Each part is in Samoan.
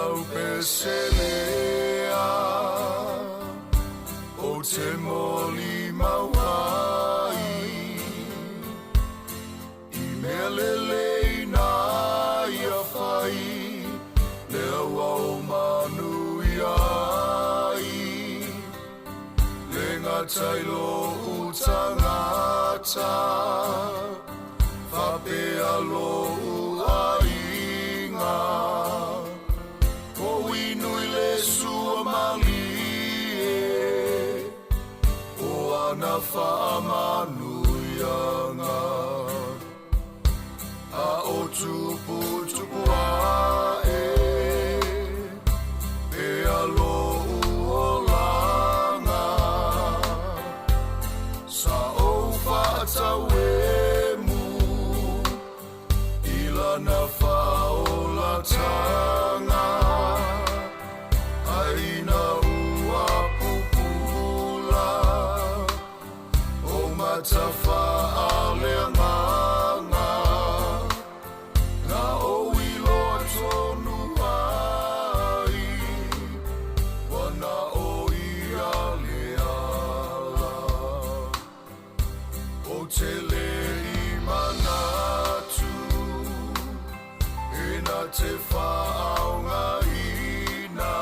lau peselea Ou te molimau ai I mea lelei na ia fai Lea ua ou manuia ai Le gata i lou tagata Faapea lou aiga O inu i le sua malie O ana faamanuiaga A o tuputupu ae Pea lou olaga Sa ou faatauemu I lana faaolataga Ae ina ua pupula O mata faaleagaga Na ou iloa tonu ai Ua na o ia le ala Ou te le i manatu E na te faaaogaina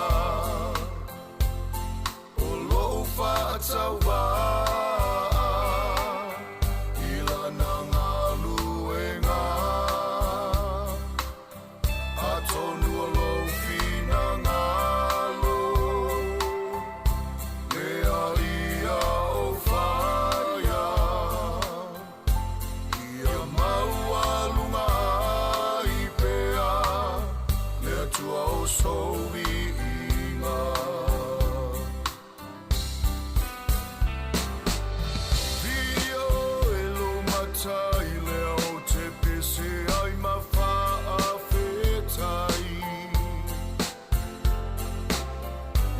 O lou faatauvaa I lana galuega Atonu o lou finagalo Lea ia ou faia Ia maualuga ai pea Le Atua o sou viiga. Viia oe lou Matai lea ou te pese ai ma faafetai.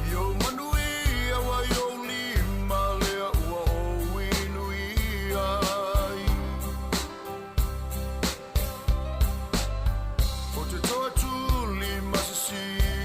I ou manuia ua i ou lima lea ua ou inuia ai. Ou te tau atu lima sisina.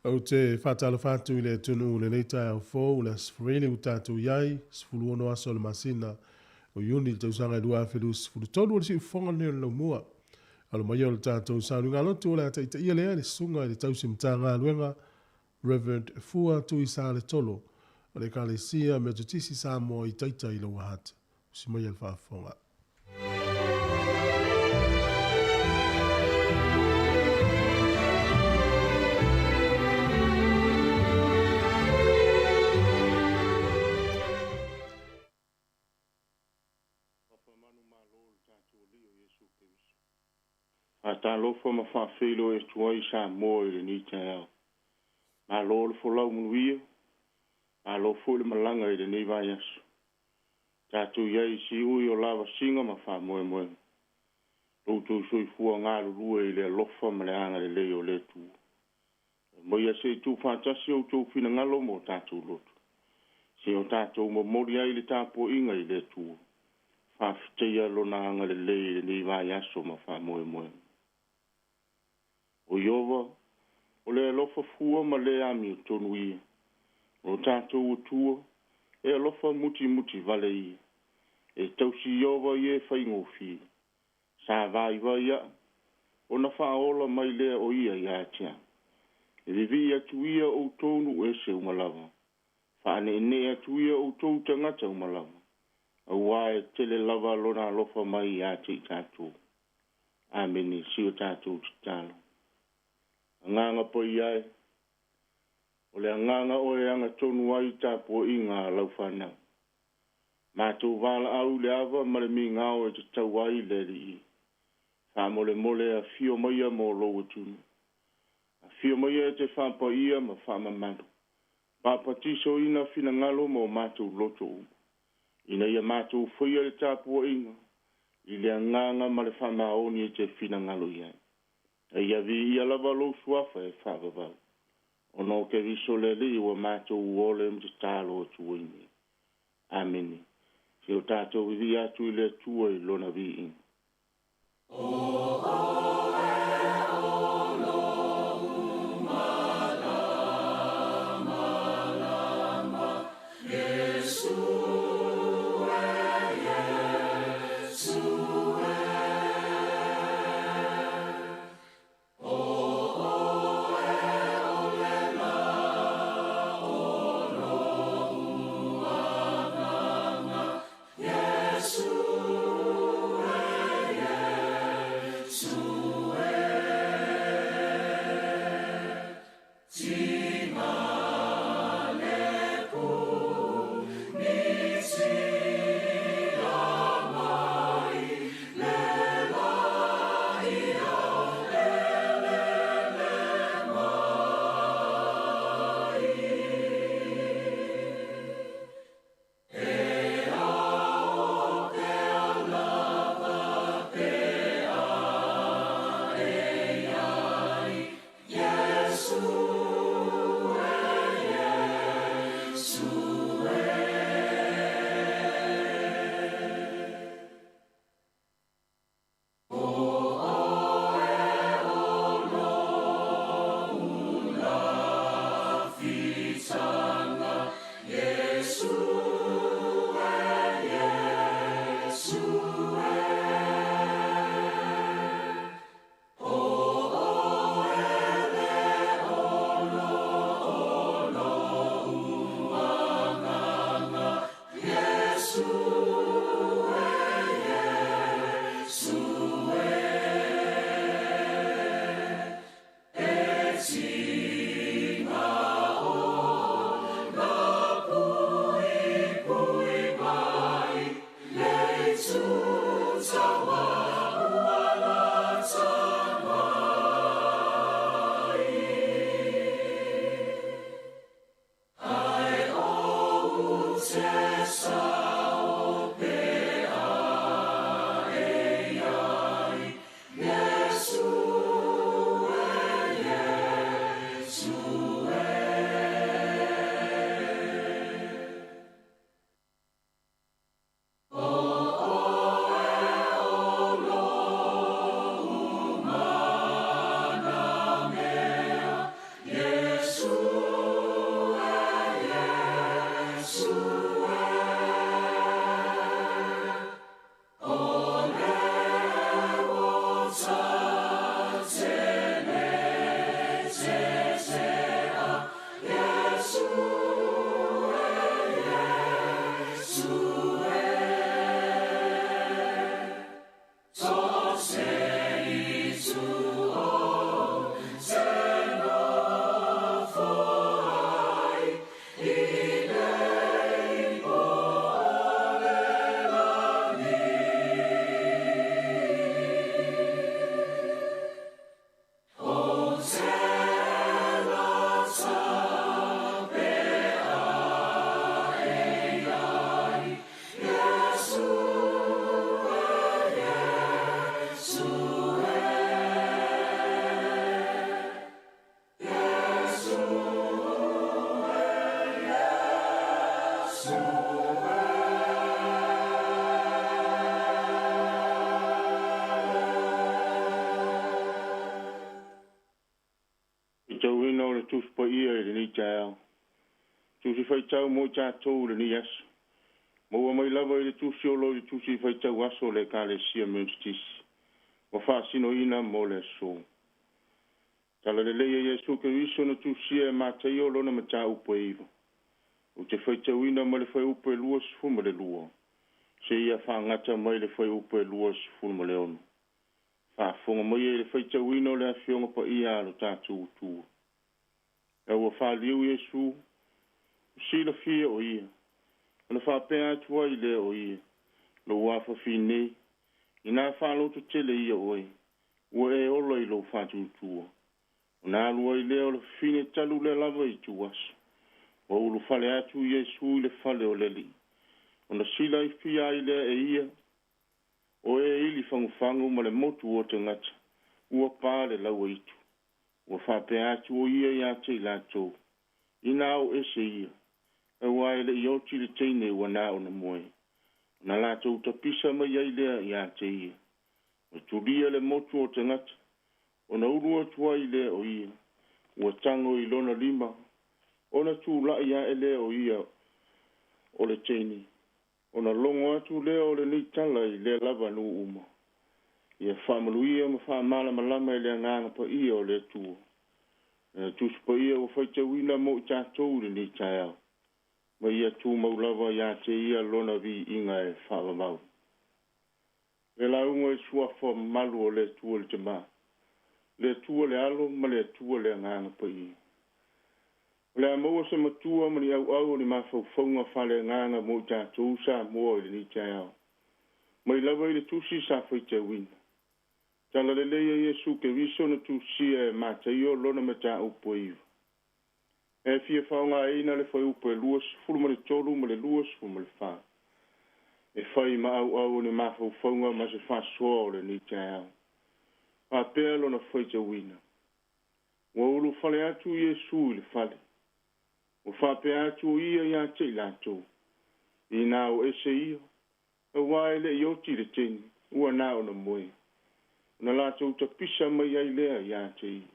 Ou te faatalofa atu i le atunuu i lenei taeao fou, le Aso Faraile ua tatou i ai, 16 aso o le masina o Iuni i le tausaga e 2023. O le siufofoga lenei o le laumua. Alo mai o le tatou sauniga lotu o le a taitaia lea le susuga i le tausi Matagaluega Reverend Fua Tuisaletolo o le Ekalesia Metotisi Samoa i Taita i Lower Hutt. Usi mai le faafofoga. Faatalofa ma faafeiloai atu ai Samoa i lenei taeao. Malo le folau manuia, malo foi le malaga i lenei vaiaso. Tatou i ai i siui o lavasiga ma faamoemoega. Lo outou soifua galulue i le alofa ma le agalelei o le Atua. Aumaia se i tuufaatasi outou finagalo ma o tatou loto, se o tatou momoli ai le tapuaiga i le Atua, faafetaia Lona agalelei i lenei vaiaso ma faamoemoega. O Ieova, o le alofa fua ma le amiotonu ia. O lo tatou Atua, e alofa mutimuti vale ia. E tausi Ieova i e faigofie. Sa vaivai aa, ona faaola mai lea o ia ia te au. E vivii atu ia outou nuu ese uma lava. Faaneenee atu ia outou tagata uma lava. Auā e tele lava Lona alofa mai ia te i tatou. Amene. Si o tatou tatalo. Agaga Paia e, o le agaga oe e agatonu ai tapuaiga a lau fanau. Matou valaau i le ava ma le migao e tatau ai le Alii. Faamolemole afio maia mo lou atunuu. Afio maia e te faapaia ma faamamalu. Papatisoina finagalo ma o matou loto uma. Ina ia matou faia le tapuaiga i le agaga ma le faamaoni e te finagalo i ai. A ia viia lava lou suafa e faavavau. Ona o Keriso le Alii ua matou ole ma tatalo atu ai nei. Amene. Se o tatou vivii atu i le Atua i Lona viiga. Tusi Paia i lenei taeao. Tusi faitau mo i tatou i lenei aso. Maua mai lava i le Tusi o lo i le Tusi faitau aso o le Ekalesia Metotisi ua faasinoina mo le aso. Tala lelei a Iesu Keriso na tusia e Mataio lona mataupu e 9. Ou te faitauina mai le fuaiupu e 22 seia faagata mai le fuaiupu e 26. Faafofoga mai i le faitauina o le Afioga Paia a lo tatou Atua. A ua faliu Iesu, silafia o ia, ona faapea atu ai lea o ia, lou afafine, ina faalototele ia oe, ua e ola i lou faatuatua. Ona alu ai lea o le fafine talu lea lava i tuaso. Ua ulufale atu Iesu i le fale o le Alii. Ona silafia ai lea e ia, o e ili fagufagu ma le motu o tagata, ua pa le laua itu. Ua faapea atu o ia ia te i latou, ina o ese ia, aua e le i oti le teine ua na ona moe. Ona latou tapisa mai ai lea ia te ia. Ua tulia le motu o tagata, ona ulu atu ai lea o ia, ua tago i lona lima, ona tulai ae lea o ia o le teine. Ona logo atu lea o lenei tala i lea lava nuu uma. Ia faamanuia ma faamalamalama i le agaga paia o le Atua. Tusi Paia ua faitauina mo i tatou i lenei taeao. Ma ia tumau lava ia te ia lona viiga e faavavau. Le lauga i suafa mamalu o le Atua le Tama, le Atua le Alo ma le Atua le Agaga Paia. O le a maua se matua ma ni auau o ni mafaufauga faaleagaga mo i tatou Samoa i lenei taeao. Mai lava i le tusi sa faitauina. Tala lelei a Iesu Keriso na tusia e Mataio lona mataupu e 9. E fia faaaogaina le fuaiupu e 23 ma le 24. E fai ma auau o ni mafaufauga ma se faasoa o lenei taeao. Faapea lona faitauina. Ua ulufale atu Iesu i le fale. Ua faapea atu o ia ia te i latou. Ina o ese ia, aua e le i oti le teine, ua na ona moe. Ona latou tapisa mai ai lea ia te ia.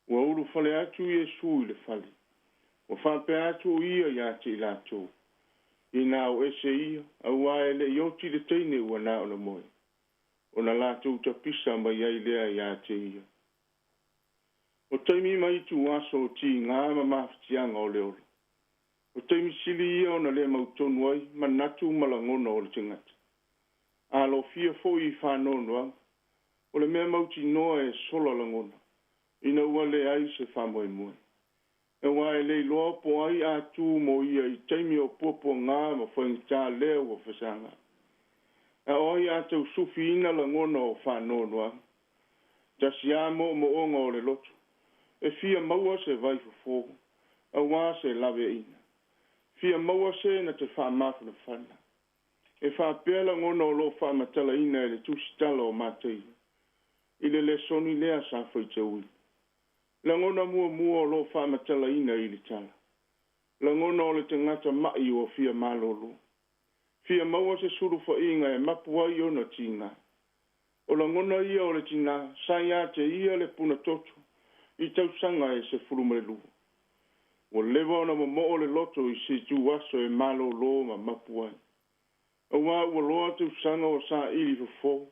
Ua ulufale atu Iesu i le fale. Ua faapea atu o ia ia te i latou. Ina o ese ia, aua e le i oti le teine ua na ona moe. Ona latou tapisa mai ai lea ia te ia. O taimi mai tu aso o tiga ma mafatiaga o le ola. O taimi sili ia ona le mautonu ai, manatu ma lagona o le tagata. Alofia foi i faanoanoaga, o le mea mautinoa e sola lagona, ina ua leai se faamoemoe. Aua e le iloa po ai a tu mo ia i taimi o puapuaga ma faigata lea ua fasaga. A o ai a tausufiina lagona o faanoanoaga. Tasi a moomooga o le loto, e fia maua se vaifofo, aua se laveaina. Fia maua se na te faamafanafana. E faapea lagona o loo faamatalaina e le tusitala o Mataio. I le lesoni lea sa faitauina. Lagona muamua o loo faamatalaina i le tala. Lagona o le tagata mai ua fia malolo. Fia maua se sulufaiga e mapu ai ona tiga. O lagona ia o le tina, sa ia te ia le punatoto, i tausaga e 12. Ua leva ona momoo le loto i se itu aso e malolo ma mapu ai. Aua ua loa tausaga o saili fofo,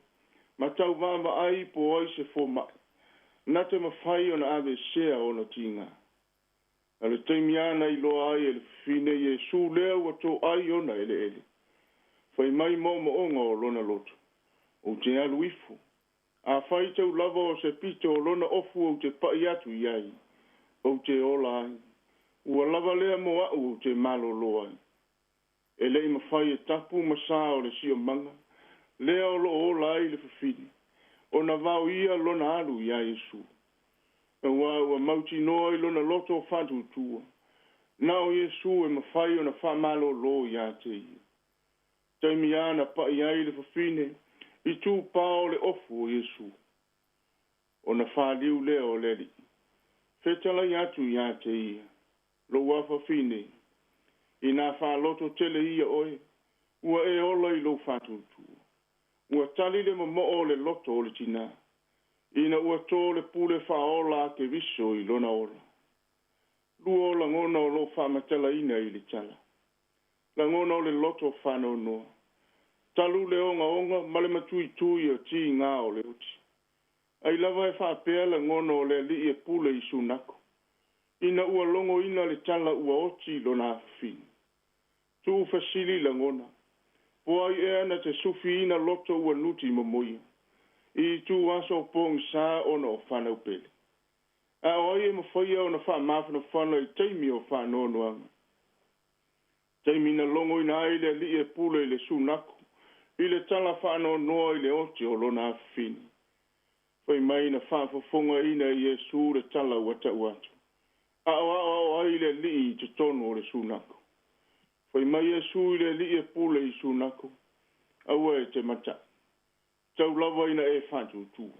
ma tau vaavaai po ai se fomai. Na te mafai ona aveesea ona tiga. A le taimi ana iloa ai e le fafine Iesu lea ua toai ona eleele. Fai mai moomooga o lona loto. Ou te alu ifo. A fai tau lava o se pito o lona ofu ou te pai atu i ai. Ou te ola ai. Ua lava lea mo au ou te malolo ai. E lei mafai e tapu ma sa o le siomaga, lea o loo ola ai le fafine. Ona vao ia lona alu ia Iesu. Aua ua mautinoa i lona loto o faatuatua. Na o Iesu e mafai ona faamalolo ia te ia. Taimi ana pai ai le fafine, i tūpā o le ofu o Iesu. Ona faliu lea o le Alii. Fetalai atu ia te ia, lou afafine, ina faaloto tele ia oe, ua e ola i lou faatuatua. Ua tali le momoo o le loto o le tina, ina ua tō le pule faaola a Keriso i lona ola. Lua o lagona o loo faamatalaina i le tala. Lagona o le loto faanoanoa. Talu le ogaoga ma le matuitui o tigā o le oti. Ai lava e faapea lagona o le alii e pule i Sunako. Ina ua logoina le tala ua oti lona afafine. Tuufesili lagona. Po ai ea na te sufiina loto ua nuti momoia. I itu aso o pogisā ona o fanau pele. A o ai e mafaia ona faamafanafana i taimi o faanoanoaga. Taimi na logoina ai le alii e pule i le Sunako i le tala faanoanoa i le oti o lona afafine. Fai mai na faafofogaina e Iesu le tala ua tau atu. Aoaoao ai le alii i totonu o le Sunako. Fai mai Iesu i le alii e pule i Sunako, aua e te mataʻu. Tau lava ina e faatuatua.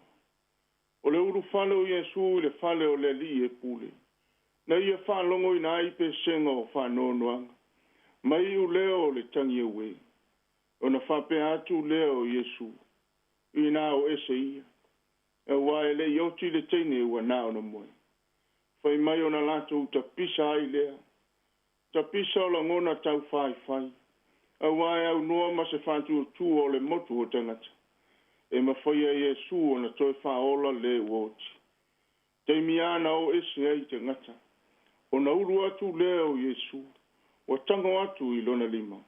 O le ulufale o Iesu i le fale o le alii e pule. Na ia faalogoina ai pesega o faanoanoaga. Ma iu lea o le tagi auē. Ona faapea atu lea o Iesu. Inā o ese ia. Auā e leʻi oti le teine ua na ona moe. Fai mai ona latou tapisa ai lea. Tapisa o lagona taufaifai. Auā e aunoa ma se faatuatua o le motu o tagata. E mafaia e Iesu ona toe faaola le ua oti. Taimi lava na o ese ai tagata. Ona ulu atu lea o Iesu. Ua tago atu i lona lima.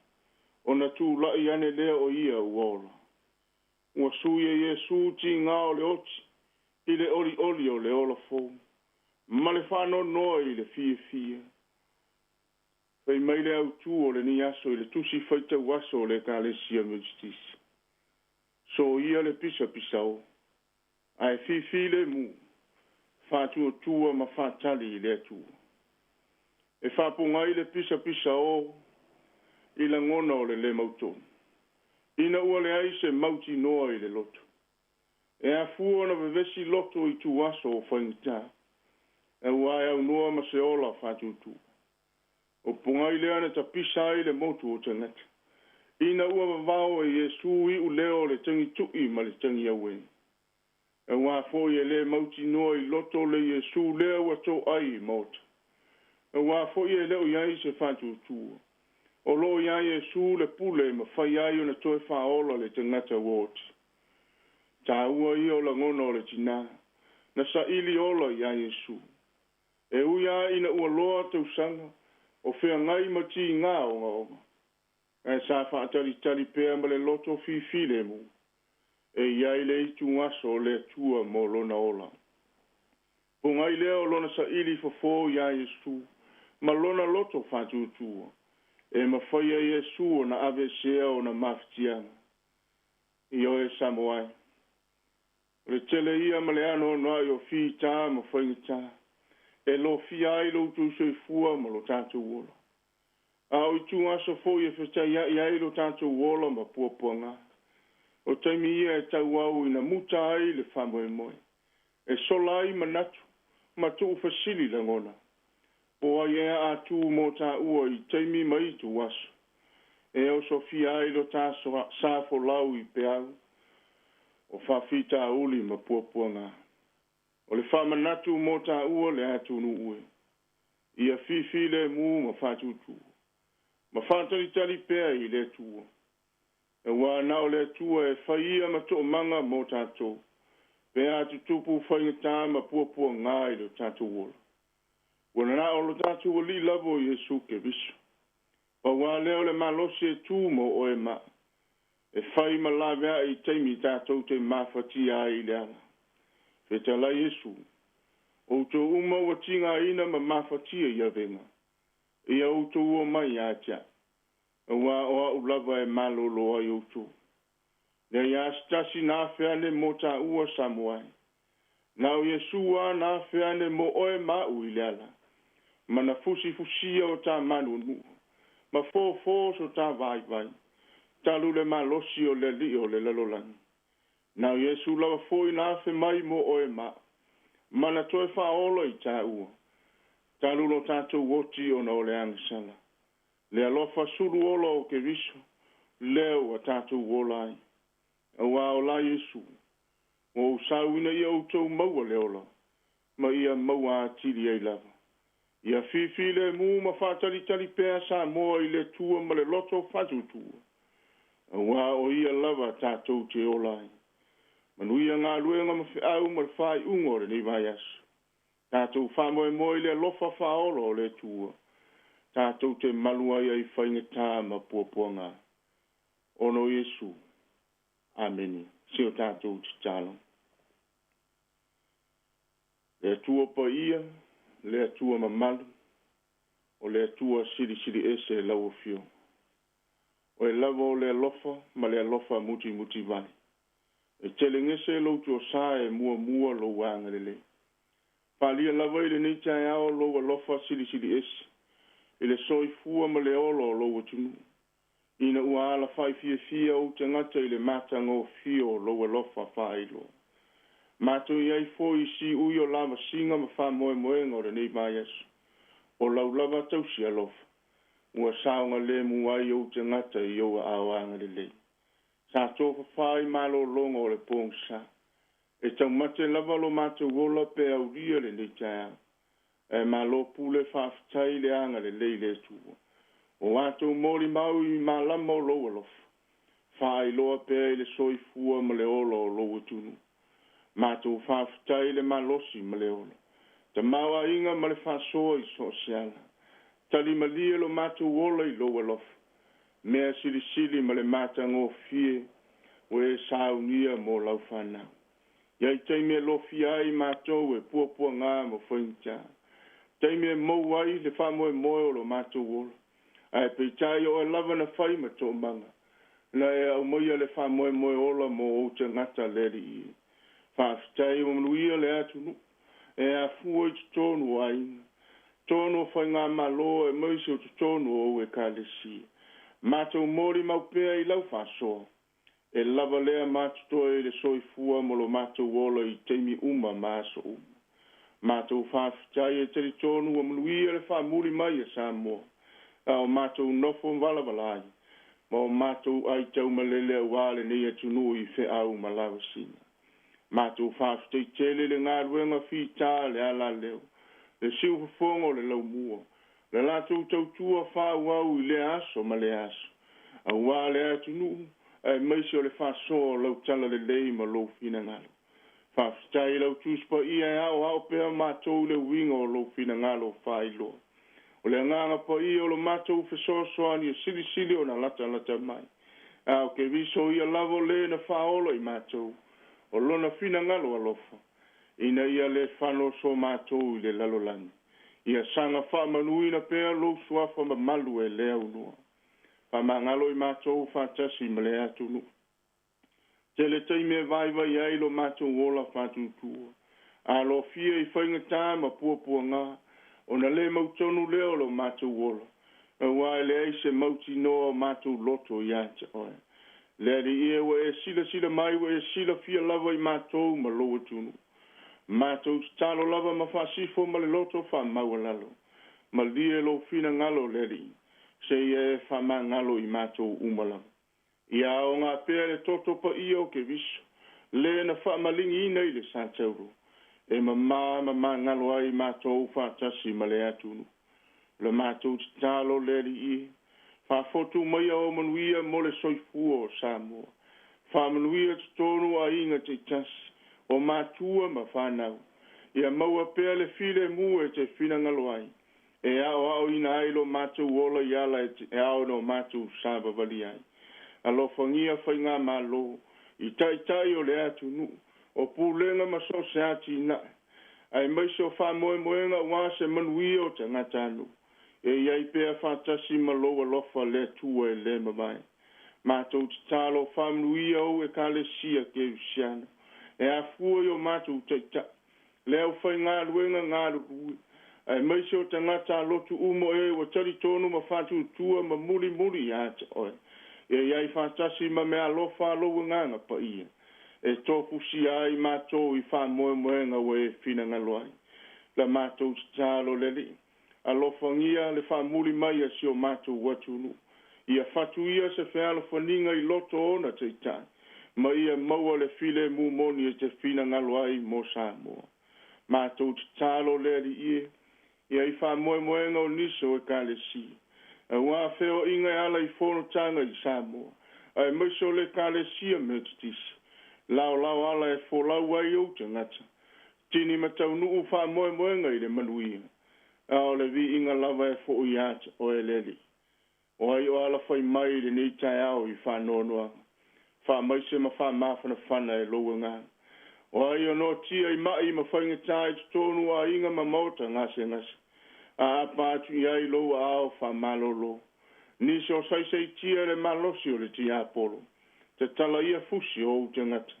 Ona tulai ane lea o ia ua ola. Ua sui e Iesu tigā o le oti i le olioli o le ola fou. Ma le faanoanoa i le fiafia. Fai mai le autū o lenei aso i le tusi faitau aso o le Ekalesia Metotisi. Soia le pisapisao, ae fifilemu, faatuatua ma faatali i le Atua. E faapogai le pisapisao i lagona o le lē mautonu. Ina ua leai se mautinoa i le loto. E afua ona vevesi loto i ituaso o faigata. Auā e aunoa ma se ola faatuatua. O pogai lea na tapisa ai le motu o tagata. Ina ua vavao e Iesu iuleo o le tagituʻi ma le tagiauē. Auā foi e lē mautinoa i loto le Iesu lea ua toai i maota. Auā foi e le o i ai se faatuatua. O loo iā Iesu le pule e mafai ai ona toe faaola le tagata ua oti. Taua ia o lagona o le tinā. Na saili ola iā Iesu. E ui lava ina ua loa tausaga o feagai ma tigā ogaoga. Ae sa faatalitali pea ma le loto fifilemu. E i ai le ituaso o le Atua mo lona ola. Pogai lea o lona saili fofo iā Iesu ma lona loto faatuatua. E mafaia e Iesu ona aveesea ona mafatiaga. Ioe Samoa e. O le tele ia ma le anoanoai o fitā ma faigata e lofia ai lo outou soifua ma lo tatou ola. A o ituaso foi e fetaiaʻi ai lo tatou ola ma puapuaga. O taimi ia e tauau ina muta ai le faamoemoe. E sola ai manatu ma tuufesili lagona. Po ai ea a tu mo taua i taimi ma ituaso. E osofia ai lo ta sa folau i peau o faafitauli ma puapuaga. O le faamanatu mo taua le atunuu e. Ia fifilemu ma faatuatua. Ma faatalitali pea i le Atua. Auā na o le Atua e fai ia ma toomaga mo tatou. Pe a tutupu faigata ma puapuaga i lo tatou ola. Ua na o lo tatou Alii lava o Iesu Keriso. Pau lava lea o le malosi e tu mo oe ma au. E fai ma laveai i taimi tatou te mafatia ai i le ala. Fetalai Iesu, Outou uma ua tigaina ma mafatia i avega, ia outou omai ia te au, auā o au lava e malolo ai outou. Leai lava se tasi na afe ane mo taua Samoa e. Na o Iesu lava na afe ane mo oe ma au i le ala, ma na fusifusia o ta manuanua, ma fofo so ta vaivai, talu le malosi o le alii o le lalolagi. Na o Iesu lava foi na afe mai mo oe ma au, ma na toe faaola i taua, talu lo tatou oti ona o le agasala. Le alofa sulu ola o Keriso, lea ua tatou ola ai. Auā o la Iesu, ua ou sau ina ia outou maua le ola, ma ia maua atili ai lava. Ia fifilemu ma faatalitali pea Samoa i le Atua ma le loto faatuatua, auā o Ia lava tatou te ola ai. Manuia galuega ma feau ma le faaiuga o lenei vaiaso. Tatou faamoemoe i le alofa faaola o le Atua, tatou te malu ai ai faigata ma puapuaga. Ona o Iesu. Amene. Se o tatou tatalo. Le Atua paia, le Atua mamalu, o le Atua silisili ese lau Afioga. Oe lava o le alofa ma le alofa mutimutivai. E telegese lou tuasā e muamua lou agalelei. Faaalia lava i lenei taeao lou alofa silisili ese i le soifua ma le ola o lou atunuu, ina ua alafai fiafia ou tagata i le matagofie o lou alofa faailoa. Matou i ai foi i siui o lavasiga ma faamoemoega o lenei vaiaso, o lau lava tausi alofa, ua saogalemu ai ou tagata i ou aao agalelei. Sa tofafa i malologa o le pogisa. E taumate lava lo matou ola pe aulia lenei taeao. Ae malo pule faafetai le agalelei le Atua. O atou molimau i malama o lou alofa, faailoa pea i le soifua ma le ola o lou atunuu. Matou faafetai le malosi ma le ola, tamaoaiga ma le faasoa i so o se ala. Talimalie lo matou ola i lou alofa, mea silisili ma le matagofie ua e saunia mo lau fanau. Iai taimi e lofia ai matou e puapuaga ma faigata, taimi e maua ai le faamoemoe o lo matou ola, ae peitai o oe lava na fai ma toomaga, na e aumaia le faamoemoe ola mo ou tagata le Alii e. Faafetai ua manuia le atunuu e afua i totonu o aiga, totonu o faigamalo aemaise o totonu o ou Ekalesia. Matou molimau pea i lau faasoa, e lava lea matotoe i le soifua ma lo matou ola i taimi uma ma aso uma. Matou faafetai e talitonu ua manuia le faamuli mai a Samoa, a o matou nofo valavala ai, ma o matou ai taumalele auā lenei atunuu i feau ma lavasiga. Matou faafetai tele le galuega fita le alaleo, le siufofoga o le laumua, le latou tautua faaauau i lea aso ma lea aso, auā le atunuu, aemaise o le faasoa o lau talalelei ma lou finagalo. Faafetai i lau Tusi Paia e aoao pea matou i le uiga o lou finagalo faailoa. O le agaga paia o lo matou fesoasoani e silisili ona latalata mai. A o Keriso ia lava o le na faaola i matou, o lona finagalo alofa, ina ia le fano so matou i le lalolagi. Ia saga faamanuina pea lou suafa mamalu e le aunoa. Faamagalo i matou faatasi ma le atunuu. Tele taimi e vaivai ai lo matou ola faatuatua. Alofia i faigata ma puapuaga, ona le mautonu lea o lo matou ola, auā e leai se mautinoa o matou loto ia te oe. Le Alii e, ua e silasila mai, ua e silafia lava i matou ma lou atunuu. Matou tatalo lava ma faasifo ma le loto faamaualalo. Malie lou finagalo, le Alii, seia e faamagalo i matou uma lava. Ia aoga pea le toto paia o Keriso, le na faamaligiina i le satauro, e mamā ma magalo ai matou faatasi ma le atunuu. O le matou tatalo, le Alii e, faafotu maia o manuia mo le soifua o Samoa. Faamanuia totonu o aiga taitasi, o matua ma fanau. Ia maua pea le filemu e te finagalo ai, e aoaoina ai lo matou ola i ala e ao ona matou savavali ai. Alofagia faigamalo i taitai o le atunuu, o pulega ma so o se atinae, aemaise o faamoemoega auā se manuia o tagatanuu. E i ai pea faatasi ma lou alofa le Atua e le mavae. Matou tatalo faamanuia ou Ekalesia Kerisiano, e afua i o matou taitai, le aufaigaluega galulue, aemaise o tagata alotu uma e ua talitonu ma faatuatua ma mulimuli ia te oe. Ia i ai faatasi ma meaalofa a lou Agaga Paia, e tofusia ai matou i faamoemoega ua e finagalo ai. La matou tatalo, le Alii, alofagia le faamuli mai a si o matou atunuu. Ia fatuia se fealofaniga i loto o ona taitai, ma ia maua le filemu moni e te finagalo ai mo Samoa. Matou tatalo, le Alii e, Ia i faamoemoega o nisi o Ekalesia, auā feoaiga e ala i fonotaga i Samoa, aemaise o le Ekalesia Metotisi. Laolao ala e folau ai ou tagata, tini ma taunuu faamoemoega i le manuia, a o le viiga lava e fo'i ia te oe le Alii. O ai o alafai mai i lenei taeao i faanoanoaga, faamaise ma faamafanafana e lou agaga. O ai o noatia i ma'i ma faigata i totonu o aiga ma maota gasegase, aapa atu i ai lou aao faamalōlō. Nisi o saisaitia i le malosi o le tiapolo, tatala ia fusi o ou tagata,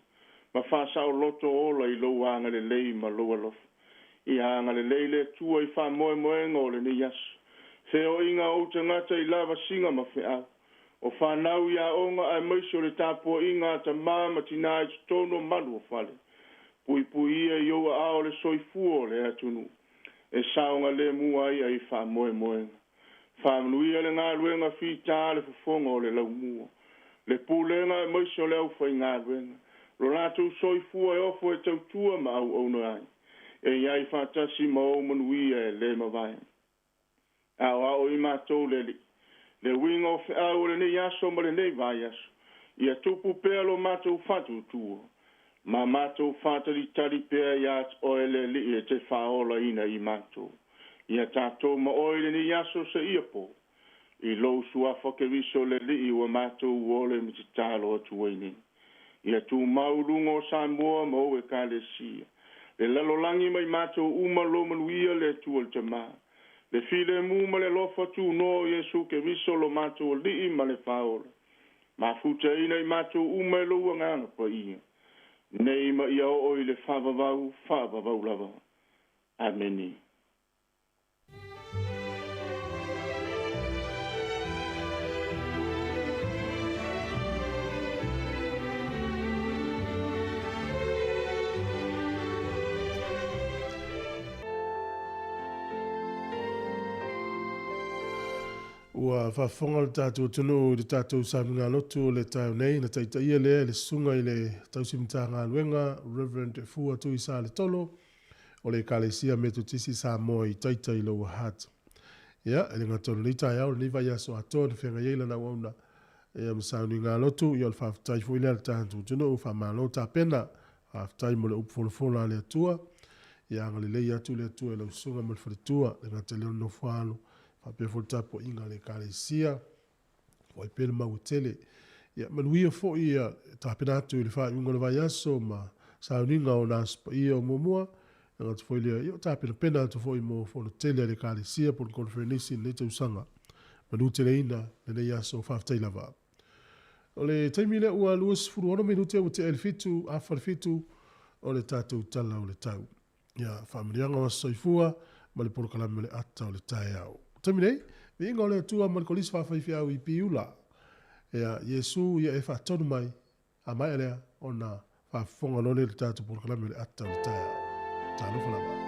ma faasaoloto ola i lou agalelei ma lou alofa. Ia agalelei le Atua i faamoemoega o lenei aso. Feoaiga o ou tagata i lavasiga ma feau, o fanau i aoga aemaise o le tapuaiga a tamā ma tinā i totonu o malu o fale. Puipuia i ou aao le soifua o le atunuu, e saogalemu ai ai faamoemoega. Faamanuia le galuega fitā a le fofoga o le laumua, le pulega aemaise o le aufaigaluega, lo latou soifua e ofo e tautua ma auauna ai, e i ai faatasi ma ou manuia e le mavae. Aoao i matou le Alii, le uiga o feau o lenei aso ma lenei vaiaso, ia tupu pea lo matou faatuatua, ma matou faatalitali pea ia te oe le Alii e te faaolaina i matou. Ia tatou ma oe i lenei aso seia po, i lou suafa Keriso le Alii ua matou ole ma tatalo atu ai nei. Ia tumau luga o Samoa ma ou Ekalesia, le lalolagi ma i matou uma lou manuia le Atua le Tamā, le filemu ma le alofa tunoa o Iesu Keriso lo matou Alii ma le Faaola, mafutaina i matou uma e lou Agaga Paia, nei ma ia oo i le faavavau, faavavau lava. Amene. Ua faafofoga le tatou atunuu i le tatou sauniga lotu o le taeao nei, na taitaia lea e le susuga i le tausi Matagaluega Reverend Fua Tuisa Le Tolo o le Ekalesia Metotisi Samoa i Taita i Lower Hutt. Ia, e le gata o lenei taeao, lenei vaiaso atoa na feagai ai lana auauna ia ma sauniga lotu, ia o le faafetai foi lea a le tatou atunuu, faamalo tapena, faafetai mo le upu folafola a le Atua. Ia agalelei atu le Atua i lau susuga ma le faletua, le gata i lea o le nofoalo, faapea foi le tapuaiga a le Ekalesia, foai pea le mau e tele. Ia manuia foi ia tapena atu i le faaiuga o le vaiaso ma sauniga o na Aso Paia o muamua, e gata foi lea, ia o tapenapena atu foi mo fono tele a le Ekalesia po o le conference i lenei tausaga. Manu teleina lenei aso, faafetai lava. O le taimi lea ua 26 minute ua tea i le 7:45 o le tatou tala o le tau. Ia, faamanuiaga o aso soifua ma le polokalame o le ata o le taeao. O taimi nei, viiga o le Atua ma le kolisi faafaifeau i Piula. Ia, Iesu ia e faatonu mai, a maea lea ona faafofoga loa lea i le tatou polokalame o le ata o le taeao. Talofa lava.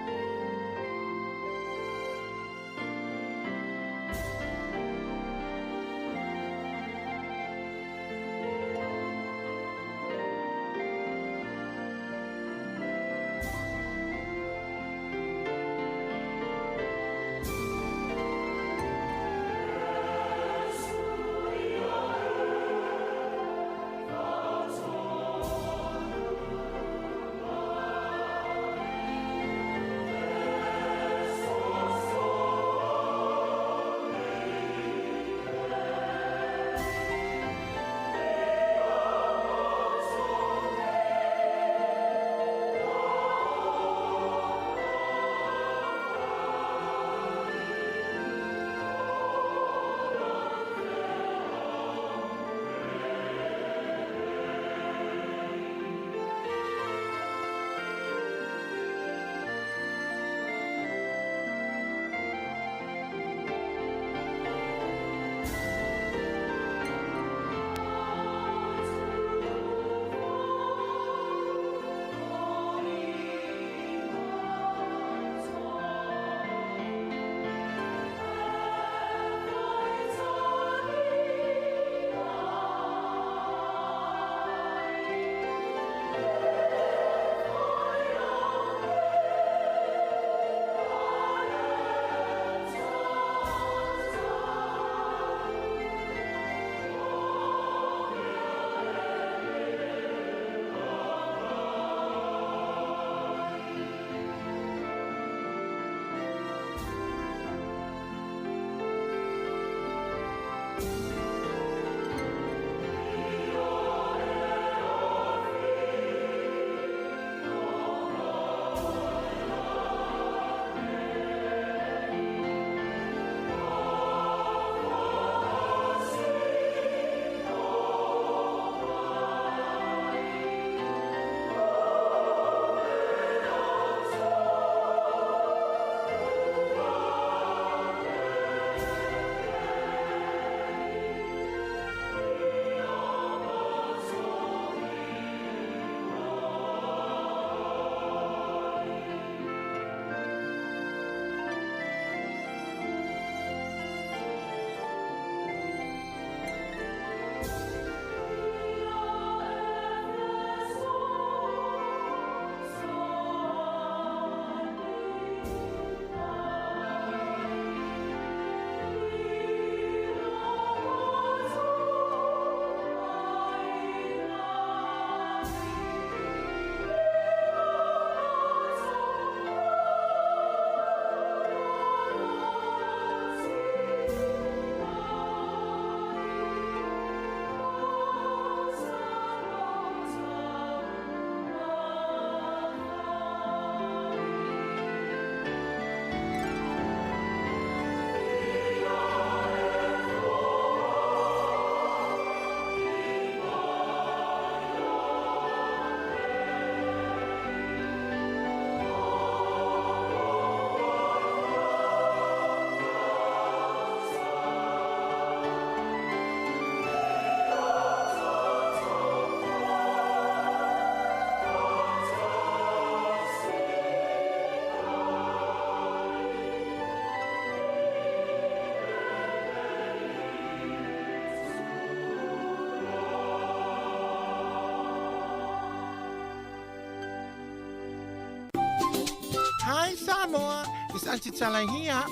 Hi Samoa, it's Auntie Tala here.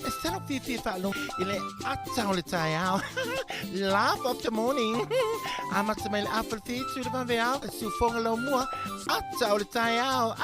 E sala fiafia faalogo i le ata o le taeao. Laugh of the morning. Amata mai le afa le fitu le vaveao, le siufoga laumua, ata o le taeao.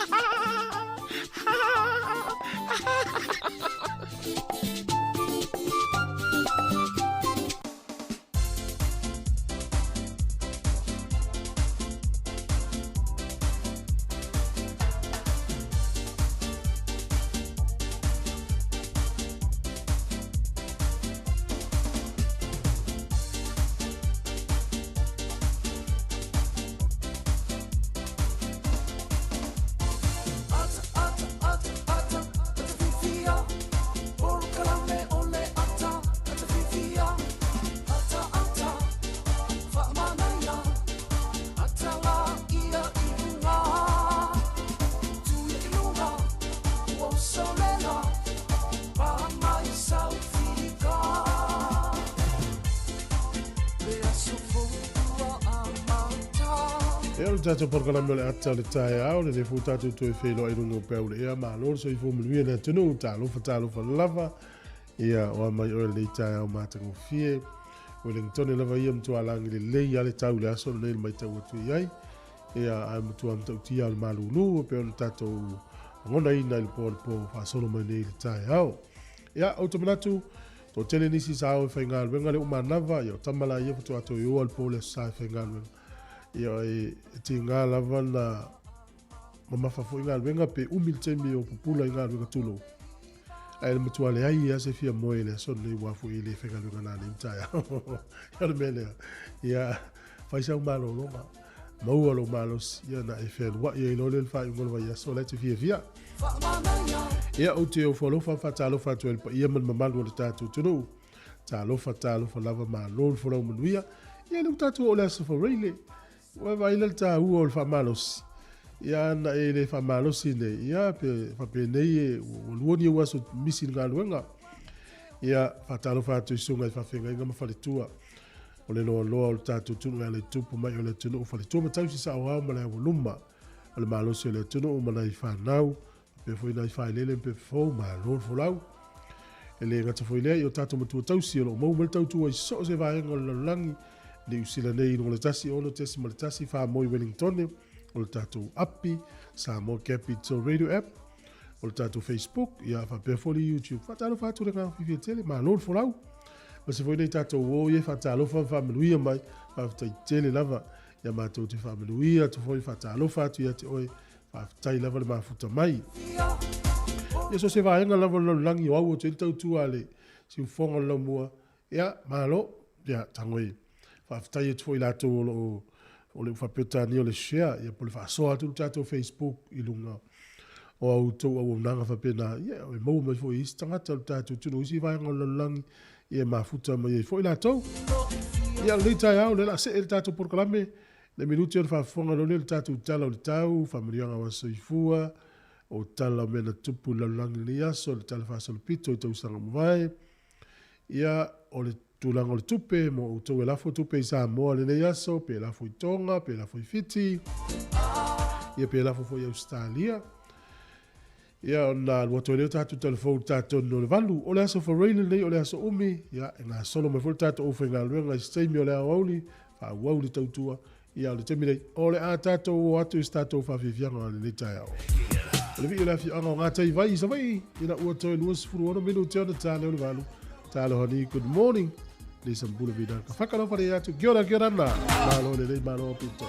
E o le tatou polokalame o le ata o le taeao, lenei foi tatou toe feiloai i luga o peau le ea, malo le soifua manuia le atunuu, talofa talofa lava, ia oa mai oe lenei taeao matagofie. O Wellington lava ia matua lagi lelei lava le tau i le aso lenei i le matau atu i ai, ia ae matua matautia o le malulu e pei ona tatou lagonaina i le po o le po faasolo mai nei i le taeao. Ia, ou te manatu, toatele nisi sa o e faigaluega le umanava, ia o tama la ia faatoa toe oa le po o le aso Sa e faigaluega. Ia, e tiga lava na mamafa foi galuega pe umi le taimi o pupula i galuega tulou. Ae le matua leai lava se fia moe i le aso lenei aua foi e le faigaluega nanei ma taeao. Ia o le mea lea, ia fai sau malologa, maua lou malosi, ia ona e fealuai ai loa lea i le faaiuga o le vaiaso, o la e te fiafia. Ia, ou te ofo alofa ma faatalofa atu ai i le paia ma le mamalu o le tatou atunuu. Talofa, talofa lava, malo le folau manuia. Ia, lea ua tatou oo i le Aso Faraile. Ua vaai la le taua o le faamalosi. Ia ana e le faamalosi nei, ia pe faapenei e ua lua ni ou aso misi i le galuega. Ia faatalofa atu i susuga i faafeagaiga ma faletua o le loaloa o le tatou atunuu e ala i tupu mai o le atunuu faletua ma tausi saoao ma le aualuma o le malosi o le atunuu ma nai fanau faapea foi nai failele ma pepe fou, malo le folau. E le gata foi lea i o tatou matua tausi o lo o maua mai le tautua i so o se vaega o le lalolagi, Niu Sila nei i luga o le 106.1 Whamoi Wellingtone, o le tatou api, Samoa Capital Radio App, o le tatou Facebook, ia faapea foi le YouTube. Faatalofa atu le agaga fiafia tele, malo le folau. Ma se foi nei tatou o ia faatalofa ma faamanuia mai, faafetai tele lava. Ia matou te faamanuia atu foi, faatalofa atu ia te oe, Faafetai lava le mafuta mai. Ia so se vaega lava o le lalolagi o au atu ai le tautua a le siufofoga o le laumua, ia, malo, ia, tago e. Faafetai atu foi i latou o lo o, o le Ufapeutania o le share, ia, po o le faasoa atu le tatou Facebook i luga o a outou auaunaga faapena, ia, e maua mai foi e isi tagata o le tatou atunuu i isi vaega o le lalolagi, ia, e mafuta mai ai foi latou. Ia, o lenei taeao, o lea o le a see le tatou polokalame, Le minute o le faafofoga lole le tatou tala o le tau, faamanuiaga o aso soifua, o tala o mea na tupu i le lalolagi i lenei aso, le tala faasolopito i tausaga ua mavae, ia, o le tulaga o le tupe mo outou e lafo tupe i Samoa i lenei aso, pe lafo i Tonga, pe lafo i Fiti, ia pe lafo foi i Ausetalia. Ia, ona alu atu ai lea o tatou talafou i le ta tonu o le 8. O le aso Foreign lenei, o le aso umi, ia, e gasolo mai foi le tatou aufaigaluega i se taimi o le aoauli, faaauau le tautua. Ia, o le taimi nei, o le a tatou o atu i se tatou faafiafiaga o lenei taeao. O le vii o le afioaga o Gataivai i Savaii, ina ua toe 26 minute ona ta lea o le 8. Taloha ni, good morning. Lisa Mbula Vidal. Ka whakalofa le atu. Kia ora, kia ora na. Malo lelei, malo pito.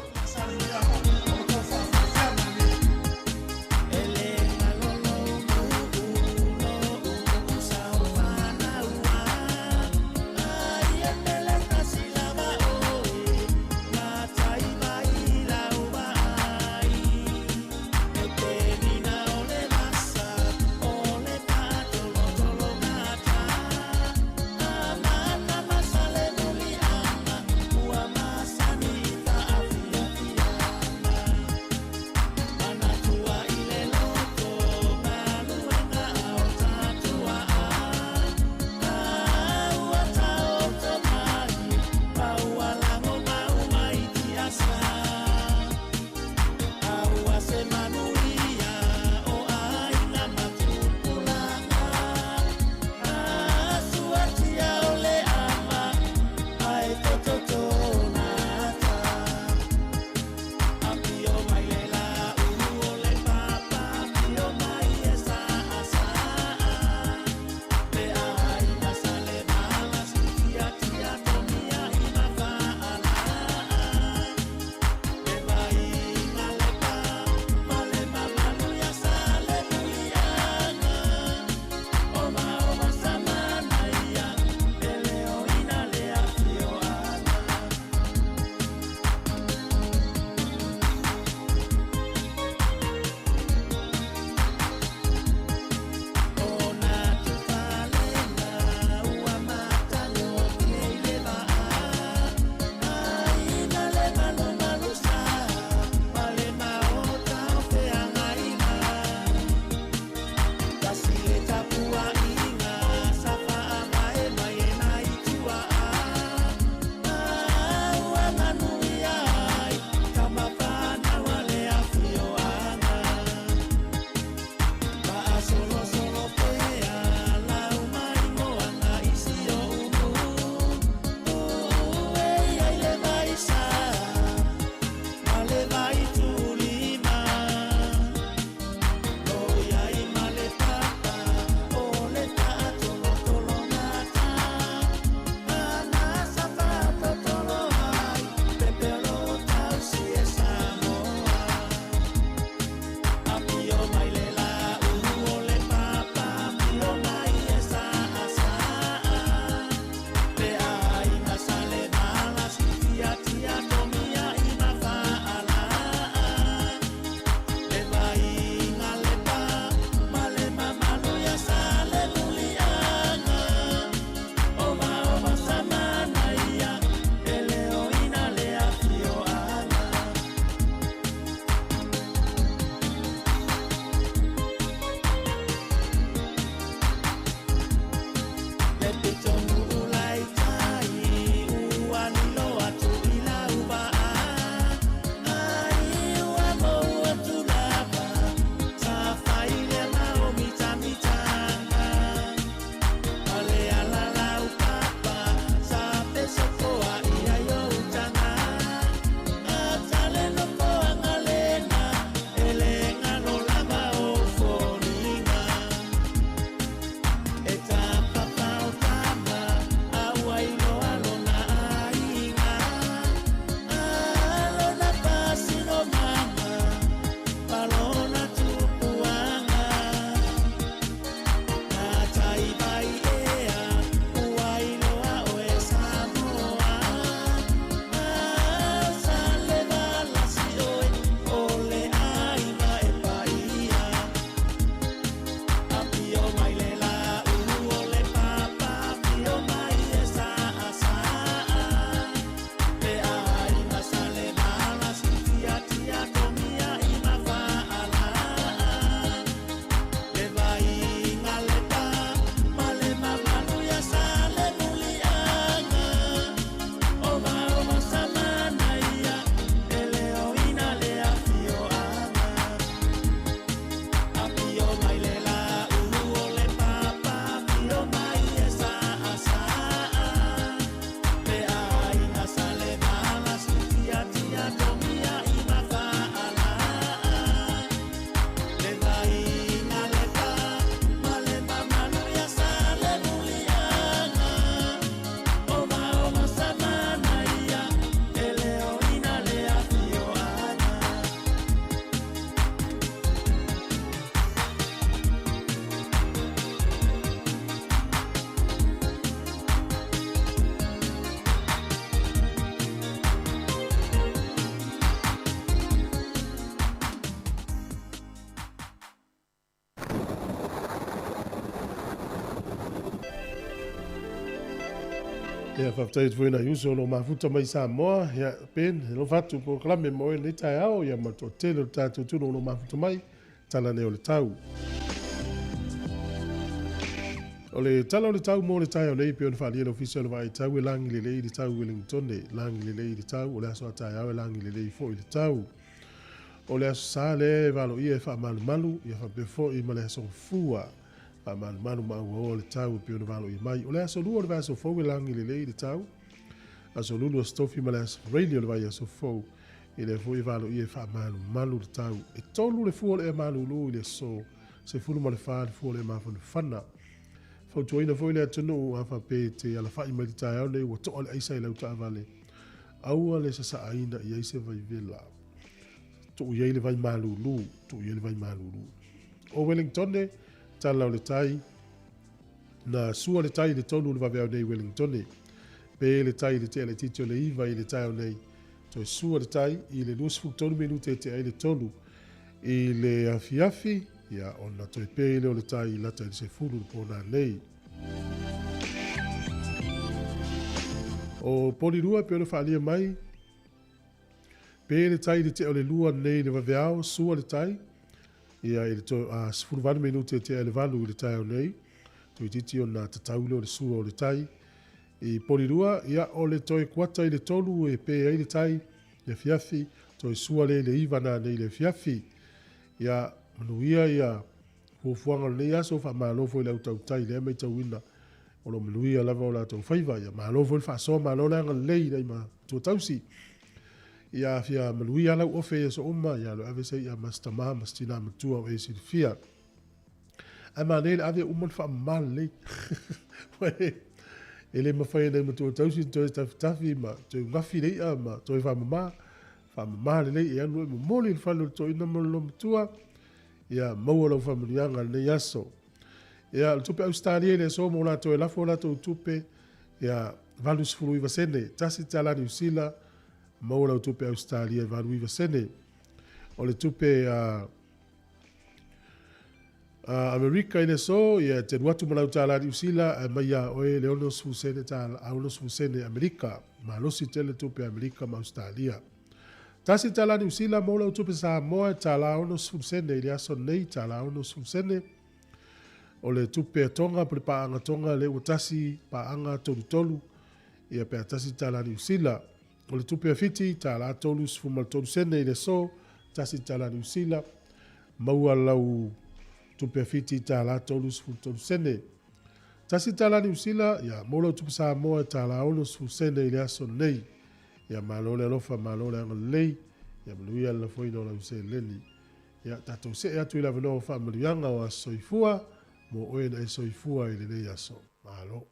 Ia, faafetai atu foi i nai uso o lo o mafuta mai i Samoa. Ia, Ben, e alofa atu polokalame mo oe i lenei taeao, ia ma le toatele o le tatou atunuu o lo o mafuta mai, tala nei o le tau. O le tala o le tau mo le taeao nei pei ona faaalia le Ofisa o le Vaai Tau e lagi lelei le tau i Wellingtone, lagi lelei le tau, o le aso a taeao e lagi lelei foi le tau. O le Aso Sa lea e valoia e faamalumalu, ia faapea foi ma le Aso Gafua. Faamalumalu ma auaoa le tau e pei ona valoia mai. O le Aso Lua o le vaiaso fou e lagi lelei le tau. Aso Lulu, Aso Tofi ma le Aso Faraile o le vaiaso fou, ia lea foi e valoia e faamalumalu le tau. E tolu le fua o le ea malulu i le aso 14 le fua o le ea mafanafana. Fautuaina foi le atunuu a faapea e te alafai mai i le taeao nei ua toa le aisa i lau taavale, aua le sasaaina i ai se vaivela. Tuu i ai le vai malulu, tuu i ai le vai malulu. O Wellingtone, tala o le tai, na sua le tai i le tolu o le vaveao nei i Wellingtone. Pe le tai i le tea laitiiti o le iva i le taeao nei, toe sua le tai i le 23 minute e tea ai le tolu i le afiafi, ia ona toe pe lea o le tai i lata i le sefulu i le po nanei. O Polirua e pei ona faaalia mai, Pe le tai i le tea o le lua nei i le vaveao, sua le tai, ia i le to, a, 18 minute e tea i le valu i le taeao nei, toeitiiti ona tatau lea o le sua o le tai. I Polirua, ia, o le toe kuata i le tolu e pe ai le tai, i le afiafi, toe sua lea i le iva nanei i le afiafi. Ia, manuia ia fuafuaga o lenei aso, faamalo foi i le au tautai lea e maitauina o lo o manuia lava o latou faiva. Ia malo foi le faasoa, malo le agalelei i nai matua tausi. Ia fia manuia lau ofe i aso uma, ia alu ave se i'a ma si tama ma si tinā matua o e silafia. Ae manaia le ave uma le faamama lelei. E le mafai e nai matua tausi ona toe tafitafi ma toe gafi le i'a ma toe faamama. Faamama lelei e alu e momoli i le fale o le toeaina ma le loomatua. Ia maua lau faamanuiaga i lenei aso. Ia, o le tupe Ausetalia i le aso mo latou e lafo a latou tupe, ia, 89 sene, tasi tala Niu Sila, maua lau tupe Ausetalia e 89 sene. O le tupe a Amerika i le aso, ia, e te alu atu ma lau tala Niu Sila, ae mai ia oe le 60 sene tala, 60 sene Amerika. Malosi tele tupe Amerika ma Ausetalia. Tasi tala Niu Sila mo lau tupe Samoa e tala 60 sene i le aso nei, tala 60 sene. O le tupe a Tonga po le paaga Tonga lea ua tasi paaga tolu tolu, ia pe a tasi tala Niu Sila. O le tupe a Fiti, tala 33 sene i le aso, tasi tala Niu Sila. Maua lau tupe a Fiti tala 33 sene. Tasi tala Niu Sila, ia mo lau tupe Samoa e tala 60 sene i le aso nei. Ia malo le alofa, malo le agalelei, ia manuia le lafoina o lau seleni. Ia tatou see atu i le avanoa o faamanuiaga o aso soifua mo oe na e soifua i lenei aso. Malo.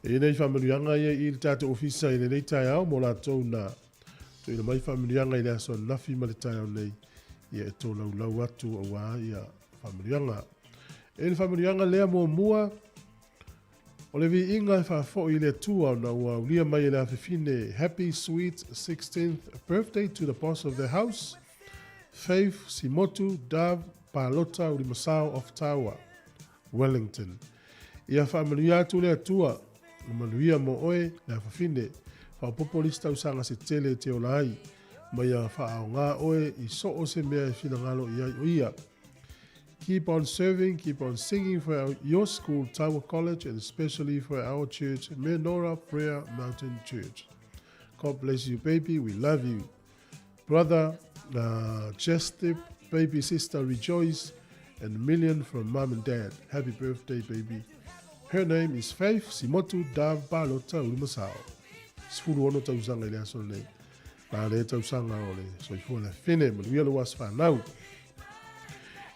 E i nei faamanuiaga ia i le tatou ofisa i lenei taeao mo latou na tuuina mai faamanuiaga i le aso ananafi ma le taeao nei, ia e tolaulau atu auā ia faamanuiaga. E le faamanuiaga lea muamua, o le viiga e faafoi i le Atua ona ua aulia mai e le afifine Happy sweet 16th birthday to the boss of the house, Faith Simotu Dove Palota Ulimasao of Tawa, Wellington. Ia faamanuia atu le Atua, o manuia mo oe le afafine, faaopoopo le isi tausaga se tele e te ola ai, ma ia faaaoga oe i so o se mea e finagalo i ai o ia. Keep on serving, keep on singing for our, your school, Tawa College, and especially for our church, Menorah Prayer Mountain Church. God bless you, baby. We love you. Brother uh, Jestip, baby sister Rejoice, and million from mom and dad. Happy birthday, baby. Her name is Faith Simotu Dav Balota Ulumasao. 16 tausaga i le aso lenei. La le tausaga o le soifua le fine, manuia le aso whanau.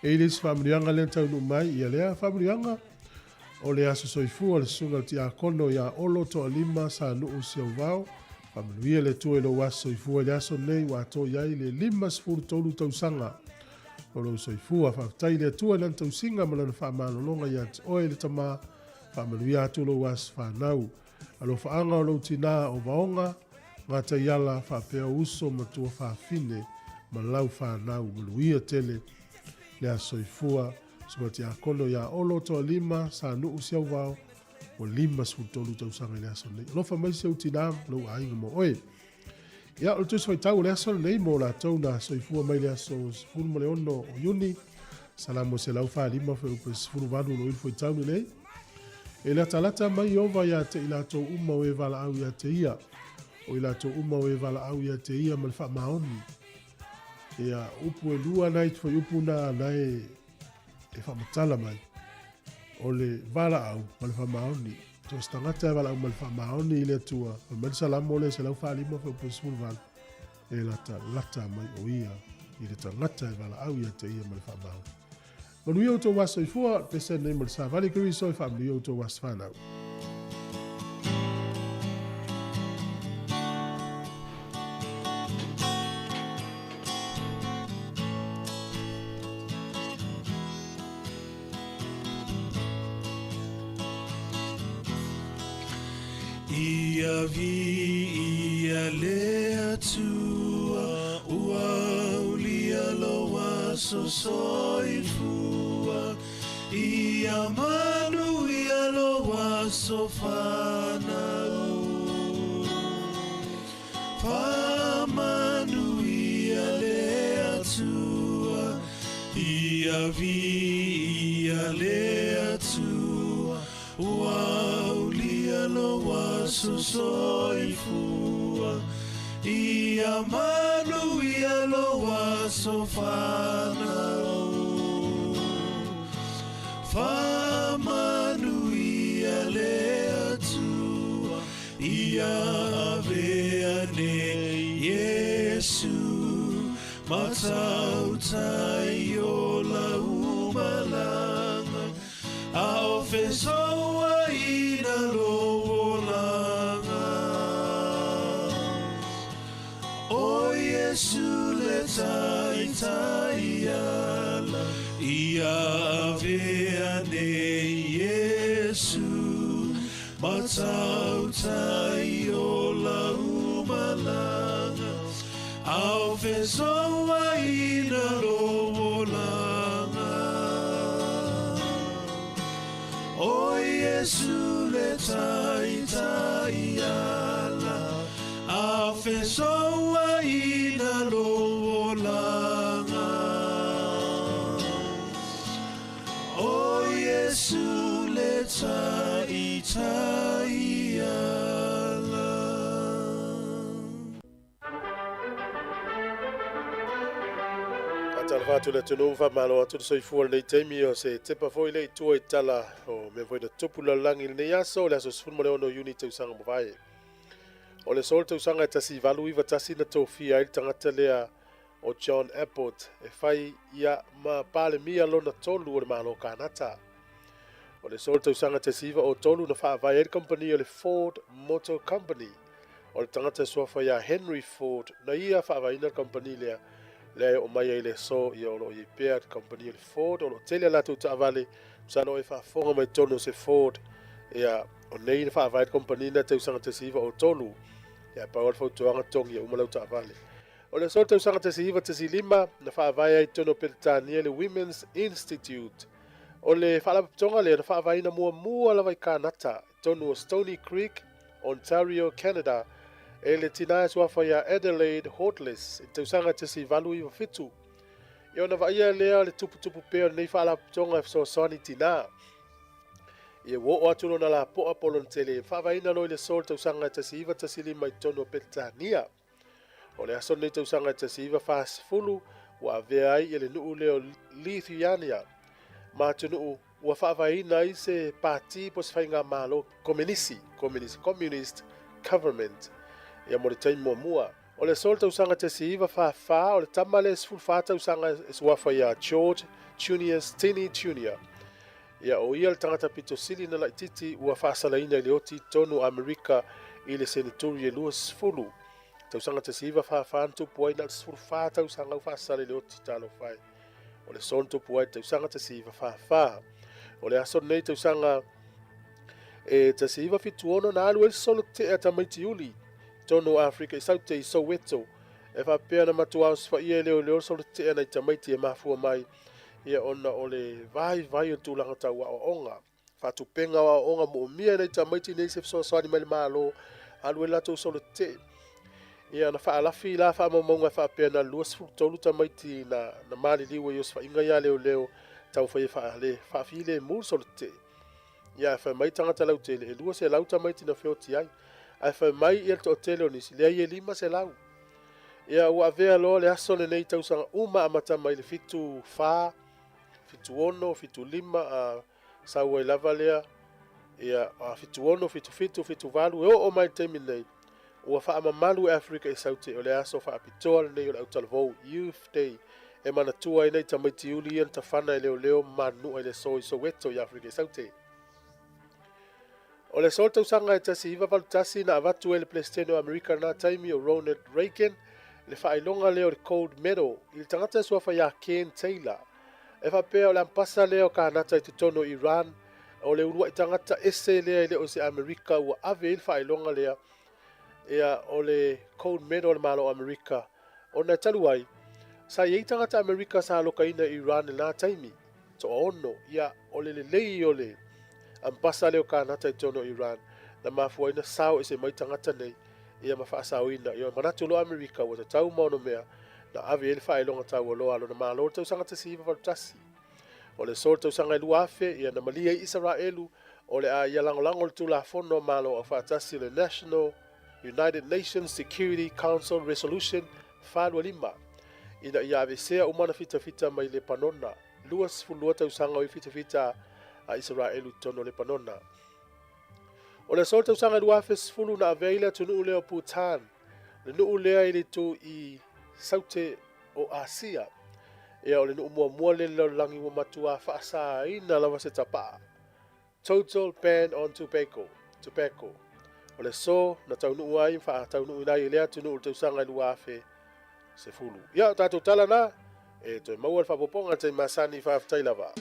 E i le isi faamanuiaga lea na taunuu mai, ia lea faamanuiaga o le aso soifua le susuga i le tiakono ia Olo Toalima Sanuu Siauvao. Faamanuia le Atua i lou aso soifua i le aso lenei ua atoa i ai le 53 tausaga o lou soifua. Faafetai i le Atua i lana tausiga ma lana faamalologa ia te oe le tama. Faamanuia atu lou aso fanau. Alofaaga o lou tinā o Vaoga. gataiala faapea uso ma tuafafine ma lau fanau. Manuia tele le aso soifua. Susuga Tiakono ia Olo Toalima Sanuu Siauvao ua 53 tausaga i le aso lenei. Alofa mai si ou tinā ma lou aiga mo oe. Ia, o le Tusi Faitau o le aso lenei mo latou na soifua mai le aso 16 o Iuni, Salamo 145 fuaiupu 18 o lo o i le fuaitau lenei. E latalata mai Ieova ia te i latou uma o e valaau ia te ia, o i latou uma o e valaau ia te ia ma le faamaoni. Ia, upu e lua nai fuaiupu na na e e faamatala mai, o le valaau ma le faamaoni. So o se tagata e valaau ma le faamaoni i le Atua, fai mai le Salamo lea 145 fuaiupu 18, e latalata mai o ia i le tagata e valaau ia te ia ma le faamaoni. Manuia outou aso soifua, pese nei ma le savali Keriso e faamanuia outou aso fanau. Ia viia le Atua, ua aulia lou aso soifua. Ia manuia lou aso fanau. Faamanuia le Atua, ia viia le Atua, ua aulia lou aso soifua. Ia manuia lou aso fanau. Faamanuia le Atua, ia avea nei Iesu, matautai o lau malaga, a o fesouaina lou olaga. O Iesu le taitai ala, ia avea nei Iesu, matautai o lau malaga, a o fesouaina lou olaga. O Iesu le taitai ala, a o fesouaina lou olaga. O Iesu le taitai ala. Faatalofa atu le atunuu, faamalo atu le soifua i lenei taimi o se tepa foi le i tua i tala o mea foi na tupu lalolagi i lenei aso, le aso 16 Iuni tausaga mavae. O le aso o le tausaga e 1891 na tofia ai le tagata lea o John Abbott e fai ia ma Palemia lona tolu o le Malo Kanata. O le aso o le tausaga 1903 na faavae ai le kamupani o le Ford Motor Company. O le tagata e suafa ia Henry Ford na ia faavaeina le kamupani lea, lea e oo mai ai i le aso ia o lo o i ai pea le kamupani o le Ford. O lo o tele a latou taavale, masalo e faafofoga mai totonu o se Ford, ia o nei na faavae le kamupani lea tausaga 1903. Ia pau lava le fautuaga togi ia uma lau taavale. O le aso o le tausaga 1915 na faavae ai i totonu o Peretania le Women's Institute. O le faalapotopotoga lea na faavaeina muamua lava i Kanata, i totonu o Stoney Creek, Ontario, Canada, e le tina e suafa ia Adelaide Hortless i le tausaga 1897. Ia ona vaaia lea o le tuputupu pea o lenei faalapotopotoga e fesoasoani i tina. Ia ua oo atu lona lapoa po o lona tele, faavaeina loa i le aso o le tausaga 1915 i totonu o Peretania. O le aso lenei tausaga 1940 ua avea ai le nuu lea o Lithuania ma atunuu ua faavaeina ai se pati po o se faigamalo komenisi, communist, communist government, ia mo le taimi muamua. O le aso o le tausaga 1944, o le tama lea e 14 tausaga e suafa ia George Junius Stinney Junior. Ia o ia le tagata pito sili na laititi ua faasalaina i le oti i totonu o Amerika i le seneturi e 20. Tausaga 1944 na tupu ai na o le 14 tausaga ua faasala i le oti talofa e. O le aso na tupu ai tausaga 1944. O le aso lenei tausaga e 1976 na alu ai le solo tea tamaiti uli. totonu o Afrika i Saute i Soweto, e faapea na matuā osofai'a e leoleo le solote'e a nai tamaiti e mafua mai ia ona o le vaivai o le tulaga tau aoaoga. Faatupega o aoaoga moomia e nai tamaiti nei se fesoasoani mai le Malo alu ai le latou solotetee. Ia na faalafi la faamaumauga e faapea na 23 tamaiti na maliliu ai i osofaiga ia leoleo taumafai e faale faafilemu le solotetee. Ia ae fai mai tagata lautele e 200 tamaiti na feoti ai. Ae fai mai ia le toatele o nisi, leai e 500. Ia ua avea loa le aso lenei i tausaga uma amata mai le 74, 76, 75, a sau ai lava lea, ia, 76, 77, 78, e oo mai i le taimi lenei, ua faamamalu e Afrika i Saute o le aso faapitoa lenei o le autalavou, Youth Day, e manatua ai nai tamaiti uli ia na tafana e leoleo ma manunua i le aso i Soweto i Afrika i Saute. O le aso o le tausaga e 1981 na avatu ai e le Peresetene o Amerika i lena taimi o Ronald Reagan le faailoga lea o le Gold Medal i le tagata e suafa ia Ken Taylor. E faapea o le ampasa lea o Kanata i totonu o Iran, o le uluai tagata ese lea e le o se Amerika ua ave i ai le faailoga lea, ia, o le Gold Medal a le Malo o Amerika. Ona e talu ai, sa i ai tagata Amerika sa alokaina i Iran i lena taimi, toaono, ia, o le lelei o le ampasa lea o Kanata i totonu o Iran, na mafua ai ona sao ese mai tagata nei, ia ma faasaoina. Ia manatu loa Amerika ua tatau ma onomea na ave i ai le faailoga taualoa a lona Malo i le tausaga 1981. O le aso o le tausaga e 2000, ia na malie ai Isaraelu o le a ia lagolago le Tulafono a Malo Aufaatasi o le National United Nations Security Council Resolution 425 ina ia aveesea uma ana fitafita mai Lepanona. 22 tausaga o i fitafita a Isaraelu i totonu o Lepanona. O le aso o le tausaga e 2010 na avea ai le atunuu lea o Bhutan, le nuu lea i le itu i Saute o Asia. Ia, o le nuu muamua lea i le lalolagi ua matuā faasaina lava se tapaa. Total ban on tobacco. Tobacco. O le aso na taunuu ai ma faataunuuina ai e lea atunuu i le tausaga e 2010. Ia, o tatou tala na, e toe maua le faaopoopoga i le taimi masani, faafetai lava.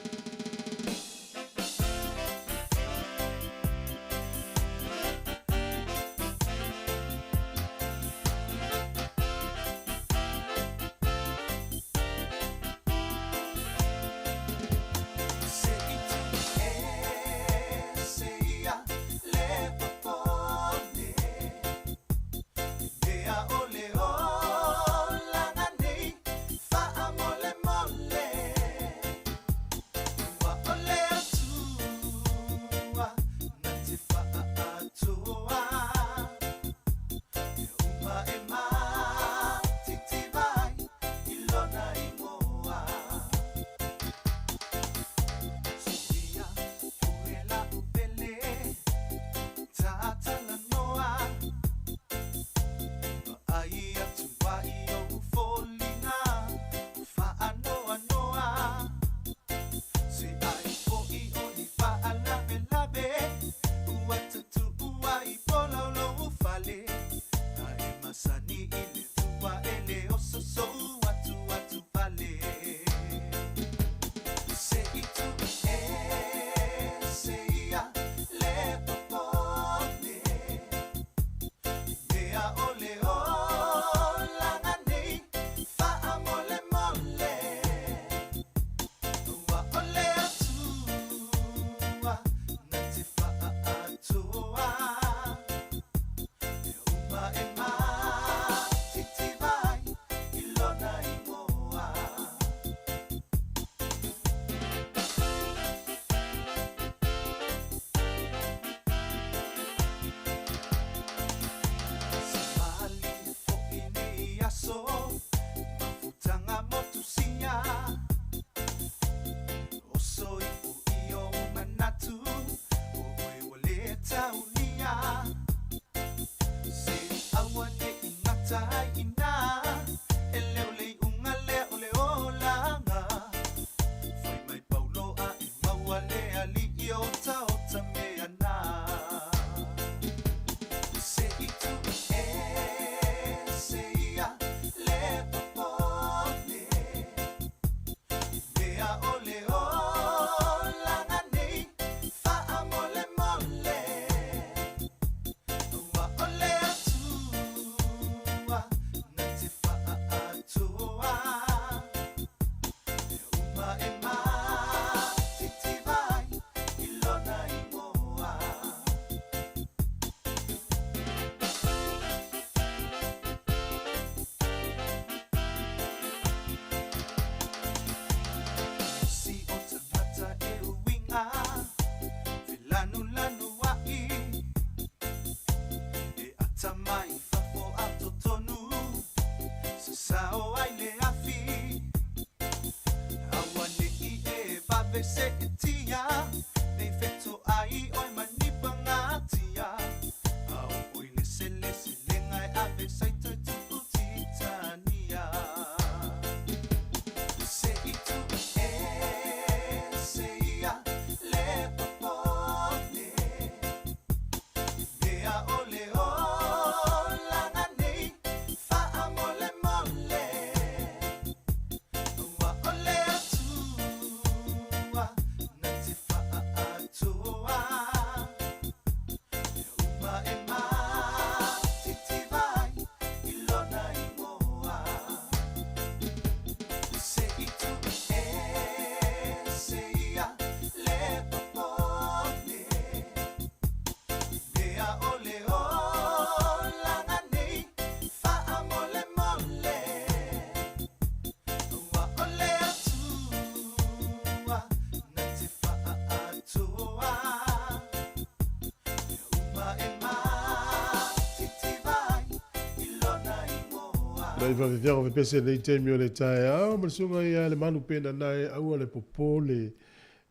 Nai whawhiwhianga whepese nei taimi o le taeao, ma le susuga ia Lemalu Pena nae aua le popole,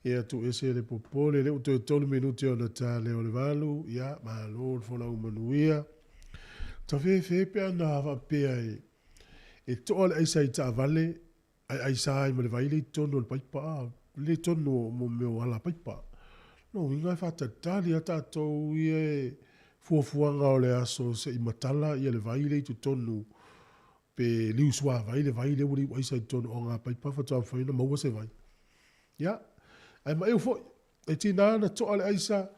ia tuuese le popole, lea ua toe 3 minute ona ta lea o le 8, ia malo le folau manuia. Tafefe pe ana faapea e, e toa le aisa i taavale, ae aisa ai ma le vai lea i totonu o le paipa, a, le totonu o mo mea o ala paipa. Lona uiga e faatalitali lava tatou ia e fuafuaga o le aso se i matala ia le vai lea i totonu pe liu suavai le vai lea ua liu aisa i totonu o aga paipa faatoa mafai ona maua se vai. Ia, ae maeu foi, e tiga ona toa le aisa,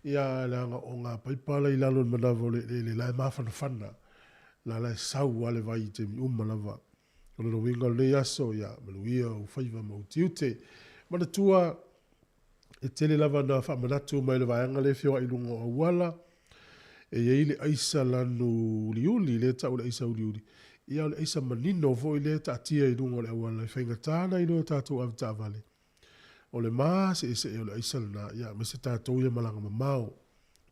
ia leaga o ngā paipa la i lalo i le manava o le eleele la e mafanafana, la la e sau lava le vai i taimi uma lava. O lona uiga o lenei aso, ia, manuia ou faiva ma ou tiute. Manatua, e tele lava na faamanatu mai le vaega lea e feoai i luga o auala, e i ai le aisa lanu uliuli, lea e tau o le aisa uliuli, ia o le aisa manino foi lea e taatia i luga o le auala e faigata ona iloa e tatou avetaavale. O le maseesee o le aisa lena, ia aemaise tatou ia malaga mamao.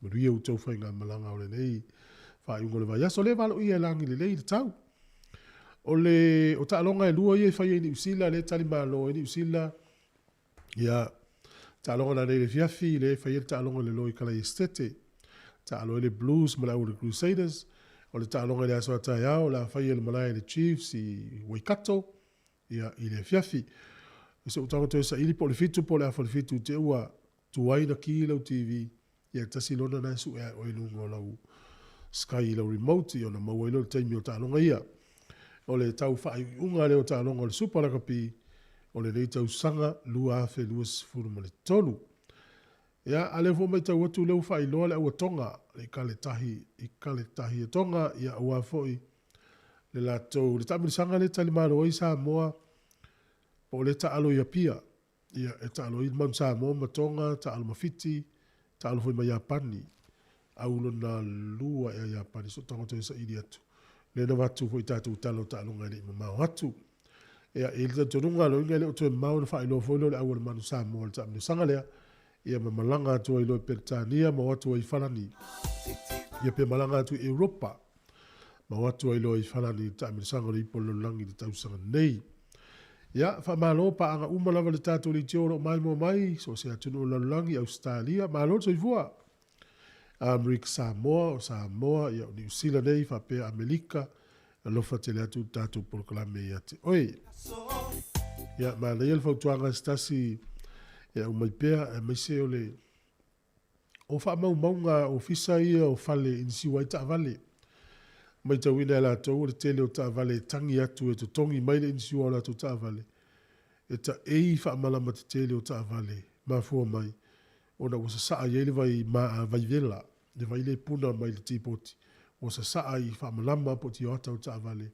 Manuia outou faigamalaga o lenei faaiuga o le vaiaso. O lea e valoia e lagi lelei le tau. O le o taaloga e lua ia e faia i Niu Sila, lea e tali malo ai Niu Sila. Ia, taaloga nanei i le afiafi, lea e faia le taaloga i le Loe Kalai Esetete. Taalo ai le Blues ma le au o le Crusaders. O le taaloga i le aso a taeao, o le a faia i le malae a le Chiefs i Waikato. Ia, i le afiafi. I so'u tago toe saili po o le 7 po o le afa o le 7 i te ua tuai na ki lau TV, ia e tasi lona na e su'e ae oe i luga o lau Sky i lau remote, ia ona maua ai lea o le taimi o taaloga ia. O le tau faaiuiuga lea o taaloga o le Supa Lakapi o lenei tausaga 2023. Ia, a lea foi ua matau atu lea ua faailoa le auatoga, le ikale tahi, ikale tahi e Tonga, ia aua foi le latou, le taamilisaga lea e talimalo ai Samoa, po o lea e taalo i Apia, ia e taalo ai Manu Samoa ma Tonga, taalo ma Fiti, taalo foi ma Iapani, au lona lua ea Iapani, so tagoto e saili atu. Lea na avatu foi tatou tala o taaloga e le i mamao atu. Ia, e i ai le talitonuga, loiga e le o toe mamao ona faailoa foi lea o le au a le Manu Samoa i le taamilisaga lea, ia ma malaga atu ai loa i Peretania ma o atu ai i Farani. Ia pe malaga atu i Europa. Ma o atu ai loa i Farani i le taamilosaga o le Ipu o le Lalolagi i le tausaga nei. Ia, faamalo, paaga uma lava le tatou leitio o lo o maimoa mai, so o se atunuu o le lalolagi, Ausetalia, malo le soifua. Amerika Samoa, o Samoa, ia o Niu Sila nei, faapea Amelika, alofa tele atu i le tatou polokalame ia te oe. Ia, manaia le fautuaga a se tasi e aumai pea, aemaise o le O faamaumauga ofisa ia o fale i nisiu ai taavale. Matauina e latou o le tele o taavale e tagi atu e totogi mai le inisiua o latou taavale, e taei faamalama tetele o taavale mafua mai ona ua sasaa i ai le vai maa vaivela, le vai le puna mai le tipoti, ua sasaa i faamalama po o tioata o taavale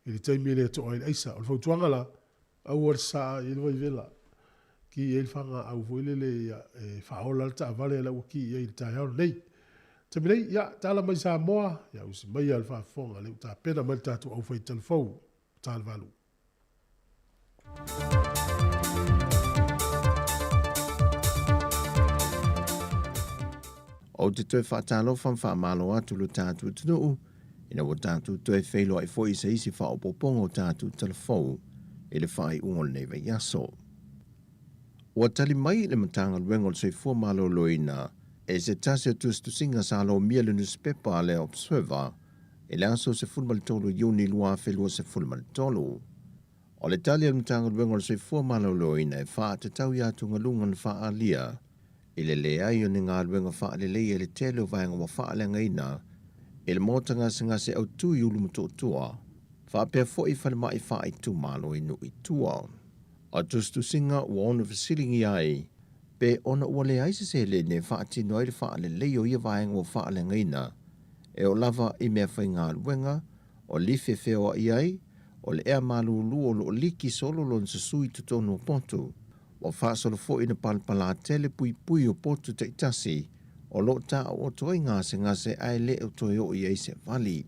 i le taimi e le toa ai le aisa. O le fautuaga la, Aua le sasaa i ai le vaivela. Ki i ai le fagaau foi lele ia e faaola le taavale la ua ki i ai i le taeao lenei. Taimi nei, ia, tala mai Samoa, ia usi maia le faafofoga lea ua tapena mai le tatou aufai talafou, Talevalu. Ou te toe faatalofa ma faamalo atu lo tatou atunuu ina ua tatou toe feiloai foi i se isi faaopoopoga o tatou talafou i le faaiuga o lenei vaiaso. Ua tali mai le Matagaluega o le Soifua Maloloina e se tasi o tusitusiga sa lomia le nusipepa a le Observer i le aso 13 Iuni 2023. O le tali a le Matagaluega o le Soifua Maloloina e faatatau i atugaluga na faaalia i le leai o ni galuega faaleleia i le tele o vaega ua faaleagaina i le Maota Gasegase Autu i Ulumotootua, faapea foi falemai faaitumalo i nuu i tua. O tusitusiga ua ono fesiligia ai pe ona ua leai se seleni e faatino ai le faaleleia o ia vaega ua faaleagaina, e oo lava i meafaigaluega, o lifi e feoai ai, o le ea malulu o lo o liki solo lona susui i totonu o potu. Ua faasolo foi ina palapala tele puipui o potu taitasi o lo o taooto ai gasegase ae le o toe oo i ai se vali.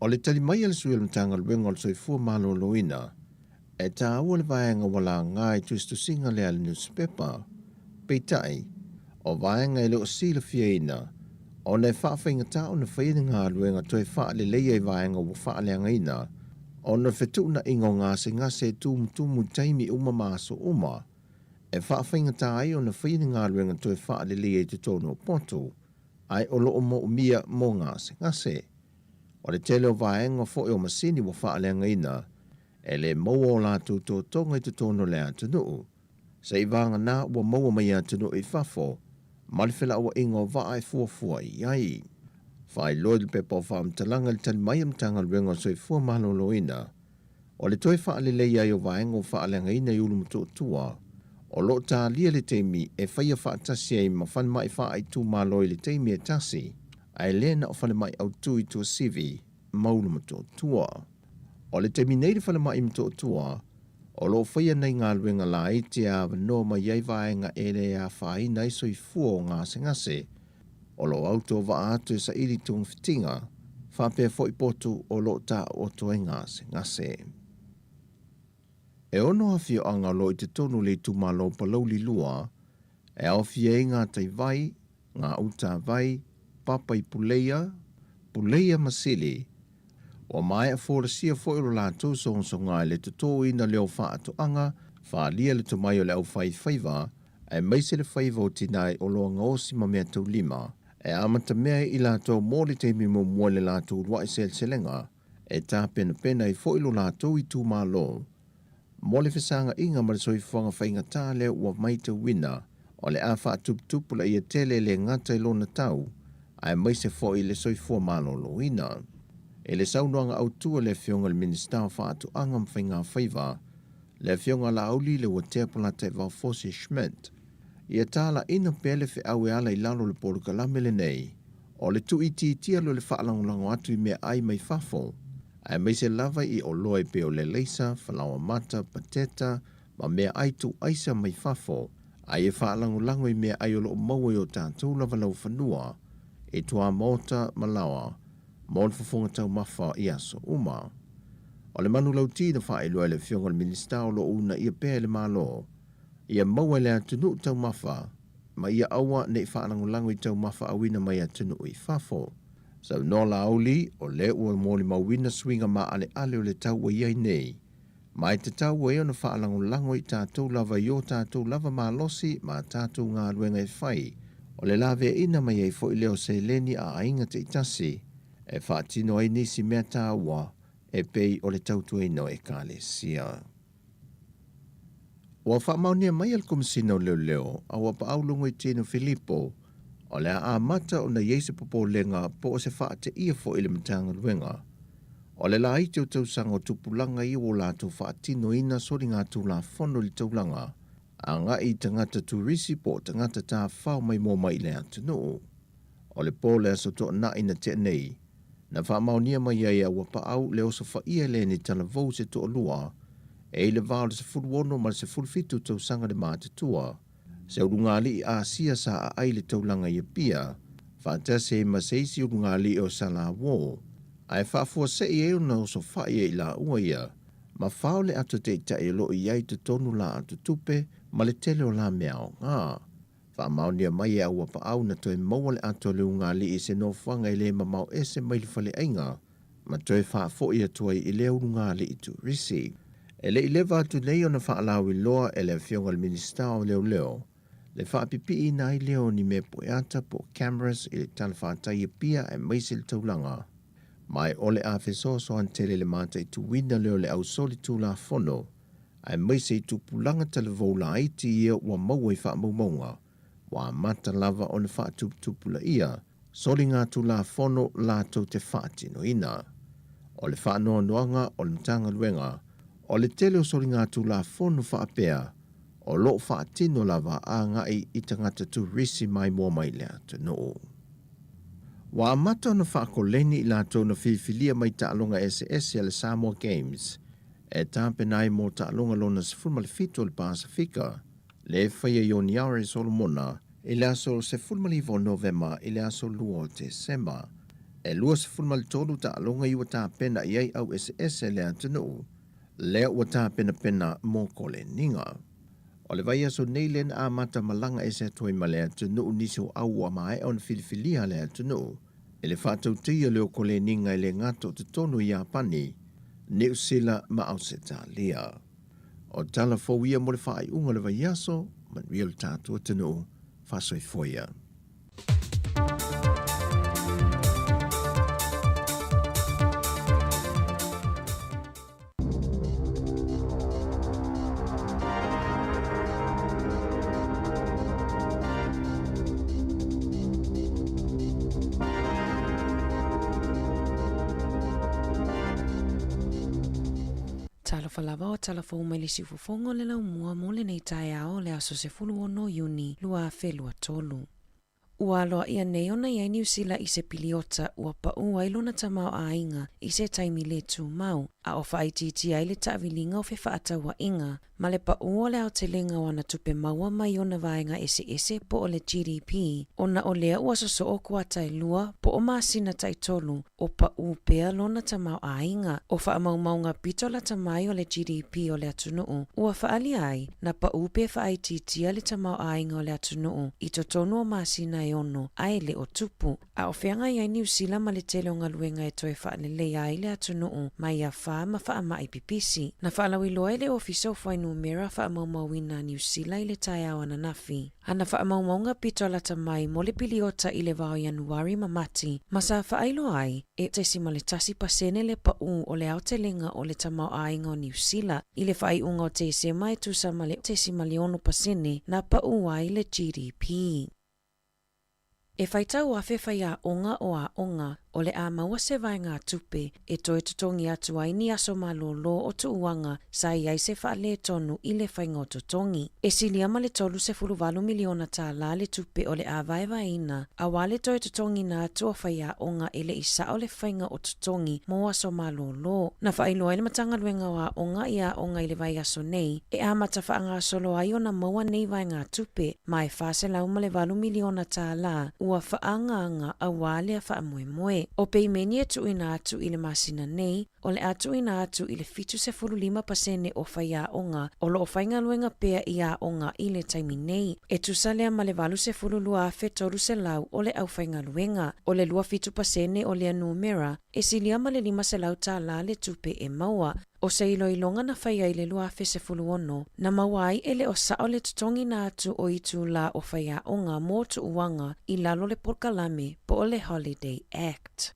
O le tali mai a le sui o le Matagaluega o le Soifua Maloloina, e taua le vaega ua laga i tusitusiga lea a le nusipepa. Peitai, o vaega e le o silafiaina ona e faafaigata ona faia ni galuega toe faaleleia i vaega ua faaleagaina. ona o le fetuunaiga o gasegase e tumutumu i taimi uma ma aso uma, e faafaigata ai ona faia ni galuega toe faaleleia i totonu o potu, ae o lo o moomia mo gasegase. O le tele o vaega foi o masini ua faaleagaina, e le maua o latou totoga i totonu o le atunuu, seiavagana ua maua mai atunuu i fafo ma le felauaiga o vaa e fuafua i ai. Faailoa i le pepa o faamatalaga i le tali mai a Matagaluega o Soifua Maloloina, o le toe faaleleia ai o vaega ua faaleagaina i Ulumotootua, o lo o talia le taimi e faia faatasi ai ma falemai faaitumalo i le taimi e tasi, ae le na o falemai autu i Tuasivi ma Ulumotootua. O le taimi nei i le falemai i Motootua, o lo o faia nai galuega laiti e avanoa mai ai vaega e le afaina ai soifua o gasegase, o lo o autovaa atu e saili togafitiga, faapea foi potu o lo o taooto ai gasegase. E ono afioaga o lo o i totonu o le itumalo o Palauli 2, e aofia ai Gataivai, Gautavai, Papa i Puleia, Puleia ma Sili. Ua maea folasia foi o lo latou sogasoga i le totoina lea o faatoaga, faaalia le tomai o le aufaifaiva, aemaise le faiva o tina i oloa gaosi ma meataulima, e amatamea ai i latou mo le taimi muamua i le latou uluai seleselega, e tapenapena ai foi lo latou itumalo mo le fesaga'iga ma le soifuaga faigata lea ua matauina o le a faatuputupulaia tele e le gata i lona tau aemaise foi le soifua maloloina. I le saunoaga autu a le Afioga i le Minisita o Faatoaga ma Faigafaiva, le Afioga Laauli Leuatea Polataivao Fosi Schmidt, ia tala'ina pea le feau e ala i lalo o le polokalame lenei o le tuuitiitia lea o le faalagolago atu i meaai mai fafo, aemaise lava i oloa e pei o le alaisa, falaoa mata, pateta, ma meaai tuuaisa mai fafo, a ia faalagolago i meaai o lo o maua i o tatou lava laufanua, i tuamaota ma laoa, mo le fofoga taumafa i aso uma. O le manulauti na faailoa e le Afioga i le Minisita o lo o uunaia pea e le Malo ia maua e le atunuu taumafa ma ia aua ne i faalagolago i taumafa auina mai atunuu i fafo. Saunoa Laauli, o lea ua molimauina suiga maaleale o le tau ua i ai nei, ma e tatau ai ona faalagolago i tatou lava i o tatou lava malosi ma a tatou galuega e fai, o le laveaiina mai ai foi lea o seleni a aiga taitasi e faatino ai nisi mea taua e pei o le tautuaina o Ekalesia. Ua faamaonia mai e le Komesina o Leoleo a ua paau Logoitino Filipo, o le a amata ona i ai se popolega po o se faateia foi i le Matagaluega. O le laiti o tausaga o tupulaga ia ua latou faatinoina soligatulafono i le taulaga agai i tagata turisi po o tagata tafafao maimoa mai i le atunuu. O le po o le Aso Toonai na tea nei, na faamaonia mai ai a ua paau le osofaia e Leni Talavou se toalua e i le va o le 16 ma le 17 tausaga le matutua, se ulugalii Asia sa aai i le taulaga i Apia, faatasi ai ma se isi ulugalii o Salawō, ae faafuasei ai ona osofai e i laua ia, ma fao le ato taitai o lo o i ai i totonu la ato tupe ma le tele o la mea aoga. Faamaonia mai e Auapaau na toe maua le ato a le ulugalii i se nofoaga e le mamao ese mai le faleaiga ma toe faafoi atu ai i lea ulugalii turisi. E le i leva atu nei ona faalauiloa e le Afioga i le Minisita o Leoleo le faapipiiina ai lea o ni mea pueata po o cameras i le talafatai Apia aemaise le taulaga ma e o le a fesoasoani tele i le mataituina lea o le ausolitulafono aemaise i tupulaga talavou laiti ia ua maua i faamaumauga, ua amata lava ona faatuputupulaia soligatulafono latou te faatinoina. O le faanoanoaga o le Matagaluega, o le tele o soligatulafono faapea o lo o faatino lava agai i tagata turisi maimoa mai le atunuu. Ua amata ona faakoleni i latou na filifilia mai taaloga eseese a le Samoa Games e tapena ai mo taaloga lona 17 o le Pasefika, le e faia i Honiara i Solomona i le aso 19 o Novema i le aso 2 o Tesema. E 23 taaloga i ua tapena i ai au eseese a le atunuu, lea ua tapenapena mo koleniga. O le vaiaso nei lea na amata malaga ese atu ai ma le atunuu nisi o au ua maea ona filifilia a le atunuu i le faatauteia lea o koleniga e le gata o totonu i Iapani. Niu Sila ma Ausetalia. O tala fou ia mo le faaiuga o le vaiaso, manuia lo tatou atunuu, faasoifua ia. Talofa lava o tala fou mai le siufofoga o le laumua mo lenei taeao o le aso 16 Iuni 2023. Ua aloaia nei ona i ai Niu Sila i se piliota ua paʻu ai lona tamaoaiga i se taimi le tumau, a o faaitiitia ai le taaviliga o fefaatauaiga ma le paʻu o le aotelega o ana tupe maua mai ona vaega eseese po o le GDP, ona o lea ua sosoo kuata e lua po o masina taitolu o paʻu pea lona tamaoaiga. O faamaumauga pito lata mai o le GDP o le atunuu ua faaalia ai, na paʻu pe faaitiitia le tamaoaiga o le atunuu i totonu o masina e ono ae le o tupu. A o feagai ai Niu Sila ma le tele o galuega e toe faaleleia ai le atunuu mai afa ma faamai pipisi. Na faalauiloa e le Ofisa o Fuainumera Faamaumauina a Niu Sila i le taeao ananafi ana faamaumauga pito lata mai mo le piliota i le vao Ianuari ma Mati, ma sa faailoa ai e 0.1 pasene le paʻu o le aotelega o le tamaoaiga o Niu Sila i le faaiuga o Tesema e tusa ma le 0.6 pasene na paʻu ai le GDP. E faitau afe faiaoga o aoga o le a maua se vaegatupe e toe totogi atu ai ni aso malōlō o tuuaga sa i ai se faaletonu i le faiga o totogi. E silia ma le $38 miliona tālā le tupe o le a vaevaeina auā le toe totogiina atu o faiaoga e le i sao le faiga o totogi mo aso malōlō. Na faailoa ai le Matagaluega o Aoga i aoga i le vaiaso nei e amata faagasolo ai ona maua nei vaegatupe ma e $408 miliona tālā ua faaagaaga auā lea faamoemoe. O peimeni e tuuina atu i le masina nei, o le a tuuina atu i le 75% o faiaoga o loo faigaluega pea i aoga i le taimi nei. E tusa lea ma le 82,300 o le aufaigaluega. O le 27% o lea numera e silia ma le $500 tālā le tupe e maua. O se iloiloga na faia i le 2016, na maua ai e le o sao le totogiina atu o itulā o faiaoga mo tuuaga i lalo le polokalame po o le Holiday Act.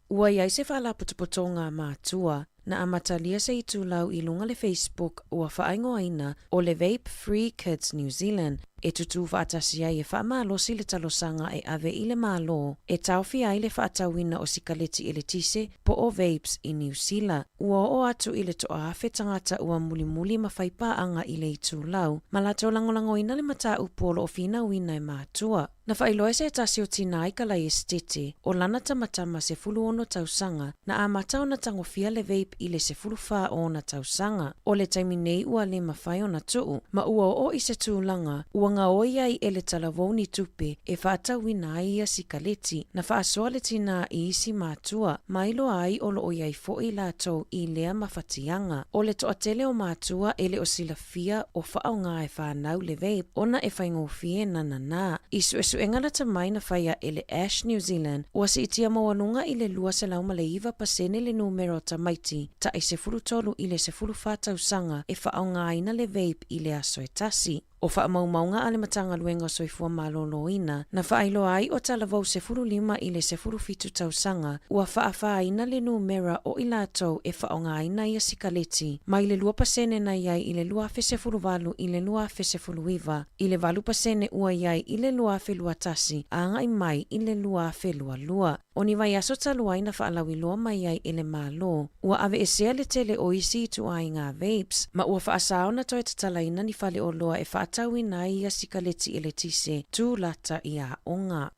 Ua i ai se faalapotopotoga a matua na amatalia se itulau i luga le Facebook ua faaigoaina o le Vape Free Kids New Zealand e tutū faatasi ai e faamalosi le talosaga e ave i le Malo e taofia ai le faatauina o sikaleti eletise po o vapes i Niu Sila. Ua oo atu i le 1,000 tagata ua mulimuli ma faipaaga i le itulau ma latou lagolagoina le mataupu o loo finauina e matua. Na faailoa e se tasi o tinā i Kalaesetete o lana tamatama 16 tausaga na amata ona tagofia le vape i le 14 o ona tausaga. O le taimi nei ua le mafai ona tuu, ma ua oo i se tulaga ua gaoi ai e le talavou ni tupe e faatauina ai ia sikaleti. Na faasoa le tinā i isi matua, ma iloa ai o loo i ai foʻi latou i lea mafatiaga. O le toatele o matua e le o silafia o faaaoga e fanau le vape ona e faigofie nananā. I suesuega lata mai na faia e le Ash New Zealand, ua siitia maualuga i le 209% le numera o tamaiti tai 13 i le 14 tausaga e faaaogaina le vape i le aso e tasi. O faamaumauga a le Matagaluega o Soifua Maloloina na faailoa ai o talavou 15 i le 17 tausaga ua faafāina le numera o i latou e faaaogaina ia sikaleti mai le 2% na i ai i le 2018 i le 2019 i le 8% ua i ai i le 2021 agai mai i le 2022. O ni vaiaso talu ai na faalauiloa mai ai e le Malo ua aveesea le tele o isi ituaiga vapes ma ua faasā ona toe tatalaina ni faleoloa e faatauina ai ia sikaleti eletise tulata i aoga.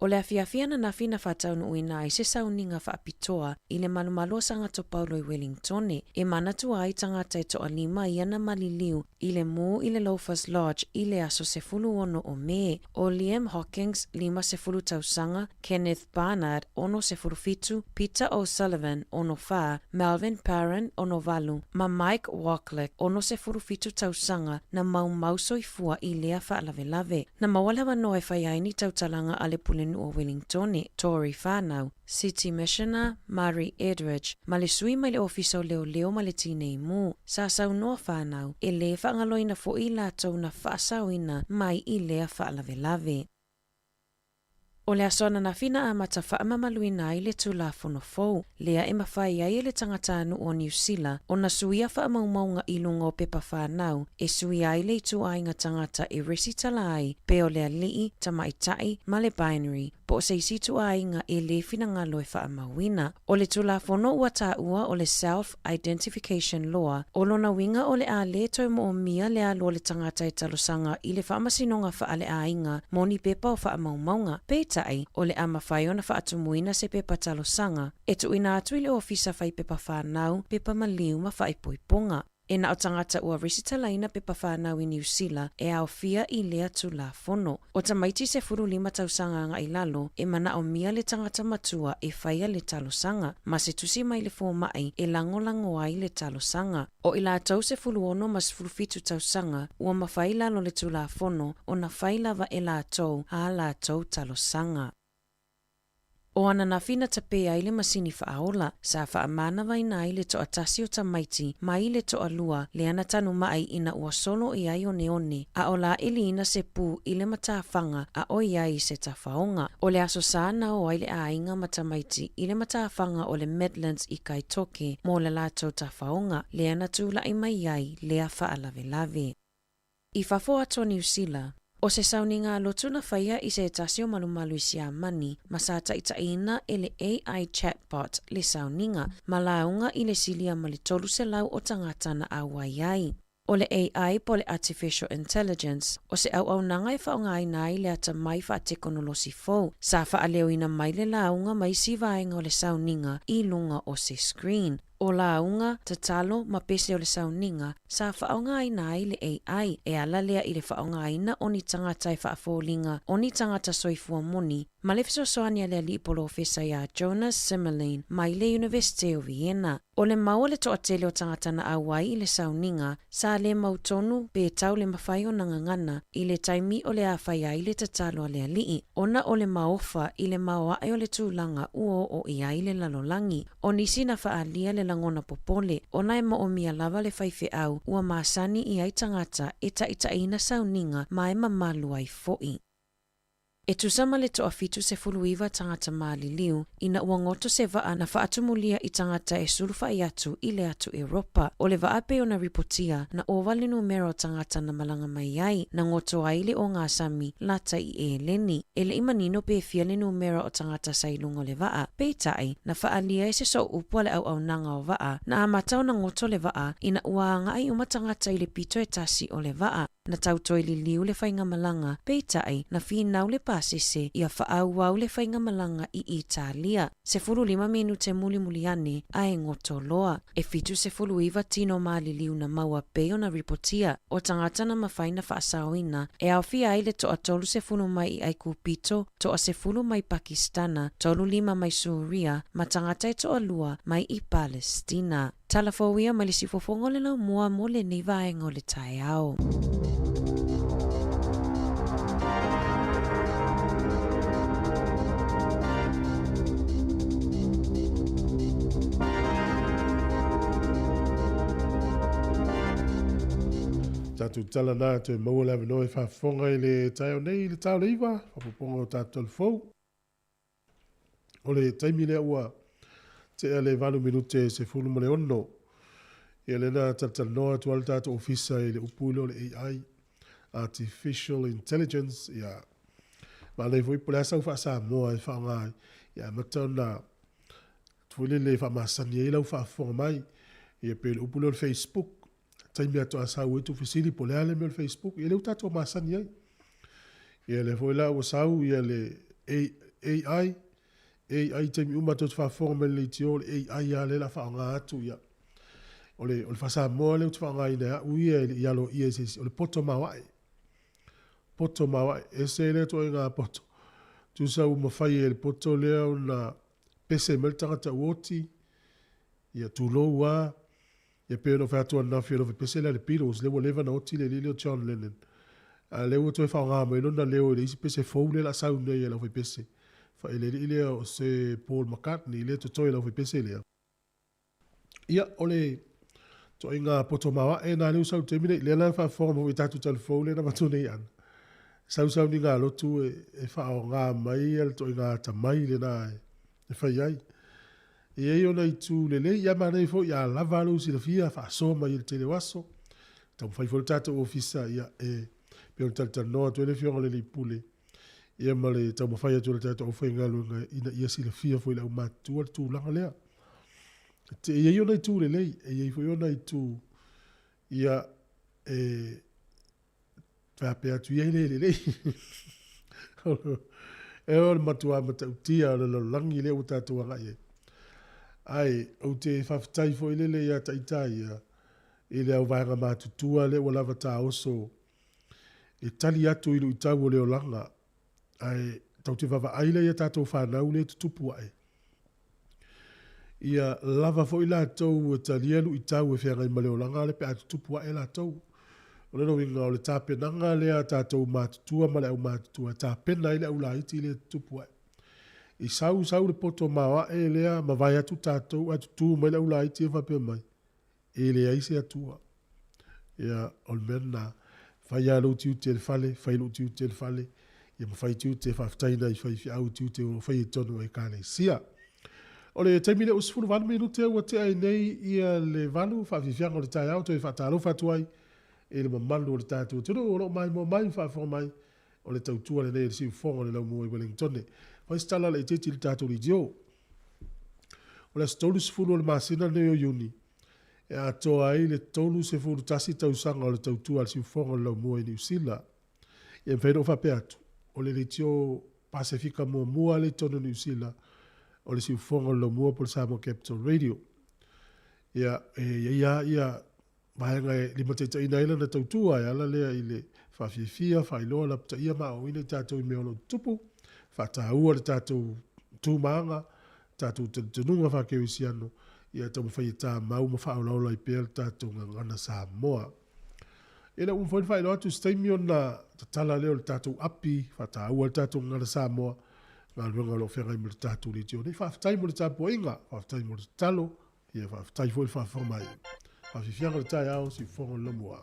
O le afiafi ananafi na faataunuuina ai se sauniga faapitoa i le malumalu o Sagatopaulo i Wellingtone e manatua ai tagata e toalima ia na maliliu i le mū i le Loafers Lodge i le aso 16 o Me. O Liam Hawkins, 50 tausaga, Kenneth Barnard, 67, Peter O'Sullivan, 64, Melvin Parren, 68, ma Mike Walklick, 67 tausaga na maumau soifua i lea faalavelave. Na maua le avanoa e fai ai ni tautalaga a le pulenuu. nuu o Welingtone, Tory Whanau, City Missioner, Murray Edridge, ma le sui mai le Ofisa o Leoleo ma le Tinei Mu, sa saunoa whanau, e lē faagaloina foʻi i latou na faasaoina mai i lea faalavelave. O le aso ananafi na amata faamamaluina ai le Tulafono fou, lea e mafai ai e le tagatanuu o Niu Sila ona suia faamaumauga i luga o pepa fanau e suia ai le ituaiga tagata e resitala ai pe o le alii, tamaitai ma le binary po o se isi ituaiga e lē finagalo e faamauina. O le Tulafono ua taua o le Self Identification Law, o lona uiga o le a lē toe moomia le alu o le tagata e talosaga i le Faamasinoga Faaleaiga mo ni pepa o faamaumauga. Peitai, o le a mafai ona faatumuina se pepa talosaga e tuuina atu i le Ofisa Fai Pepa Fanau, Pepa Maliu ma Faaipoipoga. E na o tagata ua resitalaina pepa fanau i Niu Sila e aofia i lea Tulafono. O tamaiti 15 tausaga agai lalo e manaomia le tagata matua e faia le talosaga, ma se tusi mai le fomai e lagolago ai le talosaga. O i latou 16 ma 17 tausaga ua mafai i lalo o le Tulafono ona fai lava e latou ā latou talosaga. O ananafi na tapē ai le masini faaola, sa faamanavaina ai le toatasi o tamaiti mai le toalua lea na tanumaai ina ua solo i ai oneone, a o laʻiliina se pu i le matafaga a o i ai se tafaoga. O le aso Sa na o ai le aiga ma tamaiti i le matafaga o le Midlands i Kaitoke mo le latou tafaoga, lea na tulaʻi mai ai lea faalavelave. I fafo atu o Niu Sila, o se sauniga lotu na faia i se tasi o malumalu i Siamani ma sa taʻitaʻiina e le AI chatbot le sauniga ma lauga i le silia ma le 300 o tagata na ʻauai ai. O le AI po o le Artificial Intelligence, o se auaunaga e faaaogaina ai le atamai faatekonolosi fou, sa faaleoina mai le lauga ma isi vaega o le sauniga i luga o se screen. O lauga, tatalo ma pese o le sauniga sa faaaogaina ai le AI, e ala lea i le faaaogaina o ni tagata e faafoliga o ni tagata soifua moni, ma le fesoasoani a le alii polofesa iā Jonas Simmerlein mai le Iunivesite o Vienna. O le mau a le toatele o tagata na ʻauai i le sauniga, sa lē mautonu pe tau le mafai ona gagana i le taimi o le a fai ai le tatalo a le alii, ona o le maofa i le maoaʻe o le tulaga ua oo i ai le lalolagi. O nisi na faaalia le lagona popole, ona e moomia lava le faifeau ua masani i ai tagata e taʻitaʻiina sauniga ma e mamalu ai foʻi. E tusa ma le toa-79 tagata maliliu ina ua goto se vaa na faatumulia i tagata e sulufaʻi atu i le atu Europa. O le vaa pei ona ripotia na ova le numera o tagata na malaga mai ai, na goto ai le ogasami lata i Eleni. E leʻi manino pe fia le numera o tagata sa i luga o le vaa, peitai, na faaalia e se sooupu a le auaunaga o vaa, na amata ona goto le vaa ina ua agaʻi uma tagata i le pito e tasi o le vaa. Na tau toe liliu le faigamalaga, peitai, na finau le pasese ia faaauau le faigamalaga i Italia. 15 minute mulimuli ane ae goto loa. E 79 tino maliliu na maua pei ona ripotia, o tagata na mafai na faasaoina, e aofia ai le toa-30 mai i Aikupito, toa-10 mai Pakistana, 35 mai Suria, ma tagata e toalua mai i Palestina. Tala fou ia mai le siufofoga o le laumua mo lenei vaega o le taeao. Tatou tala na toe maua le avanoa e faafofoga i le taeao nei i le ta o le 9, faaopoopoga o tatou tala fou. O le taimi lea ua tea le 8 minute 16. Ia lea na talatalanoa atu ai le tatou ofisa i le upu lea o le AI, Artificial Intelligence, ia manaia foi po o le a sau faa-Samoa e faaaoga ai, ia amata ona foi lele e faamasani ai lau faafofoga mai. Ia pei o le upu lea o le Facebook, taimi atoa sau ai tuufesili po o le a le mea o le Facebook, ia lea ua tatou masani ai. Ia lea foi la ua sau ia le AI, AI taimi uma tou te faafofoga mai i le leitio o le AI lava lea o le a faaaoga atu ia. O le, o le faa-Samoa lea ou te faaaogaina e au ia e le i aloaia e se isi, o le poto maoae. Poto maoae, ese lea ituaiga poto. Tusa ua mafai e le poto lea ona pese mai le tagata ua oti, ia tulou lava, Ia pei ona ou fai atu ananafi o le pese lea a le Beatles lea ua leva ona oti le alii lea o John Lennon. A lea ua toe faaaoga mai lona leo i le isi pese fou lea o le a sau nei e le aufaipese. Faaeleelii lea o Sir Paul McCartney lea e totoe i le aufaipese lea. Ia, o le ituaiga poto maoae lena lea ua sau i le taimi lenei, lea la e faafofoga mai foi i tatou talafou lea na avatu nei ana sausau lotu e faaaoga mai le ituaiga atamai lena e fai ai. E i ai ona itu lelei, ia manaia foi a lava lou silafia faasoa mai i le tele o aso. Taumafai foi le tatou ofisa ia e pei ona talatalanoa atu ai le Afioga i le Alii Pule ia ma le taumafai atu o le tatou aufaigaluega ina ia silafia foi e le aumatutua le tulaga lea. E i ai ona itu lelei, e i ai foi ona itu ia e faapea atu ia e le lelei. E o le matua matautia o le lalolagi lea ua tatou agai ai. Ae ou te faafetai foi lele ia Taita ia i le auvaega matutua lea ua lava taoso e tali atu i luitau o le olaga, ae tatou te vaavaai lea i a tatou fanau lea e tutupu ae. Ia lava foi latou e talia luitau e feagai ma le olaga lea pe a tutupu ae latou. O lona uiga o le tapenaga lea a tatou matutua ma le aumatutua e tapena ai le aulaiti lea e tutupu ae. I sau sau le poto maoae lea mavae atu tatou ae tutu mai le aulaiti e faapea mai, E leai se Atua. Ia, o le mea lena, fai lava lou tiute i le fale, fai lou tiute i le fale, ia ma fai tiute e faafetai i nai faifeau i tiute o lo o faia i totonu o Ekalesia. O le taimi lea ua 18 minute ua tea ai nei ia le 8, faafiafiaga o le taeao, toe faatalofa atu ai i le mamalu o le tatou atunuu o lo o maimoa mai ma faafofoga mai o le tautua lenei a le Siufofoga o le Laumua i Wellingtone. Fai se tala laitiiti i le tatou leitio. O le aso 30 o le masina lenei o Iuni, e atoa ai le 31 tausaga o le tautua a le Siufofoga o le Laumua i Niu Sila. Ia e mafai ona ou faapea atu, o le leitio Pasefika muamua lea i totonu o Niu Sila, o le Siufofoga o le Laumua po o le Samoa Capital Radio. Ia, e i ai lava ia vaega e limataitaiina ai lana tautua e ala lea i le faafiafia, faailoa, lapataia ma aoaoina i tatou i mea o lo o tutupu, faataua le tatou tumaga, tatou talitonuga faakerisiano, ia taumafai e tamau ma faaolaola ai pea le tatou gagana Samoa. Ia lea ua mafai ona faailoa atu se taimi ona tatala lea o le tatou api, faataua le tatou gagana Samoa, galuega o lo o feagai ma le tatou leitio nei. Faafetai mo le tapuaiga, faafetai mo le tatalo, Ia faafetai foi le faafofoga mai. Faafiafiaga o le taeao, siufofoga o le laumua.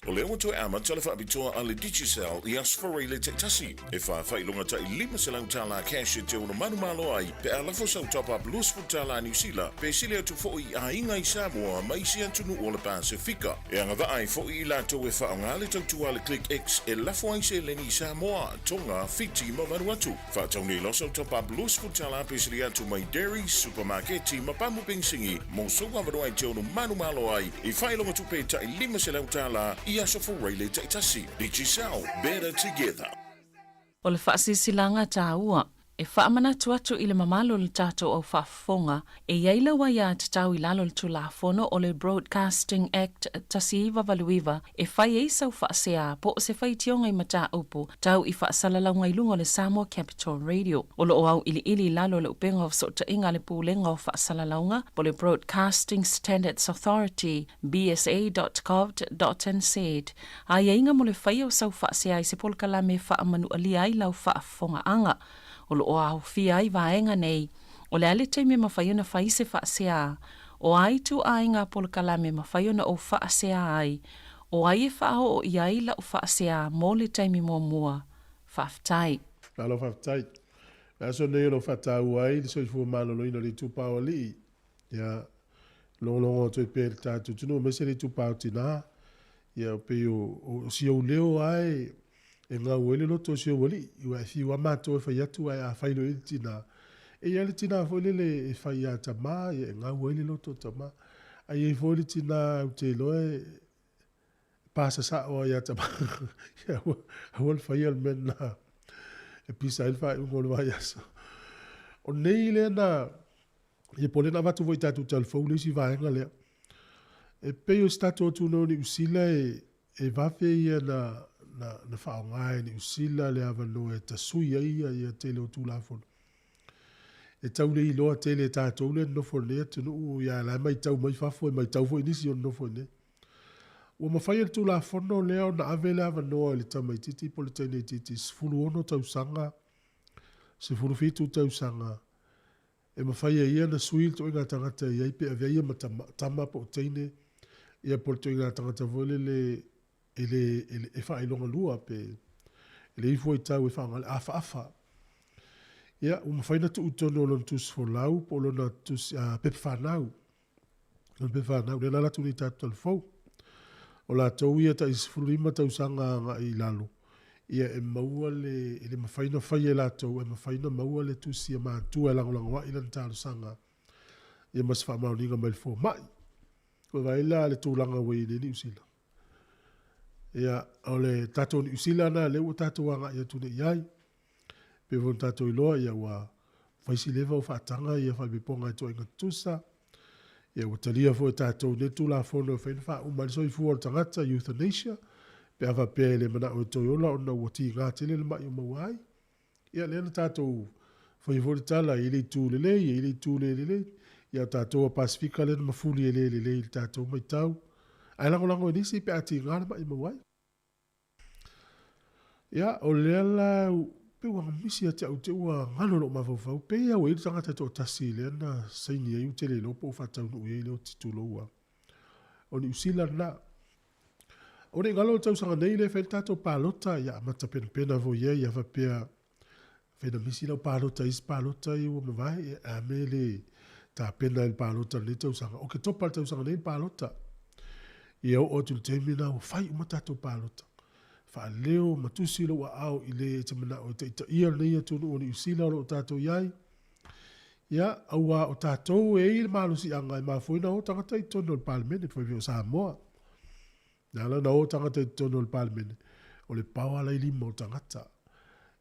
O lea ua toe amata le faapitoa a le Digicel i Aso Faraile taitasi, e faafailoga tai $500 cash e te ono manumalo ai pe a lafo sau top-up $20 Niu Sila pe sili atu foi i aiga i Samoa ma isi atunuu o le Pasefika. E agavaa ai foi i latou e faaaoga le tautua a le ClickX e lafo ai seleni i Samoa, Tonga, Fiti ma Vanuatu. Faatau nei loa sau top-up $20 pe sili atu mai Dairies, Supamaketi ma pamu penisini mo sou avanoa e te ono manumalo ai i faailoga tupe tai $500 i Aso Faraile taitasi. Digicel, better together. O le faasilasilaga taua, e faamanatu atu i le mamalu o le tatou au faafofoga, e i ai lau aiatatau i lalo o le Tulafono o le Broadcasting Act 1989 e fai ai sau faasea po o se faitioga i mataupu tau i faasalalauga i luga o le Samoa Capital Radio. O lo o auiliili i lalo o le upega o fesootaiga a le Pulega o Faasalalauga po o le Broadcasting Standards Authority, bsa.govt.nz, aiaiga mo le faia o sau faasea i se polokalame e faamanualia ai lau faafofogaaga. O lo o aofia ai vaega nei, o le a le taimi e mafai ona fai se faasea, o a ituaiga polokalame e mafai ona ou faasea ai, o ai e faaoo i ai lau faasea mo le taimi muamua. Faafetai. Malo faafetai. O le aso lenei o lo o faataua ai le soifua maloloina o le itupa o alii. Ia, logologo atu ai pea i le tatou atunuu aemaise le itupa o tina. Ia, pei o, o si ou leo lava e, e gau ai le loto o si ou alii. Aua e fiu lava matou e fai atu ae a fai loa i ai le tina, e i ai le tina foi lele e fai ia tama, ia e gau ai le loto o tama. Ae i ai foi le tina ou te iloa e pasasao lava ia tama, ia aua, aua le faia le mea lena e pisa ai le faaiuga o le vaiaso. O nei lea na, ia po o lea na avatu foi i tatou talafou le isi vaega lea. E pei o se tatou atunuu o Niu Sila e, e vave ia na, na, na faaaoga e Niu Sila le avanoa e tasui ai ia, ia tele o Tulafono. E tau le iloa tele e tatou le nonofo i lenei atunuu, ia la e matau mai fafo, e matau foi nisi o nonofo i inei. Ua mafai e le Tulafono lea ona ave le avanoa i le tamaitiiti po o le teineitiiti 16 tausaga, 17 tausaga, e mafai e ia ona sui le ituaiga tagata e i ai pe avea ia ma tama, tama po o teine, ia po o le ituaiga tagata foi lele e le, e, le, e faailoga lua pe e le ifo i tau e faaaoga le afaafa. Ia, ua mafai ona tuu i totonu o lona tusi folau po o lona tusi, pepa fanau. Lona pepa fanau, lea na alu atu nei i tatou talafou. O latou ia tai 15 tausaga agai i lalo, ia e maua le, e le mafai ona faia e latou, e mafai ona maua le tusi a matua e lagolago ai lana talosaga, ia ma se faamaoniga mai le fomai. Ua vaai la le tulaga ua i ai nei Niu Sila. Ia, o le tatou Niu Sila na lea ua tatou agai atu nei i ai. Pei foi ona tatou iloa, ia ua fai si leva o faataga ia faalepepoga i toaiga tutusa. Ia ua talia foi e tatou nei Tulafono e fai ona faauma ai le soifua o le tagata, euthanasia, pe a faapea e le manao e toe ola ona ua tiga tele le mai o maua ai. Ia lea na tatou faia foi le tala, e i ai le itu lelei, e i ai le itu le lelei. Ia o tatou a Pasefika lea na mafuli e le lelei i le tatou matau. Ae lagolago e nisi pe a tiga le mai e maua ai. Ia, o lea la, pei ua misi ia te au te ua galo lou mafaufau, pei lava ua i ai le tagata e toatasi lea na saini ai, ou te le iloa po ua faataunuu i ai lea tulou lava. O Niu Sila lena. O ne i galo le tausaga nei lea e fai le tatou palota, ia amata penapena foi i ai, ia faapea, fai na misi lau palota i isi palota ia ua mavae, ia a mea e le tapena i le palota i lenei tausaga. Oketopa i le tausaga nei le palota. Ia oo atu i le taimi lena ua fai uma tatou palota. Faaleo ma tusi lou aao i le e te manao e taitaia lenei atunuu o Niu Sila o lo o tatou i ai. Ia, auā o tatou e i ai le malosiaga e mafua ai ona o tagata i totonu o le Palemene, fai mai o Samoa. Na ala ona o tagata i totonu o le Palemene, o le power la i lima o tagata.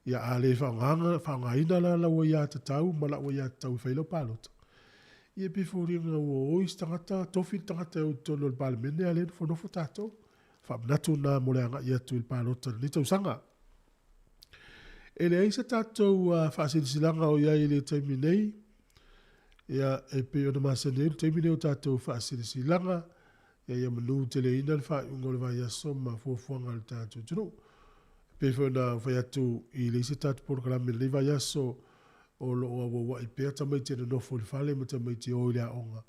Ia, a le faaaogaina, faaaogaina la lau aiatatau ma lau aiatatau e fai lau palota, ia e pei e foliga ua o isi tagata, tofi le tagata e o i totonu o le Palemene a o lea e nofonofo tatou. Faamanatu lena mo le agai atu i le palota i lenei tausaga. E leai se tatou faasilasilaga o i ai i le taimi nei, ia, e pei ona masani ai le taimi nei o tatou faasilasilaga, ia, ia manu teleina le faaiuga o le vaiaso ma fuafuaga a le tatou atunuu. E pei foi ona fai atu i le isi tatou polokalame i lenei vaiaso, o lo o auauai pea tamaiti e nonofo i le fale ma tamaiti e o i le aoga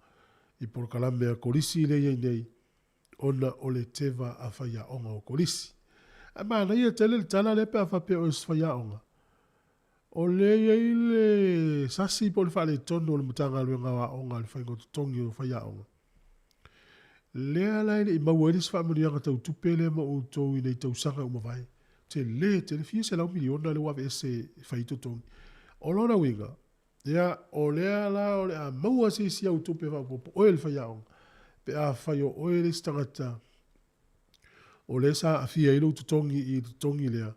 i polokalame a kolisi lea e i ai nei. ona o le teva a faiaoga o kolisi. Ae manaia tele le tala lea pe a faapea o se faiaoga. O lea e i ai le sasi po o le faaletonu o le Matagaluega o Aoga i le faiga o totogi o faiaoga. Lea la e le i maua ai le isi faamanuiaga tau tupe lea mo outou i nei tausaga ua mavae. Tele tele, fia selau miliona lea ua aveese e fai ai totogi. O lona uiga, ia, o lea la o le a maua se isi au tupe faaopoopo, oe le faiaoga, pe afai o oe le isi tagata o lea sa aafia ai lou totogi i le totogi lea,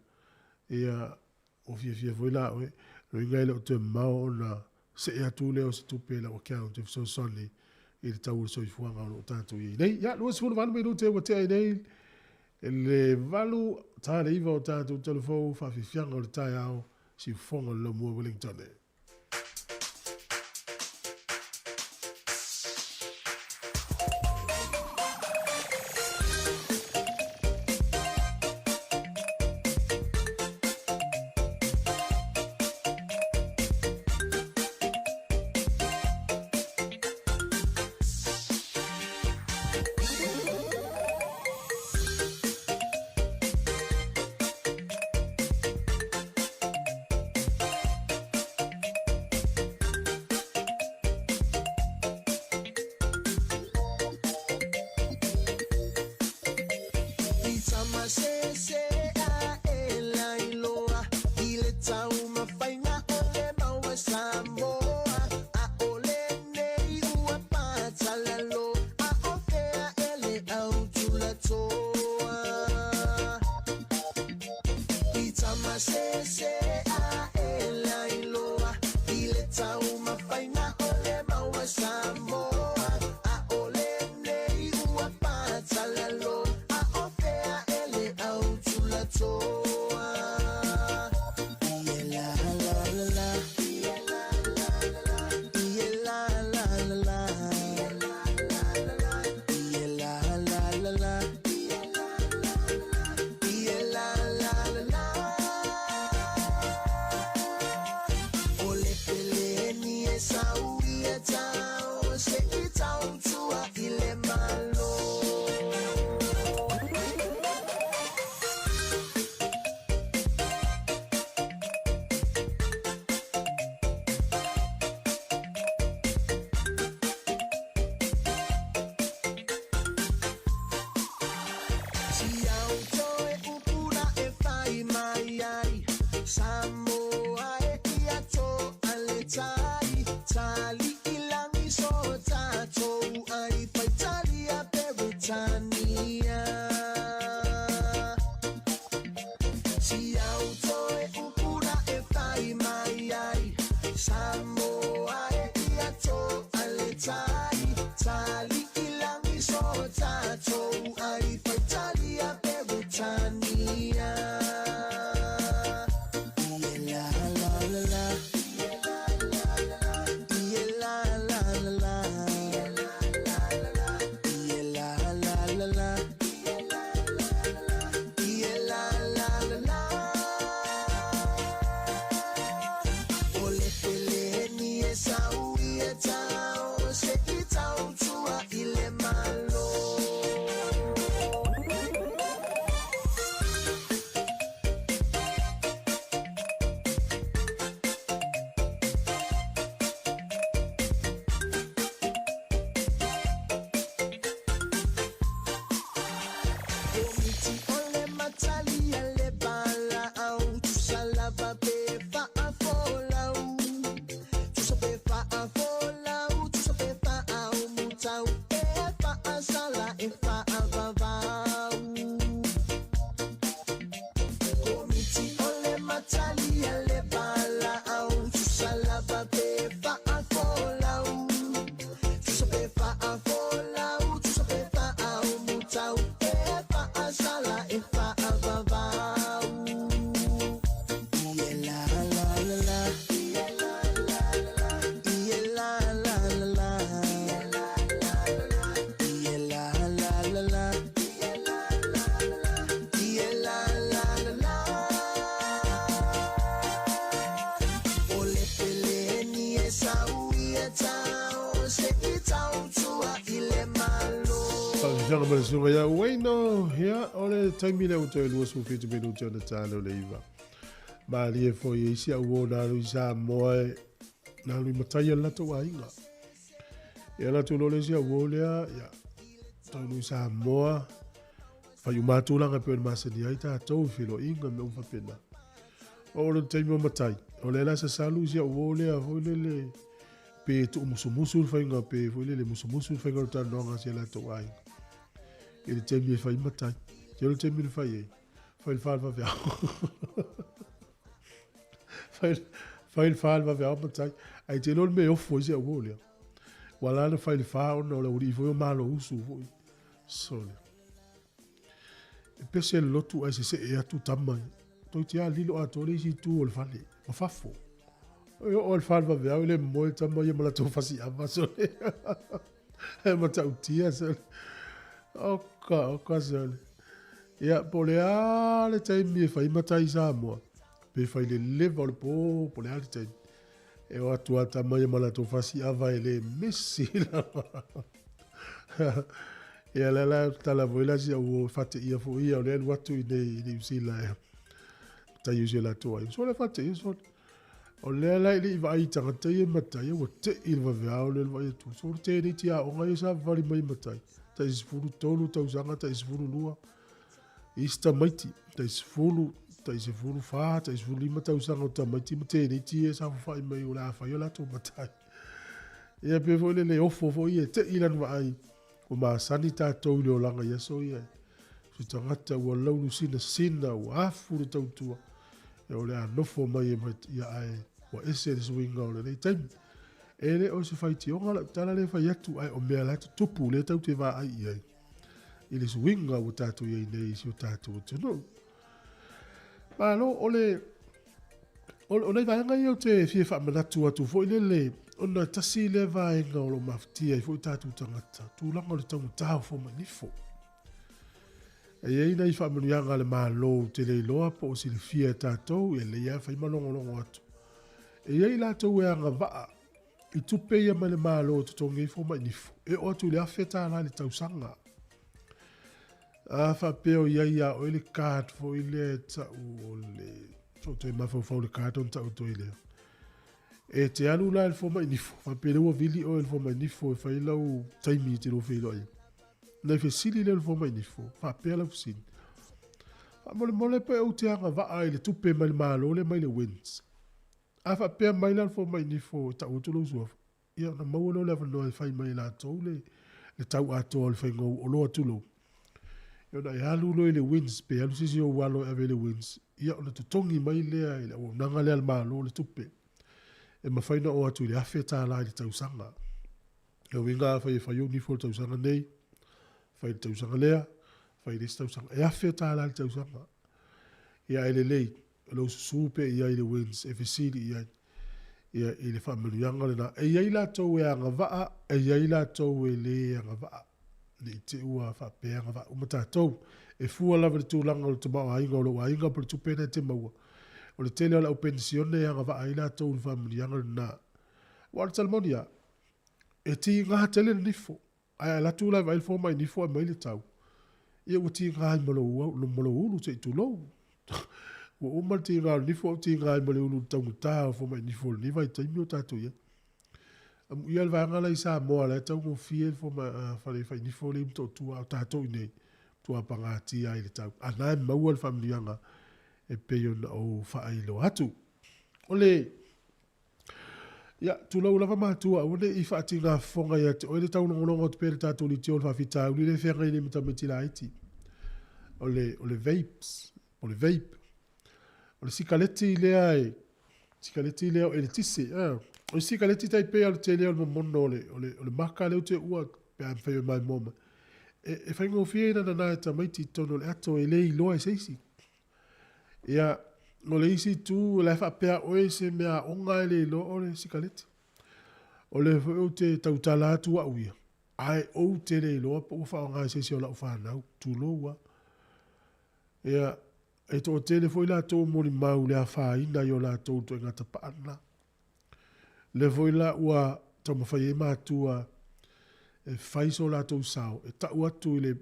ia, Ua fiafia foi la oe, loiga e le o toe mamao ona see atu lea o se tupe i lau account e fesoasoani i le tau o le soifuaga o lo o tatou i ai nei. Ia, 28 minute ua tea ai nei le 8:09 o tatou talafou faafiafiaga o le taeao siufofoga o le Laumua Wellington. afioga ma le susuga ia Wayno, ia, o le taimi lea ua toe 27 minute ona ta lea o le 9. Malie foi e isi au uo na alu i Samoa e na alu i matai o le latou aiga. Ia latou loa le isi au uo lea, ia, taunuu i Samoa, fai uma lava tulaga e pei ona masani ai tatou i feiloaiga ma mea uma faapena. Oo loa i le taimi o matai, o lea la sasalu si au uo lea foi lele, pe tuumusumusu le faiga pe foi lele musumusu le faiga o le talanoaga a si a latou aiga i le taimi e fai matai. Te le taimi na fai ai, fai le fa le vaveao. Fai, fai le fa le vaveao matai. Ai te iloa le mea e ofo ai si au uo lea. Ua la na fai le fa ona o le aualii foi o malo usu foi. Sole. E pese le lotu ae sesee atu tama ia. Toeiti lava lilo atoa le isi itu o le fale, ma fafo. E oo lava i le fa o le vaveao e le momoe tama ia ma latou fasiava sole. E matautia sole. Oka, oka sole. Ia, po o le a le taimi e fai matai i Samoa, pe fai le leva o le po, po o le a le taimi. E o atu lava tama ia ma latou fasiava e le misi lava. Ia lea la tala foi la si au uo fate ia foi ia o lea alu atu i nei i Niu Sila e tai usi latou ai. So le fate ia so o lea la i le i vaai i tagata ia matai ua tei le vaveao le vaai atu. So le tēnei tia aoga ia sa vali mai matai. Tai 13 tausaga, tai 12. Isi tamaiti, tai 10, tai 14, tai 15 tausaga o tamaiti ma tēnei ia sa fafai mai o le a fai o latou matai. Ia pe foi le le ofo foi e tei lana vaai. Ua masani tatou i le olaga i aso ia. Se tagata ua laulu sinasina, ua afu le tautua, ia o le a nofo mai e ia ae ua ese le suiga o lenei taimi. E le o se faitioga lau tala lea e fai atu, ae o mea la e tutupu lea tatou te vaai i ai i le suiga ua tatou i ai nei i si o tatou atunuu. Malo, o le O nai vaega ia ou te fia faamanatu atu foi lele, ona tasi lea vaega o lo o mafatia ai foi tatou tagata, tulaga o le taugata o fomai nifo. E i ai nai faamanuiaga a le Malo ou te le iloa po o silafia e tatou, e lelei lava fai ma logologo atu. E i ai latou e agavaa i tupe ia mai le Malo e totogi ai fomai nifo, e oo atu i le $1,000 i le tausaga. A faapea o i ai ia oe le card foi lea e tau o le so toe mafaufau le card ona tau atu ai lea. E te alu la i le fomai nifo, faapea lea ua vili oe i le fomai nifo e fai lau taimi e te lua feiloai ai. Ona e fesili lea i le fomai nifo, faapea lau fesili, Faamolemole pe ou te agavaa i le tupe mai le Malo lea mai le WINZ. A faapea mai la le fomai nifo e tau atu lou suafa, Ia ona maua lea o le avanoa e fai mai e latou le, le tau atoa o le faiga o oloa tulou. Ia ona e alu loa i le WINZ pe alu se isi ou alo e ave i le WINZ, ia ona totogi mai lea i le auaunaga lea a le Malo le tupe e mafai ona oo atu i le $1,000 i le tausaga. O le uiga afai e fai ou nifo i le tausaga nei, fai i le tausaga lea, fai i le isi tausaga, e $1,000 i le tausaga. Ia ae lelei, o lou susu pea i ai i le WINZ e fesili i ai. Ia, i le faamanuiaga lena. E i ai latou e agavaa, e i ai latou e lē agavaa. Ne i te i ua faapea e agavaa uma tatou. E fua lava i le tulaga o le tamaoaiga o lou aiga po o le tupe lena e te maua. O le tele o le au penisione e agavaa ai latou i le faamanuiaga lena. Aua o le tala moni lava, e tiga tele le nifo. Ae a alu atu la e vaai le fomai nifo ae mai le tau, ia ua tiga ai ma lou, ma lou ulu se i tulou. Ua uma le tiga o le nifo ae ua tiga ai ma le ulu i le taugata o fomai nifo i lenei vaitaimi o tatou i ai. Amuia le vaega la i Samoa la e taugofie le fomai, fale fai nifo lea i Motootua, a o tatou i inei, matua pagatia ai i le tau. A na e maua le faamanuiaga e pei ona ou faailoa atu. O le Ia, tulou lava matua, aua ne i faatiga fofoga ia te oe le taulogologo atu pea i le tatou leitio o le faafitauli lea e feagai nei ma tamaiti laiti. O le, o le vapes, o le vape. O le sikaleti lea e, sikaleti lea o eletise. O le sikaleti tai pei o le tele o le momono o le, o le, o le maka lea ou te uua pe a mafai ona maimoa mai. E, e faigofie ina nana e tamaiti i totonu o le ato e le iloa e se isi. Ia, o le isi itu, o la e faapea oe se mea aoga e le iloa o le sikaleti. O lea foi ou te tautala atu au ia, ae ou te le iloa po ua faaaoga e se isi o lau fanau, tulou lava. Ia, e toatele foi latou e molimau i le afaina i o latou ituaiga tapaa lena. Lea foi la ua taumafai ai matua e fai so latou sao e ta'u atu i le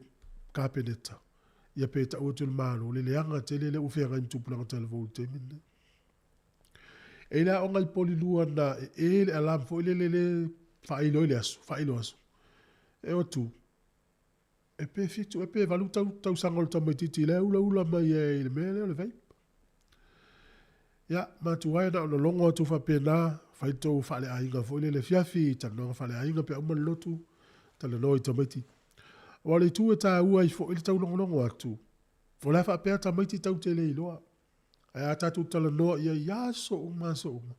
Kapeneta, ia pe ta'u atu i le Malo, le leaga tele lea ua feagai ma tupulaga talavou i le taimi lenei. E i ai le aoga i Polilua na e e le alarm foi lele le faailo ai le aso, faailo aso. E o atu, e pe 7 ea pe 8 tau, tausaga o le tamaitiiti la e ulaula mai ai i le mea lea o le vape. Ia, matua e na ona logo atu faapena, fai le tou faaleaiga foi lele afiafi, talanoaga faaleaiga pe a uma le lotu, talanoa i tamaiti. Aua o le itu e taua ai foi le taulogologo atu, o le a faapea tamaiti tatou te le iloa. Ae a tatou talanoa i ai i aso uma aso uma,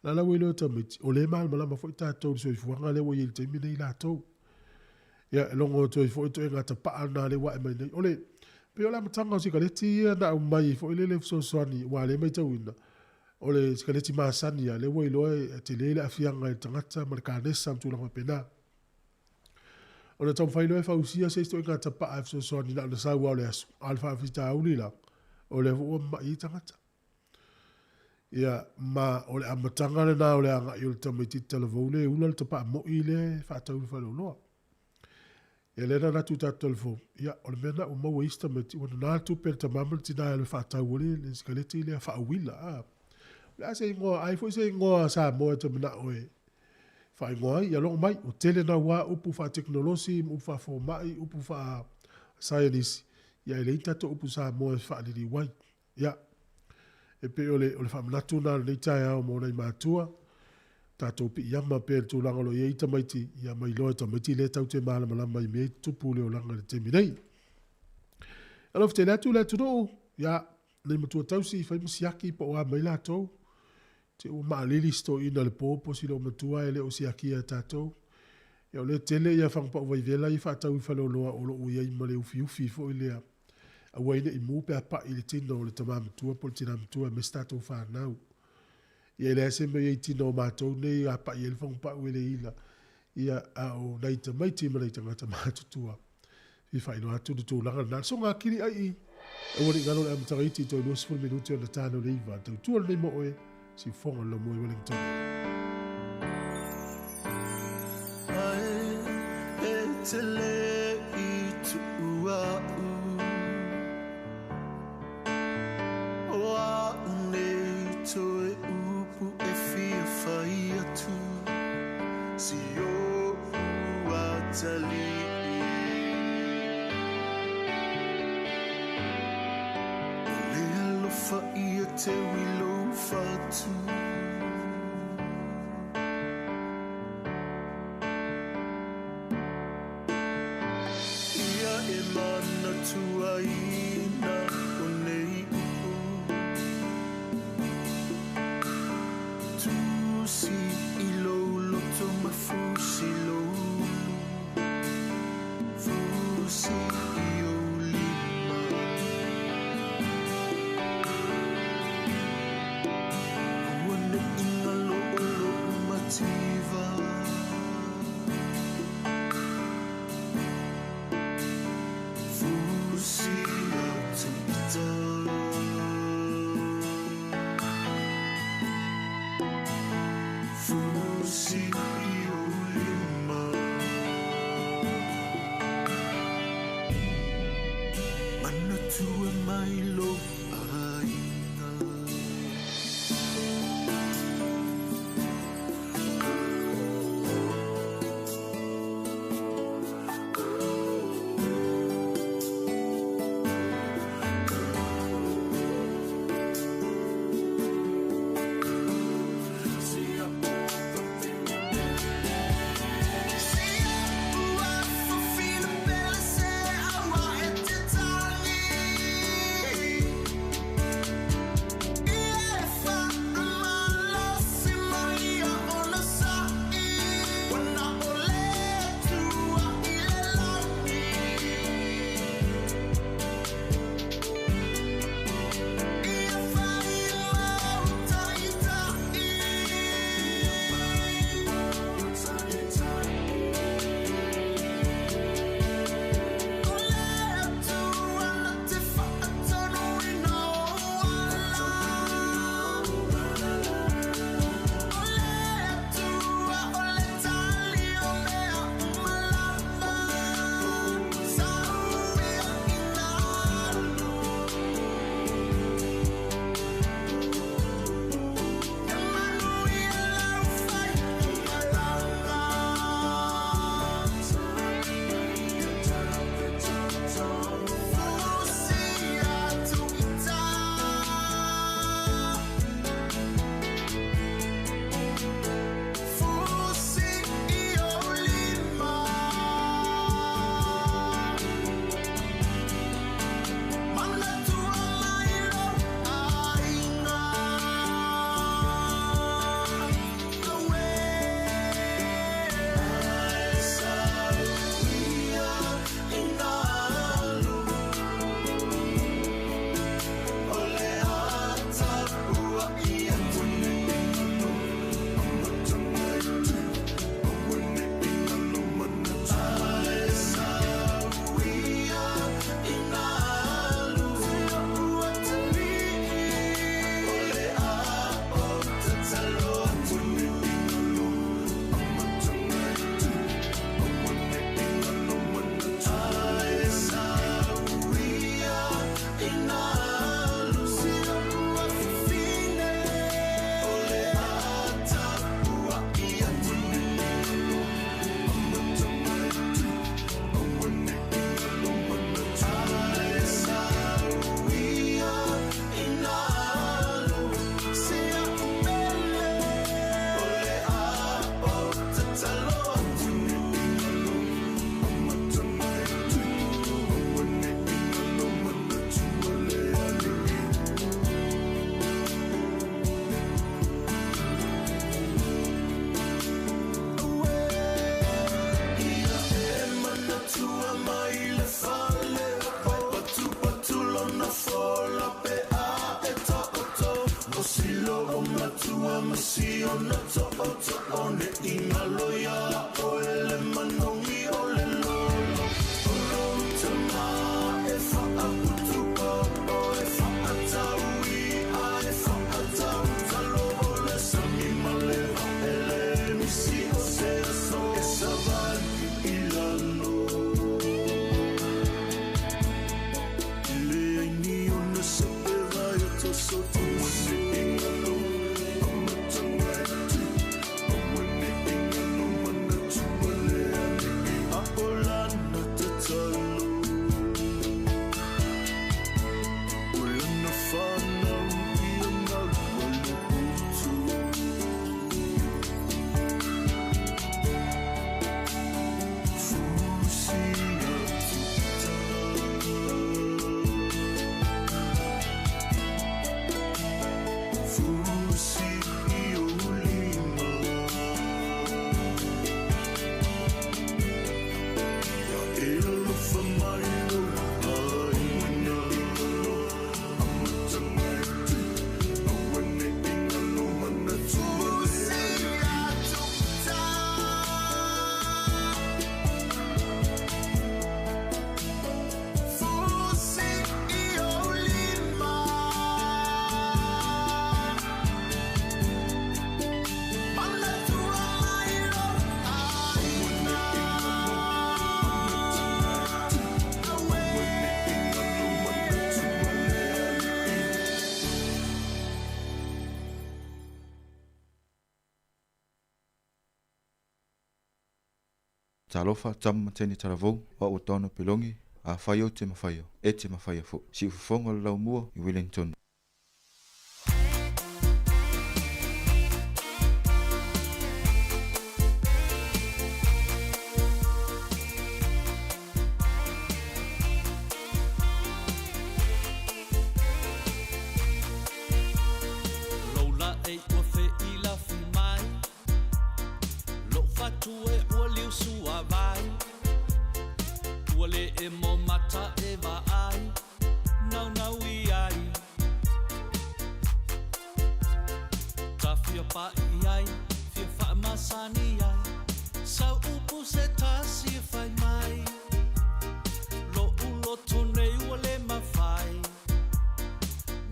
la la ua iloa e tamaiti, o lea e malamalama foi tatou i le soifuaga lea ua i ai i le taimi nei latou. Ia, e logo atu ai foi ituaiga tapaa na lea ua ae mai nei. O le, pei o le amataga o sikaleti ia na aumai foi lele fesoasoani, aua o lea e matauina, o le sikaleti masani lava, lea ua iloa e tele le aafiaga i le tagata ma le kanesa ma tulaga faapena. Ona taumafai loa e fausia se isi ituaiga tapaa e fesoasoani na ona sau lava o le aso, a o le faafitauli la, o lea foi ua mamai ai tagata. Ia, ma o le amataga lena o le agai o le tamaitiiti talavou lea e ula le tapaa moi lea e faatau i le faleoloa. Ia lea na alu atu i tatou telefoni, ia o le mea lena ua maua e isi tamaiti, ua nana le tupe a le tama ma le tina e alu e faatau ai le sikaleti lea faauila. A, o le a se igoa, ai foi se igoa Samoa e te manao e faaigoa ai, ia logo mai, ua tele naua upu faatekonolosi ma upu faafomai, upu faasaienisi, ia e leai ni tatou upu Samoa e faaliliu ai. Ia, e pei o le, o le faamanatu lena o lenei taeao mo nai matua, tatou piiama pea i le tulaga o lo o i ai tamaiti, ia ma iloa e tamaiti lea tatou te malamalama i mea e tutupu i le olaga i le taimi nei. Alofa tele atu le atunuu, ia, nei matua tausi, fai ma siaki po o a mai latou. Te ua maalili si toeaina i le po po o si loomatua e le o siakia e tatou. Ia o lea tele ia fagupau vaivela ia faatau i faleoloa o lo o i ai ma le ufiufi foi lea. Aua ai ne i mu pe a pai i le tino o le tama matua po o le tina matua aemaise tatou fanau. Ia e leai se mea i ai i tino o matou nei a pai ai le fagupau e le ila. Ia a o nai tamaiti ma nai tagata matutua. Fia faailoa atu le tulaga lena. Soga kili ai i. Aua ne i galo le amataga iti toe 20 minute ona tano le iva. Tautua lenei mo oe, siufofoga o le laumua i Wellington. Ae e te le i tuu a'u O a'u nei toe upu e fia fai atu Si o'u atalii O le alofa ia teu i lou fatu Ia e manatuaina o nei upu Tusi i lou loto ma fusi lou ulu Fusi i ou lima Aua ne i galo o lou mativa Fusi atu ita Fusi i ou lima Manatua mai lou aiga. ona to'oto'o ne'i galo iā oe le manogi o le lolo. O lou tamā e fa'aputu'o e fa'ataui'a e fa'atautalo o le sami ma le va'ele misi o se aso e savali i lalo. Leai ni ona sepe vai o toso ne'i galo amataga atu aua ne'i galo manatua le ali'i a o lana tatalo. O lana fanau ia mau a le utu. Fusi atu Fusi i ou lima. Ia e alofa mai lou aiga. Amataga atu aua ne'i galo manatua le Fusi i ou lima. Manatua mai lou aiga. Talofa tama mateni talavou wa ua taona pelongi a whaio te mawhaio, e te mawhaia fo. Si ufufonga le laumua i Wellington. Lola e ua fe i la fi mai Lo fatu e ua liu sua vai Ua le e mo mata e va ai Nau nau i ai Ta fia pa i ai Fia wha masani ai Sau upu se tasi e whai mai Lo ulo tone ua le mawhai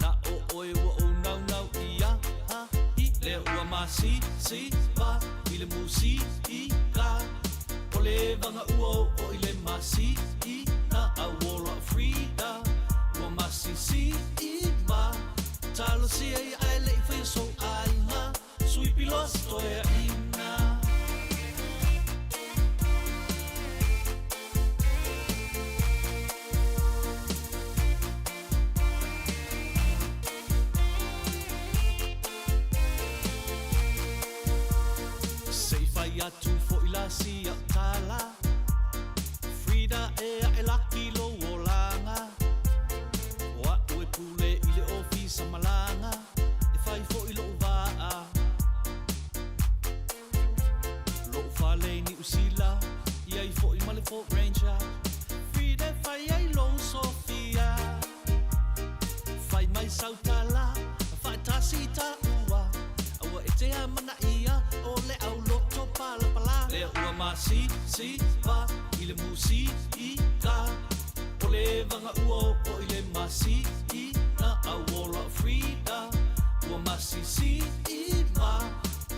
Na o oe ua o nau nau ia ha i le ua ma si si va i le musi i ka o le vanga ua o o i le ma si i na a wola frida ua ma si si i ma talo si ai ai le i whai so ai nga sui pilos toe ina. Se i whai atu fo i la si au tala Frida e a e laki lo o langa O a ue pule i le ofisa malanga E whai fo i lo vaa Lo whale ni usila I ai fo i male Fort Ranger Frida whai ai lo Sofia Whai mai sautala Whai tasi ta ua Aua e te amana ia O le au loto pala pala Le ua ma si si va I le musi i ka O le vanga ua o i le ma si i na a wola frida Ua ma si si i ma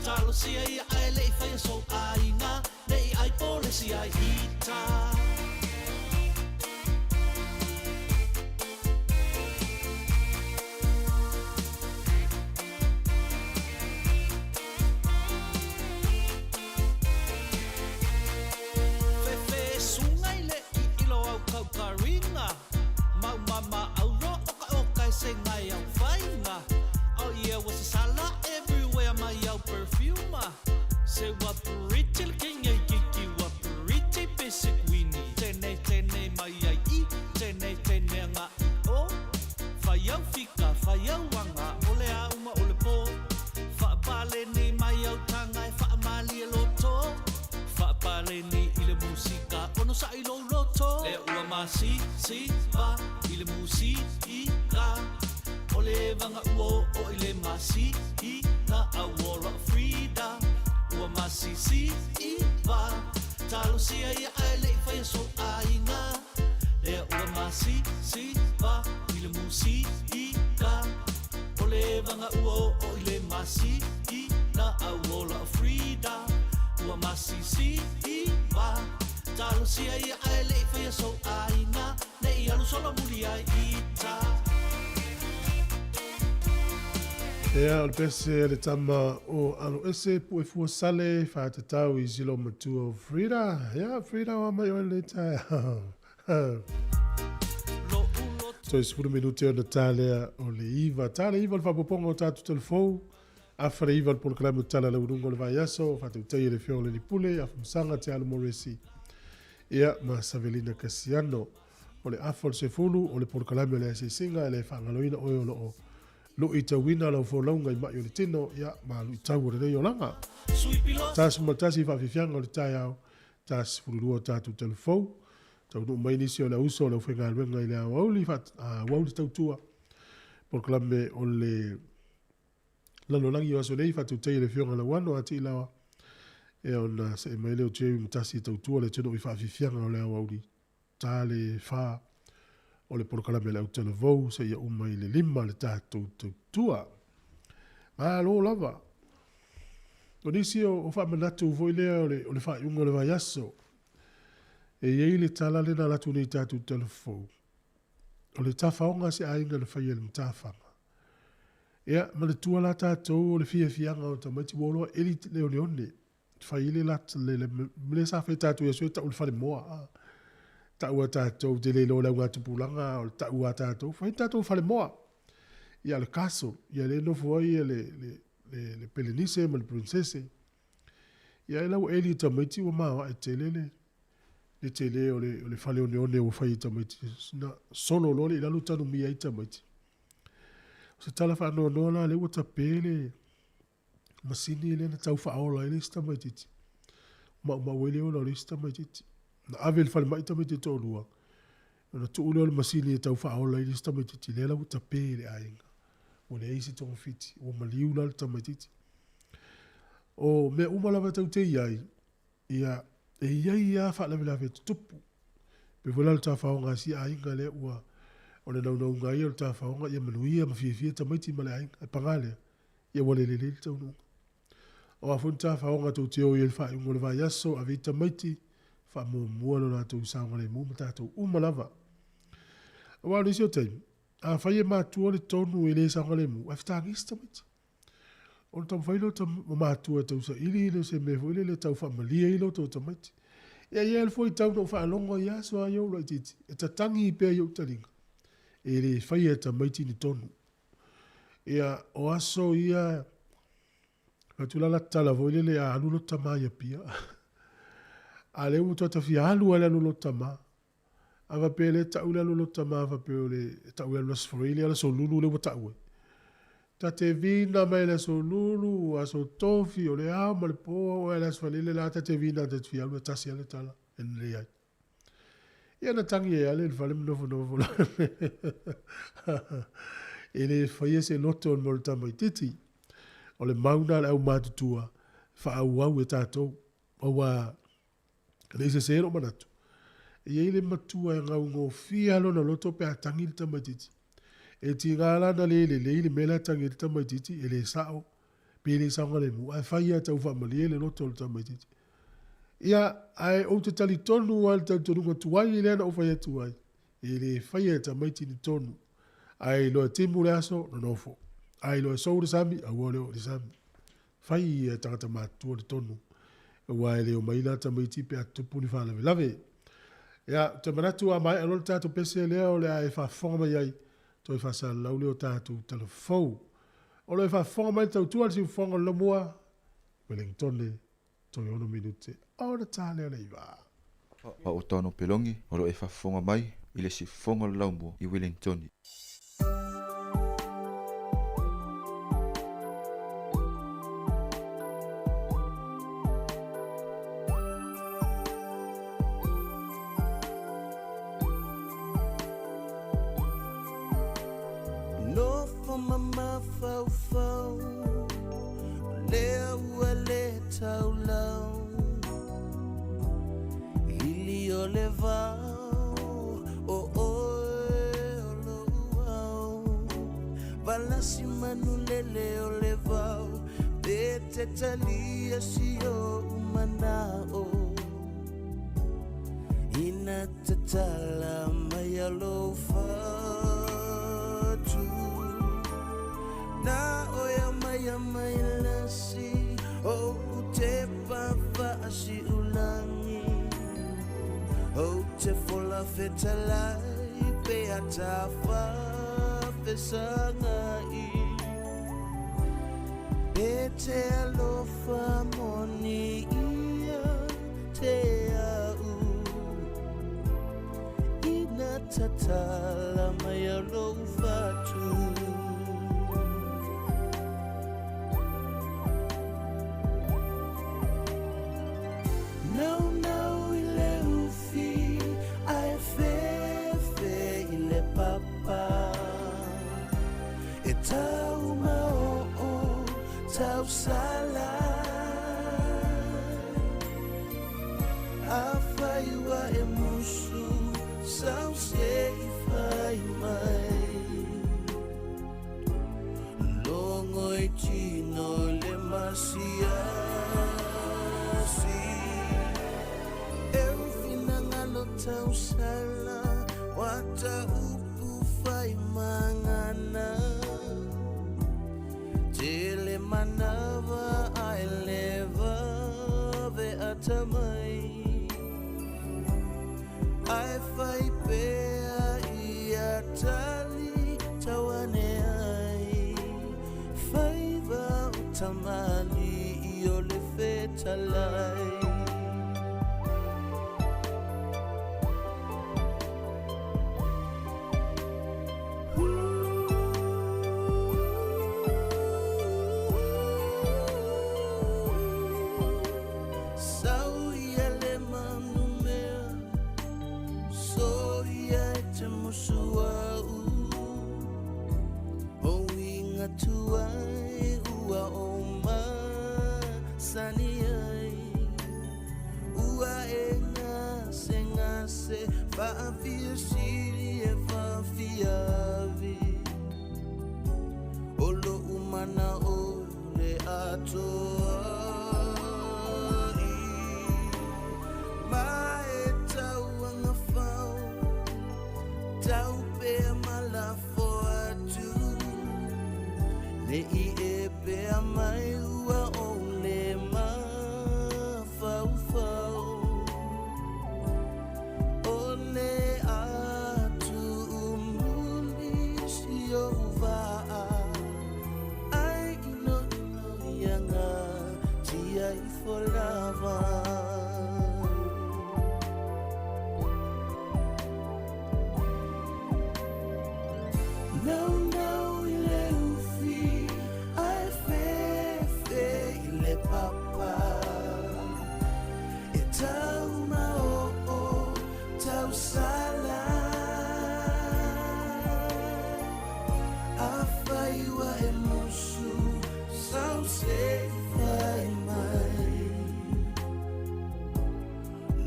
Talo si ai ai le i whai so ai ngā Le i ai po le si ai i ta. Fefe sunga i le i ilo au kaukaringa Mau mama au ro o ka o kai se ngai au whainga Oh yeah, was a sala everywhere mai au perfuma Se wa pretty le king e kiki wa pretty basic winnie Tene tene mai ai i, tene tene nga i o Whai au fika, whai au anga, ole a uma ole po Whaapale ni mai au tanga e whaamali e loto Whaapale ni i le musika, ono sa i lo roto Le ua ma si, si, va, i le musi, i ka O le vanga ua o i le ma si, i na a wola frida masisi iwa Talosia ia ae le i whaia so aiga Lea ua masisi va I le musi i ka O le vanga ua o o i le masi i na au ola o Frida Ua masisi iwa Talosia ia ae le i whaia so aiga Ne i alu solo muli ai i ta Ia, o le pese a le tama o alo ese pu e fua sale whaatatau i silo matua o Frida. Ia, Frida wa mai oe le taeao. Toe 10 minute ona talea o le 9. Tale 9 o le faapopoga o tatou telefou. Afa le 9 o le polokalame o Tala Laualuga o le Vaiaso. Faatautai e le Afioga i le Lipule, Afamasaga Te Alo Moresi. Ia, ma Savelina Kasiano. O le afa o le 10 o le polokalame o le asiasiga e le faagaloina oe o lo o luitauina lau folauga i mai o le tino, ia, ma luitau o lenei olaga. 11 faafiafiaga o le taeao, 12 o tatou telefou. Taunuu mai nisi o le auso o le aufaigaluega i le aoauli, aoauli tautua, polokalame o le lalolagi o aso nei, faatautai e le Afioga Lauano a Tiilaoa, ia ona see mai lea o Jerry Matasi e tautua le atunuu i faafiafiaga o le aoauli ta le 4 o le polokalame le autalavou seia uma i le 5 le tatou tautua. Malo lava. O nisi o faamanatu foi lea o le faaiuga o le vaiaso. E i ai le tala lena alu atu nei i tatou talafou. O le tafaoga se aiga na faia e le matafaga. Ia, manatua la tatou o le fiafiaga o tamaiti ua oloa eli le oneone. Fai le lat le le le sa fai tatou ia sue tau le fale moa. Tau a tatou te le iloa le augatupulaga o le tau a tatou. Fai tatou fale moa. Ia le castle, ia le nofo ai ia le le le le pelenise ma le princesse. Ia e lau eli tamaiti ua maoae tele le le tele o le o le fale oneone ua fai e tamaiti. Na solo loa le i lalo tanumia ai tamaiti. O se tala faanoanoa la lea ua tape le masini lea na tau faaola ai le isi tamaitiiti. Maumau ai le ola o le isi tamaitiiti. Na ave i le falemai tamaiti e toalua, ona tuu lea o le masini e tau faaola ai le isi tamaitiiti, lea la ua tape i le aiga. Ua leai se togafiti, ua maliu la le tamaitiiti. O mea uma lava tou te i ai, ia, e i ai lava faalavelave e tutupu. Pei foi la o le tafaoga a si aiga lea ua, o le naunauga ia o le tafaoga ia manuia ma fiafia tamaiti ma le aiga. Ae paga lea, ia ua le lelei le taunuuga. O a foi ni tafaoga tou te o i ai i le faaiuga o le vaiaso, ave i tamaiti, faamuamua lo latou saogalemu ma tatou uma lava. Aua o nisi o taimi, afai e matua le tonu e le saogalemu, ae fetagisi tamaiti. Ona taumafai lea o matua e tausaili le se mea foi lele e tau faamalie ai loto o tamaiti. Ia e i ai le fuaitau na ou faalogo ai aso a i ou laitiiti, e tatagi pea i ou taliga, e le faia e tamaiti ni tonu. Ia, o aso ia, atu la la tala foi lele a alu lota tama i Apia. A lea ua matua tafia alu lava le alu o lota tama. A faapea lea e tau le alu o lota tama faapea o le tau e alu i le Aso Faraile a o le Aso Lulu lea ua tau ai. Ta te vina mai le Aso Lulu, Aso Tofi, o le ao ma le po, oo ai le Aso Faraile la ta te vina ta te fia alu e tasi lava le tala e lelei ai. Ia na tagi ai lava le fale ma nofonofo loa. E le faia se loto mo le tamaitiiti. O le mau lena a le aumatutua, faaauau e tatou. Aua ne i sese lou manatu, e i ai le matua e gaugofie lava lona loto pe a tagi le tamaitiiti. E tiga la ona le lelei le mea la e tagi ai le tamaitiiti, e le sao, pe le saogalemu, ae fai lava e tau faamalie le loto o le tamaitiiti. Ia, ae ou te talitonu lava i le talitonuga tuai lea na ou fai atu ai, e le faia e tamaiti ni tonu. Ae iloa e timu le aso, nonofo. A iloa e sou le sami, aua le oo i le sami. Fai e tagata matutua le tonu, aua e le omai la tamaiti pe a tutupu ni faalavelave. Ia, ou te manatu a maea loa le tatou pese lea o le a e faafofoga mai ai, toe faasalalau lea o tatou talafou. O lo o e faafofoga mai le tautua a le siufofoga o le Laumua, Wellingtone, toe 6 minute ona ta lea o le 9. O au o Tano Pelongi, o lo o e faafofoga mai i le siufofoga o le Laumua i Wellingtone. Nofo ma mafaufau, lea ua le taulau Lili o le vao o oe o lou ao Valasi manu lele o le vao Pe te talia si o manao Ina tatala mai alo fatu Na oia mai a mai lasi O te pafaasi ulangi O te fola fetalai Pe atafa fesangai Pe te alofa moni ia te au Ina tatala mai alo fatu Nau nau i le ufi Ae fefe i le papa E tau mao o tau sala A whaiwa e musu Sau se i whai mai Longo i tino le masiasi E uwhinangalo tau sala Wata upu whai mangana Tele manawa ai leva ve atamai Ai whai pea i atali tawane ai Whaiva o tamali i o le fetalai Sau ia le manu mea So ia e te musu au O inga tuai ua o masani ai Ua e ngase ngase Faafia siri e faafiavi O lo umana o le atoa i Ma e tau anga fau Tau pea malafo atu Ne i e pea mai ua o le mafau fau O le atu umuli si o vaa Ai ino ino ia ngā tia i folava Nau nau i le ufi Ai fefe i le papa E tau mao o tau sala A whaiwa e musu Sau se i whai mai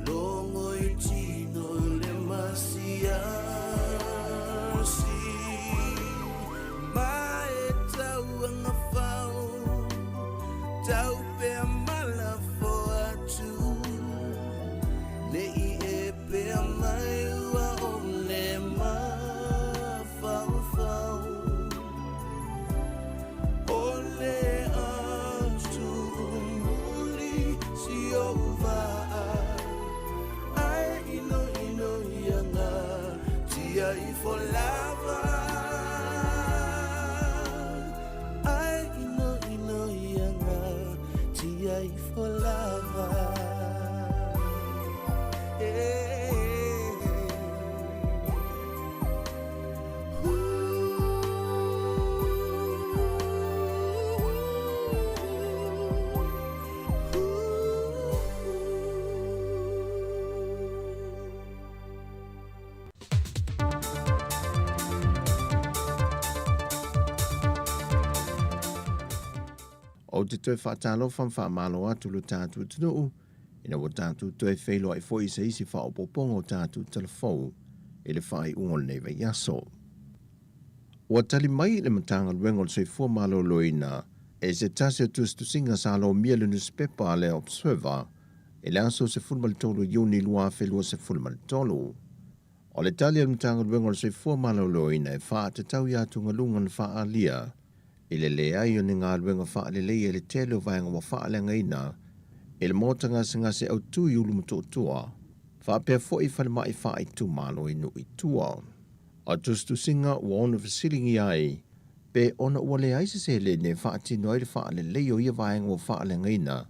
Longo i tino le masiasi Ma e tau anga fau Tau pea malafo atu Ne i e pea mai ua o le mafau fau O le atu umuli si o vaa Ai ino ino ia ngā tia i folava Ai ino ino ia ngā Ou te toe faatalofa ma faamalo atu i lo tatou atunuu ina ua tatou toe feiloai foi i se isi faaopoopoga o tatou talafou i le faaiuga o lenei vaiaso. Ua tali mai le Matagaluega o le Soifua Maloloina e se tasi o tusitusiga sa lomia le nusipepa a le Observer i le aso 13 Iuni 2023. O le tali a le Matagaluega o le Soifua Maloloina e faatatau i atugaluga na faaalia i le leai o ni galuega faaleleia i le tele o vaega ua faaleagaina i le maota gasegase autu i Ulumotootua, faapea foi falemai faaitumalo i nuu i tua. O tusitusiga ua ono fesiligia ai pe ona ua leai se seleni e faatino ai le faaleleia o ia vaega ua faaleagaina,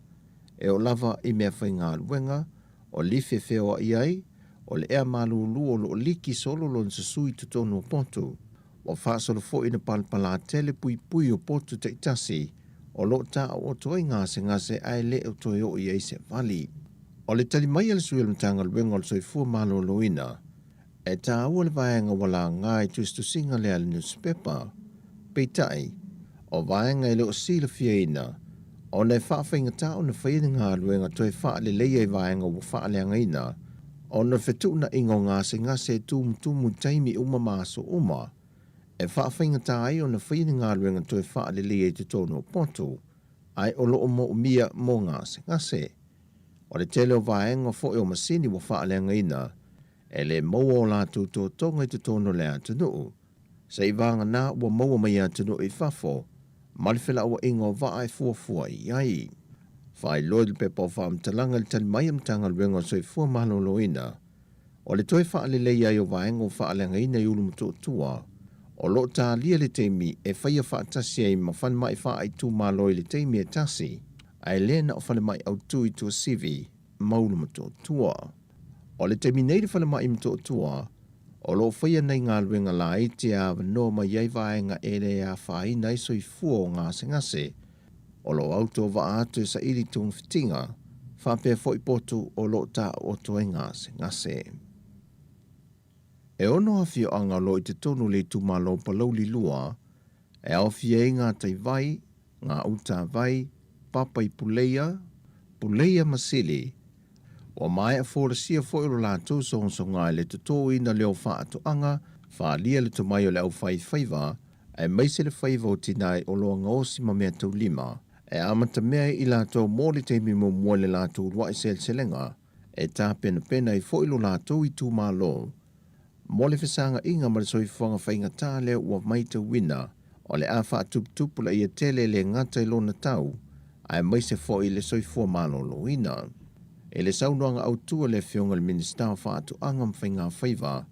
e oo lava i meafaigaluega, o lifi e feoai ai, o le ea malulu o lo o liki solo lona susu i totonu o potu. Ua faasolo foi ina palapala tele puipui o potu taitasi o lo o taooto ai gasegase ae le o toe oo i ai se vali. O le tali mai a le sui o le Matagaluega o le Soifua Maloloina, e taua le vaega ua laga i tusitusiga lea a le nusipepa. Peitai, o vaega e le o silafiaina, ona e faafaigata ona faia ni galuega toe faaleleia i vaega ua faaleagaina, ona o le fetuunaiga o gasegase e tumutumu i taimi uma ma aso uma, e faafaigata ai ona faia ni galuega toe faaleleia i totonu o potu, ae o lo o moomia mo gasegase. O le tele o vaega foi o masini ua faaleagaina, e le maua o latou totoga i totonu o le atunuu, seivagana ua maua mai atunuu i fafo ma le felauaiga o vaa e fuafua i ai. Faailoa i le pepa o faamatalaga i le tali mai a Matagaluega o le Soifua Maloloina, o le toe faaleleia ai o vaega ua faaleagaina i Ulumotootua, o lo o talia le taimi e faia faatasi ai ma falemai faaitumalo i le taimi e tasi, ae le na o falemai autu i Tuasivi ma Ulumotootua. O le taimi nei i le falemai i Motootua, o lo o faia nai galuega laiti e avanoa mai ai vaega e le afaina ai soifua o gasegase, o lo o autovaa atu e saili togafitiga, faapea foi potu o lo o taooto ai gasegase. E ono afioaga o lo o i totonu o le itumalo o Palauli 2, e aofia ai Gataivai, Gautavai, Papa i Puleia, Puleia ma Sili. Ua maea folasia foi lo latou sogasoga i le totoina lea o faatoaga, faaalia le tomai o le aufaifaiva, aemaise le faiva o tina i oloa gaosi ma meataulima, e amatamea ai i latou mo le taimi muamua i le latou uluai seleselega, e tapenapena ai foi lo latou itumalo mo le fesaga'iga ma le soifuaga faigata lea ua maitauina o le a faatuputupulaia tele e le gata i lona tau aemaise foi le soifua maloloina. I le saunoaga autu a le Afioga i le Minisita o Faatoaga ma Faigafaiva,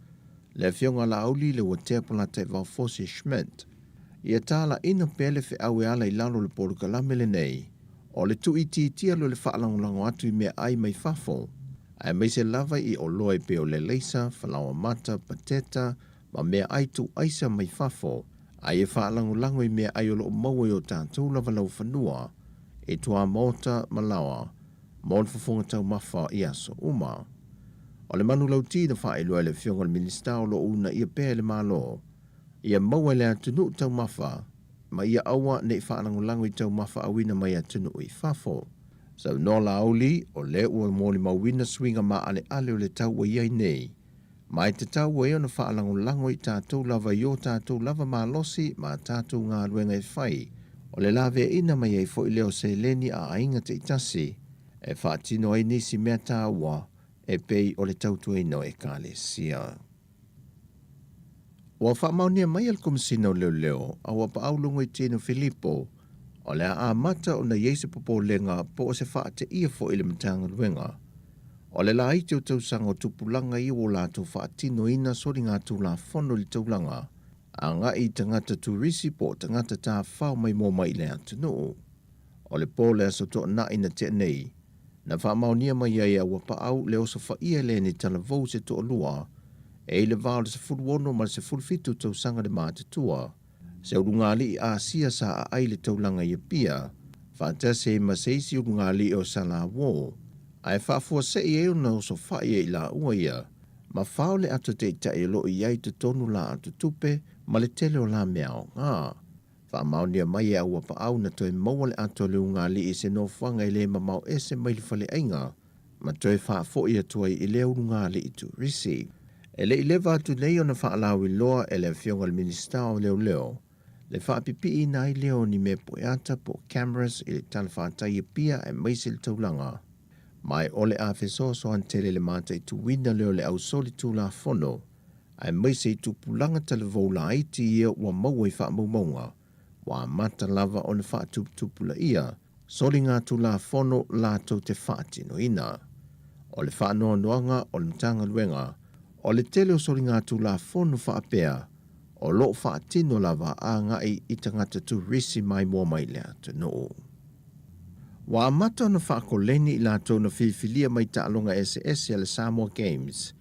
le Afioga Laauli Leuatea Polataivao Fosi Schmidt, ia tala'ina pea le feau e ala i lalo o le polokalame lenei o le tuuitiitia loa le faalagolago atu i meaai mai fafo, aemaise lava i oloa e pei o le leisa, falaoa mata, pateta, ma meaai tuuaisa mai fafo, a ia faalagolago i meaai o lo o maua i o tatou lava laufanua, i tuamaota ma laoa, mo le fofoga taumafa i aso uma. O le manulauti na faailoa e le Afioga i le Minisita o lo o uunaia pea e le Malo, ia maua e le atunuu taumafa, ma ia aua ne i faalagolago i taumafa auina mai atunuu i fafo. Saunoa Laauli, o lea ua molimauina suiga maaleale o le tau ua i ai nei, ma e tatau ai ona faalagolago i tatou lava i o tatou lava malosi ma a tatou galuega e fai, o le laveaiina mai ai foi lea o seleni a aiga taitasi e faatino ai nisi mea taua e pei o le tautuaina o Ekalesia. Ua faamaonia mai e le Komesina o Leoleo a ua paau Logoitino Filipo, o le a amata ona i ai se popolega po o se faateia foi i le Matagaluega. O le laiti o tausaga o tupulaga ia ua latou faatinoina soligatulafono i le taulaga agai i tagata turisi po o tagata tafafao maimoa mai i le atunuu. O le po o le Aso Toonai na tea nei, na faamaonia mai ai a ua paau le osofaia e Leni Talavou se toalua e i le va o le 16 ma le 17 tausaga le matutua, se ulugalii Asia sa aai le taulaga i Apia, faatasi ai ma se isi ulugalii o Salawō, ae faafuasei ai ona osofai e i laua ia, ma fao le ato taitai o lo o i ai totonu la atotupe ma le tele o la mea aoga. Faamaonia mai e Auapaau na toe maua le ato a le ulugalii i se nofoaga e le mamao ese mai le faleaiga ma toe faafoi atu ai i lea ulugalii turisi. E le i leva atu nei ona faalauiloa e le Afioga i le Minisita o Leoleo le faapipiiina ai lea o ni mea pueata po o cameras i le talafatai i Apia aemaise le taulaga. Ma o le a fesoasoani tele le mataituina lea o le ausolitulafono aemaise i tupulaga talavou laiti ia ua maua i faamaumauga ua amata lava ona faatuputupulaia soligatulafono latou te faatinoina. O le faanoanoaga o le Matagaluega, o le tele o soligatulafono faapea o lo o faatino lava agai i tagata turisi maimoa mai le atunuu. Ua amata ona faakoleni i latou na filifilia mai taaloga eseese a le Samoa Games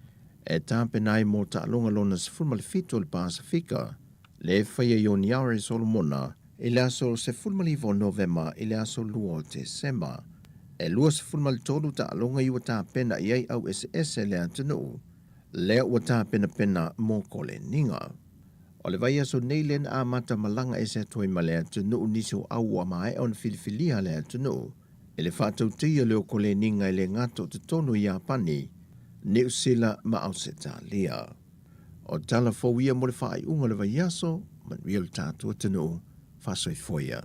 e tapena ai mo taaloga lona 17 o le Pasefika le faia i Honiara Solomona i le aso 19 o Novema i le aso 2 o Tesema. E 23 taaloga i ua tapena i ai au eseese le atunuu lea ua tapenapena mo koleniga. O le vaiaso nei lea na amata malaga ese atu ai ma le atunuu nisi o au ua maea ona filifilia le atunuu i le faatautaia lea o koleniga e le gata o totonu i Iapani, Niu Sila ma Ausetalia. O tala fou ia mo le faaiuga o le vaiaso, manuia le tatou atunuu, faasoifua ia.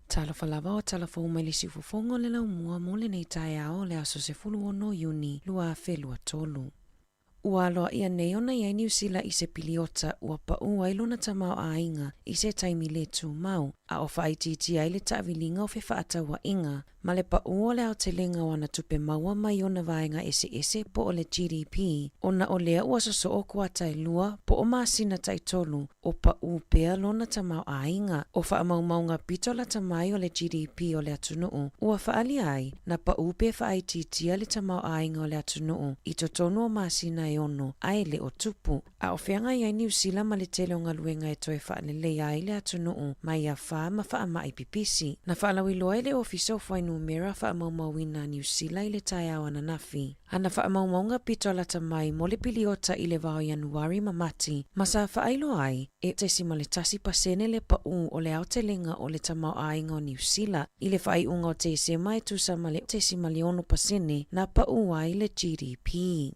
Talofa lava o tala fou mai le siufofoga o le laumua mo lenei taeao o le aso 16 Iuni 2023. Ua aloaia nei ona i ai Niu Sila i se piliota ua paʻū ai lona tamaoaiga i se taimi le tumau, a o faaitiitia ai le taaviliga o fefaatauaiga ma le paʻū o le aotelega o ana tupe maua mai ona vaega eseese po o le GDP, ona o lea ua sosoo kuata e lua po o masina taitolu o paʻū pea lona tamaoaiga. O faamaumauga pito lata mai o le GDP o le atunuu ua faaalia ai, na paʻū pe faaitiitia le tamaoaiga o le atunuu i totonu o masina e ono a e le o tupu. A o feagai ai Niu Sila ma le tele o galuega e toe faaleleia ai le atunuu mai afa ma faamai pipisi. Na faalauiloa e le Ofisa o Fuainumera Faamaumauina a Niu Sila i le taeao ananafi ana faamaumauga pito lata mai mo le piliota i le va o Ianuari ma Mati, ma sa faailoa ai e 0.1% le paʻū o le aotelega o le tamaoaiga o Niu Sila i le faaiuga o Tesema e tusa ma le 0.6% na paʻū ai le GDP.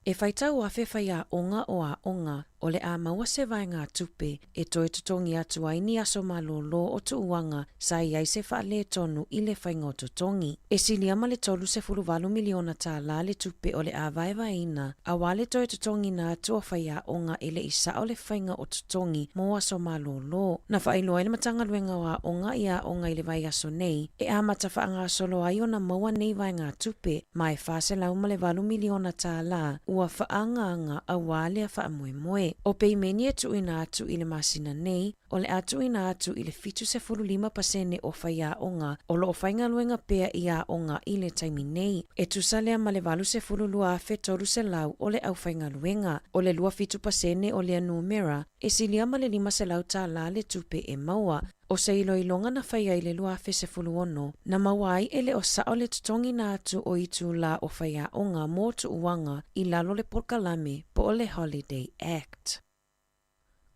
E faitau afe faiaoga o aoga o le a maua se vaegatupe e toe totogi atu ai ni aso malōlō o tuuaga sa i ai se faaletonu i le faiga o totogi. E silia ma le $38 miliona tālā le tupe o le a vaevaeina auā le toe totogiina atu o faiaoga e le i sao le faiga o totogi mo aso malōlō. Na faailoa e le Matagaluega o Aoga i aoga i le vaiaso nei e amata faagasolo ai ona maua nei vaegatupe ma e $408 miliona tālā ua faaagaaga auā lea faamoemoe. O peimeni e tuuina atu i le masina nei, o le a tuuina atu i le 75% o faiaoga o lo o faigaluega pea i aoga i le taimi nei, e tusa lea ma le 82,300 o le aufaigaluega. O le 27% o lea numera e silia ma le $500 tālā le tupe e maua. O se iloiloga na faia i le 2016, na maua ai e le o sao le totogiina atu o itulā o faiaoga mo tuuaga i lalo le polokalame po o le Holiday Act.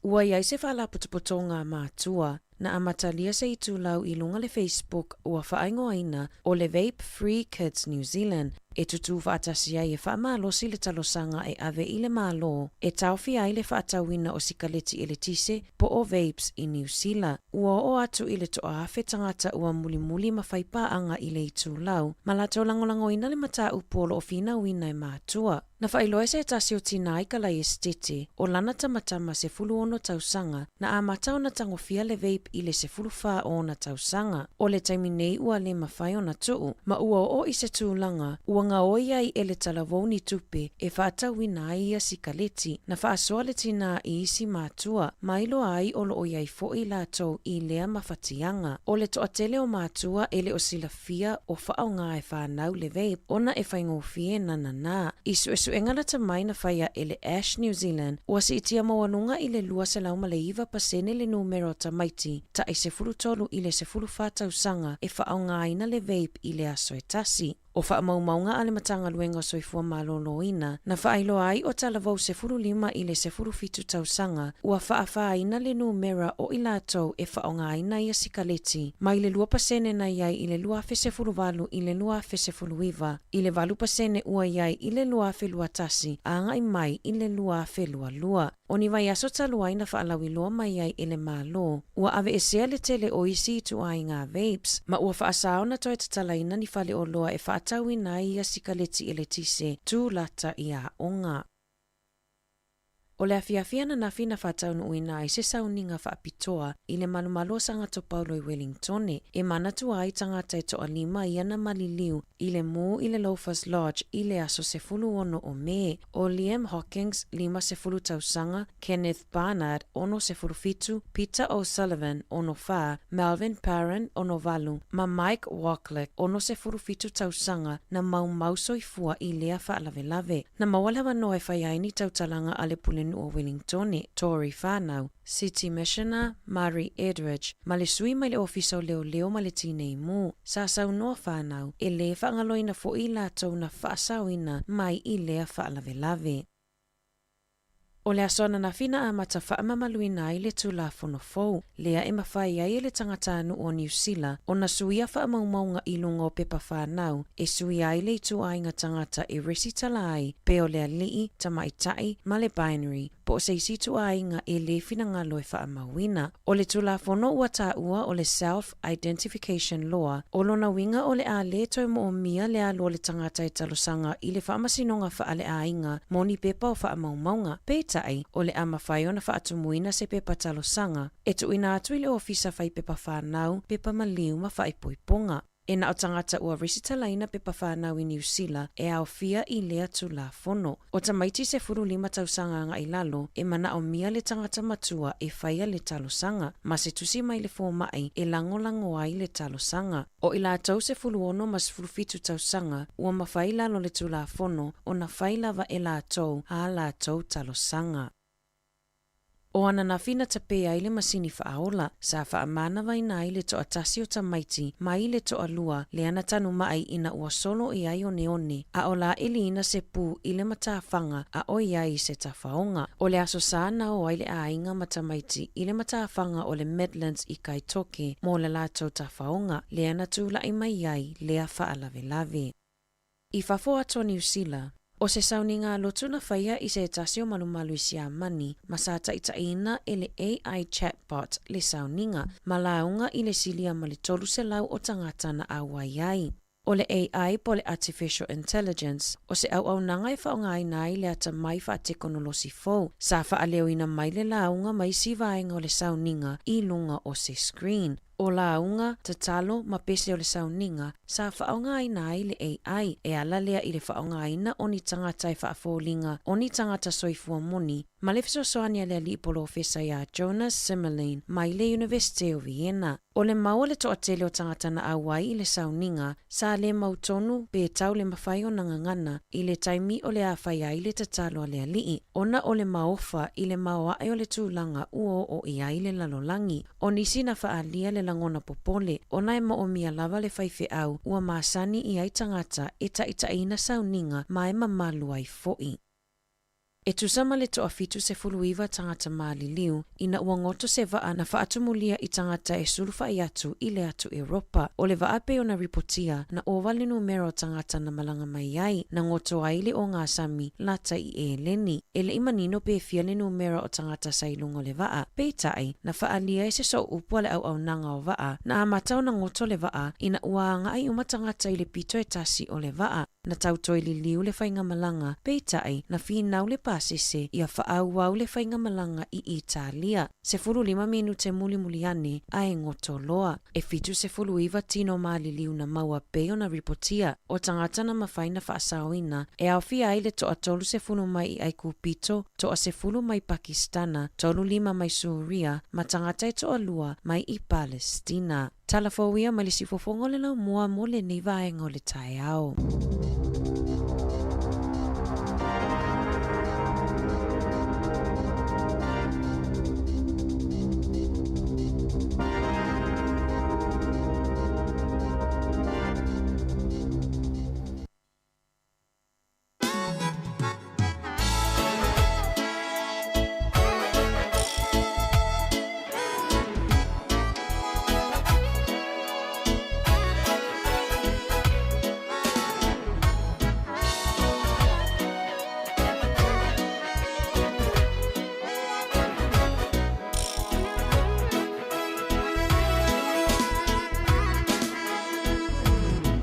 Ua i ai se faalapotopotoga a mātua na amatalia se itulau i luga le Facebook ua faaigoaina o le Vape Free Kids New Zealand e tutū faatasi ai e faamalosi le talosaga e ave i le Malo e taofia ai le faatauina o sikaleti eletise po o vapes i Niu Sila. Ua oo atu i le toaafe tagata ua mulimuli ma fai paaga i le itulau ma latou lagolagoina le mataupu o lo o finauina e mātua. Na faailoa e se tasi o tinā i ka laiesetete o lana tamatama 16 tausaga na amata ona tagofia le vape i le 14 o ona tausaga. O le taimi nei ua le mafai ona tuu, ma ua oo i se tulaga ua Ua gaoi ai e le talavou ni tupe e faatauina ai ia sikaleti. Na faasoa le tinā i isi matua, ma iloa ai o lo o i ai foi latou i lea mafatiaga. O le toatele o matua e le o silafia o faaaoga e fanau le vape ona e faigofie nananā. I suesuega lata mai na faia e le Ash New Zealand, ua siitia maualuga i le 209% le numera o tamaiti tai 13 i le 14 tausaga e faaaogaina le vape i le aso e tasi. O faamaumauga a le Matagaluega o Soifua Maloloina na faailoa ai o talavou 15 i le 17 tausaga ua faafaina le numera o i latou e faaaogaina ia sikaleti mai le 2% na i ai i le 2018 i le 2019 i le 8% ua i ai i le 2021 agai mai i le 2022. O ni vaiaso talu ai na faalauiloa mai ai e le Malo, ua aveesea le tele o isi ituaiga vapes, ma ua faasā ona toe tatalaina ni faleoloa e faatauina ai ia sikaleti eletise tu lata i aoga. O le afiafi ananafi na faataunuuina ai se sauniga faapitoa i le malumalu o Sagatopaulo i Wellingtone e manatua ai tagata e toalima ia na maliliu i le mū i le Loafers Lodge i le aso 16 o Me. O Liam Hawkins, 50 tausaga, Kenneth Barnard, 67, Peter O'Sullivan, 64, Melvin Parren, 68, ma Mike Walklick, 67 tausaga na maumau soifua i lea faalavelave. Na maua le avanoa e fai ai ni tautalaga a le Pulenuu o Wellingtone, Tory Whanau, City Missioner Murray Edridge, ma le sui mai le Ofisa o Leoleo ma le Tinei Mu. Sa saunoa whanau, e lē faagaloina foi i latou na faasaoina mai i lea faalavelave. O le aso ananafi na amata faamamaluina ai le Tulafono fou, lea e mafai ai e le tagatanuu o Niu Sila ona suia faamaumauga i luga o pepa fanau e suia ai le ituaiga tagata e resitala ai pe o le alii, tamaitai ma le binary, po o se isi ituaiga e lē finagalo e faamauina. O le Tulafono ua taua o le Self Identification Law, o lona uiga o le a lē toe moomia le alu o le tagata e talosaga i le faamasinoga faaleaiga mo ni pepa o faamaumauga. Peitai, o le a mafai ona faatumuina se pepa talosaga e tuuina atu i le ofisa fai pepa fanau, pepa maliu ma faaipoipoga. E na o tagata ua resitalaina pepa fanau i Niu Sila e aofia i lea Tulafono. O tamaiti 15 tausaga agai i lalo e manaomia le tagata matua e faia le talosaga, ma se tusi mai le fomai e lagolago ai le talosaga. O i latou 16 ma 17 tausaga ua mafai i lalo o le Tulafono ona fai lava e latou ā latou talosaga. O ananafi na tapē ai le masini faaola, sa faamanavaina ai le toatasi o tamaiti mai le toalua lea na tanumaai ina ua solo i ai oneone, a o lailiina se pu i le matafaga a o i ai se tafaoga. O le aso Sā na o ai le aiga ma tamaiti i le matafaga o le Midlands i Kaitoke mo le latou tafaoga, lea na tulai mai ai lea faalavelave. I fafo atu o Niu Sila, o se sauniga lotu na faia i se tasi o malumalu i Siamani ma sa taitaiina e le AI chatbot le sauniga ma lauga i le silia ma le 300 o tagata na auai ai. O le AI po o le Artificial Intelligence, o se auaunaga e faaaogaina ai le atamai faatekonolosi fou, sa faaleoina mai le lauga ma isi vaega o le sauniga i luga o se screen. O lauga, tatalo ma pese o le sauniga sa faaaogaina ai le AI, e ala lea i le faaaogaina o ni tagata e faafoliga o ni tagata soifua moni, ma le fesoasoani a le alii polofesa iā Jonas Simmerlein mai le Iunivesite o Vienna. O le mau a le toatele o tagata na auai i le sauniga, sa le mautonu pe tau le mafai ona gagana i le taimi o le a fai ai le tatalo a le alii, ona o le maofa i le maoae o le tulaga ua oo i ai le lalolagi. O nisi na faaalia le lagona popole, ona e moomia lava le faifeau ua masani i ai tagata e taitaiina sauniga ma e mamalu ai foi. E tusa ma le 79 tagata maliliu ina ua goto se vaa na faatumulia i tagata e sulufai atu i le atu Europa. O le vaa pei ona ripotia na ova le numera o tagata na malaga mai ai, na goto ai le ogasami lata i Eleni. E lei manino pe fia le numera o tagata sa i luga o le vaa. Peitai, na faaalia e se sooupu a le auaunaga o vaa, na amata ona goto le vaa ina ua agai uma tagata i le pito e tasi o le vaa. Na tau toe liliu le faigamalaga, peitai, na finau le pasese ia faaauau le faigamalaga i Italia, 15 minute mulimuli ane ae goto loa. E 79 tino maliliu na maua pei ona ripotia o tagata na mafai na faasaoina e aofia ai le toa 30 mai i Aikupito, toa 10 mai Pakistana, 35 mai Suria ma tagata e toalua mai i Palestina. Tala fou ia mai le siufofoga o le laumua mo lenei vaega o le taeao.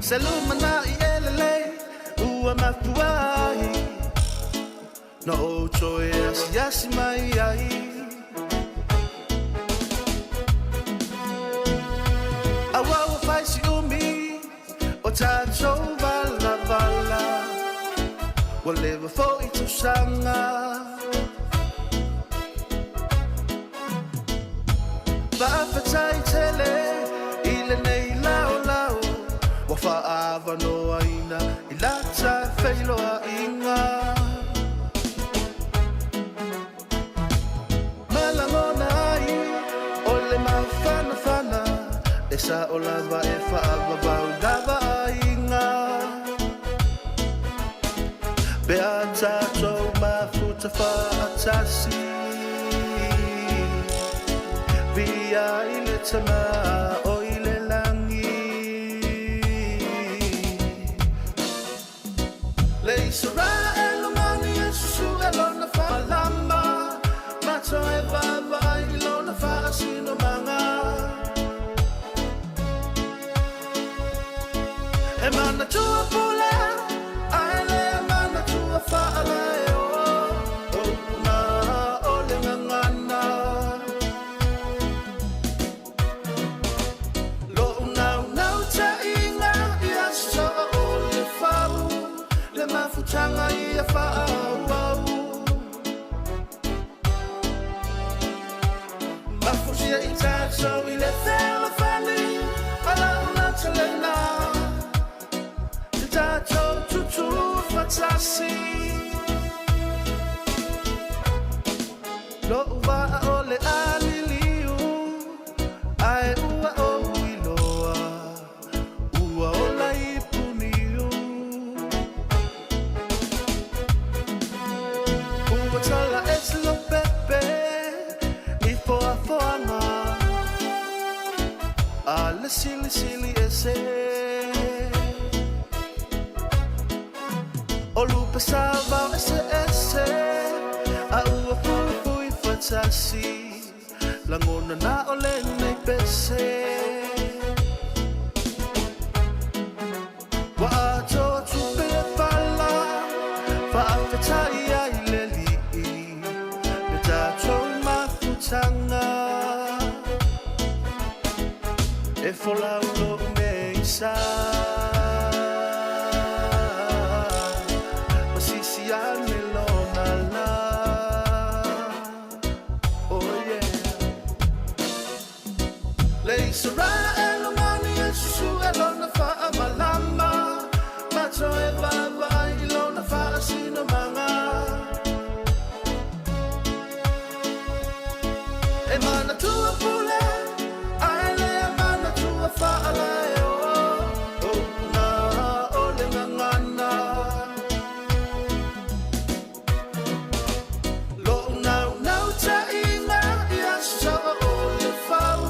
Se lumanai e lelei ua mafua ai Na ou toe asiasi mai ai Aua ua fai si umi o tatou valavala Ua leva foi tausaga Faafetai tele i lenei laolao Ua faaavanoaina i lata feiloaiga Ma lagona ai o le mafanafana E sao lava e faavavau lava aiga Pe a tatou mafuta faatasi Viia i le Tama o i le lagi Le Isaraelu mani e susue lona faamalama Ma toe vaavaai i lona faasinomaga E manatua pule ae le manatua faalaeo O upu o le gagana Lo'u naunautaiga ia sosoo o le fau Le mafutaga ia faaauau Mafusia i tatou i le fealofani Ma lau lautalena Te tatou tutu fatasi Lo'u vaa o le a liliu Ae ua ou iloa Ua ola i puniu Ua tala ese Lopepe i foafoaga A le silisili ese O lupe saovao eseese A ua fuifui fatasi Lagona na o lenei pese Ua atoa tupe e pala Faafetai ai le Alii Le tatou mafutaga E folau lou nei sa Ma sisi ane lona la Oh yeah Le Isaraelu mani e susue lona faamalama Ma toe vaavaai i lona faasinomaga E manatua pule ae le manatua faalaeo O upu na o le gagana Lo'u naunautaiga ia sosoo o le fau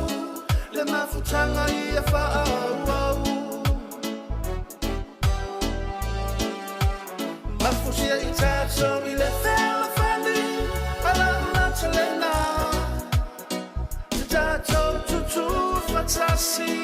Le mafutaga ia faaauau Mafusia i tatou i le fealofani Ma lau lautalena Te tatou tutu fatasi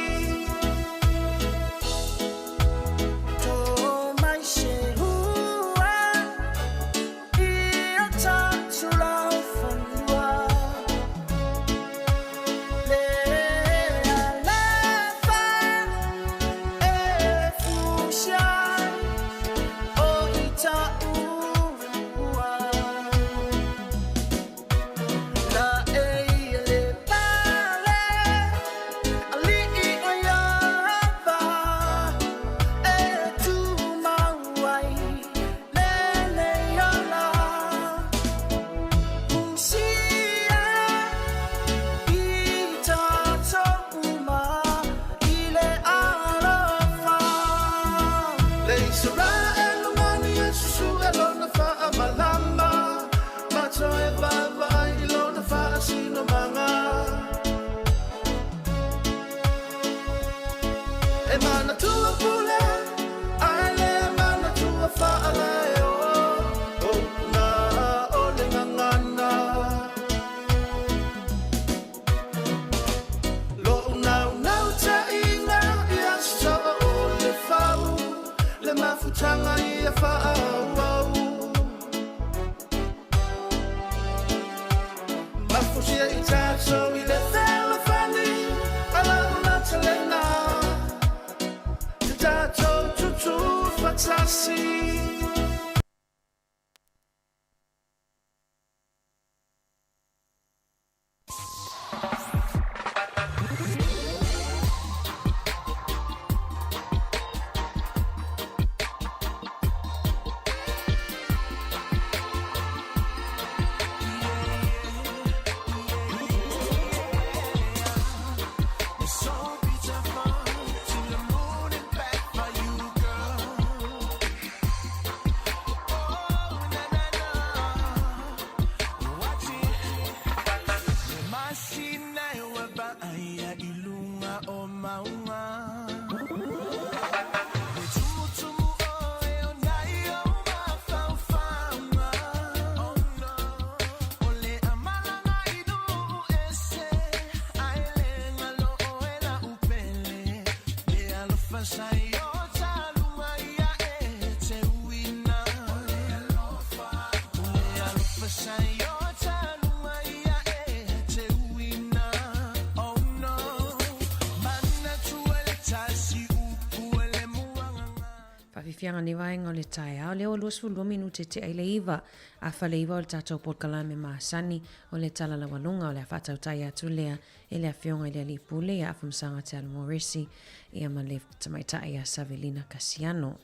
fiafiaga lenei vaega o le taeao, lea ua 22 minute tea i le 9, afa le 9 o le tatou polokalame masani o le Tala Laualuga, o le a faatautai atu lea e le Afioga i le Alii Pule ia Afamasaga Te Alo Moresi ia ma le Tamaitai ia Savelina Kasiano.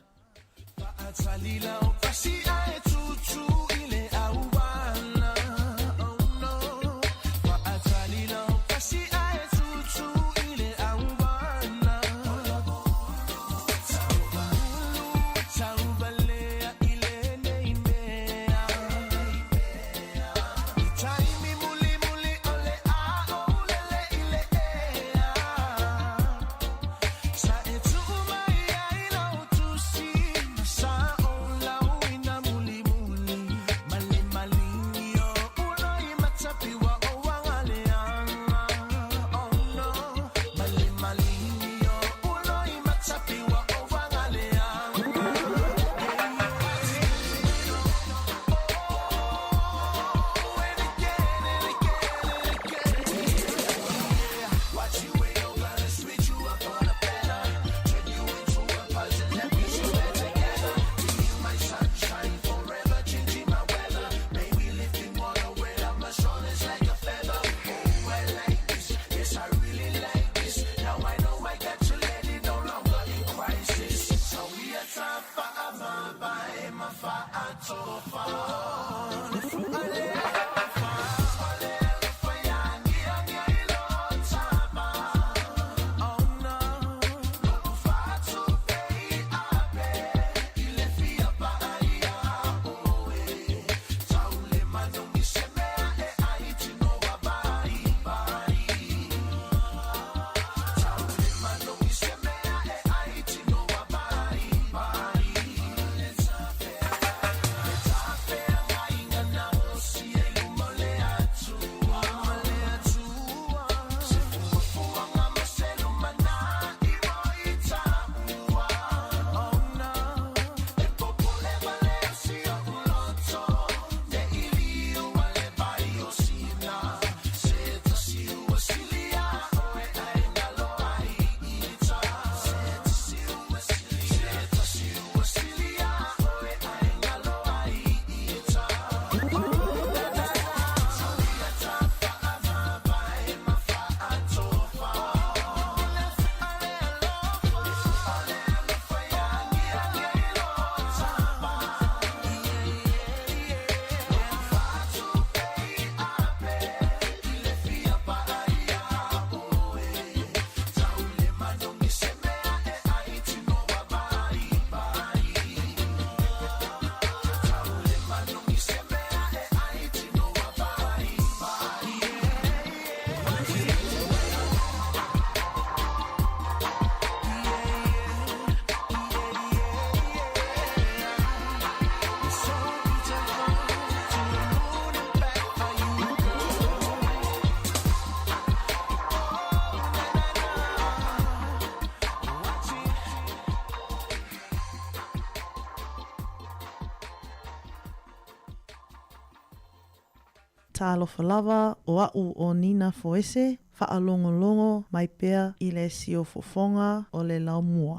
Talofa lava, o a'u o Nina Foese, faalogologo mai pea i le siufofoga o le laumua.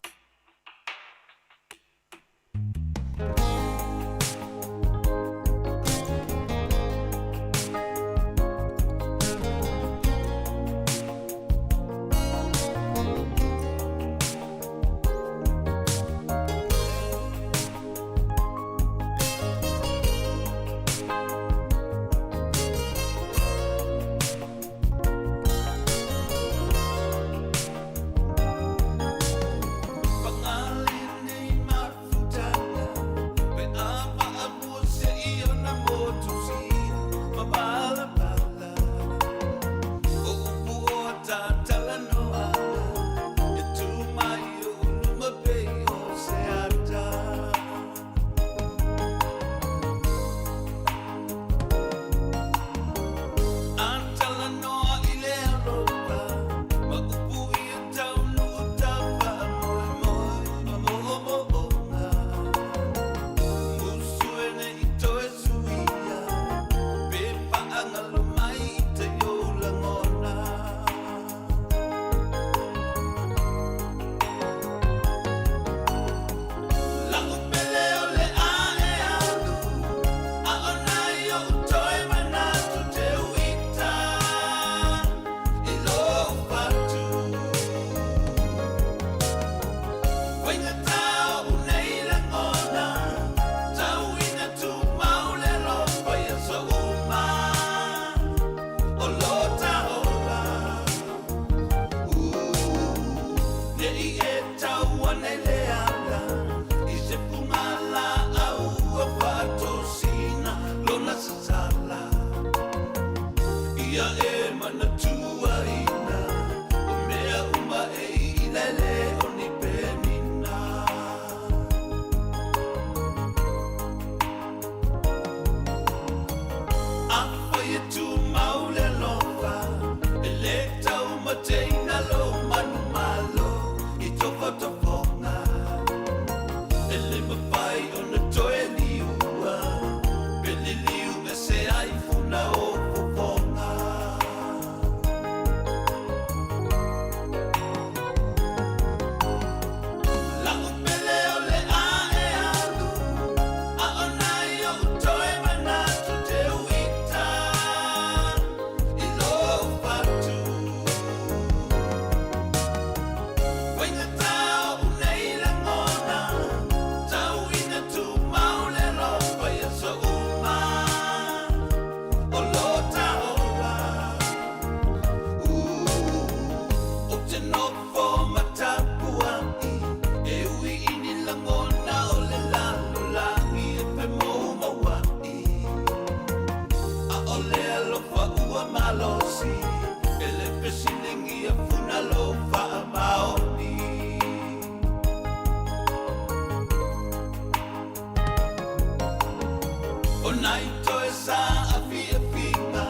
O nai toe sa a fia finga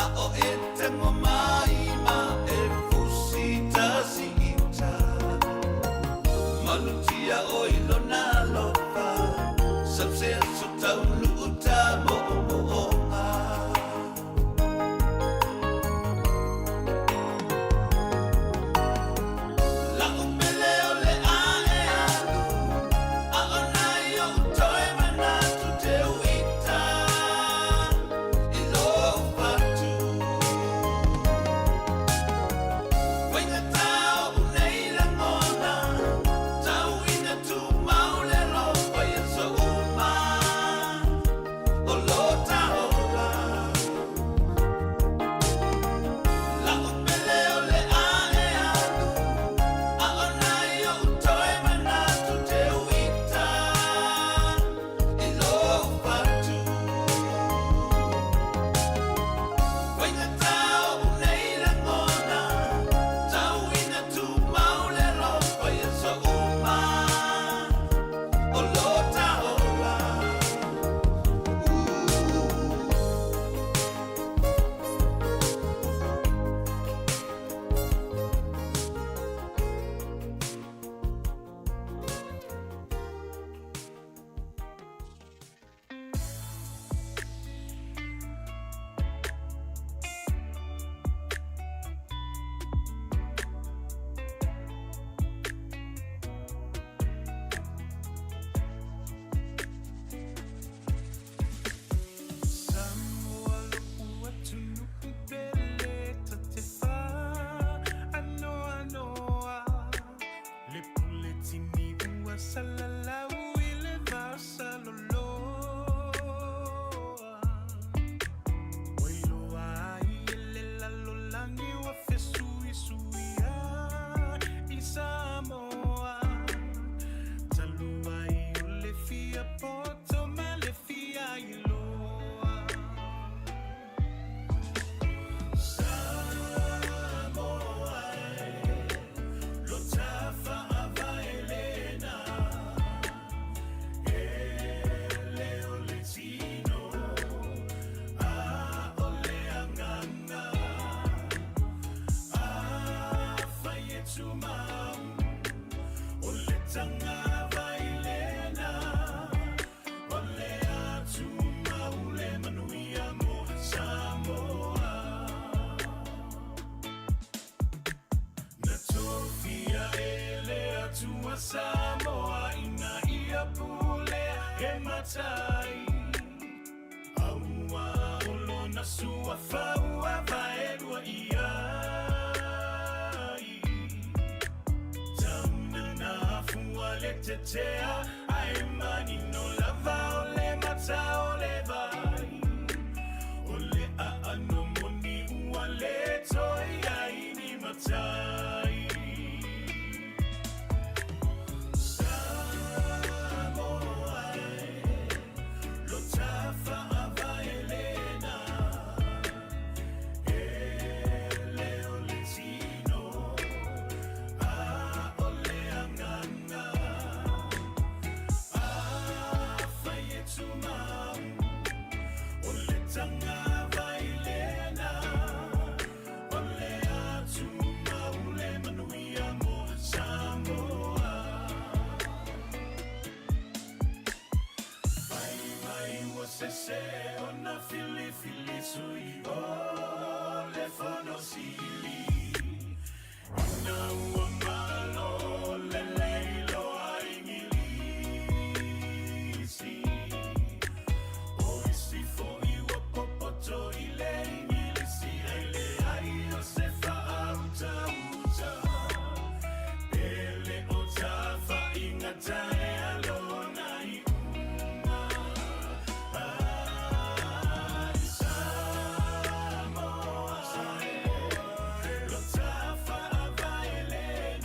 A o e tango mai ma e fusi tasi ita Malutia o ilona lofa Sapse aso taunu uta mo o mo o ngā. La upele o le ae alu A o nai o toe manatu te uita I lo fatu Wainga tau unei langona Tau ina tu maule lo wai so uma O lo taola La upele o le ae alu A o nai o toe manatu te uita I lo fatu Wainga tau unei langona Tau ina tu maule lo wai so uma O lo taola. Samoa lo'u atunu'u pele ta te fa'anoanoa le puletini ua salalau i le vasaloloa wailoa ai e le lalolagi ua fesuisuia i Samoa talu ai o le fia poto ma le fia iloa. Samoa e, lo tafa'avaelena e le o le tino a o le agaga afai e tumau o le tagavailena o le atumau le manuia mo Samoa. Na tofia e le Atua Samoa ina ia pulea e matai Aua o lona suafa ua vaelua i ai Tauna na afua le tetea ae manino lava o le mata o le vai O le aano moni ua le toe ai ni matai. Samoa e, lo tafa'avaelena e le o le tino a o le agaga afai e tumau o le tagavailena o le atumau le manuia mo Samoa. Fai mai ua sese ona filifili sui o le fono sili Ina ua malo lelei loa Igilisi O isi fo'i ua popoto i le Igilisi Ai leai o se fa'autauta Pele o tafa'iga taea lona iuga. Ai Samoa e, lo tafa'avaelena.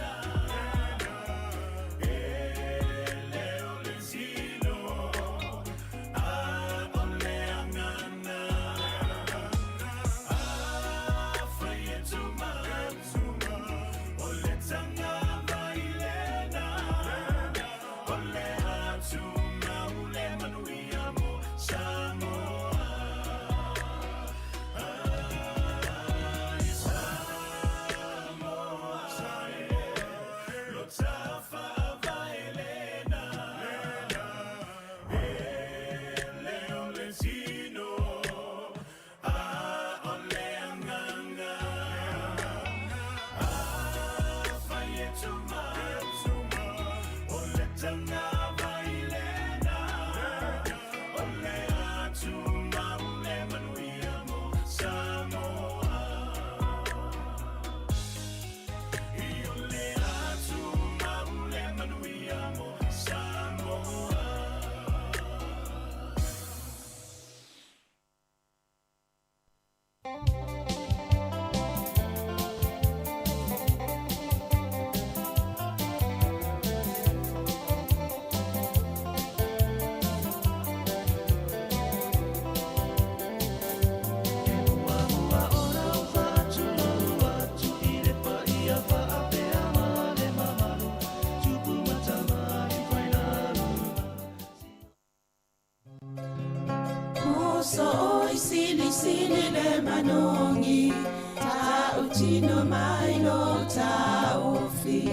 Oso oi sili sili le manogi Ta'utino mai lo ta'ofi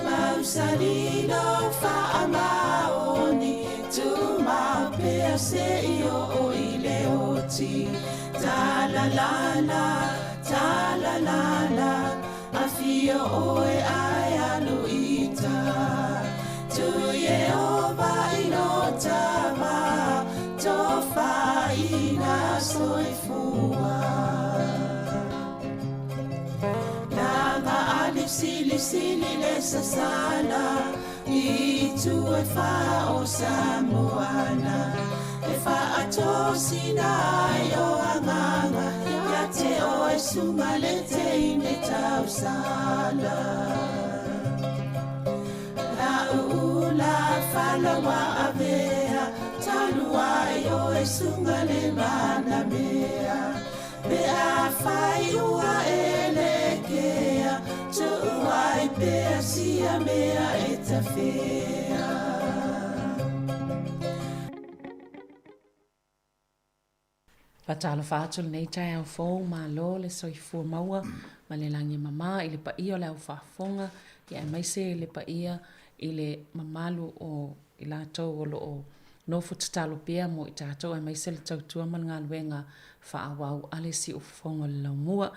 Mausali lo fa'amaoni Tumau pea se'i o'o i le oti Talalala, talalala Afio oe ae alu ita Tu Iehova i lo tama Tofaina soifua Langa ali sili sili le sasala I tu e wha o Samoana E whaatosina ai o anganga Ia te o e sunga le te ine tausala La uula falawa avea Talu ai o e sunga le mana mea Pe a whai ua e le kea Tuu ai pea sia mea e tawhea. Faatalofa atu lenei taeao fou, malo le soifua maua ma le lagi e mamā i le paia o le au faafofoga, ia aemaise le paia i le mamalu o i latou o lo o nofo tatalo pea mo i tatou aemaise le tautua ma le galuega faaauau a le siufofoga o le laumua,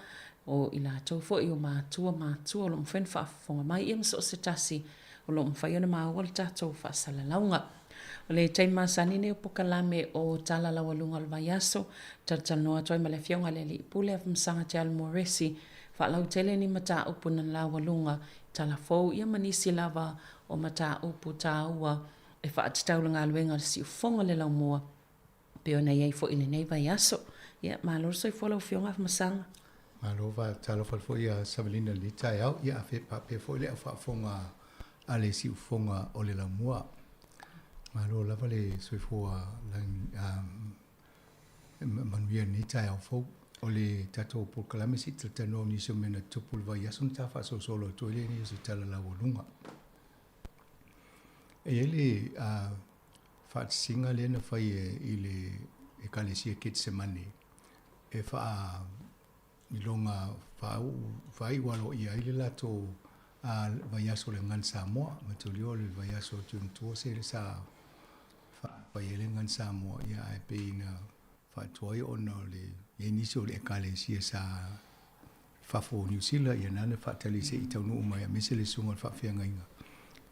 o i latou foi o matua matua o lo o mafai ona faafofoga mai ia ma so o se tasi o lo o mafai ona maua le tatou faasalalauga. O le taimi masani nei o pokalame o Tala Laualuga o le Vaiaso, talatalanoa atu ai ma le Afioga i le Alii Pule Afamasaga Te Alu Moresi, faalautele ni mataupu na laualuga i tala fou ia ma nisi lava o mataupu taua e faatatau i le galuega a le siufofoga o le laumua pei ona i ai foi i lenei vaiaso. Ia, malo le soifua lau Afioga Afamasaga. Malo faatalofa foi ia Savalina i lenei taeao, ia a faapea foi le au faafofoga a le siufofoga o le laumua. Malo lava le soifua manuia i lenei taeao fou. O le tatou polokalame se i talatalanoa nisi o mea na tutupu i le vaiaso na ta faasolosolo atu ai lea o se tala laualuga. E i ai le faatasiga lea na fai i le Ekalesia Ketsemane e faailoga faaiu aloaia ai le latou vaiaso o le Agan Samoa. Mataulia o le vaiaso o June 2 se sa fai ai le Agan Samoa, ia ae pei na faatuai ona o le i ai nisi o le Ekalesia sa fafo o Niu Sila, ia na na faatali se i taunuu mai aemaise le susuga o le faafeagaiga,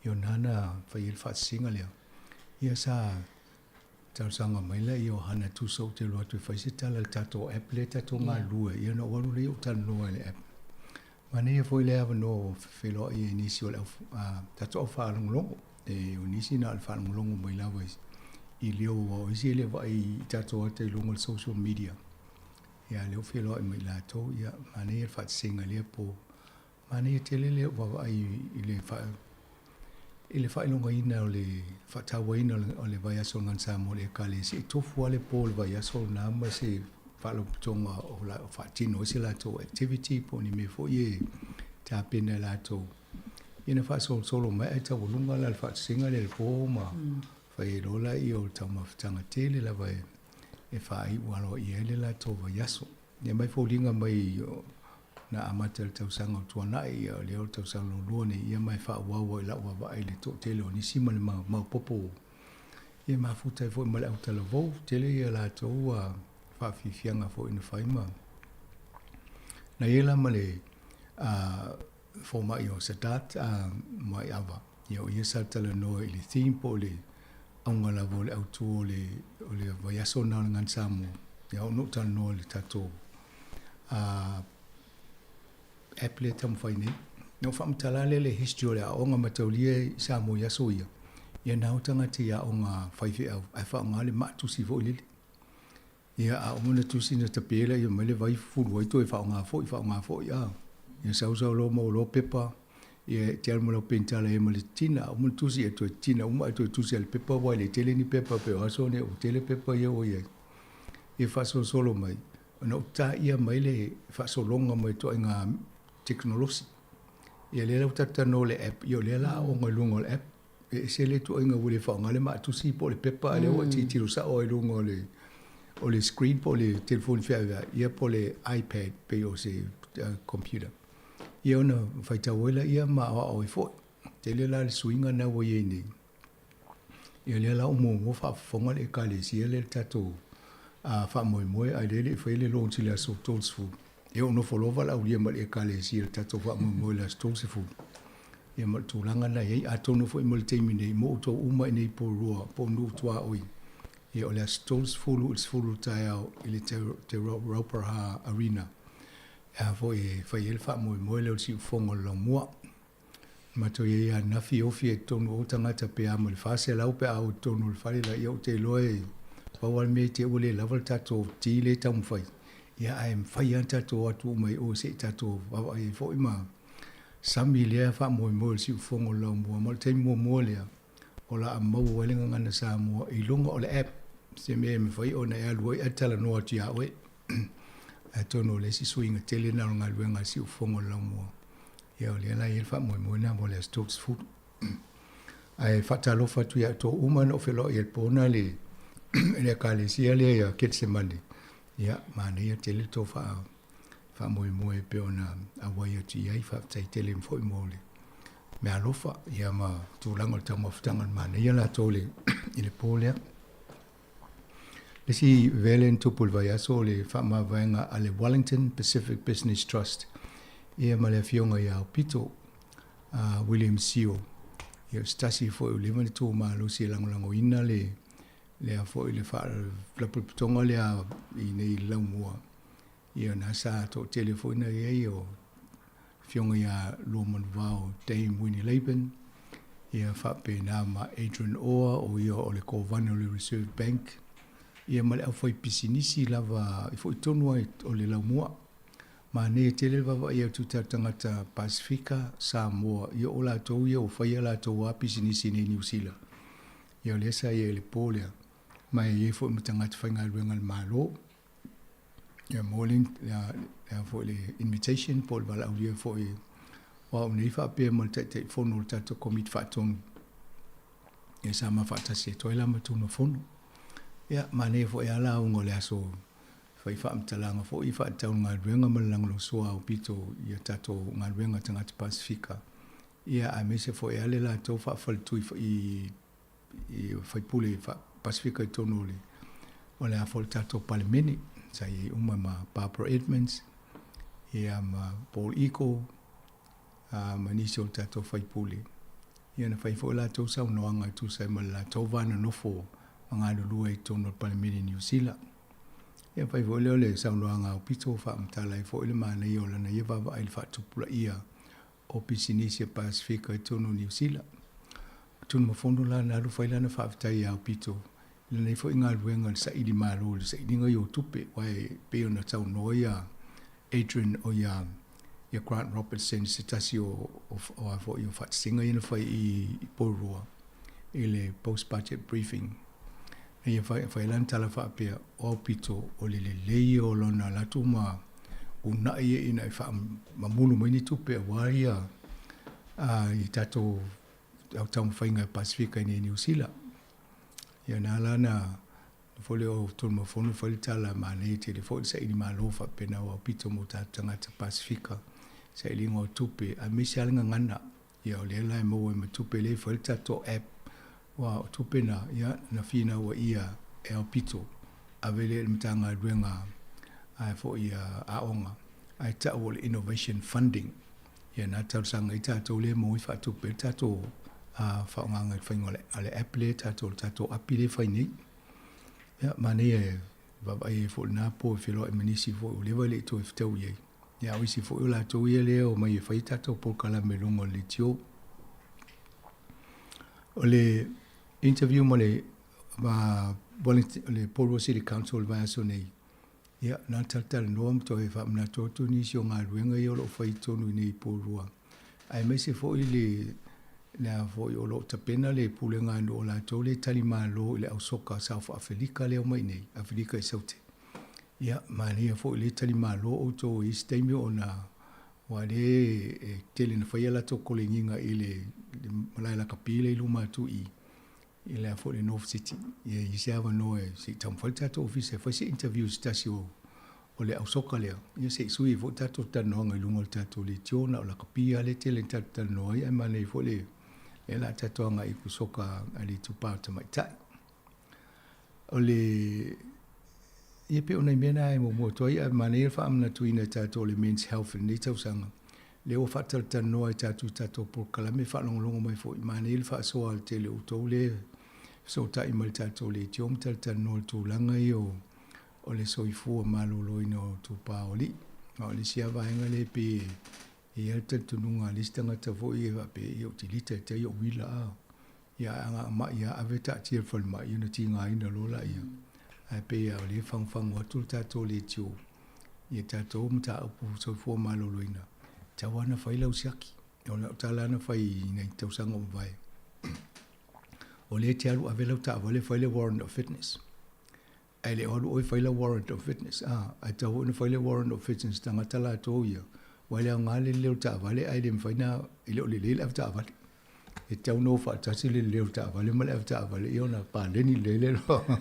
ia na na fai ai le faasisiga lea. Ia sa talosaga mai laia o Hana Tusa ou te alu atu e fai se tala i le tatou app lea tatou galulue, ia ona ou alu lea ou talanoa i le app. Manaia foi le avanoa ua feiloai ai nisi o le au tatou au faalogologo. E o nisi na o le faalogologo mai lava i leo aua o isi e le vaai i tatou ata i luga o le social media. Ia lea ua feiloai ma i latou, ia manaia le faatasiga i lea po. Manaia tele le vaavaai i le i le faailogaina o le faatauaina o le vaiaso o le Gana Samoa i le Ekalesia. E tofu lava le po o le vaiaso lena ma se faalapotopotoga o la faatino ai se latou activity po o ni mea foi e tapena e latou. Ia na faasolosolo mai ae taualuga la le faatasiga lea i le po ma fai ai loa lea o le taumafataga tele lava e faaiu aloaia ai le latou vaiaso. Ia mai foliga mai na amata i le tausaga o tuanai, ia lea o le tausaga lona lua nei, ia ma e faaauau ai i lau vaavaai i le toatele o nisi ma le maopoopo. Ia e mafuta ai foi ma le autalavou, tele ia latou faafiafiaga foi na fai ma na i ai la ma le fomai o Sadat Maiava, ia o ia sa talanoa i le theme po o le auga lava o le autu o le o le vaiaso lena o le Gana Samoa, ia ona ou talanoa i le tatou app lea e taumafai nei. Na ou faamatala lea le history o le aoga mataulia i Samoa i aso ia, ia na o tagata i aoga faifeau ae faaaoga le maa tusi foi lele. Ia, a uma ona tusi ona tape lea mai le vai fufulu ai toe faaaoga foi, faaaoga foi, a. Ia sau sau loa maua loa pepa, ia e te alu ma lau penitala ia ma le titina, a uma ona tusi ia toe titina uma ae toe tusi lava i le pepa aua e le tele ni pepa pei o aso nei ua tele pepa ia ua i ai. Ia faasolosolo mai, ona ou taia mai le faasologa mai ituaiga tekonolosi. Ia lea la ua tatou talanoa i le app, ia o lea la aoga i luga o le app. E ese le ituaiga ua le faaaoga le maatusi po o le pepa, a o lea ua e tilotilo sao lava i luga o le o le screen po o le telefoni feaveai, ia po o le iPad pei o se computer. Ia ona faitau ai laia ma aoao ai foi. Tele la le suiga lena ua i ai nei. Ia lea la ua muamua faafofoga le Ekalesia lea i le tatou faamoemoe ae lea e le i faia le launch i le aso 30. Ia ua nofo loa valaaulia ma le Ekalesia i le tatou faamoemoe i le aso 30. Ia ma le tulaga lena e i ai. Atonu foi mo le taimi nei, mo outou uma i inei i Porirua po o nuu tuaoi, ia o le aso 30 i le 10 o le taeao i le Te Rauparaha Arena e a foi e fai ai le faamoemoe lea o le siufofoga o le laumua. Matou i ai ananafi ofi ai totonu o tagata pe a ma le 400 pe a o i totonu o le fale la ia ou te iloa e pau lava le mea i te i ua le lava le tatou ti lea e taumafai ia ae mafai lava ona tatou o atu uma i o se i tatou vaavaai ai foi ma sami lea faamoemoe o le siufofoga o le laumua ma o le taimi muamua lea o le a maua ai le gagana Samoa i luga o le app se mea e mafai ona e alu ai ae talanoa atu ia oe. Atonu o le isi suiga tele lena o le galuega a le siufofoga o le laumua. Ia o lea la e i ai le faamoemoe lena mo le aso 30. Ae faatalofa atu ia outou uma na ou feiloai ai i le po na le le Ekalesia lea ia Ketsemane. Ia, manaia tele le tou faamoemoe e pei ona auai atu i ai. Faafetai tele foi mo le meaalofa ia ma tulaga o le taumafataga o le manaia latou i le po lea. Le isi vele na tupu i le vaiaso o le faamavaega a le Wellington Pacific Business Trust ia ma le afioga ia Aupito William Sio. Ia o se tasi foi ua leva ona tu malosi e lagolagoina le lea foi le faalapotopotoga lea i nei Laumua. Ia na sa toatele foi na i ai o afioga ia Luamanuvao Dame Winnie Laban, ia faapena ma Adrian Orr, o ia o le Kovana o le Reserve Bank, ia ma le aufaipisinisi lava i foi tonu ai o le Laumua. Manaia tele le vaavaai atu i tatou tagata Pasefika, Samoa, ia o latou ia ua fai a latou lava pisinisi i inei i Niu Sila. Ia o lea sa i ai i le po lea, ma e i ai foi ma tagata faigaluega a le Malo. Ia mo le a foi le invitation po o le valaaulia foi o au nei faapea ma le Taitaifono o le tatou Komiti Faatonu. Ia sa ma faatasi atu ai la ma Tulafono. Ia manaia foi lava lauga o le aso fai faamatalaga foi faatatau i le galuega ma le lagolagosoa aupito i a tatou galuega tagata Pasefika. Ia aemaise foi lava le latou faafaletui i i faipule Pasefika i totonu o le o le a foi le tatou Palemene. Sa i ai uma ma Barbara Edmonds, ia ma Paul Eagle, ma nisi o tatou faipule. Ia na fai foi latou saunoaga e tusa ai ma le latou va nonofo ma galulue i totonu o le Palemene i Niu Sila. Ia fai foi lea o le saunoaga aupito faamatala ai foi le manaia o lana ia vaavaai i le faatupulaia o pisinisi a Pasefika i totonu o Niu Sila. O Tunumafono la na alu fai lana faafetai ia Aupito i lenei foi galuega i le saili malo i le sailiga ia o tupe aua e pei ona saunoa ia Adrian o ia ia Grant Robertson se tasi o o a foi o faatasiga ia na fai i Porirua i le post budget briefing. Na ia fai, fai lana tala faapea, o Aupito o le lelei ia o lona latou ma uunai ia ina e faamamulu mai ni tupe aua ia i tatou au taumafaiga e Pasefika i nei Niu Sila. Ia na ala na foi lea o Tolumafono fai le tala manaia tele foi le saili malo faapena o Aupito mo tatou tagata Pasefika, sailiga o tupe aemaise lava le gagana. Ia o lea la e maua ai ma tupe lea e fai le tatou app aua o tupe na ia na finau ai ia e Aupito ave lea i le Matagaluega a foi ia aoga ae tau o le innovation funding. Ia na talosaga ai tatou lea e maua ai faatupe ai le tatou faaaogaga i le faiga o le app lea tatou le tatou api lea e fai nei. Ia manaia e vaavaai ai foi i lena po e feiloai ma nisi foi ua leva e le i toe fetau i ai. Ia a o isi foi o latou ia lea e omai e fai tatou polokalame i luga o le leitio. O le interview ma le ma Wellington, le Porirua City Council i le vaiaso nei, ia, na talatalanoa ma toe faamanatu atu nisi o galuega ia o lo o fai i totonu i inei i Porirua, aemaise foi le le a foi o lo o tapena le pulega a nuu o latou lea e tali malo i le au soka South Afelika lea e omai i inei, Afelika i Saute. Ia, manaia foi lea tali malo outou i isi taimi ona aua lea e tele ina fai a latou kolegiga i le malae lakapi lea i luma atu i i. I le a foi le North City. Ia i se avanoa e se i taumafai le tatou ofisa e fai se interview i se tasi o o le ausoka lea. Ia se i sui ai foi le tatou talanoaga i luga o le tatou leitio na o lakapi lava lea e tele ina tatou talanoa ai ae manaia foi le lea o le a tatou agai i soka a le itupa o tamaitai. O le ia pei o nai mea na e muamua atu ai ae manaia le faamanatuina e tatou o le Men's Health i lenei tausaga. Lea ua faatalatalanoa e tatou i tatou polokalame faalogologo mai foi, manaia le faasoa a le tele o outou lea e fesootai mai i le tatou leitio ma talatalanoa i le tulaga ia o o le soifua maloloina o itupa o alii. A o le isi lava vaega lea e pei e i ai le talitonuga a le isi tagata foi ia e faapea, ia ou te lita e tai ou uila a. Ia ae a ma'i lava ave taatia i le falemai ona tigaina loa laia. Ae pei lava o lea e fagufagu atu le tatou leitio i a tatou mataupu soifua maloloina, e tatau lava ona fai lau siaki. O lau tala lava na fai i nai tausaga ua mavae, o lea e te alu ave lau taavale fai le warrant of fitness. Ae le o alu oe fai lau warrant of fitness, a, ae tatau foi ona fai le warrant of fitness tagata latou ia, aua e le aoga le lelei o le taavale ae le mafai ona, e le o lelei le avetaavale. E tatau ona o faatasi le lelei o le taavale ma le avetaavale ia ona paleni lelei lea loa.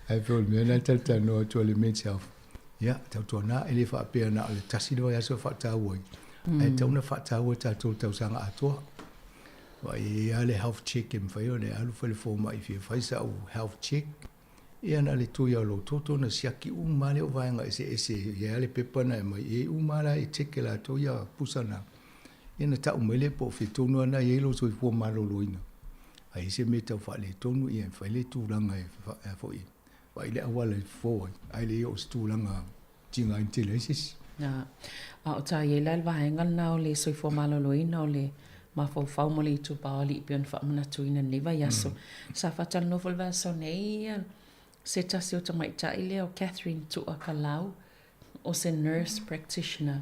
Ae pei o le mea lena e talatalanoa atu ai le Men's Health, ia, tautuana e le faapea na o le tasi le vaiaso e faataua ai, ae tatau ona faataua e tatou i le tausaga atoa. Aua e i ai lava le health check e mafai ona e alu fai i le fomai e fia fai sau health check, ia na o le tui lava o lou toto ona siaki uma lava lea o vaega eseese, e i ai lava le pepa na e aumai, e i ai uma lava la e check e latou ia pusa na, ia ona tau mai lea po o fea tonu lava na e i ai lou soifua maloloina. A i ai se mea tau faaletonu, ia e fai le tulaga e foi, vaai le auala e fofo ai, ae le oo i se tulaga tigaina tele ai se isi. A o ta i ai la le vaega lena o le soifua maloloina o le mafaufau ma le itupa o alii pei ona faamanatuina i lenei vaiaso. Sa faatalanoa foi i le vaiaso nei se tasi o tamaitai lea o Catherine Tuakalau, o se nurse practitioner,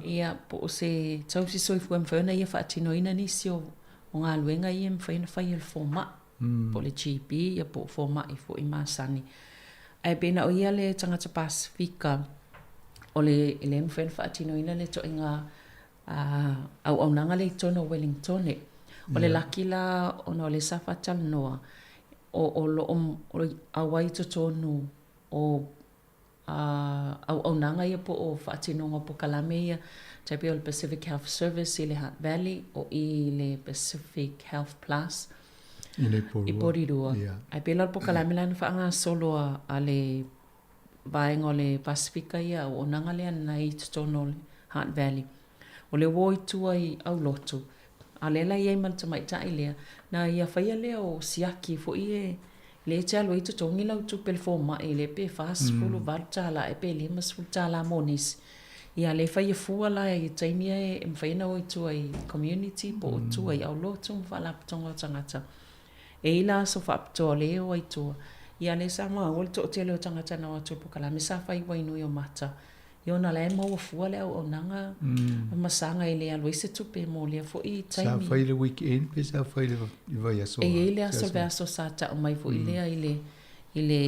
ia po o se tausi soifua e mafai ona ia faatinoina nisi o galuega ia e mafai ona fai e le fomai. po o le GP ia po o fomai foi masani. Ae pei na o ia le tagata Pasefika o le e le mafai ona faatinoina le ituaiga auaunaga lea i totonu o Wellingtone. O le laki la ona o lea sa faatalanoa, o lo o auai i totonu o auaunaga ia po o faatinoga o polokalame ia, tai pei o le Pacific Health Service i le Hutt Valley, o i i le Pacific Health Plus i Porirua. Ae pei la o le polokalame la na faagasolo a le vaega o le Pasefika ia auaunaga lea na i totonu o le Hutt Valley. O le uo i tua i aulotu, a o lea la e i ai ma le tamaitai lea, na ia faia lea o siaki foi e lea e te alu ai totogi lau tupe i le fomai lea pe $48 ea pe $50 mo nisi. Ia lea e faia fua la i taimi ia e mafai ona o i tua i community po o tua i aulotu ma faalapotopotoga o tagata. E i ai la aso faapitoa o lea e o ai i tua. Ia lea sa maua le toatele o tagata na o atu i le polokalame sa fai uai nui o mata. Ia ona la e maua fua le auaunaga ma saga e le alu ai se tupe mo lea foi taimi. Sa fai i le weekend pe sa fai i le vaiaso? E i ai le aso vaiaso sa tau mai foi lea i le i le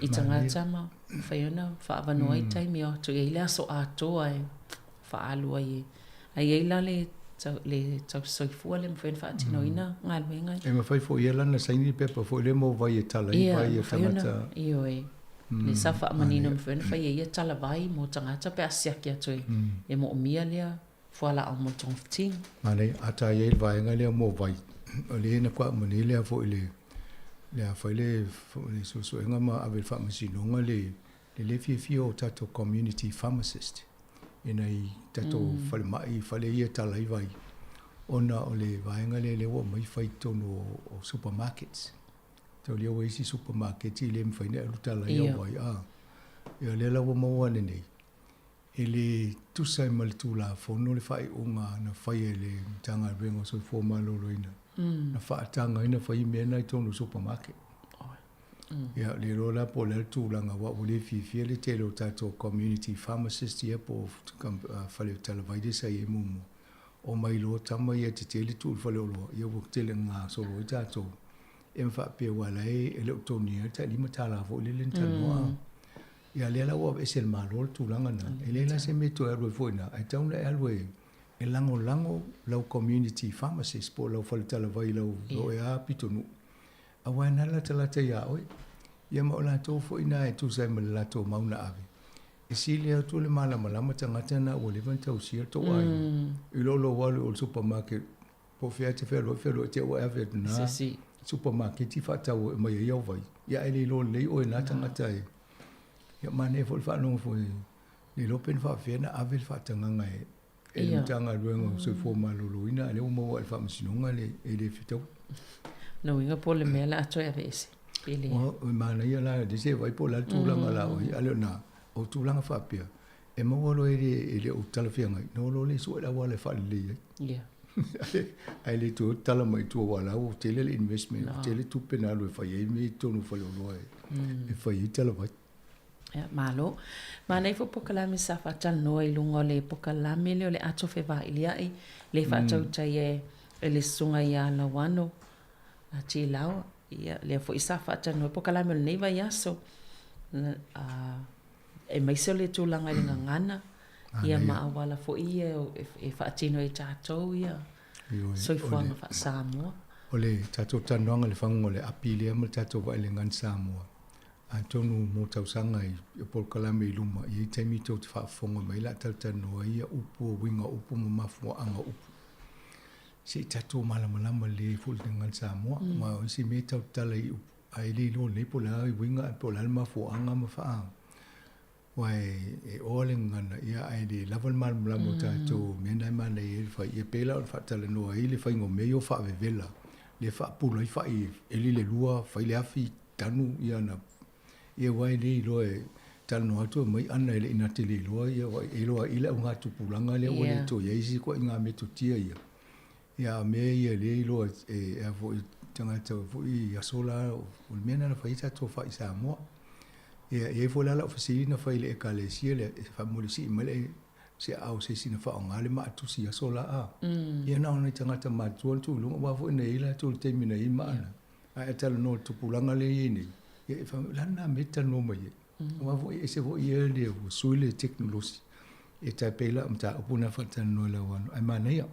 i tagata ma mafai ona faaavanoa ai taimi e o atu. E i ai le aso atoa e faaalu ai e. Ae i ai la le le tausisoifua lea e mafai ona faatinoina galuega ia. E mafai foi e lana saini le pepa foi lea mo vai e tala ai vai a tagata. Ioe. Lea sa faamanino e mafai ona fai e ia tala vai mo tagata pe a siaki atu e moomia lea fualaau mo le togafitiga. Manaia, a ta i ai le vaega lea mo vai, o lea na faaauma nei lea foi le le a fai le suesuega ma ave i le faamasinoga le le le fiafia o tatou community pharmacist i nai tatou falemai, fale ia e tala ai vai, ona o le vaega lea lea ua aumai fai i totonu o supermarkets. Tau ua isi supermarket e le mafai ona e alu tala ai au vai. A, ia lea la ua maua ane nei, e le tusa ai ma le Tulafono le faaiuga na faia e le Matagaluega o Soifua Maloloina, na faataga ai ona fai mea na i totonu o supermarket. Ia, le iloa la po o le a le tulaga, aua ua le fiafia le tele o tatou community pharmacist ia po o fale talavai lea sa i ai muamua, omai loa tama ia e tetele tuu i le faleoloa, ia ua tele ina gasolo ai tatou. Ia ma faapea aua o la e le o totogiina le tai $5 foi lele na talanoa. Ia lea la ua aveese e le Malo le tulaga lena. E leai la se mea e toe alu ai foi i ina, ae tatau ona e alu e e lagolago lau community pharmacist po o lau faletalavai i lau ea pitonuu. Auā e na latalata iā oe. Ia ma o latou foi na e tusa ai ma le latou mau na ave. E sili atu le malamalama tagata na ua leva na tausia tou aiga. I lo lou alu i o le supermarket po o fea e te fealuai fealuai te ua e ave atu na supermarket faatau e aumai ai au vai. Ia ae le iloa lelei oe e na tagata e. Ia manaia foi le faalogo foi le iloa pe na faapefea na ave le faatagaga e e le Matagaluega o Soifua Maloloina, a o lea ua maua e le Faamasinoga le, e le fetaui. Lona uiga po o le mea o le a toe aveese, pe leai. O, e manaia la, lea se vaai po o le a le tulaga la o i ai, a le o na, o tulaga faapea, e maua loa e le, e le o talafeagai, ona o loa lea e sue le auala e faalelei ai. Ia. Ae le toe tala mai i tua aua o la ua tele le investment, ua tele tupe na alu e fai ai mea i totonu o faleoloa e fai ai talavai. Ia, malo. Manaia foi polokalame sa faatalanoa i luga o le polokalame lea o le Ato Fevailia'i, le faatautai e e le Susuga ia Lauano a Tilaoa. Ia, lea foi sa faatalanoa i polokalame o lenei vaiaso, aemaise o le tulaga i le gagana, ia ma auala foi ia e faatino ai e tatou ia soifuaga faa-Samoa. O le tatou talanoaga i le faguga o le api lea ma le tatou vaailegan Samoa, Atonu mo tausaga i polokalame i luma, e i ai taimi tou te faafofoga mai ai la talatalanoa ai ia upu o uiga o upu ma mafuaaga o upu. Se i tatou malamalama lelei ai foi i le gagana Samoa. Aua o isi mea e tautatala i upu ae le iloa lelei po o le a uiga ae po o le a le mafuaaga ma faa aua e oa le gagana ia ae le lava le malamalama o tatou mea na e manaia ai le fai. Ia pei la o le faatalanoa ai le faiga o mea ia o faavevela lea e faapula ai fai e eli le lua, fai le afi, tanu ia na ia aua e le iloa e talanoa atu e mai ana e le i na te le iloa ia e iloa i le augatupulaga lea ua le toe i ai isi ituaiga metotia ia. Ia a mea ia lea iloa e a foi tagata foi i aso la o le mea lena na fai ai tatou fai Samoa. Ia e i ai foi la lau fesili na fai i le Ekalesia lea e faamolisii mai le se aao se isi na faaaoga le maatusi i aso la a. Ia na o nai tagata matutua na tuu i luga aua foi na i ai latou i le taimi na i ai maa na. Ae a talanoa i le tupulaga lea e i ai nei, ia e fai mai, o le a lena mea e te talanoa mai ai? Aua foi e ese foi ia le ua sui le tekonolosi. E tai pei la o mataupu na faatalanoa i lau ano, ae manaia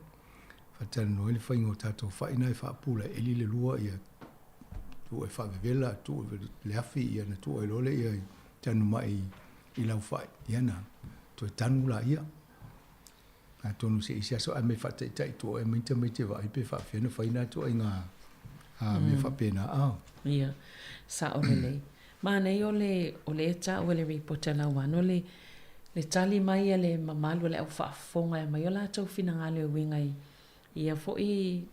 faatalanoa ai le faiga o tatou fai na e faapula e eli le lua ia tuu e faavevela, tuu i le afi ia ona tuu ai loa lea i tanu mai i lau fai, ia na toe tanu laia. Atonu se isi aso ae mai faataitai tua e mai tamaiti e vaai pe faapefea ona fai na ituaiga mea faapena a. Ia, sao lelei. Manaia o le, o lea e taua e le ripoti a Lauano le, le tali mai a le mamalu o le au faafofoga e aumai o latou finagalo e uiga i ia foi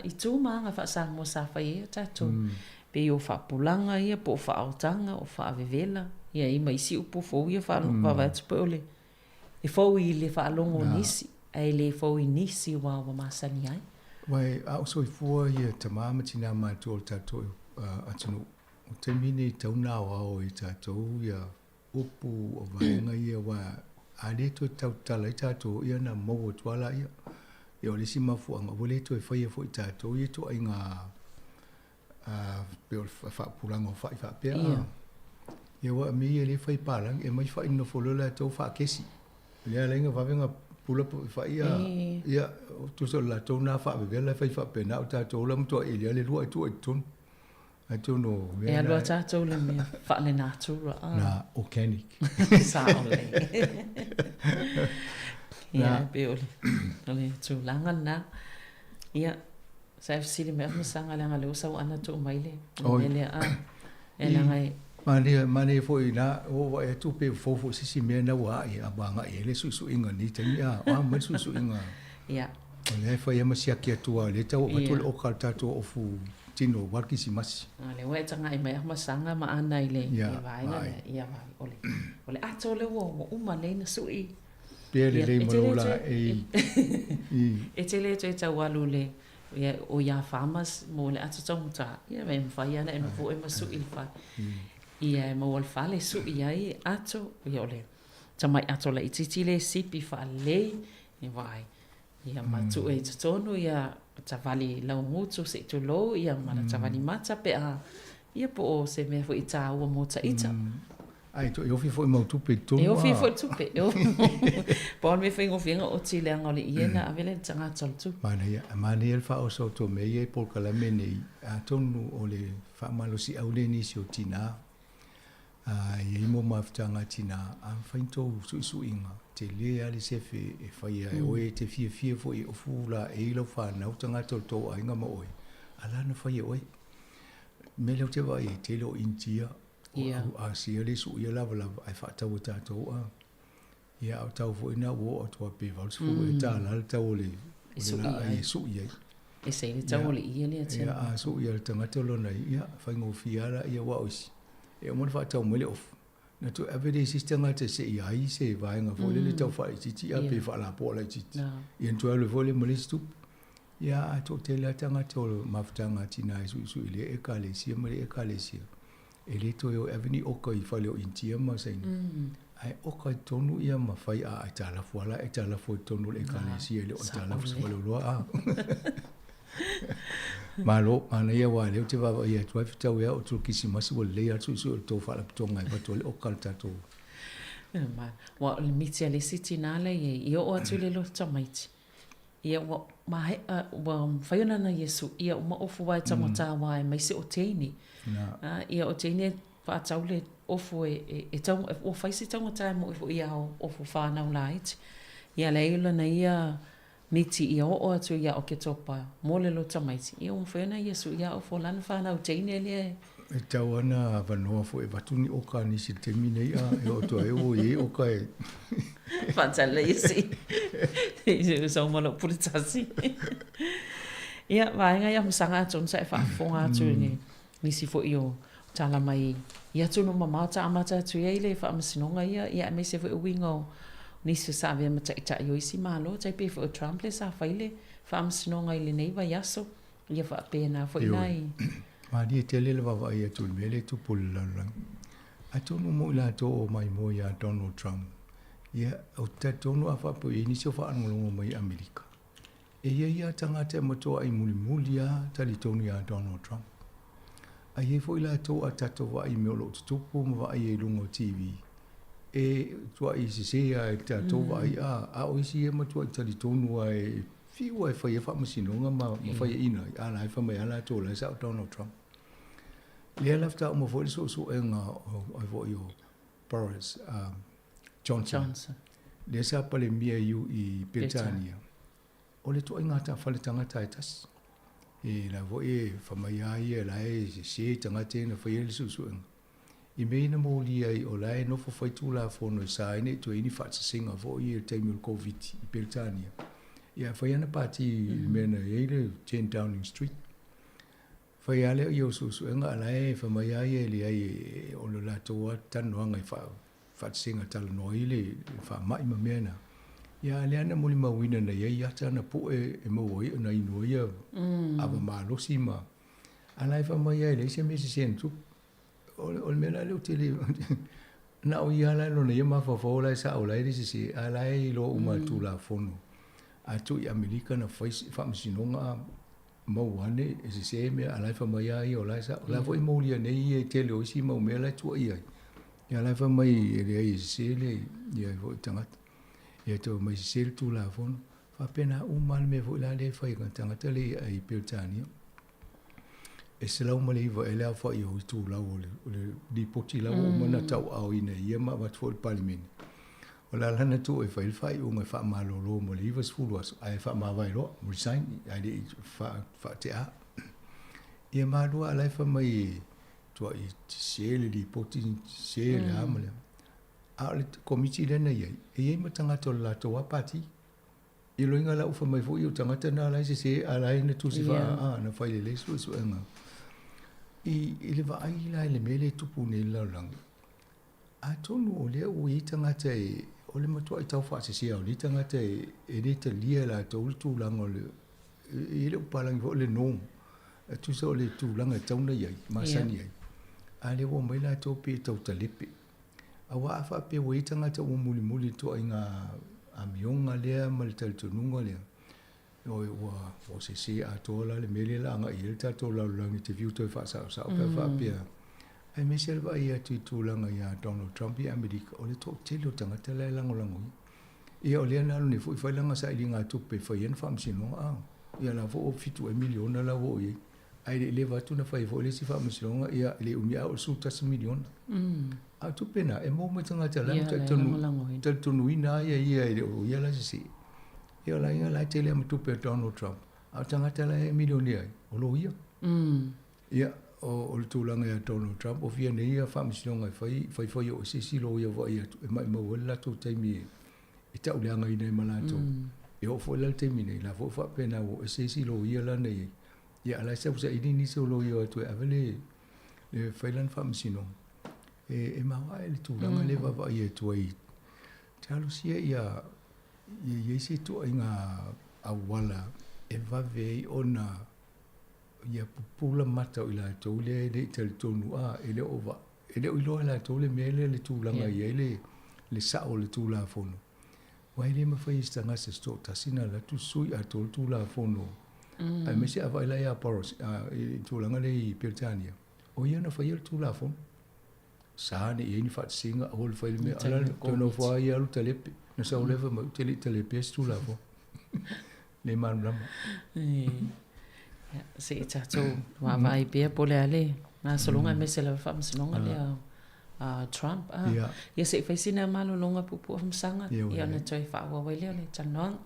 itu ma aga faa-Samoa sa fai ai a tatou, pei o faapulaga ia po o faaotaga, o faavevela, ia i ma isi upu fou ia faavae atu pei o le E fou i le faalogo o nisi, ae le fou i nisi aua ua masani ai. Aua a o soifua ia tama ma tina matua o le tatou atunuu, o taimi nei e tatau ona aoao ai e tatou ia upu o vaega ia aua a le toe tautatala ai tatou ia ona maua atu lava laia. Ia o le isi mafuaaga ua le toe faia foi e tatou ia ituaiga pei o le faapupulaga o fai faapea. Ia. Ia aua o mea ia lea e fai e palagi, e aumai fai nonofo loa latou faakesi. O lea e ala ai ona vave ona pula fai a, ia, tusa o le latou lena faavevela e fai faapena, o tatou la e matua eli lava le lua ae tuu ai i totonu. Atonu o mea E alu a tatou i le mea faale-natura. Na, organic. Sao lelei. Ia, e pei o le tulaga lena. Ia, Sa e fesili mai Afamasaga leaga lea ua sau ana tuu mai le mea lea a e leaga e Manaia, manaia foi ina ua ou vaai atu pe ua fou foi se isi mea na ua ae a ua agai i ai le suisuiga i lenei taimi a o a mai le suisuiga Ia. O lea e fai lava ma siaki atu a o lea e tau avatu le oka a le tatou ofu tino aua le Kerisimasi. A lea ua e tagai mai Afamasaga ma ana i le vaega lea ia o le o le ato lea ua uma lelei na sui. Pea lelei ma lou laei i. E te le toe tau alu le ia o ia farmers mo le ato taugata ia e mafai lava ona e nofo oe ma sui le fale. Ia e maua le fale sui ai ato ia o le tamai ato laitiiti lea e sipi faalelei e vaai ia ma tuu ai i totonu ia savali laugutu se i tulou ia ma le savali mata pe a ia po o se mea foi e taua mo ta ita. Ae toe ofi foi mau tupe i totonu. E ofi foi tupe. E ofi. Pau le mea faigofie ona oti leaga o le ie na ave lea i le tagata o le tupe. Manaia, manaia le faaoso atu o mea ia i polokalame nei, atonu o le faamalosiau lea i nisi o tinā. A i ai mo mafutaga a tinā, a mafai ona tou suisuiga, tele lava le sefe e faia e oe, e te fiafia foi e ofu laei lau fanau, tagata o le tou aiga ma oe, a la na fai e oe. O le mea lea ou te vaai ai, tele o Initia, o au Asia le suia lavalava ae faatau e tatou a. Ia, a o tau foi na ua oo atu lava pe $80 ea tala le tau o le laai e sui ai. E se i le tau o le ie lea tino. Ia, a sui e le tagata lona ia, faigofie lava laia aua o isi, e uma ona faatau mai le ofu, na toe ave lea i se isi tagata se i ai se vaega foi lele tau faaitiiti a pe faalapoa laitiiti. Ia ona toe alu ai foi lea ma le isi tupe. Ia, ae toatele lava tagata o mafutaga a tina e suisui i lea Ekalesia ma lea Ekalesia. E le toe o e ave ni oka i fale o Initia ma Saina, ae oka i totonu ia ma fai a aitalafu lava la, aitalafu ai i totonu o le Ekalesia e le o aitalafu i se faleoloa a. Malo, manaia aua o lea ou te vaavaai atu ai fetau ea o le Kerisimasi ua lelei lava le suisui o le tou faalapotopotoga e avatu ai le oka a le tatou. Aua o le miti a le isi tina la e i ai, i oo atu i le loto tamaiti, Ia ua maea, ua mafai ona na Iesu, ia uma ofu ae taugata wā aemaise o teine. Ia o teine e whaatau le ofu e, e, e tau, ua whai se taugata e moe fo ia o ofu whānau laiti. Ia leai o lana ia miti ia oo atu ia Oketopa mo le loto tamaiti. Ia ua mafai ona Iesu ia ofu o lana whānau teine lea e. E tau ana avanoa foi e avatu ni oka a nisi i le taimi nei a e oo atu ai ua i ai oka e Faatali isi. I sau ma lou pule tasi. Ia, vaega ia masaga atonu sa e faafofoga atu i le nisi foi o tala mai i atunuu mamao ta amata atu i ai le faamasinoga ia, ia aemaise foi o uiga o nisi o sa avea ma taitai o isi Malo, tai pei foi o Trump lea sa fai le faamasinoga i lenei vaiaso. Ia faapena foi nai. Malie tele le vaavaai atu i le mea lea e tupu i le lalolagi. Atonu mo i latou o maimoa iā Donald Trump, ia, ou te talitonu a faapea e i ai nisi o faalogologo mai i Amerika, e i ai lava tagata e matuai mulimuli lava talitonu iā Donald Trump. A i ai foi latou a tatou vaai i mea o lo o tutupu ma vaai ai i luga o TV, e tuai sese lava i le tatou vaai, a o isi ia e matuai talitonu lava e Fiu ai fai ai faamasinoga ma ma faiaina ai, a la e fai mai lava latou o la e sao Donald Trump. Lea la faatoa uma foi le suesuega o ai foi o Boris Johnson. Johnson. Lea sa palemia i i Peretania. O le ituaiga taafale tagata e tasi. E la foi e fai mai lava ia la e sese tagata ia na faia le suesuega. I mea ia na molia ai o la e nofo fai Tulafono e sa ai nei toe i ai ni faasesega foi ia i le taimi o le Koviti i Peretania. Ia fai ana pati i le mea na i ai le 10 Downing Street. Fai lava lea ia o suesuega a la e fai mai lava ia e leai o le latou lava talanoaga i faasesega talanoa ai le faamai ma mea na. Ia a lea na molimauina na i ai ata na pue e maua ai na inu ai ia ava malosi ma a la e fai mai lava e leai se mea sese na tupu. O le mea la lea ou te le na o ia la e lona ia mafaufau la e sao la e le sese a la e iloa uma e le Tulafono a tuu i Amerika na fai faamasinoga maua ane e sese mea a la e fai mai lava ia o la e sao. O la foi e molia nei ia i tele o isi mau mea la e tuuaia ai. Ia la e fai mai e leai e sese le ia foi tagata. Ia toe omai sese le Tulafono. Faapena uma lava le mea foi la lea e fai e tagata lea i Peretania. E 109 ea le aofai o itulau o le, o le lipoti la ua uma ona tauaaoina e ia ma avatu foi i le Palemene. O le a la na tuu e fai le faaiuga e faamalolo mo le 90 aso ae faamavae loa, resign, ae le i faatea. Ia malua a la e fai mai e tuai sese le lipoti, sese le a ma le a. A o le Komiti lea na i ai, e i ai ma tagata o le latou lava Pati. I loiga la ua fai mai foi o tagata na la e sese a la e na tusi fa a na fai lelei suesuega. I le vaai la i le mea lea e tupu nei i le lalolagi, atonu o lea ua i ai tagata e o le matuai tau faasese o nei tagata e le talia e latou le tulaga o le e i le upalagi foi o le norm, e tusa o le tulaga e tatau ona i ai, masani ai. A lea ua omai latou pei e tau talepe. Aua a faapea ua i ai tagata ua mulimuli i le ituaiga amioga lea ma le talitonuga lea, oi, ua sese atoa la le mea lea o le a agai i ai le tatou lalolagi i te fiu toe faasaosao pe a faapea. Aemaise le vaai atu i tulaga ia Donald Trump i Amerika, o le toatele o tagata la e lagolagoina. Ia o lea na alu nei foi fai lana sailigatupe e fai ai ana faamasinoga, a. Ia la foi ua fitu ea miliona la ua oo i ai. Ae le i leva atu na fai ai foi le isi faamasinoga, ia e le umi ae oo i le 11 miliona. A o tupe na, e maua mai tagata la e talitonuina lava ia e le o ia la e sese. Ia o le aiga la e tele lava ma tupe a Donald Trump, a o tagata la e milionea ai, o loia. Ia, o le tulaga ia Donald Trump, o fia nei ia faamasinoga e fai, fai fai oo i se isi loia vaai atu, e maumau ai le latou taimi e tauleagaina ai ma latou. E oo foi la i le taimi nei, la foi ua faapena ua oo ese isi loia la na i ai. Ia, a o la e sausaili nisi o loia o atu e ave le, le fai lana faamasinoga. E maoae le tulaga lea e vaavaai atu ai. Talosia ia, ia i ai se ituaiga auala e vave ai ona ia pupula mata o i latou lea e le i talitonu, a, e le o va, e le o iloa e latou le mea lea le tulaga e i ai le, le sao o le Tulafono. Aua e le mafai e se tagata se toatasi ona alu atu sui atoa le Tulafono, aemaise a vaai la ia Boris, a, i le tulaga lea i Peretania, o ia na faia le Tulafono. Sa ne i ai ni faatasiga, aua le fai le mea, a la le toe nofo lava ia alu talepe. Na sau lea fai mai, ou te le i talepea se Tulafono. Le malamalama. Ia, se i tatou vaavaai pea po o le a le gasologa aemaise lava faamasinoga lea a Trump. A, ia se i fai sina malologa puupuu famasaga, ia ona toe faaauau ai lea o le talanoaga.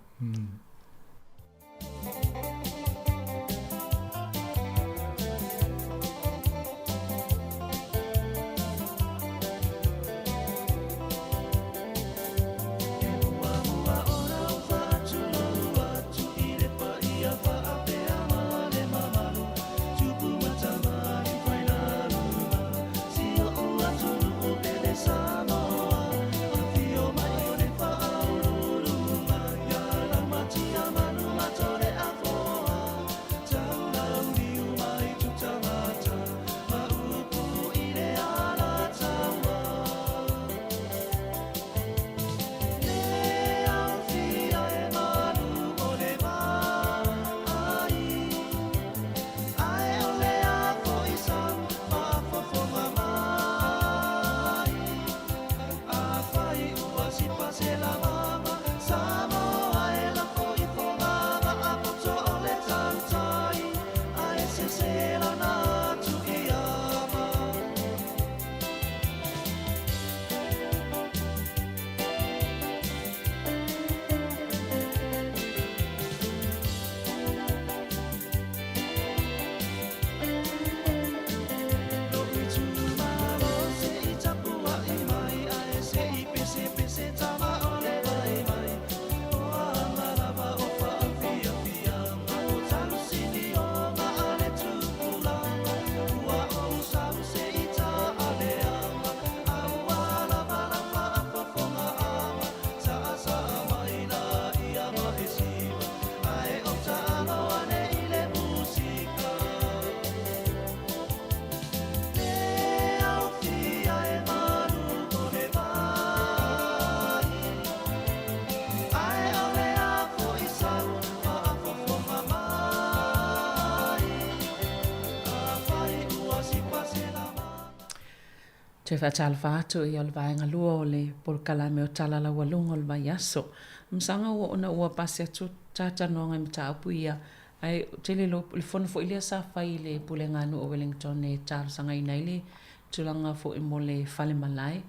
Toe faatalofa atu i o le vaega lua o le polokalame o Tala Laualuga o le Vaiaso. Masaga ua ona ua pasi atu talanoaga i mataupu ia, ae ou te le iloa, le fono foi lea sa fai i le Pulega a Nuu o Wellington e talosagaina ai le tulaga foi mo le fale malae,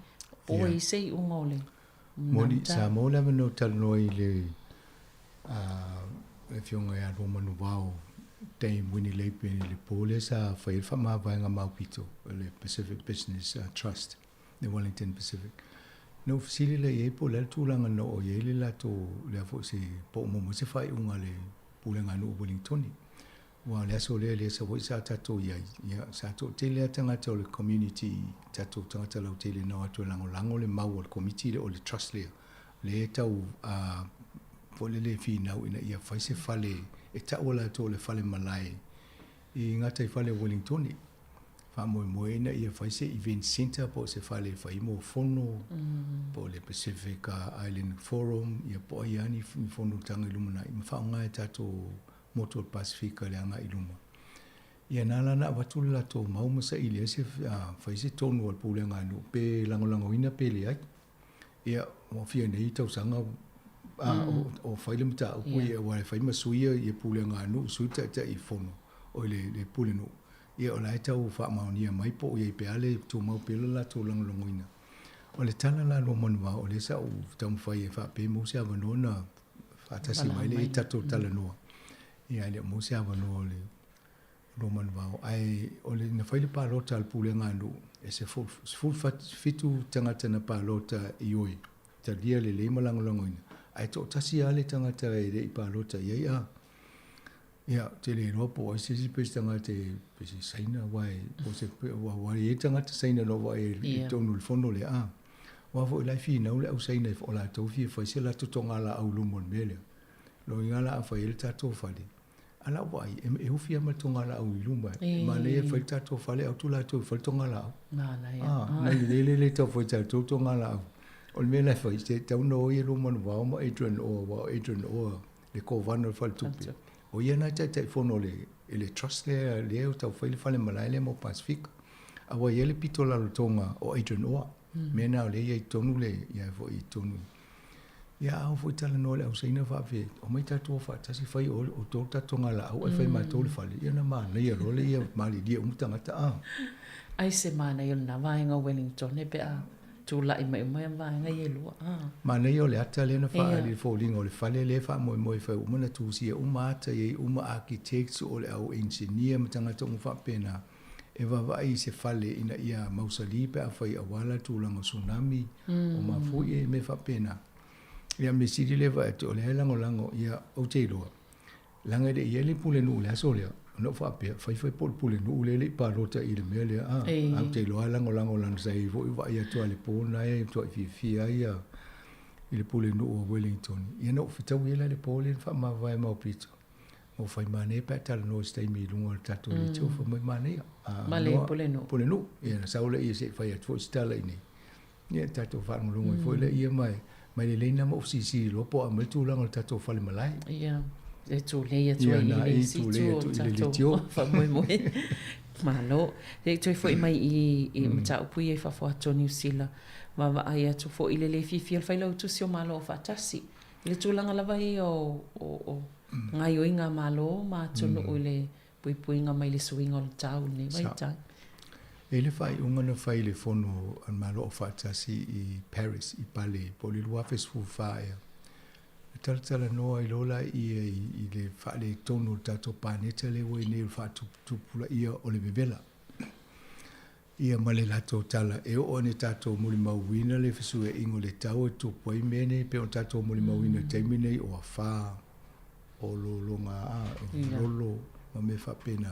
po ua i ai se iuga o le Moni, sa maua le avanoa e talanoa i le Afioga ia Roma Nuvao Dame Winnie Lapen i le po lea sa fai ai le faamavaega maupito o le Pacific Business Trust, le Wellington Pacific. Na ou fesili lea i ai po o le a le tulaga na oo i ai le latou, lea foi se, po o maua mai se faaiuga a le Pulega a Nuu o Wellingtoni. Aua o le aso lea, lea foi sa tatou i ai, ia, sa toatele lava tagata o le community, tatou tagata lautele na o atu e lagolago le mau a le komiti lea, o le trust lea, lea e tau foi lele e finau ina ia fai se fale e tau e latou o le fale malae i gataifale o Wellingtoni. Faamoemoe ina ia fai se event centre po o se fale e fai mo fono, po o le Pacific Island Forum, ia po o ai lava ni fonotaga i lumanai ma faaaoga e tatou motu o le Pasefika i le agai i luma. Ia na ala na avatu le latou mau ma saili ai se fai se tonu a le pulega a nuu pe lagolagoina pe leai. Ia ua fia nei tausaga o fai le mataupu ia aua e fai ma sui ia pulega a nuu, sui le taitaifono oi le pulenuu. Ia o la e tau faamaonia mai po o i ai pea le tumau pea le latou lagolagoina. O le tala la lua manuvao o lea sa ou taumafai e faapea maua se avanoa na faatasi mai lea i tatou talanoa. Ia ae le o maua se avanoa o le lua manuvao. Ae o le, na fai le palota a le pulega a nuu, e 17 tagata na palota ioe, talia lelei ma lagolagoina, ae toatasi lava le tagata e le i palota i ai a. Ia, ou te le iloa po o ai se isi pe se tagata e, pe se Saina, aua e, po o se, aua e i ai tagata Saina na ou vaai ai i totonu o le fono lea, a. Aua foi o la e finau le au Saina o latou e fia fai se latou togalaau i luma o le mea lea. Lona uiga la a fai ai le tatou fale, a la ou vaai, e ufi lava ma le togalaau i luma. E manaia e fai le tatou fale, ae o atu latou e fai le togalaau. Manaia. Nai le lele le tau fai tatou togalaau. O le mea la e fai, se tatau ona o ia Luamanuvao ma Adrian Orr, aua o Adrian Orr le Kovana o le Faletupe. O ia lena e Taitaifono o le, i le trust lea, lea e tau fai le fale malae lea mo Pasefika. A ua i ai le pito lalotoga o Adrian Orr. Mea na o lea e i ai totonu le, ia foi i totonu. Ia a oo foi talanoa le au Saina faapea, omai tatou o faatasi fai o outou le tatou togalaau ae fai matou le fale. Ia ona manaia loa lea ia malilie uma tagata a. Ai se manaia o lena vaega o Wellington pe a tulai mai uma vaega ia e lua a. Manaia o le ata lea na faaali i le foliga o le fale lea e faamoemoe e fai uma ona tusia uma ata i ai uma architects o le au engineer ma tagata uma faapena. E vaavaai i se fale ina ia mausali pe afai aua la tulaga o tsunami, o mafuie, e mea faapena. Ia mea sili lea vaai atu o lea e lagolago, ia ou te iloa, leaga e le i i ai le pulenuu i le aso lea, ona ou faapea, fai fai po o le pulenuu lea e le i palota i le mea lea, a, ae ou te iloa e lagolago leaga sa i ai foi vaai atu lava i le po lena e matuai fiafia ai ia i le pulenuu o Wellington. Ia na ou fetaui ai la i le po lea na faamavae ma aupito. Ua fai manaia pe a talanoa i se taimi i luga o le tatou leitio, fai mai manaia. Ma le Pulenuu. Pulenuu. Ia na sau lea se i fai atu foi se tala i inei. Ia tatou faalogologo ai foi lea ma mai lelei na ma ou fesilisili loa po o a mai le tulaga o le tatou fale malae. Ia, e tulei atu ai i le isi itu o le tatou faamoemoe. Malo. Se i toe foi mai i mataupu ia i fafo atu o Niu Sila, vaavaai atu foi i le le fiafia o le Failautusi o Malo Aufaatasi I le tulaga lava ia o gaoioiga a Malo ma atunuu i le puipuiga mai le suiga o le tau i lenei vaitau. E i ai le faaiuga na fai i le Fono a le Malo Aufaatasi i Paris i Pale po o le 2014 ea, na talatalanoa ai loa laia i le faaletonu o le tatou paneta lea ua i ai nei o le faatuputupulaia o le vevela. Ia ma le latou tala, e oo ane tatou molimauina le fesuiaiga o le tau e tupu ai mea nei pei ona tatou molimauina i le taimi nei o afa, o lologa, o lolo ma mea faapena.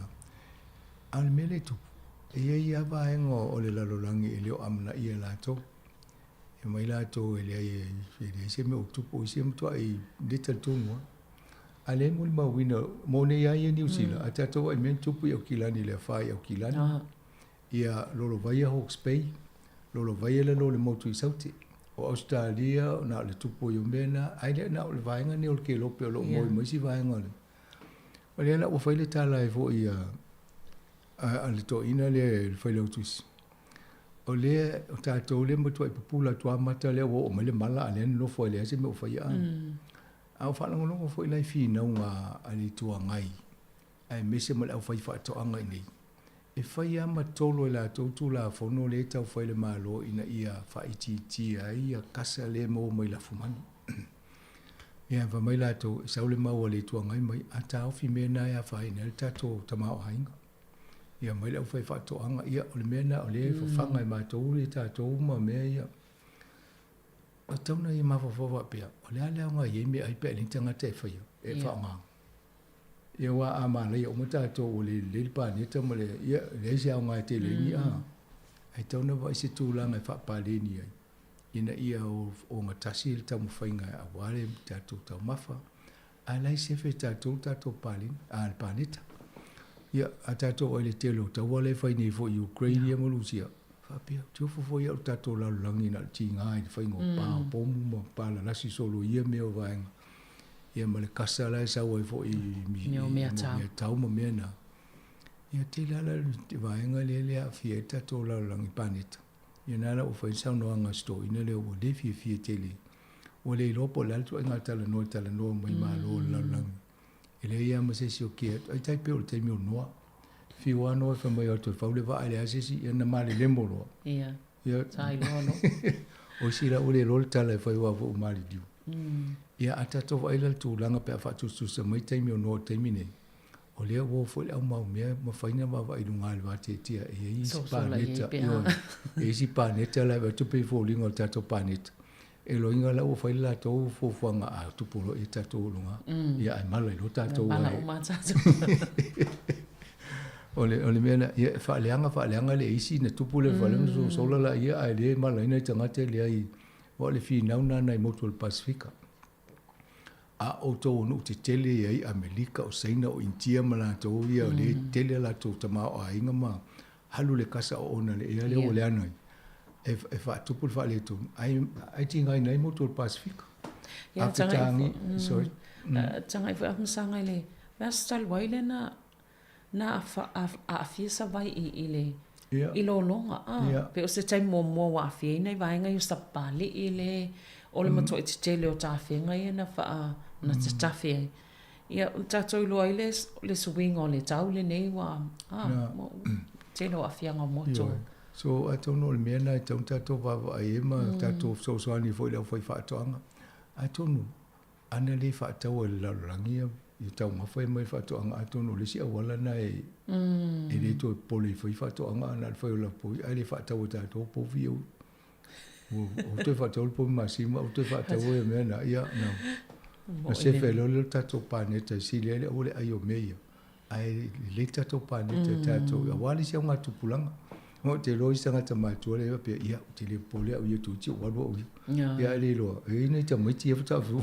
A o le mea lea e tupu, e i ai lava vaega o le lalolagi e le o amanaia e latou. E omai latou e leai e leai se mea o tupu, o isi e matuai le talitonu lava. A lea e molimauina, mo nei lava ia Niu Sila, a tatou vaai i mea na tupu i Aukilani i le afa i Aukilani, ia lolovaia Hawke's Bay, lolovaia le lolo motu i Saute. O Ausetalia, na o le tupu ai o mea na, ae le na o le vaega nei o le kelope o lo o moe ma isi vaega o le. O lea la ua fai le tala ai foi a le toeaina lea le Failautusi, o lea o tatou lea e matuai pupula atu lava mata lea ua oo mai le mala a o lea e nonofo ai e leai se mea o faia. A o faalogologo foi la i finauga a le Itu Agai aemaise ma le aufaifaatoaga i inei, e fai lava ma tolo e latou Tulafono lea e tau fai e le Malo ina ia faaitiitia ai ia kasa lea e maua mai lafumanu. Ia, fai mai latou, e sau le mau a le Itu Agai mai, a taofi mea na e afaina ai le tatou tamaoaiga. Ia mai le aufaifaatoaga, ia o le mea lena o lea e fafaga e matou le tatou ma mea ia. E tatau ona ia mafaufau faapea, o le a le aoga e i ai meaai pe a leai ni tagata e faia, e faaaoga. Ia aua a malaia uma tatou ua le lelei le paneta ma le, ia e leai se aoga e tele ai ni a. Ae tatau ona vaai se tulaga e faapaleni ai ina ia ogatasi le taumafaiga aua le tatou taumafa, a o la e sefe e tatou le tatou paleni, a le paneta. Ia, a tatou vaai i le tele o taua lea e fai nei foi i Ukraine ia ma Rusia, faapea, ou te ofo foi au i le tatou lalolagi na o le tiga i le faiga o pa o pomu ma pa lalasi solo i ia mea o vaega. Ia ma le kasa la e sau ai foi i mea o meatau ma mea na. Ia tele lava la le vaega lea e aafia ai le tatou lalolagi paneta. Ia na la ua fai ai le saunoaga a si toeaina lea ua le fiafia tele. Ua le iloa po o le a le ituaiga talanoa e talanoa mai malo o le lalolagi. E leai lava ma se isi o kea atu. Ai tai pei o le taimi o Noa. Fiu lava Noa e fai mai o atu e fau le vaa e leai se isi, ia na malelemo loa. Ia. Ia. Sa iloa loa. O isi la ua le iloa le tala e fai aua foi ua maliliu. Ia a tatou vaai la i le tulaga pe a faatusatusa mai taimi o Noa i le taimi nei, O lea ua oo foi le au maumea mafai ona vaavaai i luga o le vateatea e i ai isi paneta, ioe, e i ai isi paneta la e vaai atu pei e foliga o le tatou paneta. E loiga la ua fai le latou fuafuaga a tupu loa ia tatou i luga, ia ae mala ai loa tatou. Mala uma tatou. O le, o le mea lea, ia e faaleaga faaleaga le isi na tupu le fale ma sola laia ae le malaina i tagata e leai, aua o le finau lena nai motu o le Pasefika. A outou o nuu tetele i ai Amelika, o Saina, o Initia ma latou ia, o lea e tele a latou tamaoaiga ma alu le kasa oona i le ea lea ua leaga ai, e faatupu le faaletonu, ae tigaina ai motu o le Pasefika. A Petāgi, sorry. Tagai foi Afamasaga i le vaiaso talu ai lea na na aafia Savaii i le i lologa a pei o se taimi muamua ua aafia ai nai vaega ia o Sapapalii le o le matuai tetele o tafega ia na faa na tatafe ai. Ia ua tatou iloa ai le suiga o le tau lenei ua a tele o aafiaga o motu. So atonu o le mea lena e tatau ona tatou vaavaai ai ma tatou fesoasoani foi i le aufaifaatoaga. Atonu Ana le faataua e le lalolagi ia taumafa ia mai faatoaga atonu o le isi auala lena e e le toe popole ai foi faatoaga a na o le fai o lapovi ae le faataua e tatou povi ia ua ua toe faataua le povi masima ua toe faataua ia mea na ia na na sefe ai loa lea o le tatou paneta e sili ai le aua le ai o mea ia ae lelei le tatou paneta e tatou aua le isi augatupulaga. Ou te iloa isi tagata matutua lea faapea, ia, ou te le popole au ia toeitiiti ou alu au ia. Ia ae le iloa, e i ai nai tamaiti ia faatoa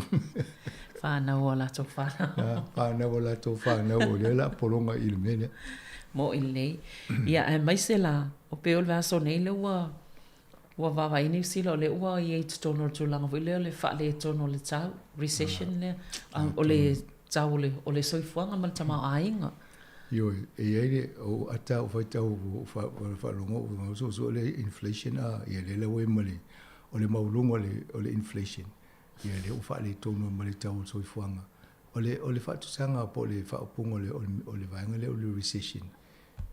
Fanau a latou fanau. Fanau a latou fanau o lea o le a pologa i le mea lea. Moʻi lelei. Ia aemaise la, o pei o le vaiaso nei lea ua ua vaavaai Niu Sila o lea ua i ai i totonu o le tulaga foi lea o le faaletonu o le tau, recession lea, o le tau o le soifuaga ma le tamaoaiga. Ioe, e i ai le, o ata o faitau o faalogo o suesue le inflation a, ia lea la ua i ai ma le, o le maualuga o le inflation, ia lea ua faaletonu ai ma le tau o le soifuaga. O le, o le faatusaga po o le faaupuga o le vaega lea o le recession,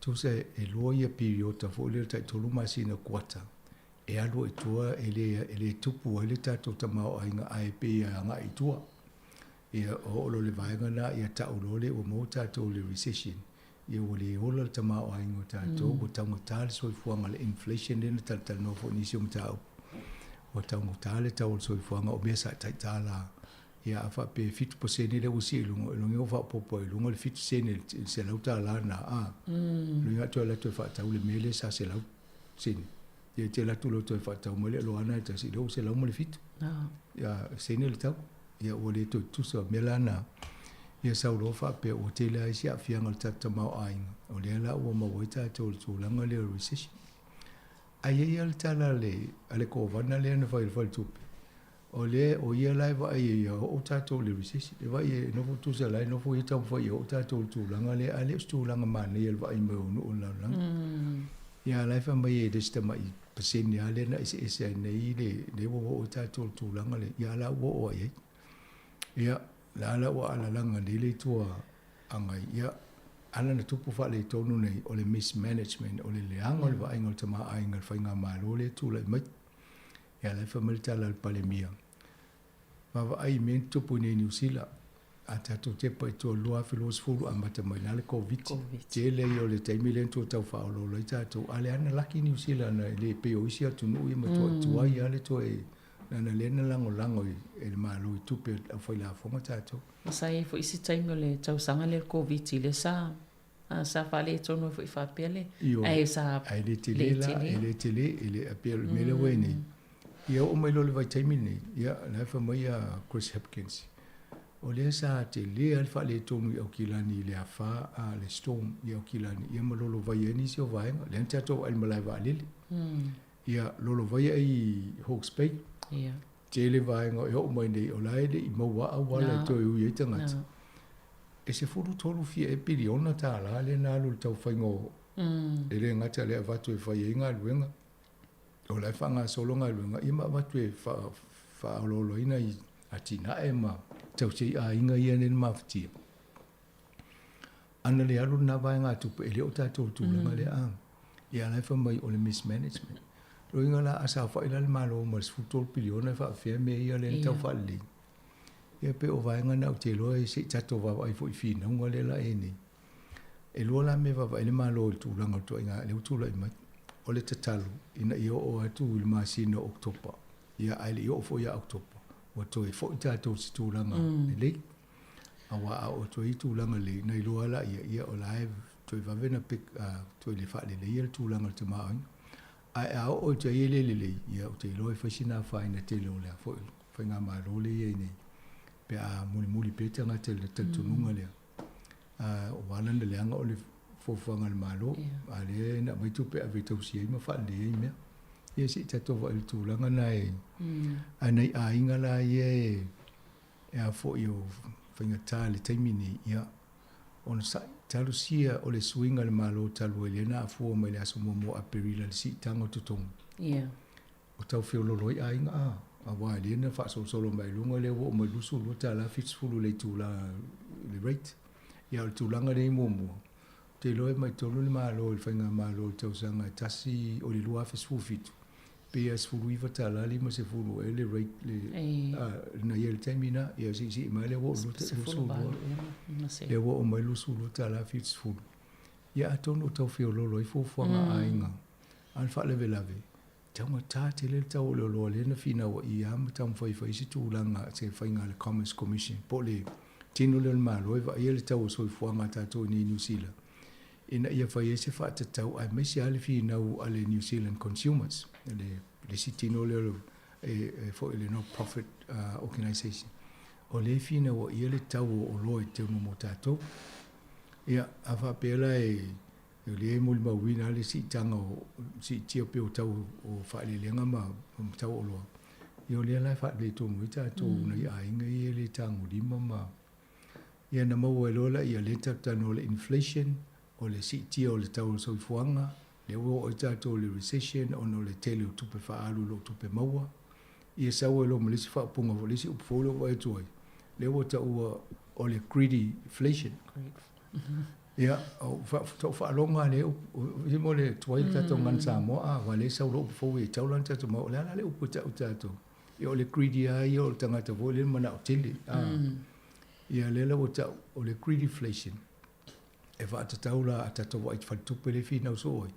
tusa e lua ia piriota foi lea tai tolu masina kuata e alu ai i tua e le, e le tupu ai le tatou tamaoaiga ae pei e agai i tua. Ia oo loa i le vaega lena ia tau loa lea ua maua tatou i le recession, ia ua le ola le tamaoaiga o tatou, ua taugata le soifuaga, le inflation lea na talatalanoa foi i nisi o mataupu, ua taugata le tau o le soifuaga o mea sa taitala. Ia a faapea e 7% lea ua sii i luga, o lona uiga ua faaopoopo ai i luga le 7 sene i le $100 lena, a. Lona uiga a toe alu atu e faatau le mea lea sa 100 sene, ia e te alu atu loa e toe faatau mai le oloa lena e tasi, lea ua 107 sene le tau. Ia ua le toe tutusa. O le mea la lena, ia sau loa faapea ua tele lava isi aafiaga o le tatou tamaoaiga, o lea la ua maua ai tatou i le tulaga lea o le recession. Ae i ai lava le tala a le Kovana lea na fai i le faletupe, O lea, o ia la e vaai ia oo tatou i le recession. E vaai e nofo tusa la e nofo ia taumafai ia oo tatou i le tulaga lea, ae le o se tulaga manaia i le vaai mai o nuu o le lalolagi. Ia a la e fai mai e le o se tamai pasene lava lea na eseese ai nei le, lea ua oo ai tatou i le tulaga lea, ia a la ua oo lava i ai. Ia, la la ua alalaga nei le Itu Agai, ia, ala na tupu faaletonu nei, o le mismanagement, o le leaga o le vaaiga o le tamaoaiga i le faigamalo lea e tulai mai. Ia la e fai mai le tala a le Palemia, vaavaai i mea na tutupu i nei i Niu Sila, a tatou tepa i tua i le 2020 amata mai la le Koviti. Tele ia o le taimi lea na tua tau faaoloolo ai tatou, a lea na laki Niu Sila na le pei o isi atunuu ia matuai tuai lava le toe, leaga lea na lagolago e le Malo i tupe a le aufailafoga tatou. Sa i ai foi isi taimi o le tausaga lea o le Koviti lea sa A sa faaletonu ai foi faapea le. Ioe, Ae sa ae le tele la, e le tele, e le pei o le mea lea ua i ai nei. Ia oo mai loa i le vaitaimi lenei, ia o la e fai mai a Chris Hipkins, o lea sa tele lava le faaletonu i Aukilani i le afa a le storm i Aukilani, ia ma lolovai ai nisi o vaega. Lea na tatou vaai i le malae vaalele. Ia lolovai ai i Hawke's Bay. Ia. Tele vaega e oo mai nei, o la e le i maua auala e toe ui ai tagata. E 13 fia ea piliona tālā lea na alu i le taufaiga o e le gata lea avatu e fai ai galuega, o la e faagasolo galuega, ia ma avatu e faaolooloina i atinae ma tausi ai aiga ia nei na mafatia. Ana le alu lena vaegatupe, e le o tatou i le tulaga lea a. Ia a la e fai mai o le mismanagement. Loiga la a saofai la le Malo ma le 13 piliona e faafefea mea ia lea na tau faalelei. Ia pei o vaega na ou te iloa se i tatou vaavaai foi i finauga lea la e i ai nei. E lua la mea e vaavaai le Malo i le tulaga o le ituaiga lea ua tulai mai. O le tatalo ina ia oo atu i le masina o Oketopa, ia ae le i oo foi ia Oketopa, ua toe foi tatou i se tulaga lelei. Aua a oo atu ai i tulaga lelei, ona iloa lea, ia o la e toe vave ona pick, toe le faaleleia le tulaga o le tamaoaiga. Ae a oo atu ai e le lelei, ia ou te iloa e fai sina afaina tele o le a foi faigamalo lea e i ai nei, pe a mulimuli pea tagata i le talitonuga lea. Aua lana leaga o le fuafuaga a le Malo, a lea na aumai tupe e ave e tausi ai ma faalelei ai mea. Ia se i tatou vaai i le tulaga lena e, a nai aiga la ia e, e a foi o faigata i le taimi nei, ia, onosai, talosia o le suiga o le Malo talu ai lea na afua mai le aso 1 o Aperila i le siitaga o totogi. Yeah. O tau feololo ai aiga a, aua lea na faasolosolo mai luga lea ua oo mai $22.70 le itula le rate. Ia o le tulaga lea i muamua, ou te iloa e mai tonu le Malo i le faigamalo i le tausaga e tasi o le 2017, pei lava $19.50 ea le rate le na i ai i le taimi lena, ia siisii mai lea ua oo i le lea ua oo mai $22.70. Ia atonu o tau feololo ai fuafuaga a aiga, a o le faalavelave, taugata tele le tau o le oloa lea na finauai lava ma taumafai e fai se tulaga, se faiga a le Commerce Commission po o le tino lea o le Malo e vaaia le tau o le soifuaga a tatou i inei i Niu Sila ina ia fai ai se faatatau aemaise lava le finau a le New Zealand Consumers, le isi tino lea e foi le non-profit organisation, o lea e finauaia le tau o oloa i totonu mo tatou. Ia, a faapea la e o lea e molimauina le siitaga o siitia pei o tau o faaeleeleaga ma tau o oloa, ia o lea la e faaletonu ai tatou nai aiga ia e le tagolima ma ia na maua ai loa lea lea tatou talanoa o le inflation, o le siitia o le tau o le soifuaga, lea ua oo ai tatou i le recession ona o le tele o tupe faaalu i lo tupe maua. Ia sau ai loa ma le isi faaupuga foi, le isi upu fou lea ua vaai atu ai, lea ua taua o le greedyflation. Ia, ou faalogo lava i lea upu, se mo le tuai le tatou gagana Samoa, a, aua o lea e sau loa upu fou e tatau la ona tatou maua, o le a la le upu e tau tatou? Ia o le greedy lava ia o le tagata foi lea e manao tele, a. Ia lea la ua tau o le greedyflation, e faatatau la a tatou vaai i faletupe lea e finau soo ai,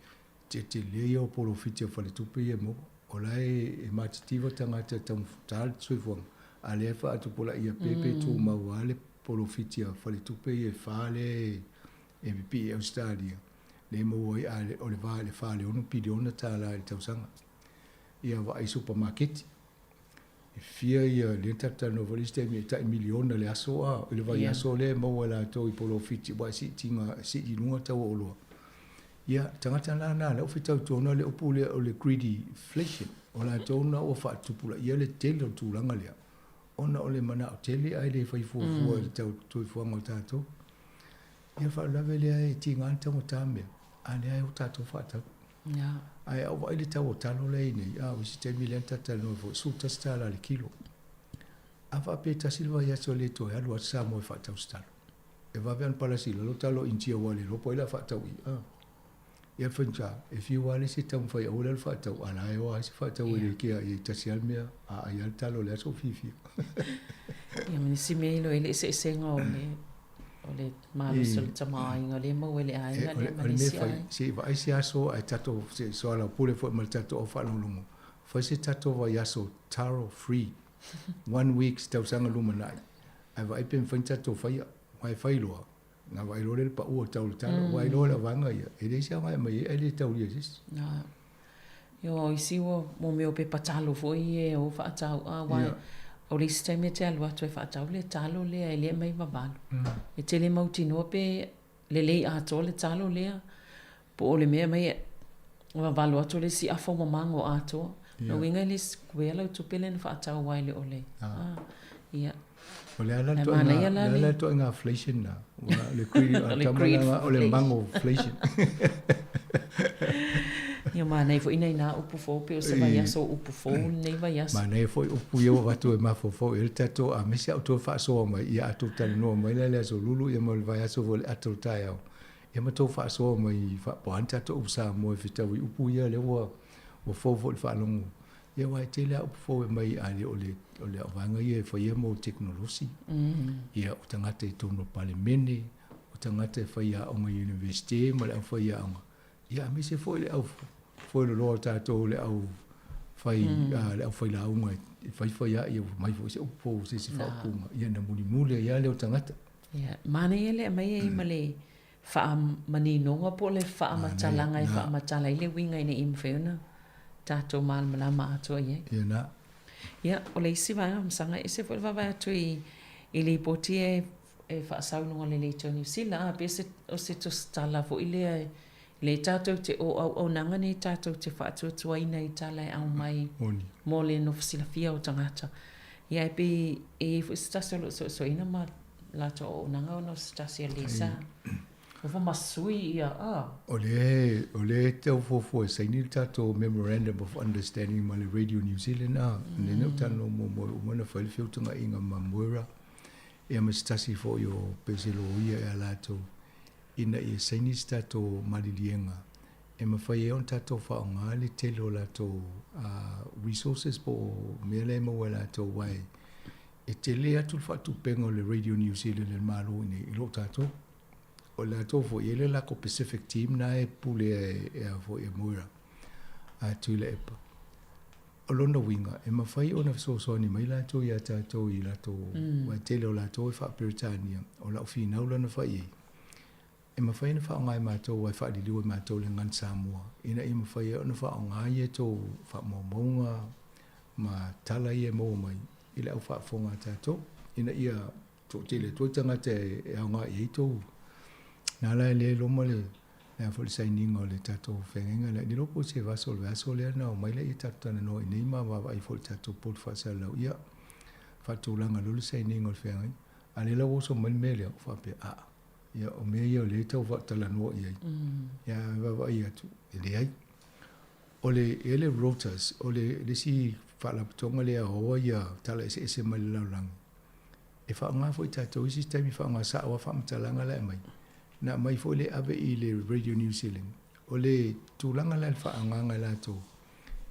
tetele ia o polofiti a faletupe ia e maua. O la e matitiva tagata e taugata le soifuaga, a o lea e faatupulaia pea pe tumau lava le polofiti a faletupe ia e fa lea e pipii i Ausetalia, lea e maua ai o le va i le fa i le ono piliona tala i le tausaga. Ia vaai i supamaketi. E fia ia, lea na tatou talanoa foi i le isi taimi e tai miliona i le aso a, i le vaiaso lea e maua e latou i polofiti aua e siitiga, e sii i luga tau o oloa. Ia, tagata la na, lea ua fetau tonu le upu lea o le greedyflation, o latou na ua faatupulaia le tele o le tulaga lea, ona o le manao tele ae le fai fuafua i le tau soifuaga o tatou. Ia, faalavelave lea e tiga le taugata mea, a o lea e o tatou faatau. Ae a ou vaai i le tau o talo la e i ai nei, a o isi taimi lea na ta talanoa ai foi, $11 i le kilo. A faapea e tasi le vaiaso e le toe alu lava Samoa e faatau se talo. E vave ona palasi i lalo talo o Initia aua le iloa po o ai o le a faatau i i. Ia le faigata, e fiu lava le isi e taumafai aua le alu faatau, a o la e o lava isi faatau e le kea i ai, tasi lava le mea, a ai lava le talo o le aso o fiafia. Ia ma nisi mea iloa i le eseesega o le O le malosi o le tamaoaiga lea e maua i le aiga lea ma le isi aiga. Se i vaai se aso ae tatou se soalaupule foi ma le tatou au faalogologo, fai se tatou vaiaso taro free, one week se tausaga lumanai, ae vaai pe mafai ona tatou faia. Aua e fai loa, ona vaai loa lea i le pau o le tau o le talo, aua e iloa e le vaega ia, e leai se aoga e aumai ai ae le taulia e se isi. Ioe, o isi ua mo mea o pepa talo foi ia e o faatau aua o le isi taimi e te alu atu e faatau le talo lea e le aumai vavalo. E te le mautinoa pe lelei atoa le talo lea po o le mea e aumai vavalo atu le isi afa ua mago atoa. Lona uiga e le sikuea lau tupe lea na faatau ai le o le. Ia. O le a la Ae le manaia la ituaiga, le a le la ituaiga inflation lena? Ua o le greed, O a le tama greed la o le inflation. mango inflation. Ia manaia foi nai nā upu fou pei o se vaiaso o upu fou lenei vaiaso. Manaia foi upu ia ua avatu e mafaufau i ai le tatou aemaise a outou faasoa mai, ia a outou talanoa mai la i le Aso Lulu ia ma le vaiaso foi o le ata o le taeao, ia ma tou faasoa mai faapoa ane tatou upu Samoa e fetau i upu ia lea ua ua fou foi i le faalogo. Ia aua e tele lava upu fou e aumai a le o le o le vaega ia e faia mo tekonolosi. Ia o tagata i totonu o le Palemene, o tagata e faiaoga i Iunivesite ma le aufaiaoga, ia aemaise foi le au foeloloa o tatou le au fai le aufailauga e faifai lava ia ua mai foi se upu fou se isi faaupuga, ia na mulimuli ai lava lea o tagata. Ia, manaia le aumai ai ma le faamaninoga po o le faamatalaga e faamatala ai le uiga ina ia mafai ona tatou malamalama atoa i ai. Ia na. Ia, o le isi vaega masaga e ese foi le vaavaai atu i i lipoti e e faasaunoa lelei tau Niu Sila, a pe se o se tusitala foi lea e le tatou te o auaunaga nei tatou te faatuatuaina i tala e aumai mo le nofo silafia o tagata. Ia e pei e i ai foi se tasi o lo o suesueina ma latou auaunaga ona o se tasi a Lisa nofo ma sui ia a. O lea o lea e tau fuafua e saini le tatou Memorandum of Understanding ma le Radio New Zealand a, lea na ou talanoa muamua ua uma ona fai le feutagaiga ma Moira ia ma se tasi foi o pese loia ia latou ina ia saini se tatou maliliega e mafai ai ona tatou faaaoga le tele o latou resources po o mea la e maua e latou aua e tele atu le faatupega o le Radio New Zealand e le Malo i inei i lo tatou. O latou foi, e i ai le latou Pacific Team na e pulea e a foi e Moira a Tuilaepa. O lona uiga, e mafai ona fesoasoani mai latou iā tatou i latou, aua e tele o latou e faa-Peretania, o lau finau la na fai i ai, e mafai ona faaaoga e matou aua e faaliliu e matou le Gagana Samoa, ina ia mafai ai ona faaaoga ia tou faamaumauga ma tala ia e maua mai i le au faafofoga a tatou, ina ia toatele atu ai tagata e aoga i ai tou. Na la e le loma le le a foi le sainiga o le tatou feagaiga lea. Le iloa po o se vaiaso o le vaiaso lea na omai laia tatou talanoa i inei ma vaavaai foi i le tatou potu faasalalau. Ia, faatulaga loa le sainiga o le feagaiga. A o lea la ua oso mai le mea lea, ua faapea, aa, ia o mea ia o lea e tau faatalanoa i ai. Ia, ae vaavaai atu, e leai. O le, e i ai le Reuters, o le, le isi faalapotopotoga lea e aoaoa ia tala eseese mai le lalolagi. E faaaoga foi tatou isi taimi faaaoga sao lava faamatalaga la e aumai. Na aumai foi le ave i le Radio New Zealand. O le tulaga la i le faaaogaga e latou,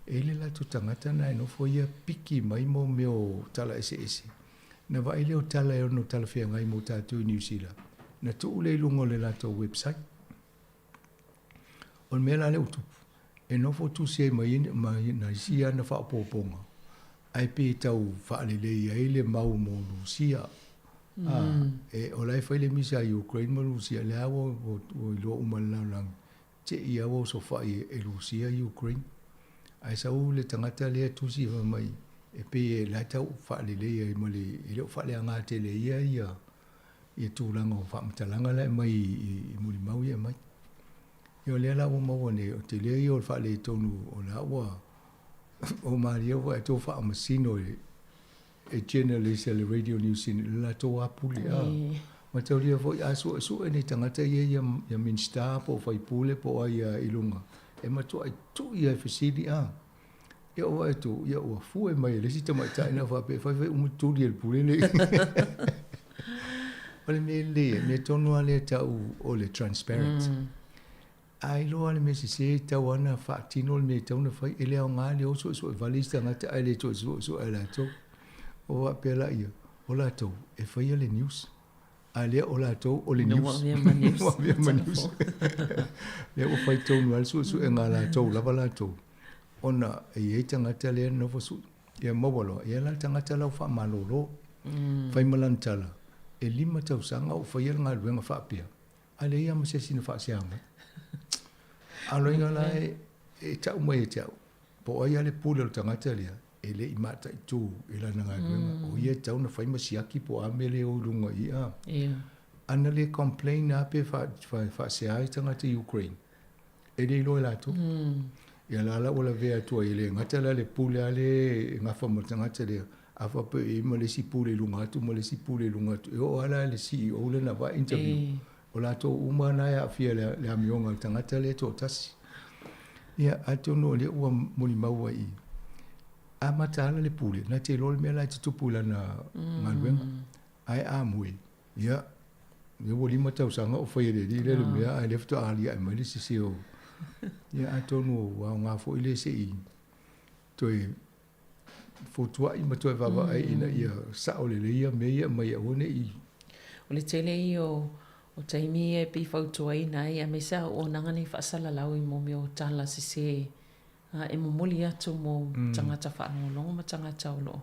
e i ai le latou tagata na e nofo ia piki mai mo mea o tala eseese. Na vaai lea o tala e ono talafeagai mo tatou i Niu Sila, na tuu lea i luga o le latou website. O le mea la lea ua tupu, e nofo tusi ai ma ma isi ana faaopoopoga, ae pei e tau faalelei ai le mau mo Lusia. E, o la e fai le misa a Ukraine ma Lusia, lea ua, ua, ua iloa uma e le lalolagi, te i lava ua osofai e Lusia Ukraine. Ae sau le tagata lea e tusi fai mai, e pei e la e tau faalelei ai ma le, e le o faaleaga tele e ia ia ia tulaga o faamatalaga la e aumai i mulimau ia e aumai. Ia o lea la ua maua nei, o tele ia o le faaletonu o la ua o malie foi ae tou faamasino e e journalist a le Radio New Zealand i le latou apuli a. Mataulia foi a suesue ni tagata ia ia ia Minista po o faipule po o ai i luga e matuai tui lava e fesili a. Ia ou vaai atu, ia ua fue mai e le isi tamaitai na faapea e fai fai uma tuli e le pule le. O le mea lelei, mea tonu lava lea tau o le transparent. A iloa le mea sese e tatau lava ona faatino le mea e tatau ona fai, e le aoga le o suesue vale isi tagata ae le toe suesue e latou. Ua faapea laia, o latou e faia le news, a lea o latou o le news. Ua avea ma news. Ua avea ma news. Lea ua fai tonu lava le suesuega a latou lava latou, ona e i ai tagata lea e nofo sui, ia maua loa, e i ai la le tagata la ua faamalolo. Fai ma lana tala, e 5 tausaga o faia le galuega faapea, ae leai lava ma se isi na faasea mai. A o loiga la e, e tau mai ia te au, po o ai lava le pule o le tagata lea, e le i mataitu i lana galuega. O ia e tatau ona fai ma siaki po o a mea lea e o i luga i i a. Ana le complain lava pe faasea i tagata i Ukraine, e le iloa e latou. Ia la la ua lavea atu ai e le gata la le pule lava lea e gafa ma le tagata lea, a faapea e i ai ma le isi pule i luga atu ma le isi pule i luga atu, e oo lava la i le CEO lea na vaai interview, o latou uma lava na e aafia i le amioga a le tagata lea e toatasi. Ia, atonu o lea ua molimau ai i i, a mataala le pule, na te iloa le mea la e tutupu i lana galuega. Ae a moe, ia, lea ua 5 tausaga o faia e le alii lea le mea, ae lea faatoa aliae mai le sese o... Ia, atonu ua aoga foi lea se i toe fotuai ma toe vaavaai ina ia sao lelei ia mea ia e aumai aua ne i... O le tele ia o taimi ia e pei fautuaina ai aemaise lava auaunaga nei faasalalau i mea o tala sese e momoli atu mo tagata faalogologo ma tagata o lo o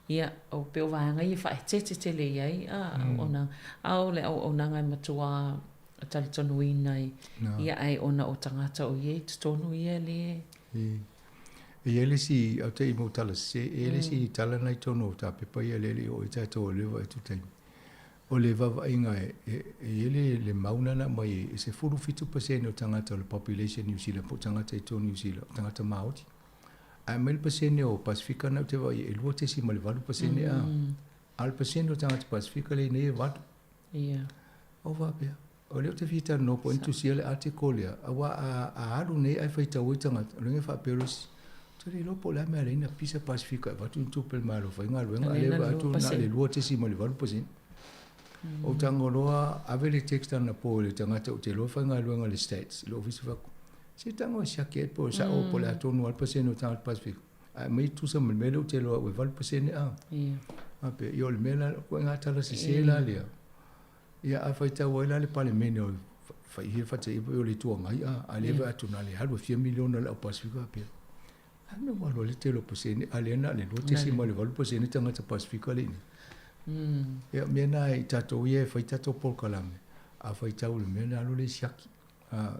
ia, o pei o vaega ia e faaeteete tele i ai auaunaga. A o le auaunaga e matua talitonuina ai, ia ae ona o tagata o i ai i totonu ia le... E i ai le isi, ou te i mau tala sese, e i ai le isi tala na i totonu o tapepa ia lea e le i oo i ai tatou o lea e vaai atu i taimi. O le vaavaaiga e i ai le mau lena na aumai e 17% o tagata o le population Niu Sila po o tagata i totonu o Niu Sila o tagata Māori. Ae aumai le pasene o Pasefika na ou te vaai e 2.8% a. A o le pasene o tagata Pasefika lea i nei e 8. Ia. Ou faapea, o lea ou te fia talanoa po o ai na tusia le article lea, aua a alu nei ae faitau ai tagata, o lona uiga e faapea loa isi, ou te le iloa po o le a le mea e ala ai ona pisa Pasefika e avatu ni tupe a le Malo e faigaluega, a o lea e vaai atu na o le 2.8%. Ou tago loa ave le text anapo i le tagata ou te iloa e faigaluega i le Stats, i le ofisa fai atu, se tago e siaki ai po o sao po o le a tonu lava le pasene o tagata Pasefika. Ae aumai tusa ma le mea lea ou te iloa au e 8% a. Faapea, ia o le mea la, o ituaiga tala sese la lea. Ia a faitau ai la le Palemene o fai ia faataia pei o le Itu Agai a, a lea e vaai atu na o le alu e fia miliona le au Pasefika faapea. A mea ua alu ai le tele o pasene, a lea na o le 2.8% tagata Pasefika lea i inei. Ia o mea na i tatou ia e fai tatou polokalame, a faitau i le mea ona alu lea siaki.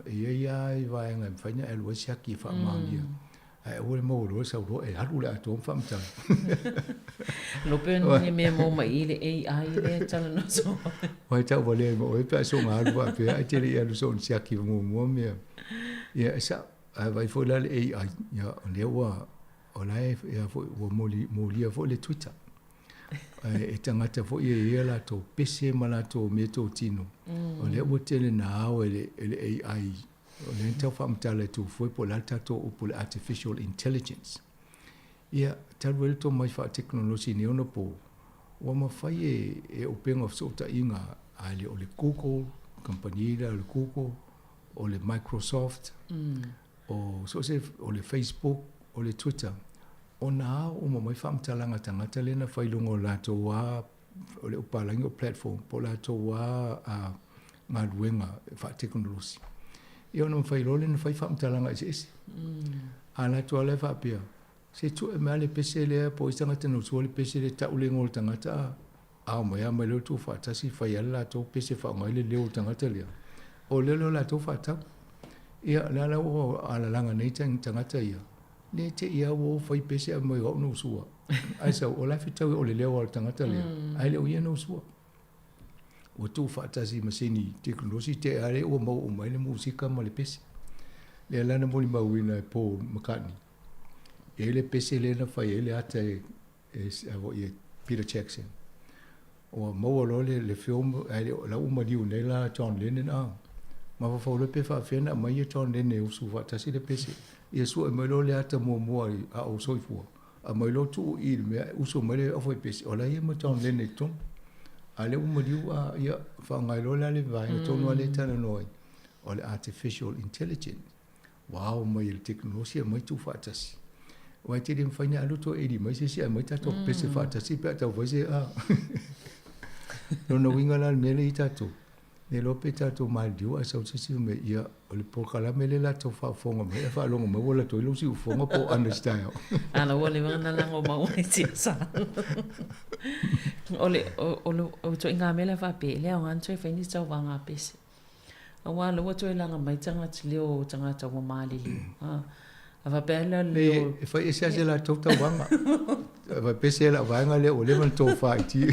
E i ai lava i vaega e mafai ona e alu ai siaki e faamaonia, ae aua le maua loa sau loa e alu le atoa ma faamatala. Lope o ni mea maua mai i le AI lea e talanoa soo. Ua e tauvalea ai ma oe pe a soga alu faapea, ae te le i alu soona siaki muamua mea. Ia e sao, ae vaai foi la le AI, ia o lea ua, o la e, ia foi, ua molia foi le Twitter. Ae e tagata foi e i ai a latou pese ma latou meatotino, o lea ua tele na ao e le AI, o lea na tau faamatala e Tufue po o le a le tatou upu o le artificial intelligence. Ia, talu ai le tomai faatekonolosi i nei ona po, ua mafai e upega o fesootaiga a le o le Google, kamupani lea o le Google, o le Microsoft, o so o se, o le Facebook, o le Twitter, ona ao uma mai faamatalaga a tagata lea na fai i luga o latou a, o le upalagi o platform, po o latou a galuega faatekonolosi. Ia ona mafai loa lea ona fai faamatalaga eseese. A latou lava la e faapea, se tue mai lava le pese lea po o ai se tagata na usua le pese lea tau le igoa o le tagata a ao mai lava mai lea o tuufaatasi fai lava le latou pese faaaoga ai le leo o le tagata lea. O lea lea o latou faatau. Ia, o lea la ua alalaga nei tagata ia, Ne te i a ua ou fai pese ae mai o au na usua. Ae sau, o la e fetau o le leo a le tagata lea, ae le o ia na usua. Ua tuufaatasi masini tekonolosi te a lea ua maua uma ai le musika ma le pese. Lea la na molimauina e Paul McCartney. E i ai le pese lea na fai ai le ata e, e, e Peter Jackson. Ua maua loa le, le film, ae le o la ua maliu nei la John Lennon a. Mafaufau loa pe faapefea ona aumai ia John Lennon e usu faatasi le pese. Ia sue mai loa le ata muamua i, a o soifua, aumai loa tuu i i le mea, usu mai le aufaipese, o la e i ai ma John Lennon i totonu. A o lea ua maliu a, ia, faaaoga ai loa la le vaega tonu lava lea e talanoa ai, o le artificial intelligence. Ua ao mai e le tekonolosi e aumai tuufaatasi. Aua e te le mafai ona alu toe eli mai se isi ae aumai tatou pese faatasi pe a taufai se a. Lona uiga la o le mea lea i tatou, le iloa pe tatou maliliu ae sau se isi fai mai, ia, o le polokalame lea latou faafofoga mai ae faalogo mai ua alu atu ai lou siufofoga po o understyle. A la ua leva ona lago mau ai tia sa. O le, o, o, o ituaiga mea la faapea, e le aoga ona toe fai ni tauvaga pese. Aua la ua toe laga mai tagata leo o tagata ua maliliu. A, a faapea la leo... E fai ese lava se latou tauvaga. Fai pese lau vaega lea ua leva ona tofa i ti.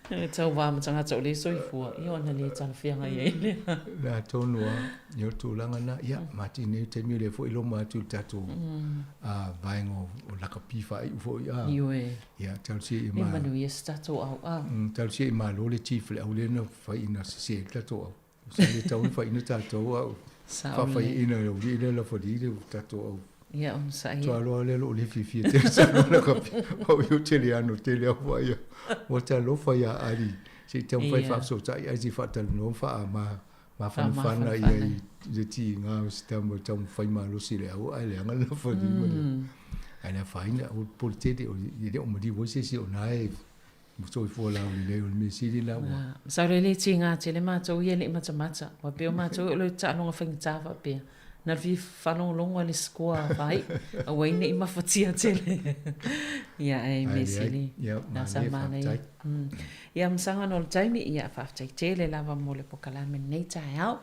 E tau va ma tagata o le soifua, ia ona le talafeagai ai lea. Le atonu lava, ia o le tulaga lena, ia matini ai taimi o lea foi e loma atu i le tatou vaega o lakapi faaiu foi a. Ioe. Ia talosia ia E manuia se tatou auau. Talosia ia malo le chief le au lea na fai ina sese ai le tatou au. Sa le tatau ona faiina tatou a o faafaiina e le aualii lea lafali le tatou au. Ia onosai. Tualoa lea lou le fiafia tele sa lakapi. Au ia ou te le ano tele au vaai ua talofa ia Ali se i taumafai faafesootai ae se i faatalanoa ma faa mafanafana ia i le tiga o se tama e taumafai malosi i le au ae leaga le lafali ma le ae le afaina o le popole tele e le o maliu ai se isi o na e soifua laulelei o le mea sili la ua. Masalo e le tiga tele matou ia e le i matamata. Ua pei o matou o le taaloga faigata faapea. Na le fia faalogologo i le score fai, aua ai ne i mafatia tele. Ia ae mea sili. Na sa manaia. Ia masaga ona o le taimi, ia faafetai tele lava mo le pokalame i lenei taeao.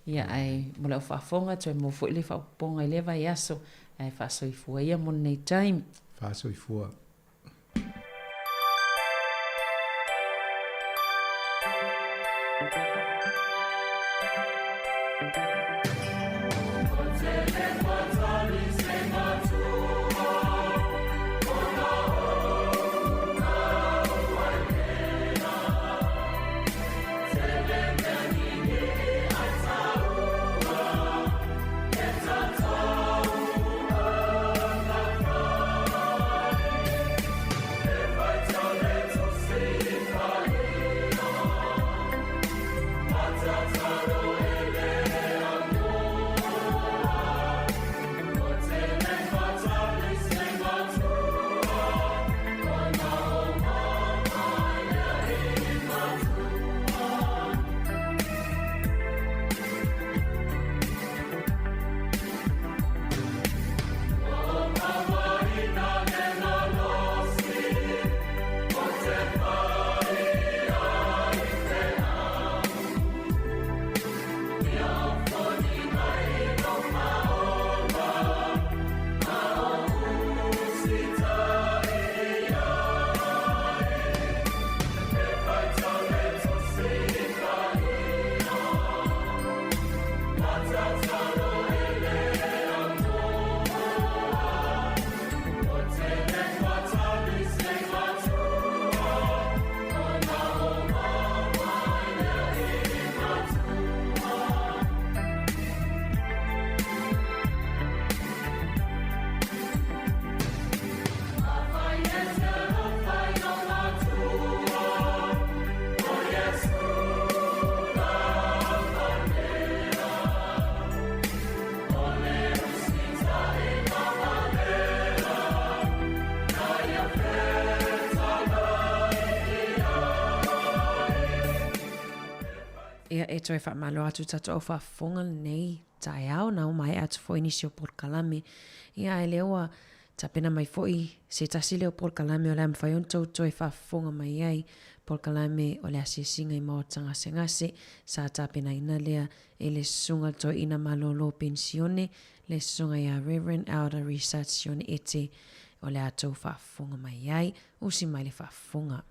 Ia ae mo lau faafofoga, toe maua foi le faaopoopoga i lea vaiaso, ae faasoifua ia mo lenei taimi. Faasoifua. Ia e toe faamalo atu tatou au faafofoga lenei taeao na ua maea atu foi nisi o polokalame. Ia ae lea ua tapena mai foi se tasi lea o polokalame o le a mafai ona tou toe faafofoga mai ai, polokalame o le asiasiga i maota gasegase sa tapenaina lea e le Susuga Toeaina Malolo Penisione, le Susuga ia Rev. Elder Research Sione Ete o le a tou faafofoga mai ai. Usi mai le faafofoga.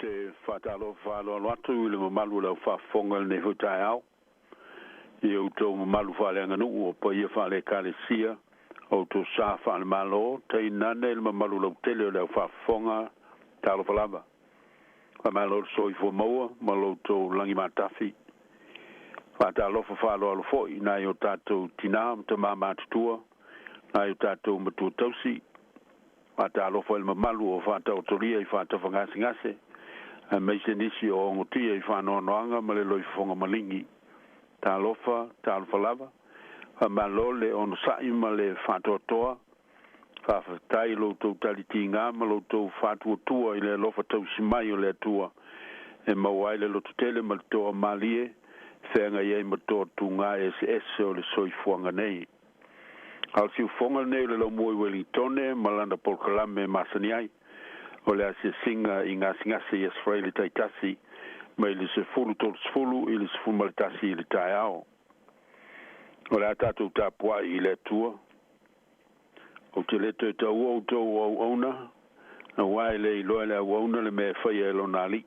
te faatalofa faaaloalo atu i le mamalu o le aufaafofoga i lenei foi taeao i outou mamalu faaleaganuu o paia faale-Ekalesia, o outou sa faale-Malo, tainane le mamalu lautele o le aufaafofoga. Talofa lava. Faamalo le soifua maua ma lo outou lagi matafi. Faatalofa faaaloalo foi i nai o tatou tinā ma tamā matutua, nai o tatou matua tausi. Faatalofa i le mamalu o faataotolia i faatafagasegase, aemaise nisi o ogotia i faanoanoaga ma le loifofoga maligi. Talofa, talofa lava. Faamalo le onosai ma le faatoatoa. Faafetai i lo outou talitiga ma lo outou faatuatua i le alofa tausi mai o le Atua e maua ai le lototele ma le toamalie e feagai ai ma toatuga eseese o le soifuaga nei. A o le siufofoga lenei o le laumua i Uelintone ma lana polokalame e masani ai, o le asiasiga i gasegase i Aso Faraile taitasi mai le 10:30 i le 11 i le taeao. O le a tatou tapuai i le Atua. Ou te le toe taua outou o auauna, aua e le iloa e le auauna le mea e faia e lona alii.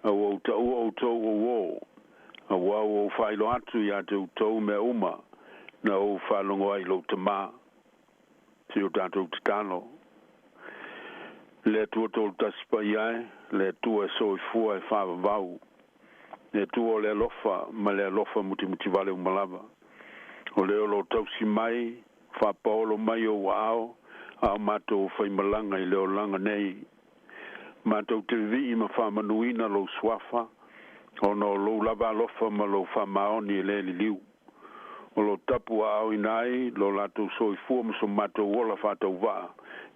A ua ou taua outou o uō, aua ua ou faailoa atu ia te outou mea uma na ou faalogo ai i lou Tamā. Se o tatou tatalo. Le Atua Tolutasi Paia e, le Atua e soifua e faavavau, le Atua o le alofa ma le alofa mutimutivale uma lava, o le o lo o tausi mai, faapaolo mai ou aao, a o matou faimalaga i le olaga nei. Matou te vivii ma faamanuina lou suafa, ona o lou lava alofa ma lou faamaoni e le liliu. O lo o tapuaaoina ai lo latou soifua ma so matou ola faatauvaa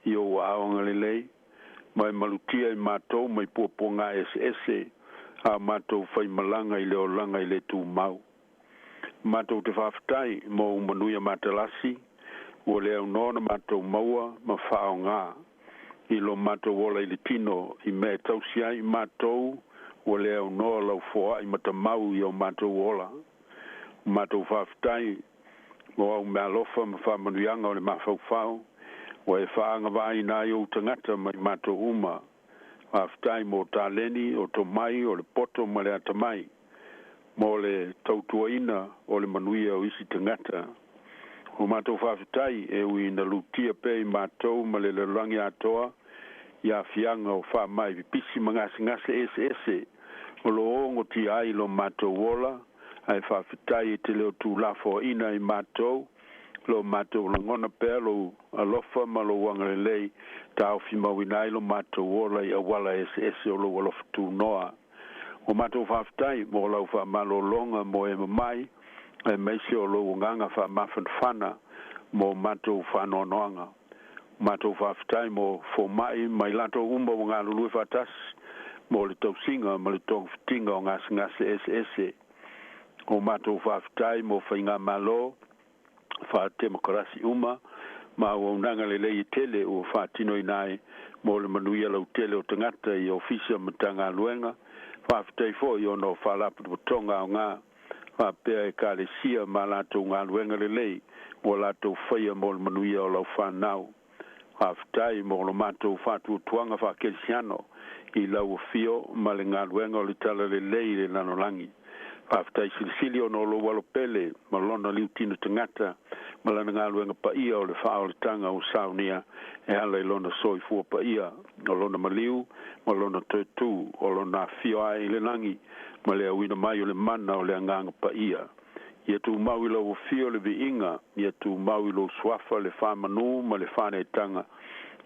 i ou aao agalelei, ma e malutia i matou mai puapuaga eseese a o matou faimalaga i le olaga i le tumau. Matou te faafetai mo ou manuia matalasi ua le aunoa ona matou maua ma faaaoga i lo matou ola i le tino i mea e tausi ai i matou ua le aunoa lau foai matamau i o matou ola. O matou faafetai mo au meaalofa ma faamanuiaga o le mafaufau ua e faaagavaaina ai ou tagata ma i matou uma. Faafetai mo taleni, o tomai, o le poto ma le atamai mo le tautuaina o le manuia o isi tagata. O matou faafetai e ui ina lutia pea i matou ma le lalolagi atoa i aafiaga o faamai pipisi ma gasegase eseese o lo o ogotia ai lo matou ola, ae faafetai e te le o tuulafoaiina i matou lo matou lagona pea lou alofa ma lou agalelei taofimauina ai lo matou ola i auala eseese o lou alofa tunoa. Ua matou faafetai mo lau faamalologa mo e mama'i, aemaise o lou agaga faamafanafana mo matou faanoanoaga. Ua matou faafetai mo foma'i ma i latou uma ua galulue faatasi mo le tausiga ma le togafitiga o gasegase eseese. Ua matou faafetai mo faigamalo faatemokarasi uma ma auaunaga lelei e tele ua faatinoina ai mo le manuia lautele o tagata i ofisa ma Matagaluega. Faafetai foi ona o faalapotopotoga aoga faapea Ekalesia ma a latou galuega lelei ua latou faia mo le manuia o lau fanau. Faafetai mo lo matou faatuatuaga faakerisiano i lau afio ma le galuega o le Talalelei i le lalolagi. Faafetai silisili ona o lou alo pele ma lona liutino tagata ma lana galuega paia o le faaolataga ua saunia e ala i lona soifua paia, o lona maliu ma lona toe tu, o lona afio ae i le lagi ma le auina mai o le mana o le Agaga Paia. Ia tumau i lau afio le viiga, ia tumau i lou suafa le faamanu ma le faaneetaga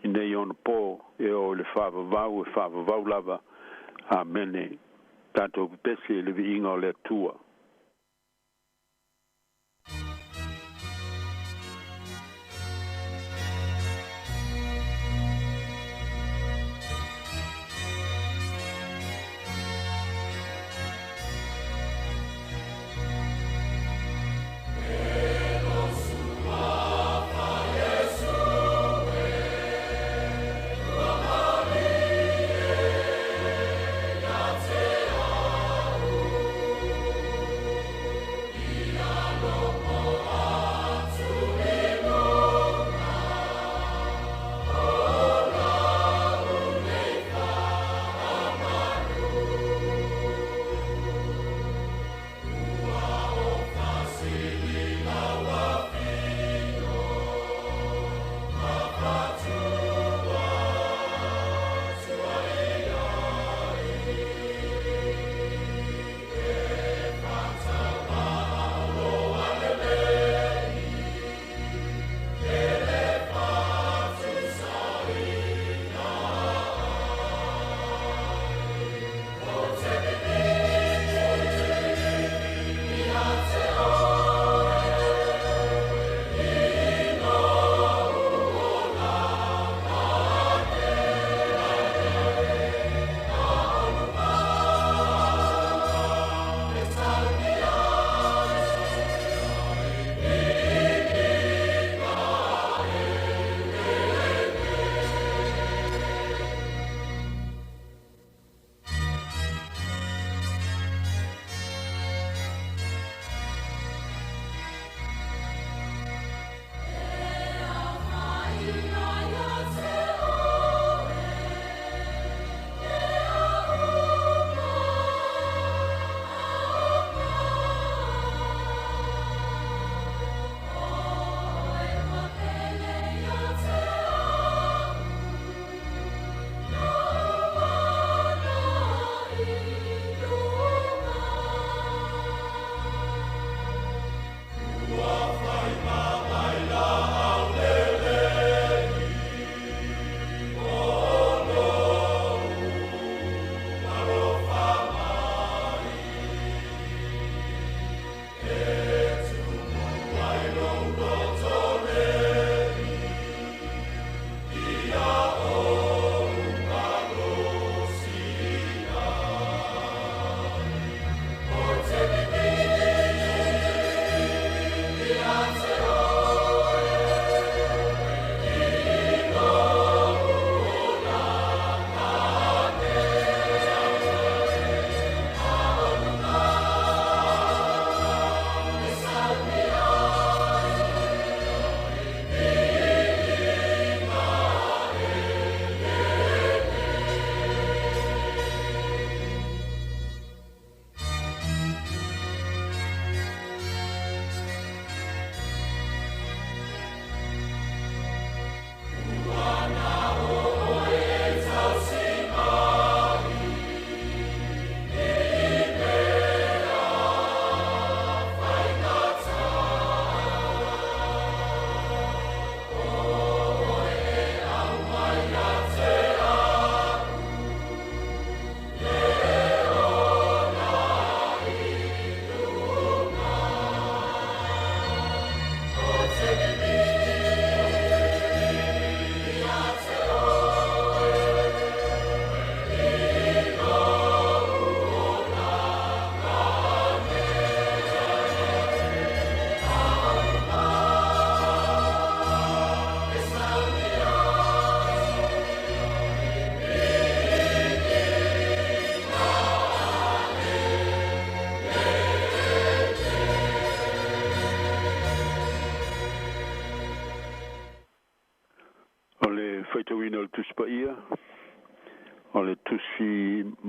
i nei ona po e oo i le faavavau e faavavau lava. Amene. Tatou pepesi i le viiga o le Atua.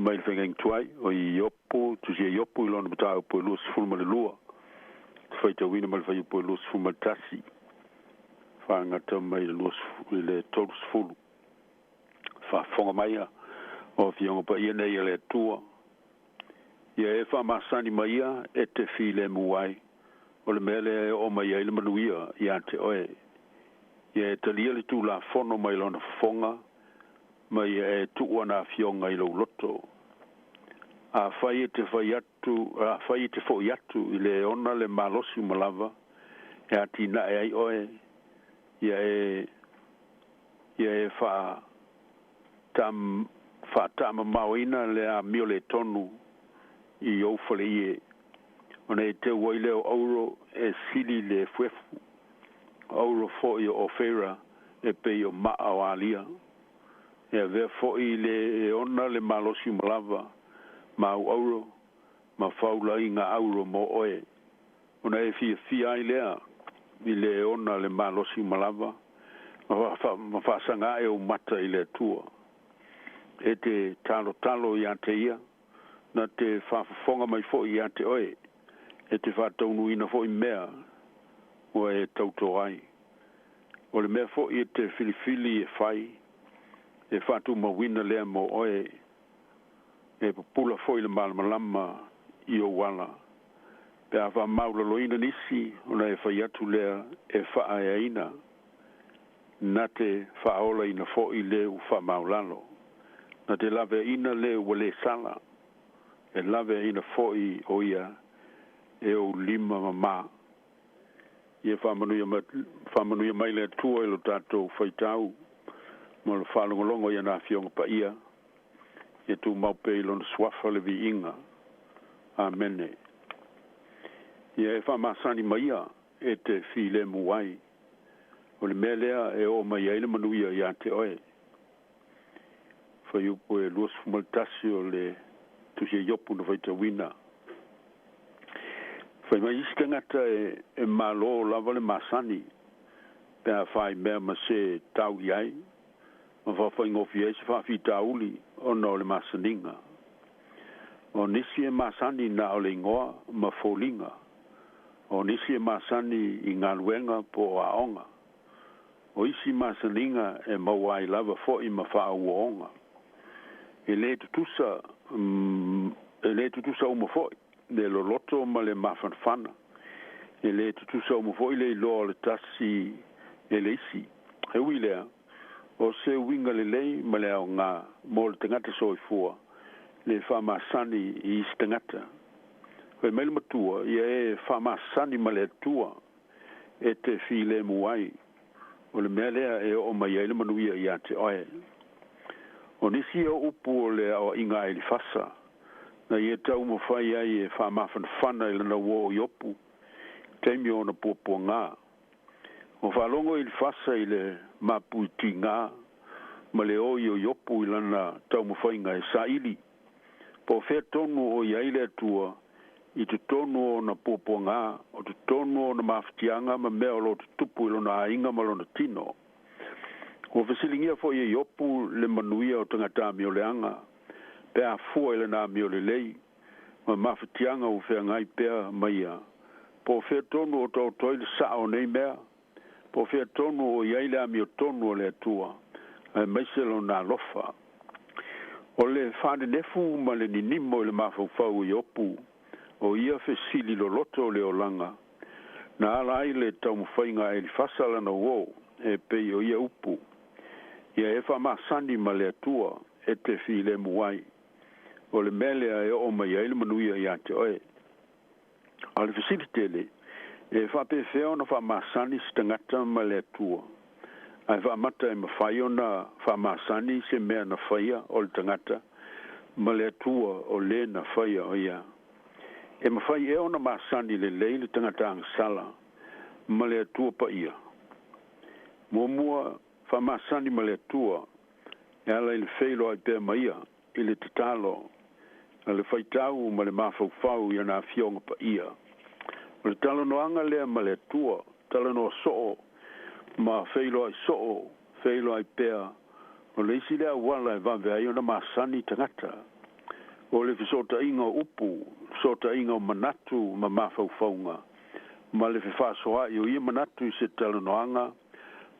mai le faigaina tuai o Iopu, tusia Iopu i lona mataupu e 22, faitauina ma le fuaiupu e 21, fagata mai le 20 i le 30. Faafofoga maia o afioga paia nei a le Atua. Ia e faamasani mai ia e te filemu ai, o le mea lea e oo mai ai le manuia iā te oe. Ia e talia le tulafono mai lona fofoga, ma ia e tuu ana afioga i lou loto. Afai e te fai atu, afai e te fo'i atu i le ona le malosi uma lava e atinae ai oe, ia e ia e faa tam faatamamaoina le amio le tonu i ou faleie, ona e teu ai lea o auro e sili le efuefu, o auro fo'i o Ofeira e pei o maa o alia. E avea fo'i le e ona le malosi uma lava ma au auro, ma faulaiga auro mo oe, ona e fiafia ai lea i le e ona le malosi uma lava, ma faasaga ae ou mata i le Atua. E te talotalo iā te ia, na te faafofoga mai fo'i iā te oe, e te faataunuuina fo'i mea ua e tautō ai. O le mea fo'i e te filifili e fai, e faatumauina lea mo oe, e pupula fo'i le malamalama i ou ala. Pe a faamaulaloina nisi, ona e fai atu lea e faaeaina, na te faaolaina fo'i le ua faamaulalo, na te laveaina le ua lē sala, e laveaina fo'i o ia e ou lima mamā. Ia faamanuia mai, faamanuia mai le Atua i lo tatou faitau ma le faalogologo i ana afioga paia. Ia tumau pea i lona suafa le viiga. Amene. Ia e faamasani mai ia e te filemu ai, o le mea lea e oo mai ai le manuia iā te oe. Fuaiupu e 21 o le Tusi a Iopu na faitauina. Fai mai isi tagata e, e malo lava le masani pe a fai mea ma se tau i ai, ma faafaigofie ai se faafitauli ona o le masaniga. O nisi e masani na o le igoa ma foliga. O nisi e masani i galuega po o aoga. O isi masaniga e maua ai lava fo'i ma faauoga. E lē tutusa, e lē tutusa uma fo'i le loloto ma le mafanafana. E lē tutusa uma fo'i le iloa o le tasi e le isi. E ui i lea, o se uiga lelei ma le aogā mo le tagata soifua le faamasani i isi tagata. Fai mai le matua, ia e faamasani ma le Atua e te filemu ai, o le mea lea e oo mai ai le manuia iā te oe. O nisi o upu o le aoaiga a Elifasa, na ia taumafai ai e faamafanafana i lana uō o Iopu, taimi o ona puapuagā. Ua faalogo Elifasa i le mapuitigā ma le oi o Iopu i lana taumafaiga e saili po o fea tonu o i ai le Atua i totonu o ona puapuagā, o totonu o ona mafatiaga ma mea o lo o tutupu i lona aiga ma lona tino. Ua fesiligia fo'i e Iopu le manuia o tagata amioleaga pe a fua i lana amio lelei ma mafatiaga ua feagai pea ma ia, po o fea tonu o taoto ai le sa'a o nei mea, po o fea tonu o i ai le amiotonu a le Atua, aemaise lona alofa. O le faanenefu ma le ninimo i le mafaufau o Iopu, o ia fesili loloto o le olaga, na ala ai le taumafaiga a Elifasa lana uō, e pei o ia upu, Ia e faamasani ma le Atua e te filemu ai, o le mea lea e oo mai ai le manuia iā te oe. A o le fesili tele, e faapefea ona faamasani se tagata ma le Atua? Ae faamata e mafai ona faamasani se mea na faia o le tagata ma le Atua o le na faia o ia? E mafai ea ona masani lelei le tagata agasala ma le Atua paia? Muamua, faamasani ma le Atua e ala i le feiloai pea ma ia i le tatalo a le faitau ma le mafaufau i ana afioga paia. O le talanoaga lea ma le Atua, talanoa soo ma feiloai soo, feiloai pea, o le isi lea auala e vave ai ona masani tagata. O le fesootaiga o upu, fesootaiga o manatu ma mafaufauga, ma le fefaasoa'i o ia manatu i se talanoaga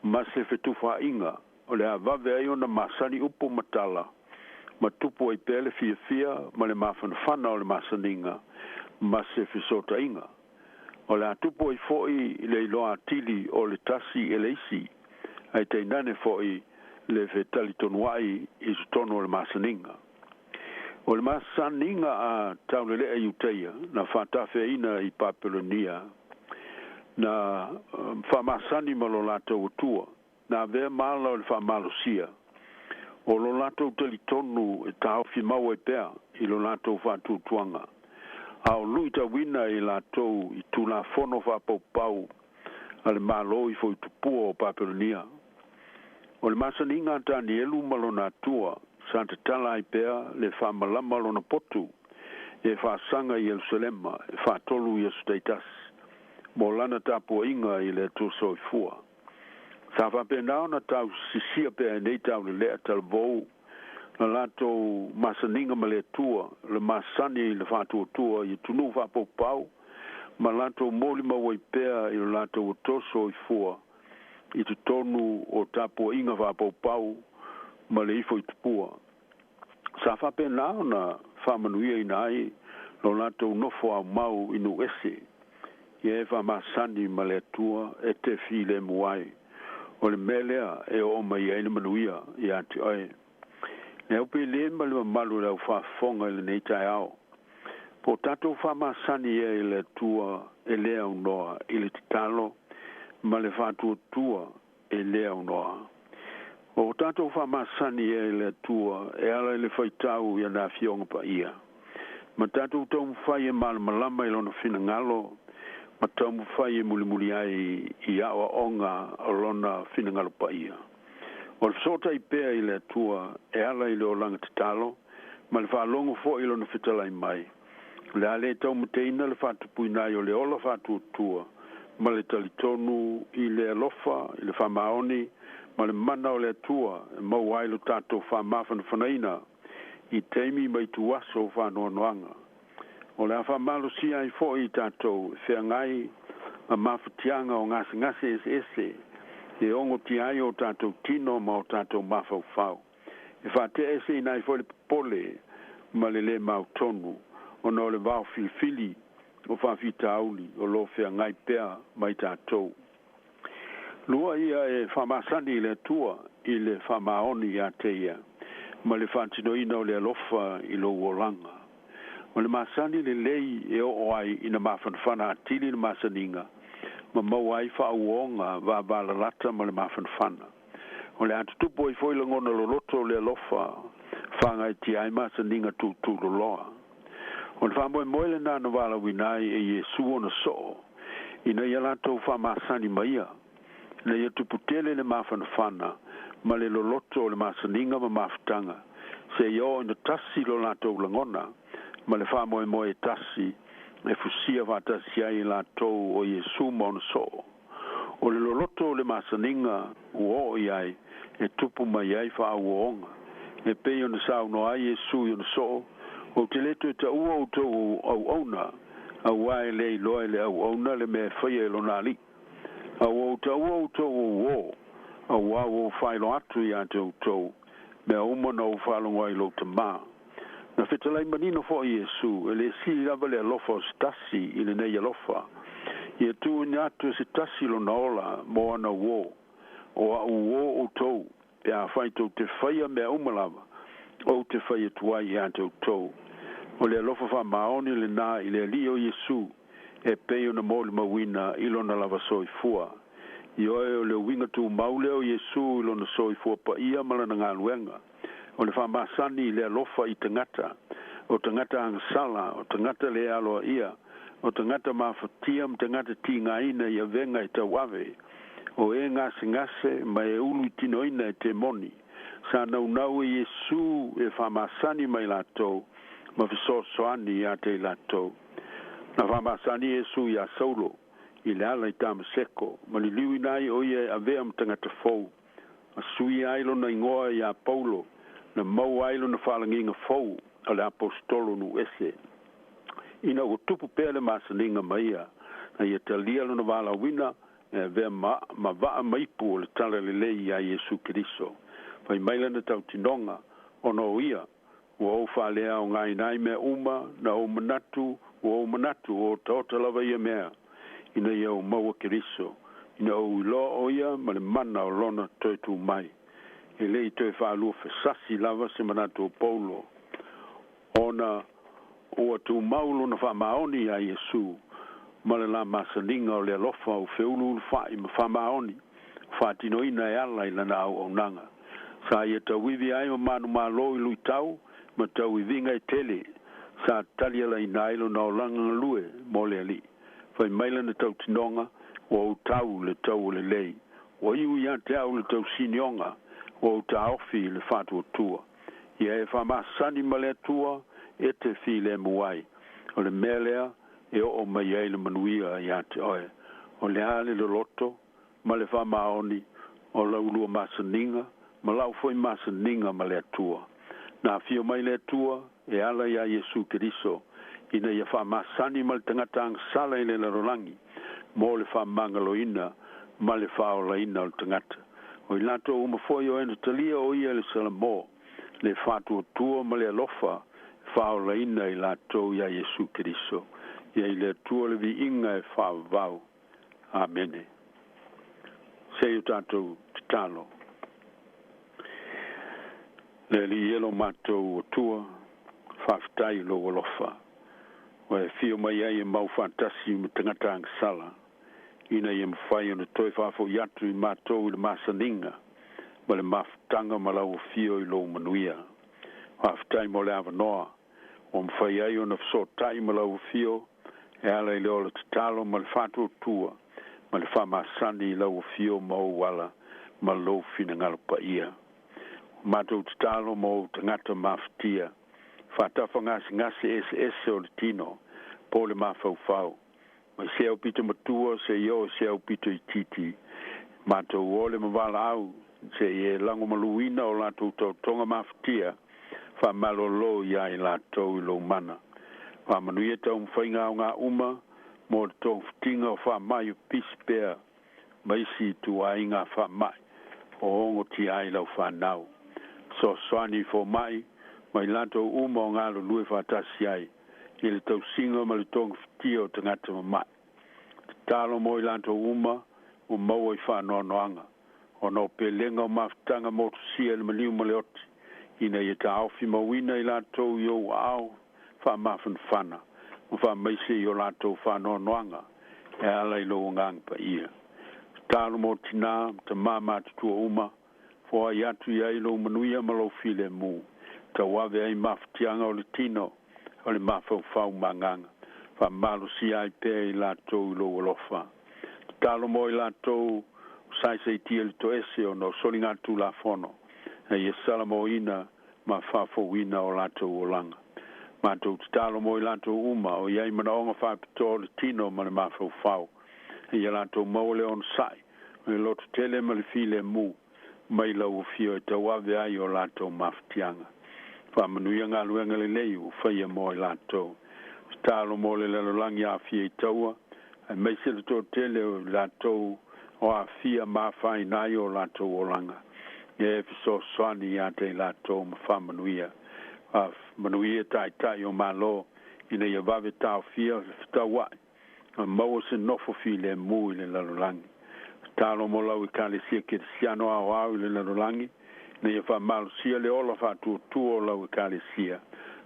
ma se fetufaa'iga o le a vave ai ona masani upu ma tala, ma tupu ai pea le fiafia ma le mafanafana o le masaniga ma se fesootaiga. O le a tupu ai fo'i le iloa atili o le tasi e le isi, ae tainane fo'i le fetalitonua'i i totonu o le masaniga. O le masaniga a taulele'a Iutaia na faatafeaina i Papelonia, na faamasani ma lo latou Atua, na avea ma ala o le faamalosia o lo latou talitonu e taofi mau ai pea i lo latou faatuatuaga, a o lu'itauina i latou i tulafono faapaupau a le Malo ifo i tupua o Papelonia. O le masaniga a Tanielu ma lona Atua sa tatala ai pea le faamalama lona potu e faasaga i Ierusalema e faatolu i aso taitasi mo lana tapua'iga i le Atua soifua. Sa faapena ona tausisia pea e nei taulele'a talavou la latou masaniga ma le Atua, le masani i le faatuatua i atunuu faapaupau, ma latou molimau ai pea i lo latou Atua soifua i totonu o tapua'iga faapaupau ma le ifo i tupua. Sa faapena ona faamanuiaina ai lo latou nofo aumau i nuu ese, ia e faamasani ma le Atua e te filemu ai. O le mea lea e oo mai ai le manuia iā te oe. Le au pele ma le mamalu o le aufaafofoga i lenei taeao. Po o tatou faamasani ea i le Atua e le aunoa i le tatalo ma le faatuatua e le aunoa. O tatou faamasani ea i le Atua e ala i le faitau i ana Afioga Paia, ma tatou taumafai e malamalama i lona finagalo, ma taumafai e mulimuli ai i aoaoga o lona finagalo paia. O le fesootai pea i le Atua e ala i le olaga tatalo ma le faalogo fo'i i lona fetalai mai, o le a lē taumateina le faatupuina ai o le ola faatuatua ma le talitonu i le alofa, i le faamaoni ma le mana o le Atua e maua ai lo tatou faamafanafanaina i taimi ma ituaso o faanoanoaga. O le a faamalosia ai fo'i tatou e feagai ma mafatiaga o gasegase eseese e ogotia ai o tatou tino ma o tatou mafaufau. E faate'aeseina ai foi le popole ma le lē mautonu ona o le vaofilifili o faafitauli o lo feagai pea mai tatou. Lua ia e faamasani i le Atua i le faamaoni iā te ia ma le faatinoina o le alofa i lou olaga. O le masani lelei e oo ai ina mafanafana atili le masaniga ma maua ai faauoga vavalalata ma le mafanafana. O le a tutupu ai foi lagona loloto o le alofa fagaetia ai masaniga tutuloloa. O le faamoemoe lenā na valaauina ai e Iesu ona soo ina ia latou faamasani ma ia, ina ia tuputele le mafanafana ma le loloto o le masaniga ma mafutaga, seia oo ina tasi lo latou lagona ma le faamoemoe e tasi e fusia faatasi ai i latou o Iesu ma ona soo. O le loloto o le masaniga ua oo i ai e tupu mai ai faauoga e pei ona saunoa ai Iesu i ona soo: “Ou te lē toe taua outou auauna, auā e lē iloa e le auauna le mea e faia e lona ali'i. A ua ou taua outou o uō, auā ua ou faailoa atu iā te outou mea uma na ou faalogo ai i lou Tamā.” Na fetalai manino fo'i Iesu e lē sili lava le alofa o se tasi i lenei alofa, ia tuuina atu e se tasi lona ola mo ana uō. O a'u uō outou pe afai tou te faia mea uma lava ou te fai atu ai iā te outou. O le alofa faamaoni lenā i le Alii o Iesu e pei ona molimauina i lona lava soifua. Ioe, o le uiga tumau lea o Iesu i lona soifua paia ma lana galuega, o le faamasani i le alofa i tagata, o tagata agasala, o tagata lē aloaia, o tagata mafatia ma tagata tigaina i avega e tauave, o e gasegase ma e ulu i tinoina e temoni. Sa naunau e Iesu e faamasani mai latou ma fesoasoani iā te i latou. Na faamasani Iesu iā Saulo i le ala i Tamaseko, ma liliuina ai o ia e avea ma tagata fou, ma suia ai lona igoa iā Paulo, na maua ai lona faalagiga fou. a le aposetolo nu'u ese ina ua tupu pea le masaniga ma ia na ia talia lona valaauina e avea ma, ma vaa ma ipu o le tala lelei iā Iesu Keriso. Fai mai lana tautinoga ona o ia ua ou faaleaogaina ai mea uma na ou manatu ua ou manatu o otaota lava ia mea ina ia ou maua Keriso ina ou iloa o ia ma le mana o lona toe tu mai. E lē i toe faalua fesasi lava se manatu o Paulo ona ua tumau lona faamaoni iā Iesu ma le la masaniga o le alofa o feuluulufa'i ma faamaoni faatinoina e ala i lana auaunaga. Sa ia tauivi ai ma manumālō i luitau ma tauiviga e tele sa talialaina ai lona olaga galue mo le Alii. Fai mai lana tautinoga ua ou tau le tau o lelei ua iu iā te au le tausinioga ua ou taofi i le faatuatua. Ia e faamasani ma le Atua e te filemu ai. O le mea lea e oo mai ai le manuia iā te oe. O le a le loloto ma le faamaoni o laulua masaniga ma lau foi masaniga ma le Atua. Na afio mai le Atua e ala iā Iesu Keriso ina ia faamasani ma le tagata agasala i le lalolagi mo le faamagaloina ma le faaolaina o le tagata. O i latou uma foi o e na talia o ia le Salamō le faatuatua ma le alofa faaolaina i latou iā Iesu Keriso. Ia i le Atua le viiga e faavavau. Amene. Se i o tatou tatalo. Le Alii e lo matou Atua, faafetai i lou alofa. Ua e fio mai ai e mau faatasi ma tagata agasala, ina ia mafai ona toe faafo'i atu i matou i le masaniga ma le mafutaga ma lau afio i lou manuia. Faafetai mo le avanoa ua mafai ai ona fesoota'i ma lau afio e ala i le ola tatalo ma le faatuatua ma le faamasani i lau afio ma ou ala ma lou finagalo paia. O matou tatalo mo ou tagata mafatia faatafagasegase eseese o le tino po o le mafaufau mai se aupito matua seia oo i se aupito itiiti. Matou ole ma valaau seia e lagomaluina o latou taotoga mafatia faamalōlō iā i latou i lou mana. Faamanuia taumafaiga aogā uma mo le togafitiga o faamai o pisi pea ma isi ituaiga faama'i o ogotia ai lau fanau. Fesoasoani i foma'i ma i latou uma o galulue faatasi ai i le tausiga ma le togafitia o tagata mama'i. Tatalo mo i latou uma ua maua i faanoanoaga ona o pelega o mafutaga motusia i le maliu ma le oti ina ia taofi mauina i latou i ou aao faamafanafana ma faamaise i o latou faanoanoaga e ala i lou Agaga Paia. Tatalo mo tinā ma tamā matutua uma foai atu i ai lou manuia ma lou filemu tauave ai mafatiaga o le tino o le mafaufau ma agaga faamalosia ai pea i latou i lou alofa. Tatalo mo i latou o saisaitia i le toese ona o soligatulafono ina ia salamōina ma faafouina o latou olaga. Matou tatalo mo i latou uma o i ai manaoga faapitoa o le tino ma le mafaufau ia latou maua le onosa'i o le lototele ma le filemu mai lau afio e tauave ai o latou mafatiaga. Faamanuia galuega lelei ua faia mo i latou. Tatalo mo le lalolagi aafia i taua aemaise le toatele o i latou o aafia ma afaina ai o latou olaga. Ia e fesoasoani iā te i latou ma faamanuia. Faamanuia taitai o Malo ina ia vave taofia le fetaua'i ma maua se nofo filemu i le lalolagi. Tatalo mo lau Ekalesia Kerisiano aoao i le lalolagi ina ia faamalosia le ola faatuatua o lau Ekalesia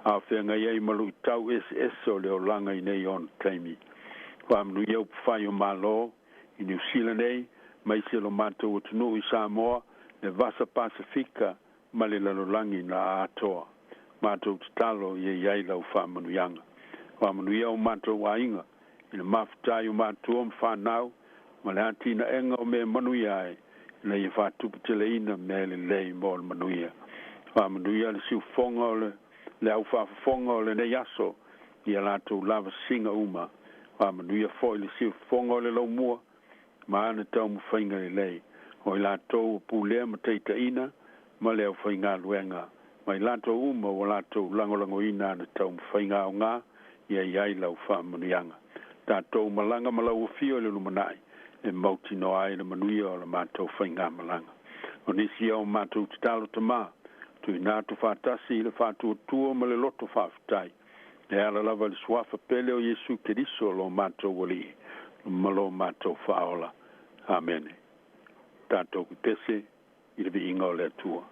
a o feagai ai ma luitau eseese o le olaga i nei ona taimi. Faamanuia upufai o Malo i Niu Sila nei ma isi o lo matou atunuu i Samoa, le Vasa Pasefika ma le lalolagi na atoa. Matou tatalo ia i ai lau faamanuiaga. Faamanuia o matou aiga i le mafuta i o matua ma fanau ma le atinaega o mea manuia ai ina ia faatuputeleina mea lelei mo le manuia. Faamanuia le siufofoga o le aufaafofoga o lenei aso ia latou lavasiga uma. Faamanuia foi le siufofoga o le laumua ma ana taumafaiga lelei o i latou ua pulea ma taitaiina ma le aufaigaluega Ma i latou uma ua latou lagolagoina ana taumafaiga aogā ia i ai lau faamanuiaga. Tatou malaga ma lau afio i le lumanai e mautinoa ai le manuia o le matou faigamalaga. O nisi ia o matou tatalo tamā, tuuina atu faatasi i le faatuatua ma le loto faafetai. E ala lava i le suafa pele o Iesu Keriso lo matou Alii ma lo matou Faaola. Amene. Tatou pepese i le viiga o le Atua.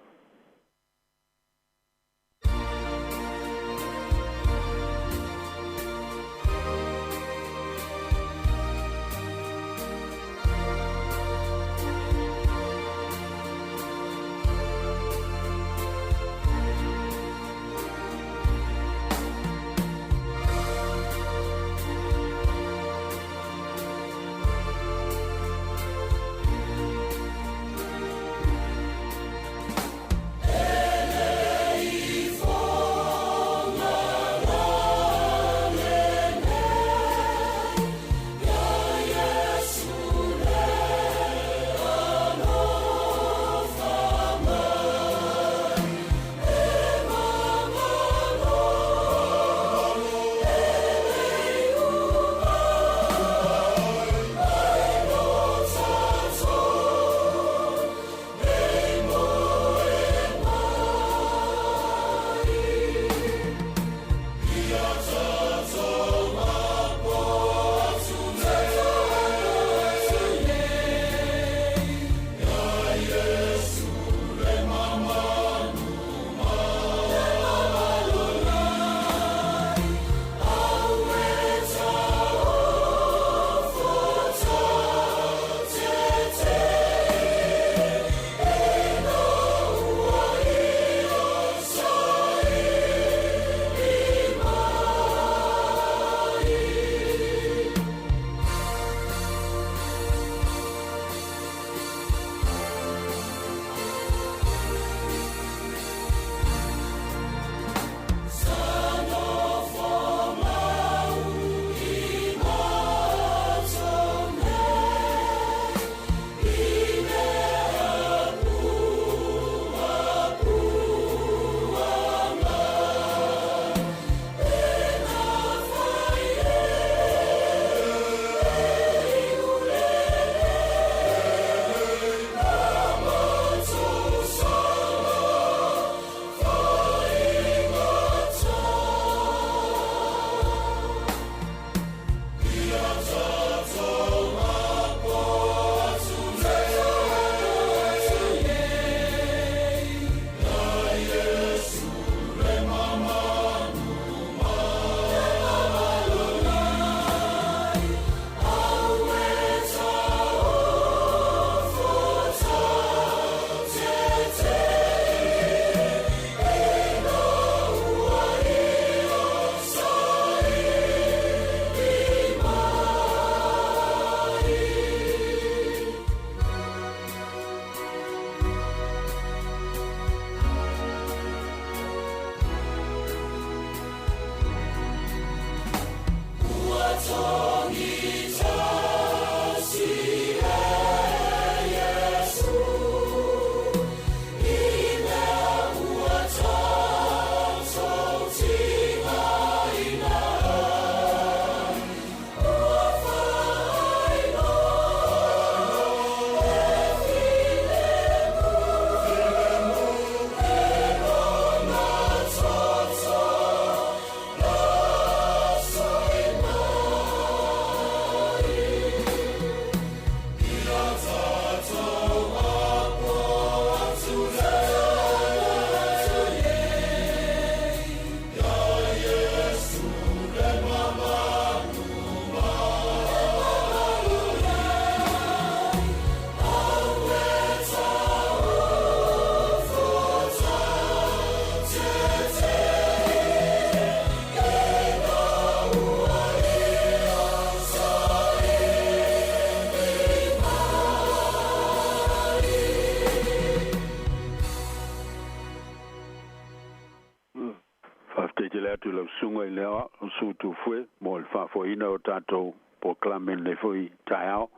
Faafetai tele atu i lau susuga i le Aoao Su Tufue mo le faafoeina o tatou polokalame i lenei foi taeao.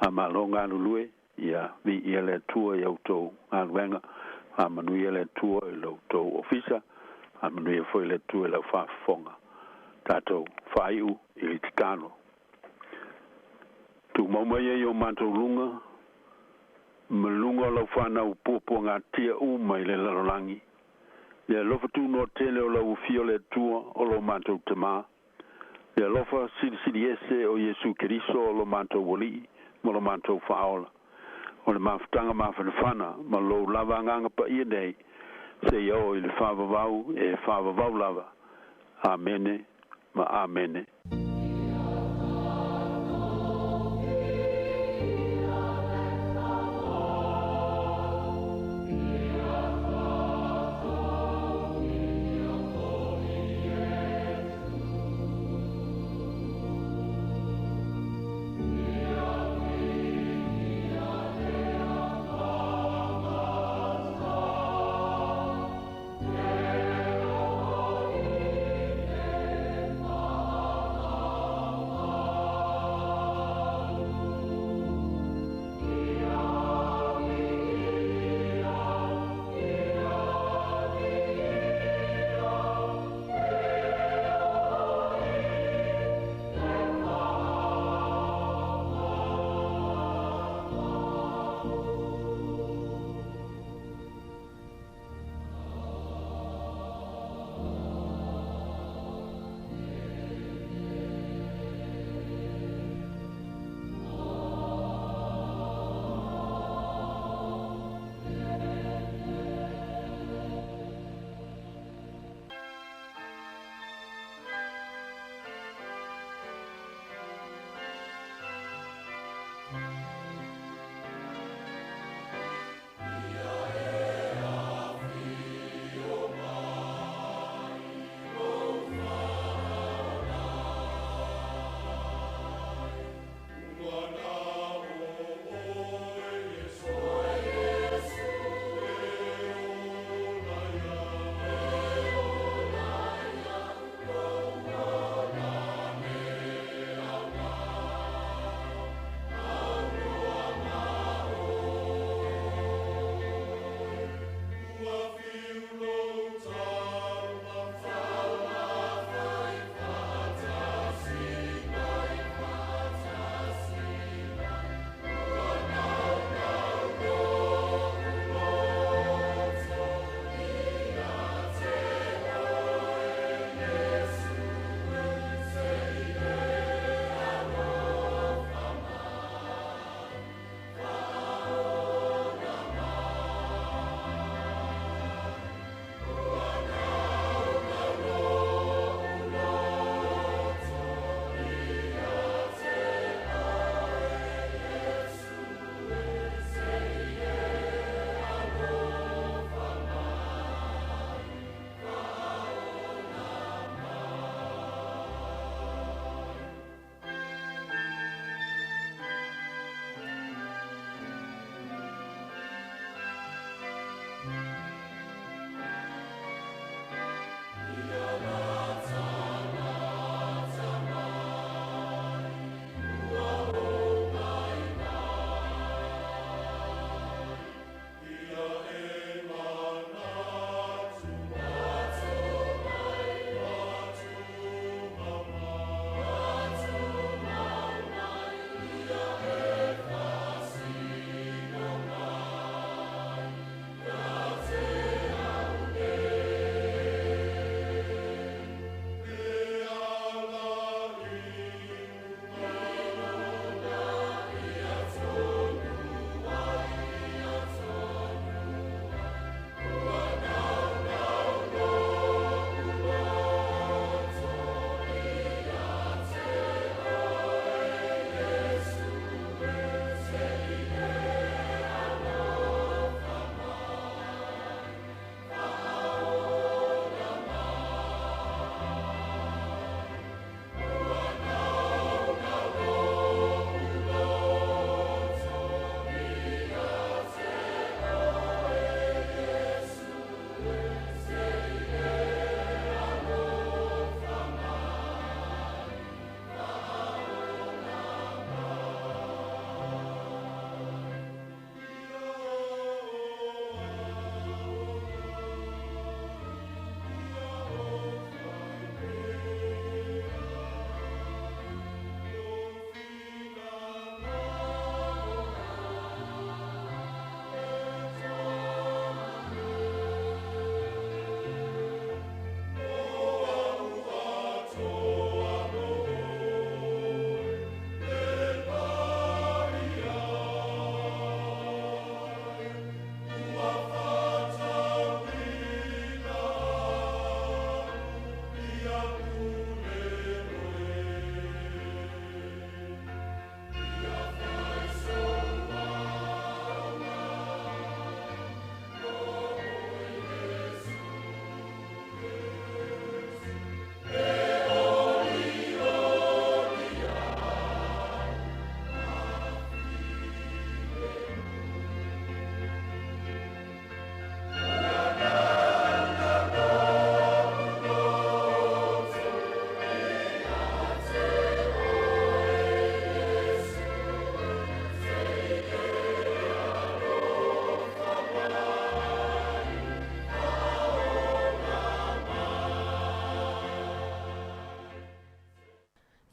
A malo galulue, ia viia le Atua i a outou galuega. Faamanuia le Atua i lo outou ofisa, faamanuia foi le Atua i lau faafofoga. Tatou faaiu i le tatalo. Tumau mai ai o matou luga, ma luga o lau fanau puapuagatia uma i le lalolagi, le alofa tunoa tele o lau Afio le Atua o lo matou Tamā, le alofa silisili ese o Iesu Keriso o lo matou Alii ma lo matou Faaola, o le mafutaga mafanafana ma lou lava Agaga Paia nei, seia oo i le faavavau e faavavau lava. Amene ma Amene.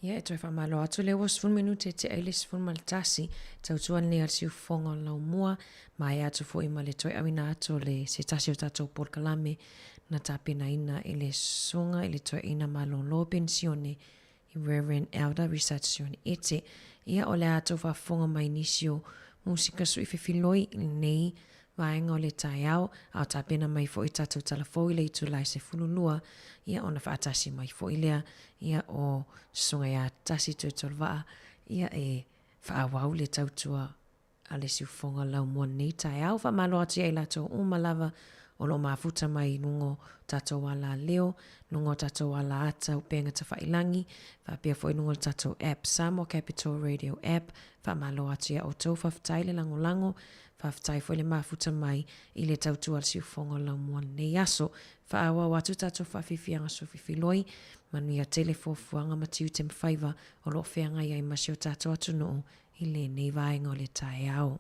Ia, e toe faamalo atu lea ua 10 minute e tea i le 11, tautua lenei a le siufofoga o le laumua, maea atu foi ma le toe auina atu o le se tasi o tatou polokalame na tapenaina e le Susuga i le Toeaina Malolo Penisione i Reverend Elder Research Sione Ete. Ia, o le a tou faafofoga mai nisi o musika sui fefiloi i lenei vaega o le taeao, a o tapena mai foi tatou tala fou i le itula e 12, ia ona faatasi mai foi lea, ia o Susuga ia Tasi Toetoluvaa, ia e faaauau le tautua a le siufofoga laumua lenei taeao. Faamalo atu ia i latou uma lava o lo o mafuta mai i luga o tatou alaleo, luga o tatou alaata upega tafailagi, faapea foi luga o le tatou app, Samoa Capital Radio App. Faamalo atu ia outou, faafetai le lagolago, faafetai foi le mafuta mai i le tautua a le siufofoga o laumua lenei aso. Faaauau atu tatou faafiafiaga sofifiloi, manuia tele fuafuaga ma tiute ma faiva o lo o feagai ai ma si o tatou atunuu i lenei vaega o le taeao.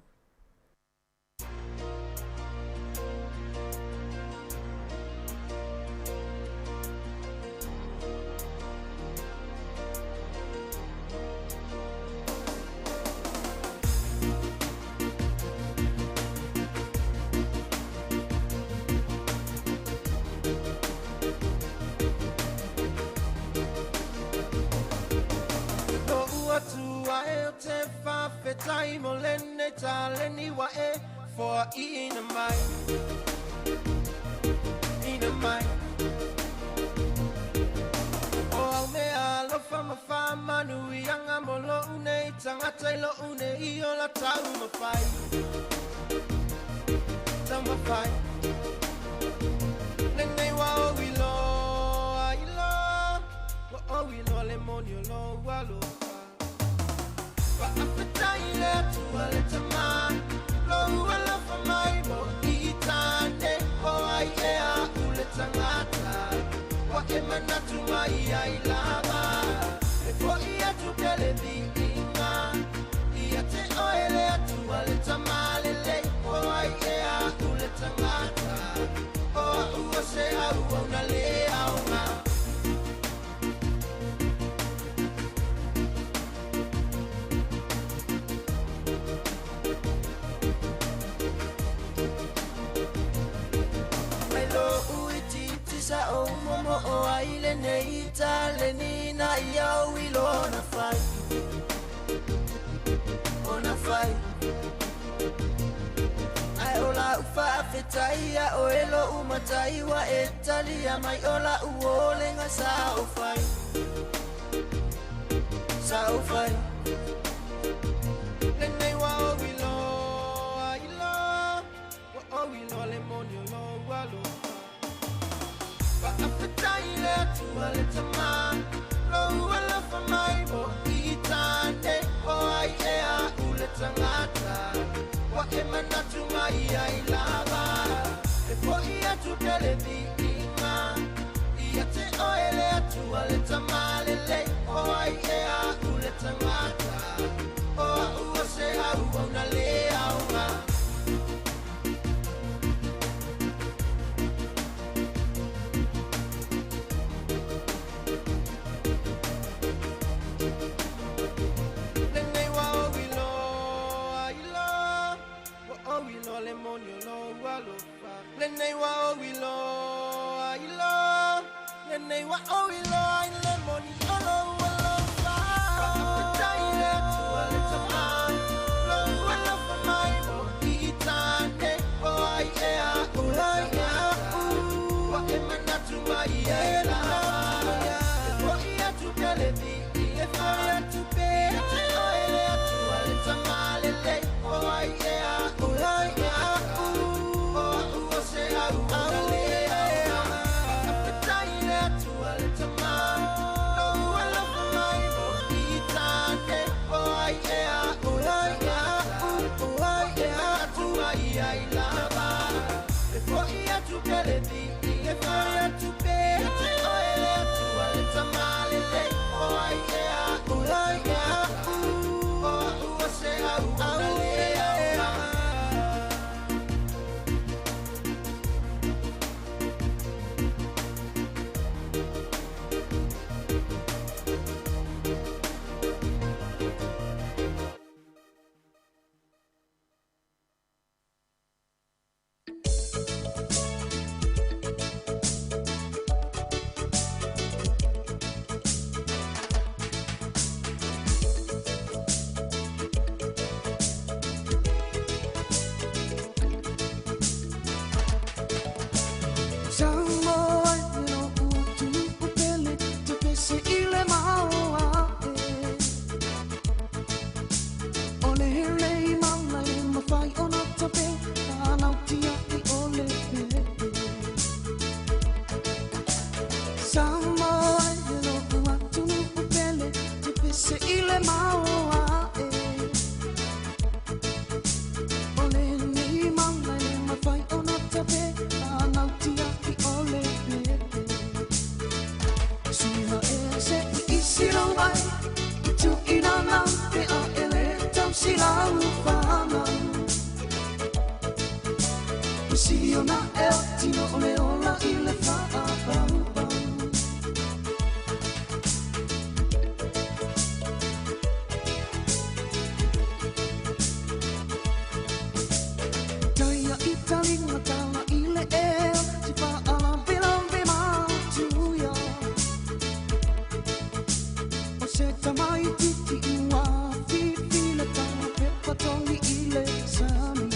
ona e o tino o le ola i le whaapaupau. Taia i talinga tala i le ea, si whaalavelave matuia. O se tamai titi ua fifi le tanga pepa tongi i le sami.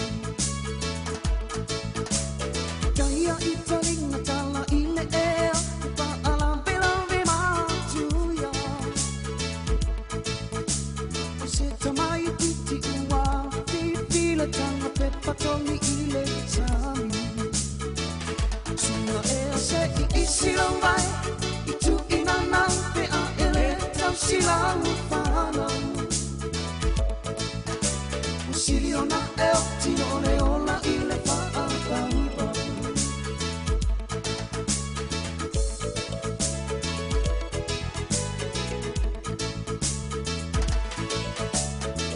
Taia i talinga tala i le ea, si whaalavelave matuia. O se tamai titi ua fifi le tanga pepa tongi i le sami. Sua ea se i isi lau vai, i tu ina nau pe a ele tau sila u whanau. O sili ona e o tino o le ola i le whaapaupau.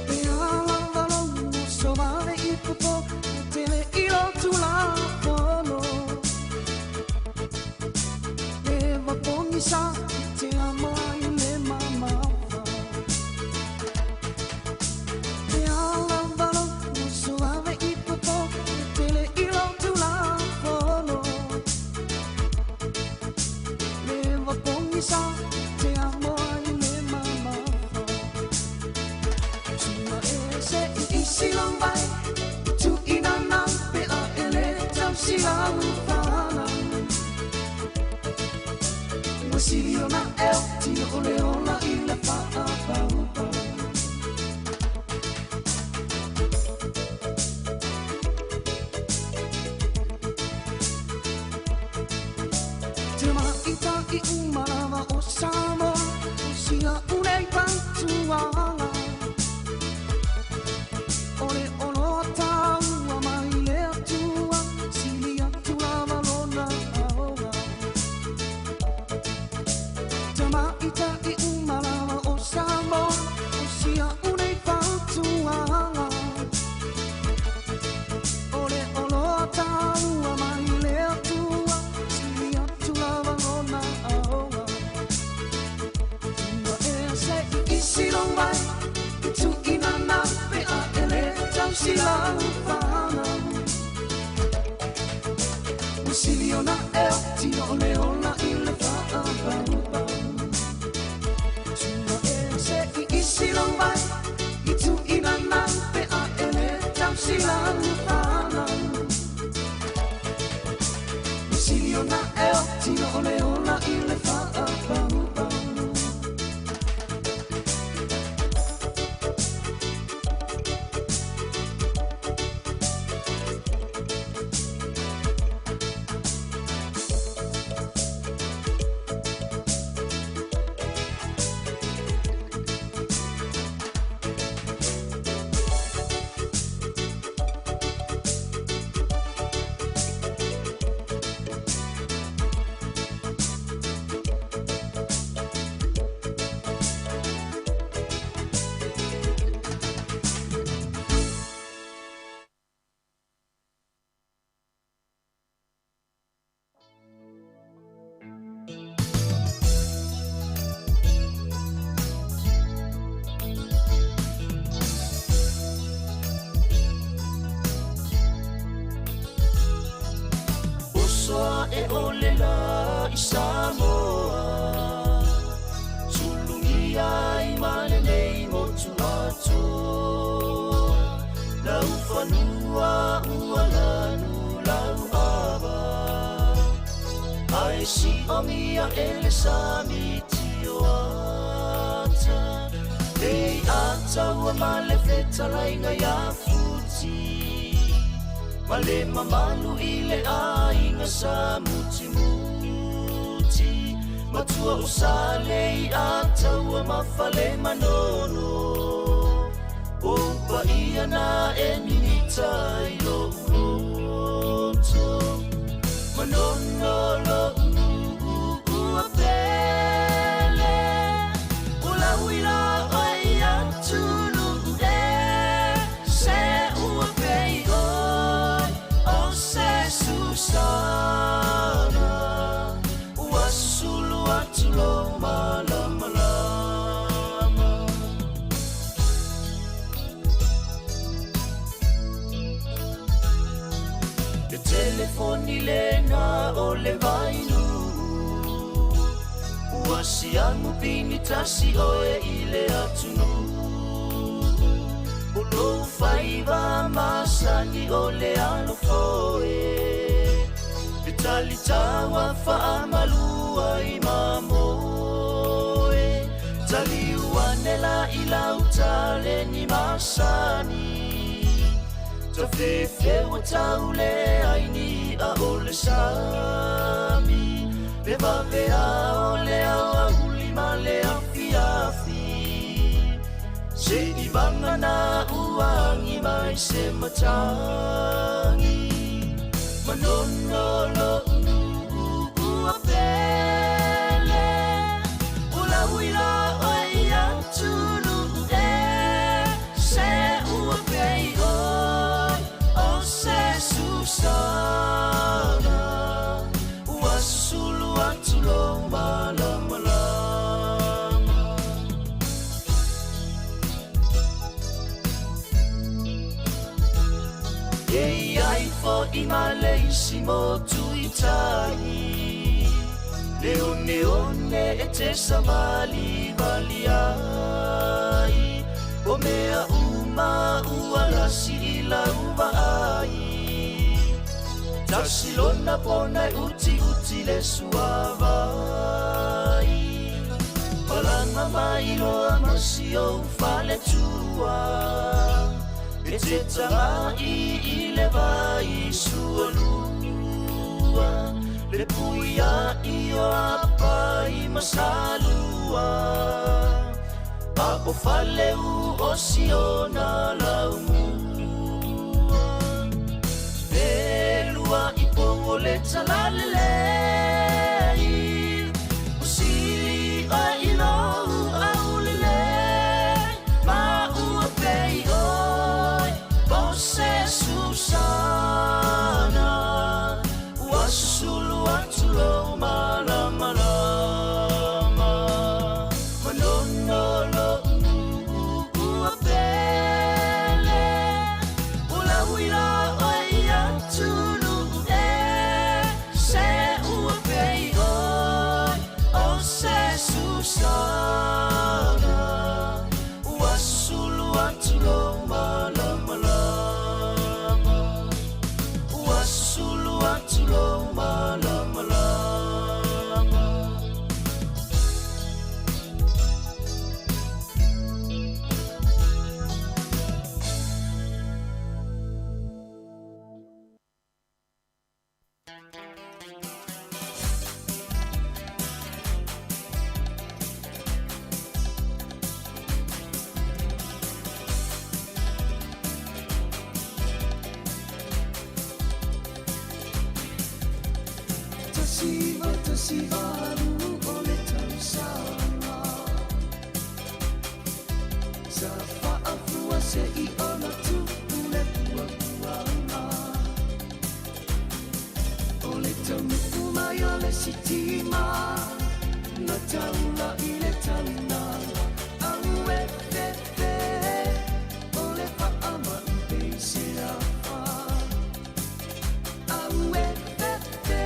Pe ala valo o sovale i popo, o tele i lo tula pono. E wapongi sa i te amoa i le mamafa. Pe ala valo o sovale i popo, o tele i lo tula pono. E wapongi sa i te amoa i le mamafa. Sua e se i isi lau vai, i tu ina nau pe a ele tau sila u whanau. Ua sili ona e o tino o le ola i le whaapaupau. Te maita i umalawa o Samoa, o sia unei patuanga. O le oloa taua mai le atua, sili atu lava lona aoga. Te maita i umalawa o Samoa, o sia unei patuanga. O le oloa taua mai le atua, sili atu lava lona aoga. Ua ea se i isi lau vai, i tu ina nau pe a ele tau sila u whanau. Ua sili ona e o tino o le ola i le whaapaupau. Ua ea se i isi lau vai, i tu ina nau pe a ele tau sila u whanau. Ua sili ona e o tino o le ola i le whaapaupau. Osoa e ole la i Samoa, Sulungia i malelei motu atoa. Lau fanua ua lanu lau ava, Ai si omia ele sami tio ata. Ei ata ua male fetalainga ia futi, Male mamalu i le aiga sa mutimuti. Matua o sa lei ata ua mafale manono, O paia na e minita i lo uloto. Manono lo ua pele, O lau ila oi atulu e, Se ua pei oi, O se su siamu pini tasi oe i le atunuu. O lou faiva masani o le alofoe. E talitaua faamalua i mamoe. Taliu ane la i lau taleni masani. Tafefeua taule ai ni a o le sami. Le vavea o le aoauli ma le afiafi. Se i vagana uagi mai se matagi. Manono lo'u nu'u ua pele. O lau ila oe i atunu'u e. Se ua pei oe o se susana. Ua susulu atu lou malamalama. E iai fo'i ma le isi motu i tai. Le oneone e te savalivali ai. O mea uma ua lasi i lau vaai. Tasi lona pona e utiuti le suavai. Malaga mai loa ma si ou faletua. E te taga'i i le vai sualua. Le puia'i o apai ma salua. A o faleu o siona laumua. E lua i pou o le talalelei. O sili oe i lou aulelei. Ma ua pei oe o se susana. Ua susulu atu lou malamalama. Manono lo'u nu'u ua pele. O lau ila oe i atunu'u e. Se ua pei oe o se susana. Ua susulu atu lou malamalama. Ua susulu atu lou malamalama. 1918 o le tausaga. Sa faafua se'i ona tupu le puapuaga. O le taunu'u mai o le sitima na taula'i le taunaga. Au e fefe o le fa'ama'i peiseafa. Au e fefe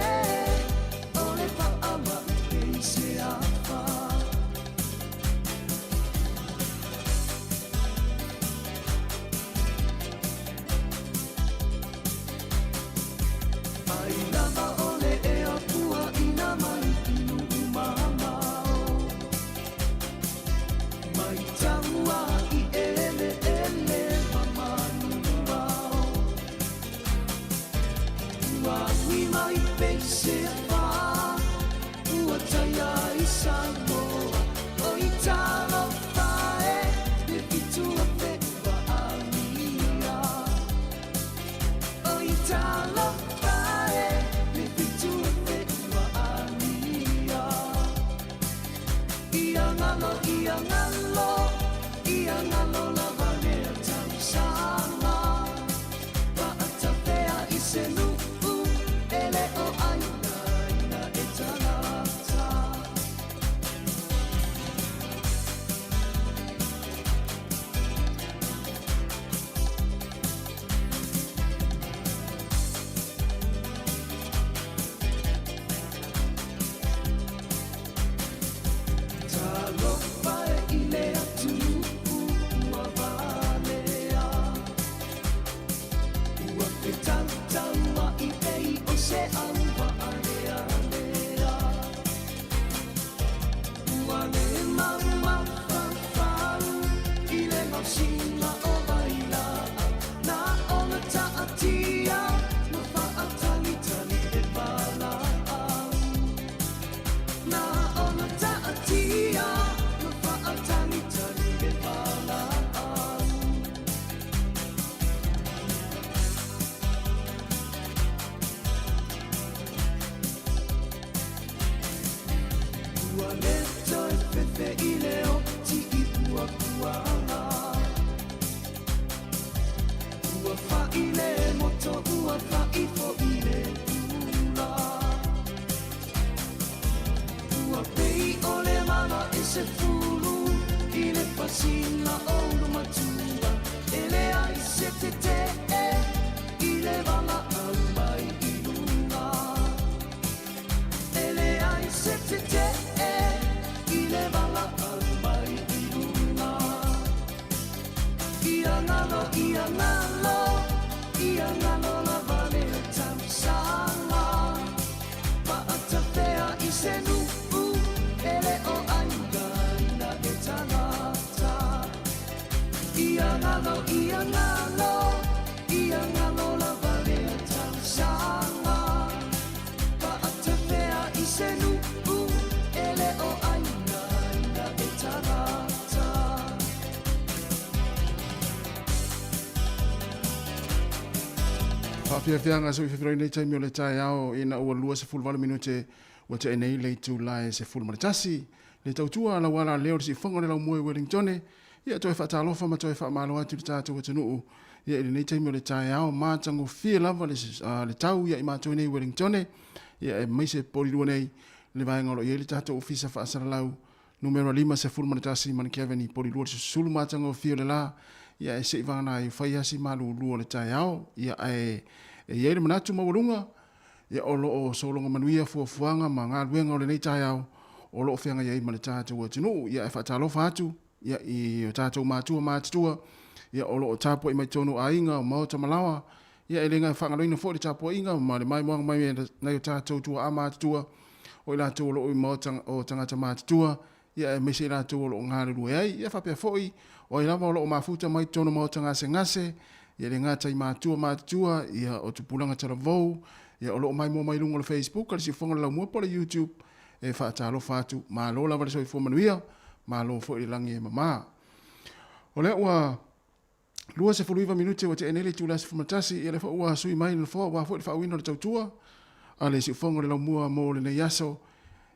o le fa'ama'i peiseafa. Ai lava o le ea puaʻina mai i nuʻu mamao. Mai taua i eleele ma manuvao. Ua agi mai peiseafa. Ua taia i Samoa. O i talofa e le 7,000 ua amia. O i talofa e le 7,000 ua amia. Ia galo, ia galo, ia galo lava lea tausaga. Paatafea i se nu'u e le o ainaina e tagata. sina ou matua E leai se tete'e i le valaau mai i luga E leai se tete'e i le valaau mai i luga Ia galo, ia galo, ia galo lava le tausaga Paatafea i se nu'u e le o aiga e tagata Ia galo, ia galo, ia galo lava le tausaga Paatafea i se nu'u e le o aiga e tagata Faafiafiaga soifefiloi nei taimi o le taeao ina ua 28 minute ua tea nei le itula e 11. Le tautua a lau ala lea o le siufofoga o le laumua i Wellingtone, ia toe faatalofa ma toe faamalo atu i le tatou atunuu ia i lenei taimi o le taeao matagofie lava le, le tau ia i matou nei i Wellingtone, ia aemaise Polilua nei le vaega o lo o i ai le tatou ofisa faasalalau numera 51 Manukeveni i Polilua le susulu matagofie o le la, ia ae se i vagana ai fai asi malulu o le taeao, ia ae e i ai le manatu maualuga ia o lo o sologa manuia fuafuaga ma galuega o lenei taeao o lo o feagai ai ma le tatou atunuu. Ia ae faatalofa atu ia i o tatou matua matutua ia o lo o tapuai mai totonu o aiga, o maota ma laoa, ia e le faagaloina foi le tapuaiga ma le maimoaga mai nai o tatou tuaa matutua o i latou o lo o i maota o tagata matutua, ia aemaise i latou o lo o galulue ai. Ia faapea foi o ai lava o lo o mafuta mai totonu o maota gasegase, ia le gata i matua matutua, ia o tupulaga talavou, ia o lo o maimoa mai luga o le Facebook a le Siufofoga o le Laumua po o le YouTube, e faatalofa atu. Malo lava le soifua manuia, malo foi le lagi e mama. O lea ua 29 minute ua tea nei le itula 11, ia lea foi ua sui mai le nofoa aua foi le faauiina o le tautua a le siufofoga o le laumua mo lenei aso.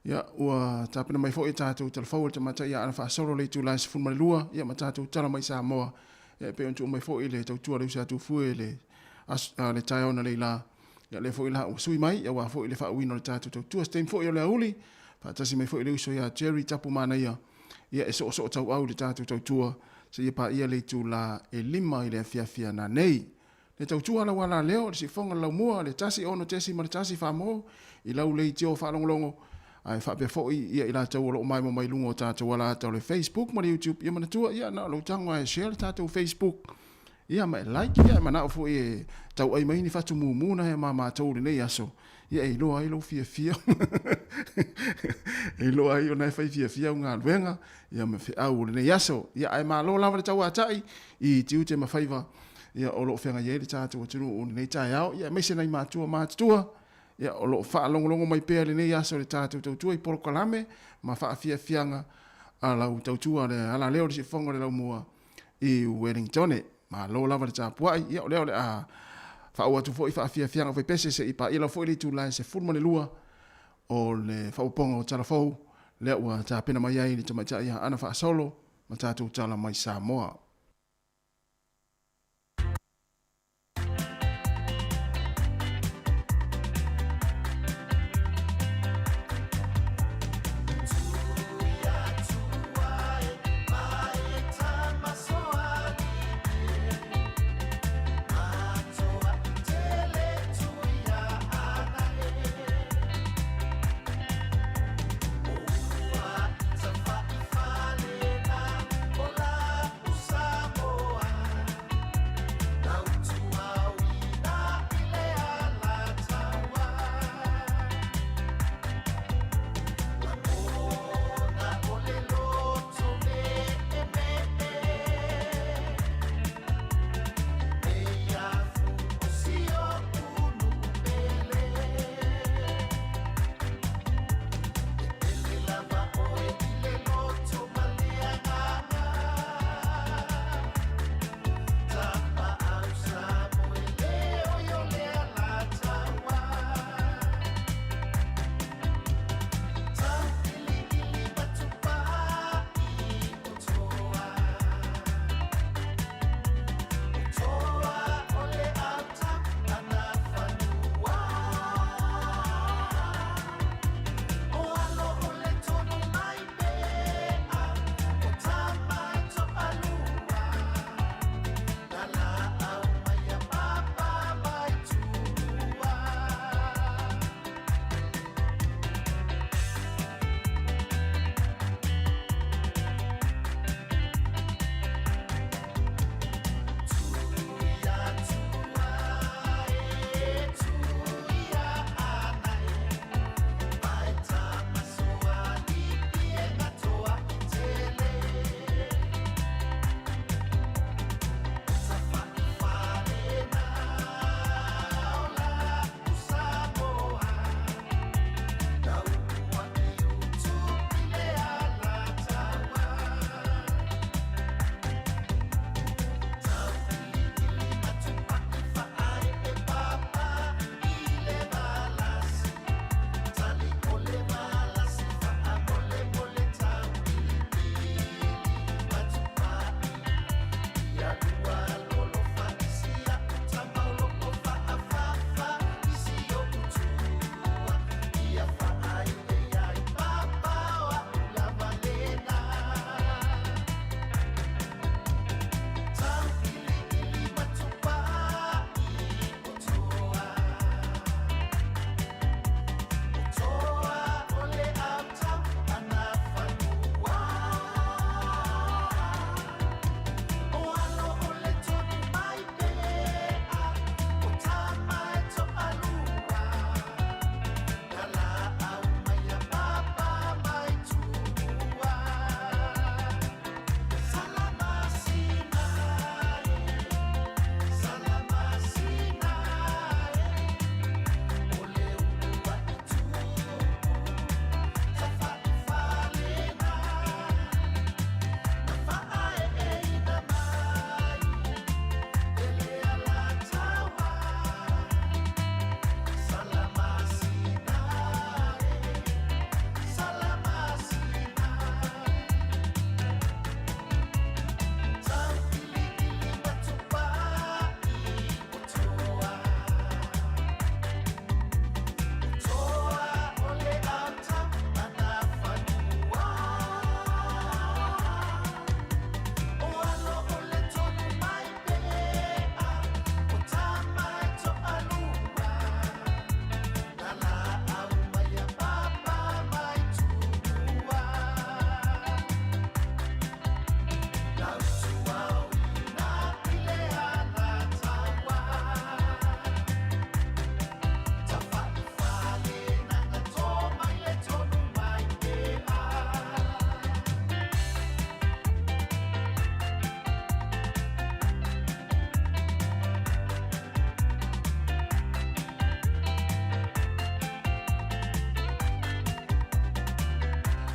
Ia ua tapena mai foi e tatou talafou le tamaitai ia Ana Faasolo le itula 12, ia ma tatou tala mai Samoa. Ia e pei ona tuu mai foi le tautua a le uso ia Tufue le aso, le taeao na leila. Ia lea foi la ua sui mai aua foi le faauiina o le tatou tautua. Se taimi foi o le aoauli, faatasi mai foi le uso ia Jerry Tapu Manaia, ia e soosoo tauau i le tatou tautua seia paia le itula e 5 i le afiafi a nanei. Le tautua lau ala leo, le siufofoga le laumua, le 1 6.1 Samoa i lau leitio faalogologo, ae faapea foi ia i latou o lo o maimoa mai luga o tatou alaata o le Facebook ma le YouTube. Ia manatua, ia na o lou tago lava e share le tatou Facebook, ia ma e like, ia e manao foi e tauai mai ni fatu mumu na ma matou i lenei aso, ia e iloa ai lou fiafia e iloa ai ona e fai fiafia au galuega ia ma feau o lenei aso. Ia ae malo lava le tauatai i tiute ma faiva ia o lo o feagai ai le tatou atunuu i lenei taeao, ia aemaise nai matua matutua ia o lo o faalogologo mai pea i lenei aso i le tatou tautua i polokalame ma faafiafiaga a lau tautua le ala lea o le siufofoga o le laumua i Wellingtone. Malo lava le tapuai, ia o lea o le a faauu atu foi faafiafiaga faipese se i paia lau foi le itula e 12 o le faaopoopoga o tala fou lea ua tapena mai ai le tamaitai ia Ana Faasolo ma tatou tala mai Samoa.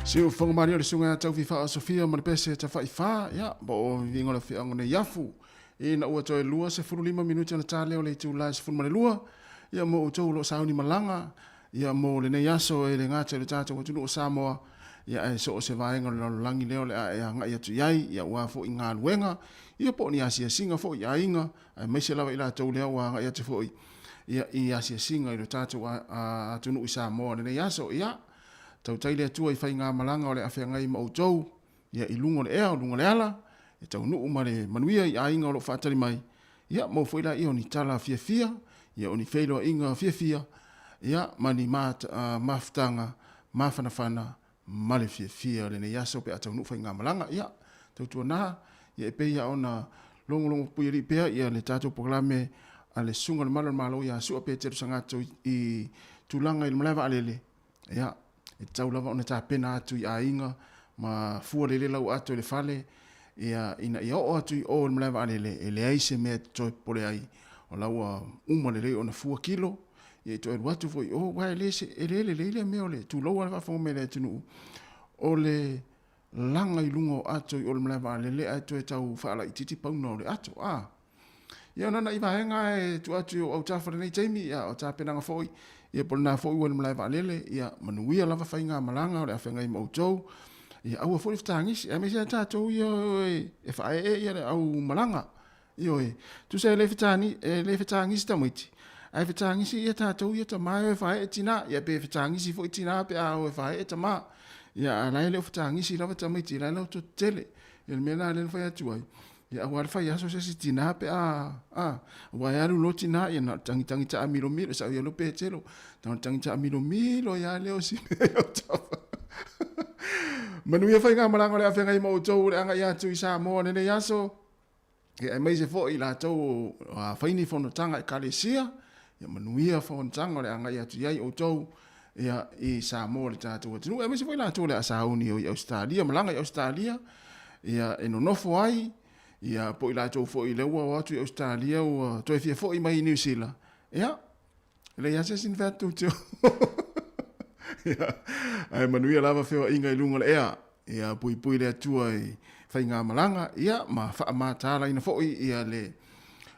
Siufofoga malie o le susuga ia Taufifa Sofia ma le pese tafaifā, ia, po o viviga o le afioaga nei Afu. Ina ua toe 25 minute ona ta lea o le itula e 12, ia mo outou o lo o sauni malaga, ia mo lenei aso e le gata i le tatou atunuu o Samoa, ia ae so o se vaega o le lalolagi lea o le a e agai atu i ai, ia aua foi galuega, ia po o ni asiasiga foi i aiga, aemaise lava i latou lea ua agai atu foi ia i asiasiga i lo tatou atunuu i Samoa i lenei aso. Ia, tautai le Atua i faigamalaga o le a feagai ma outou, ia i luga o le ea, o luga o le ala, e taunuu ma le manuia i aiga o lo o faatali mai, ia maua foi laia o ni tala fiafia, ia o ni feiloaiga fiafia, ia ma ni mafutaga mafanafana ma le fiafia o lenei aso pe a taunuu faigamalaga. Ia, tautuana, ia e pei lava ona logologo puialii pea ia le tatou polokalame a le Susuga i le Malu o le Malo ia Sua Petelo Sagato i tulaga i le malae vaalele, ia, e tatau lava ona tapena atu i aiga ma fua lelei lau ato i le fale, ia, ina ia oo atu i o i le malae vaalele, e leai se mea e toe popole ai, o la ua uma lelei ona fua kilo, ia e toe alu atu foi i o, aua e le, e le lelei lea mea o le tulou lava le faafofoga mai a le atunuu, o le laga i luga o ato i o le malae vaalele ae toe tau faalaitiiti pauna o le ato. A. Ia ona nai vaega e tuu atu i ou autafa i lenei taimi, ia o tapenaga foi, ia po o lena foi ua i le malae vaalele, ia manuia lava faigamalaga o le a feagai ma outou. Ia aua foi le fetagisi, aemaise lava tatou ia e faaee ia le au malaga. Ioe, tusa e le fetani, e le fetagisi tamaiti, ae fetagisi ia tatou ia tama e o e faaee tina, ia pe fetagisi foi tina pe a o e faaee tama. Ia a la e le o fetagisi lava tamaiti, la e latou tetele. Ia le mea la lea na fai atu ai, ia aua le fai aso se isi tina pe a, a, aua e alu loa tina, ia na o le tagitagi taamilomilo, e sao ia lo Petelo, na o le tagi taamilomilo ia lea o si mea i autafa. Manuia faigamalaga o le a feagai ma outou o le agai atu i Samoa i lenei aso. Ia aemaise foi i latou o fai ni fonotaga Ekalesia, ia manuia fonotaga o le agai atu i ai outou ia i Samoa le tatou atunuu, aemaise foi latou o le a sauni o i Ausetalia, malaga i Ausetalia, ia e nonofo ai, ia po i latou foi lea ua o atu i Ausetalia ua toe fia foi mai i Niu Sila, ia, e leai lava se isi na fai atu tou te o. Ia, ae manuia lava feoaiga i luga o le ea. Ia puipui le Atua i faigamalaga, ia, ma faamatalaina foi ia le,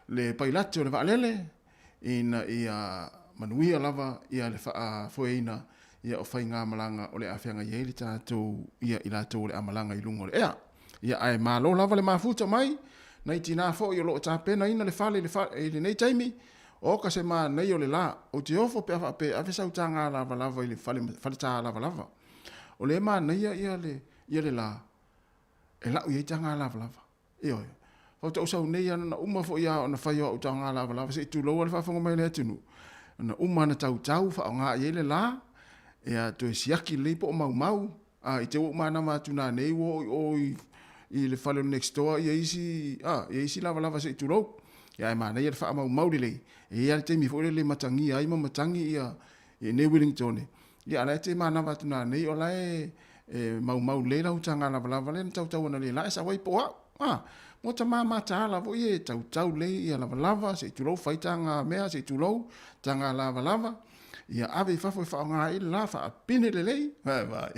le pailate o le vaalele, ina ia manuia lava ia le faafoeina ia o faigamalaga o le a feagai ai le tatou, ia i latou o le a malaga i luga o le ea. Ia, ae malo lava le mafuta mai, nai tinā foi o lo o tapenaina le fale i le, i lenei taimi, Oka se manaia o le lā, ou te ofo pe a faapea e ave sau taga lavalava i le fale, fale tā lavalava. O lea e manaia ia le, ia le lā, e lau i ai taga lavalava. Ioe. Faatoa ou sau nei lava, na uma foi lava ona fai o au taga lavalava, se i tulou lava le faafofoga mai a le atunuu, na uma ona tautau, faaaoga i ai le lā, ia toe siaki lelei po o maumau, a, i te ua ou manava atu nanei ua oo i o i, i le fale o le next door ia isi, a, ia isi lavalava se i tulou. Ia ae manaia le faamaumau lelei. E i ai lava le taimi foi lele e matagia ai ma matagi ia i inei Wellington. Ia a la e te manava atu nanei o la e e maumau lelei lau taga lavalava lea na tautau analeila e sau ai po o au. A, mo tama mataala foi e tautau lelei ia lavalava se i tulou fai taga mea se i tulou taga lavalava. Ia ave i fafo e faaaoga ai le la faapine lelei. Vai vai.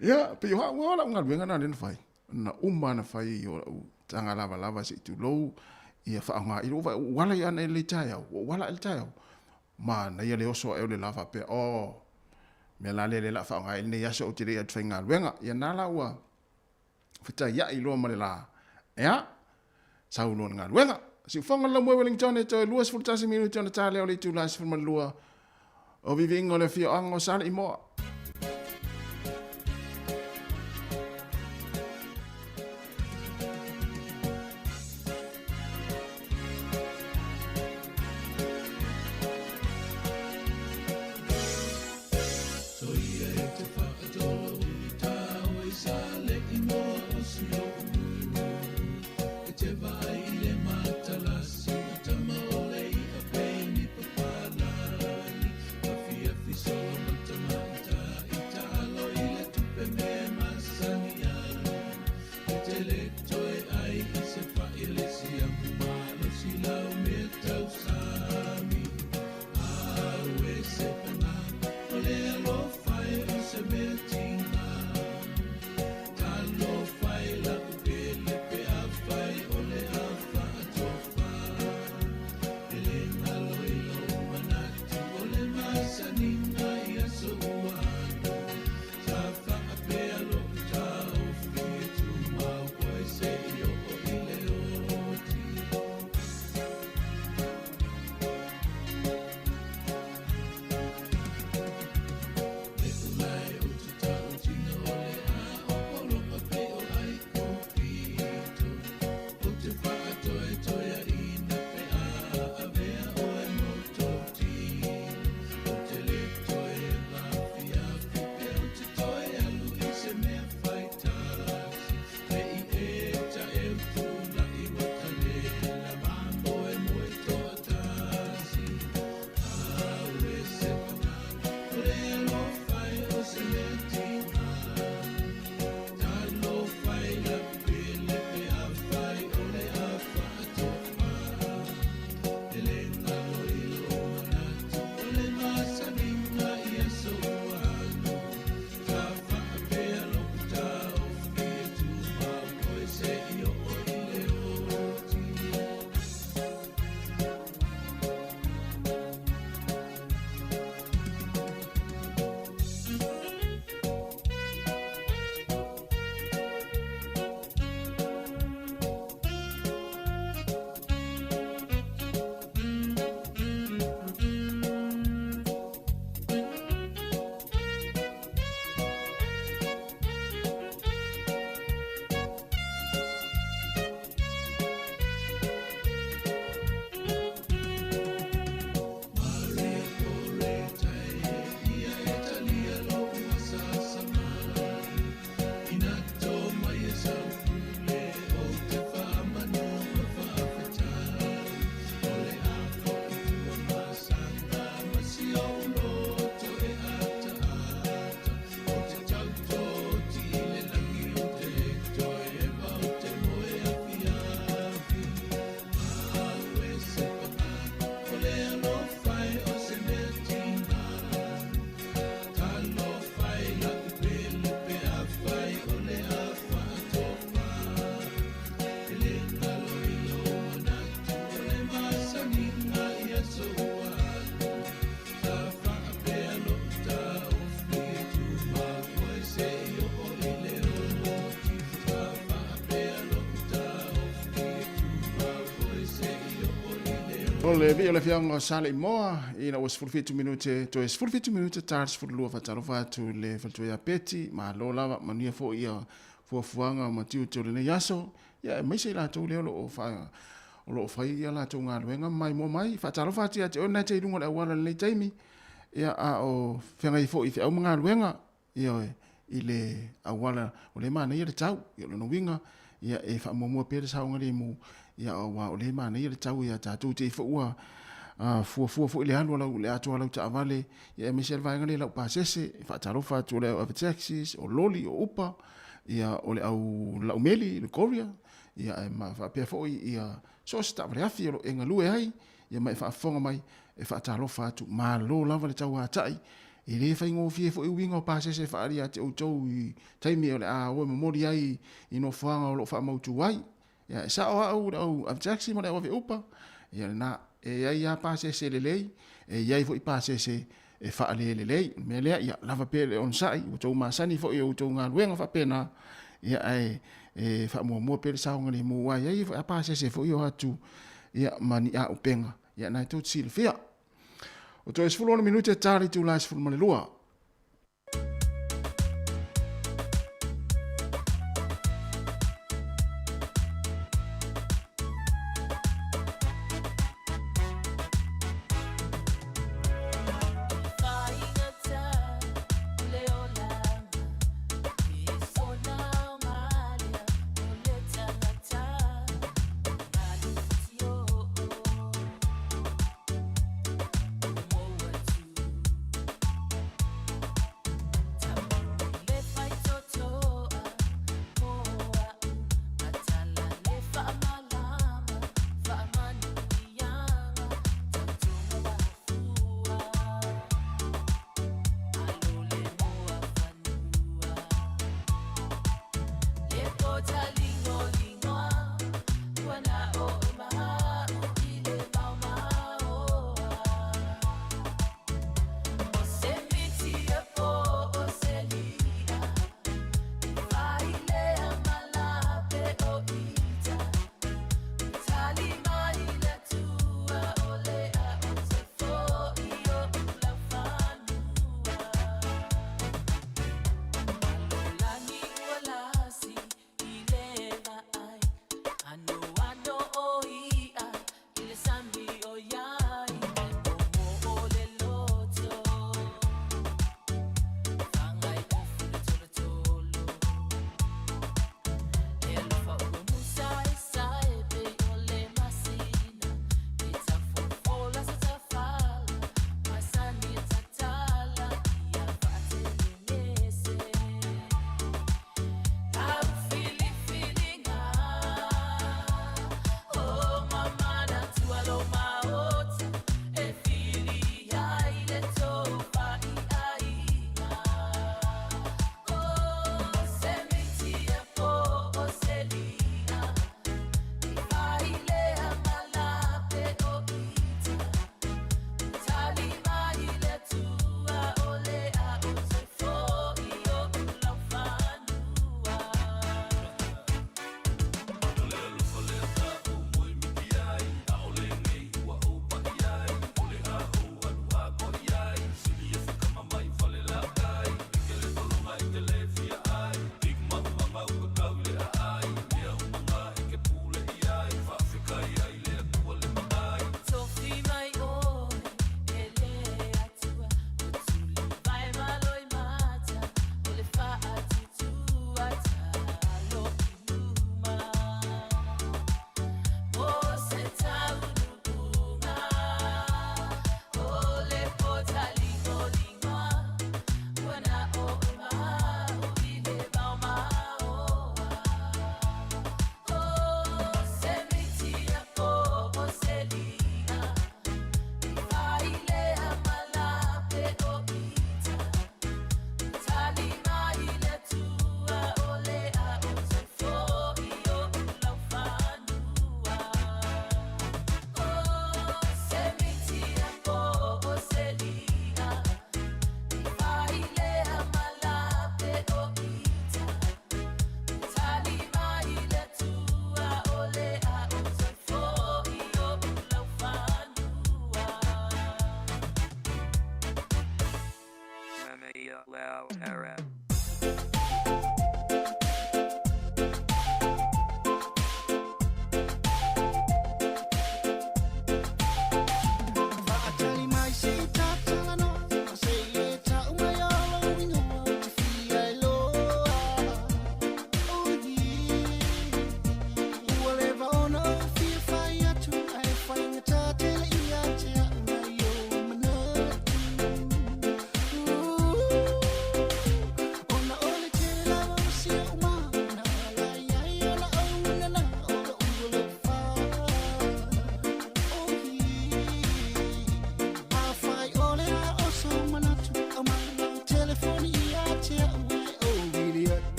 Ia, pei o au lava lau galuega lena lea na fai. Na uma na fai o lau taga lavalava se i tulou ia faaaoga i lou vai. Ua ala i ana i le taeao, ua ala i le taeao. Manaia le oso ae o le la faapea, oh, mea la lea lea la faaaoga i lenei aso ou te le i atu faigaluega. Ia na la ua fetaiai loa ma le la. Ea, sau loa le galuega. Siufoga le laumua i Wellington e toe 21 minute ona ta lea o le itula e 12 o viviiga o le afioaga o Saleimoa. O le vii o le afioaga o Saleimoa ina ua 17 minute toe 17 minute ta le 12. Faatalofa atu i le faletua ia Peti, malo lava, manuia foi ia fuafuaga ma tiute o lenei aso, ia aemaise i latou lea o lo o fa o lo o fai ia latou galuega ma maimoa mai. Faatalofa atu ia te oe lena e te i luga o le auala i lenei taimi, ia a o feagai foi i feau ma galuega, Ioe, i le auala o lea e manaia le tau. Ia o lona uiga, ia e faamuamua pea le saogalemu, ia aua o lea e manaia le tau ia tatou te i foi ua fuafua foi le alu a lau, le atoa lau taavale, ia aemaise le vaega lea i lau pasese, e faatalofa atu o le au ave taxis, o loli, o upa, ia o le au laumeli, le courier, ia ae ma faapea foi ia so o se taavale afi o lo o e galue ai, ia ma e faafofoga mai, e faatalofa atu, malo lava le tauatai. E le faigofie foi uiga o pasese e faaali ia te outou i taimi o le a o e momoli ai i nofoaga o lo o faamautu ai. Ia, e sao au i le au ave taxi ma le au ave upa, ia lena, e i ai lava pasese lelei, e i ai foi pasese e faalelelei. O le mea lea, ia lava pea le onosai, ua outou masani foi i a outou galuega faapena, ia ae e faamuamua pea le saogalemu, aua e i ai foi lava pasese foi o atu ia ma ni auupega, ia na e tou te silafia. O toe 16 minute ta le itula e 12.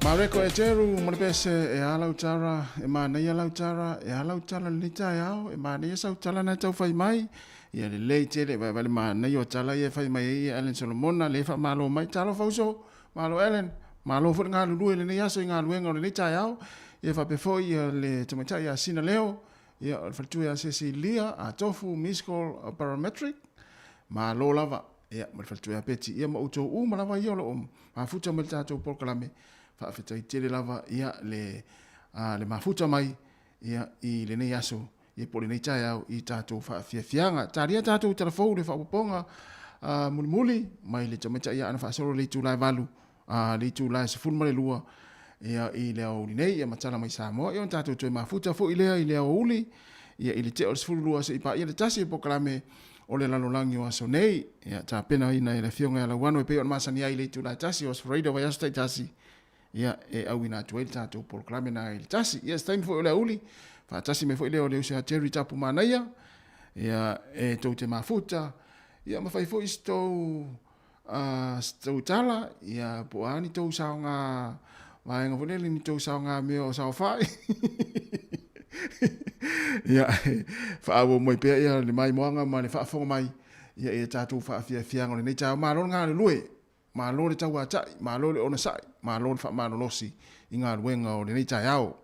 Mareko e teru mo le pese e ala utara e manaia lau tara e ala utara le taeao e manaia sau tala na tau fai mai ia le lei tele vai vale manaia o tala ia fai mai ia Ellen Solomona le fa malo mai talo fauso malo Ellen malo fo ngā lulu le nei aso i ngā luenga o le nei taeao ia fa pe foi ia le tamaitai ia Sina Leo ia o le faletua ia Cecilia a tofu Miscall Parametric malo lava ia ma le faletua ia Peti ia ma outou uma lava ia o loo mafuta mai le tatou polokalame faafetai tele lava ia le a le mafuta mai ia i lenei aso ia po o lenei taeao i tatou faafiafiaga. Talia tatou talafou le faaopoopoga a mulimuli mai le tamaitai ia ana faasolo le itula e 8 a le itula e 12 ia i le aoauli nei ia matala mai Samoa ia ona tatou toe mafuta foi lea i le aoauli ia i le tea o le 12 se'i paia le tasi o polokalame o le lalolagi o aso nei ia tapenaina e le afioga ia Lauano e pei ona masani ai i le itula e tasi o Aso Faraile o vaiaso taitasi ia e auina atu ai le tatou polokalame na i le tasi. Ia se taimi foi o le aoauli faatasi mai foi lea o le uso ia Jerry Tapu Manaia ia e tou te mafuta ia ma fai foi se tou se tou tala ia po o a ni tou saoga vaega foi lele ni tou saoga mea o saofai ia faaauau mai pea ia le maimoaga ma le faafofoga mai ia i a tatou faafiafiaga o lenei taeao. Malo le galulue, malo le tauatai, malo le onosai, malo le faamalolosi i galuega o lenei taeao.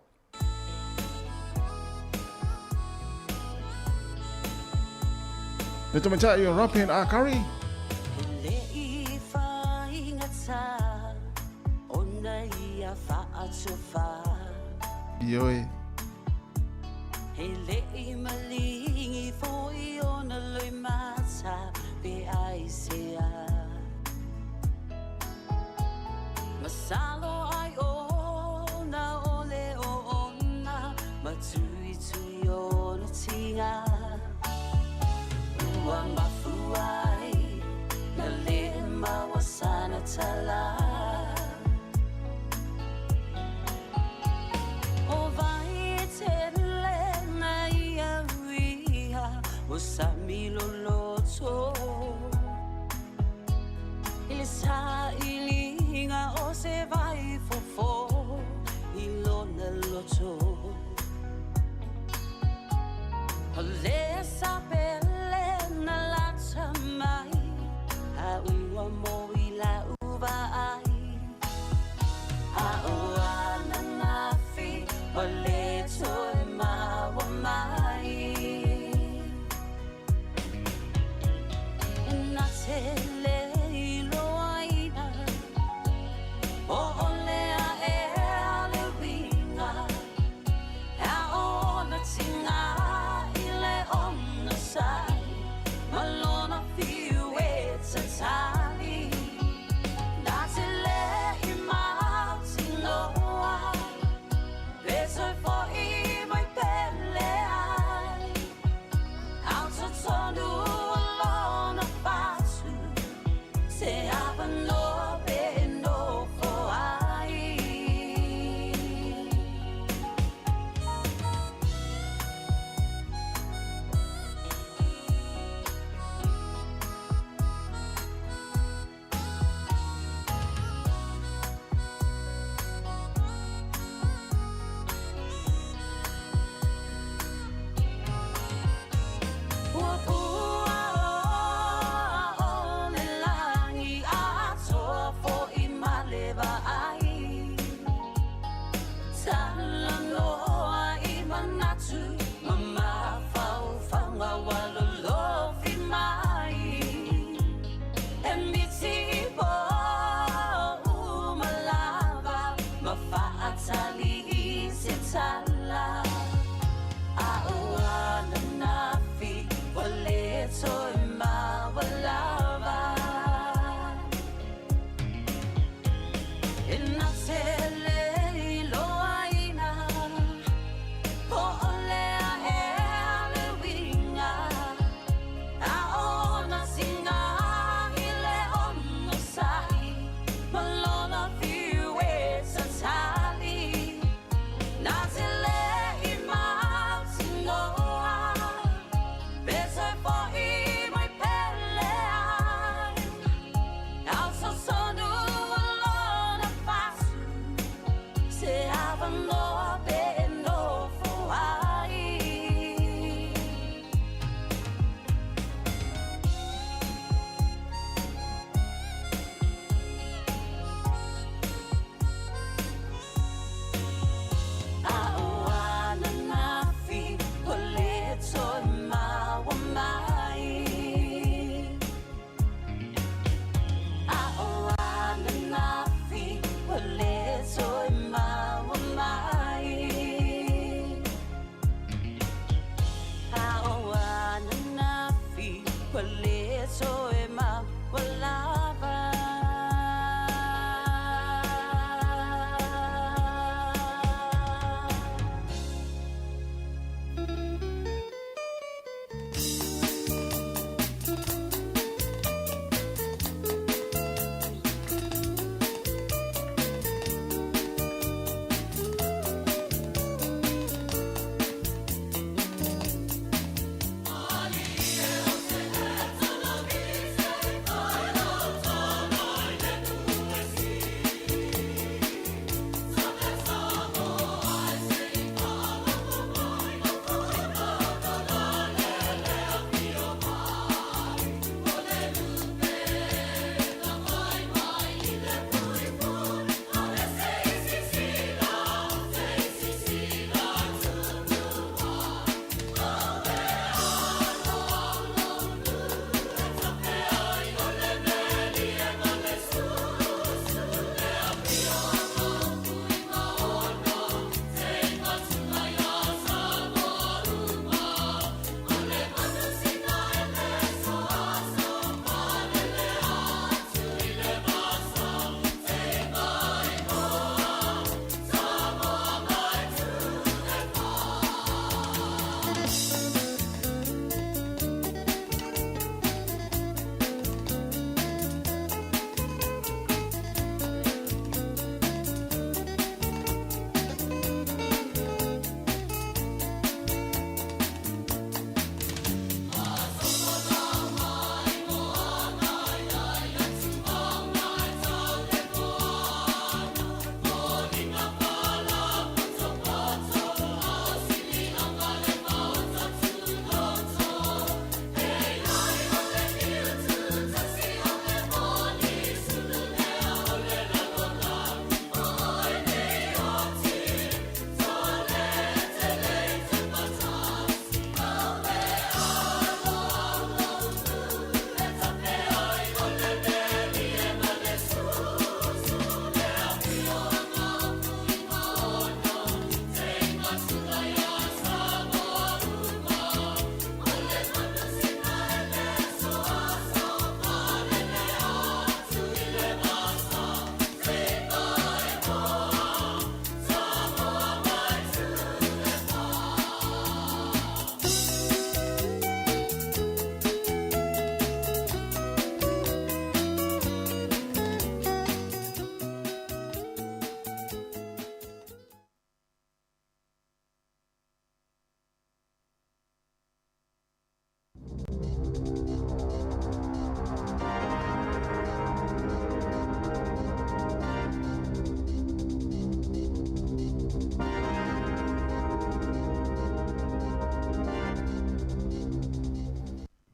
Le tamaitai o Robin A. Curry. Le i whaingata, ona ia whaatuwha. Ioe. He le i malingi foi ona loi mata pe ai se a. Masalo ai ona ole o ona, matui tui ona tinga. Ua mafuai na le mawasana tala. O vai te le na ia uia, o sa milo loto. I le sa ilinga o se vai fofo, i lona loto. O le sa pele na lata mai, a ua mo i la uva ai. A ua na nafi, o le toe maua mai. Na te le iloaina, o ole a e le winga, a ona tinga i le ona sai, ma lona fiu e tatali. Na te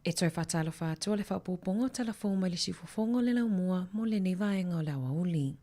E toe faatalofa atu o le faaopoopoga o tala fou mai le siufofoga o le laumua mo lenei vaega o le aoauli.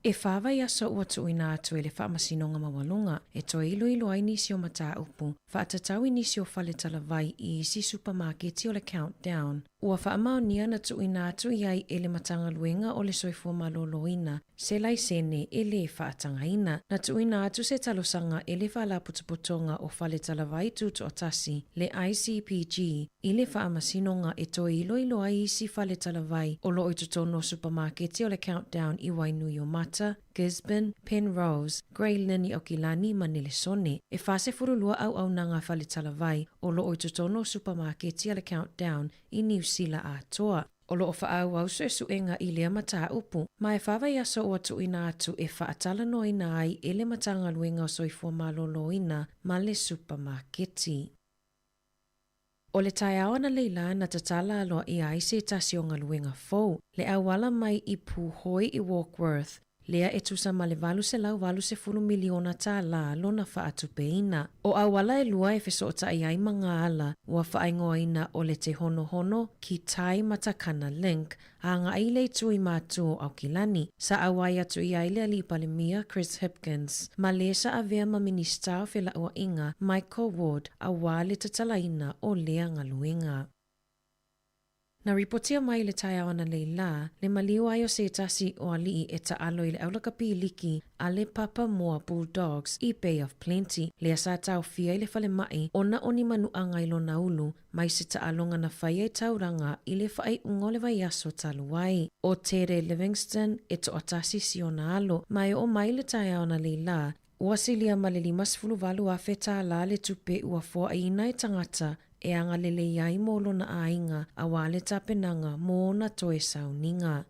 E wha vaiaso ua tuuina atu e le Faamasinoga Maualuga e toe iloilo ai nisi o mataupu faatatau i nisi o fale talavai i isi supamaketi o le Countdown. Ua faamaonia na tuuina atu i ai e le Matagaluega o le Soifua Maloloina se laisene e lē faatagaina. Na tuuina atu se talosaga e le Faalapotopotoga o Fale Talavai Tutoatasi, le ICPG, i le Faamasinoga e toe iloilo ai isi fale talavai o loo i totonu o supamaketi o le Countdown i Wainuiomata, Gisborne, Penrose, Grey Lynn i Aukilani ma Nelesone. E 42 auaunaga a fale talavai o loo i totonu o supamaketi a le Countdown i Niu Sila atoa. O loo faaauau suesuega i lea mataupu, ma e fa vaiaso ua tuuina atu e faatalanoaina ai e le Matagaluega o Soifua Maloloina ma le supamaketi. O le taeao analeila na tatala aloaia ai se tasi o galuega fou, le auala mai i Puhoi i Warkworth, lea e tusa ma le $880 miliona tālā lona faatupeina. O auala e lua e fesootai ai ma ngā ala ua faaigoaina o le Te Honohono ki Tai Matakana Link agai i le itu i Matu o Aukilani. Sa auai atu i ai le Alii Palemia Chris Hipkins ma lē sa avea ma Minisita o Felauaiga Michael Ward auā le tatalaina o lea galuega. Na ripotia mai i le taeao ananei lā, le maliu ai o se tasi o aliʻi e taʻalo i le aulakapiliki a le Papa Moa Bulldogs i Bay of Plenty, lea sa taofia i le falemai ona o ni manuaga i lona ulu mai se taʻaloga na fai ai taulaga i le faaiuga o le vaiaso talu ai. ʻO Tere Livingston e toatasi si ona alo, ma e oo mai le taeao ananei lā, Ua silia ma le 58,000 tālā le tupe ua foaʻiina e tagata e agalelei ai mo lona ʻaiga auā le tapenaga mo ona toe sauniga.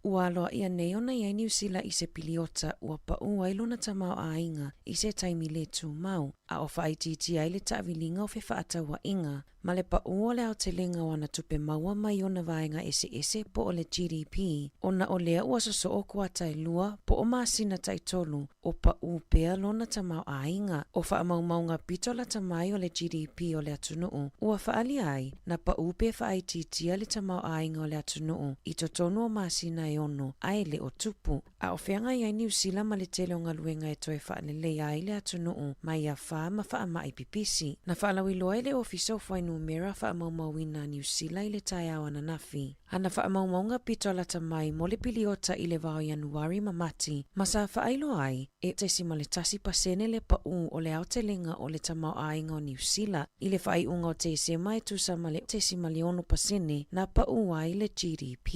Ua aloaia nei ona i ai Niu Sila i se piliota ua paʻū ai lona tamaoaiga i se taimi lē tumau, a o faaitiitia ai le taʻawiliga o fefaatauaiga ma le paʻū o le aotelega o ana tupe maua mai ona vaega eseese po o le GDP, ona o lea ua sosoo kuata e lua po o masina taitolu o paʻū pea lona tamaoaiga. O faamaumauga pito lata mai o le GDP o le atunuu ua faaalia ai, na paʻū pe faaitiitia le tamaoaiga o le atunuu i totonu o masina e ono a e le o tupu. A o feagai ai Niu Sila ma le tele o galuega e toe faaleleia ai le atunuu mai afa ma faamai pipisi. Na faalauiloa e le Ofisa o Fuainumera Faamaumauina a Niu Sila i le taeao ananafi ana faamaumauga pito lata mai mo le piliota i le vao Ianuari ma Mati, ma sa faailoa ai e 0.1% le paʻū o le aotelega o le tamaoaiga o Niu Sila i le faaiuga o Tesema e tusa ma le 0.6% na paʻū ai le GDP.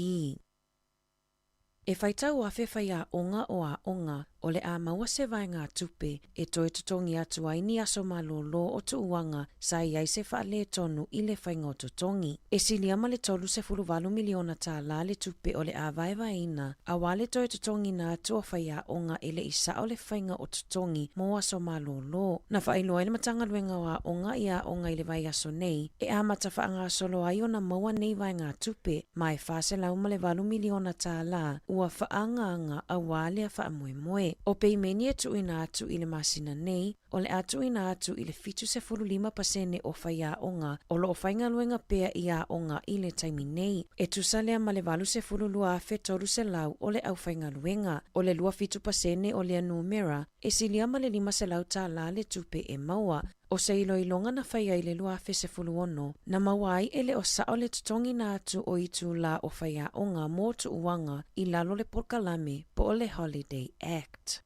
E faitau afe faiaoga o aoga o le a maua se vaegatupe e toe totogi atu ai ni aso malōlō o tuuaga sa i ai se faaletonu i le faiga o totogi. E silia ma le 38 miliona tālā le tupe o le a vaevaeina auā le toe totogiina atu o faiaoga e le i sao le faiga o totogi mo aso malōlō. Na faailoa e le Matagaluega o Aoga i aoga i le vaiaso nei e amata faagasolo ai ona maua nei vaegatupe ma e $408 miliona tālā ua faaagaaga auā lea faamoemoe. O peimeni e tuuina atu i le masina nei, o le a tuuina atu i le 75% o faiaoga o loo faigaluega pea i aoga i le taimi nei. E tusa lea ma le 82,300 o le aufaigaluega. O le 27% o lea numera e silia ma le $500 tālā le tupe e maua. O se iloiloga na fai ai i le 2016, na maua ai e le o sao le totogiina atu o itulā o faiaoga mo tuuaga i lalo le polokalame po o le Holiday Act.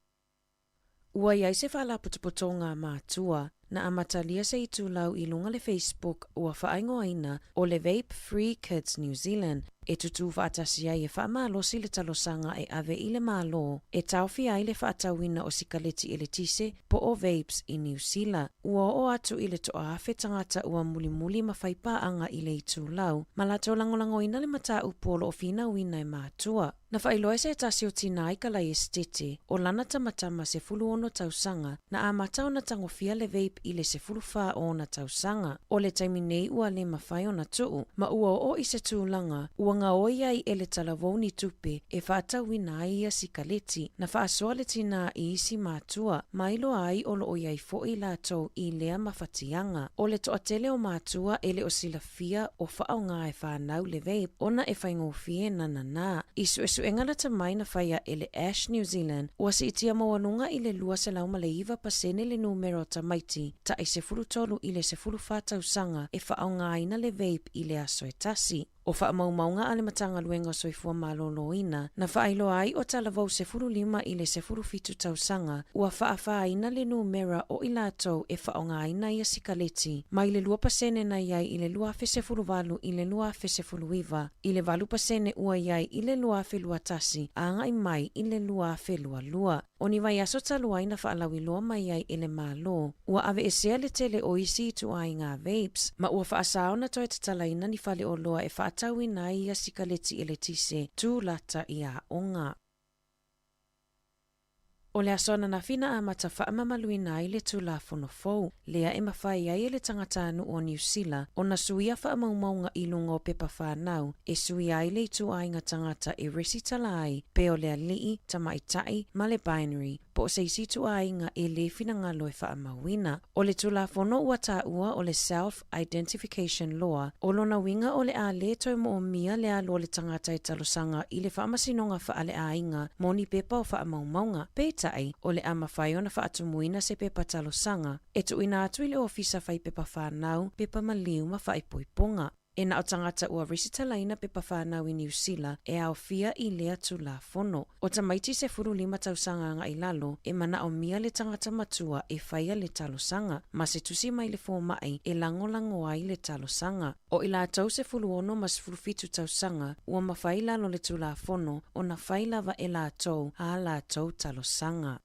Ua i ai se faalapotopotoga a mātua, na amatalia se itulau i luga le Facebook ua faaigoaina o le Vape Free Kids New Zealand e tutū faatasi ai e faamalosi le talosaga e ave i le Malo e taofia ai le faatauina o sikaleti eletise po o vapes i Niu Sila. Ua oo atu i le toaafe tagata ua mulimuli ma fai paaga i le itulau ma latou lagolagoina le mataupu o loo finauina e mātua. Na faailoa e se tasi o tinā i ka lae esetete o lana tamatama 16 tausaga na amata ona tagofia le vape i le 14 o ona tausaga. O le taimi nei ua le mafai ona tuu, ma ua oo i se tulaga ua gaoi ai e le talavou ni tupe e fa'atauina ai ia sikaleti. Na fa'asoa le tinā i isi matua, ma iloa ai o lo'o i ai fo'i latou i lea mafatiaga. O le to'atele o matua e le o silafia o fa'aogā e fanau le vape ona e faigofie nananā. I su'esu'ega lata mai na faia e le Ash New Zealand, ua si'itia maualuga i le 209% le numera o tamaiti ta'i 13 i le 14 tausaga e fa'aogāina le vape i le aso e tasi. O fa'amaumauga a le Matagaluega o Soifua Malōlōina na fa'ailoa ai o talavou 15 i le 17 tausaga ua fa'afāina le numera o i latou e fa'aogāina ia sikaleti mai le 2% na i ai i le 2018 i le 2019 i le 8% ua i ai i le 2021 aga'i mai i le 2022. O ni vaiaso talu ai na fa'alauiloa mai ai e le Mālō, ua ave'esea le tele o isi ituāiga vapes, ma ua fa'asā ona toe tatalaina ni faleoloa e fa'atauina ai ia sikaleti eletise tū lata i aoga. O le aso ananafi na amata fa'amamaluina ai le Tulafono fou, lea e mafai ai e le tagatānu'u o Niu Sila ona suia fa'amaumauga i luga o pepa fanau e suia ai le ituāiga tagata e resitala ai pe o le ali'i, tamaita'i ma le binary, po o se isi ituāiga e lē finagalo e fa'amauina. O le Tulafono ua tāua o le Self Identification Law, o lona uiga o le a lē toe mo'omia le alu o le tagata e talosaga i le Faamasinoga Faaleaiga mo ni pepa o faamaumauga. Peitai, o le a mafai ona faatumuina se pepa talosaga e tuuina atu i le Ofisa Fai Pepa Fanau, Pepa Maliu ma Faaipoipoga. E na o tagata ua resitalaina pepa fanau i Niu Sila e aofia i lea Tulafono. O tamaiti 15 tausaga aga'i lalo e mana'omia le tagata matua e faia le talosaga, ma se tusi mai le foma'i e lagolago ai le talosaga. O i latou 16 ma 17 tausaga ua mafai i lalo o le Tulafono ona fai lava e latou ā latou talosaga.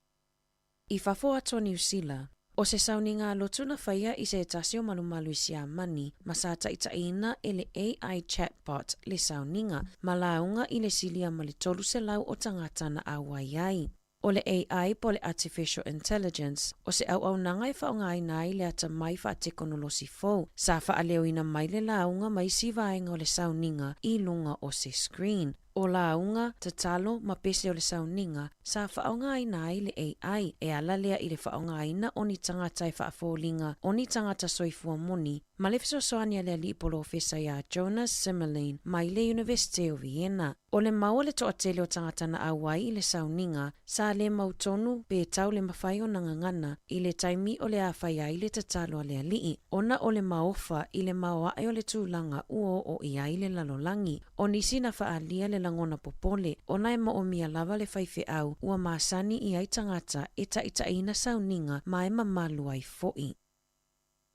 I fafo atu o Niu Sila, o se sauniga lotu na faia i se tasi o malumalu i Siamani ma sa ta'ita'iina e le AI chatbot le sauniga ma lauga i le silia ma le 300 o tagata na auai ai. O le AI po o le Artificial Intelligence, o se auaunaga e fa'aogāina ai le atamai fa'atekonolosi fou, sa fa'aleoina mai le lauga ma isi vaega o le sauniga i luga o se screen. O lauga, tatalo ma pese o le sauniga sa fa'aogāina ai le AI, e ala lea i le fa'aogāina o ni tagata e fa'afoliga o ni tagata soifua moni, ma le fesoasoani a le ali'i polofesa iā Jonas Simmerlein mai le Iunivesite o Vienna. O le mau a le to'atele o tagata na auai i le sauniga, sa lē mautonu pe tau le mafai ona gagana i le taimi o le a fai ai le tatalo a le ali'i, ona o le maofa i le maoa'e o le tulaga ua oo i ai le lalolagi. O nisi na fa'aalia le lagona popole, ona e mo'omia lava le faife'au ua masani i ai tagata e ta'ita'iina sauniga ma e mamalu ai fo'i.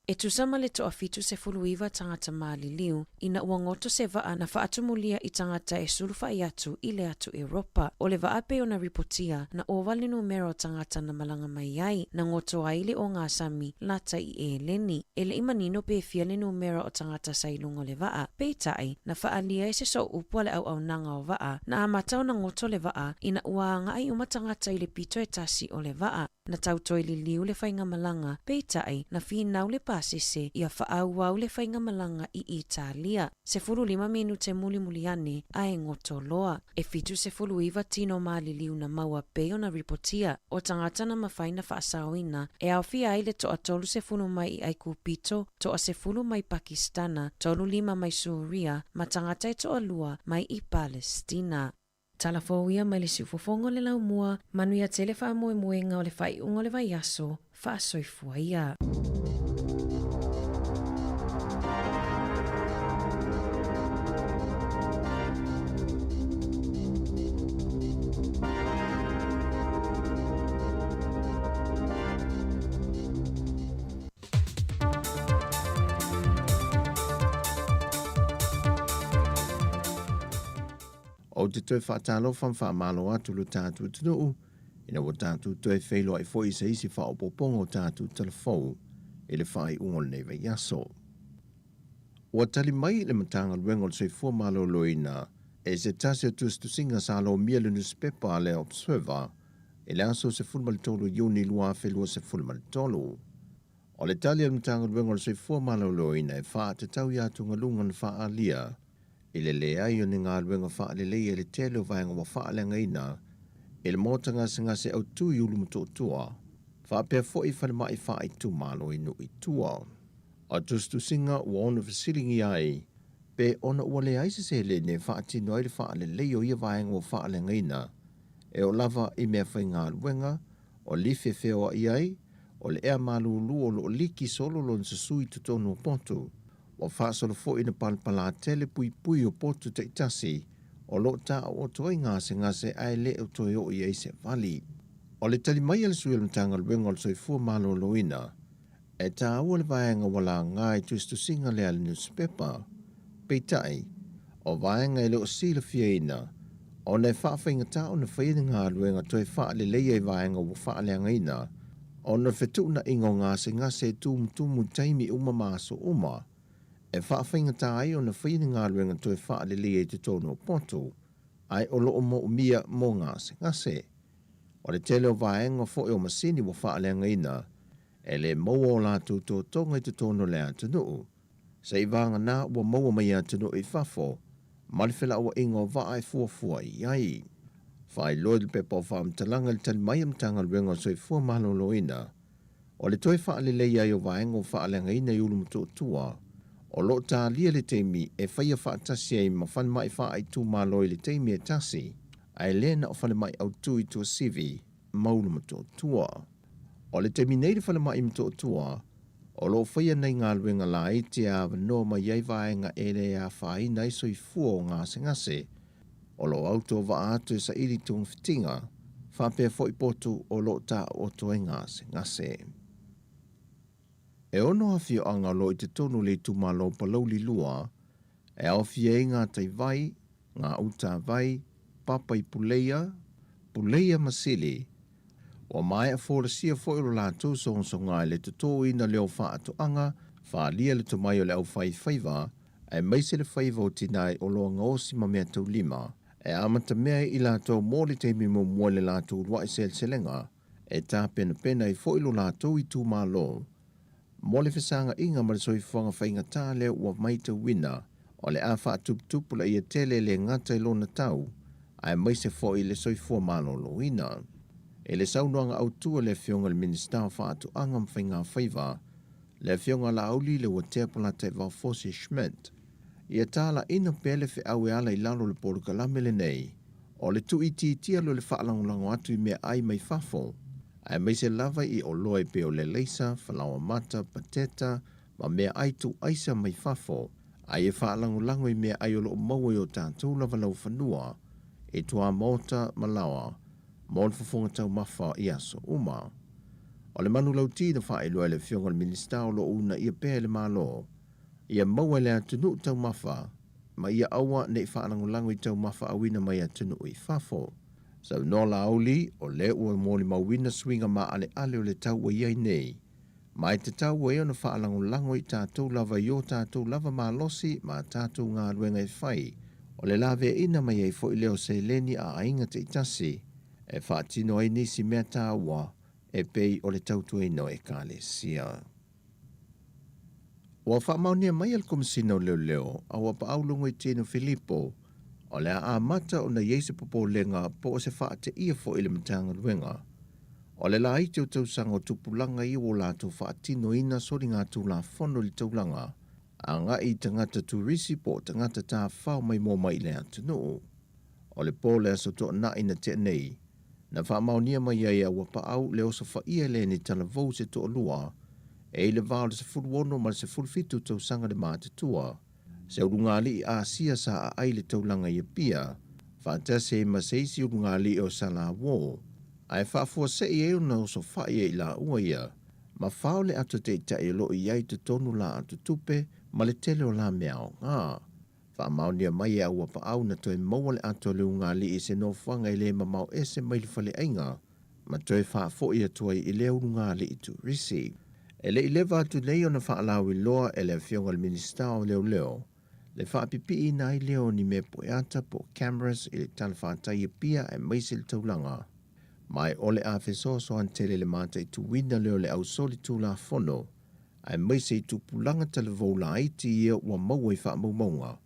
E tusa ma le to'a-79 tagata maliliu ina ua goto se va'a na fa'atumulia i tagata e sulufa'i atu i le atu Europa. O le va'a pei ona ripotia na ova le numera o tagata na malaga mai ai, na goto ai le ogasami lata i Eleni. E le'i manino pe fia le numera o tagata sa i luga o le va'a, peitai, na fa'aalia e se so'oupu a le auaunaga o va'a, na amata ona goto le va'a ina ua aga'i uma tagata i le pito e tasi o le va'a. Na tau toe liliu le faigamalaga, peitai, na finau le pasese ia fa'aauau le faigamalaga i Italia. 15 minute mulimuli ane ae goto loa. E 79 tino maliliu na maua pei ona ripotia, o tagata na mafai ona fa'asaoina, e aofia ai le to'a-30 mai i Aikupito, to'a-10 mai Pakistana, 35 mai Suria, ma tagata e to'alua mai i Palestina. Tala fou ia mai le siufofoga o le laumua, manuia tele faamoemoega o le faaiuga o le vaiaso, faasoifua ia. Ou te toe faatalofa ma faamalo atu lo tatou atunuu, ina ua tatou toe feiloai foi i se isi faaopoopoga o tatou talafou i le faaiuga o lenei vaiaso. Ua tali mai le Matagaluega o le Soifua Maloloina e se tasi o tusitusiga sa lomia le nusipepa a le Observer i le aso 13 o Iuni 2023. O le tali a le Matagaluega o le Soifua Maloloina e faatatau i atugaluga na faaalia. i le leai o ni galuega faaleleia i le tele o vaega ua faaleagaina i le maota gasegase autū i Ulumotootua, faapea foi falemai faaitumalo i nuu i tua. O tusitusiga ua ono fesiligia ai pe ona ua leai se seleni e faatino ai le faaleleia o ia vaega ua faaleagaina, e oo lava i meafaigaluega, o lifi e feoai ai, o le ea malūlū o lo o liki solo lona susū i totonu o potu. Ua faasolo foi ina palapalā tele puipui o potu taitasi o lo o taooto ai gasegase ae le o toe oo i ai se vali. O le tali mai a le sui o le Matagaluega o le Soifua Maloloina, e tāua le vaega ua laga i tusitusiga lea a le nusipepa. Peitai, o vaega e le o silafiaina, ona e faafaigata ona faia ni galuega toe faaleleia i vaega ua faaleagaina, ona o le fetuunaiga o gasegase e tumutumu i taimi uma ma aso uma, e faafaigata ai ona faia ni galuega toe faaleleia i totonu o potu, ae o lo o moomia mo gasegase. O le tele o vaega foi o masini ua faaleagaina, e le maua o latou totoga i totonu o le atunuu, seiavagana ua maua mai atunuu i fafo ma le felauaiga o vaa e fuafua i ai. Faailoa i le pepa o faamatalaga i le tali mai a Matagaluega o le Soifua Maloloina, o le toe faaleleia ai o vaega ua faaleagaina i Ulumotootua, o lo o talia le taimi e faia faatasi ai ma falemai faaitumalo i le taimi e tasi, ae le na o falemai autū i Tuasivi ma Ulumotootua. O le taimi nei i le falemai i Motootua, o lo o faia nai galuega laiti e avanoa mai ai vaega e le afaina ai soifua o gasegase, o lo o autovaa atu e saili togafitiga, faapea foi potu o lo o taooto ai gasegase. E ono afioaga o lo o i totonu o le itumalo o Palauli 2, e aofia ai Gataivai, Gautavai, Papa i Puleia, Puleia ma Sili. Ua maea folasia foi lo latou sogasoga i le totoina lea o faatoaga, faaalia le tomai o le aufaifaiva, aemaise le faiva o tinā i oloa gaosi ma meataulima, e amatamea ai i latou mo le taimi muamua i le latou uluai seleselega, e tapenapena ai foi lo latou itumalo mo le fesaga'iga ma le soifuaga faigatā lea ua maitauina o le a faatuputupulaia tele e le gata i lona tau aemaise foi le soifua maloloina. I le saunoaga autū a le Afioga i le Minisita o Faatoaga ma Faigafaiva, le Afioga Laauli Leuatea Polataivao Fosi Schmidt, ia tala'ina pea le feau e ala i lalo o le polokalame lenei o le tuuitiitia loa le faalagolago atu i meaai mai fafo, aemaise lava i oloa e pei o le alaisa, falaoa mata, pateta, ma meaai tuuaisa mai fafo, a ia faalagolago i meaai o lo o maua i o tatou lava laufanua, i tuamaota ma laoa, mo le fofoga taumafa i aso uma. O le manulauti na faailoa e le Afioga i le Minisita o lo o uunaia pea e le Malo, ia maua e le atunuu taumafa, ma ia aua ne i faalagolago i taumafa auina mai atunuu i fafo. Saunoa Laauli, o lea ua molimauina suiga maaleale o le tau ua i ai nei, ma e tatau ai ona faalagolago i tatou lava i o tatou lava malosi ma a tatou galuega e fai, o le laveaiina mai ai foi lea o seleni a aiga taitasi e faatino ai nisi mea taua e pei o le tautuaina o Ekalesia. Ua faamaonia mai e le Komesina o Leoleo a ua paau Logoitino Filipo, o le a amata ona i ai se popolega po o se faateia foi i le Matagaluega. O le laiti o tausaga o tupulaga ia ua latou faatinoina soligatulafono i le taulaga agai i tagata turisi po o tagata tafafao maimoa mai i le atunuu. O le po o le Aso Toonai na tea nei, na faamaonia mai ai a ua paau le osofaia lea ni talavou se toalua e i le va o le 16 ma le 17 tausaga le matutua, se ulugalii Asia sa aai le taulaga i Apia, faatasi ai ma se isi ulugalii o Salawō, ae faafuasei ai ona osofai e i laua ia, ma fao le ato taitai o lo o i ai i totonu la ato tupe ma le tele o la mea aoga. Faamaonia mai e Auapaau na toe maua le ato a le ulugalii i se nofoaga e le mamao ese mai le faleaiga ma toe faafoi atu ai i lea ulugalii turisi. E le i leva atu nei ona faalauiloa e le Afioga i le Minisita o Leoleo le faapipiiina ai lea o ni mea pueata po o cameras i le talafatai i Apia aemaise le taulaga. Ma o le a fesoasoani tele le mataituina lea o le ausoli tulafono aemaise i tupulaga talavou laiti ia ua maua i faamaumauga.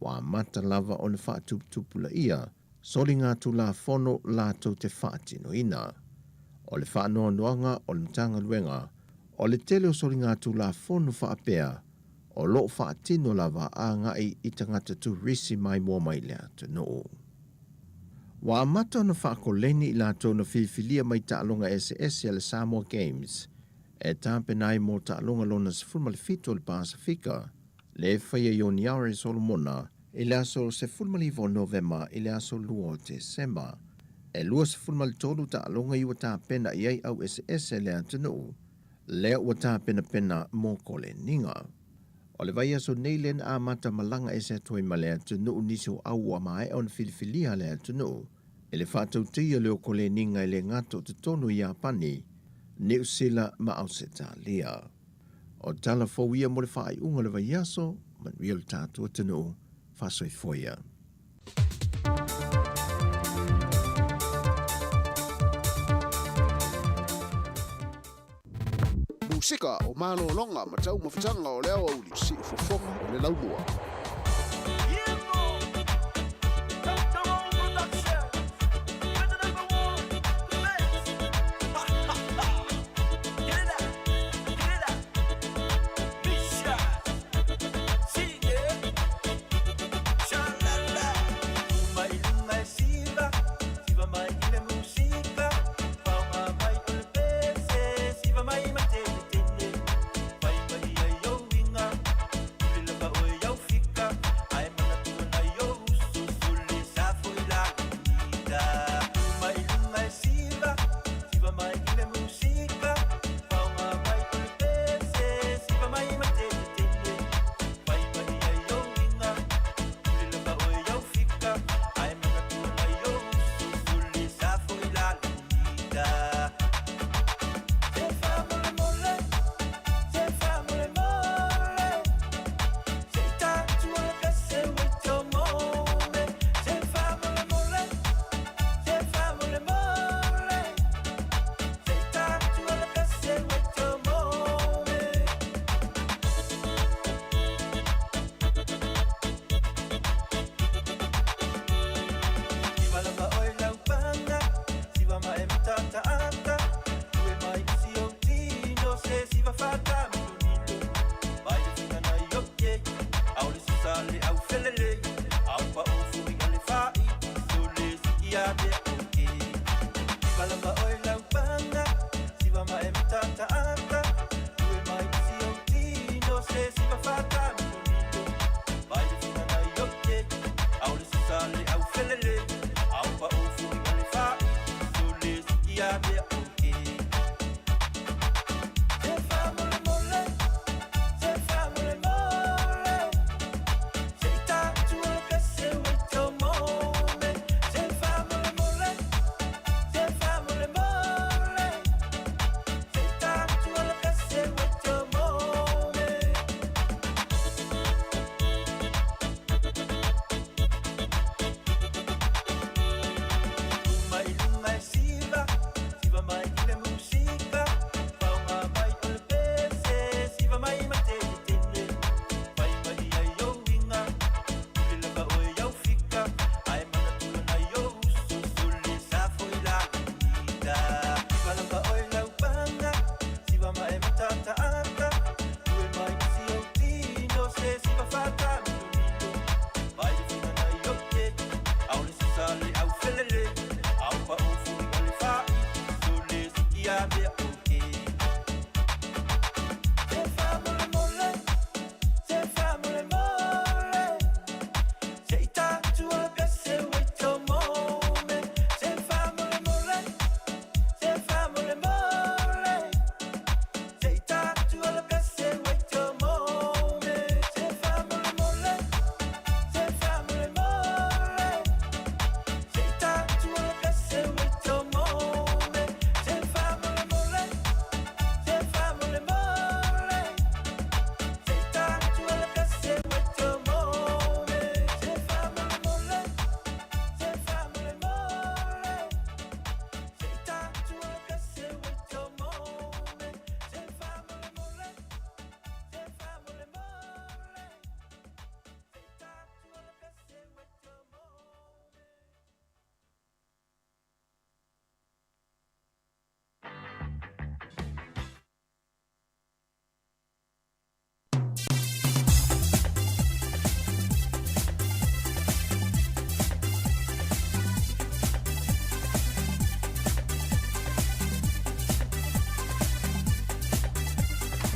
ua amata lava ona faatuputupulaia soligatulafono latou te faatinoina. O le faanoanoaga o le Matagaluega, o le tele o soligatulafono faapea o loo faatino lava agai i tagata turisi maimoa mai le atunuu. Ua amata ona faakoleni i latou na filifilia mai taaloga eseese a le Samoa Games e tapena ai mo taaloga lona 17 o le Pasefika lea e faia i Honiara i Solomona i le aso 19 o Novema i le aso 2 o Tesema. E 23 taaloga i ua tapena i ai au eseese a le atunuu lea ua tapenapena mo koleniga. O le vaiaso nei lea na amata malaga ese atu ai ma le atunuu nisi o au ua maea ona filifilia le atunuu i le faatautaia lea o koleniga e le gata o totonu i Iapani, Niu Sila ma Ausetalia. O tala fou ia mo le faaiuga o le vaiaso, manuia lo tatou atunuu, faasoifua ia. Musika o malologa ma taumafataga o le aoauli, siufofoga o le laumua.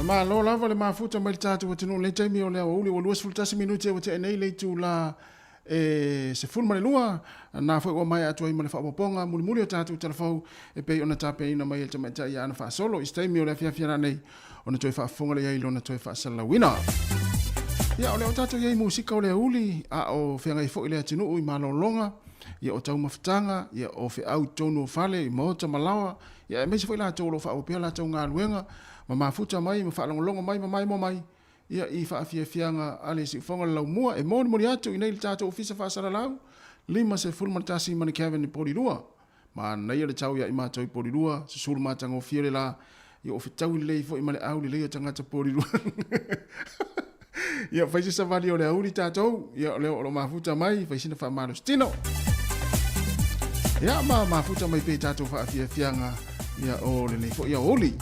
Malo lava le mafuta mai le tatou atunuu lenei taimi o le aoauli ua 21 minute ua tea nei le itula e 12 na foi ua maea atu ai ma le faaopoopoga mulimuli o tatou talafou e pei ona tapenaina mai e le tamaitai ia Ana Faasolo i se taimi o le afiafi ana nei ona toe faafofoga lea i lona toe faasalalauina. Ia, o lea o tatou i ai i musika o le aoauli a o feagai foi le atunuu i malologa, ia o taumafataga, ia o feau i totonu o fale, i maota ma laoa, ia aemaise foi latou o lo o faaauau pea latou galuega ma mafuta mai ma faalogologo mai ma maimoa mai ia i faafiafiaga a le Siufofoga o le Laumua e molimoli atu i nei le tatou Ofisa Faasalalau 51 Manukau i Polilua. Manaia le tau ia i matou i Polilua, susulu matagofie le la, ia ua fetaui lelei foi ma le aulelei o tagata Polilua. Ia fai se savali o le auli tatou, ia o lea o lo mafuta mai, fai sina faamalositino. Ia ma mafuta mai pea i tatou faafiafiaga ia o lenei foi aoauli.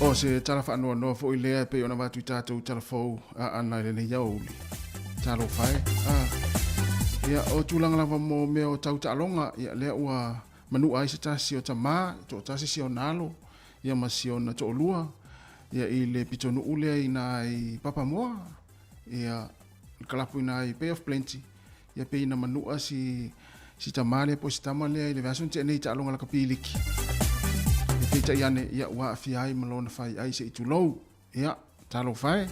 O se tala faanoanoa foi lea e pei ona avatu i tatou tala fou ana i lenei aoauli. Talofa e. Ah. Ia, o tulaga lava mo mea o tau taaloga, ia lea ua manua ai se tasi o tamā, toatasi si ona alo, ia ma si ona toalua, ia i le pitonuu lea i ina i Papamoa, ia le kalapu i ina i Bay of Plenty, ia pei na manua si si tamā lea po o si tama lea i le vaiaso na tea nei i taaloga lakapi liki. Ia peitai ane, ia ua aafia ai ma lona faiai se i tulou. Ia, talofa e.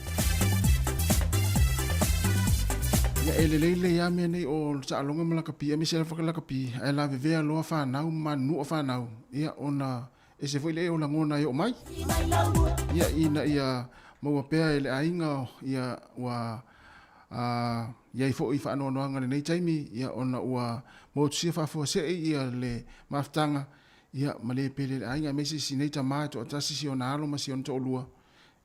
Ia, e lelei lelei lava mea nei o le taaloga ma lakapi, aemaise lava lakapi, ae lavevea loa fanau ma manunua fanau, ia, ona ese foi le o lagona e oo mai. Ia, ina ia maua pea e le aiga, ia, ua i ai foi faanoanoaga i lenei taimi, ia, ona ua motusia faafuasei ia le mafutaga, Ia, ma le pele le aiga, aemaise si nei tama e toatasi si ona alo ma si ona toalua,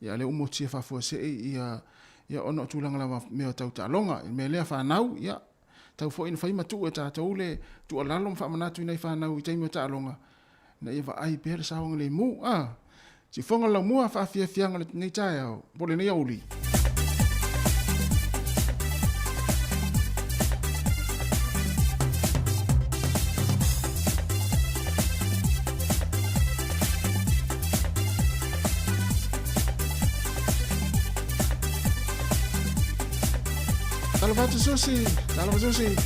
ia lea ua motusia faafuasei ia, ia ona o tulaga lava mea tau taaloga. I le mea lea fanau, ia, tau foi ina fai ma tuu e tatou le tuualalo ma faamanatu i nai fanau i taimi o taaloga, ina ia vaai pea le saogalemu. A! Siufoga le laumua, faafiafiaga o lenei taeao, po o lenei aoauli. Talofa atu Susi, talofa Susi.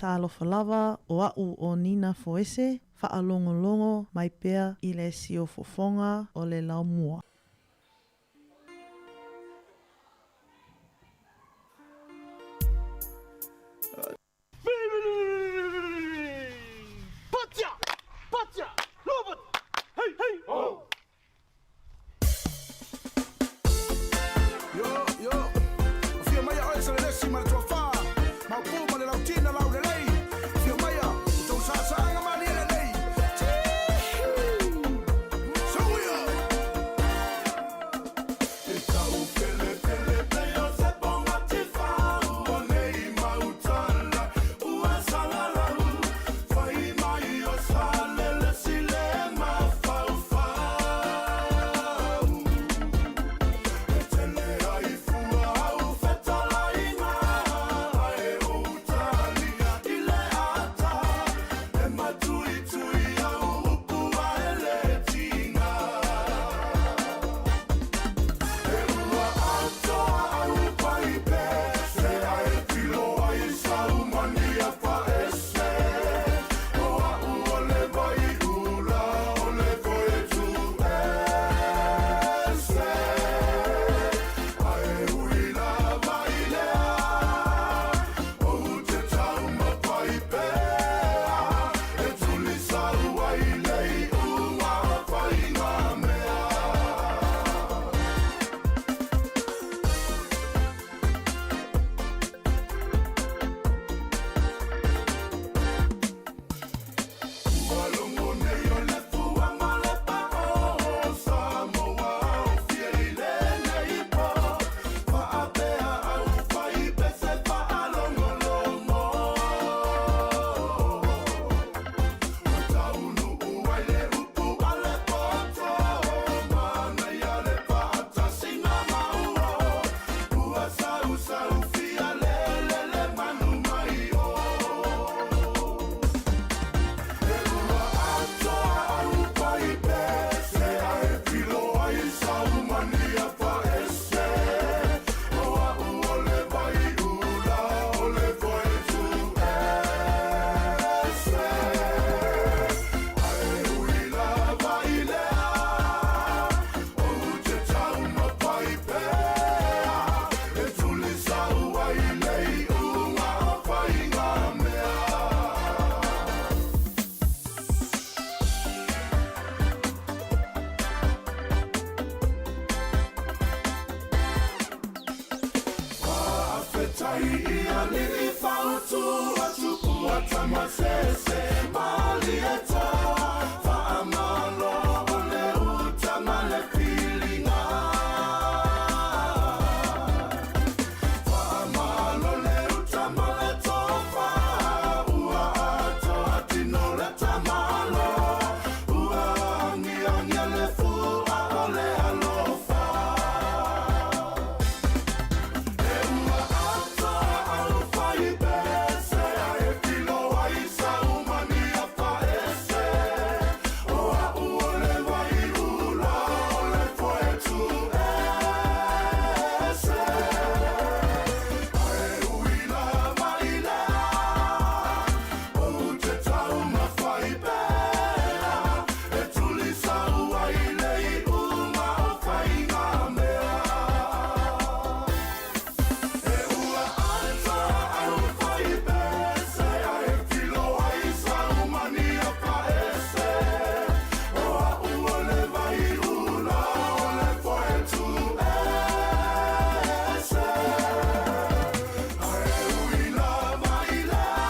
Talofa lava o a'u o Nina Foese, faalogologo mai pea i le siufofoga o le laumua. Yo, yo. O fia mai a oe Salelesi ma le tuafā. Maopu ma le Lautina Laulelei. Fia mai a o tou saasaaga malie lelei. Suia! E tau pele o se ponga tifau o nei mautala ua salalau fai mai o Salelesi le mafaufau e tele ai fua au fetalaiga ae ou talia i le ata e matuitui au upu ae le tiga. E ua atoa au paipe se ae pilo ai saumania faese o a'u o le vaiula o le foetu ese ae ui lava i lea ou te taumafai pea e tulisau ai le iuga o faigamea. Ua logo nei o le fua ma le pao Samoa o fia i lenei po faapea au fai pese faalogologo o taunuu ai le upu a le poto manaia le faatasiga mauo ua sausau fia lelele manu mai o. E ua atoa au paipe se ae pilo ai saumania faese o a'u o le vaiula o le foetu ese ae ui lava i lea ou te taumafai pea e tulisau ai le iuga o faigamea. Faafetai i alii fautua tupua tamasese malieta faamalo o le uta ma le filiga faamalo le uta ma le tofa ua atoa tino le tamalo ua agiagia le fua o le alofa. E ua atoa au faipese ae pilo ai saumania faese o a'u o le vaiula o le foetu ese ae ui lava i lea ou te taumafai pea e tulisau ai le iuga o faigamea. E ua atoa au faipese ae pilo ai saumania faese o a'u o le vaiula o le foetu ese ae ui lava i lea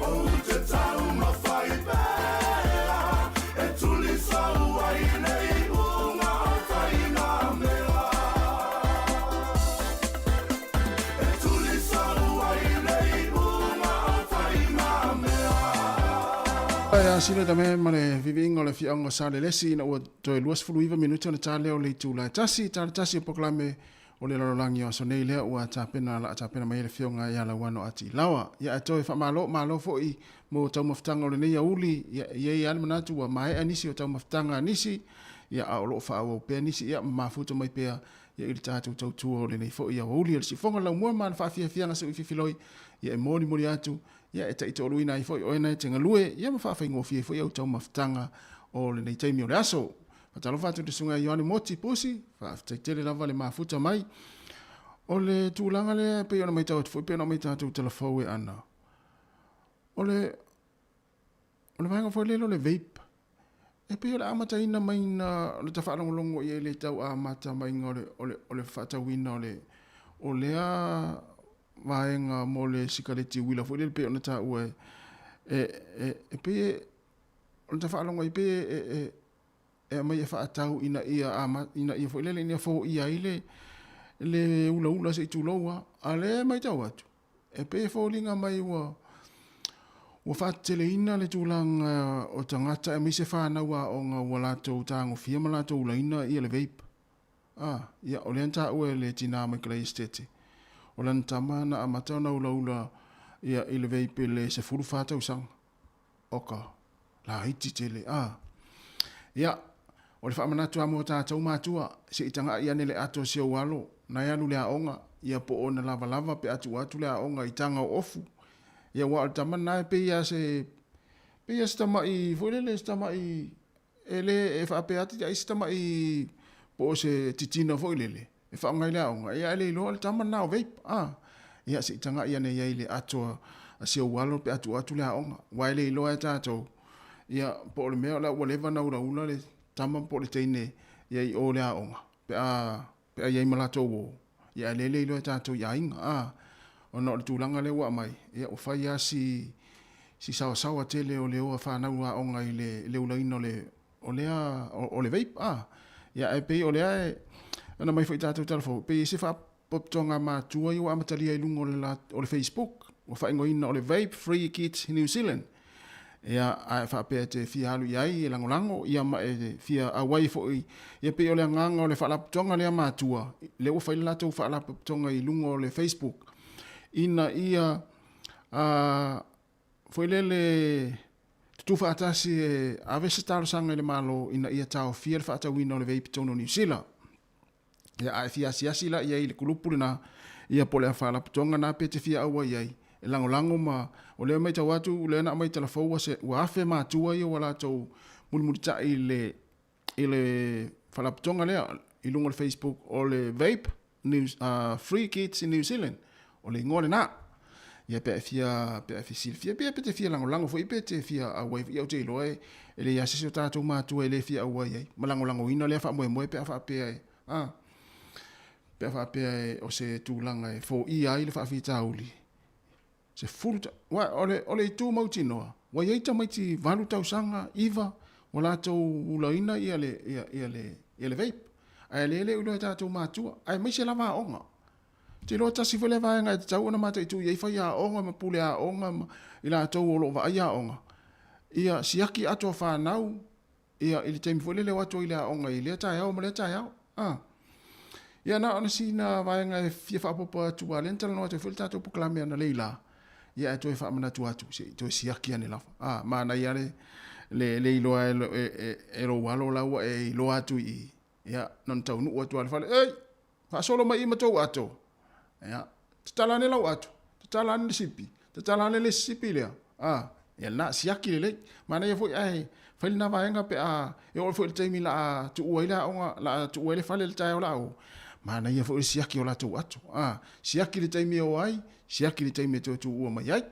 ou te taumafai pea e tulisau ai le iuga o faigamea. E tulisau ai le iuga o faigamea. Ia sila tame ma le viviiga o le afioaga o Salelesi ina ua toe 29 minute ona ta lea o le itula e tasi ta le tasi o polokalame o le lalolagi o aso nei lea ua tapena laa tapena mai ai le afioga ia Lauano Atilaoa. Ia ae toe faamalo malo foi mo taumafataga o lenei auli. Ia e i ai lava le manatu ua maea nisi o taumafataga a nisi, ia a o loo faaauau pea nisi, ia ma mafuta mai pea. ia i le tatou tautua o lenei foi aoauli o le siufofoga o le laumua ma le faafiafiaga seuififiloi ia e molimoli atu ia e taitoaluaina ai foi oe na e te galue ia ma faafaigofie ai foi au taumafataga o lenei taimi o le aso. Faatalofa atu i le susuga ia Ioane Moti Pusi, faafetai tele lava le mafuta mai. O le tulaga lea e pei ona matau atu foi pei ona aumai tatou talafou e ana. O le o le vaega foi lele o le vape, e pei o le amataina mai o le tafaalogologo i ai i le tau amata maiga o le, o le, o le faatauina o le, o lea vaega mo le sikaleti uila foi lele pei ona taua e, e, e, e pei e, o le tafaalogo ai pei e, e, e aumai e faatau ina ia ama, ina ia foi lele ina ia foia ai le, le ulaula se i tulou lava. A o lea e matau atu, e pei e foliga mai ua ua faateteleina le tulaga o tagata aemaise fanau aoga ua latou tagofia ma latou ulaina ia le vape. A, ia, o lea na taua e le tinā mai Kalai Esetete, o lana tama na amata ona ulaula ia i le vape i le 14 tausaga. Oka, laiti tele, a. Ia, o le faamanatu lava mo tatou matua, se i taga'i ane le ato o si ou alo, na e alu i le aoga, ia po o ona lavalava pe a tuu atu le aoga i taga o ofu. Ia aua o le tama lena e pei lava se, pei lava se tama'i foi lele, se tama'i e le, e faapea atu ai se tama'i po o se titina foi lele e faaaoga i le aoga, ia ae le iloa o le tama lena o vape, a. Ia se i taga'i ane i ai i le ato a si ou alo pe a tuu atu le aoga, aua e le iloa e tatou, ia po o le mea o la ua leva ona ulaula le tama po o le teine ia i o i le aoga pe a pe a i ai ma latou uo, ia ae le le iloa e tatou i aiga, a. Ona o le tulaga lea ua aumai, ia ua fai lava si si saoasaoa tele o le o a fanau aoga i le le ulaina o le o lea o le vape, a. Ia ae pei o lea e ana aumai foi i tatou tala fou, pei e se faapotopotoga matua ia ua amatalia i luga o le o le Facebook, ua faaigoaina o le Vape Free Kids New Zealand. Ia, a e faapea e te fia alu i ai e lagolago, ia ma e fia auai foi, ia pei o le agaga o le faalapotopotoga lea matua, lea ua fai le latou faalapotopotoga i luga o le Facebook, ina ia a, foi lele tutu faatasi e ave se talosaga i le Malo ina ia taofia le faatauina o le vape i totonu o Niu Sila. Ia, a e fia asiasi la i ai i le kulupu lena, ia po o le faalapotopotoga lena pe te fia auai ai, e lagolago ma, o lea e matau atu, o lea na aumai talafou ua se, ua afe matua ia ua latou mulimulitai i le, i le faalapotopotoga lea i luga o le Facebook o le Vape New, Free Kids in New Zealand. O le igoa lena. Ia pe a e fia, pe a e fia silafia, pe, pe te fia lagolago foi, pe te fia auai foi, ia ou te iloa e, e leai lava se isi o tatou matua e le fia auai ai, ma lagolagoina lea faamoemoe pe a faapea e, a, pe a faapea e, o se tulaga e foia ai le faafitauli. 10 ta, ua, o le, o le itu mautinoa, ua i ai tamaiti 8 tausaga, 9, ua latou ulaina ia le, ia, ia le, ia le vape. Ae le le iloa e tatou matua, aemaise lava aoga. Ou te iloa tasi foi lea vaega e tatau ona mataitu i ai faiaoga ma pule aoga ma i latou o lo o vaai aoga, ia siaki atoa fanau ia i le taimi foi lele o atu ai i le aoga i lea taeao ma lea taeao. A. Ia na ona sina vaega e fia faaopoopo atu aua o lea na talanoa atu ai foi le tatou polokalame analeila, ia ae toe faamanatu atu se i toe siaki ane lava. A, manaia le le le iloa e, e, e, e lou alo la ua e iloa atu i i. Ia, na ona taunuu atu lava i le fale, ei, faasolo mai i ma tou ato. Ia, tatala ane lau ato, tatala ane le sipi, tatala ane le isi sipi lea. A, ia lena, siaki lelei. Manaia foi ae fai lena vaega pe a e oo foi i le taimi la a tuua ai le aoga, la a tuua ai le fale i le taeao la a o. Manaia foi le siaki o latou ato. A, siaki le taimi e o ai, siaki le taimi e toe tuua mai ai.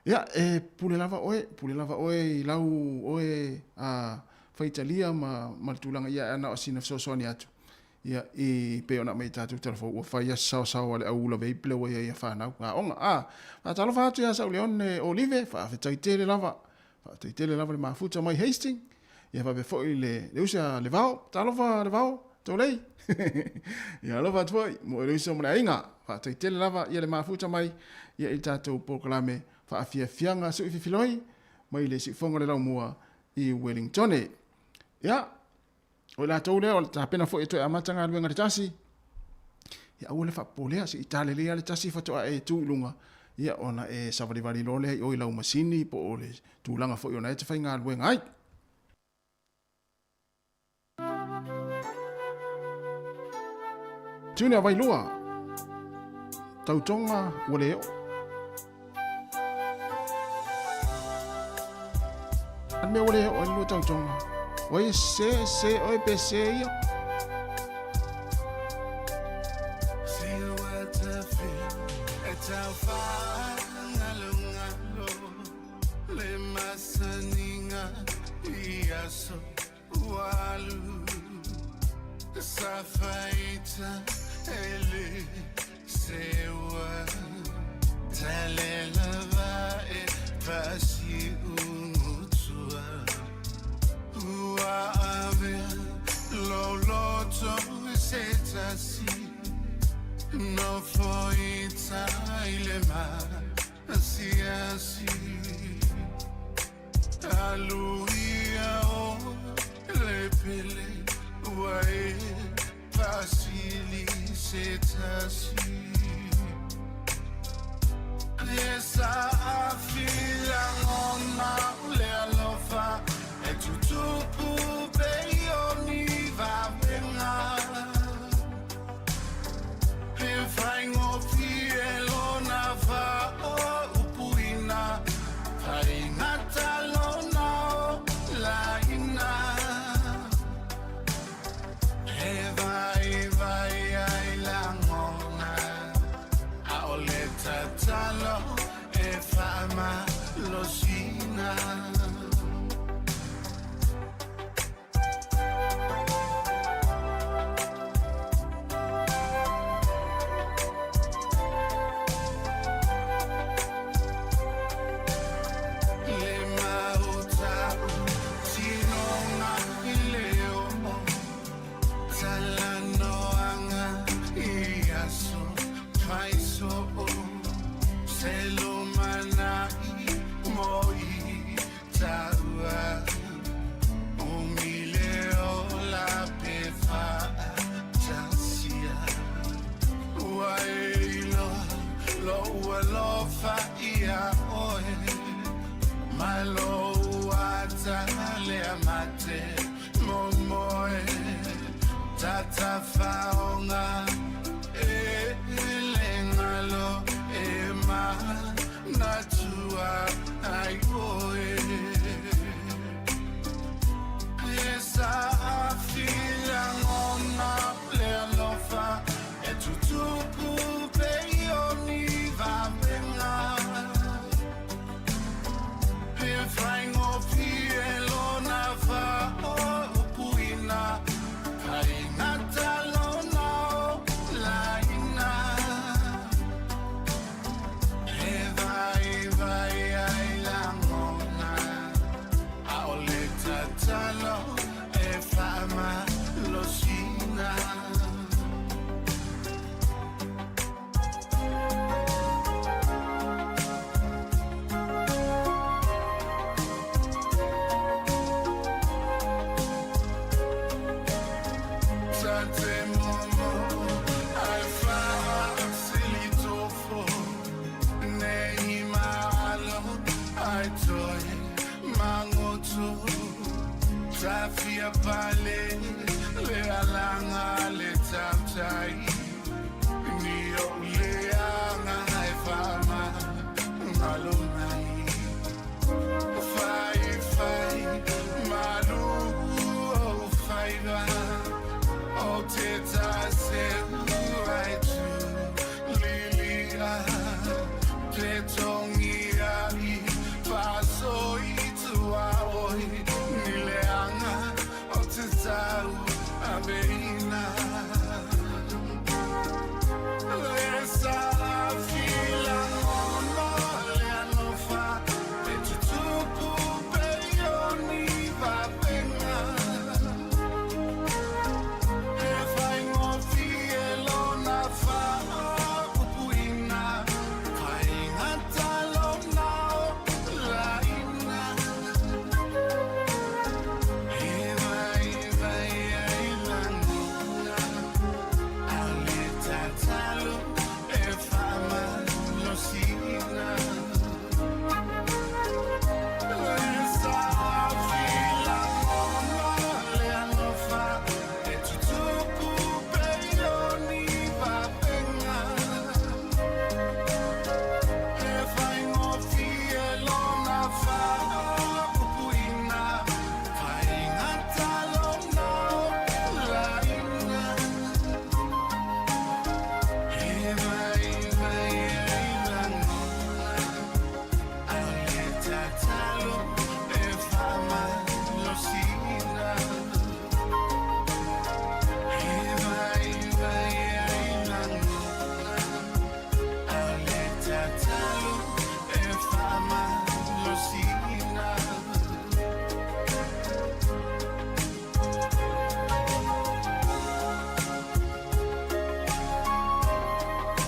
Ia, e pule lava oe, pule lava oe i lau oe a, faitalia ma, ma le tulaga ia ae na o sina fesoasoani atu. Ia, i pei ona aumai i tatou talafou, ua fai lava se saosaoa a le au ula vape lea ua i ai a fanau aoga. A, faatalofa atu ia Sauleone Olive, faafetai tele lava, faafetai tele lava le mafuta mai Hastings. Ia faapea foi le, le uso ia Levao, talofa Levao, Tolei. Ia alofa atu foi mo le uso ma le aiga. Faafetai tele lava ia le mafuta mai ia i le tatou polokalame faafiafiaga suififiloi mai le siufofoga o le laumua i Wellingtone. Ia, o i latou lea o le tapena foi e toe amata galuega le tasi, ia aua le faapopolea, se i talelei lava le tasi faatoa e tu i luga, ia ona e savalivali loa lea i o i lau masini po o le tulaga foi o na e te faigaluega ai. Tiune a Vailua, tautoga ua le oo. A le mea ua le oo ai le lua tautoga. O ai e sese, e sese oe pe sese ia.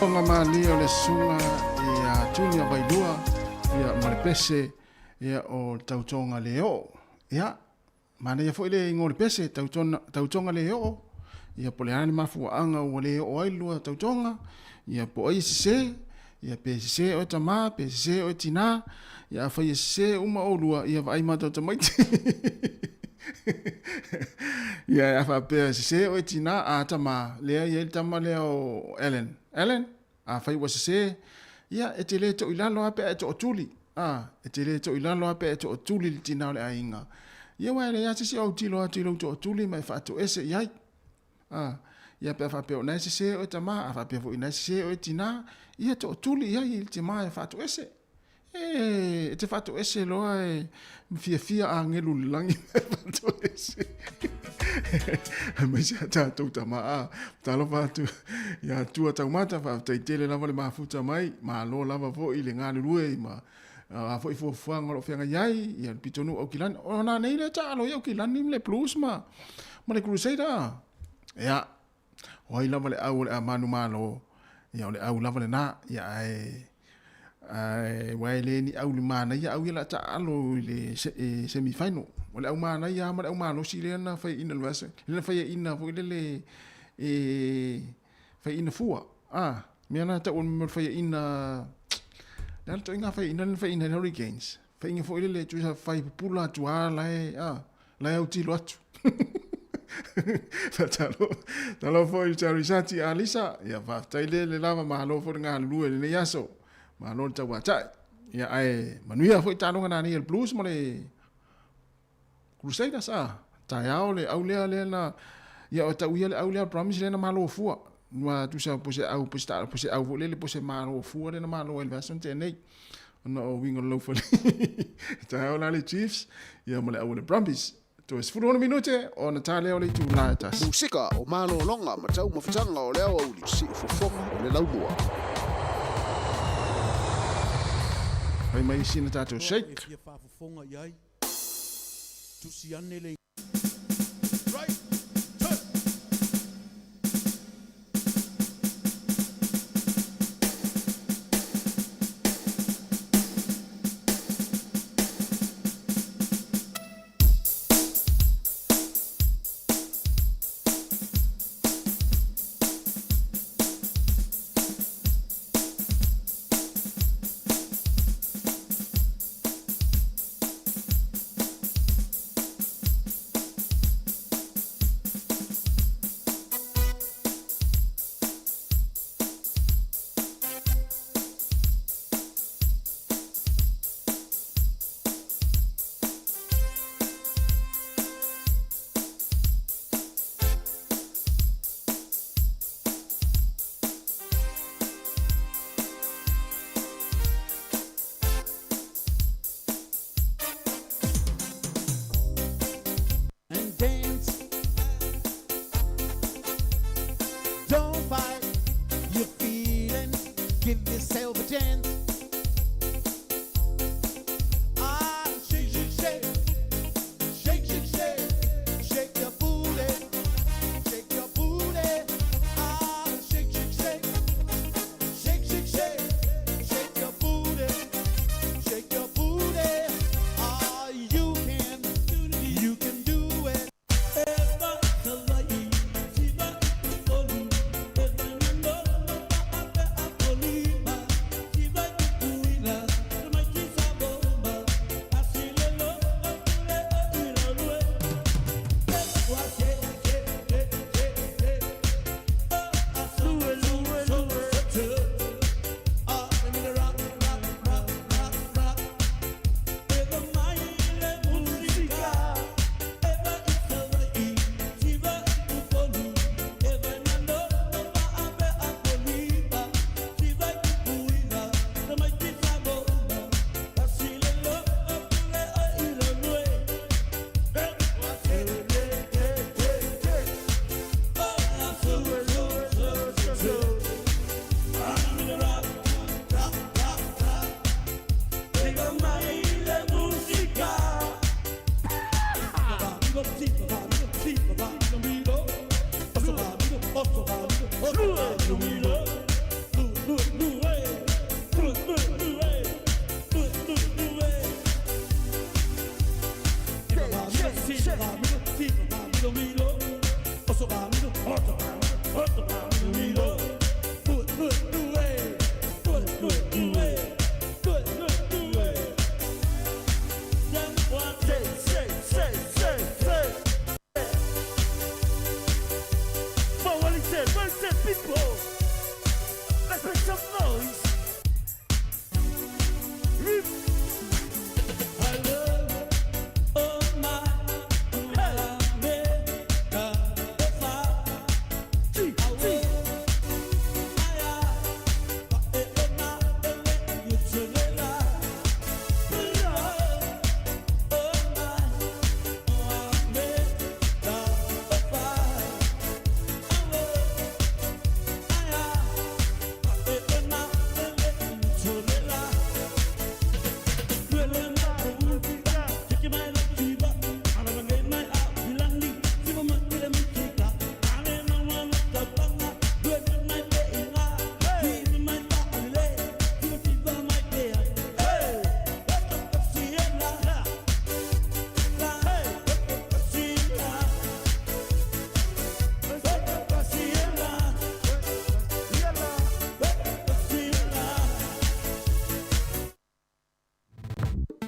Onga malie o le susuga ia Junior Vailua ia ma le pese ia o le tautoga le oo. Ia, manaia foi le igoa o le pese, tautoga, tautoga le oo. Ia po o le a le mafuaaga ua le oo ai le lua tautoga, ia po o ai e sese, ia pe sese oe tama, pe sese oe tina, ia afai e sese uma oulua, ia vaai ma tou tamaiti. Ia a faapea e sese oe tina, a tama, lea e i ai le tama lea o Ellen. Ellen, afai ua sese, ia e te le toilalo lava pe a e tootuli. A, e te le toilalo lava pe a e tootuli i le tina o le aiga. Ia aua e leai lava se isi o autilo atu i lou tootuli ma e faatoese i ai. A, ia pe a faapea o na e sese oe tama, a faapea foi o na e sese oe tina, ia tootuli i ai i le tima e faatoese. E, e te faatoese loa e fiafia agelu i le lagi ma e faatoese. Aemaise a tatou tama a, talofa atu ia Tua Taumata, faafetai tele lava le mafuta mai, malo lava foi le galulue ma a foi fuafuaga o lo o feagai ai, ia le pitonuu Aukilani. O nā nei lea taalo i Aukilani ma le Blues ma, ma le Crusader. Ia, o ai lava le au o le a manumalo, ia o le au lava lenā, ia ae, ae aua e le ni au manaia au ia o le a taaalo i le semi final. O le au manaia lava ma le au malosi lea na faiaina i le vaiaso, lea na faiaina foi lele e faiaina fua, a, mea na tau o le faiaina, le a le ituaiga faiaina lea na faiaina ai le Hurricanes? Faiaina foi lele tusa fai pupula atu lava la e, a, la e autilo atu. Faatalofa talofa foi i le Charisati Alisa, ia faafetai le le lava malo foi le galulue i lenei aso. Malo le tauatai. Ia ae manuia foi taaloga nanei a le Blues ma le Crusaders a. Taeao le au lea lea na ia o tau ia le au lea Brumbies lea na malo fua. Ua tusa po se au po se ta po se au foi lele po se malo fua lea na malo ai le vaiaso na tea nei. Ona o uiga o le laufali. Taeao la le Chiefs ia ma le au o le Brumbies. Toe 16 minute ona ta lea o le itula e tasi. Musika o malologa ma taumafataga o le aoauli, siufofoga o le laumua. Fai mai sina tatou shake. E fia faafofoga i ai. Tusi ane le. And dance. Don't fight your feelings. Give yourself a chance. Ah, shake, shake, shake. Shake, shake, shake. Shake your booty. Shake your booty. Ah, shake, shake, shake. Shake, shake, shake. Shake your booty. Shake your booty. Ah, you can. You can do it. people, let's make some noise.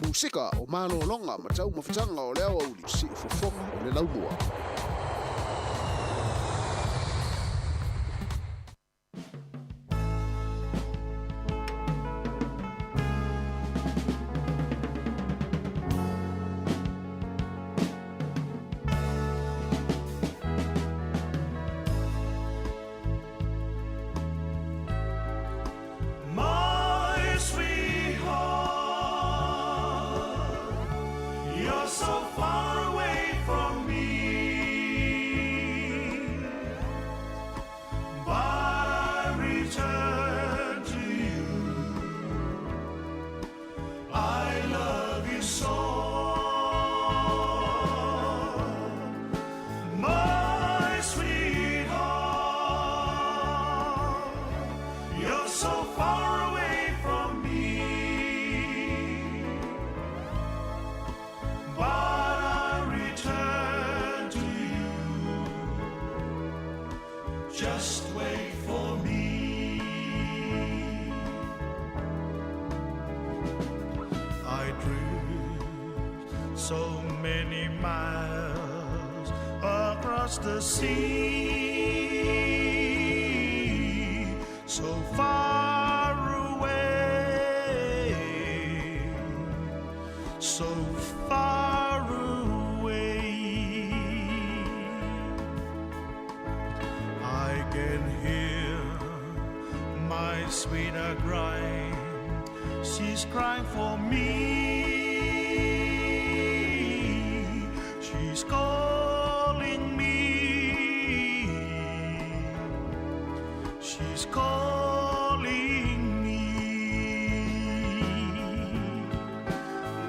Musika o malōloga ma taumafataga o le aoauli siufofoga o le laumua. My sweetheart, you're so far away from me, but I return to you. I love you so, my sweetheart. You're so far away from me, but I return to you. Just wait for me. I drift so many miles across the sea, so far away, so far away. I can hear my sweetheart crying. She's crying for me. She's calling me. She's calling me.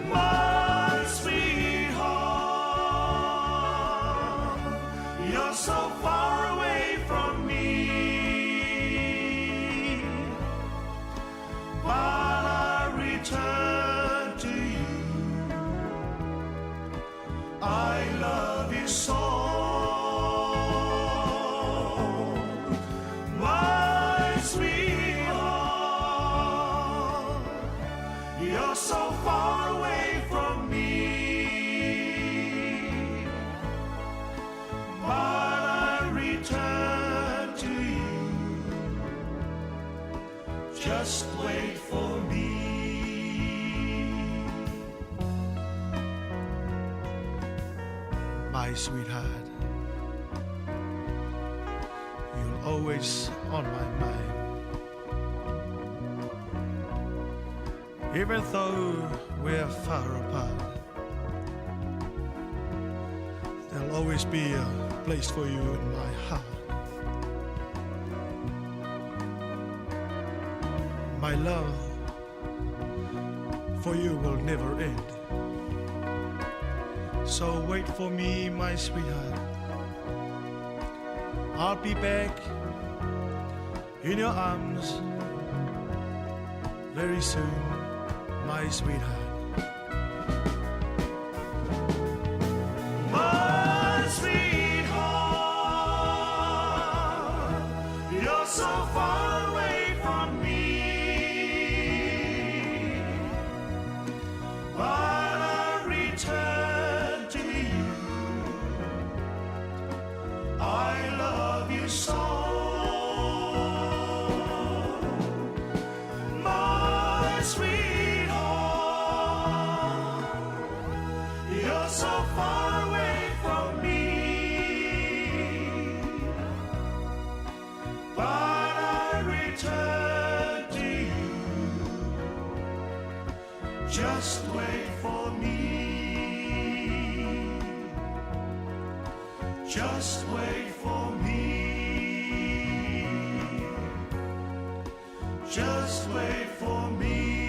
My sweetheart, you're so far away from me, but I return to you. I love you so, my sweetheart. You're so far away from me, but I return to you. Just wait for me. My sweetheart, you're always on my mind. Even though we're far apart, there'll always be a place for you in my heart. My love for you will never end. So wait for me, my sweetheart. I'll be back in your arms very soon, my sweetheart. My sweetheart, you're so far away from me, but I return to you. I love you so, Just wait for me. Just wait for me. Just wait for me.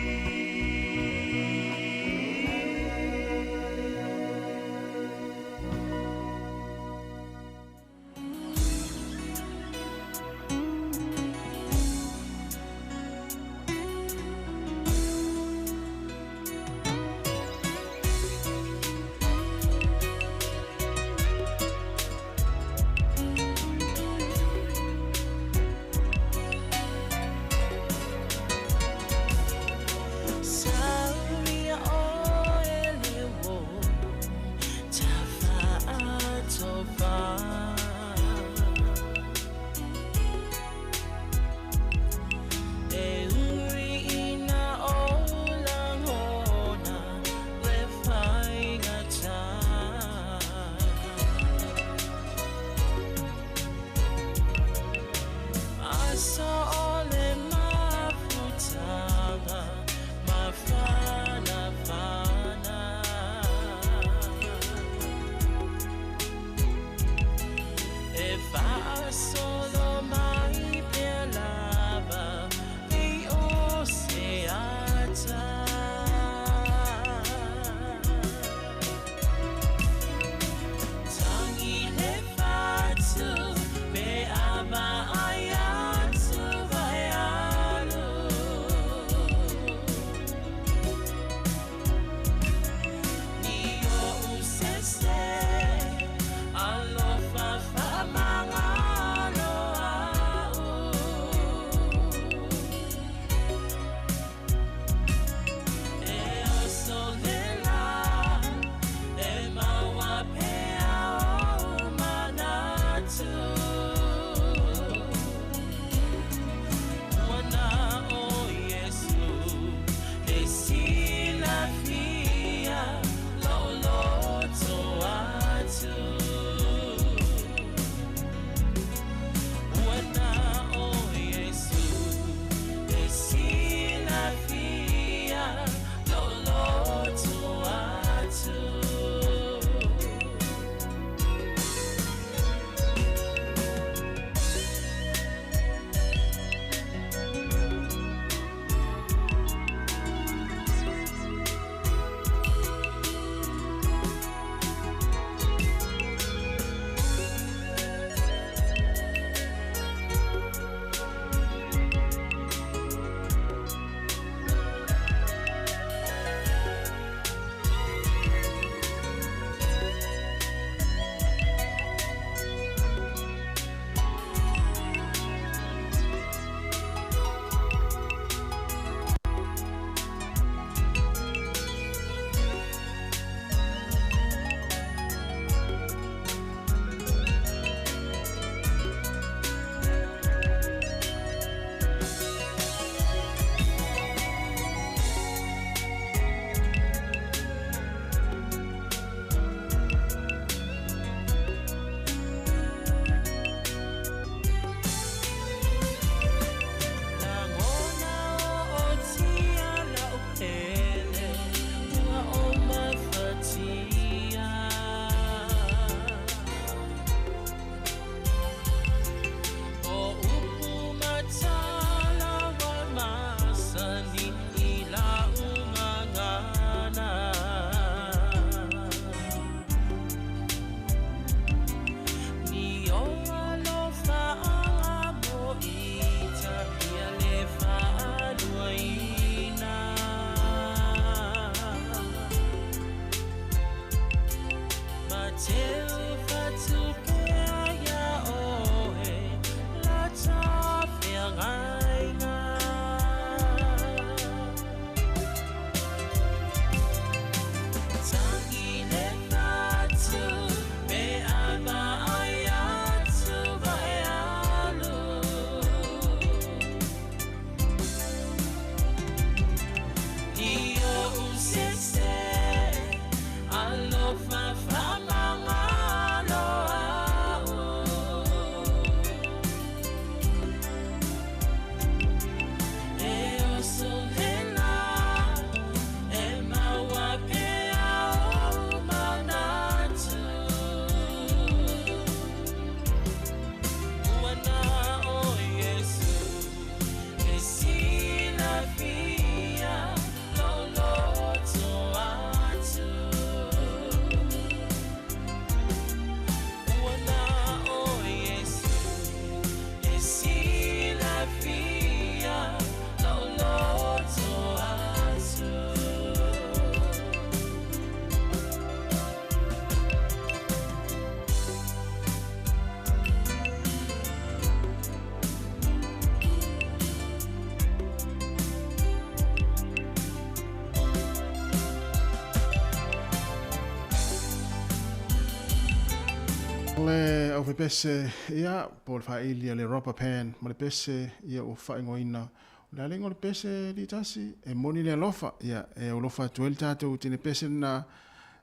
pepese, ia, po o le faaili a le rubber pan ma le pese, ia ua faaigoaina. O le a le igoa o le pese litasi, e moni le alofa, ia, e alofa atu ai le tatou tine pese lena,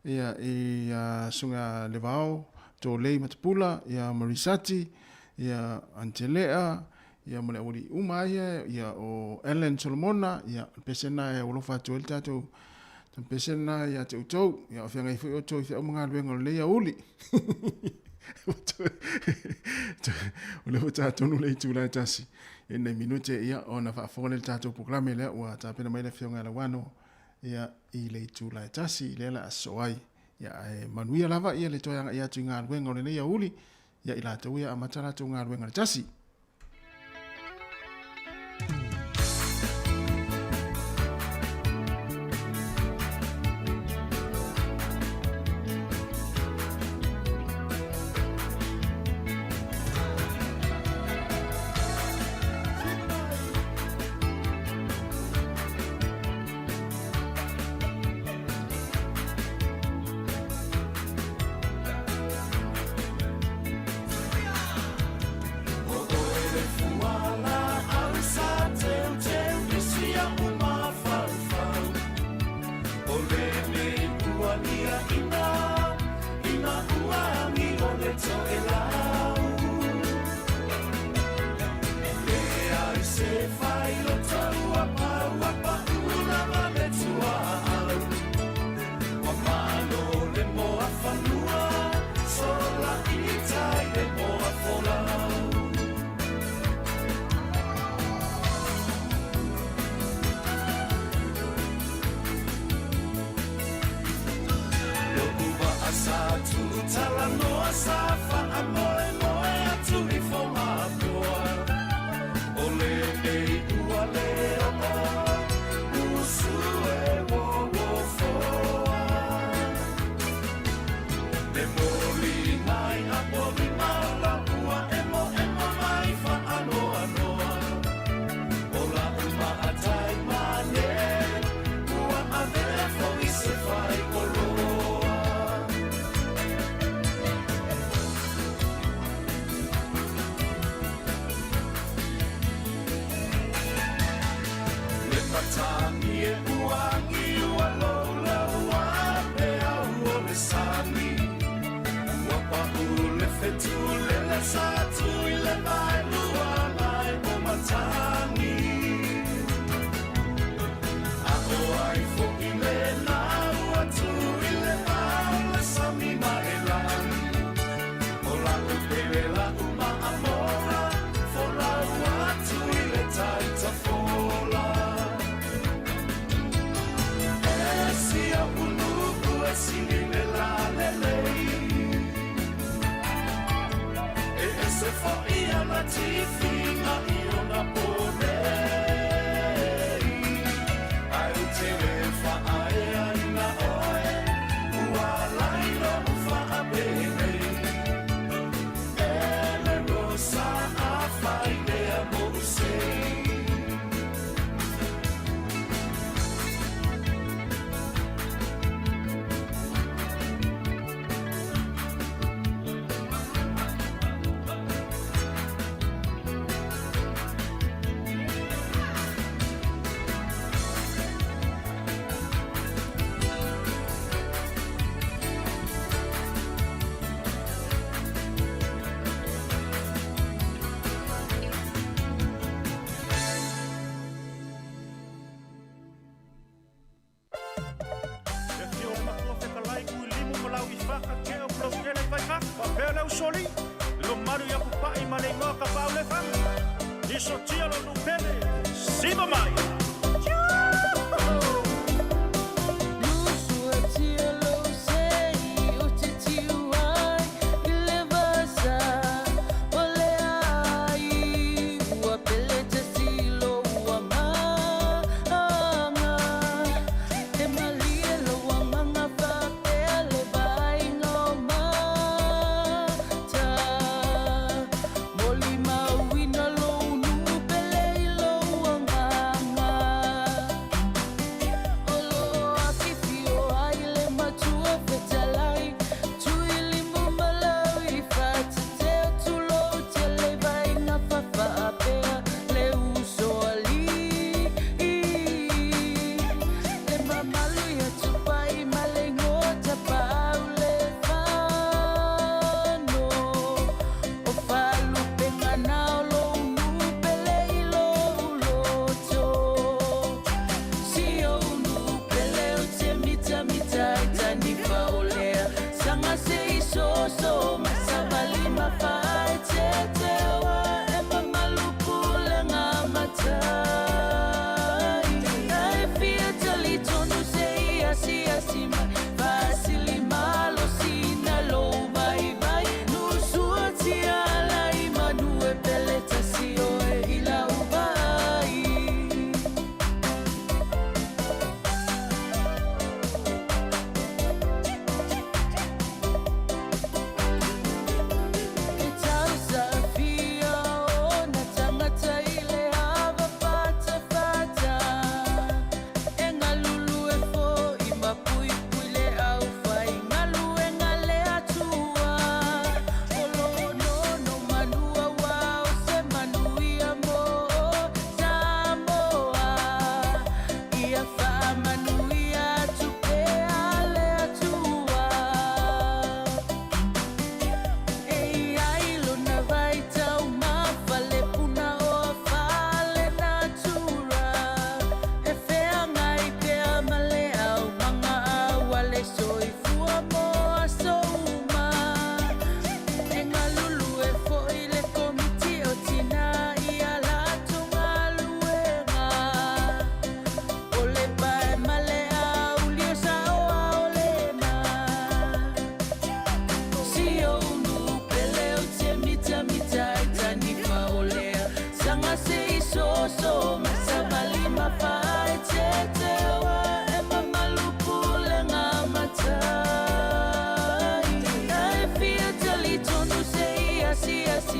ia, i susuga Levao, Tolei Matapula, ia, ma Risati, ia, Antelea, ia, ma le aualii uma ia, ia, o Allen Solomona, ia, o le pese lena e alofa atu ai le tatou pese lena ia te outou, ia, o feagai foi outou i feau ma galuega o lenei aoauli. O lea ua ta tonu le itula e tasi i lenei minute, ia, ona faafofoga lea i le tatou polokalame lea ua tapena mai le Afioga ia Lauano, ia, i le itula e tasi, lea o le a sosoo ai. Ia, ae manuia lava ia le toe agai atu i galuega o lenei aoauli, ia i latou ia amata latou galuega i le tasi.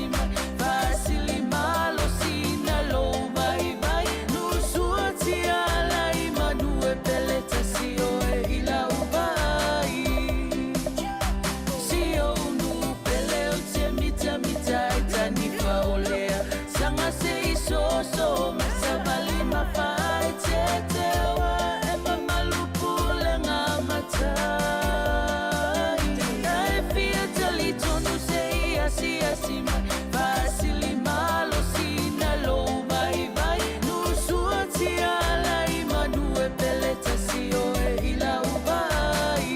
asi mai Faasili malo sina lou vaivai Nusua tia lai manu e pele tasi oe i lau vai Si o unu pele o te mita mita e tanifa o lea Sanga se iso so mai savali mafai te te oa e mamalu pule ngā matai E fia tali tonu se i asi asi mai Faasili malo sina lou vaivai Nusua tia lai manu e pele tasi oe i lau vai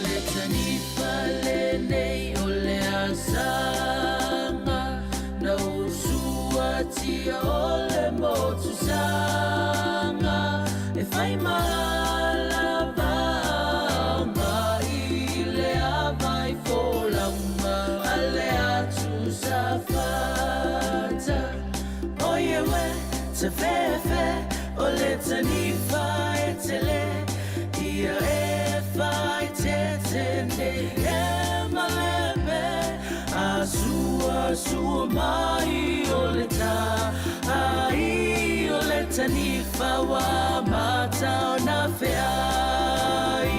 Le tanifa lenei o le asaga Na usua tia o le motusaga E fai malavanga i le avai folauga A le atu safata Oie we, te fefe, o le tanifa e tele Ia e fai te tene e malepe A sua sua mai o le ta Ai o le tanifa wa mata o na feai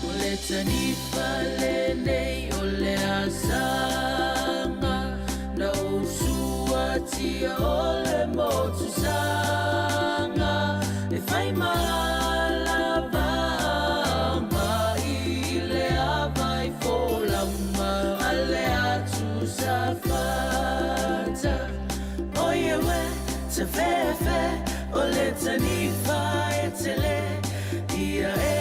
O le tanifa lenei o le asaga Na usua tia o le motusaga E fai malavanga i le avai folauga A le atu safata Oie we, te fefe, o le tanifa e tele Ia e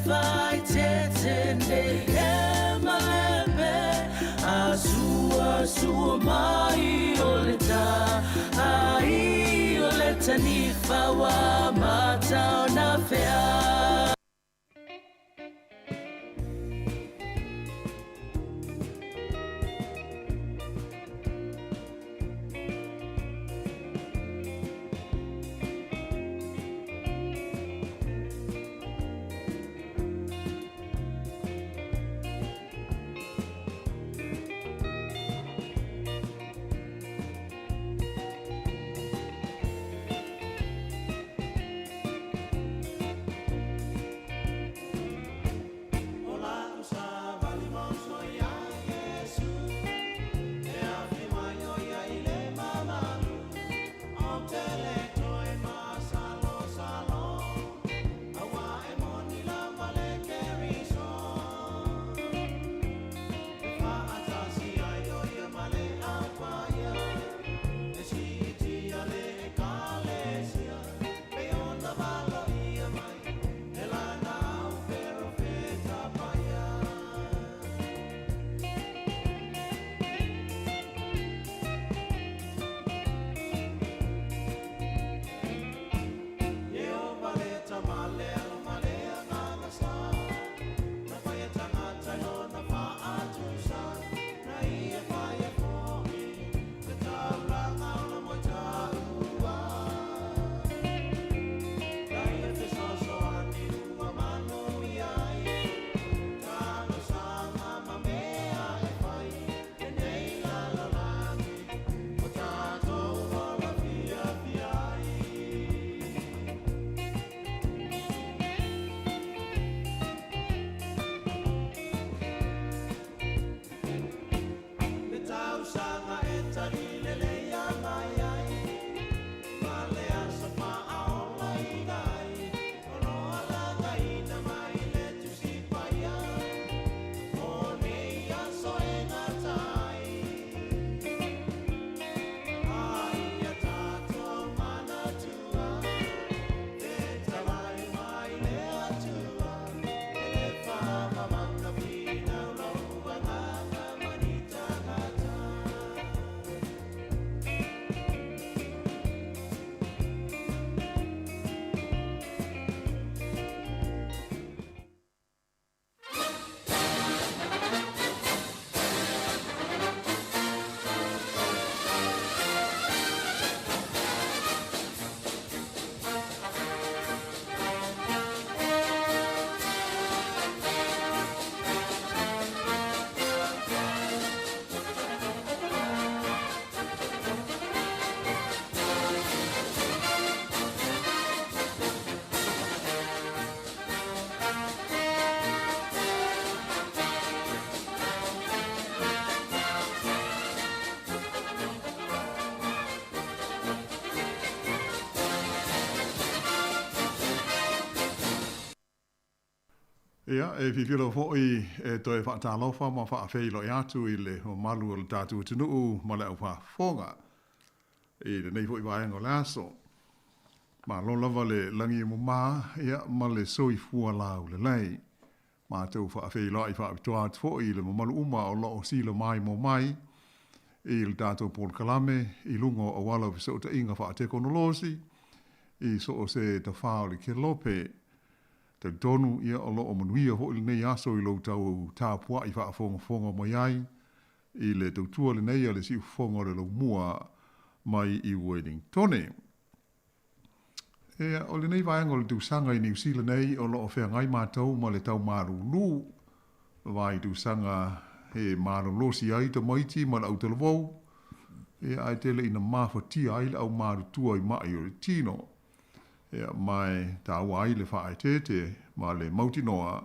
fai te tene e malepe A sua sua mai o le ta Ai o le tanifa wa mata o na fea Ia, e fiafia lava foi e toe faatalofa ma faafeiloai atu i le mamalu o le tatou atunuu ma le aufaafofoga i lenei foi vaega o le aso. Malo lava le lagi e mama, ia, ma le soifua laulelei. Matou faafeiloai faapitoa atu foi i le mamalu uma o lo o sila maimoa mai i le tatou polokalame i luga o auala o fesootaiga faatekonolosi i so o se tafā o le kelope. Talitonu, ia, o lo o manuia foi lenei aso i lou tau tapuai faafogafoga mai ai i le tautua lenei a le siufofoga o le laumua mai i Uelingtone. Ia, o lenei vaega o le tausaga i Niu Sila nei o lo o feagai matou ma le tau malūlū, vai tausaga e malolosi ai tamaiti ma le autalavou, ia, ae tele ina mafatia ai le au matutua i ma'i o le tino. Ia, ma e taua ai le faaeteete ma le mautinoa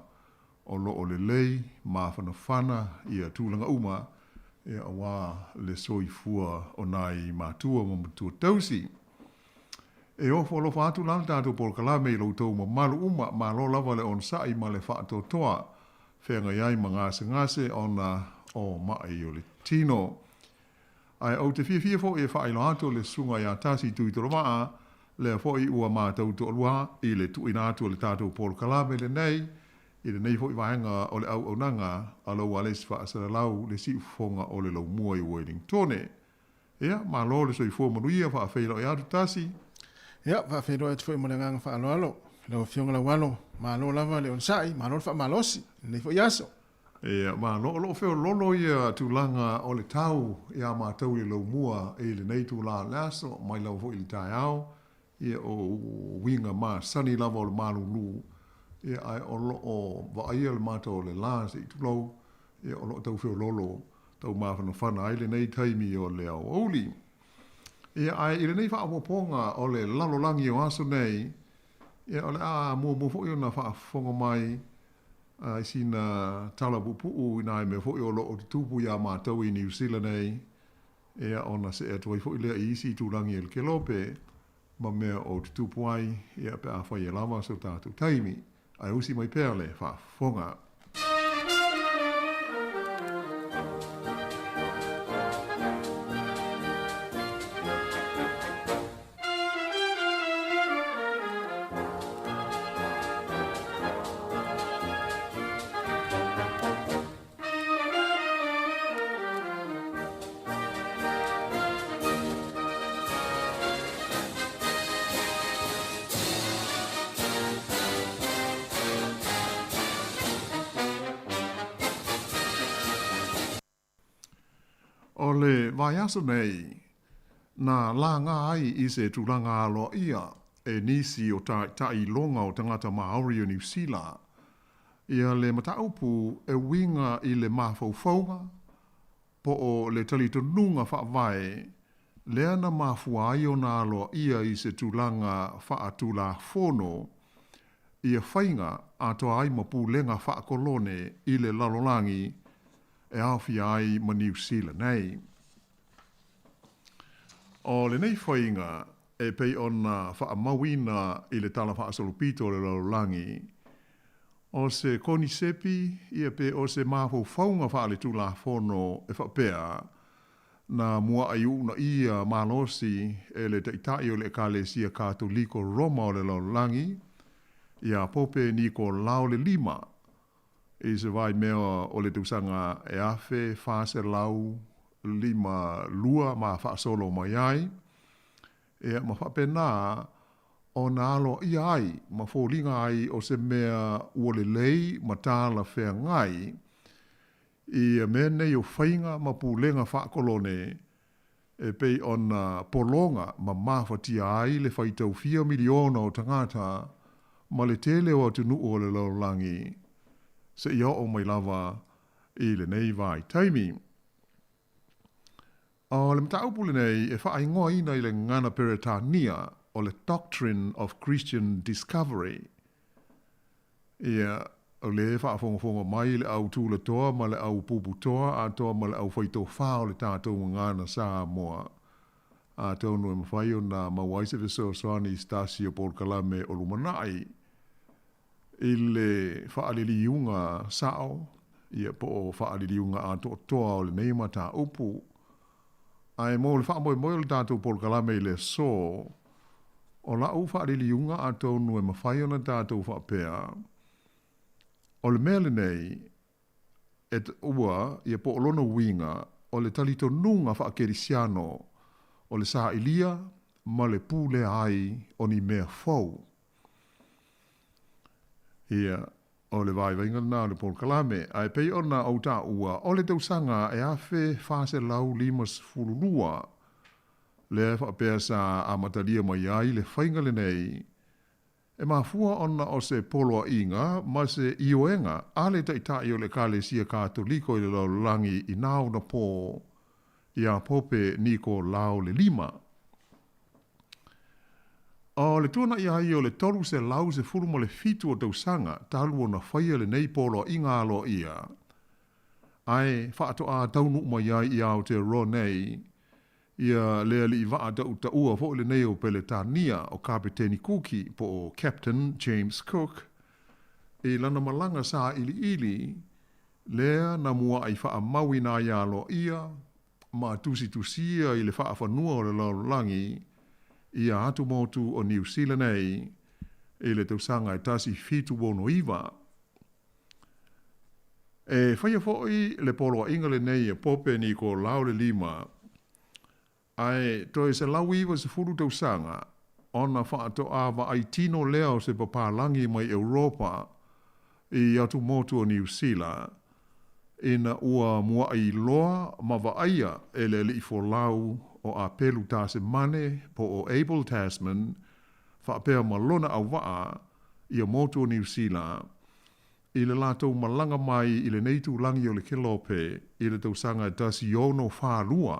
o lo o lelei mafanafana ia tulaga uma, ia, aua le soifua o nai matua ma matua tausi. E ofo alofa atu la le tatou polokalame i lo outou mamalu uma, malo lava le onosai ma le faatoatoa feagai ai ma gasegase ona o ma'i o le tino. Ae ou te fiafia foi e faailoa atu le Susuga ia Tasi Tuitolovaa, lea foi ua matou toalua i le tuuina atu o le tatou polokalame lenei, i lenei foi vaega o le auaunaga a lou ualesi faasalalau le siufofoga o le laumua i Uelingtone. Ia, malo le soifua manuia, faafeiloai atu Tasi. Ia, faafeiloai atu foi ma le agaga faaaloalo i lau Afioga Laualo, malo lava le onosai, malo le faamalosi i lenei foi aso. Ia, malo. O lo o feoloolo ia tulaga o le tau iā matou i le laumua i lenei itulā o le aso, mai lava foi i le taeao, ia o uiga masani lava o le malūlū, ia ae o lo o vaaia le mata o le lā se i tulou, ia o lo o tau feoloolo, tau mafanafana ai lenei taimi o le aoauli. Ia ae i lenei faaopoopoga o le lalolagi o aso nei, ia o le a muamua foi ona faafofoga mai i sina tala puupuu i nai mea foi o lo o tutupu iā matou i Niu Sila nei, ia ona see atu ai foi lea i isi itulagi o le kelope ma mea o tutupu ai, ia pe afai e lava so tatou taimi. Ae usi mai pea le faafofoga. O le vaiaso nei, na laga ai i se tulaga aloaia e nisi o taitai iloga o tagata Māori o Niu Sila ia le mataupu e uiga i le mafaufauga po o le talitonuga faavae lea na mafua ai ona aloaia i se tulaga faatulafono ia faiga atoa ai ma pulega faakolone i le lalolagi e aofia ai ma Niu Sila nei. O lenei faiga e pei ona faamauina i le Tala Faasolopito o le Lalolagi, o se konisepi ia pe o se mafaufauga faaletulafono e faapea, na muaai uunaia malosi e le Taitai o le Ekalesia Katoliko Roma o le Lalolagi, ia Pope Nikolao le Lima, i se vaimea o le tausaga e 1452 ma faasolo mai ai, ia, ma faapena ona aloaia ai ma foliga ai o se mea ua lelei ma talafeagai i mea nei o faiga ma pulega faakolone e pei ona pologa ma mafatia ai le faitau fia miliona o tagata ma le tele o atunuu o le lalolagi seia oo mai lava i lenei vaitaimi. O le mataupu lenei e faaigoaina i le gagana Peretania o le Doctrine of Christian Discovery. Ia, o lea e faafogafoga mai le au tulatoa ma le au puputoa atoa ma le au faitofā o le tatou gagana Samoa. Atonu e mafai ona maua ai se fesoasoani i se tasi o polokalame o lumanai. i le faaliliuga sao ia po o faaliliuga atoatoa o lenei mataupu. Ae mo le faamoemoe o le tatou polokalame i le aso, o lau faaliliuga atonu e mafai ona tatou faapea, o le mea lenei e ua ia po o lona uiga o le talitonuga faakerisiano o le sailia ma le pulea ai o ni mea fou. Ia, o le vaivaiga lena o le polokalame, ae pei ona ou taua, o le tausaga e 1452, lea e faapea sa amatalia mai ai le faiga lenei, e mafua ona o se poloaiga ma se ioega a le taitai o le Ekalesia Katoliko i le lalolagi i na ona pō iā Pope Nikolao le Lima. O le tuana'i ai o le 317 o tausaga talu ona faia lenei poloaiga aloaia, ae faatoa taunuu mai ai i Aotearoa nei ia le alii vaa tautaua foi lenei o Peletania o Kapeteni Kuki po o Captain James Cook i lana malaga sailiili lea na mua'i faamauina ai aloaia ma tusitusia i le faafanua o le lalolagi ia atumotu o Niu Sila nei i le tausaga e 1769. E faia foi le poloaiga lenei e Pope Nikolao le Lima, ae toe 190 tausaga ona faatoa vaai tino lea o se papalagi mai Europa i atumotu o Niu Sila, ina ua mua'i iloa ma vaaia e le alii folau o Apelu Tasemane po o Abel Tasman faapea ma lona auvaa ia motu o Niu Sila i le latou malaga mai i lenei itulagi o le Kelope i le tausaga e 1642.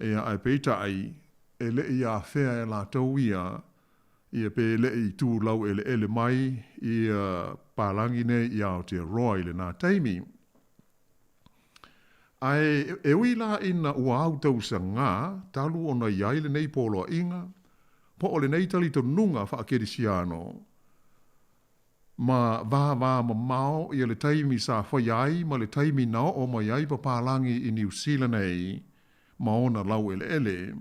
Ia, ae peitai, e le i afea e latou ia, ia pe le i tu laueleele mai ia palagi nei i Aotearoa i lena taimi. Ae e ui la ina ua au tausagā talu ona i ai lenei poloaiga, po o lenei talitonuga faakerisiano, ma vāvāmamao ia le taimi sa faia ai ma le taimi na oo mai ai papalagi i Niu Sila nei ma ona laueleele.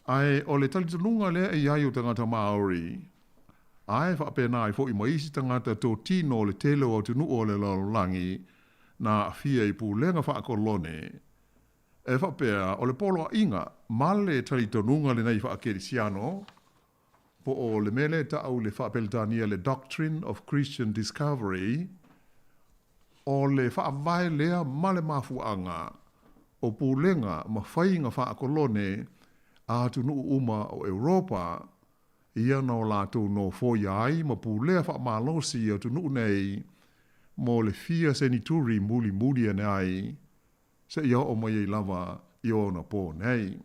Ae o le talitonuga lea e i ai o tagata Māori, ae faapena ai foi ma isi tagata totino o le tele o atunuu o le lalolagi na aafia i pulega faakolone, e faapea o le poloaiga ma le talitonuga lenei faakerisiano, po o le mea lea e tau i le faa-Peretania le Doctrine of Christian Discovery, o le faavae lea ma le mafuaaga o pulega ma faiga faakolone a atunuu uma o Europa, ia na o latou nofoia ai ma pulea faamalosi i atunuu nei mo le fia senituri mulimuli ane ai, seia oo mai ai lava i ona pō nei.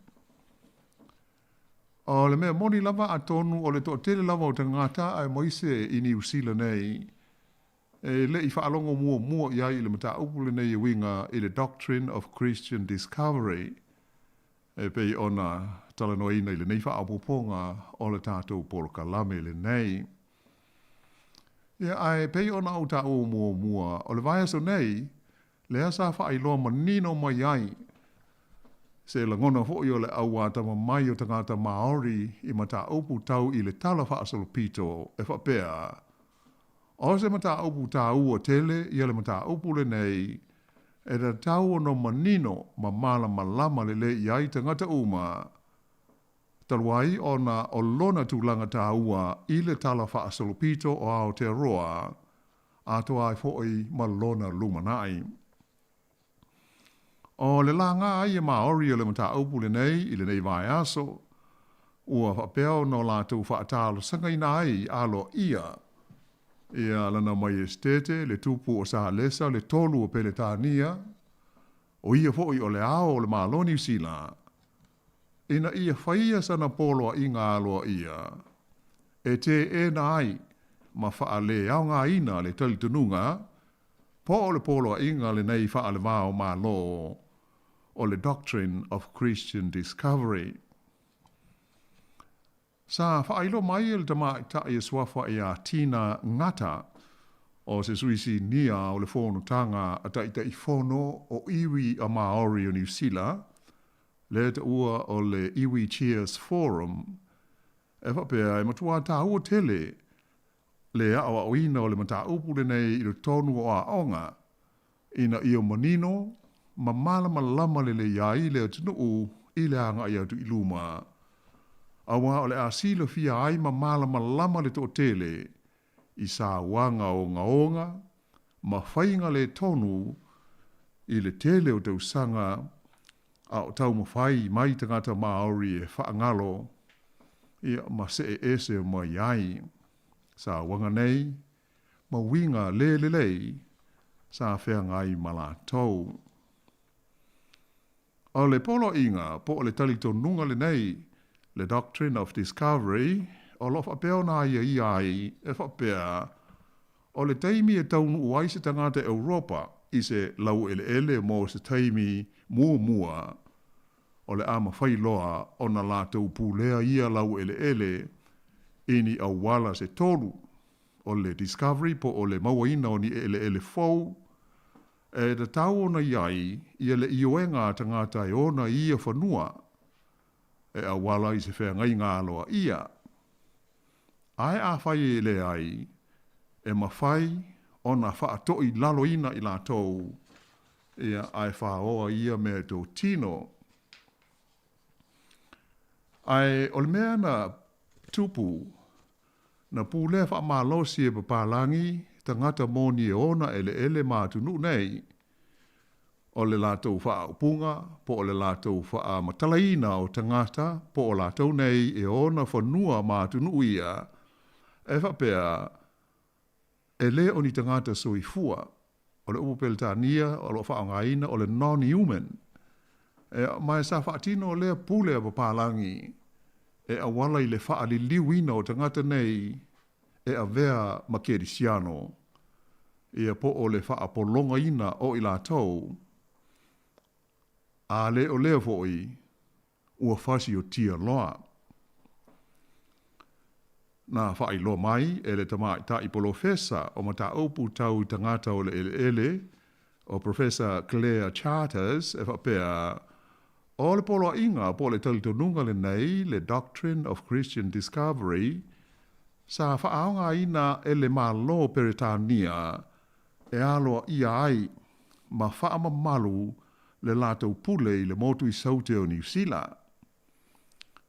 O le mea moni lava atonu o le toatele lava o tagata aemaise i Niu Sila nei, e le i faalogo muamua i ai i le mataupu lenei e uiga i le Doctrine of Christian Discovery, e pei ona talanoaina i lenei faaopoopoga o le tatou polokalame lenei. Ia, ae pei ona ou taua muamua, o le vaiaso nei, lea sa faailoa manino mai ai se lagona foi o le auatamamai o tagata Māori i mataupu tau i le Tala Faasolopito e faapea, O se mataupu tāua tele ia le mataupu lenei e tatau ona manino ma malamalama lelei i ai tagata uma, talu ai ona o lona tulaga tāua i le Tala Faasolopito o Aotearoa, atoa ai foi ma lona lumanai. O le laga ai e Māori o le mataupu lenei i lenei vaiaso, ua faapea ona o latou faatalosagaina ai aloaia ia Lana Maiestete, le Tupu o Salesa, le Tolu o Peletania, o ia foi o le Ao o le Malo Niu Sila, ina ia faia sana poloaiga aloaia e teena ai ma faaleaogaina le talitonuga po o le poloaiga lenei faale-va o Malo o le Doctrine of Christian Discovery. Sa faailoa mai e le tamaitai e suafa ia Tina Ngata, o se sui sinia o le Fonotaga a Taitaifono o Iwi a Māori o Niu Sila, lea e taua o le Iwi Chairs Forum, e faapea e matuā tāua tele le aʻoaʻoina o le mataupu lenei i totonu o aoga, ina ia manino ma malamalama lelei ai le atunuu i le agai atu i luma, auā o le a silafia ai ma malamalama le toatele i sauaga ogaoga ma faiga le tonu i le tele o tausaga a o taumafai mai tagata Māori e faagalo ia ma see ese mai ai sauaga nei ma uiga le lelei sa feagai ma latou. O le poloaiga po o le talitonuga lenei, le Doctrine of Discovery, o lo o faapea ona aiaia ai e faapea, o le taimi e taunuu ai se tagata Europa i se laueleele mo se taimi muamua, o le a mafai loa ona latou pulea ia laueleele i ni auala se tolu, o le discovery po o le mauaina o ni eleele fou, e tatau ona i ai ia le ioega a tagata e ona i ia fanua, e auala i se feagaiga aloaia. Ae afai e leai, e mafai ona faatoilaloina i latou, ia, ae faoa ia mea e tou tino. Ae o le mea na tupu, na pulea faamalosi e papalagi tagata moni e ona eleele ma atunuu nei, o le latou faaupuga po o le latou faamatalaina o tagata po o latou nei e ona fanua ma atunuu ia, e faapea, e le o ni tagata soifua. O le upu Peretania o lo o faaaogaina o le non-human. E, ma e sa faatino lea pule a papalagi e auala i le faaliliuina o tagata nei e avea ma kerisiano, ia po o le faapologaina o i latou, a le o lea foi ua fasiotia loa. Na faailoa mai e le tamaitai polofesa o mataupu tau i tagata o le eleele, o Professor Claire Charters, e faapea, o le poloaiga po o le talitonuga lenei, le Doctrine of Christian Discovery, sa faaaogaina e le Malo Peretania e aloaia ai ma faamamalu le latou pule i le motu i Saute o Niu Sila.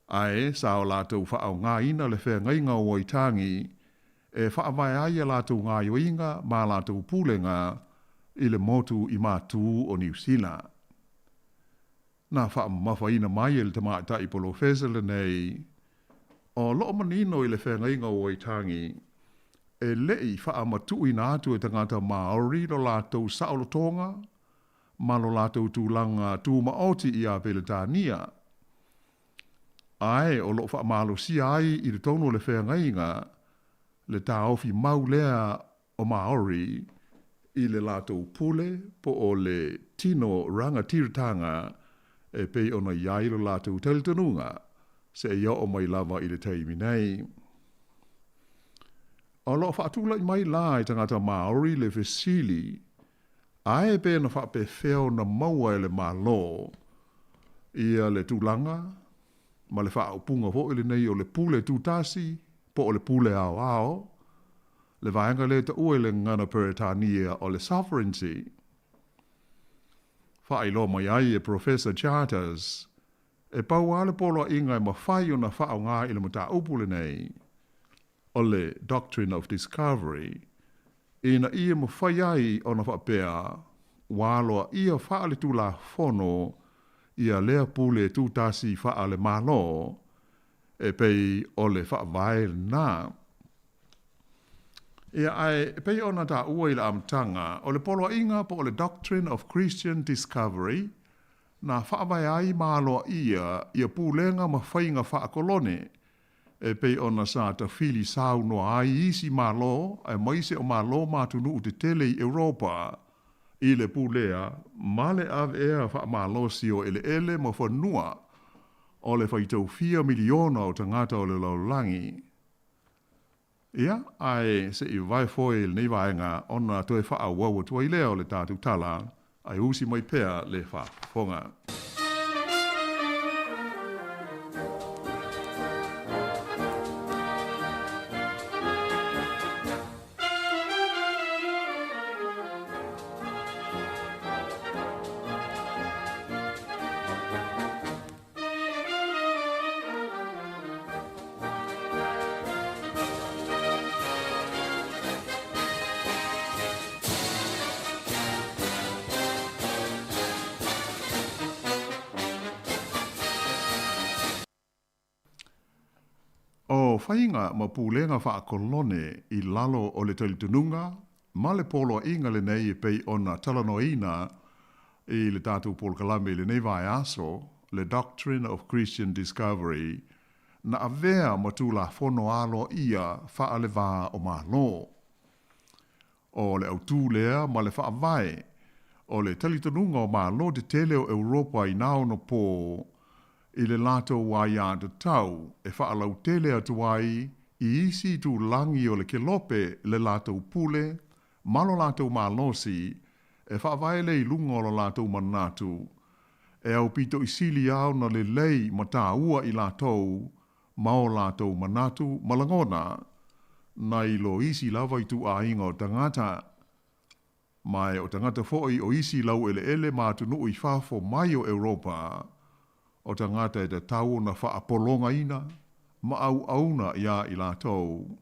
Ae sa o latou faaaogaina le feagaiga o Waitangi e faavae ai a latou gaoioiga ma a latou pulega i le motu i Matū o Niu Sila. Na faamamafaina mai e le tamaitai polofesa lenei, o lo o manino i le feagaiga o Waitangi, e le i faamatuuina atu e tagata Māori lo latou saolotoga ma lo latou tulaga tumaoti iā Peretania, ae o lo o faamalosia ai i totonu o le feagaiga le taofi mau lea o Māori i le latou pule po o le tino rangatiratanga e pei ona i ai lo latou talitonuga seia oo mai lava i le taimi nei. O lo o faatulai mai la e tagata Māori le fesili, Ae pe na faapefea ona maua e le Malo ia le tulaga ma le faaupuga foi lenei o le pule tutasi po o le pule aoao, le vaega lea e taua i le gagana Peretania o le sovereignty. Faailoa mai ai e Professor Charters, e pau lava le poloaiga e mafai ona faaaoga i le mataupu lenei, o le Doctrine of Discovery, ina ia mafai ai ona faapea ua aloaia faale-tulafono ia lea pule tutasi faale-Malo e pei o le faavae lena. Ia, ae e pei ona taua i le amataga, o le poloaiga po o le Doctrine of Christian Discovery na faavae ai ma aloaia ia pulega ma faiga faakolone e pei ona sa tafili saunoa ai isi Malo aemaise o Malo ma atunuu tetele i Europa i le pulea ma le aveea faamalosi o eleele ma fanua o le faitau fia miliona o tagata o le lalolagi. Ia, ae se i vae foe i lenei vaega ona toe faaauau atu ai lea o le tatou tala, ae usi mai pea le faafofoga. O faiga ma pulega faakolone i lalo o le talitonuga ma le poloaiga lenei e pei ona talanoaina i le tatou polokalame i lenei vaiaso, le Doctrine of Christian Discovery, na avea ma tulafono aloaia faale-va o Malo. O le autū lea ma le faavae o le talitonuga o Malo tetele o Europa i na onopō i le latou aiatatau e faalautele atu ai i isi itulagi o le kelope le latou pule ma lo latou malosi e faavae lea i luga o lo latou manatu e aupito i sili lava ona lelei ma taua i latou ma o latou manatu ma lagona nai lo isi lava ituaiga o tagata. Ma e o tagata foi o isi laueleele ma atunuu i fafo mai o Europa, o tagata e tatau ona faapologaina ma auauna iā i latou,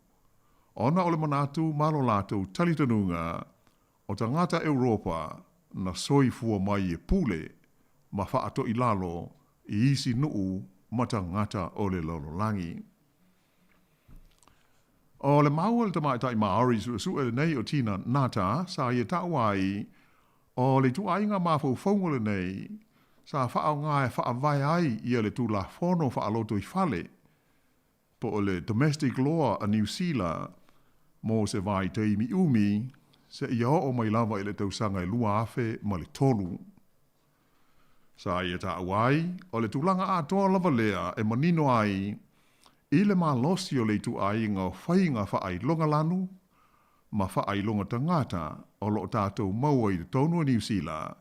ona o le manatu ma lo latou talitonuga, o tagata Europa na soifua mai e pule ma faatoilalo i isi nuu ma tagata o le lalolagi. O le mau a le tamaitai Maori suesue lenei o Tina Ngata sa ia taua ai, o le ituaiga mafaufauga lenei sa faaaoga e faavae ai ia le Tulafono Faalotoifale po o le Domestic Law a Niu Sila mo se vaitaimi umi seia oo mai lava i le tausaga e 2003. Sa ia taua ai, o le tulaga atoa lava lea e manino ai i le malosi o le ituaiga o faiga faailoga lanu ma faailoga tagata o lo o tatou maua i totonu o Niu Sila,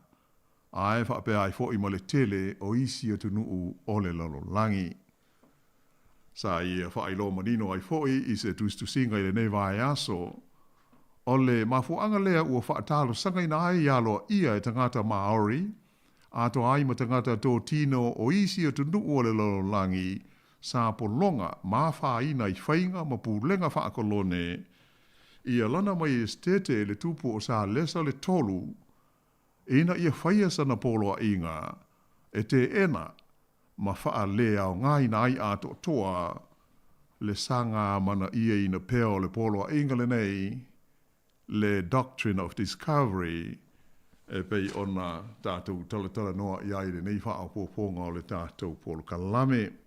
ae faapea ai foi ma le tele o isi atunuu o le lalolagi. Sa ia faailoa manino ai foi i se tusitusiga i lenei vaiaso, o le mafuaaga lea ua faatalosagaina ai aloaia e tagata Maori, atoa ai ma tagata totino o isi atunuu o le lalolagi sa pologa ma afaina i faiga ma pulega faakolone, ia Lana Maiestete le Tupu o Salesa le Tolu, ina ia faia sana poloaiga e teena ma faaleaogaina ai atoatoa le saga amanaia pea o le poloaiga lenei, le Doctrine of Discovery, e pei ona tatou talatalanoa i ai i lenei faaopoopoga o le tatou polokalame.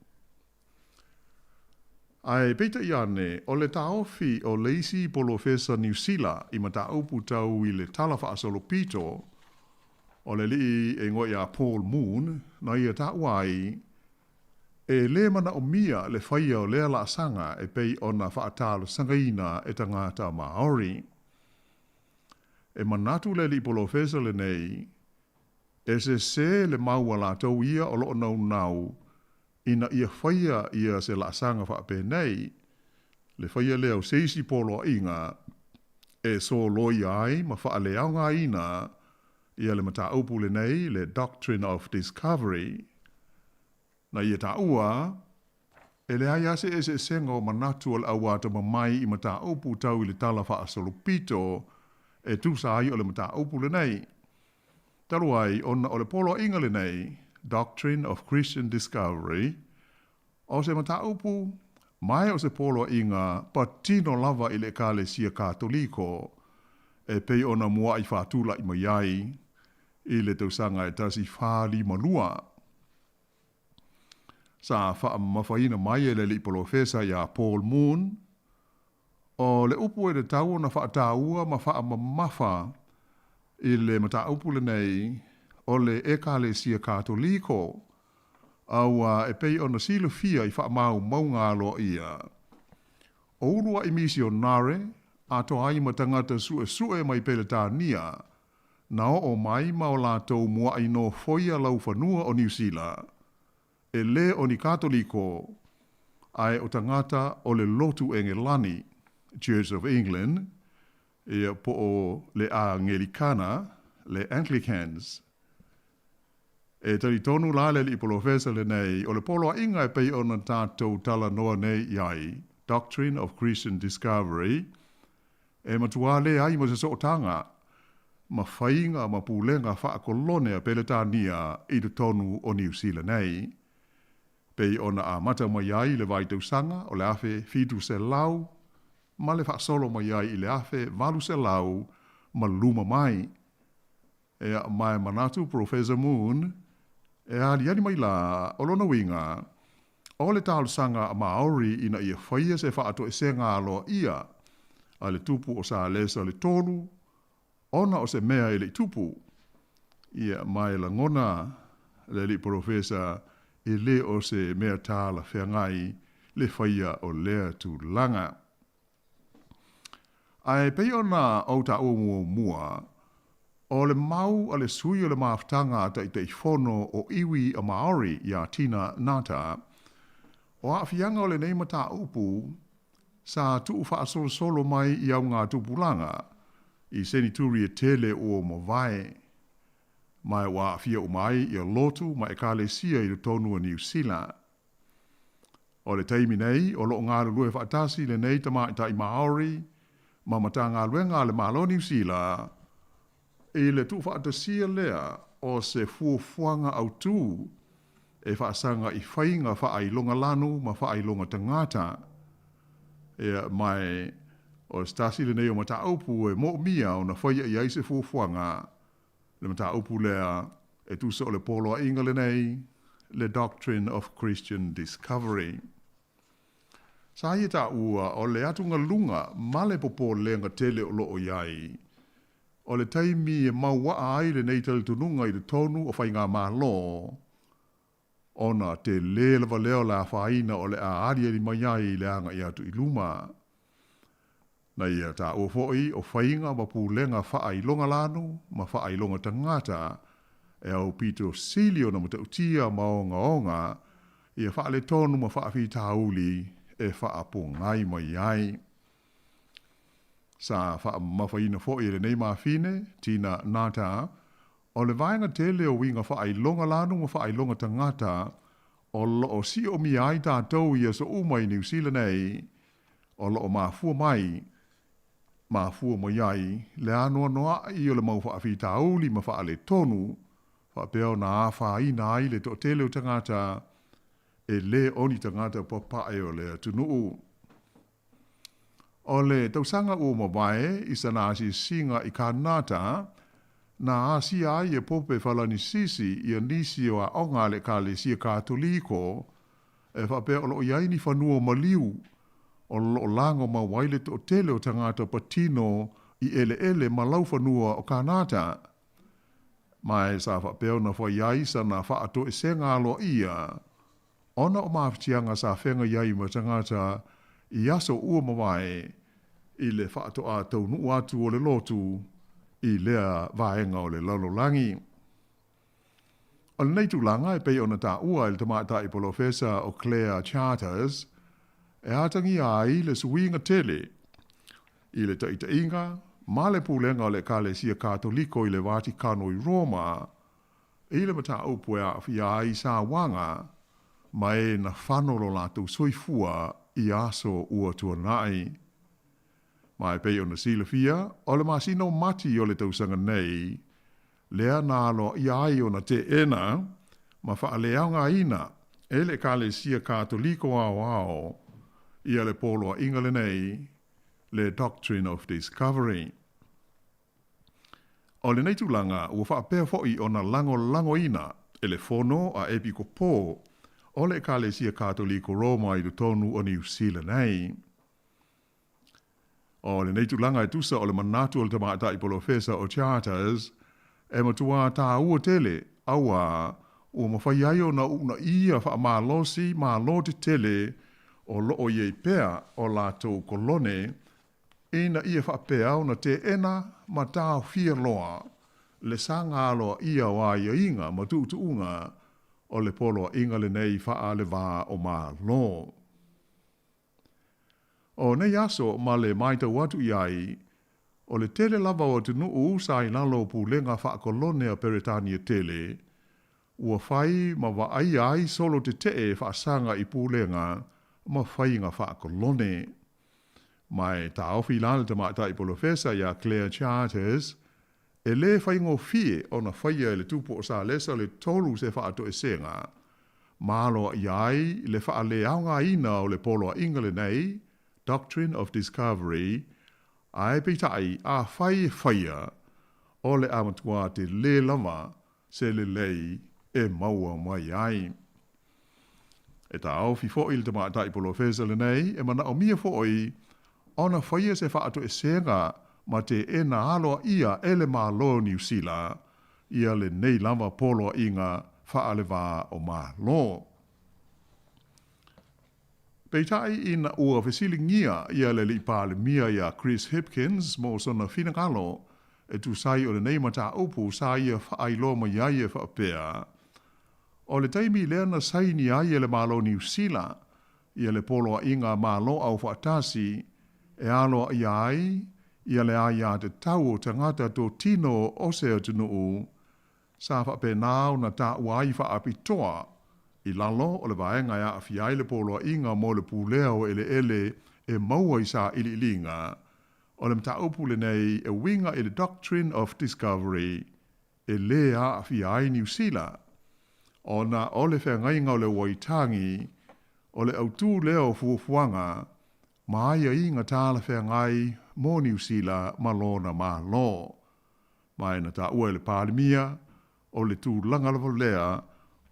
Ae peitai ane, o le taofi o le isi polofesa Niu Sila i mataupu tau i le Tala Faasolopito, o le alii e igoa ia Paul Moon, na ia taua ai, e lē manaomia le faia o lea laasaga e pei ona faatalosagaina e tagata Maori. E manatu le alii polofesa lenei, e sesē le mau a latou ia o lo o naunau ina ia faia ia se laasaga faapenei, le faia lea o se isi poloaiga e soloia ai ma faaleaogaina ia le mataupu lenei, le Doctrine of Discovery. Na ia taua, e leai lava se eseesega o manatu o le au atamamai i mataupu tau i le Tala Faasolopito e tusa ai o le mataupu lenei. Talu ai ona o le poloaiga lenei, Doctrine of Christian Discovery, o se mataupu mae o se poloaiga patino lava i le Ekalesia Katoliko e pei ona muaʻi faatulaʻi mai ai i le tausaga e 1452. Sa faamamafaina mai e le alii polofesa ia Paul Moon, O le upu e tatau ona faataua ma faamamafa i le mataupu lenei, o le Ekalesia Katoliko. Auā e pei ona silafia i faamaumauga aloaia, o uluaʻi misionare atoa ai ma tagata suʻesuʻe mai Peletania na oo mai ma o latou muaʻi nofoia laufanua o Niu Sila, e lē o ni Katoliko, ae o tagata o le Lotu Engelani, Church of England, ia po o le Angelikana, le Anglicans. E talitonu la le alii polofesa lenei, o le poloaiga e pei ona tatou talanoa nei i ai, Doctrine of Christian Discovery, e matuā leai ma se sootaga ma faiga ma pulega faakolone a Peletania i totonu o Niu Sila nei. Pei ona amata mai ai i le vaitausaga o le 1700 ma le faasolo mai ai i le 1800 ma luma mai. Ea ma e manatu Professor Moon, e aliali mai la o lona uiga, o le talosaga a Māori ina ia faia se faatoesega aloaia a le tupu o Salesa le Tolu, ona o se mea e le i tupu. Ia, ma e lagona le alii polofesa e lē o se mea talafeagai le faia o lea tulaga. Ae pei ona ou taua muamua, o le mau a le sui o le mafutaga a Taitaifono o iwi a Māori iā Tina Ngata, o aafiaga o lenei mataupu sa tuufaasolosolo mai i augatupulaga i senituri e tele ua mavae, ma ua aafia uma ai ia lotu ma ekalesia i totonu o Niu Sila. O le taimi nei, o loo galulue faatasi lenei tamaitai Māori ma Matagaluega a le Malo o Niu Sila i le tuufaatasia lea o se fuafuaga autū e faasaga i faiga faailoga lanu ma faailoga tagata. Ia, ma e o se tasi lenei o mataupu e moomia ona faia i ai se fuafuaga, le mataupu lea e tusa o le poloaiga lenei, le Doctrine of Christian Discovery. Sa ia taua o le atugaluga ma le popolega tele o loo i ai, o le taimi e mauaa ai lenei talitonuga i totonu o faigamalo, ona telē lava lea o le afaina o le a aliali mai ai i le agai atu i luma. Na ia taua foi o faiga ma pulega faailoga lanu ma faailoga tagata e aupito sili ona matautia ma ogaoga ia faaletonu ma faafitauli e faapogai mai ai. Sa faamamafaina foi e lenei mafine, Tina Ngata, o le vaega tele o uiga faailoga lanu ma faailoga tagata o loo siomia ai tatou i aso uma i Niu Sila nei, o loo mafua mai, mafua mai ai le anoanoai o le mau faafitauli ma faaletonu, faapea ona afaina ai le toatele o tagata e lē o ni tagata papae o le atunuu. O le tausaga ua mavae i sana asiasiga i Kanata, na asia ai e Pope Falanisisi ia nisi o aoga a le Ekalesia Katoliko e faapea o loo i ai ni fanua maliu o loo lago mau ai le toatele o tagata patino i eleele ma laufanua o Kanata. Ma e sa faapea ona fai ai sana faatoesega aloaia ona o mafatiaga sa feagai ai ma tagata i aso ua mavae i le faatoā taunuu atu o le lotu i lea vaega o le lalolagi. O lenei tulaga e pei ona taua e le tamaitai polofesa o Claire Charters, e atagia ai le suiga tele i le taitaiga ma le pulega o le Ekalesia Katoliko i le Vatikano i Roma i le mataupu e aafia ai sauaga ma e na fano lo latou soifua i aso ua tuanai. Ma e pei ona silafia, o le masina o Mati o le tausaga nei, lea na aloaia ai ona teena ma faaleaogaina e le Ekalesia Katoliko Aoao ia le poloaiga lenei, le Doctrine of Discovery. O lenei tulaga ua faapea foi ona lagolagoina e le Fono a Epikopo o le Ekalesia Katoliko Roma i totonu o Niu Sila nei. O lenei tulaga e tusa o le manatu o le tamaitai polofesa o Charters, e matuā tāua tele, auā ua mafai ai ona uunaia faamalosi Malo tetele o loo i ai pea o latou kolone ina ia faapea ona teena ma taofia loa le saga aloaia o aiaiga ma tuutuuga o le poloaiga lenei faa-le-va o Malo. O nei aso ma le matau atu i ai, o le tele lava o atunuu sa i lalo o pulega faakolone a Peretania tele, ua fai ma vaaia ai solo tetee faasaga i pulega ma faiga faakolone. Ma e taofi la le tamaitai polofesa ia Claire Charters, e lē faigofie ona faia e le Tupu o Salesa le Tolu se faatoesega ma aloaia ai le faaleaogaina o le poloaiga lenei, Doctrine of Discovery, ae peitai, afai e faia, o le a matuā telē lava se lelei e maua mai ai. E taofi foʻi le tamaitai polofesa lenei e manaomia foʻi ona faia se faatoesega ma teena aloaia e le Malo o Niu Sila ia lenei lava poloaiga faa-le-va o Malo. Peitai ina ua fesiligia ia le Alii Palemia ia Chris Hipkins mo sona finagalo e tusa ai o lenei mataupu sa ia faailoa mai ai e faapea, O le taimi lea na saini ai e le Malo o Niu Sila ia le Poloaiga Malo Aufaatasi e aloaia ai ia le aiatatau o tagata totino o se atunuu, sa faapena ona taua ai faapitoa i lalo o le vaega e aafia ai le Poloaiga mo le Pulea o Eleele e maua i sailiiliga o le mataupu lenei e uiga i le Doctrine of Discovery e lē aafia ai Niu Sila ona o le feagaiga o le Waitangi o le autū lea o fuafuaga ma aiaiga talafeagai mo Niu Sila ma lona Malo. Ma e na taua e le Palemia, o le tulaga lava lea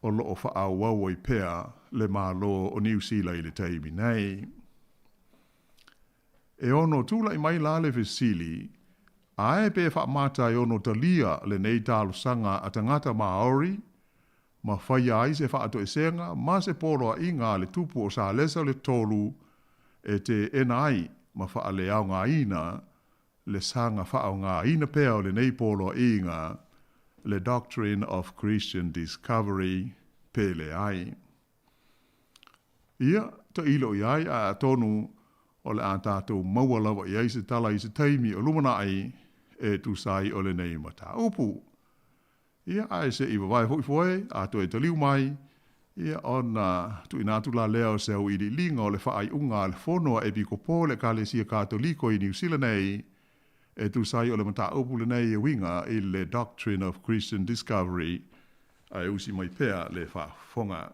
o loo faaauau ai pea le Malo o Niu Sila i le taimi nei. E ono tulai mai la le fesili, ae pe faamata e ono talia lenei talosaga a tagata Maori, ma faia ai se faatoesega ma se poloaiga a le Tupu o Salesa le Tolu e teena ai ma faaleaogaina le saga faaaogaina pea o lenei poloaiga, le Doctrine of Christian Discovery, pe leai. Ia, tailo i ai, ae atonu o le a tatou maua lava i ai se tala i se taimi o lumanai e tusa ai o lenei mataupu. Ia, ae se i vavae foi foe, a toe taliu mai, ia, ona tuuina atu la lea o se auiliiliga o le faaiuga a le Fono a Epikopo o le Ekalesia Katoliko i Niu Sila nei, e tusa ai o le mataupu lenei e uiga i le Doctrine of Christian Discovery, ae usi mai pea le faafofoga.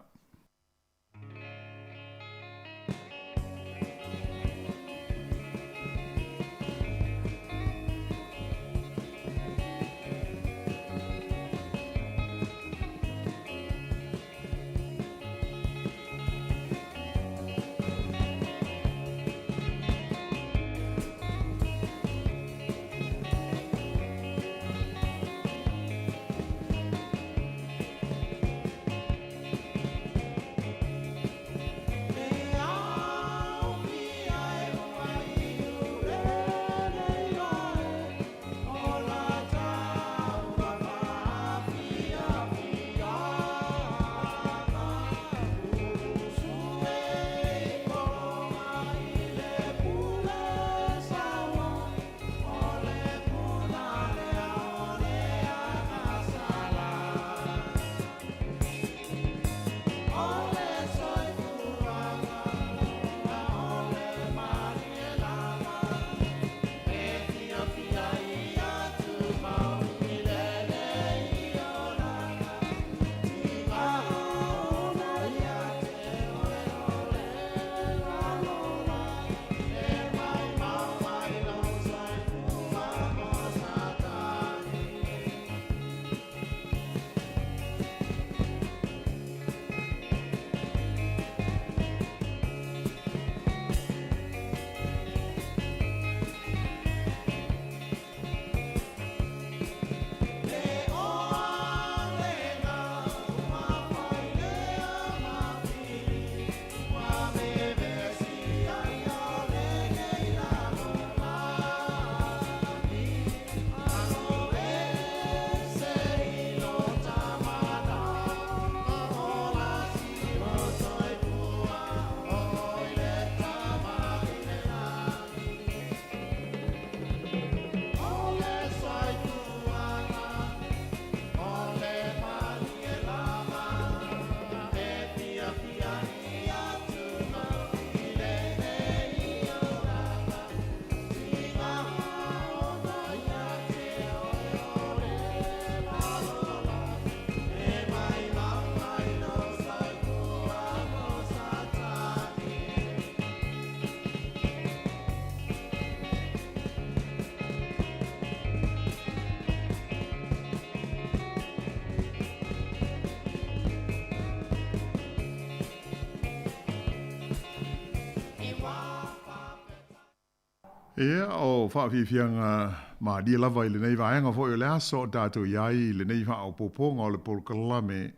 Ia, o faafiafiaga malie lava i lenei vaega foi o le aso o tatou i ai i lenei faaopoopoga o le polokalame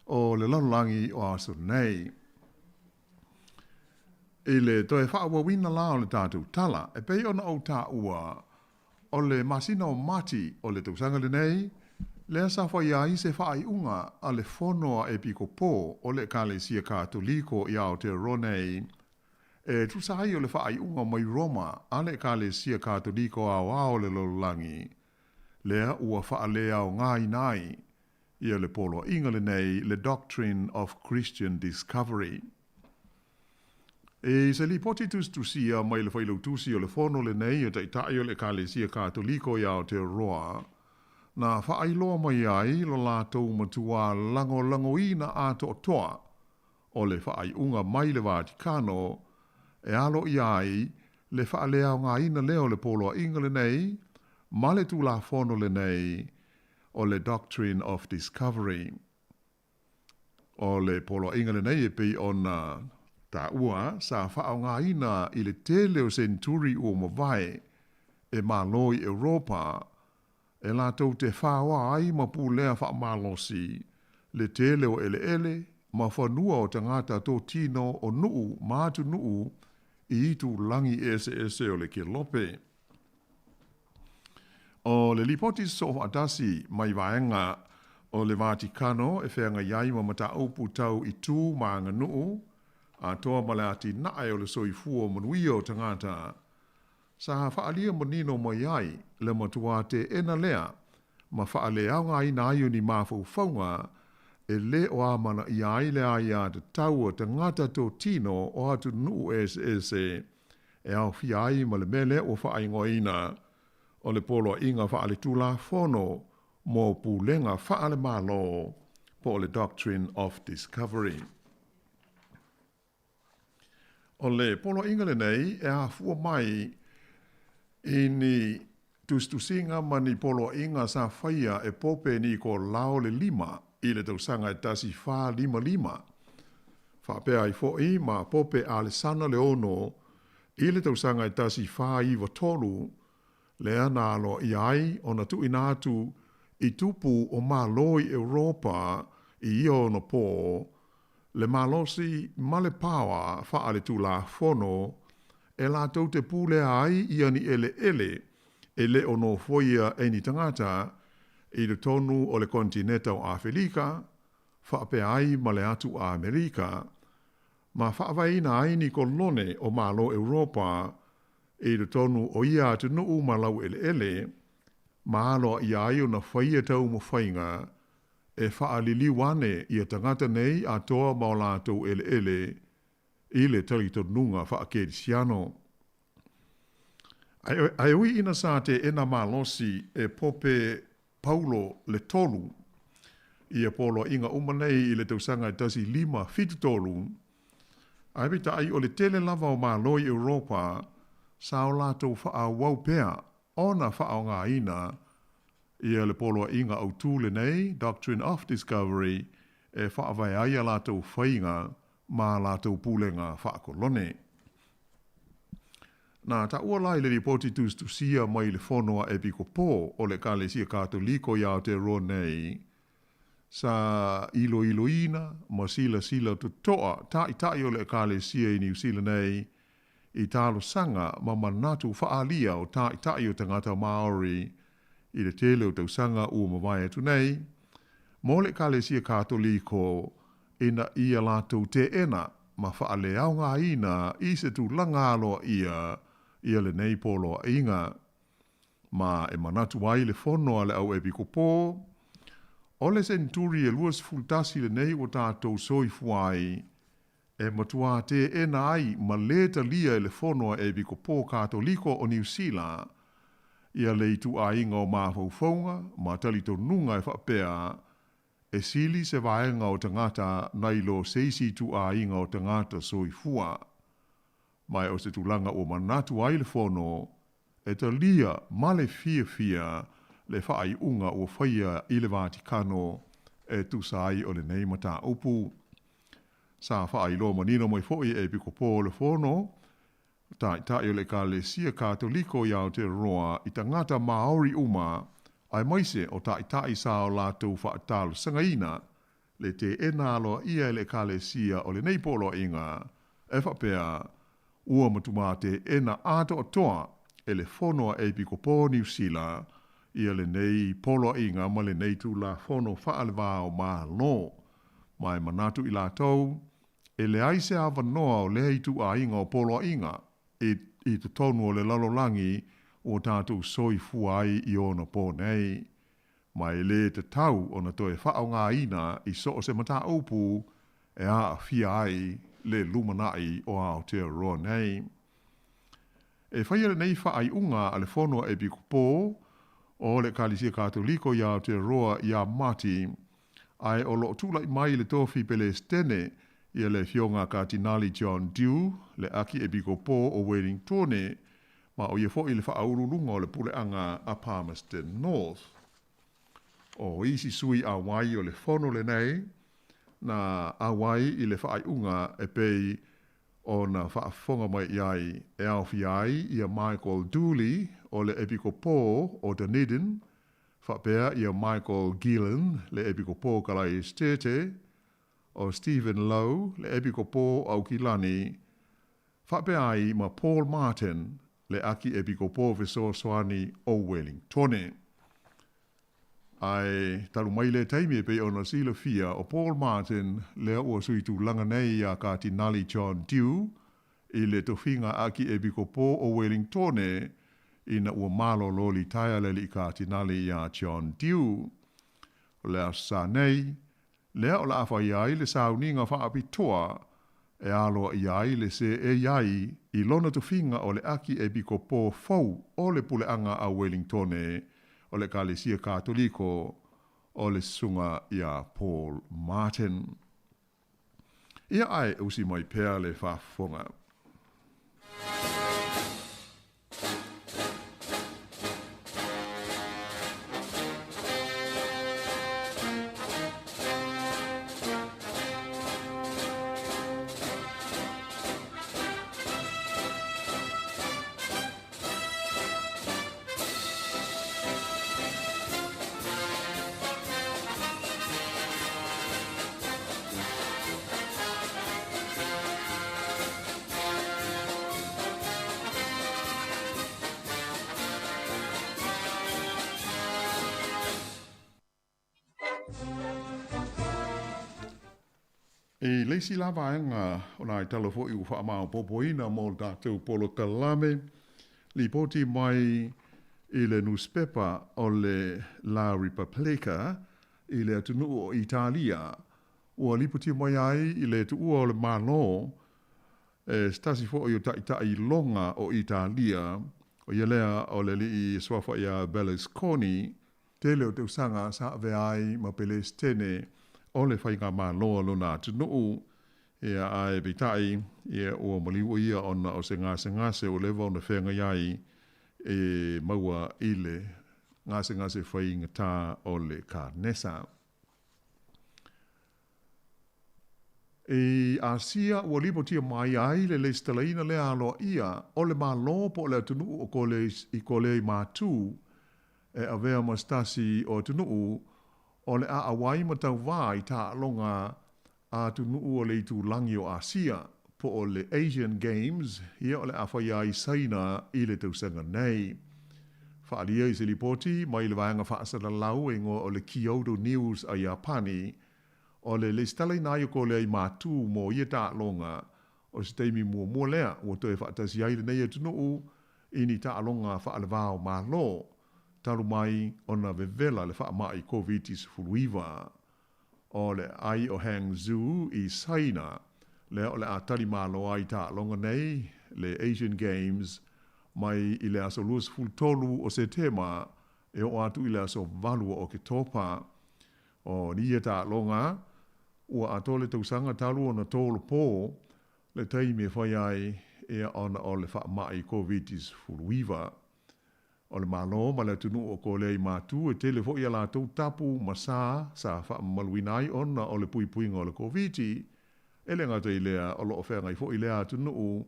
o le lalolagi o aso nei. I le toe faaauauina la o le tatou tala, e pei ona ou taua, o le masina o Mati o le tausaga lenei, lea sa faia ai se faaiuga a le Fono a Epikopo o le Ekalesia Katoliko i Aotearoa nei, e tusa ai o le faaiuga mai Roma a le Ekalesia Katoliko Aoao o le Lalolagi, lea ua faaleaogaina ai ia le poloaiga lenei le Doctrine of Christian Discovery. I se lipoti tusitusia mai le Failautusi o le Fono lenei a Taitai o le Ekalesia Katoliko i Aotearoa, na faailoa mai ai lo latou matuā lagolagoina atoatoa o le faaiuga mai le Vatikano e aloaia ai le faaleaogaina lea o le poloaiga lenei ma le Tulafono lenei o le Doctrine of Discovery. O le poloaiga lenei e pei ona taua sa faaaogaina i le tele o senturi ua mavae e Malo i Europa e latou te faoa ai ma pulea faamalosi le tele o eleele ma fanua o tagata totino o nuu ma atunuu i itulagi eseese o le kelope. O le lipoti soofaatasi mai vaega o le Vatikano e feagai ai ma mataupu tau i tu ma aganuu, atoa ma le atinae o le soifua manuia o tagata, sa faaalia manino mai ai le matuā teena lea ma faaleaogaina ai o ni mafaufauga e lē o amanaia ai le aiatatau a tagata totino o atunuu eseese e aofia ai ma le mea lea ua faaigoaina o le Poloaiga Faaletulafono mo Pulega Faale-Malo po o le Doctrine of Discovery. O le poloaiga lenei e afua mai i ni tusitusiga ma ni poloaiga sa faia e Pope Nikolao le Lima i le tausaga e 1455, faapea ai foi ma Pope Alesana le Ono i le tausaga e 1493, lea na aloaia ai ona tuuina atu i tupu o Malo i Europa i ia ono pō, le malosi ma le paoa faaletulafono e latou te pulea ai ia ni eleele e le o nofoia e ni tagata i totonu o le konetineta o Afelika faapea ai ma le atu Amerika, ma faavaeina ai ni kolone o Malo Europa i totonu o ia atunuu ma laueleele, ma aloaia ai ona faia taumafaiga e faaliliu ane ia tagata nei atoa ma o latou eleele i le talitonuga faakerisiano. Ae ui ina sa teena malosi e Pope Paulo le Tolu ia poloaiga uma nei i le tausaga e 1573, ae peitai o le tele lava o Malo i Europa sa o latou faaauau pea ona faaaogaina ia le poloaiga autu lenei, Doctrine of Discovery, e faavae ai a latou faiga ma a latou pulega faakolone. Na taua la i le lipoti tusitusia mai le Fono a Epikopo o le Ekalesia Katoliko i Aotearoa nei, sa iloiloina ma silasila totoa Taitai o le Ekalesia i Niu Sila nei i talosaga ma manatu faaalia o Taitai o tagata Māori i le tele o tausaga ua mavae atu nei, mo le Ekalesia Katoliko ina ia latou teena ma faaleaogaina i se tulaga aloaia ia lenei poloaiga. Ma e manatu ai le Fono a le Au Epikopo, o le senturi e 21 lenei ua tatou soifua ai, e matuā teena ai ma lē talia e le Fono a Epikopo Katoliko o Niu Sila ia le ituaiga o mafaufauga ma talitonuga e faapea e sili se vaega o tagata nai lo se isi ituaiga o tagata soifua. Ma o se tulaga ua manatu ai le Fono e talia ma le fiafia le faaiuga ua faia i le Vatikano e tusa ai o lenei mataupu. Sa faailoa manino mai foi e Epikopo o le Fono, Ta'ita'i o le Ekalesia Katoliko i Aotearoa i tagata Māori uma, aemaise o ta'ita'i sa o latou fa'atalosagaina le te'ena aloa'ia e le Ekalesia o lenei poloaiga, e fa'apea, ua matumā te'ena atoatoa e le Fono a Epikopo o Niu Sila ia lenei poloaiga ma lenei Tulafono fa'alevā o Malo, ma e manatu i latou, e leai se avanoa o lea itu'aiga o poloaiga i i totonu o le lalolagi ua tatou soifua ai i ona pō nei, ma e lē tatau ona toe fa'aaogāina i so o se mataupu e a'afia ai le lumana'i o Aotearoa nei. E faia lenei fa'ai'uga a le Fono a Epikopo o le Ekalesia Katoliko i Aotearoa iā Mati, ae o lo'o tula'i mai i le tofi Pelesitene ia le Afioga a Katinali John Dew, le Akiepikopo o Wellingtone, ma o ia fo'i le fa'auluuluga o le Puleaga a Palmerston North. O isi sui auai o le fono lenei, na auai i le fa'ai'uga e pei ona fa'afofoga mai i ai e aofia ai ia Michael Dooley o le Epikopo o Dunedin, fa'apea ia Michael Gillan le Epikopo o Kalaesetete, o Stephen Lowe le Epikopo o Aukilani, fa'apea ai ma Paul Martin le Akiepikopo Fesoasoani o Wellingtone. Ae talu mai lea taimi e pei ona silafia o Paul Martin lea ua sui tulaga nei iā Katinali John Dew i le tofiga Akiepikopo o Wellingtone ina ua malolo litaea le Alii Katinali iā John Dew. O le Aso Sa nei, lea o le a fai ai le sauniga fa'apitoa e aloa'ia ai le se'ei ai i lona tofiga o le Akiepikopo fou o le Puleaga a Wellingtone o le Ekalesia Katoliko o le Susuga iā Paul Martin. Ia ae usi mai pea le faafofoga. I le isi la vaega o nai tala foi ua faamaopoopoina mo le tatou polokalame, lipoti mai i le nusipepa o le La Repubblica i le atunuu o Italia, ua lipotia mai ai i le tuua o le Malo e se tasi foi o ta'ita'i loga o Italia, o ia lea o le alii suafa ia Berlusconi, tele o tausaga sa avea ai ma Pelesitene o le Faigamalo a lona atunuu, ia ae peitai, ia ua maliu o ia ona o se gasegase ua leva ona feagai ai e maua i le gasegase faigata o le kanesa. I ʻĀsia, ua lipotia mai ai le lesitalaina lea aloaia o le Malo po o le atunuu o Kole i Kolea i Matū e avea ma se tasi o atunuu o le a auai ma tauvā i taaloga a atunuu o le itulagi o ʻĀsia, po o le Asian Games, ia o le a faia ai i Saina i le tausaga nei. Faaalia i se lipoti mai le vaega faasalalau e igoa o le Kyodo News a Iapani, o le lesitalaina ai o Kolea i Matū mo ia taaloga, o se taimi muamua lea ua toe faatasi ai lenei atunuu i ni taaloga faalevā o Malo, talu mai ona vevela le faama'i Koviti-19. O le aai o Hangzhou i Saina, lea o le a tali malo ai taaloga nei, le Asian Games, mai i le aso 23 o Setema e oo atu i le aso 8 o Oketopa. O ia taaloga, ua atoa le tausaga talu ona tolopo le taimi e fai ai ia ona o le faama'i Koviti-19. O le Malo ma le atunuu o Kolea i Matū e tele foi a latou tapu ma sa sa faamamaluina ai ona o le puipuiga o le Koviti, e le gata i lea o lo o feagai foi lea atunuu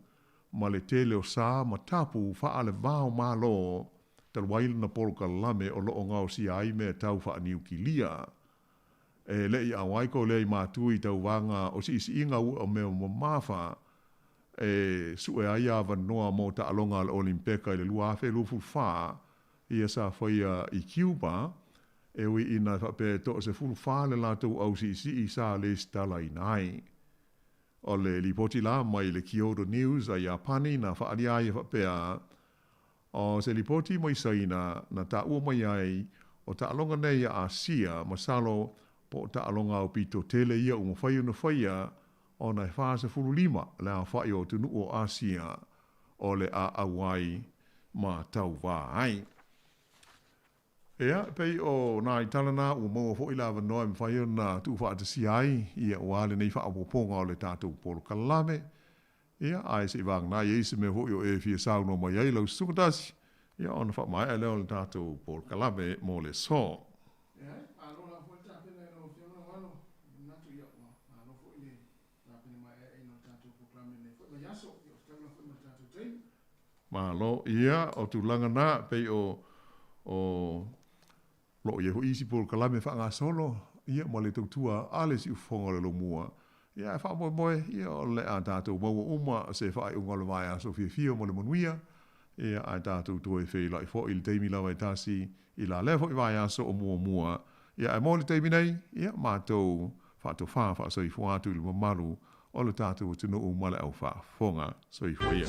ma le tele o sa ma tapu fa'alevā o mālō talu ai lona polokalame o lo'o gaosia ai mea tau fa'aniukilia. E le'i auai ko lea i mātua i tauvaga o si'isi'iga ua o mea mamafa e su'e ai avanoa mo ta'aloga a le Olimpeka i le 2024 ia sa faia i Cuba, e ui ina fa'apea e to'asefulufa le latou ausi'isi'i sa lesitalaina ai. O le lipoti la mai le Kyodo News a Iapani na fa'aalia ai e fa'apea, o se lipoti mai Saina na ta'ua mai ai o ta'aloga nei a Asia masalo po o ta'aloga aupito tele ia ua mafai ona faia ona e 45 le aofa'i o atunu'u o Asia o le a auai ma tauvā ai. Ia, pei o nā itala na ua maua fo'i le avanoa e mafai ona tuufaatasia ai ia uā lenei faaopoopoga o le tatou polokalame. Ia, ae se'i vagana i ai se mea fo'i o e fia saunoa mai ai lau susuga tasi, ia ona faamaea lea o le tatou polokalame mo le aso. Ia, malo lava foi le tapena i lau Afioga Alo. E manatu ia ua malo foi le tapena maeaeaina o le tatou polokalame i lenei foi vaiaso. Ia ua fetaui lava foi ma le tatou taimi. Malo, ia, o tulaga na, pei o, o lo'o i ai foi isi polokalame faagasolo, ia, ma le tautua a le siufofoga o le lomua. Ia, ae faamoemoe, ia, o le a tatou maua uma se faaiuga o le vaiaso fiafia ma le manuia, ia, ae tatou toe feiloai foi i le taimi lava e tasi i la lea foi vaiaso o muamua. Ia, ae mo le taimi nei, ia, matou faatofā faasoifua atu i le mamalu o le tatou atunuu ma le aufaafofoga. Soifua ia.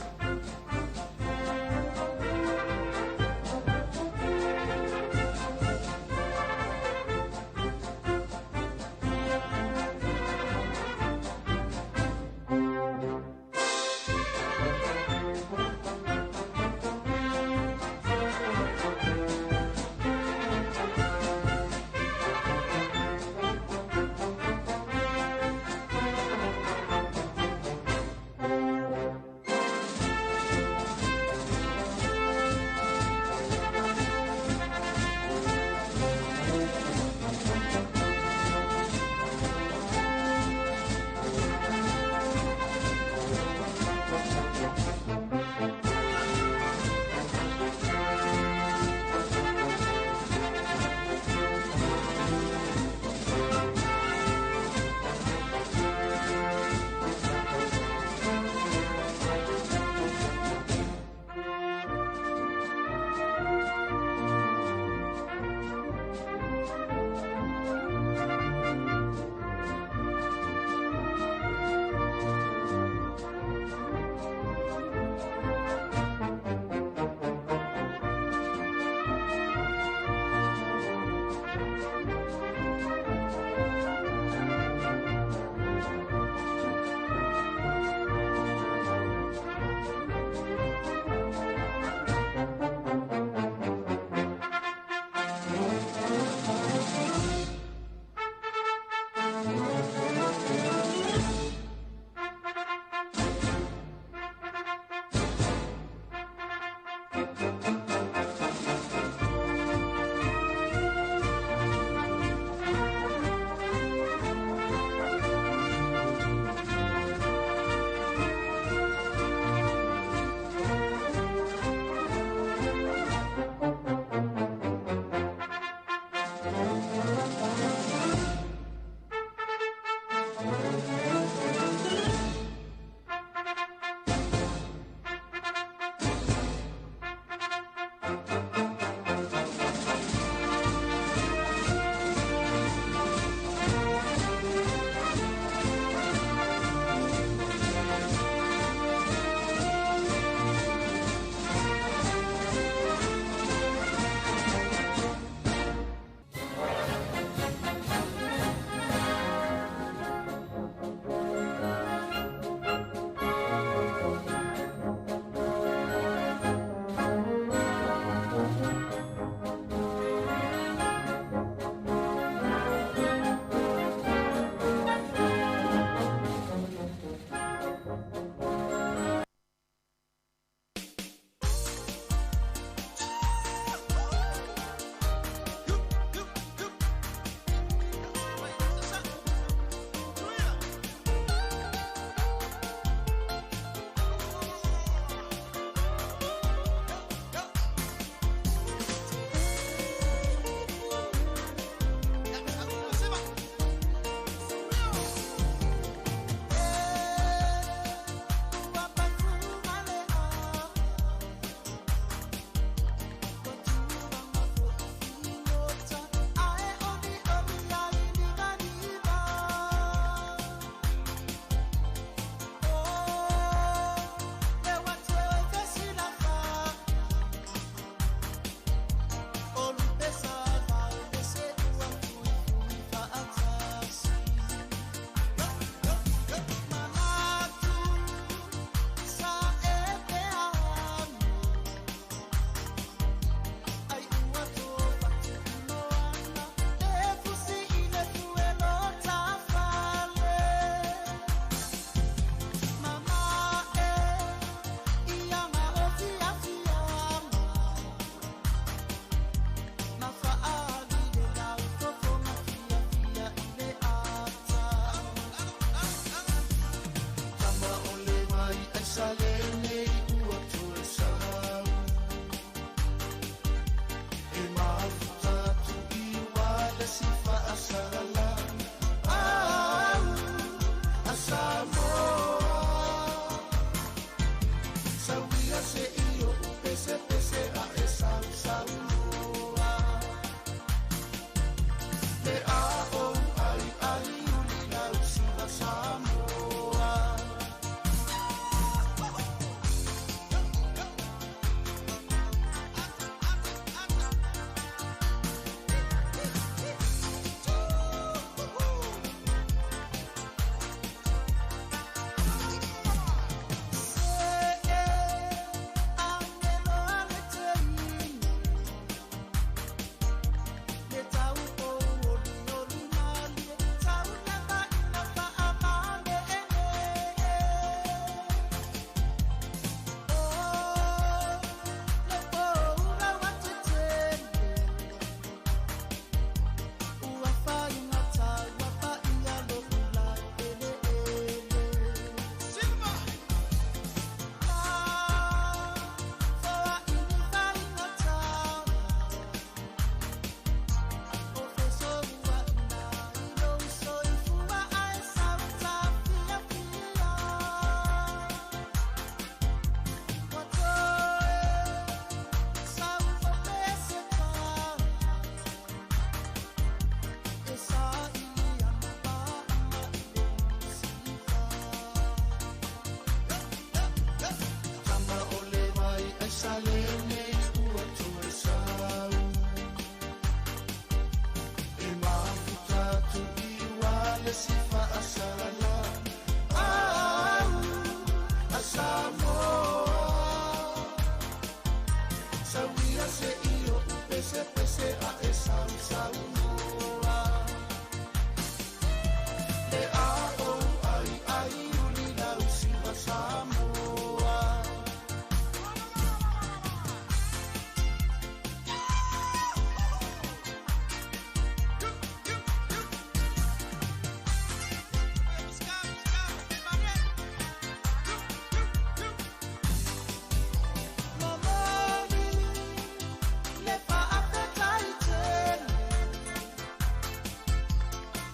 si faasalala au a Samoa. Sauia se i o upese pese a e sausaunoa. Le a o ai ai uli lau siva Samoa. Momoni le faafetai tele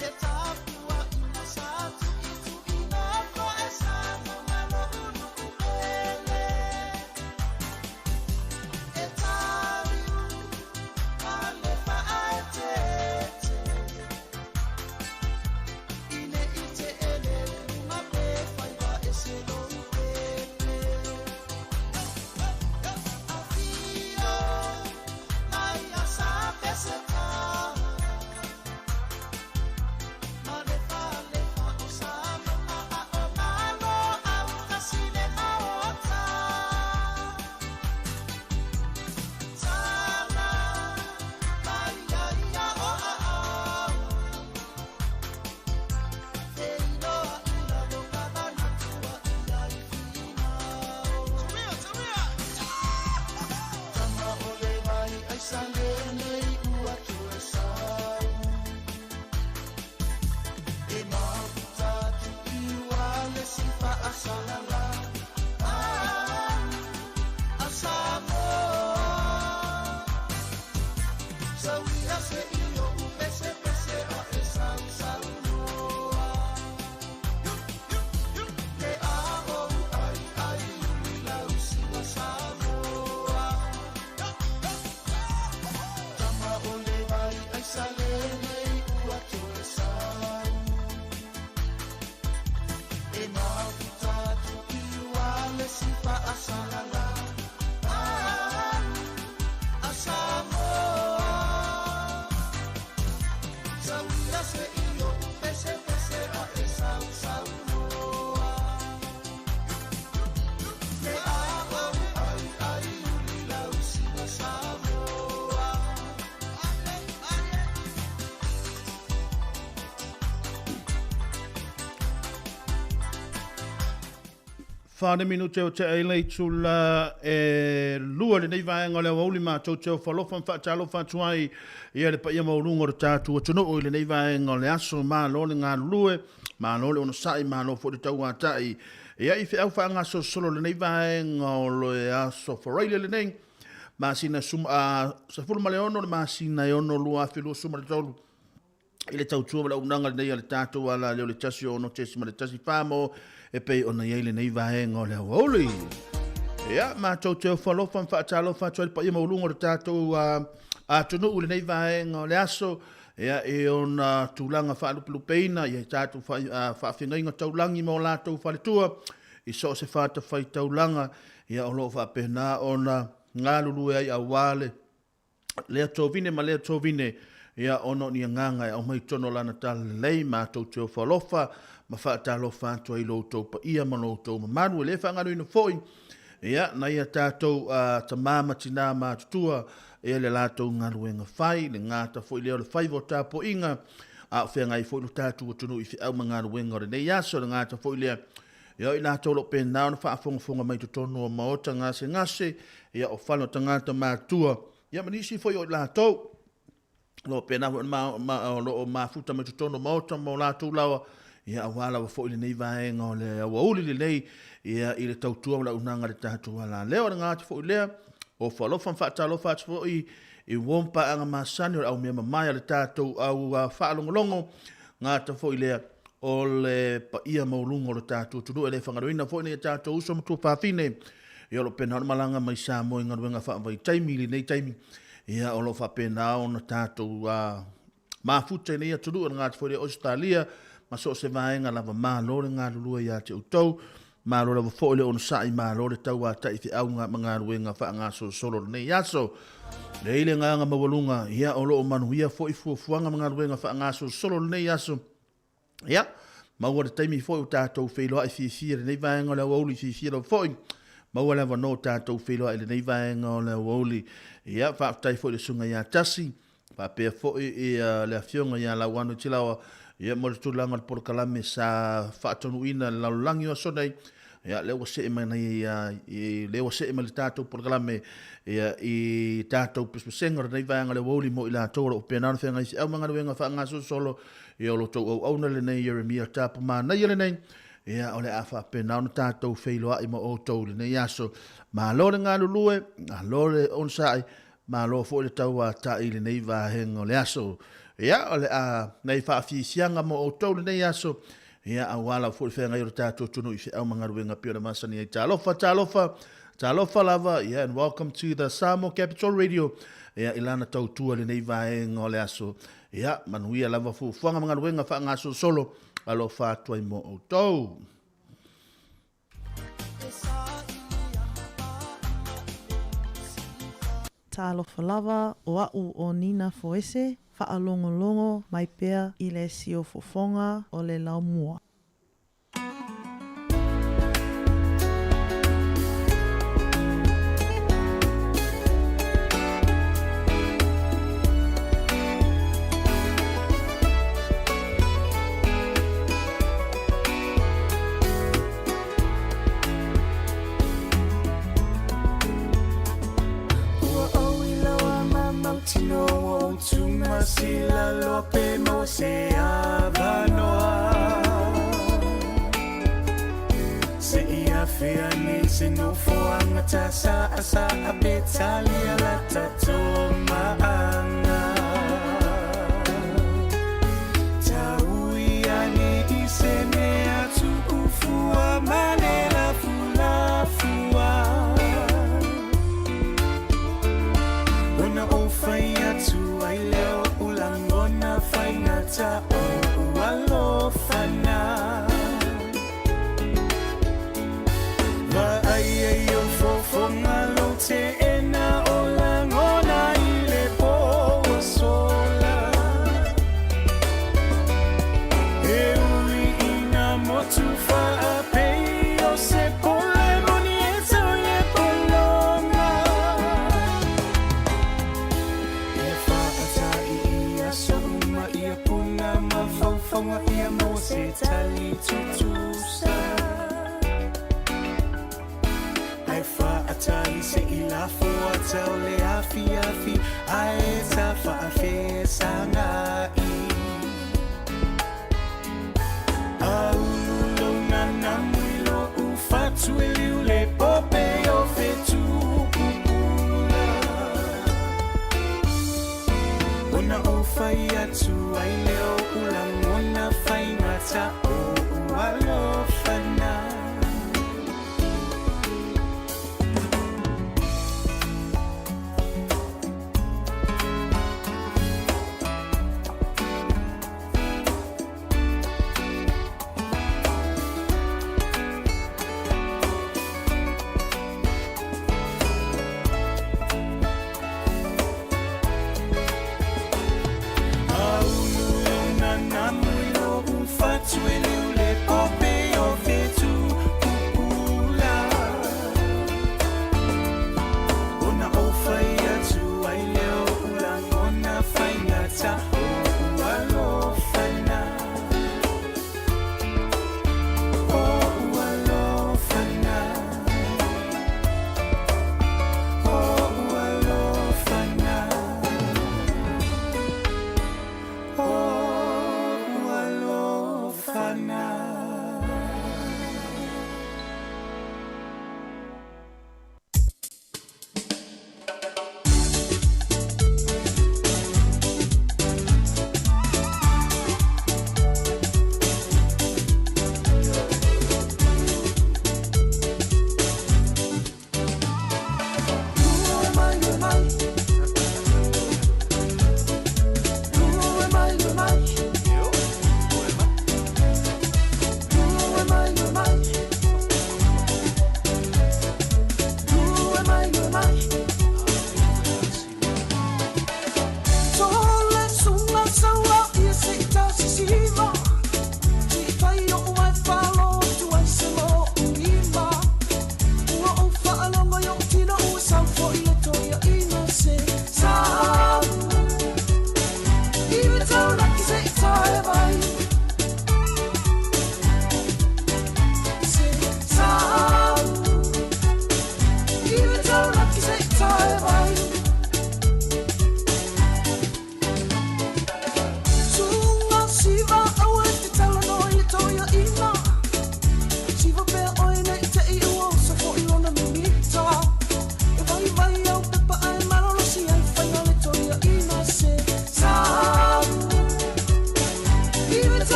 le tapua ina sa tu'itu'ina fo'e sa maumalo ulu'u pele e taliu ma le fa'aeteete ine i te ele luga pe faiva e se lou pepe. Afio mai a sa peseta ma le falefa o sa mama a o malo au kasi le maota. Tala mai ia ia o a au Feiloa i lalo ka manatua ia i finau. Tama o le vai ai sa lenei ua toe sau. E mafuta atu i ua le si faasalala au a Samoa. Sauia se i o upese pese a e sausaunoa. Le a o ai ai uli lau siva Samoa. Tama o le vai ai sa lenei ua toe sau. E mafuta atu i ua le si faasalala au a Samoa. Sauia se i o upese pese a e sausaunoa. Le a o ai ai uli lau siva Samoa. Whane minute o te eile i tula e lua le nei vaenga o le awauli mātou te o whalofa mwhaatalofa atu ai ia le paia maulunga o le tātou atunuu i le nei vaenga o le aso malo le ngā lue, malo le onosai, malo fo le tauatai. Ia i whiau whaangasolosolo le nei vaenga o le aso wharaile le nei, masina sum, a, 16 le masina e ono 2023. I le tautua ma le auaunaga lenei a le tatou ala lea o le 1.6.1 mo e pei ona i ai lenei vaega o le aoauli. Ia, matou te ofo alofa ma faatalofa atu ai le paia maualuga o le tatou atunuu i lenei vaega o le aso, ia, i ona tulaga faalupelupeina, ia i tatou faafeagaiga taulagi ma o latou faletua, i so o se fatafaitaulaga, ia, o lo o faapena ona galulue ai aua le lea tovine ma lea tovine, ia ona o ni agaga e aumai totonu o lana talalelei, matou te ofo alofa ma faatalofa atu ai i lo outou paia ma lo outou mamalu. E le faagaloina foi, ia, nai a tatou tama ma tina matutua, ia le latou galuega fai, le gata foi lea o le faiva o tapuaiga, a o feagai foi lo tatou atunuu i feau ma galuega o lenei aso, le gata foi lea, ia o i latou o lo o pena ona faafogafoga mai totonu o maota gasegase, ia o fale o tagata matua, ia ma nisi foi o i latou o lo o pena foi o lo o mafuta mai totonu o maota ma o latou lawa, ia aua lava foi lenei vaega o le aoauli lenei, ia i le tautua ma le auaunaga a le tatou alaleo. O le gata foi lea, o faalofa ma faatalofa atu foi i uo ma paaga masani o le aumea mamae a le tatou au faalogologo, gata foi lea o le paia maualuga o le tatou atunuu. E le fagaloina foi nei tatou uso ma tuafafine, ia o lo o pena ona malaga mai Samoa i galuega faavaitaimi i lenei taimi, ia o lo o faapena ona tatou mafuta i nei atunuu, e le gata foi lea o Ausetalia ma so o se vaega lava. Malo le galulue ia te outou, malo lava foi le onosai, malo le tauatai feauga ma galuega faagasolosolo o lenei aso. Lei le agaga maualuga, ia o lo o manuia foi fuafuaga ma galuega faagasolosolo o lenei aso. Ia, maua le taimi foi ua tatou feiloai fiafia i lenei vaega o le aoauli fiafia lava foi. Maua le avanoa ua tatou feiloai i lenei vaega o le aoauli. Ia, faafetai foi i le Susuga ia Tasi, faapea foi ia le Afioga ia Lauano Tilaoa, ia mo le tulaga o le polokalame sa faatonuina i le lalolagi o aso nei. Ia, lea ua see mai nei, lea ua see mai le tatou polokalame ia, i tatou pesepesega o lenei vaega o le aoauli mo i latou o lo o faapena ona feagai i feau ma galuega faagasolosolo. Ia, o lo outou auauna lenei Ieremia Tapu manaia lenei, ia, o le a faapena ona tatou feiloai ma outou i lenei aso. Malo le galulue, malo le onosai, malo foi le tauatai i lenei vaega o le aso. Ia, o le a nai faafiafiaga mo outou lenei aso, ia, aua lava foi le feagai o le tatou atunuu i feau ma galuega pei ona masani ai. Talofa, talofa, talofa lava, yeah, and welcome to the Samoa Capital Radio, ia, i lana tautua i lenei vaega o le aso. Ia, manuia lava fuafuaga ma galuega faagasolosolo, alofa atu ai mo outou. Talofa lava, o a'u o Nina Foese, faalogologo mai pea i le siufofoga o le laumua. Ua ou iloa ma mautinoa ua ou tumasila loa pe maua se avanoa. Se i afea nei se nofoaga ta sa'a pe talia la tatou ma'aga. Taui ane i se mea tu'ufua ma le lafulafua. Ona ou fai atu ai lea o lagona faigata o'u alofa na. Vaai ai ou fofoga lou teena o lagona i le po ua sola. E ui ina motu faapei o se pole moni e tau i le pologa. Ia faatai i aso uma ia puna mafaufauga ia maua se tali tutusa. Ae faatai se i lafo ata o le afiafi ae ta faafesagai. Aulu lou nanamu i lo'u fatu e liu le pope o fetu pupula. Ona ou fai atu ai lea o'u lagona faigata o'u alofa na.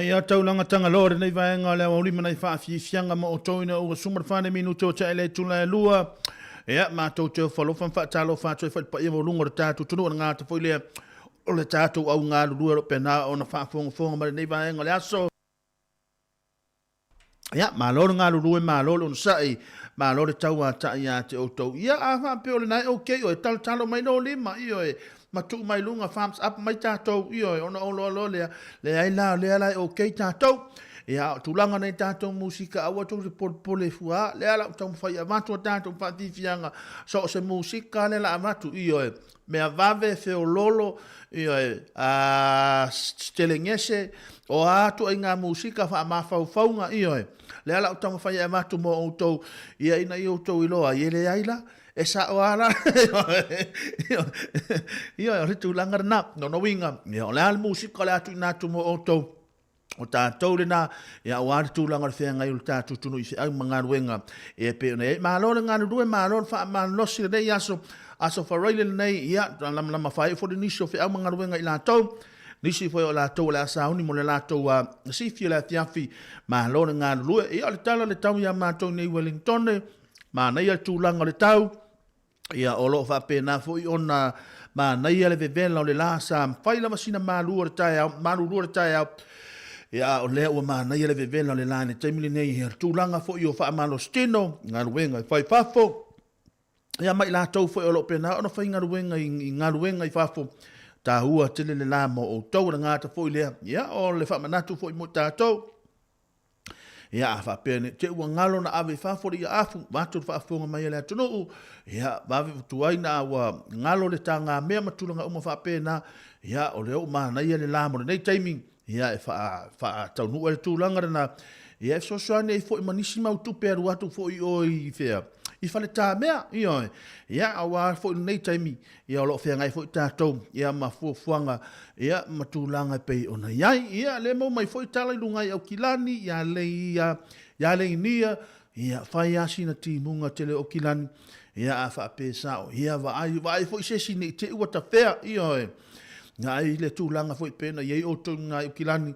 Ia taulaga tagaloa lenei vaega o le aoauli ma nai faafiafiaga mo outou ina ua 14 minute o tea i le itula e 2. Ia, matou te ofo alofa ma faatalofa atu ai foi i le paia maualuga o le tatou atunuu, o le gata foi lea o le tatou au galulue o lo o pena ona faafogafoga mai lenei vaega o le aso. Ia, malo le galulue, malo le onosai, malo le tauatai ia te outou. Ia, a faapea o lena e okay oe, talotalo mai lou lima, ioe, ma tuu mai luga, thumbs up mai tatou, ioe, ona ou loa loa lea, leai la, o lea la e okay tatou. Ia, o tulaga nei tatou musika, aua tou te polepole fua, lea la ou taumafai e avatu a tatou faafiafiaga, so o se musika lea la avatu, ioe, mea vave, feololo, ioe, a, sitelegese, o a ituaiga musika faamafaufauga, ioe, lea la ou taumafai e avatu mo outou, ia ina ia outou iloa ai, e leai la, e sao lava la, ioe, o le tulaga lena. Lona uiga, ia, o le a le musika o le a tuuina atu mo outou, O tatou lena, ia aua le tulaga o le feagai o le tatou atunuu i feau ma galuega e pei ona i ai. Malo le galulue, malo le faamalosi lenei aso, aso Faraile lenei, ia lamalama faaiu foi nisi o feau ma galuega i latou, nisi foi o latou o le a sauni mo le latou sifi o le afiafi, malo le galulue. Ia o le tala o le tau ia matou nei i Wellingtone, manaia le tulaga o le tau, Ia, o lo o faapena foi ona manaia le vevela o le la sa fai lava sina malu o le taeao, malulu o le taeao. Ia, a o lea ua manaia le vevela o le la i le taimi lenei, ia, le tulaga foi o faamalositino, galuega e fai fafo, ia ma i latou foi o lo o pena ona fai galuega i galuega i fafo, taua tele le la mo outou, o le gata foi lea, ia, o le faamanatu foi mo tatou. Ia, a faapea ne i te ua galo na ave i fafo le iaafu, vaeatu le faafofoga mai a le atunuu, ia, vave ua tuai na ua galo le tagamea ma tulaga uma faapena, ia, o lea ua manaia le la mo lenei taimi, ia, e faataunuu ai le tulaga lena, ia, e fesoasoani ai foi ma nisi mau tupe e alu atu foi i o i fea, i Faletamea, ioe, ia, aua foi lenei taimi, Ia o lo o feagai foi tatou ia ma fuafuaga ia ma tulaga e pei ona i ai. Ia lea maua mai foi tala i luga i Aukilani, ia lei ia, ia Leinia, ia fai lava sina timuga tele o Aukilani. Ia a faapea sao, ia vaai, vaai foi se isi ne i te i ua tafea, ioe. Vaai le tulaga foi pei ona i ai outou i luga i Aukilani.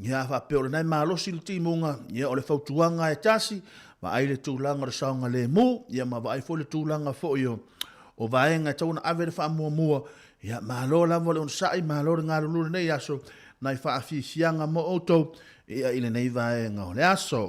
Ia a faapea o lena e malosi le timuga, ia o le fautuaga e tasi, vaai le tulaga o le saogalemu, ia ma vaai foi le tulaga foi o o vaega e tatau ona ave le faamuamua. Ia, malo lava le onosai, malo le galulue i lenei aso, nai faafiafiaga mo outou ia i lenei vaega o le aso.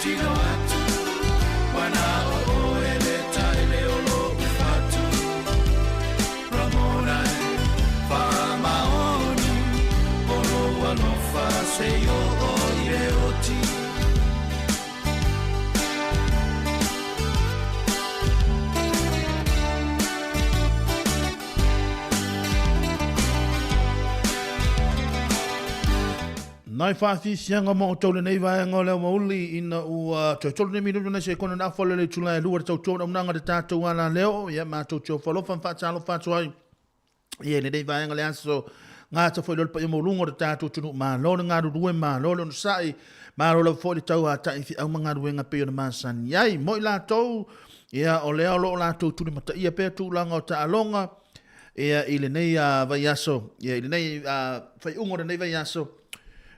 tilotilo atu Wana o oe le taele o lo'u fatu Ramona e Faamaoni O lou alofa seia oo i le oti Nai faafiafiaga mo outou lenei vaega o le aoauli ina ua toe tolu nei minute nai sekone na afa le itula e lua le tautua auaunaga le tatou alaleo ia matou te ofo alofa ma faatalofa atu ai ia i lenei vaega le aso gata foi le paia maualuga o le tatou atunuu. Malo le galulue, malo le onosai, malo lava foi le tauatai i feau ma galuega pei ona masani ai. Mo i latou, ia o lea o lo o latou tulimataia pea tulaga o taaloga, ia i lenei vaiaso, ia i lenei faaiuga o lenei vaiaso,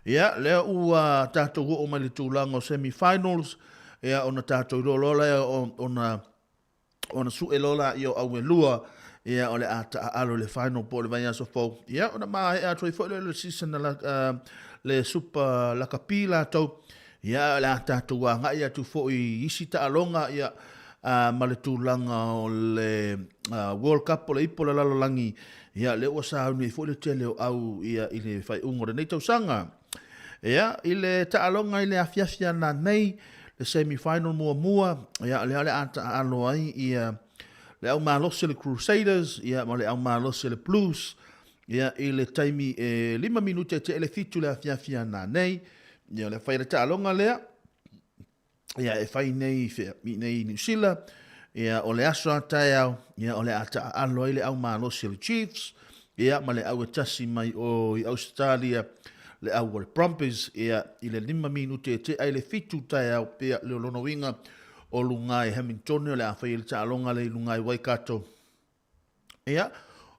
ia lea ua tatou oo mai i le tulaga o semi finals, ia ona tatou iloa loa lea ona ona sue loa laia o au e lua, ia o le a taaalo i le final po o le vaiaso fou. Ia ona maea atu ai foi lea o le season a le Super Lakapi latou. Ia o le a tatou agai atu foi i isi taaloga ia ma le tulaga o le World Cup o le ipu o le lalolagi. Ia lea ua sauni ai foi le tele o au ia i le faaiuga o lenei tausaga. Ia, i le taaloga i le afiafi ana nei, le semi final muamua, ia lea o le a taaalo ai ia le au malosi o le Crusaders ia ma le au malosi o le Blues ia i le taimi e 5 minute e tea i le 7 le afiafi ana nei. Ia o le fai le taaloga lea ia e fai nei i fea i nei i Niu Sila ia o le aso a taeao ia o le a taaalo ai le au malosi o le Chiefs ia ma le au e tasi mai o i Ausetalia le au o le Brumbies ia i le 5 minute e tea i le 7 taeao pea le lona uiga o luga i Hamilton o le a fai ai le taaloga le i luga i Waikato. Ia,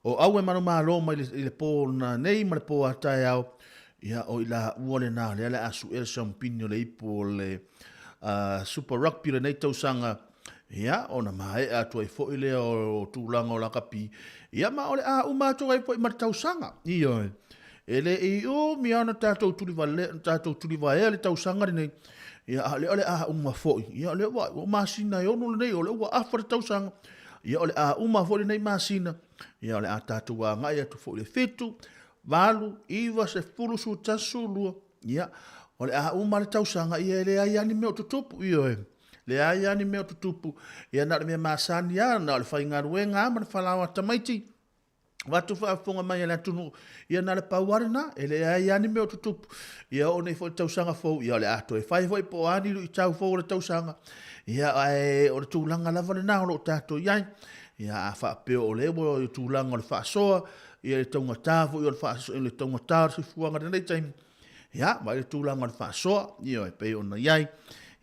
o au e manumalo mai i le pō na nei ma le pō a taeao, ia, o i laua lenā, lea le a suʻe le siampini o le ipu o le Super Rugby o lenei tausaga, ia, ona maea atu ai foi lea o tulaga o lakapi, ia, ma o le a uma atu ai foi ma le tausaga. Ioe, e le i umi lava ona tatou tatou tulivaea le tausaga lenei, ia, a o lea o le a uma foi, ia, o lea ua masina e 6 lenei, o lea ua afa le tausaga, Ia o le a uma foi lenei masina, ia o le a tatou agai atu foi i le 7, 8, 9, 10, 11, 12, ia o le a uma le tausaga, ia e leai lava ni mea o tutupu, ioe, leai lava ni mea o tutupu, ia na o le mea masani lava, na o le faigaluega lava ma le falaoa tamaiti, avatu faafofoga mai a le atunuu, ia na o le pau lava lena, e leai lava ni mea o tutupu. Ia oo nei foi i le tausaga fou, ia o le a toe fai foi po o a ni luitau fou o le tausaga, ia ae o le tulaga lava lena o lo o tatou i ai. Ia a faapea o lea ua i le tulaga o le faasoa, ia le taugata foi o le faasoa, le taugata o le soifuaga i lenei taimi, ia vaai le tulaga o le faasoa, ia e pei ona i ai,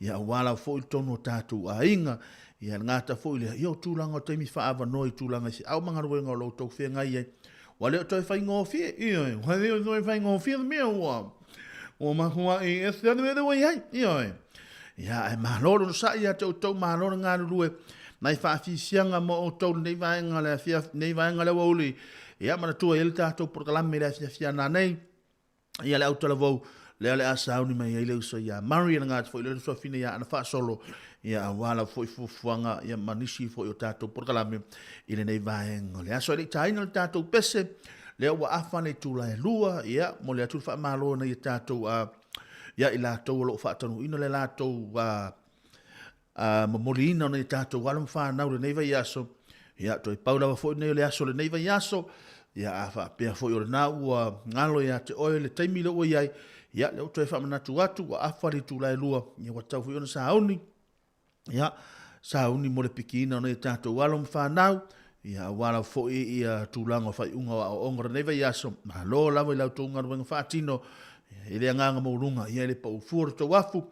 ia aua lava foi totonu o tatou aiga, ia le gata foi lea, ia o tulaga o taimi faaavanoa i tulaga i feau ma galuega o lo o outou feagai ai. Ua le o toe faigofie, ioe, ua le o toe faigofie le mea ua ua matuai ese le mea lea ua i ai, ioe. Ia, ae malo le onosai ia te outou, malo le galulue, nai faafiafiaga mo outou lenei vaega le afiafi, lenei vaega le aoauli. Ia, manatua e i ai le tatou polokalame i le afiafi ana nei. Ia le autalavou, lea o le a sauni mai ai le uso ia Murray, le gata foi le uso afine ia Ana Faasolo, ia aua lava foi fuafuaga ia ma nisi foi o tatou polokalame i lenei vaega o le aso. E le i taina le tatou pese, lea ua afa le itula e 2, ia momoli atu le faamalo i nai a tatou ia i latou o lo o faataunuuina le latou momoliina o nai a tatou alo ma fanau i lenei vaiaso. Ia, toe pau lava foi lenei o le aso o lenei vaiaso. Ia, a faapea foi o lena ua galo ia te oe le taimi lea ua i ai, ia, lea ua toe faamanatu atu, ua afa le itula e 2, ia ua tatau foi ona sauni. Ia, sauni mo le pikiina o nai a tatou alo ma fanau, ia, aua lava foi ia tulaga o faaiuga o aoaoga o lenei vaiaso. Malo lava i la outou galuega faatino, i le agaga maualuga, ia e le pau fua lo outou afu,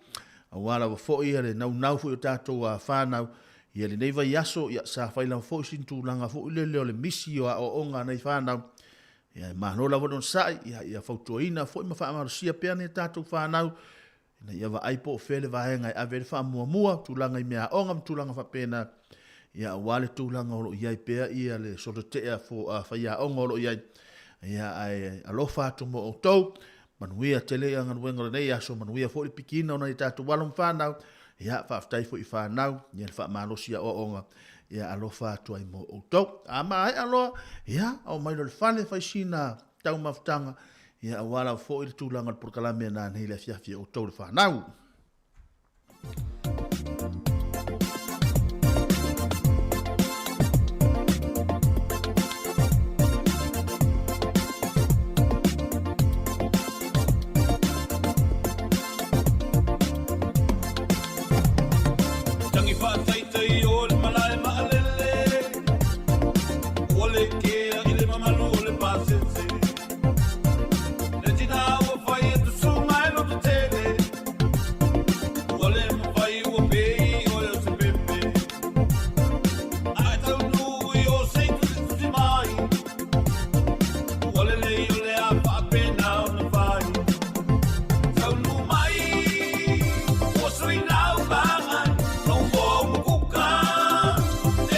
Aua lava foi le naunau foi o tatou fanau ia lenei vaiaso, ia sa fai lava foi sina tulaga foi lele o le misi o aoaoga a nai fanau. Ia e malo lava le onosai, ia, ia fautuaina foi ma faamalosia pea nai a tatou fanau ina ia vaai po o fea le vaega e ave ai le faamuamua, tulaga i meaaoga ma tulaga faapena, ia aua le tulaga o lo o i ai pea ia le solotea faiaoga o lo o i ai. Ia ae alofa atu mo outou. Manuia tele ia galuega o lenei aso, manuia foi le pikiina o nai a tatou alo ma fanau. Ia, faafetai foi i fanau, ia le faamalosi aoaoga, ia alofa atu ai mo outou. A maea loa, ia, oo mai loa i le fale, fai sina taumafataga, ia aua lava foi le tulaga o le polokalame a nanei i le afiafi e outou le fanau. Tangi faataitai o le malae maalele Ua le kea i le mamalu o le pasese Le tina ua fai e tusuga e loto tele Ua le mafai ua pei oe o se pepe A e taunuu i o sei tusitusi mai Ua lelei o le a faapena ona fai Taunuu mai ua sui lau vaai Lou moa ua kuka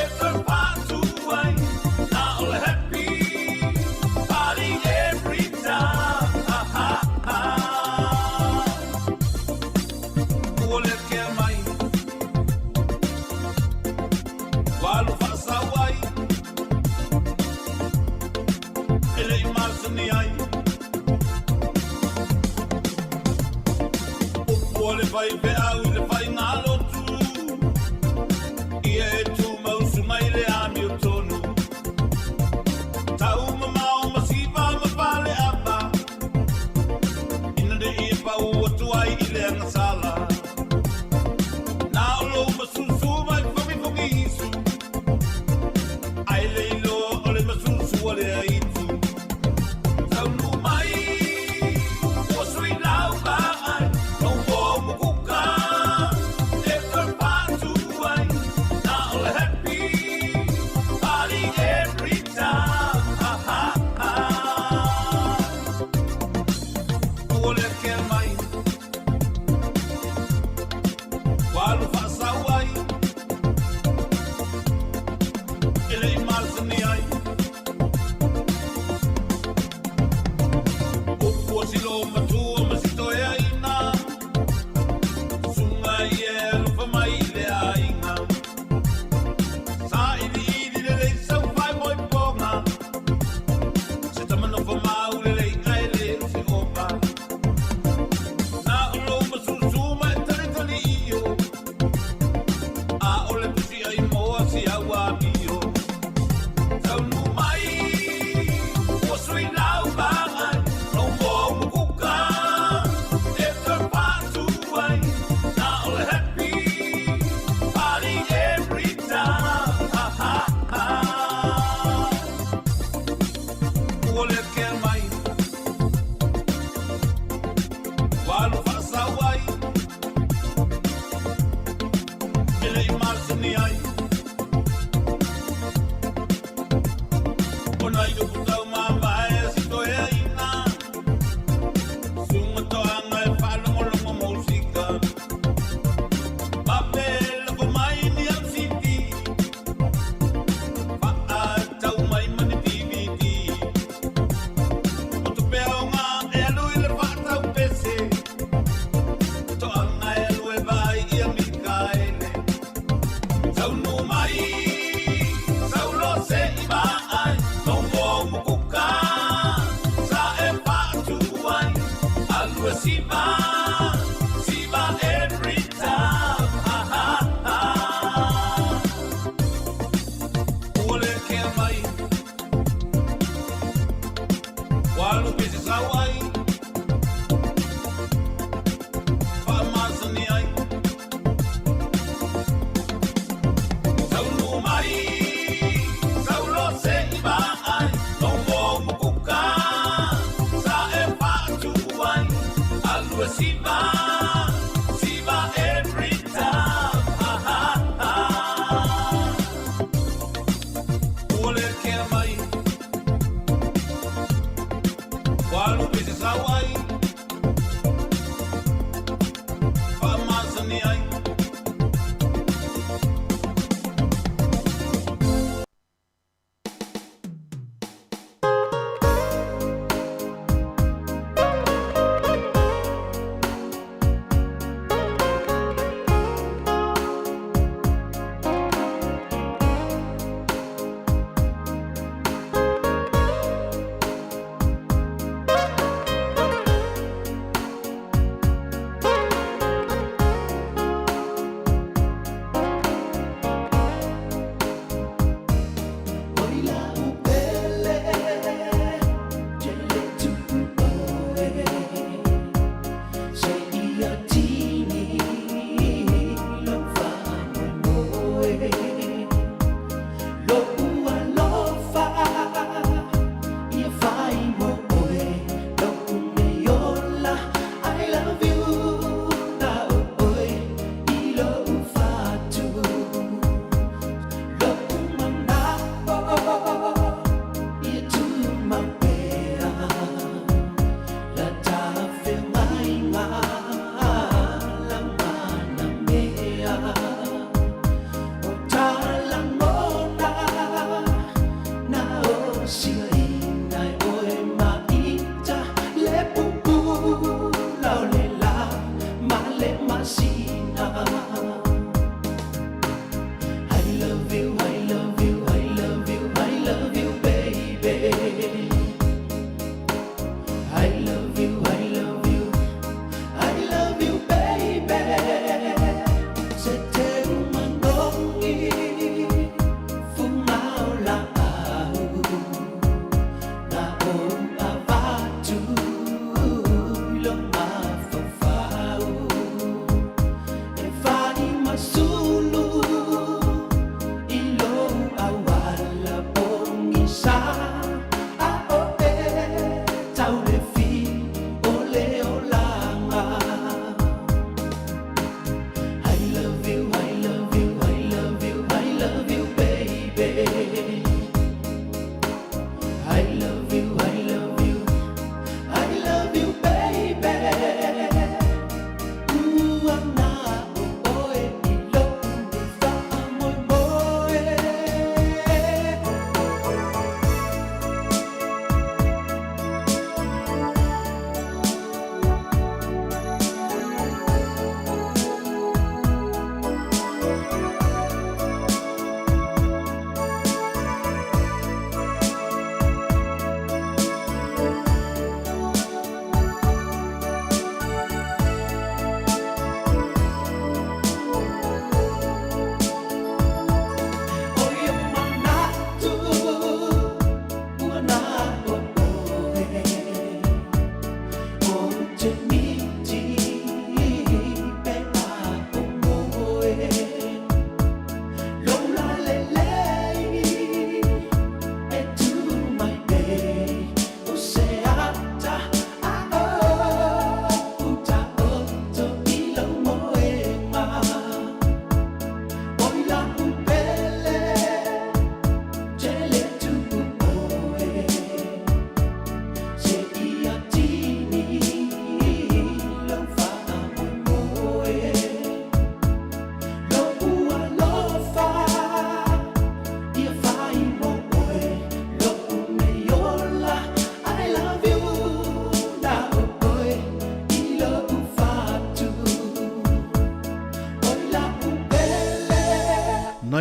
e toe patu ai Na o le happy party every time ha, ha, ha. Ua le kea mai Ua alu faasau ai E le i masani ai Upu a le faifeau i le faigalotu Ia e tumau suga i le amiotonu Tau mamao ma siva ma faleava Ina ne i pau atu ai i le agasala Na o lou masusu mai fogifogi isu Ai le iloa o le masusu a le aitu Taunuu mai ua sui lau vaai Lou moa ua kuka e toe patu ai Na o le happy party every time ha, ha, ha. Ua le kea mai Ua alu faasau ai E le i masani ai Upu a si loumatua ma si toeaina Susuga ia e alofa mai i le aiga Sailiili lelei sau faimoipoga Se tama nofo mau lelei ae le o se opa Na o lou masusu ma e talitali io A o le pusi ai moa si au amio Taunuu mai ua sui lau vaai Lou moa ua kuka e toe patu ai Na o le happy party every time ha, ha, ha. Ua le kea mai Ua alu faasau ai E le i masani ai Ona i upu tau mamae a si toeaina Sunga toaga e faalogologo musika Pape lafo mai ni au CD Faatau mai ma ni DVD O tupe aoga e alu i le faatau pese Toaga e alu e vaai ia Mikaele Taunuu mai saulo se i vaai Lou moa ua kuka sa e faatu ai Alu e siva, siva every time ha, ha, ha. Ua le kea mai Ua alu pese sau ai Faamasani ai Taunuu mai saulo se i vaai Lou moa ua kuka sa e faatu ai Alu e siva, siva every time ha, ha, ha. Ua le kea mai Ua alu pese sau ai Faamasani ai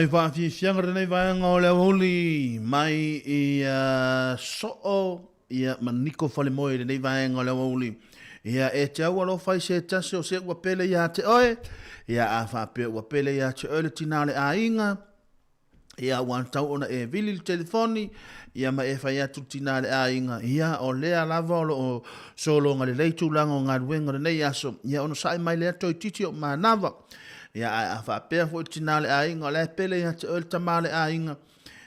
nai faafiafiaga lenei vaega o le aoauli mai i Soo ia ma Niko Falemoe i lenei vaega o le aoauli. Ia e te au alofa i se tasi o se ua pele ia te oe, ia a faapea ua pele ia te oe le tina o le aiga, ia ua tatau ona e vili le telefoni, ia ma e fai atu le tina le aiga, ia o lea lava o lo o sologa lelei tulaga o galuega o lenei aso, ia onosai mai lea toeitiiti o manava. Ia ae a faapea foi le tina o le aiga o la e pele ia te oe le tama o le aiga,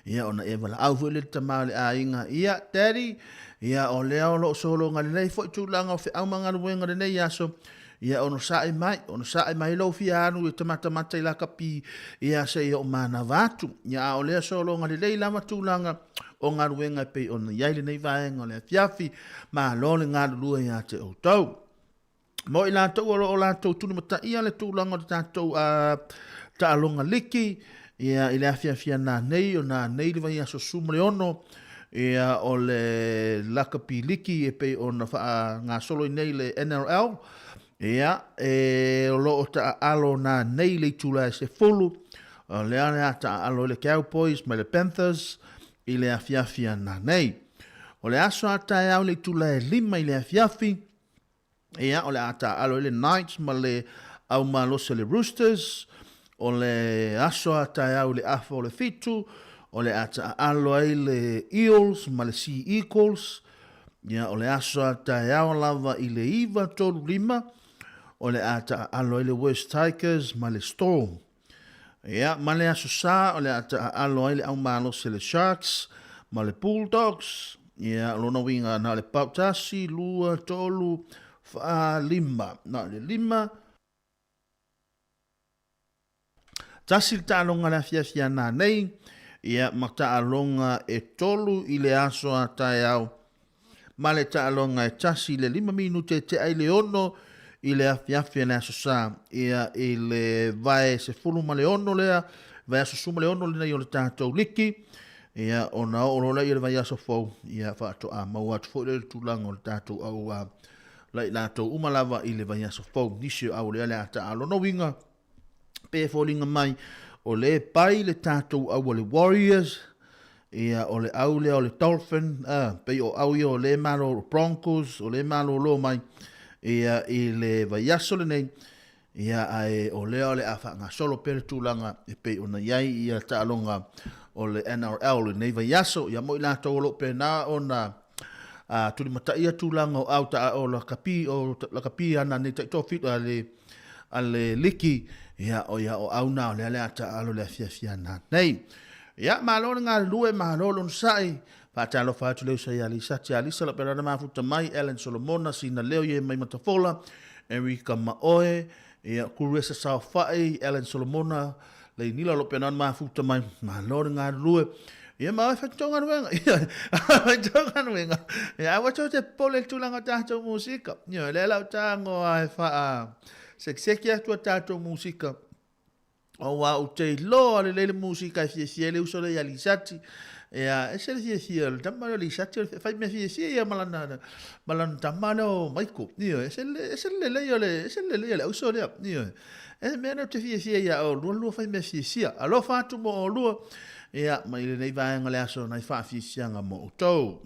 ia ona e valaau foi lea i le tama o le aiga, ia daddy, ia o lea o lo o sologa lelei foi tulaga o feau ma galuega o lenei aso, ia onosai mai, onosai mai lou fia alu e te matamata i lakapi, ia seia o manava atu. Ia a o lea sologa lelei lava tulaga o galuega e pei ona i ai lenei vaega o le afiafi, malo le galulue ia te outou. Mo i latou o lo o latou tulimataia le tulaga o le tatou taaloga liki, ia i le afiafi nanei, o nanei le vaiaso 16, ia o le lakapi liki e pei ona faagasolo i nei le NRL, ia e o lo o taaalo nanei le itula e 10, o lea o le a taaalo ai le Cowboys ma le Panthers i le afiafi nanei. O le aso a taeao i le itula e 5 i le afiafi, Ia, o le a taaalo ai le Knights ma le au malosi o le Roosters. O le aso a taeao i le afa o le 7, o le a taaalo ai le Eels ma le Sea Eagles. Ia, o le aso a taeao lava i le 9:35, o le a taaalo ai le West Tigers ma le Storm. Ia, ma le Aso Sa, o le a taaalo ai le aumalosi a le Sharks ma le Bulldogs. Ia, o lona uiga, na o le pau, tasi, lua, tolu, fa, lima. Na o le lima. Tasi le taaloga i le afiafi a nanei, ia, ma taaloga e tolu i le aso a taeao. ma le taaloga e tasi i le 5 minute e tea i le 6 i le afiafi o le Aso Sa, ia i le vae 16 lea, vaiaso 16 lenei o le tatou liki, ia ona oo loa lea i le vaiaso fou, ia faatoa maua atu foi lea i le tulaga o le tatou au la i latou uma lava i le vaiaso fou. Nisi o au lea le a taalo. Lona uiga, pe foliga mai o lea e pai le tatou au a le Warriors, ia o le au lea o le Dolphin, pei o au ia o lea e malolo, Broncos, o lea e malolo mai ia i le vaiaso lenei, ia ae o lea o le a faagasolo pea le tulaga e pei ona i ai ia taaloga o le NRL i lenei vaiaso. Ia mo i latou o lo o pena ona tulimataia tulaga o au ta o lakapi o lakapi ana nei taitoafitu a le a le liki, ia, o ia o au na o lea le a taaalo le afiafi ana nei. Ia, malo le galulue, malo le onosai, faatalofa atu le uso ia Lisati Alisa, lau pela na mafuta mai, Ellen Solomona, Sina Leo ie mai Matafola, Erika Maoe, ia, Kuresa Saofai, Ellen Solomona, Leinila o lo o pena ona mafuta mai, malo le galulue. Ia ma fai tou galuega. Ia fai tou galuega. Ia aua tou te popole i le tulaga o tatou musika. Ia lea la ou tago lava e faa sekiseki atu a tatou musika. Aua ou te iloa lelei le musika e fiafia ai le uso lea ia Lisati. Ia, ese le fiafia o le tama lea o Lisati, e fai mea fiafia ia ma lana ma lana tama lea o Maiko. Ioe, ese le ese le lelei o le ese le lelei o le auso lea. Ioe. E mea lea ou te fiafia ia oulua lua fai mea fiafia. Alofa atu mo oulua, ia, mai lenei vaega o le aso nai faafiafiaga mo outou.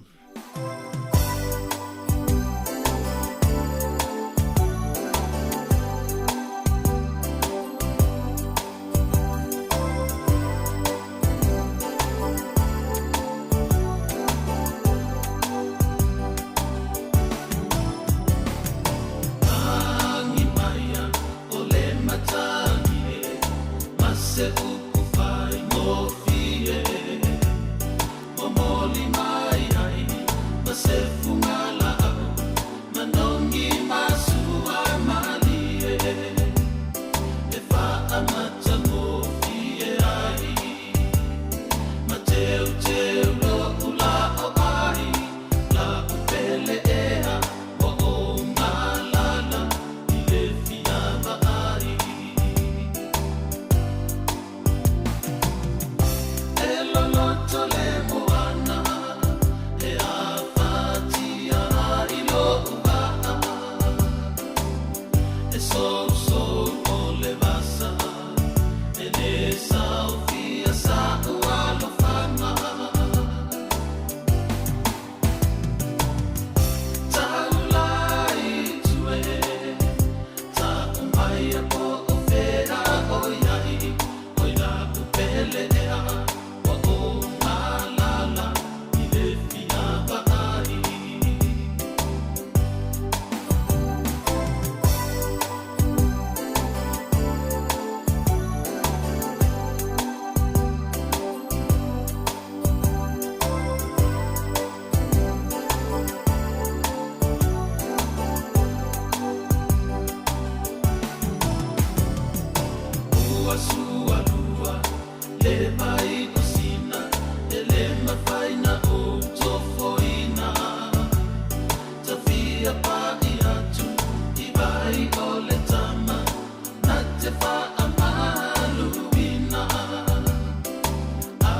mafai na ou tofoina. Tafia pa'i atu i vai o le tama na te fa'amaluina. A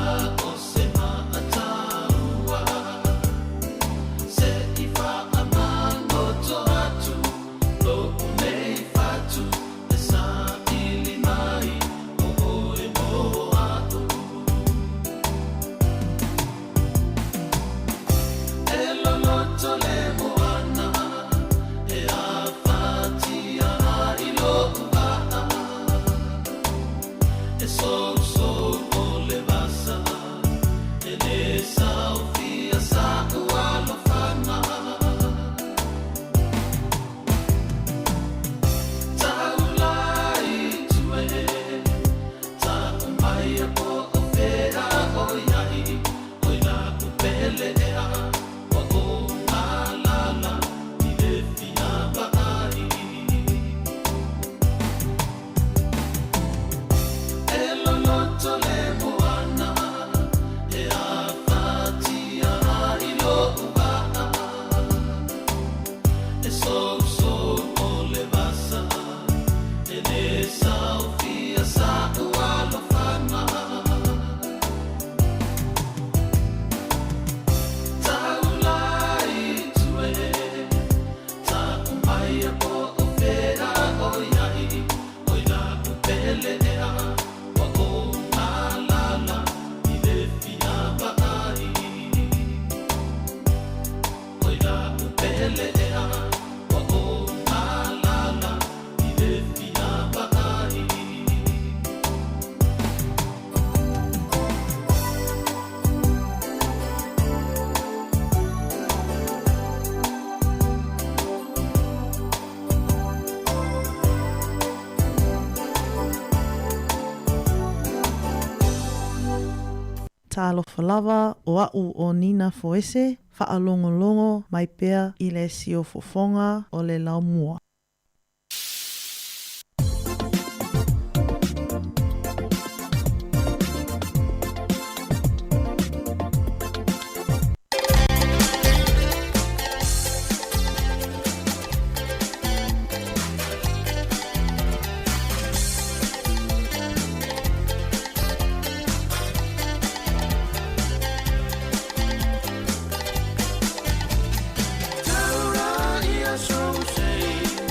o se ma'ataua se i fa'amagoto atu lo'u nei fatu e sa'ili mai o oe mo a'u. E loloto le moana e afatia ai lo'u va'a. E sousou o le vasa e lē saofia sa'u alofaga. Taulai tue ta'u mai po o fea o iai oi la'u pele ea ua ou malala i le fia va'ai. E loloto le moana e afatia ai lo'u va'a. E sousou o le vasa e lē saofia sa'u alofaga. Taulai tue ta'u mai po o fea o iai oi la'u pele ea ua ou malala i le fia va'ai. Oi la'u pele ea ua ou malala i le fia va'ai. Talofa lava o a'u o Nina Foese, fa'alogologo mai pea i le siufofoga o le laumua. Taura ia so sei.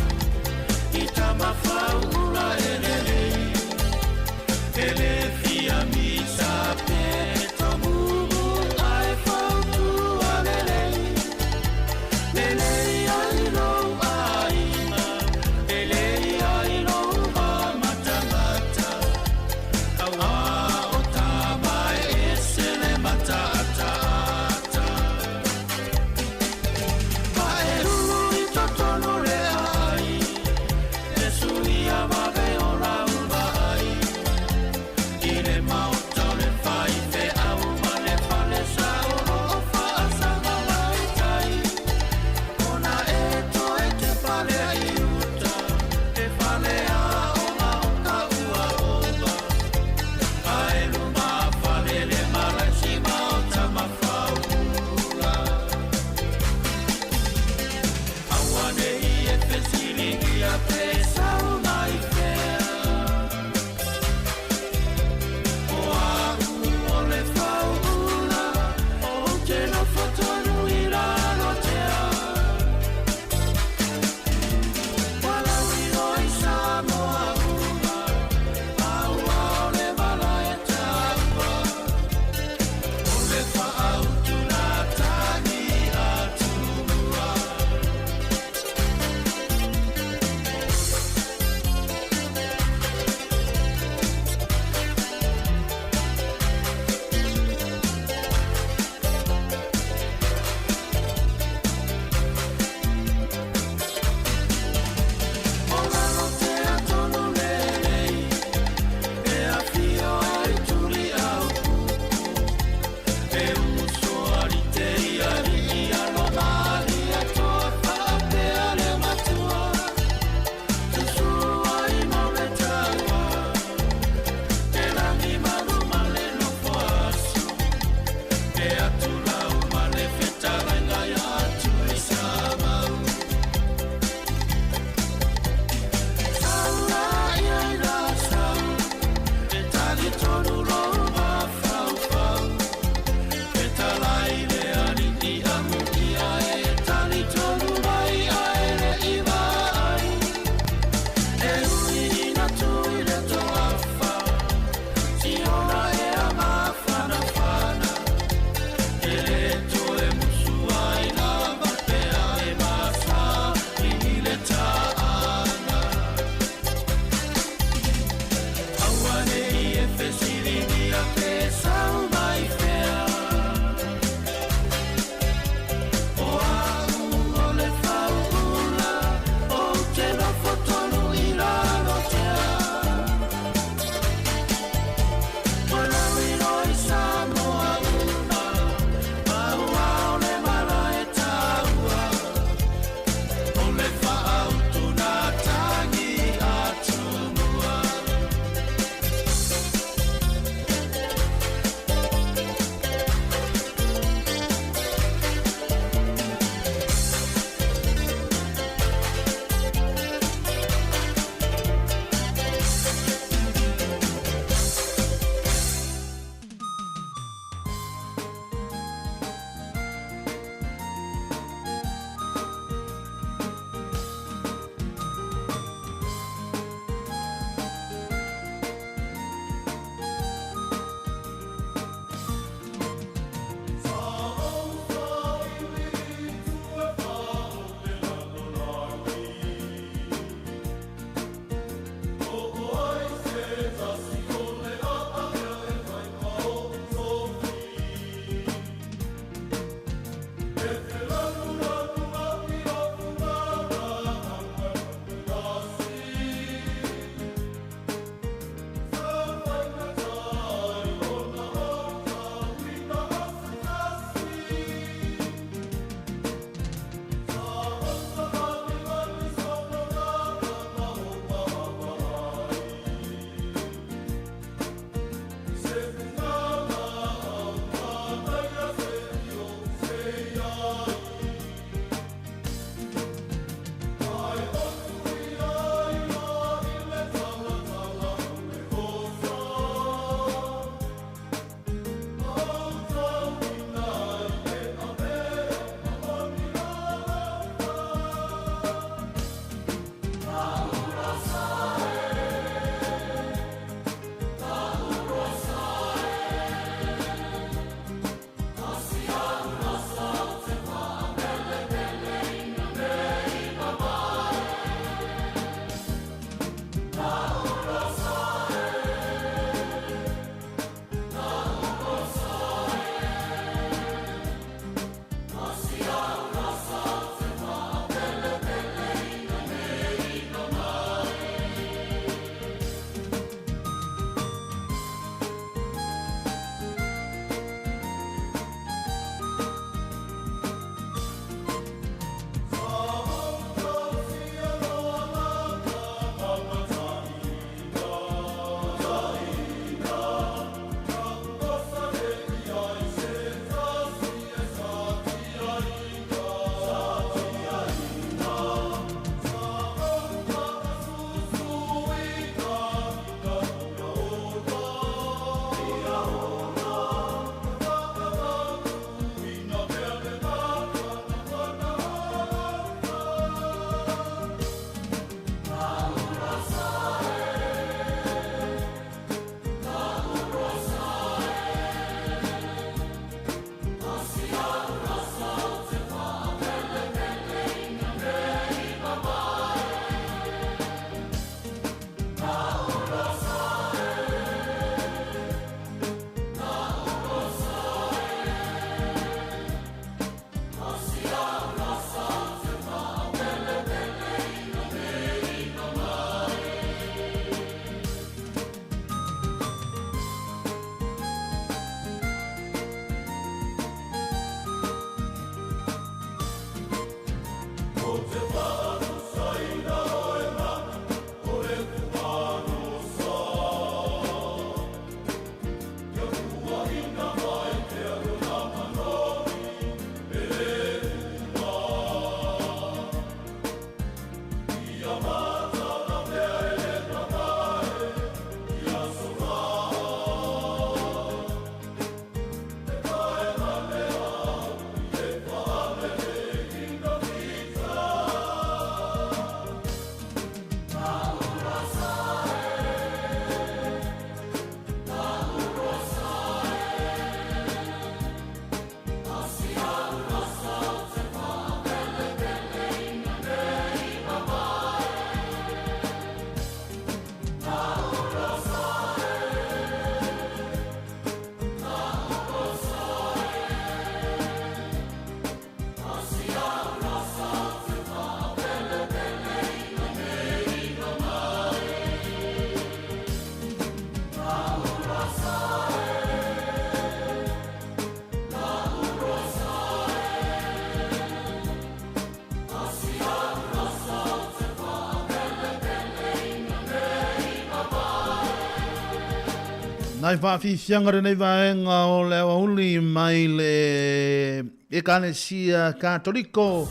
Nai faafiafiaga lenei vaega o le aoauli mai le Ekalesia Katoliko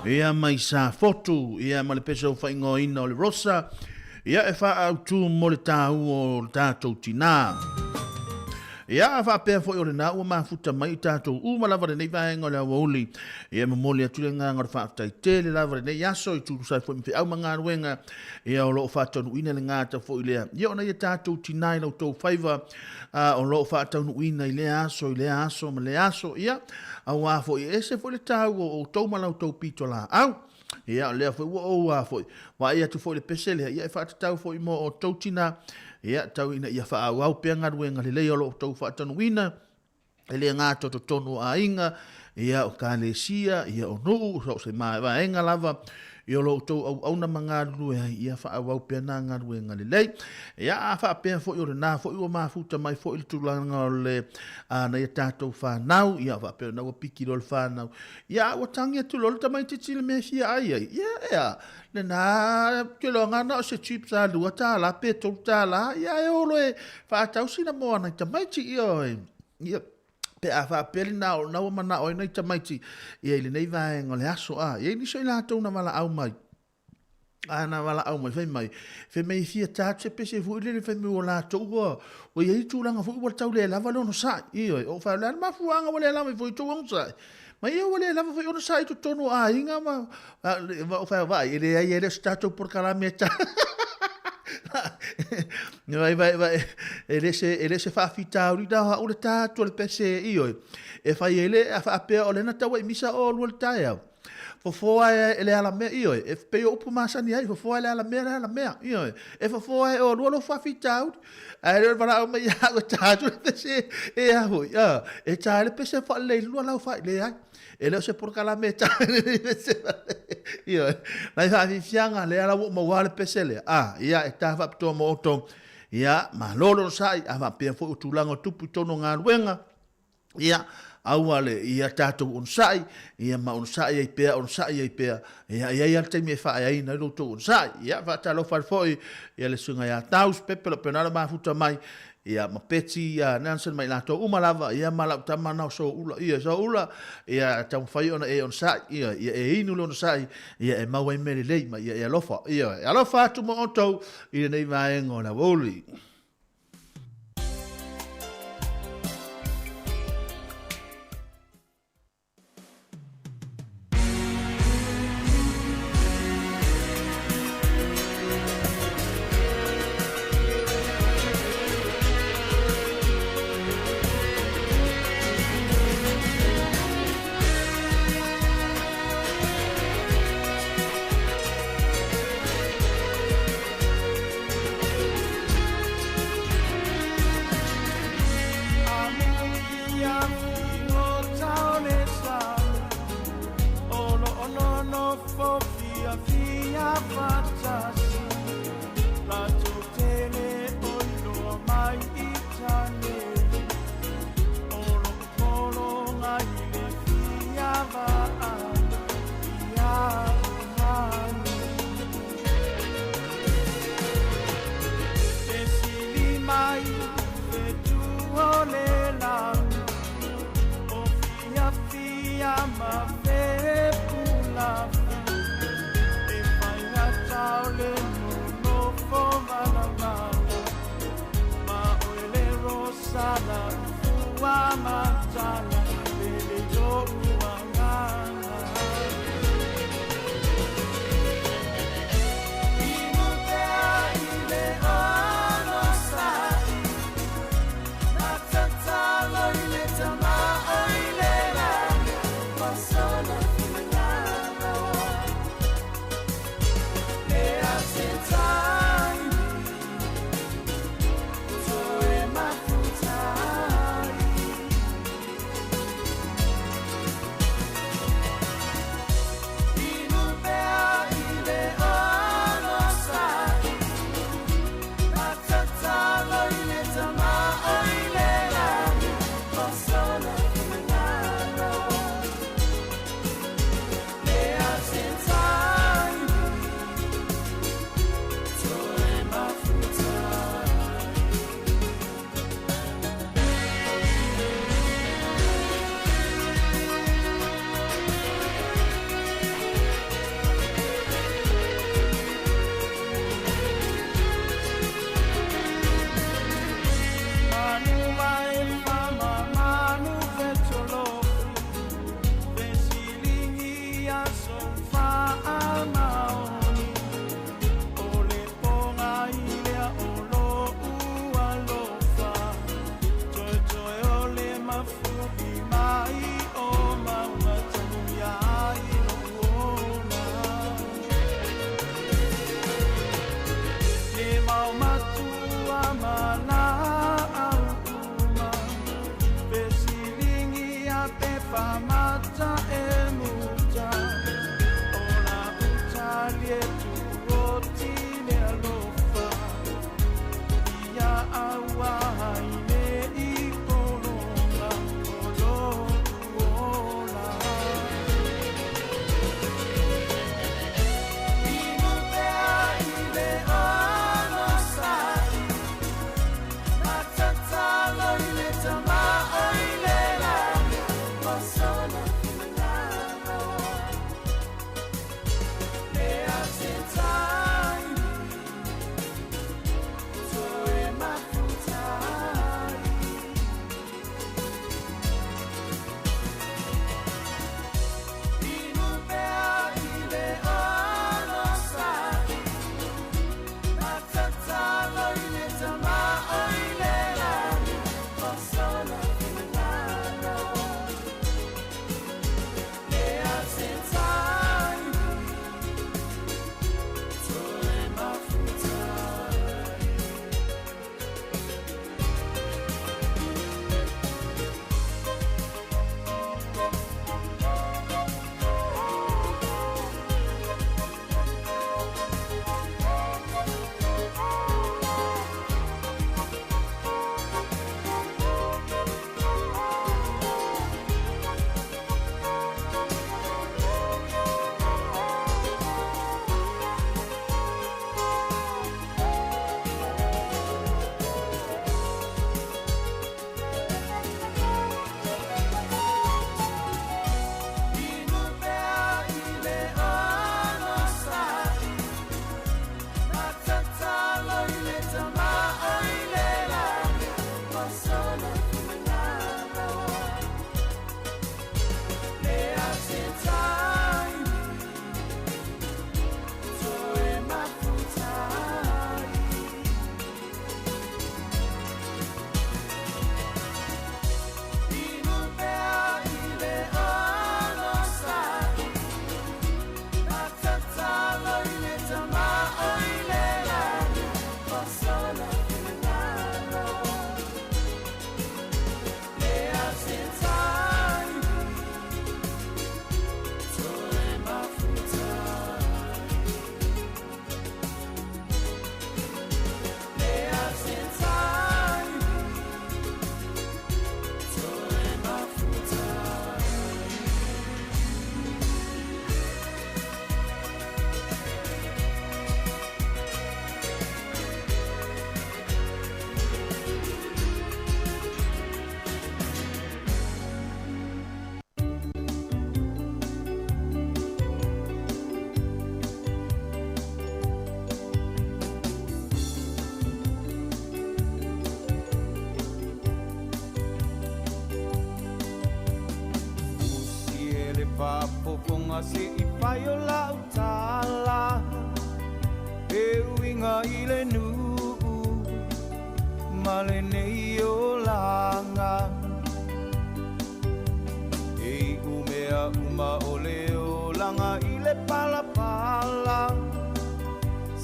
ia mai Safotu ia ma le pese o faaigoaina o le Rosa ia e faaautu mo le taua o le tatou tinā. Ia, a faapea foi o lena ua mafuta mai i tatou uma lava lenei vaega o le aoauli, ia e momoli atu le agaga o le faafetai tele lava lenei aso i tutusa ai foi ma feau ma galuega, ia o lo o faataunuuina le gata foi lea. Ia ona ia tatou tinā i la outou faiva, a, o lo o faataunuuina i lea aso, i lea aso ma lea aso, ia, auā foi e ese foi le taua o outou ma la outou pitolaau. Ia, o lea foi ua ou a foi, vaai atu foi i le pese lea, ia e faatatau foi mo outou tinā, ia, tau ina ia faaauau pea galuega lelei o lo outou faatanuuina, e le gata o totonu o aiga, ia, o kalesia, ia, o nuu, so o se vaega lava, ia o lo outou auauna ma galulue ai, ia faaauau pea nā galuega lelei. Ia, a faapea foi o lena foi ua mafuta mai foi le tulaga o le, a, nai a tatou fanau, ia, faapea ona ua piki loa le fanau, Ia, ua tagi atu loa le tamaitiiti i le mea e fia ai ai. Ia, ea, lena, ou te iloa na o se chips a $2 pe $3, ia e o loa e faatau sina moa nai tamaiti, ioe. Ia, pe a faapea lena o lena ua manao ai nai tamaiti, ia i lenei vaega o le aso, a, e i ai nisi o i latou na valaau mai, A na valaau mai, fai mai, fai mai e fia ta atu se pese foi lele, fai mai ua latou ua, ua i ai tulaga foi ua tau le lava le onosai. Ioe, o fai o le a le mafuaaga ua le lava ai foi tou onosai. Ma ia ua le lava foi onosai i totonu o aiga ma, ma o fai vaai, e leai e le o se tatou polokalame e ta. Vai, vai, vai, e le se, e le se faafitauli na o au le ta atu o le pese, ioe. E fai ai le, a faapea o lea na tau ai misa o lua le taeao. Fofo ae e le alamea, ioe, e pei o upu masani ai, fofo ae le alamea, le alamea, ioe. E fofo ae o lua lou faafitauli, ae le o le valaau mai ia au e ta atu le pese e a foi, a, e ta ai le pese faalelei lua lau fai, leai. E le o se polokalame e ta ai le pese faalelei, ioe. Nai faafiafiaga, lea la ua ou maua le pese lea, a, ia, e ta faapitoa mo outou. Ia, malo le onosai, a faapea foi o tulaga o tupu i totonu o galuega, Ia, aua le, ia tatou onosai, ia ma onosai ai pea, onosai ai pea, ia, e i ai lava le taimi e faaeaina ai lo outou onosai. Ia, faatalofa atu foi ia le susuga ia Taus Pepe Lopeona le mafuta mai, ia, ma Betty ia Nelson ma i latou uma lava, ia ma lau tama na o Soula, ia, Soula, ia, taumafai ona e onosai, ia, ia e inu le onosai, ia e maua ai mea lelei ma ia e alofa, ia, e alofa atu ma outou i lenei vaega o le aoauli. Famata e muta O la utali e tu o tine alofa Ia aua haine i polonga O lo ola Inu pea i le ono sai Matatalo i le tama o i le lani Masona finalo Lea se taimi Toe mafutai Inu pea i le ono sai Matatalo i le tama o i le lani Masona finalo Lea se taimi Toe mafutai. Inu pea i le ono sai Matatalo i le tama o i le lani Masona finalo Lea se taimi Toe mafutai Inu pea i le ono sai Matatalo i le tama o i le lani Masona finalo Lea se taimi Toe mafutai Lea se taimi Toe mafutai. Usi e le faafofoga se i fai o lau tala E uiga i le nuu ma lenei olaga E iu mea uma o le olaga i le palapala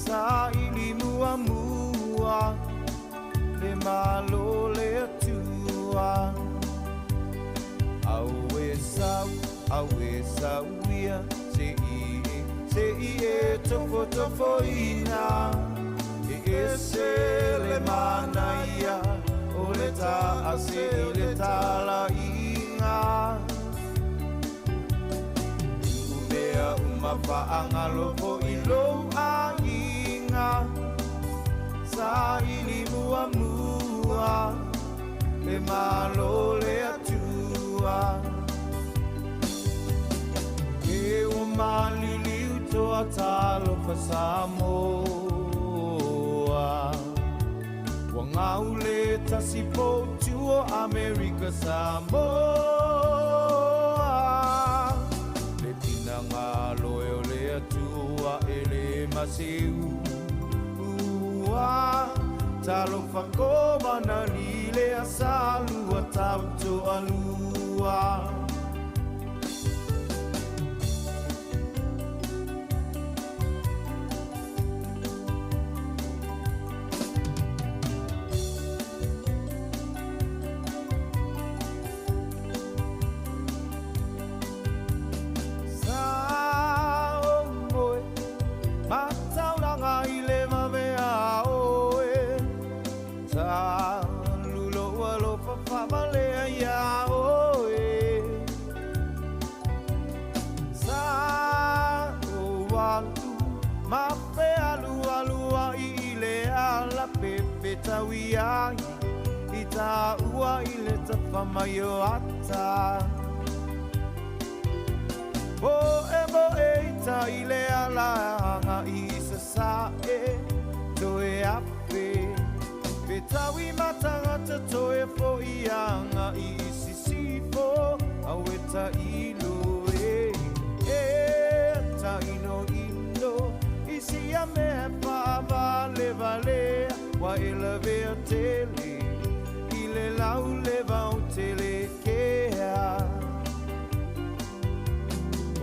Sa ili muamua le malo le Atua. Au e sau, au e sau ia, se i e, se i e tofo tofo ina. E ese le manaia, o le ta a se i le tala inga. Umea uma whaangalo i lou ainga. Sa ili mua mua, le malo le Atua. E o maliliu toa talofa Samoa. Ua ngau le tasi poutu o Amerika Samoa. Le pinangalo e o le Atua e le maseu ua. Talofa ko manali le asalua tauto alua. alu Ma fe alu alu ai i le ala pepe tau i ai I tā ua i le tapa mai o ata O e mo e i ta i le ala anga i sa sa e Toe ape Pe tau i matangata toe fo i anga i sisifo Au e ta ilo e E ta ino ino I sia mea whaavale vale Wa e lavea tele I le lau le vau tele kea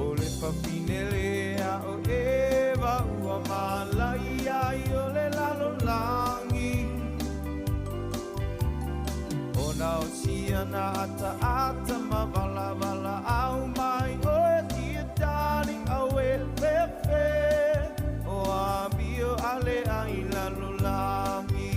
O le papinele a o Eva ua malai ai o le lalo langi O na o sia na ata ata ma vala vala au mai o e tia darling au e fefe O a mio ale ai lalo langi.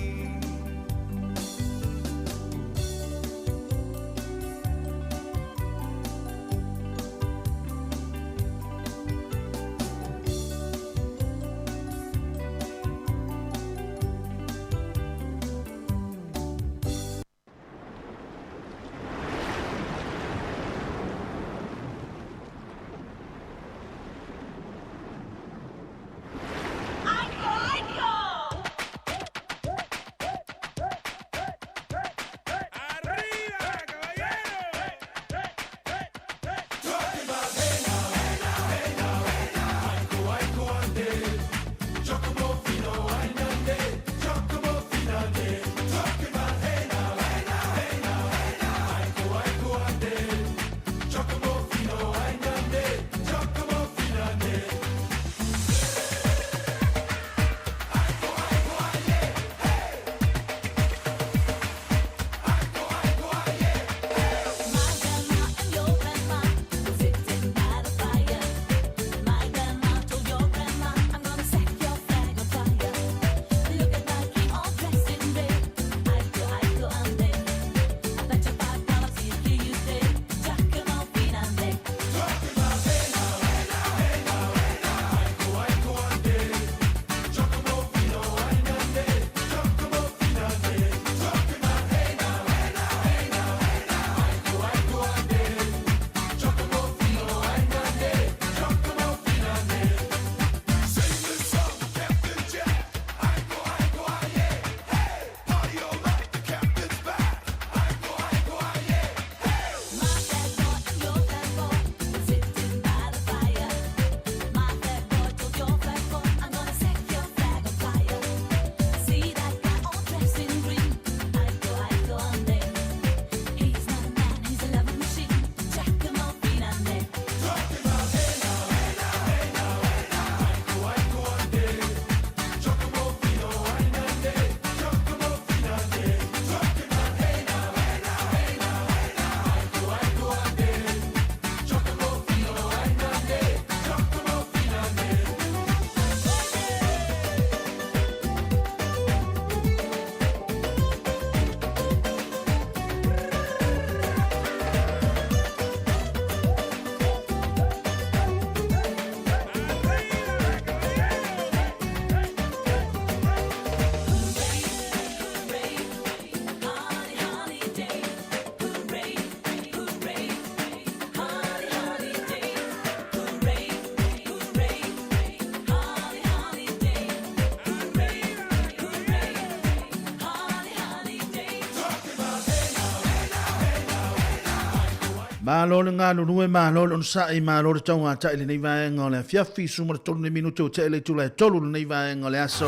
Malo le galulue, malo le onosai, malo le taugatai i lenei vaega o le afiafi, suma le tolu nei minute ua tea le itula e tolu lenei vaega o le aso.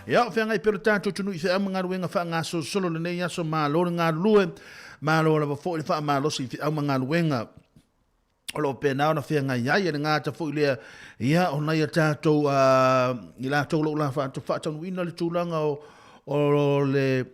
Ia, o feagai pea le tatou atunuu i feau ma galuega faagasolosolo lenei aso, malo le galulue, malo lava foi le faamalosi i feau ma galuega o lo o pena ona feagai ai e le gata foi lea ia o nai a tatou i latou o lo o la faataunuuina le tulaga o le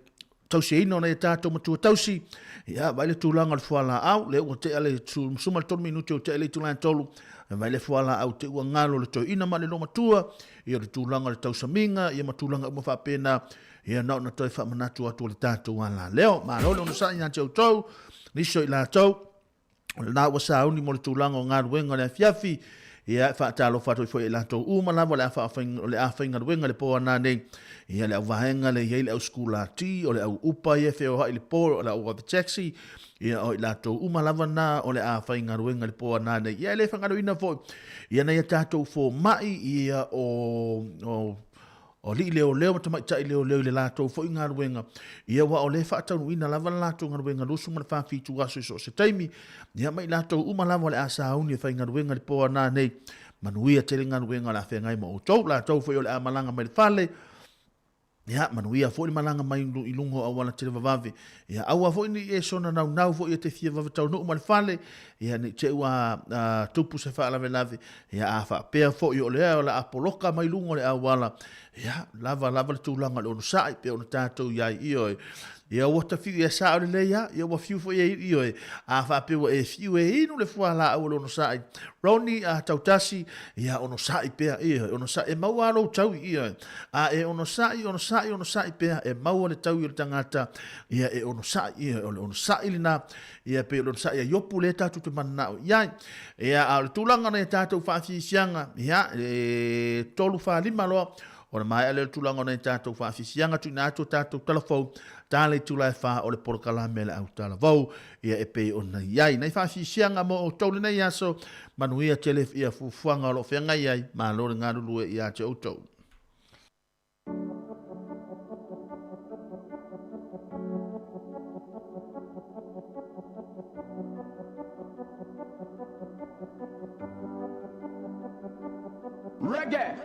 tausiaina o nai a tatou matua tausi ia vai le tulaga o le fualaau lea ua tea le suma le 3 minute ua tea le itula e tolu vai le fualaau te ua galo le toeaina ma le lomatua ia le tulaga o le tausamiga ia ma tulaga uma faapena ia na ona toe faamanatu atu o le tatou alaleo. Malo le onosai ia te outou nisi o i latou o lena ua sauni mo le tulaga o galuega o le afiafi. Ia, e faatalofa atu ai foi i latou uma lava o le a o le a faigaluega i le po ana nei. Ia, le auvaega lea e i ai le au sikulati, o le au upa ia e feoai i le po, o le au ave taxi, ia, o i latou uma lava na o le a faigaluega i le po ana nei. Ia, e le faigaloina foi, ia nai a tatou fomai, ia, o, o, O alii leoleo ma tamaitai leoleo i le latou foi galuega, ia aua o lea e faataunuuina lava le latou galuega 24 fitu aso i so o se taimi, ia ma i latou uma lava o le a sauni e faigaluega i le po ana nei. Manuia tele galuega o le a feagai ma outou, latou foi o le a malaga mai le fale, ia manuia foi le malaga mai i luga o auala televavave, ia aua foi ne i e soona naunau foi e te fia vave taunuu mai le fale, ia ne i te i ua tupu se faalavelave, Ia a faapea foi o lea o le a poloka mai luga o le auala, ia lava lava le tulaga o le onosai pei ona tatou i ai, ioe. Ia ua ta fiu, ia sao lelei lava, ia ua fiu foi e, ioe. A faapea ua e fiu e inu le fualaau o le onosai, Ronnie, a tautasi, ia onosai pea, ioe, onosai, e maua lava lou taui, ioe. A e onosai, onosai, onosai pea, e maua le taui o le tagata, ia e onosai, ioe, o le onosai lena, ia pei o le onosai a Iopu lea tatou te mananao i ai. Ia, a o le tulaga nei tatou faafiafiaga, ia, e 3, 4, 5 loa, ona maea lea o le tulaga o nei tatou faafiafiaga, tuuina atu o tatou talafou, ta le itula e 4 o le polokalame a le autalavou, ia e pei ona i ai. Nei faafiafiaga mo outou lenei aso, manuia tele ia fuafuaga o lo o feagai ai, malo le galulue ia te outou. Reggae.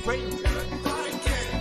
stranger I can.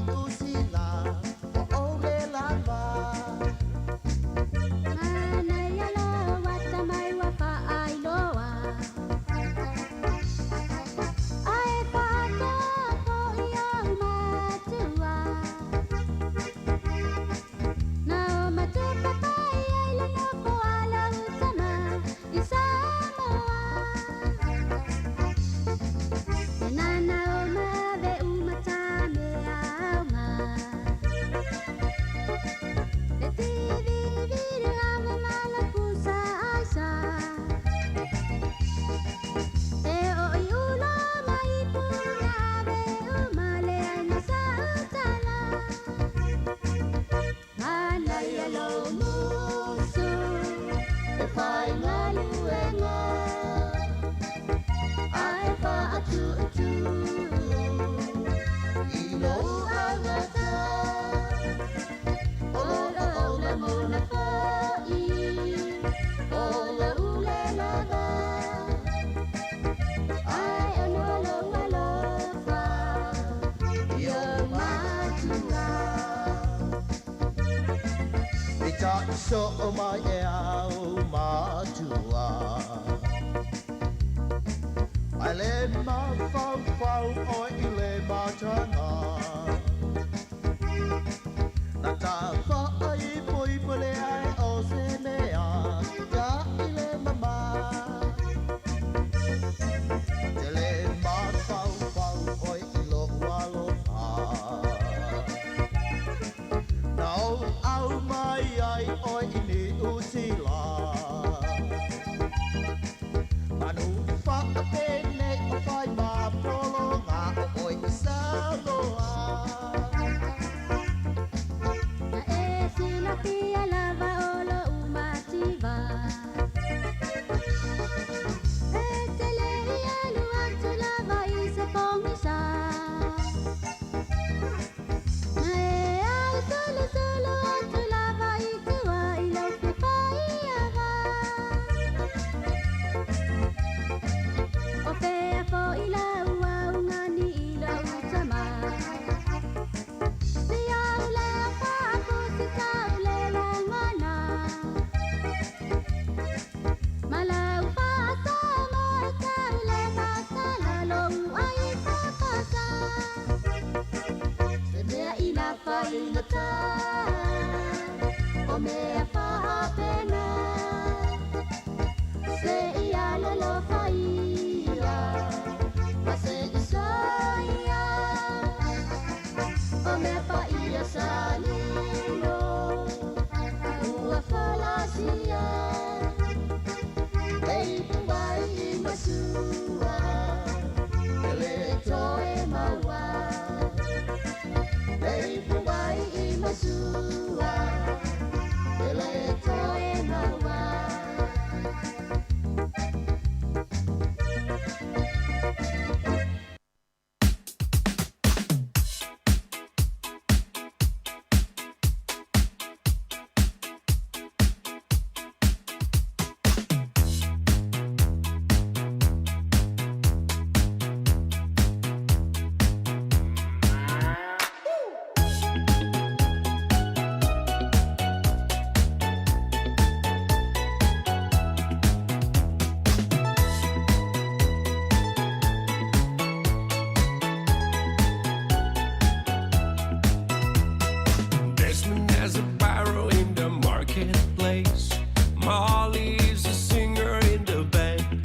Usila, o ole lava. Mana so o mai e au matua. Ai le mafaufau o i le matanga. Na ta whaai poi pole ai o se mea ka i le mama. Te le mafaufau o i lo aloha. Na o au mai ai o i ni utila. Manu whaapene o whai mapolonga o oi i Samoa. Na e silapia lava o lo umativa. E te le ia atu lava i se pongisa. Na e au solo solo atu lava i tua i lo fai ava. O pea fo i la ua ungani i lo utama. Si au le whaaku si tau le langona. Malau whaasa mo e tau le masala lo ai whakasa. Se mea ina whaingata, o mea whaapena. Se ia lolo whaia, ma se isaia. O mea whaia salilo, ua falasia. Ei puai i masua, e le toe maua. Ei puai i masua, e le toe maua. Desmond has a barrow in the marketplace. Molly is a singer in the band.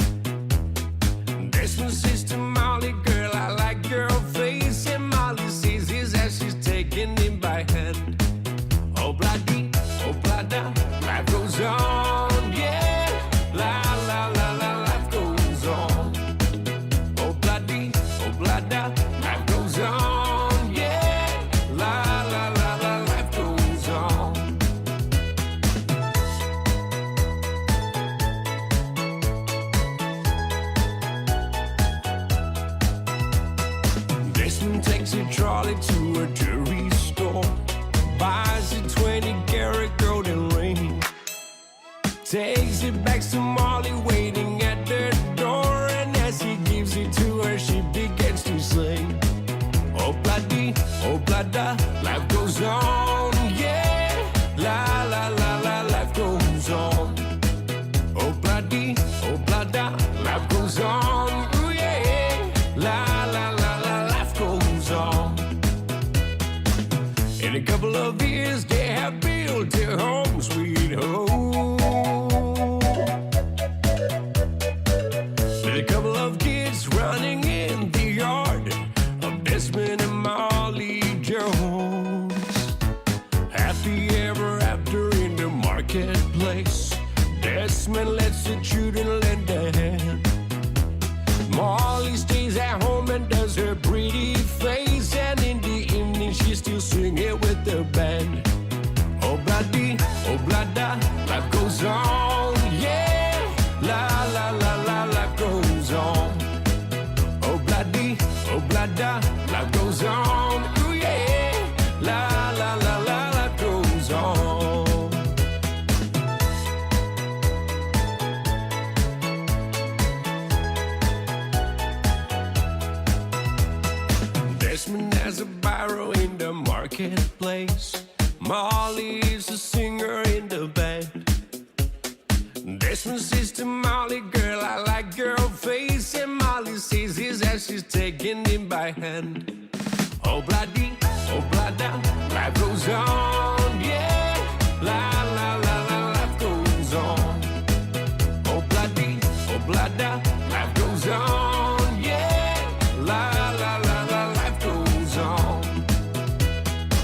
Desmond says to Molly, girl, I like your face. And Molly sees his as she's taking him by hand. Oh, bloody, oh, blada, life goes on, yeah. La, la, la, la, life goes on. Oh, bloody, oh, blada, life goes on, yeah. La, la, la, la, life goes on. Desmond takes a trolley to a jewelry store, buys a 20 karat golden ring, takes it back to Molly waiting at the door, and as he gives it to her, she begins to sing. Oh bloody, oh blada, life goes on, yeah. La la la la, life goes on. Oh bloody, oh blada, life goes on, ooh yeah. La la la la, life goes on. In a couple of years, they have built their home, sweet home. With a couple of kids running in the yard of Desmond and Molly Jones. Happy ever after in the marketplace. Desmond lets the children lend a hand. Molly stays at home and does her pretty face, and in the evening she's still singing with the band. Oh bloody, oh blada, life goes on, yeah. La la la la, life goes on. Oh bloody, oh blada, life goes on, ooh yeah. La la la la, life goes on. Desmond has a barrow in the marketplace. Molly is a singer in the band. Desmond says to Molly, girl, I like your face. And Molly says his as she's taking him by hand. Oh, bloody, oh, blada, life goes on, yeah. La, la, la, la, life goes on. Oh, bloody, oh, blada, life goes on, yeah. La, la, la, la, life goes on.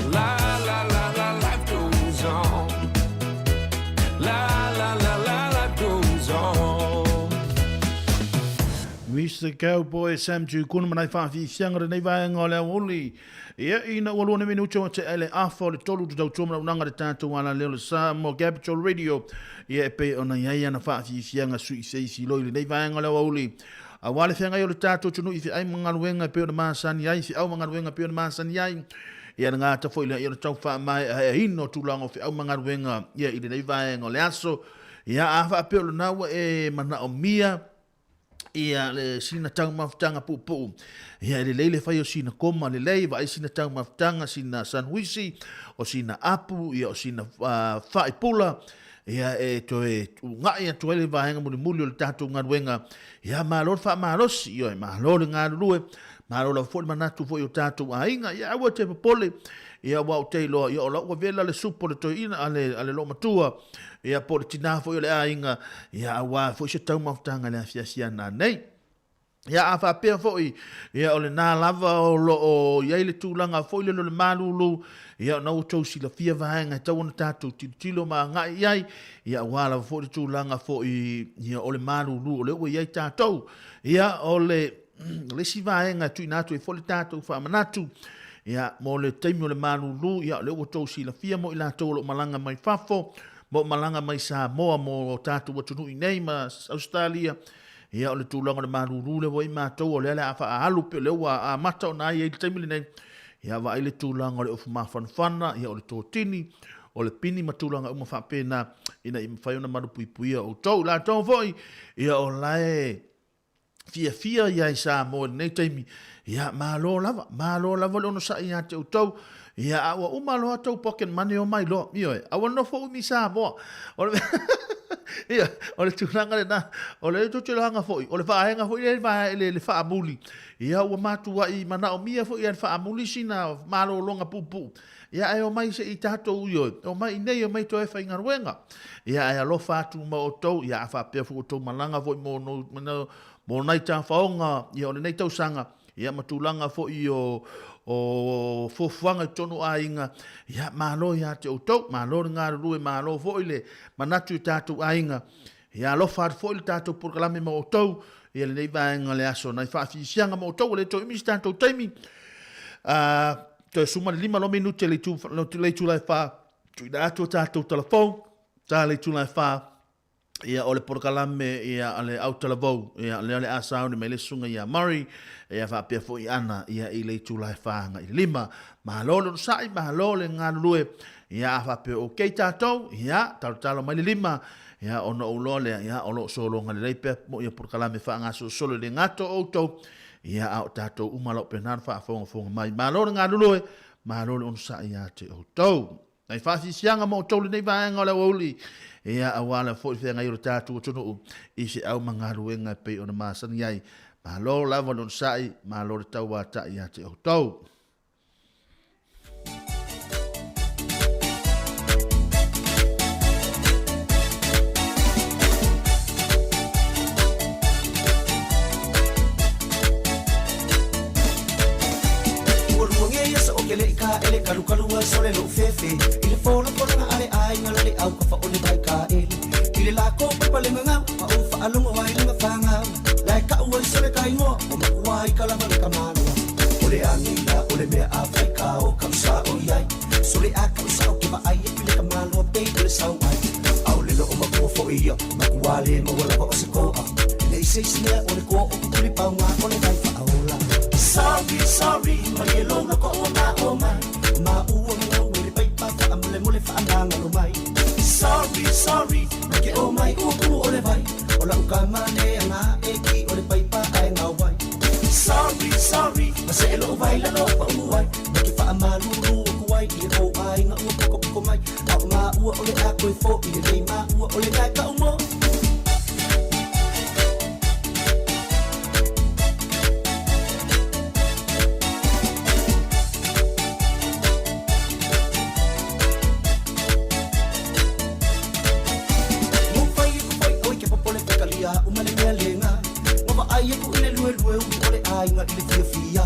La, la, la, la, life goes on. La, la, la, la, life goes on. Mr. Cowboy Sam Tukuna ma nai faafiafiaga lenei vaega o le aoauli. Ia, ina ua lua nei minute ua tea i le afa o le tolu te tautua manaunaga le tatou alaleo le Samoa Capital Radio. Ia, e pei ona i ai ana faafiafiaga sui seisi loi lenei vaega o le aoauli. Aua le feagai o le tatou atunuu i feai ma galuega e pei ona masani ai, feau ma galuega e pei ona masani ai. Ia, le gata foi lea, ia o le tau faamaeaeaina o tulaga o feau ma galuega ia i lenei vaega o le aso. Ia, a faapea o lena ua e manaomia ia le sina taumafataga puupuu, ia e lelei le fai o sina koma lelei, vaai sina taumafataga, sina sanuisi, o sina apu, ia o sina faipula, ia e toe uga'i atu ai le vaega mulimuli o le tatou galuega. Ia malo le faamalosi, ioe, malo le galulue, malo lava foi le manatu foi o tatou aiga. Ia aua te popole, ia aua ou te iloa, ia o lau ua vela le supo le toeaina a le, a le loomatua, ia po o le tinā foi o le aiga, ia aua foi se taumafataga i le asiasi ana nei. Ia a faapea foi, ia o lena lava o lo o i ai le tulaga foi lele o le malulu, ia ona ua outou silafia vaega e tatau ona tatou tilotilo ma agai i ai, ia aua lava foi le tulaga foi ia o le malulu o lea ua i ai tatou. Ia o le le isi vaega e tuuina atu ai foi le tatou faamanatu, ia mo le taimi o le malulu, ia o lea ua outou silafia mo i latou o lo o malaga mai fafo, mo malaga mai Samoa mo tatou atunuu i nei ma Ausetalia, Ia, o le tulaga o le malulu lea ua i matou, o lea o le a faaalu pei o lea ua amata ona ai ai le taimi lenei. Ia, vaai le tulaga o le ofu mafanafana, ia, o le totini, o le pini ma tulaga uma faapena, ina ia mafai ona malupuipuia outou. Latou foi, ia, o la e fiafia ia i Samoa i lenei taimi, ia, malo lava, malo lava le onosai ia te outou. Ia, a ua uma loa tou pocket money omai loa. Ioe, aua le nofo umi i Samoa. O le, ia, o le tulaga lena, o le totoiloaga foi, o le vaega foi lea le, le, le faamuli. Ia, ua matuai manaomia foi ia le faamuli sina malologa puupuu. Ia, ae omai se i tatou, ioe, omai iinei, omai toe faigaluega. Ia, ae alofa atu ma outou, ia, a faapea foi ua outou malaga foi mo, mo, mo nai tafaoga, ia, o lenei tausaga, ia ma tulaga foi o, o fuafuaga i totonu o aiga, ia malo ia te outou, malo le galulue, malo foi le manatu i tatou aiga, ia alofa atu foi le tatou polokalame ma outou, ia lenei vaega o le aso, nai faafiafiaga ma outou, ua le toe umi se tatou taimi, toe 15 loa minute le itu, le itula e 4, tuuina atu o tatou talafou, ta le itula e 4, ia o le polokalame ia a le autalavou ia lea o le a sauni mai le susuga ia Murray ia faapea foi Ana ia i le itula e 4:05. Malo le onosai, malo le galulue ia a faapea okay tatou ia talotalo mai le lima ia ona ou loa lea ia o lo o sologa lelei pea mo ia polokalame faagasolosolo i le gata o outou ia a o tatou uma lau pena na faafogafoga mai. Malo le galulue, malo le onosai ia te outou. Nai faasiasiaga mo outou lenei vaega o le aoauli, ia aua lava foi le feagai o le tatou atunuu i feau ma galuega e pei ona masani ai. Malo lava le onosai, malo le tauatai ia te outou. Ua luangia ia sa o ke leʻi ka ele kalukalu ai sole loʻu fefe I le folafolaga a le aiga la le au ka faole mai ka ele I le lako paipa le gagau ma ou faalogo ai le gafagau La e kaʻu ai sole ka igoa o makua i ka lava le ka maloa O le agila o le mea a fai ka o kaʻu sao i ai Sole a kaʻu sao ke vaai aku i le ka maloa pei o le sau ai ʻAʻole no o makua foʻi ia makua le maua lava o se koa Nei se isi mea o le koa o kukuli paoga o le vai whaaola. Sorry, sorry, malie lo na ko o ma o mai. Ma ua ngau e le paipa wha mole mole wha ngalo mai. Sorry, sorry, na ke o mai ua kumu o le vai. O la uka mane anga e ki o le paipa ai ngā wai. Sorry, sorry, ma se e lo vai la lo pa uai. Ma ke wha maluru o kuai i le o ai ngā ua poko poko mai. A o ngā ua o le a koe fo i le lei ma ua o le ngai ka umo. Vaai aku i le luelue ulu o le aiga i le fiafia.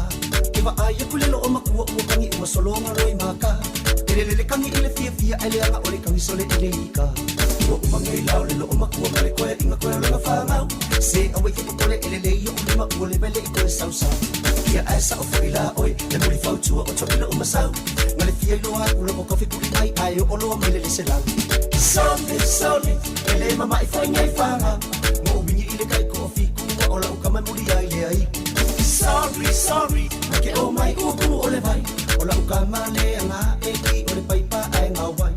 Ke vaai aku le loo makua ua kagi uma sologa loi maka. E lelele kagi i le fiafia ae leaga o le kagi sole i le ika. Ua uma nei lao le loo makua ma le koe inga koe lona whangau. Se awe ke popole ele le i o lima ua le mele i koe sausau. Ia ae sa o foi la oi, le muli fautua o topila o masau. Nga le fia iloa aku loko kofi kuli mai ai o oloa mai le le selau. Sole, sole, ele mama i whai ngai whanga. Mo wingi i le kai ko o fiku ua o lau kama muli ai le ai. Sorry, sorry, ma ke o mai ua kumu o le vai. O lau kama le anga e ki o le paipa ai ngā wai.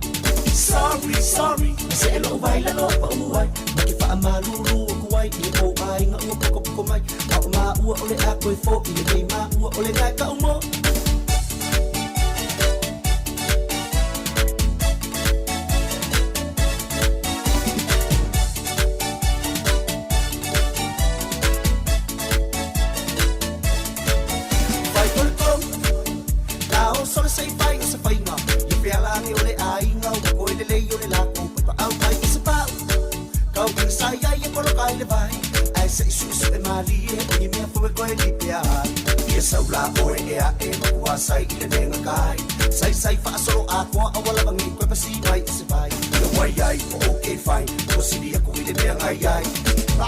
Sorry, sorry, ma se e loo vai la loa pa uai. Ma ke wha maluru o kuai i le o ai ngā ua poko poko mai. A o mā ua o le a koe fo i le nei mā ua o le ngai ka umo. Fai o le tolu, la o sole sei fai o se whainga. Ia whialangi o le ainga, o koe le lei o le lako, pai pa au mai i se pau. Kau kina sai ai e kolo kai le vai. Ai se isu isu e mali e, o ni mea fue koe li pe ai. Ia sau la oe e a e makua sai i le nenga kai. Sai sai wha asolo a koa a wala vangi koe pasi mai i se vai. Ia wai ai o okay fine, o sili aku i le mea ngai ai.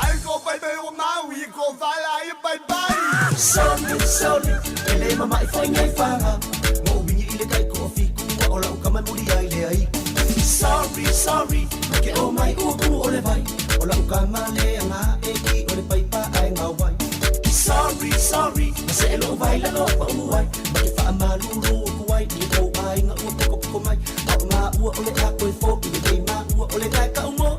Ai ko pai pai o maui, ko whai ai pai pai. Sole, sole, ele mama i whai ngai whanga. Mo wingi i le kai ko o fiku ua o lau kama muli ai le ai. Sorry, sorry, ma ke o mai ua kumu o le vai. O lau kama le anga e ki o le paipa ai ngā wai. Sorry, sorry, ma se e loo vai la loa pa uai. Ma ke wha maluru o kuai i le tau ai ngā ua poko poko mai. A o ngā ua o le a koe fo i le nei mā ua o le ngai ka umo.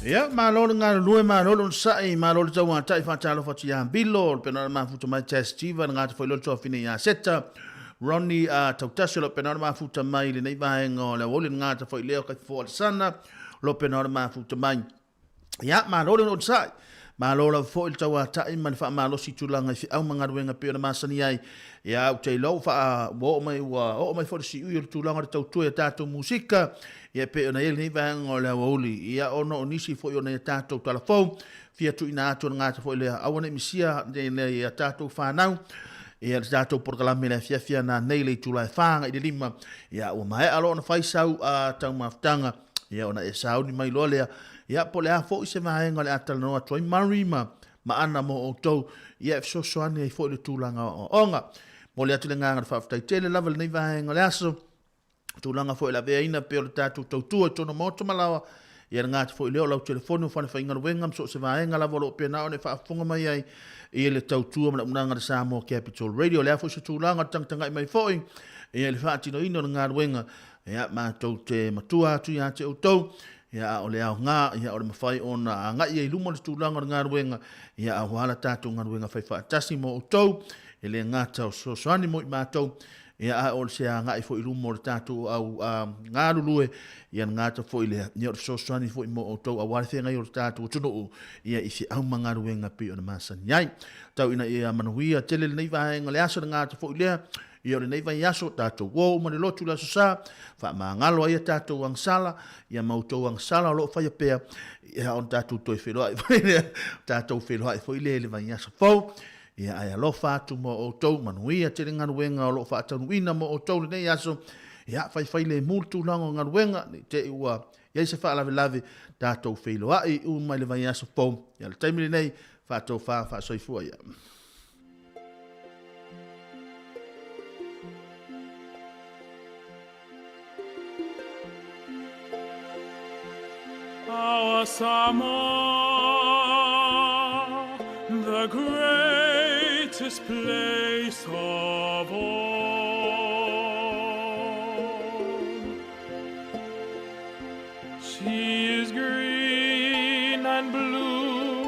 Ia, malo le galulue, malo le onosai, malo le tauatai faatalofa atu iā Bilo, le pena o le mafuta mai Tess Tiva, le gata foi loa le tuafine iā Seta, Ronnie a Tautasi o lo pena o le mafuta mai i lenei vaega o le aoauli, le gata foi lea o Kaifofoa Alesana, lo pena o le mafuta mai. Ia, malo le onosai, malo lava foi le tauatai ma le faamalosi i tulaga i feau ma galuega e pei ona masani ai. Ia, ou te iloa ua faa, ua oo mai, ua oo mai foi le siui o le tulaga o le tautua i a tatou musika, Ia e pei ona i ai lenei vaega o le aoauli, ia ona o nisi foi o nai a tatou talafou, fia tuuina atu o le gata foi lea, aua ne i misia nei a tatou fanau, ia le tatou polokalame le afiafi ana nei le itula e 4 agai i le 5, ia ua maea loa ona fai sau a taumafataga, ia ona e sauni mai loa lea, ia po o le a foi se vaega o le a talanoa atu ai Murray ma ma Ana mo outou, ia e fesoasoani ai foi i le tulaga o aoaoga. Momoli atu le agaga o le faafetai tele lava i lenei vaega o le aso, tulaga foi o le aveaina pei o le tatou tautua i totonu o maota ma laoa, ia le gata foi lea o lau telefoni o fale faigaluega ma so o se vaega lava o lo o pena ona e faafofoga mai ai i le tautua ma le auaunaga a le Samoa Capital Radio. O le a foi se tulaga o le tagatagai mai foi ia i le faatinoina o le galuega, ia matou te matua atu ia te outou, ia a o le aoga, ia o le mafai ona agai ai i luma le tulaga o le galuega, ia aua la tatou galuega faifaatasi mo outou, e le gata o fesoasoani mo i matou, Ia, a o se agai foi i luma o le tatou au galulue, ia le gata foi lea, ia o le fesoasoani foi mo outou aua le feagai o le tatou atunuu, ia i feau ma galuega pei ona masani ai. Tau ina ia manuia tele lenei vaega o le aso, le gata foi lea, ia o lenei vaiaso, tatou o uma le lotu i le Aso Sa, faamagalo ai a tatou agasala, ia ma outou agasala o lo o faia pea, ia ona tatou toe feiloai foi lea, tatou feiloai foi lea i le vaiaso fou. Ia ae alofa atu mo outou, manuia tele galuega o lo o faataunuuina mo outou lenei aso. Ia faifai lemu le tulaga o galuega, ne i te i ua i ai se faalavelave, tatou feiloai uma i le vaiaso fou. Ia le taimi lenei, faatofa faasoifua ia. Our Samoa, the greatest place of all. She is green and blue,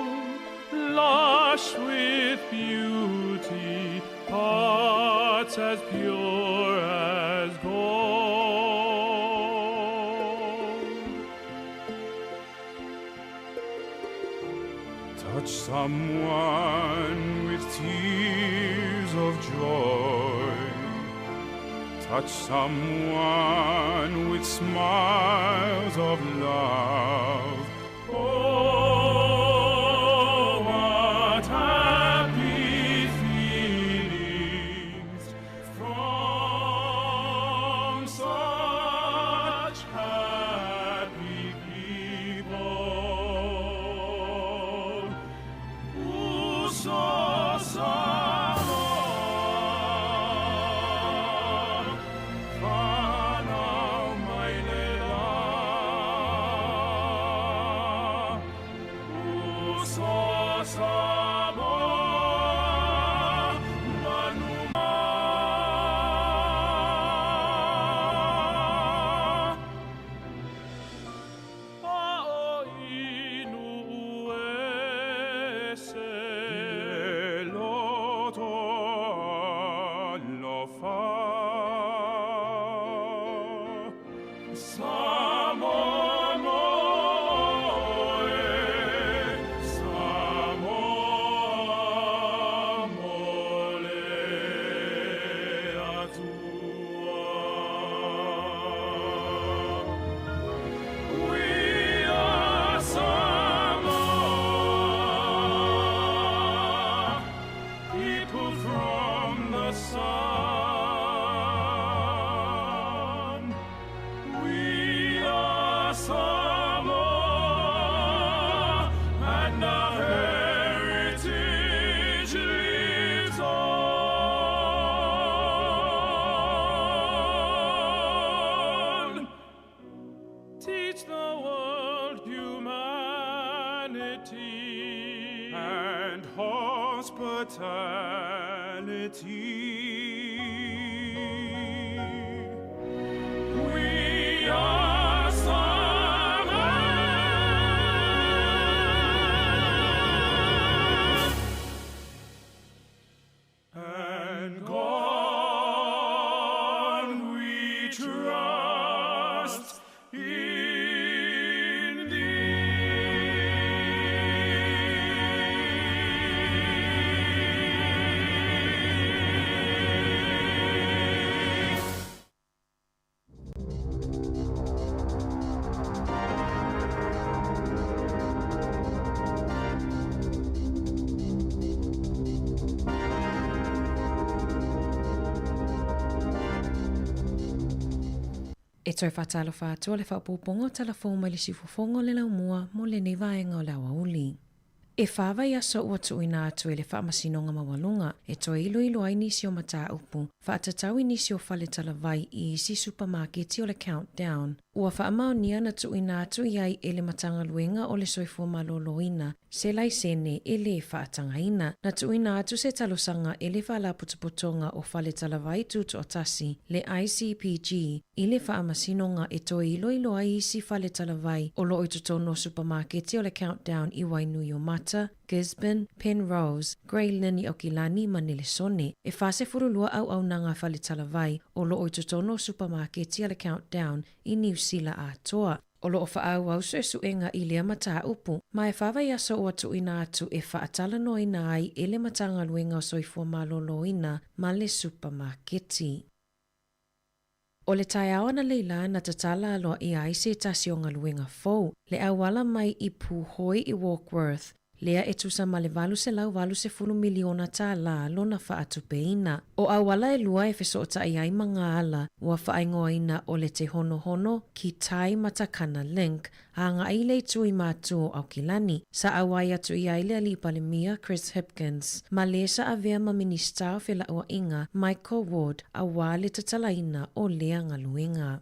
lush with beauty, hearts as pure as gold. Touch someone with tears of joy. Touch someone with smiles of love. Oh, what happy feelings from such happy people. Uso Samoa, whanau mai le la. Uso Samoa, manu ma. Ao inu ese le loto alofa. Samoa moe, Samoa mole atua. We are Samoa, people from the sun. We are Samoa, and our heritage lives on. Teach the world humanity and hospitality. We are Samoa. And God we trust in thee. E toe faatalofa atu o le faaopoopoga o talafou mai le siufofoga o le laumua mo lenei vaega o le aoauli. E vaiaso ua tuuina atu e le Faamasinoga Maualuga e toe iloilo ai nisi o mataupu faatatau i nisi o fale talavai i isi supamaketi o le Countdown. Ua faamaonia na tuuina atu i ai e le Matagaluega o le Soifua Maloloina se laisene e lē faatagaina. Na tuuina atu se talosaga e le Faalapotopotoga o Fale Talavai Tutoatasi, le ICPG, i le Faamasinoga e toe iloilo ai isi fale talavai o loo i totonu o supamaketi o le Countdown i Wainuiomata, Gisborne, Penrose, Grey Lynn i Aukilani ma Nelesone. E 42 auaunaga fale talavai o loo i totonu o supamaketi a le Countdown i Niu Sila atoa. O loo faaauau suesuega i lea mataupu, ma e 4 vaiaso ua tuuina atu e faatalanoaina ai e le Matagaluega o Soifua Maloloina ma le supamaketi. O le taeao analeila na tatala aloaia ai se tasi o galuega fou, le auala mai i Puhoi i Warkworth, lea e tusa ma le $880 miliona tālā lona faatupeina. O auala e lua e fesootai ai ma ngā ua faaigoaina o le Te Honohono ki Tai Matakana Link, agai i le itu i Matu o Aukilani. Sa auai atu i ai le Alii Palemia Chris Hipkins, ma le sa avea ma Minisita o Felauaiga Michael Ward auā le tatalaina o lea galuega.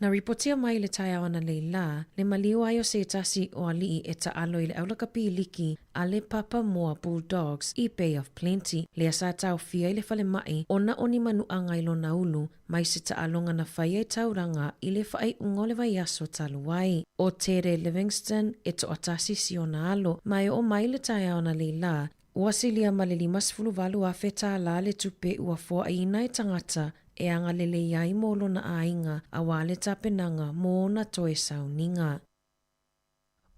Na ripotia mai i le taeao analeila, le maliu ai o se tasi o alii e taalo i le aulakapiliki a le Papamoa Bulldogs i Bay of Plenty, lea sa taofia i le falemai ona o ni manuaga i lona ulu mai se taaloga na fai ai taulaga i le faaiuga o le vaiaso talu ai. O Tere Livingston e toatasi siona alo, ma e oo mai le taeao analeila, ua silia ma le $58,000 tālā le tupe ua foaina e tagata e agalelei ai mo lona aiga auā le tapenaga mo ona toe sauniga.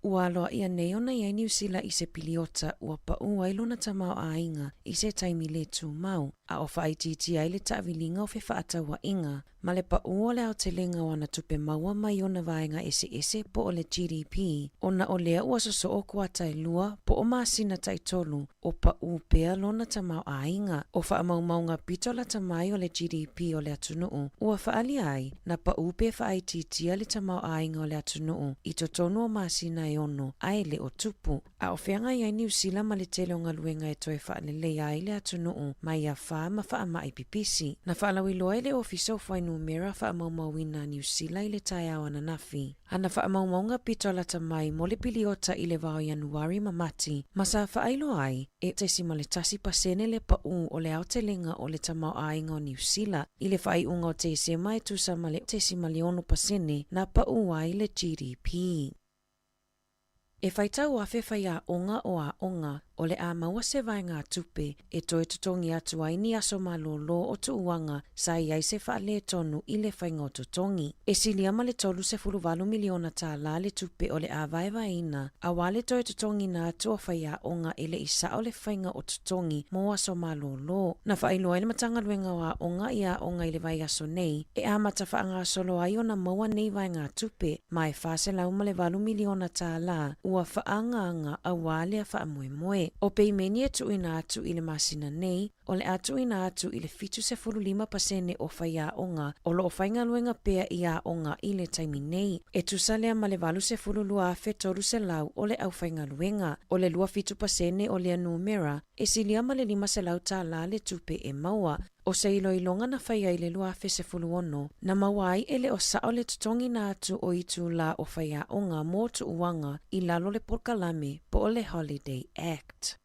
Ua aloaia nei ona i ai Niu Sila i se piliota ua paū ai lona tamaoaiga i se taimi le tumau. a o faaitiitia ai le taaviliga o fefaatauaiga ma le paū o le aotelega o ana tupe maua mai ona vaega eseese po o le GDP, ona o lea ua sosoo kuata e lua po o masina taitolu o paū pea lona tamaoaiga. O faamaumauga pito lata mai o le GDP o le atunuu ua faaalia ai, na paū pe faaitiitia le tamaoaiga o le atunuu i totonu o masina e ono ae le o tupu. A o feagai ai Niu Sila ma le tele o galuega e toe faaleleia ai le atunuu mai afā ma faamai pipisi. Na faalauiloa e le Ofisa o Fuainumera Faamaumauina a Niu Sila i le taeao ananafi ana faamaumauga pito lata mai mo le piliota i le vao Ianuari ma Mati, ma sa faailoa ai e 0.1% le paū o le aotelega o le tamaoaiga o Niu Sila i le faaiuga o Tesema e tusa ma le 0.6% na paū ai le GDP. E faitau afe faiaoga o aoga o le a maua se vaegatupe e toe totogi atu ai ni aso malōlō o tuuaga sa i ai se faaletonu i le faiga o totogi. E silia ma le $38 miliona tālā le tupe o le a vaevaeina auā le toe totogiina atu o faiaoga e le i sao le faiga o totogi mo aso malōlō. Na faailoa e le Matagaluega o Aoga i aoga i le vaiaso nei e amata faagasolo ai ona maua nei vaegatupe ma e $408 miliona tālā ua faaagaaga auā lea faamoemoe. O peimeni e tuuina atu i le masina nei, o le a tuuina atu i le 75% o faiaoga o loo faigaluega pea i aoga i le taimi nei. E tusa lea ma le 82,300 o le aufaigaluega. O le 27% o lea numera, e silia ma le $500 tālā le tupe e maua. O se iloiloga na faia i le 2016, na maua ai e le o sao le totogiina atu o itulā o faiaoga mo tuuaga i lalo le polokalame po o le Holiday Act.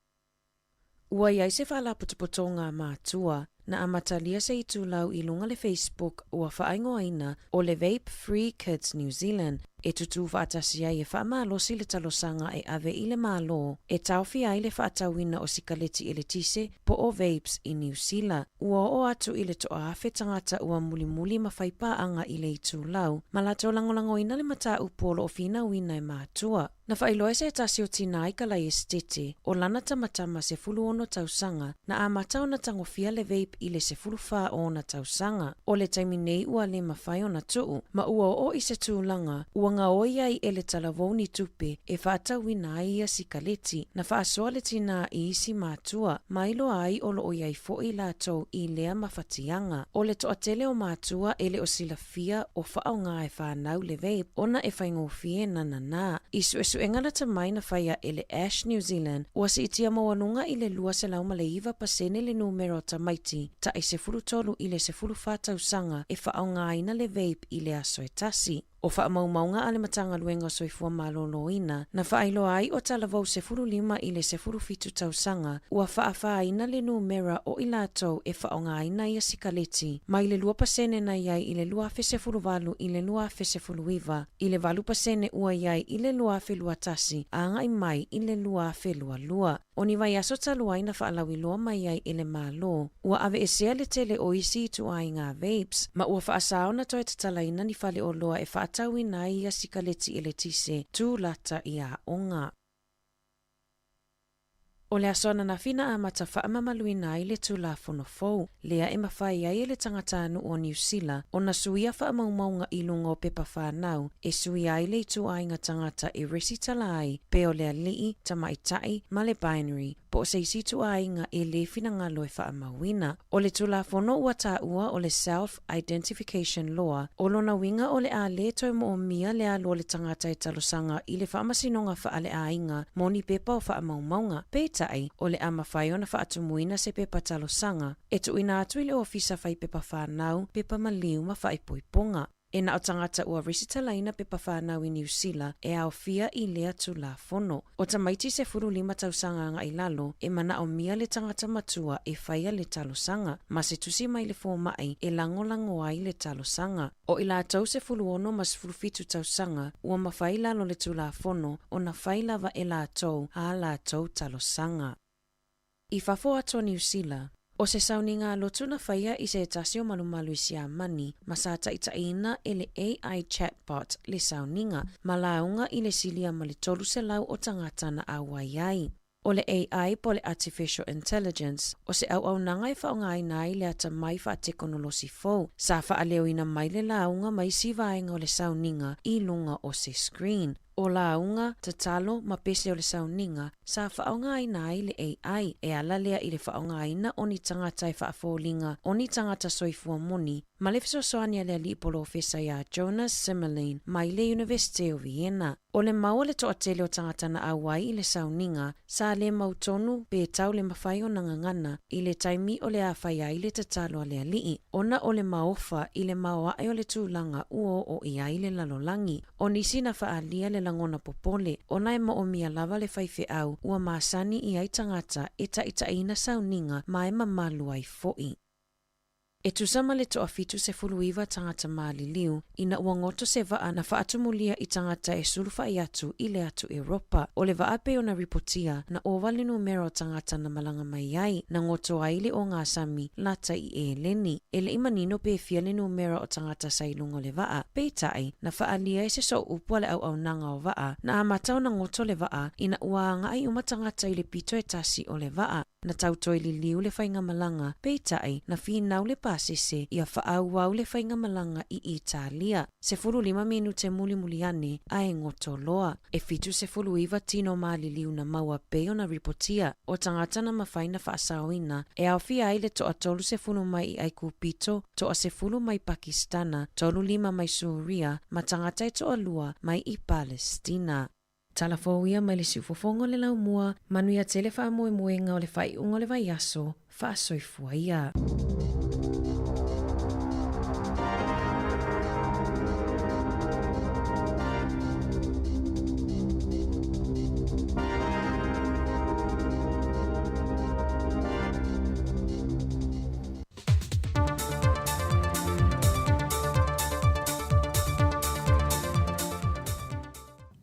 Ua i ai se faalapotopotoga a matua na amatalia se itulau i luga le Facebook ua faaigoaina o le Vape Free Kids New Zealand e tutū faatasi ai e faamalosi le talosaga e ave i le Malo e taofia ai le faatauina o sikaleti eletise po o vapes i Niu Sila. Ua oo atu i le 1000 tagata ua mulimuli ma fai paaga i le itulau ma latou lagolagoina le mataupu o loo finauina e matua. Na faailoa e se tasi o tinā i ka lae esetete o lana tamatama 16 tausaga na amata ona tagofia le vape i le 14 o ona tausaga. O le taimi nei ua le mafai ona tuu, ma ua oo i se tulaga ua gaoi ai e le talavou ni tupe e faatauina ai ia sikaleti. Na faasoa le tinā i isi matua, ma iloa ai o loo i ai foi latou i lea mafatiaga. O le toatele o matua e le o silafia o faaaoga e fanau le vape ona e faigofie nananā. I suesuega lata mai na faia e le Ash New Zealand, ua siitia maualuga i le 209% le numera o tamaiti tai 13 i le 14 tausaga e faaaogaina le vape i le aso e tasi. O faamaumauga a le Matagaluega o Soifua Maloloina na faailoa ai o talavou 15 i le 17 tausaga ua faafāina le numera o i latou e faaaogaina ia sikaleti mai le 2% na i ai i le 2018 i le 2019 i le 8% ua i ai i le 2021 a agai mai i le 2022. O ni vaiaso talu ai na faalauiloa mai ai e le Malo, ua aveesea le tele o isi ituaiga vapes, ma ua faasā ona toe tatalaina ni faleoloa e faatauina ai ia sikaleti eletise tū lata i aoga. O le aso ananafi na amata faamamaluina ai le Tulafono fou, lea e mafai ai e le tagatanuu o Niu Sila ona suia faamaumauga i luga o pepa fanau e suia ai le ituaiga tagata e resitala ai pe o le alii, tamaitai, ma le binary, po o se isi ituaiga e lē finagalo e faamauina. O le Tulafono ua taua o le Self Identification Law, o lona uiga o le a lē toe moomia le alu o le tagata e talosaga i le Faamasinoga Faaleaiga mo ni pepa o faamaumauga. Peitai, o le a mafai ona faatumuina se pepa talosaga e tuuina atu i le Ofisa Fai Pepa Fanau, Pepa Maliu ma Faaipoipoga. E na o tagata ua resitalaina pepa fanau i Niu Sila e aofia i lea Tulafono. O tamaiti 15 tausaga agai lalo e manaomia le tagata matua e faia le talosaga, ma se tusi mai le fomai e lagolago ai le talosaga. O i latou 16 ma 17 tausaga ua mafai lalo le Tulafono ona fai lava e latou ā latou talosaga. I fafo atu o Niu Sila, o se sauniga lotu na faia i se tasi o malumalu i Siamani ma sa taitaiina e le AI chatbot le sauniga ma lauga i le silia ma le 300 o tagata na auai ai. O le AI po o le Artificial Intelligence, o se auaunaga e faaaogaina ai le atamai faatekonolosi fou, sa faaleoina mai le lauga ma isi vaega o le sauniga i luga o se screen. O lauga, tatalo ma pese o le sauniga sa faaaogaina ai le AI, e ala lea i le faaaogaina o ni tagata e faafoliga o ni tagata soifua moni ma le fesoasoani a le alii polofesa iā Jonas Simmerlein mai le Iunivesite o Vienna. O le mau a le toatele o tagata na auai i le sauniga, sa le mautonu pe tau le mafai ona gagana i le taimi o le a fai ai le tatalo a le alii, ona o le maofa i le maoae o le tulaga ua oo i ai le lalolagi. O nisi na faaalia le lagona popole, ona e moomia lava le faifeau ua masani i ai tagata e taitaiina sauniga ma e mamalu ai fo'i. E tusa ma le 79 tagata maliliu ina ua goto se vaa na faatumulia i tagata e sulufa'i atu i le atu Europa. O le vaa pei ona ripotia na ova le numera o tagata na malaga mai ai, na goto ai le ogasami lata i Eleni. E le'i manino pe fia le numera o tagata sa i luga o le vaa, peitai, na faaalia e se sooupu a le auaunaga o vaa, na amata ona goto le vaa ina ua aga'i uma tagata i le pito e tasi o le vaa. Na tau toe liliu le faigamalaga, peitai, na finau le pasese ia faaauau le faigamalaga i Italia. 15 minute mulimuli ane ae goto loa. E 79 tino maliliu na maua pei ona ripotia, o tagata na mafai ona faasaoina, e aofia ai le 30 mai i Aikupito, 10 mai Pakistana, 35 mai Suria ma tagata e 2 mai i Palestina. Tala fou ia mai le siufofoga o le laumua, manuia tele faamoemoega o le faaiuga o le vaiaso, faasoifua ia.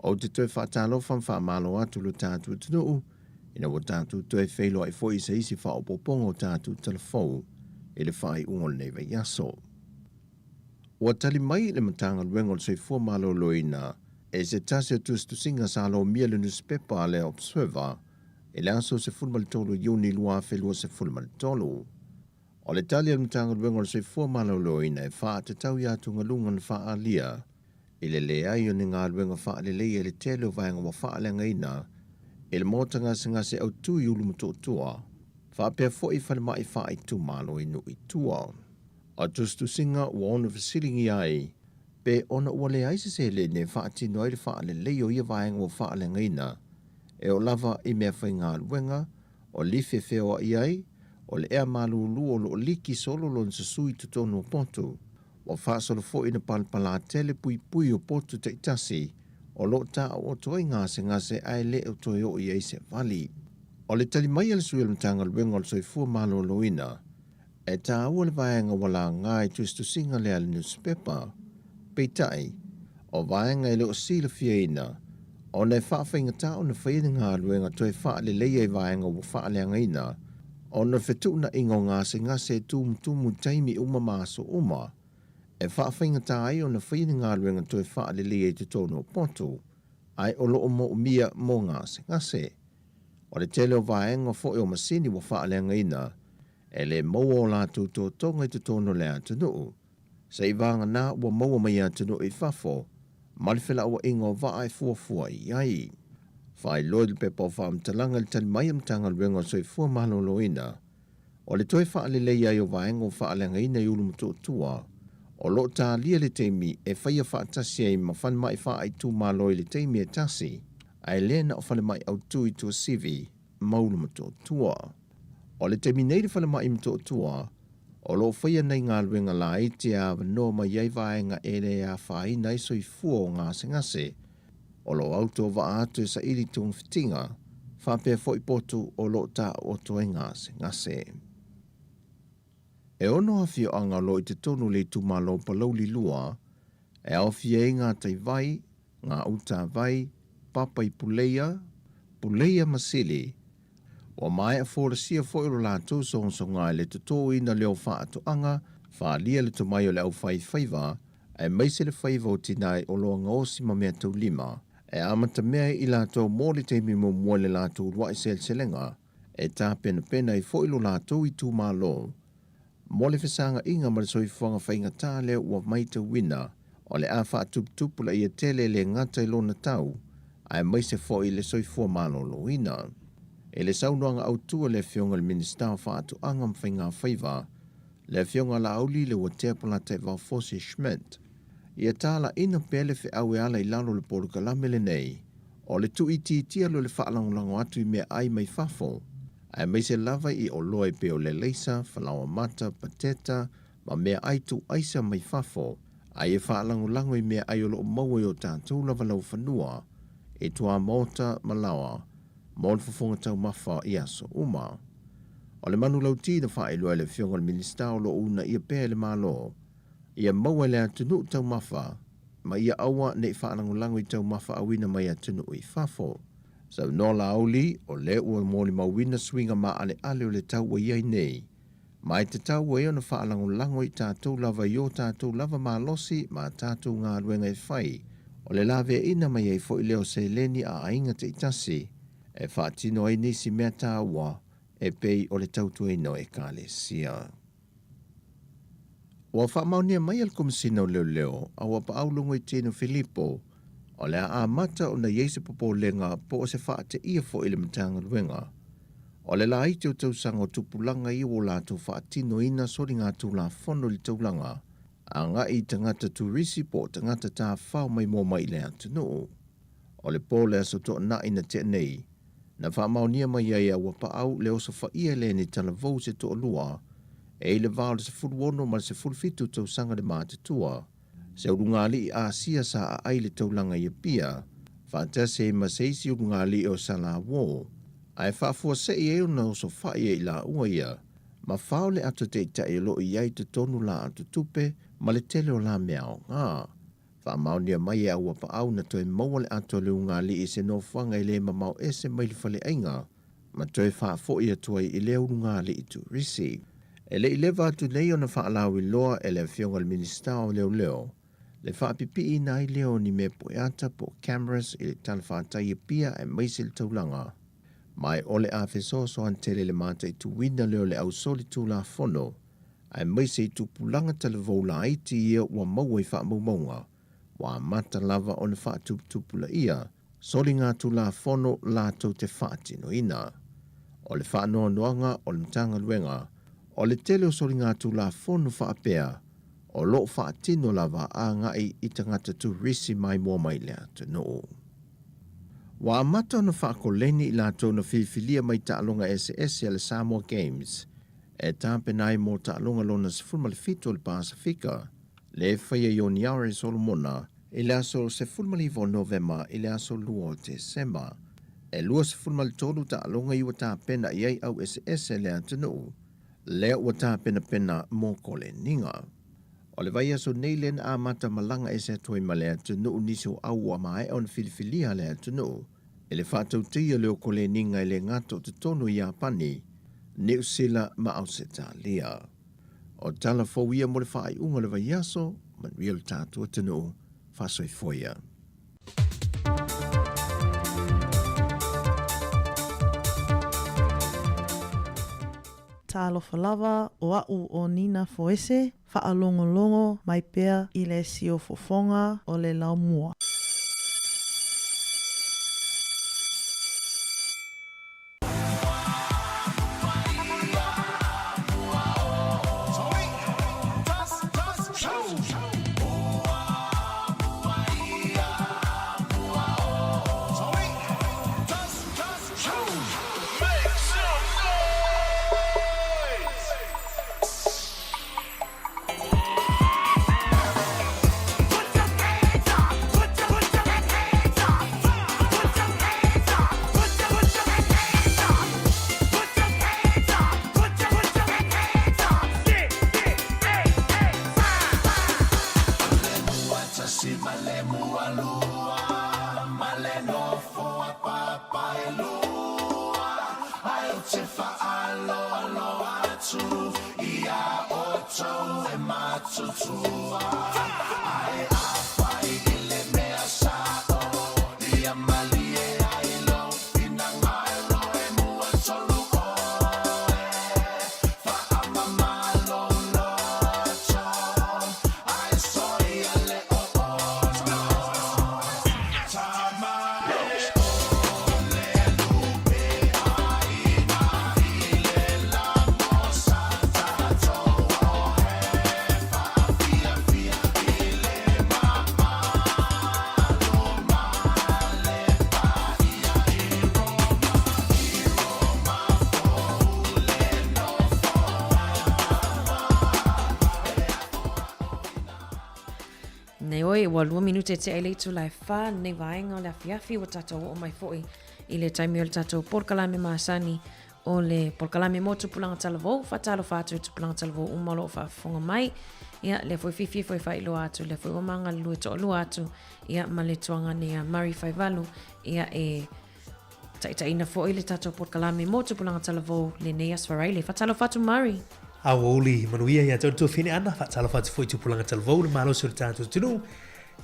Ou te toe faatalofa ma faamalo atu lo tatou atunuu, ina ua tatou toe feiloai foi i se isi faaopoopoga o tatou talafou i le faaiuga o lenei vaiaso. Ua tali mai le Matagaluega o le Soifua Maloloina e se tasi o tusitusiga sa lomia le nusipepa a le Observer i le aso 13 Iuni 2023. O le tali a le Matagaluega o le Soifua Maloloina e faatatau i atugaluga na faaalia i le leai o ni galuega faaleleia i le tele o vaega ua faaleagaina i le maota gasegase autū i Ulumotootua, faapea foi falemai faaitumalo i nuu i tua. O tusitusiga ua ono fesiligia ai pe ona ua leai se seleni e faatino ai le faaleleia o ia vaega ua faaleagaina, e oo lava i meafaigaluega, o lifi e feoa'i ai, o le ea malūlū o loo liki solo lona susū i totonu o potu. Ua faasolo foi ina palapalā tele puipui o potu taitasi o loo taooto ai gasegase ae le o toe oo i ai se vali. O le tali mai a le sui o le Matagaluega o le Soifua Maloloina, e tāua le vaega ua lagā i tusitusiga lea a le nusipepa. Peitai, o vaega e le o silafiaina, ona e faafaigata ona faia ni galuega toe faaleleia i vaega ua faaleagaina, ona o le fetuunaiga o gasegase e tumutumu i taimi uma ma aso uma, e faafaigata ai ona faia ni galuega toe faaleleia i totonu o potu, ae o loo moomia mo gasegase. O le tele o vaega foi o masini ua faaleagaina, e le maua o latou totoga i totonu o le atunuu, seivaganā ua maua mai atunuu i fafo ma le felauaiga o vaa e fuafua i ai. Faailoa i le pepa o faamatalaga i le tali mai a le Matagaluega o le Soifua Maloloina, o le toe faaleleia ai o vaega ua faaleagaina i Ulumotootua, o loo talia le taimi e faia faatasi ai ma falemai faaitumalo i le taimi e tasi, ae le na o falemai autū i Tuasivi ma Ulumotootua. O le taimi nei le falemai i Motootua, o loo faia nai galuega laiti e avanoa mai ai vaega e le afaina ai soifua o gasegase, o loo autovaa atu e saili togafitiga, faapea foi potu o loo taooto ai gasegase. E 6 afioaga o loo i totonu o le itumalo o Palauli 2, e aofia ai Gataivai, Gautavai, Papa i Puleia, Puleia ma Sili. Ua maea folasia foi o lo latou sogasoga i le totōina lea o faatoaga, faaalia le tomai o le aufaifaiva, aemaise le faiva o tinā i oloa gaosi ma meataulima. e amatamea ai i latou mo le taimi muamua i le latou uluai seleselega e tapenapena ai foi lo latou itumalo mo le fesaga'iga ma le soifuaga faigatā lea ua maitauina o le a faatuputupulaia tele e lē gata i lona tau aemaise fo'i le soifua malōlōina. I le saunoaga autū a le Afioga i le Minisita o Faatoaga ma Faigafaiva, le Afioga Laauli Leuatea Polataivao Fosi Schmidt, ia tala'ina pea le feau e ala i lalo o le polokalame lenei o le tuuitiitia loa le faalagolago atu i meaai mai fafo, aemaise lava i oloa e pei o le alaisa, falaoa mata, pateta ma meaai tuuaisa mai fafo, a ia faalagolago i meaai o loo maua i o tatou lava laufanua i tuamaota ma laoa mo le fofoga taumafa i aso uma. O le manulauti na faailoa e le Afioga i le Minisita o lo o uunaia pea e le Malo ia maua e le atunuu taumafa ma ia aua ne i faalagolago i taumafa auina mai atunuu i fafo. Saunoa Laauli, o lea ua molimauina suiga maaleale o le tau ua i ai nei, ma e tatau ai ona faalagolago i tatou lava i o tatou lava malosi ma a tatou galuega e fai, o le laveaiina mai ai foi lea o seleni a aiga taitasi e faatino ai nisi mea taua e pei o le tautuaina o Ekalesia. Ua faamaonia mai e le Komesina o Leoleo a ua paau Logoitino Filipo o le a amata ona i ai se popolega po o se faateia foi i le Matagaluega o le laiti o tausaga o tupulaga ia ua latou faatinoina soligatulafono i le taulaga agai i tagata turisi po o tagata tafafao maimoa mai i le atunuu. O le po o le Aso Toonai na tea nei, na faamaonia mai ai e Auapaau le osofaia e Leni Talavou se toalua e i le va o le 16 ma le 17 tausaga le matutua, se ulugalii Asia sa aai i le taulaga i Apia, faatasi ai ma se isi ulugalii o Salawō, ae faafuasei ai ona osofai e i laua ia ma fao le ato taitai o lo o i ai i totonu la ato tupe ma le tele o la mea aoga. Faamaonia mai e Auapaau na toe maua le ato a le ulugalii i se nofoaga e le mamao ese mai le faleaiga ma toe faafoi atu ai i lea ulugalii turisi. E le i leva atu nei ona faalauiloa e le Afioga i le Minisita o Leoleo le faapipiiina ai lea o ni mea pueata po o cameras i le talafatai i Apia aemaise le taulaga. Ma o le a fesoasoani tele le mataituina lea o le ausolitulafono aemaise i tupulaga talavou laiti ia ua maua i faamaumauga ua amata lava ona faatuputupulaia soligatulafono latou te faatinoina. O le faanoanoaga o le Matagaluega, o le tele o soligatulafono faapea o lo o faatino lava agai i tagata turisi maimoa mai le atunuu. Ua amata ona faakoleni i latou na filifilia mai taaloga eseese a le Samoa Games e tapena ai mo taaloga lona 17 o le Pasefika le faia i Honiara i Solomona i le aso 19 o Novema i le aso 2 o Tesema. E 23 taaloga i ua tapena i ai au eseese a le atunuu lea ua tapenapena mo koleniga. O le vaiaso nei lea na amata malaga ese atu ai ma le atunuu nisi o au ua maea ona filifilia a le atunuu i le faatautaia lea o koleniga e le gata o totonu i Iapani, Niu Sila ma Ausetalia. O tala fou ia mo le faaiuga o le vaiaso, manuia lo tatou atunuu, faasoifua ia. Talofa lava o a'u o Nina Foese, faalogologo mai pea i le siufofoga o le laumua. Nei oe, ua 2 minute tea i le itula e 4 lenei vaega o le afiafi, ua tatou oo mai foi i le taimi o le tatou polokalame masani o le polokalame mo tupulaga talavou, faatalofa atu i tupulaga talavou uma o lo o faafofoga mai. Ia, lea foi fiafia foi e faailoa atu, lea foi ua magalulue toalua atu, ia, ma le tuagane ia Murray Faivalu, ia, e taitaiina foi le tatou polokalame mo tupulaga talavou lenei Aso Faraile. Faatalofa atu Murray. Aoauli manuia ia te oe le tuafine Ana, faatalofa atu foi i tupulaga talavou, le malosi o le tatou atunuu,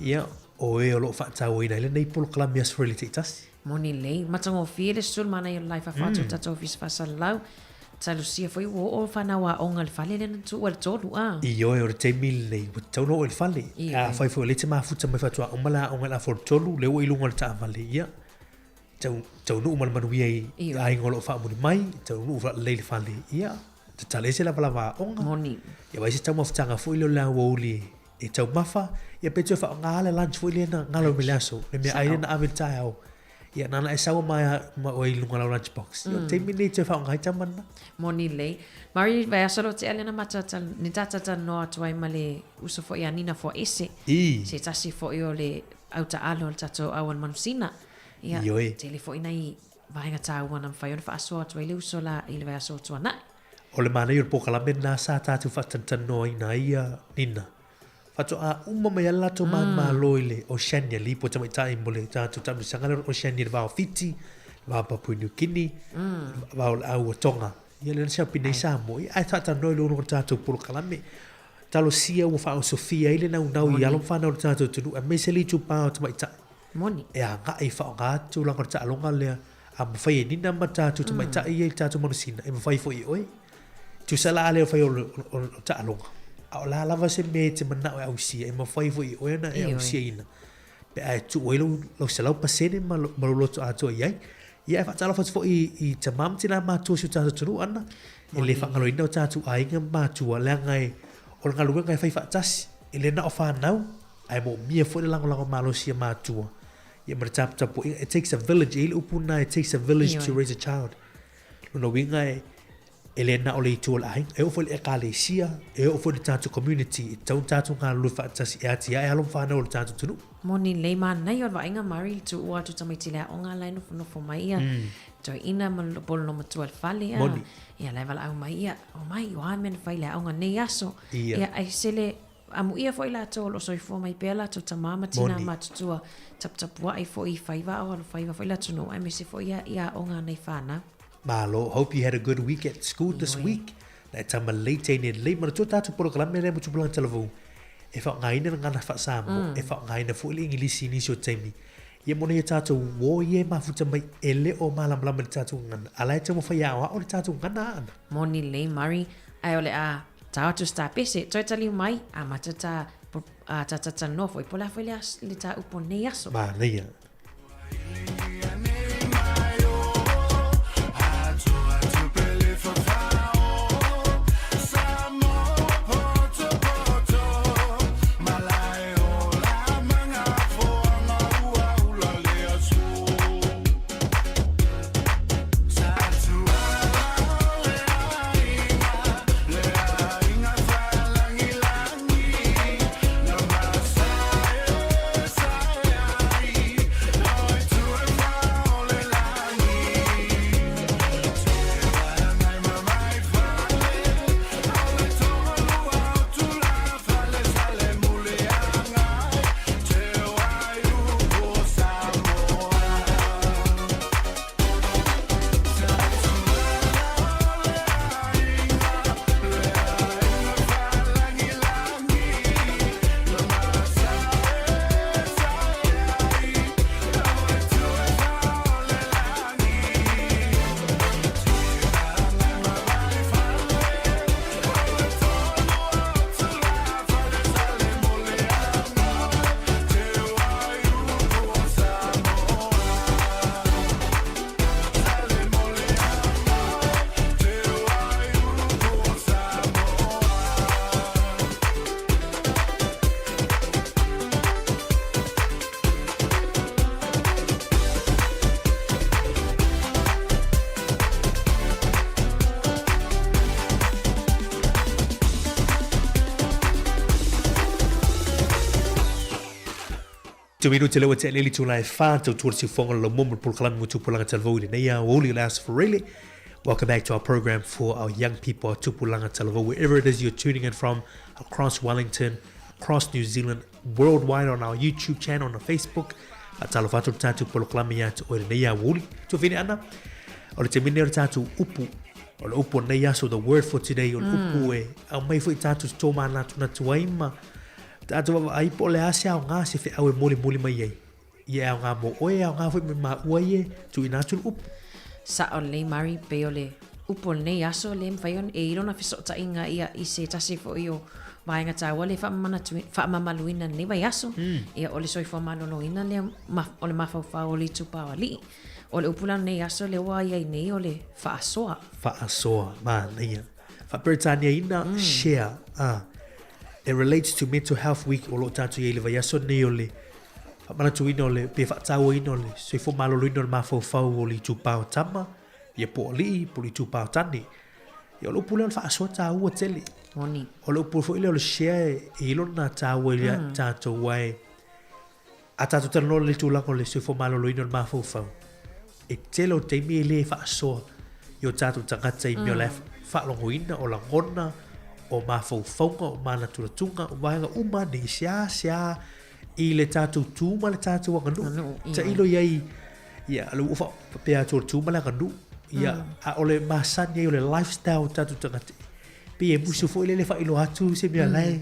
ia, o e o lo o faatauaina ai lenei polokalame Aso Faraile taitasi. Moni lelei, matagofie le susulu manaia o le lae fafa atu o le tatou ofisa faasalalau. Talosia foi ua oo fanau aoga i le fale lea na tuua i le 3 a. Ioe, o le taimi lenei ua tatau ona oo i le fale. Afai foi o lea e te mafuta mai faatoa uma le aoga i le afa o le 3, lea ua i luga o le taavale, ia, taunuu ma le manuia i aiga o lo o faamuli mai, taunuu lelei i le fale, ia, tatala ese lavalava aoga. Moni. Ia vaai se taumafataga foi lea o le aoauli e taumafa, ia pe toe faaaoga le lunch foi lea na galo mai le aso, le meaai lea na ave i le taeao. Ia, nāna e saua mai ma oe i luga o lau lunch box. Ia, o le taimi lenei e toe faaaoga ai tama lena. Moni lelei. Mari, vaiaso lo tea lea na matou ni tatou talanoa atu ai ma le uso foi a Nina Foaese. I. Se tasi foi o le au taalo o le tatou au a le manusina. Ia, Ioe. tele foi nai vaega taua na mafai ona faasoa atu ai le uso la i le vaiaso o tuanai. O le manaia o le polokalame lena sa tatou faatanoa ai ia Nina. Faatoa uma mai ai le latou manumalo i le Oceania, le ipu a tamaitai mo le tatou taamilosaga lea o le Oceania i le va o Fiti, le va o Papua New Guinea, le va o le au a Tonga. Ia lea na siapi nei Samoa, ia ae faatalanoa i luga o le tatou polokalame. Talosia ua faaosofia ai le naunau i alo ma fanau o le tatou atunuu aemaise le itupa o tamaitai. Moni. E agai e faaaoga tulaga o le taaloga lea a mafai e Nina ma tatou tamaitai ia i le tatou manusina, e mafai foi e oe. Tusa la a le fai o le taaloga, a o le a lava se mea e te manao e ausia, e mafai foi e oe ona e ausiaina pe a e tuu ai lou 100% ma lou loto atoa i ai. Ia e faatalofa atu foi i tama ma tina matutua o si o tatou atunuu Ana, e le faagaloina o tatou aiga ma matua, leaga o le galuega e fai faatasi, e le na o fanau, ae moomia foi le lagolago malosi a matua ia ma le taputapuaiga. It takes a village, e i ai le upu lena, it takes a village to raise a child. Lona uiga e, e le na o le itu o le aiga, e oo foi i le ekalesia, e oo foi i le tatou community, e tatau ona tatou galulue faatasi e atiae alo ma fanau o le tatou atunuu. Moni lelei manaia o le vaaiga Mari le tuua atu tamaiti le aoga la e nofonofo mai ia toeaina ma le polo matua i le fale ia. Moni. Ia la e valaau mai ia, omai o a mea na fai i le aoga nei aso. Ia. Ia ai se le Amuia foi latou o lo o soifua mai pea latou tamā ma tinā matutua, taputapua'i foi i faiva a o alofaiva foi le atunuu aemaise foi ia i aoga a nai fanau. Malo, hope you had a good week at school this week. Na e tama lelei teine lelei. Manatua tatou polokalame lea mo Tupulaga Talavou e faaaogaina le gagana faa-Samoa, e faaaogaina foi le Igilisi i nisi o taimi. Ia mo nei o tatou uo ia e mafuta mai e le o malamalama i le tatou gagana, a la e taumafai e aoao le tatou gagana aana. Moni lelei Murray, ae o le a tao atu se tapese, toe taliu mai, amata ta, a, ta talanoa foi po o le a foi le, le tāupu o lenei aso. Manaia. Tuminute lea ua tea nei le itula e fa, tautua le siufofoga o le laumua mo le polokalame mo Tupulaga Talavou i lenei aoauli o le Aso Faraile. Welcome back to our program for our young people, our Tupulaga Talavou, wherever it is you're tuning in from, across Wellington, across New Zealand, worldwide on our YouTube channel, on our Facebook. Faatalofa atu le tatou polokalame ia te oe i lenei aoauli. Tuafine Ana, o le taimi lenei o le tatou upu, o le upu o lenei aso, the word for today, o le upu e aumai foi tatou te tōmanatunatu ai ma Tatou vaavaai po o le a se aoga se feau e molimoli mai ai. Ia e aoga mo oe, e aoga foi mo maua ia e tuuina atu le upu. Sao lelei Mari, pei o le upu o lenei aso lea e mafai ona e i lona fesootaiga ia i se tasi foi o vaega taua lea e faamamaluina i lenei vaiaso. Ia o le soifua maloloina lea o le mafaufau o le itupa o alii. O le upu la o lenei aso lea ua i ai nei o le faasoa. Faasoa, manaia. Faa-Peretaniaina, share, a. It relates to Mental Health Week o lo o tatou i ai i le vaiaso lenei o le faamanatuina o le, pe faatauaina o le soifua maloloina o le mafaufau o le itupa o tama, ia po o alii, po o le itupa o tane. Ia o le upu lea o le faasoa taua tele. Moni. O le upu foi lea o le share e i ai lona taua i le tatou aua e a tatou talanoa i le tulaga o le soifua maloloina o le mafaufau, e tele o taimi e le faasoa i o tatou tagata i mea o la e faalogoina, o lagona, o mafaufauga, o manatunatuga, o vaega uma nei, seasea i le tatou tu ma le tatou aganuu. Tailo i ai, ia, le ua faapea atu o le tu ma le aganuu, ia, a o le masani ai o le lifestyle o tatou tagata, pei e musu foi lele faailoa atu se mea la e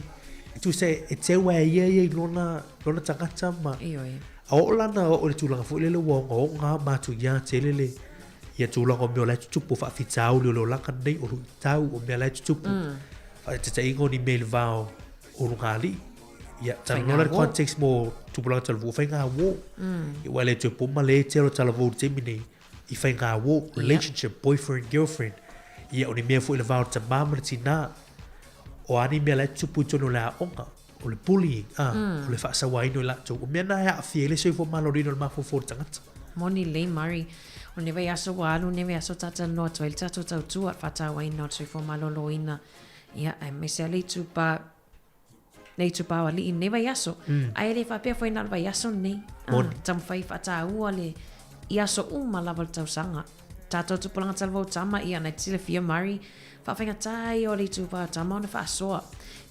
tusa e teu a e ia ia i lona, lona tagata ma Ioe. A oo la na oo i le tulaga foi lele ua ogaoga matuia tele le ia tulaga o mea o la e tutupu o faafitauli o le olaga lenei o luitau o mea la e tutupu. Faataitaiga o ni mea i le va o ulugalii. Ia, talanoa la i le context mo tupulaga talavou o faiga uō. Ia aua e le toe po ma le tele o talavou i le taimi nei i faiga uō, relationship, boyfriend, girlfriend. Ia o ni mea foi i le va o le tamā ma le tinā. O a ni mea la e tutupu i totonu o le aoga, o le bullying, ā, o le faasauaina o i latou. O mea na e aafia ai le soifua maloloina o le mafaufau o le tagata. Moni lelei Murray. O lenei vaiaso ua alu lenei vaiaso talatalanoa atu ai le tatou tautua i le faatauaina o le soifua maloloina, ia, aemaise lava le itupa, le itupa o alii i lenei vaiaso. Ae le faapea foi na o le vaiaso lenei. Moni. Taumafai e faataua le, i aso uma lava o le tausaga. Tatou tupulaga talavou tama, ia, na te silafia Murray, faafaigata ia o le itupa o tama ona faasoa.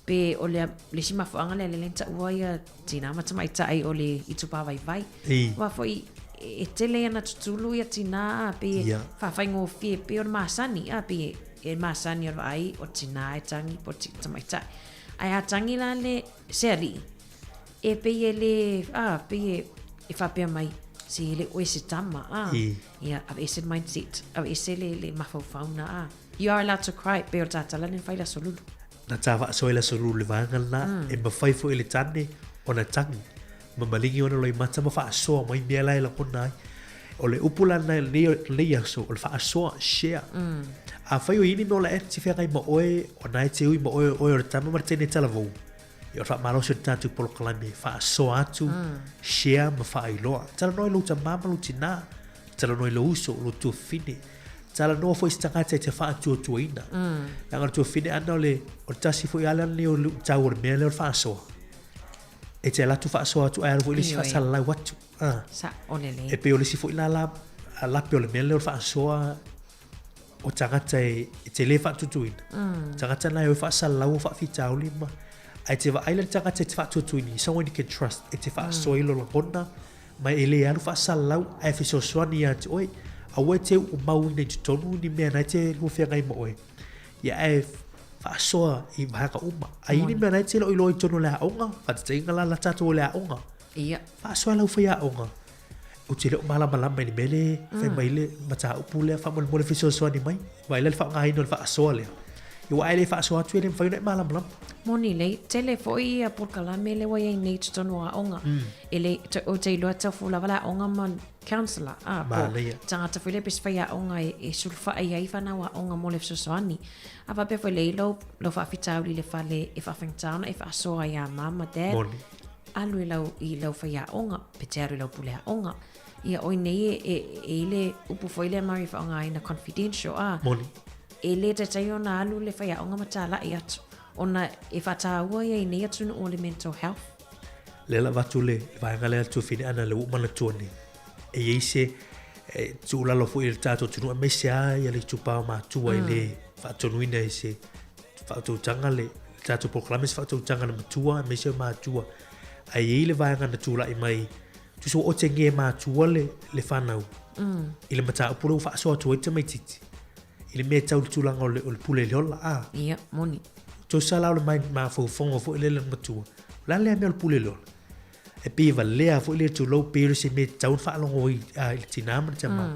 Pe o le, le isi mafuaaga lea lea na taua ia tinā ma tamaitai o le itupa vaivai. Ei. Aua foi e tele ana tutulu ia tinā, a, pe Ia. faafaigofie pei o le masani, a, pe e masani o le vaai o tinā e tagi po o tamaitai. Ae a tagi la le, se alii, e pei e le, a, pei e, e faapea mai, se e le o oe se tama, a. I. Ia, aveese le mindset, aveese le, le mafaufau na, a. You are allowed to cry, pei o le tatala lea na fai i le aso lulu. Na tā faasoa i le aso lulu le vaega lena, e mafai foi e le tane ona tagi ma maligi ona loimata ma faasoa mai mea la e lagona ai. O le upu la lena i lenei aso, o le faasoa, share. Afai o i ai ni mea o la e te feagai ma oe, o na e te ui ma oe, o oe o le tama ma le teine talavou, ia o le faamalosi o le tatou polokalame, faasoa atu, share ma faailoa. Talanoa i lou tama ma lou tinā, talanoa i lou uso, lou tuafafine, talanoa foi i se tagata e te faatuatuaina. Leaga o le tuafafine ana o le, o le tasi foi ala lenei o le luitau o le mea lea o le faasoa. E te alu atu faasoa atu ae alu foi le isi faasalalau atu. Ah. Sao lelei. E pei o le isi foi la la lape o le mea lea o le faasoa o tagata e, e te le faatuatuina. Tagata na e o e faasalalau o faafitauli ma ae te vaai la le tagata e te faatuatuina, someone you can trust, e te faasoa i lo lagona ma e le alu faasalalau ae fesoasoani ia te oe. Aua e te uumauina i totonu ni mea na e te lua feagai ma oe. Ia ae faasoa i vaega uma. A i ai ni mea na e te le o iloa i totonu o le aoga, faataitaiga la la tatou o le aoga. Ia. Faasoa i lau faiaoga. Ou te le o malamalama i le mea lea fai mai le mataupu lea faamolemole fesoasoani mai. Vaai la le faaaogaina o le faasoa lea. Ia aua a e le faasoa atu e le mafai ona e malamalama. Moni lelei, tele foi ia polokalame lea ua i ai nei i totonu o aoga. E le, ou te iloa tau fou lava le aoga ma counsellor, a, po Manaia. tagata foi lea pe se faiaoga e sulufai ai fanau aoga mo le fesoasoani. A faapea foi lea i lou, lou faafitauli i le fale e faafaigata ona e faasoa iā mum ma dad. Moni. Alu i lau, i lau faiaoga, pe te alu i lau pule aoga. Ia, oi nei e, e, e i le upu foi lea Murray e faaaogaina confidential, a. Moni. E le taitai ona alu le faiaoga ma talai atu, ona e faataua ia i nei atunuu o le mental health. Lea la avatu le vaega lea le tuafine ana le ua ou manatua nei, e i ai se e tuulalo foi i le tatou atunuu aemaise lava ia le itupa o matua e le faatonuina i se faautautaga le tatou polokalame se faautautaga a le matua aemaise o matua. Ae i ai le vaega na tulai mai tusa ua otegia e matua le, le fanau i le mataupu lea ua faasoa atu ai le tamaitiiti i le mea tau le tulaga o le, o le pule i le ola a. Ia, moni. Tusa la o le mafaufauga foi lele o le matua, o le a lea mea o le pule i le ola? E pei e valea foi lea tulou pei o se mea e tatau ona faalogo ai i le tinā ma le tamā.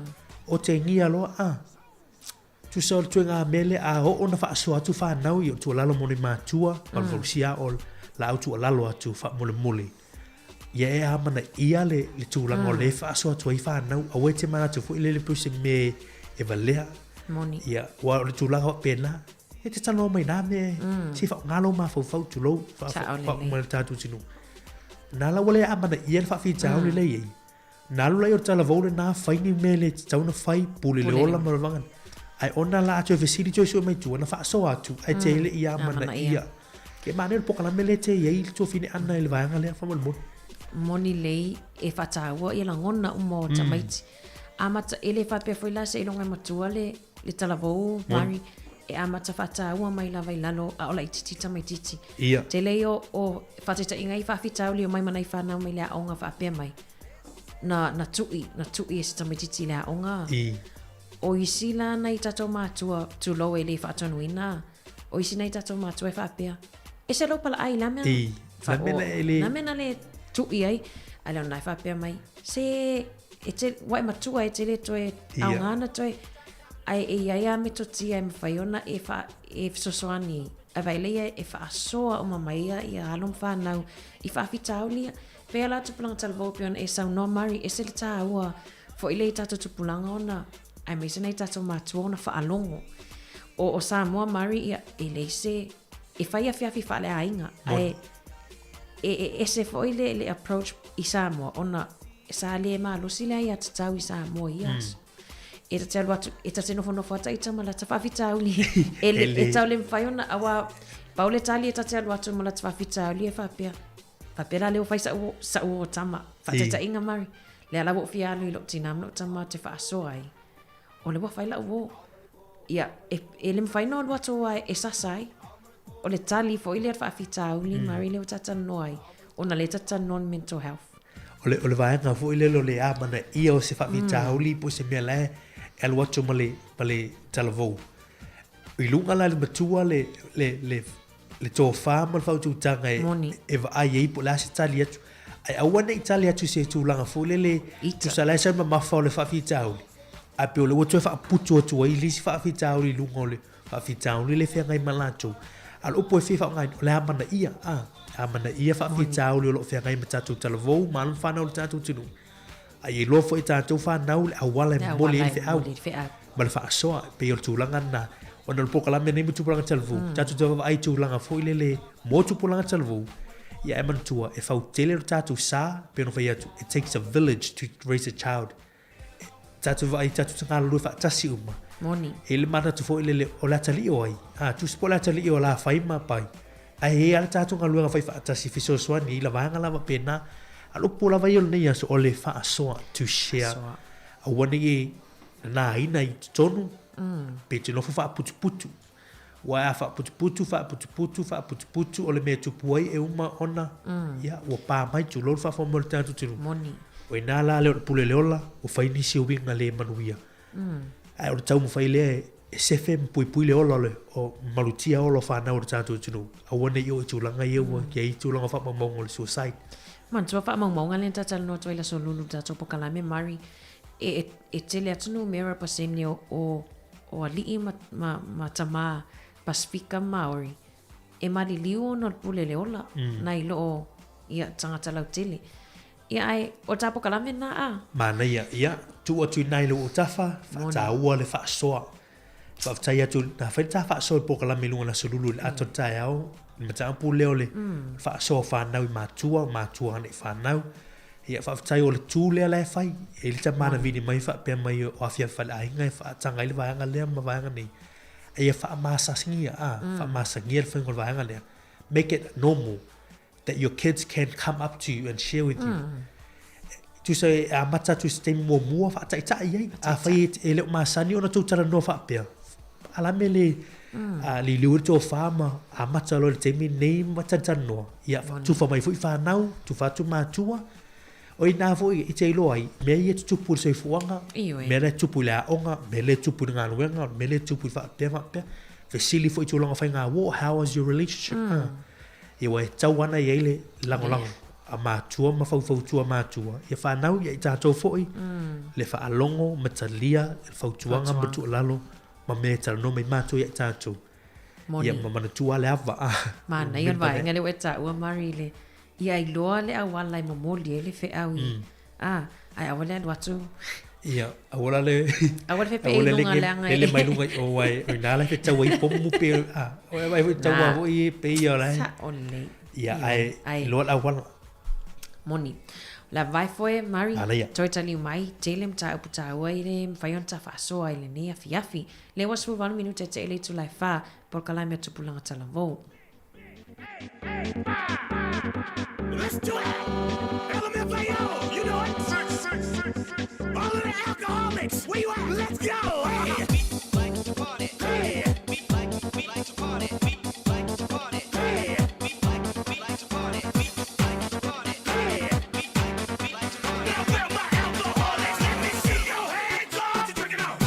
Otegia loa a. Tusa o le ituaiga mea lea a oo ona faasoa atu fanau ia o tuualalo mo ni matua, valuvalusia o laau tuualalo atu faamolemole. Ia e amanaia le, le tulaga o lea e faasoa atu ai fanau, aua e te manatu foi lele pei o se mea e valea. Moni. Ia, aua o le tulaga faapena, e te talanoa mai nā mea, se i faaaoga lou mafaufau, tulou, faauma mai le tatou atunuu. Na la ua le amanaia le faafitauli lea e i ai. Na alu la i o le talavou lena, fai ni mea le tatau ona fai, pule le ola ma le vaga. Ae ona la a toe fesili toe sue mai tua, na faasoa atu, ae te le i amanaia. Ke manaia o le polokalame lea te i ai le tuafine ana i le vaega lea, faamolemole. Moni lelei e faataua ia lagona uma o tamaiti. Amata, e le faapea foi la seiloga e matua le le talavou Mari e amata faataua mai lava i lalo a o laitiiti tamaitiiti. Ia. Tele ia o, o faataitaiga i faafitauli omai ma nai fanau mai le aoga faapea mai. Na, na tui, na tui e se tamaitiiti i le aoga. I. O isi la nai tatou matua, tulou e le faatonuina, o isi nai tatou matua e faapea, e se lou palaai la mea. I. La mea na e le... La mea na le tui ai. A leo na e faapea mai, se e te, ua e matua e te le toe aoga na toe, ae e i ai a metotia e mawhai ona e, wha, e fesoasoani ai vaai lea e faasoa uma mai ia ia alo ma whanau i faafitauli ia. Pea la tupulaga talavou pei ona e saunoa Mari, ese le tāua foi lea i tatou tupulaga ona aemaise nai tatou matua ona faalogo. O, o Samoa Mari ia e leai se e fai afiafi faaleaiga ae e, e ese foi le, le approach i Samoa ona sa le malosi le aiatatau i Samoa i ia aso. E ta te alu atu, e ta te nofonofo ata i tama lata faafitauli. E, le, e tau le mawhai ona, aua, pau le tali e ta te alu atu ma lata faafitauli e faapea. Faapea la lea ua fai sa'u, sa'u o tama. Faataitaiga Mari, lea la ua ou fia alu i lou tinā ma lou tama te faasoa ai. O lea ua fai la'u uō. Ia, e, e le mafai ona alu atu aua e sasa ai. O le tali foi lea o le faafitauli mm. Mari lea ua tatalanoa ai, ona lea tatalanoa le mental health. O le, o le vaega foi lele o le amanaia o se faafitauli mm. po o se mea la e alu atu ma le, ma le talavou. I luga la i le matua le, le, le, le tofa ma le faautautaga e, e vaai ai po o le a se tali atu. Ae aua ne i tali atu i se tulaga foi lele, tusa la e sau mamafa o le faafitauli, ae pei o lea ua toe faaputu atu ai le isi faafitauli i luga o le faafitauli lea e feagai ma latou. A o le upu e fia faaaogaina, o le amanaia, a, amanaia faafitauli o lo o feagai ma tatou talavou ma alo ma fanau o le tatou atunuu. A ia iloa foi e tatou fanau le auala e momoli ai le feau ma le faasoa, e pei o le tulaga lena. Ona o le polokalame nei mo tupulaga talavou, tatou te vaavaai i tulaga foi lele mo tupulaga talavou, ia ae manatua, e fautele lo tatou sa, pei ona fai atu, it takes a village to raise a child. Tatou vaai, tatou te galulue faatasi uma. Moni. E i le manatu foi lele, o le atalii o ai? A, tusa po o le atalii o Lafai ma Pai. Ae i ai lava le tatou galuega fai faatasi, fesoasoani i la vaega la faapena. A o le upu lava ia o lenei aso, o le faasoa, to share. Faasoa. Aua ne i e nanaina i totonu, pe te nofo faaputuputu. Aua a faaputuputu, faaputuputu, faaputuputu, o le mea e tupu ai e uma ona, ia, ua pa mai, tulou le faafofoga mai o le tatou atunuu. Moni. O i ina la lea o le pule le ola, ua fai nisi o uiga le manuia. Ae o le taumafai lea e sefe ma puipui le ola o le, o malutia ola o fanau o le tatou atunuu, aua ne i oo i tulaga ia ua i ai tulaga o faamaumauga o le suicide. Manatua faamaumauga lea na talatalanoa atu ai i le Aso Lulu i le tatou polokalame, Mari, e, e, e tele atu numera pasene o, o, o alii ma, ma, ma tamā Pasifika ma Māori e maliliu ona o le pule le ola mm. nai loo ia tagata lautele. Ia ae o le tā polokalame lena a. Manaia, ia, tuu atu i nai lou tafa, faataua le faasoa. Faafetai atu, na fai le tā faasoa i le polokalame i luga o le Aso Lulu i le atoa o le taeao, le mataupu lea o le faasoa o fanau i matua, o matua ana i fanau. Ia, faafetai o le tū lea la e fai. E i ai le tama na vili mai faapea mai o afiafi faleaiga e faataga ai le vaega lea ma vaega nei. A ia faamasagia, a, faamasagia le faiga o le vaega lea. Make it normal. that your kids can come up to you and share with you. Tusa e amata atu i se taimi muamua faataitai ai. Afai e le o masani ona tou talanoa faapea, alame le liliu ai le tofa ma amata loa i le taimi lenei ma talatalanoa. Ia, tufa mai foi fanau, tufa atu matua. O i ina foi e te iloa ai, mea ia e tutupu i le soifuaga, mea la e tupu i le aoga, mea lea e tupu i le galuega, mea lea e tupu i le faapea faapea. Fesili foi i tulaga faiga uo, how is your relationship? Ia ua e tau ana i ai le lagolago a matua ma faufautua matua ia fanau ia i tatou foi le faalogo ma talia le fautuaga ma tuualalo ma mea e talanoa mai matua ia i tatou. Moni. Ia ma manatua le ava. Manaia le vaega lea ua e taua Mari i le ia iloa le auala e momoli ai le feau i a ae aua le alu atu. Ia, aua la le Aua le fepeai i luga leaga e. Lele mai luga i o ai, o ina la e fetau ai pomu pe, a, o e vai foi tau a foi e pe ia la e. Sa'o lelei. Ia, ae, iloa le auala. Moni. O le a vae foe, Mari, Manaia. toe taliu mai, tele mataupu taua i le mafai ona tafaasoa i lenei afiafi. Lea ua 18 minute te le itula e fa, polokalame o Tupulaga Talavou. Let's do it! LMFAO, you know it! All of the alcoholics, where you at? Let's go! Hey! We like to party. Hey! We like, we like to party. We like to party. Hey! We like, we like to party. We like to party. Hey! We like, we like to party. Now where my alcoholics? Let me see your hands up! What you drinking on?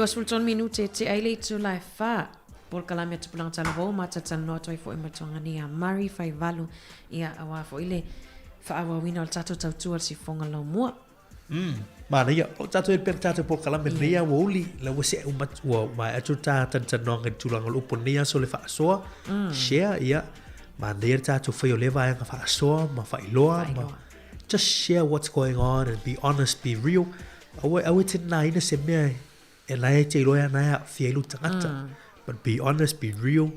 23 minute te ai le itula e whā. Polokalame a Tupulaga Talavou ma talatalanoa atu ai foi ma Tuagani ia Murray Faivalu ia auā foi le faaauauina o le tatou tautua le sifofoga laumua. Manaia, o tatou e pea le tatou polokalame lenei aoauli, la ua se'e uma atu, ua maea atu le ta talatalanoaga i le tulaga o le upu o lenei aso le faasoa, share, ia, manaia le tatou faia o lea vaega faasoa ma faailoa ma just share what's going on and be honest, be real. Aua, aua e te nāina se mea e la e te iloa e ana e aafia ai lou tagata. But be honest, be real,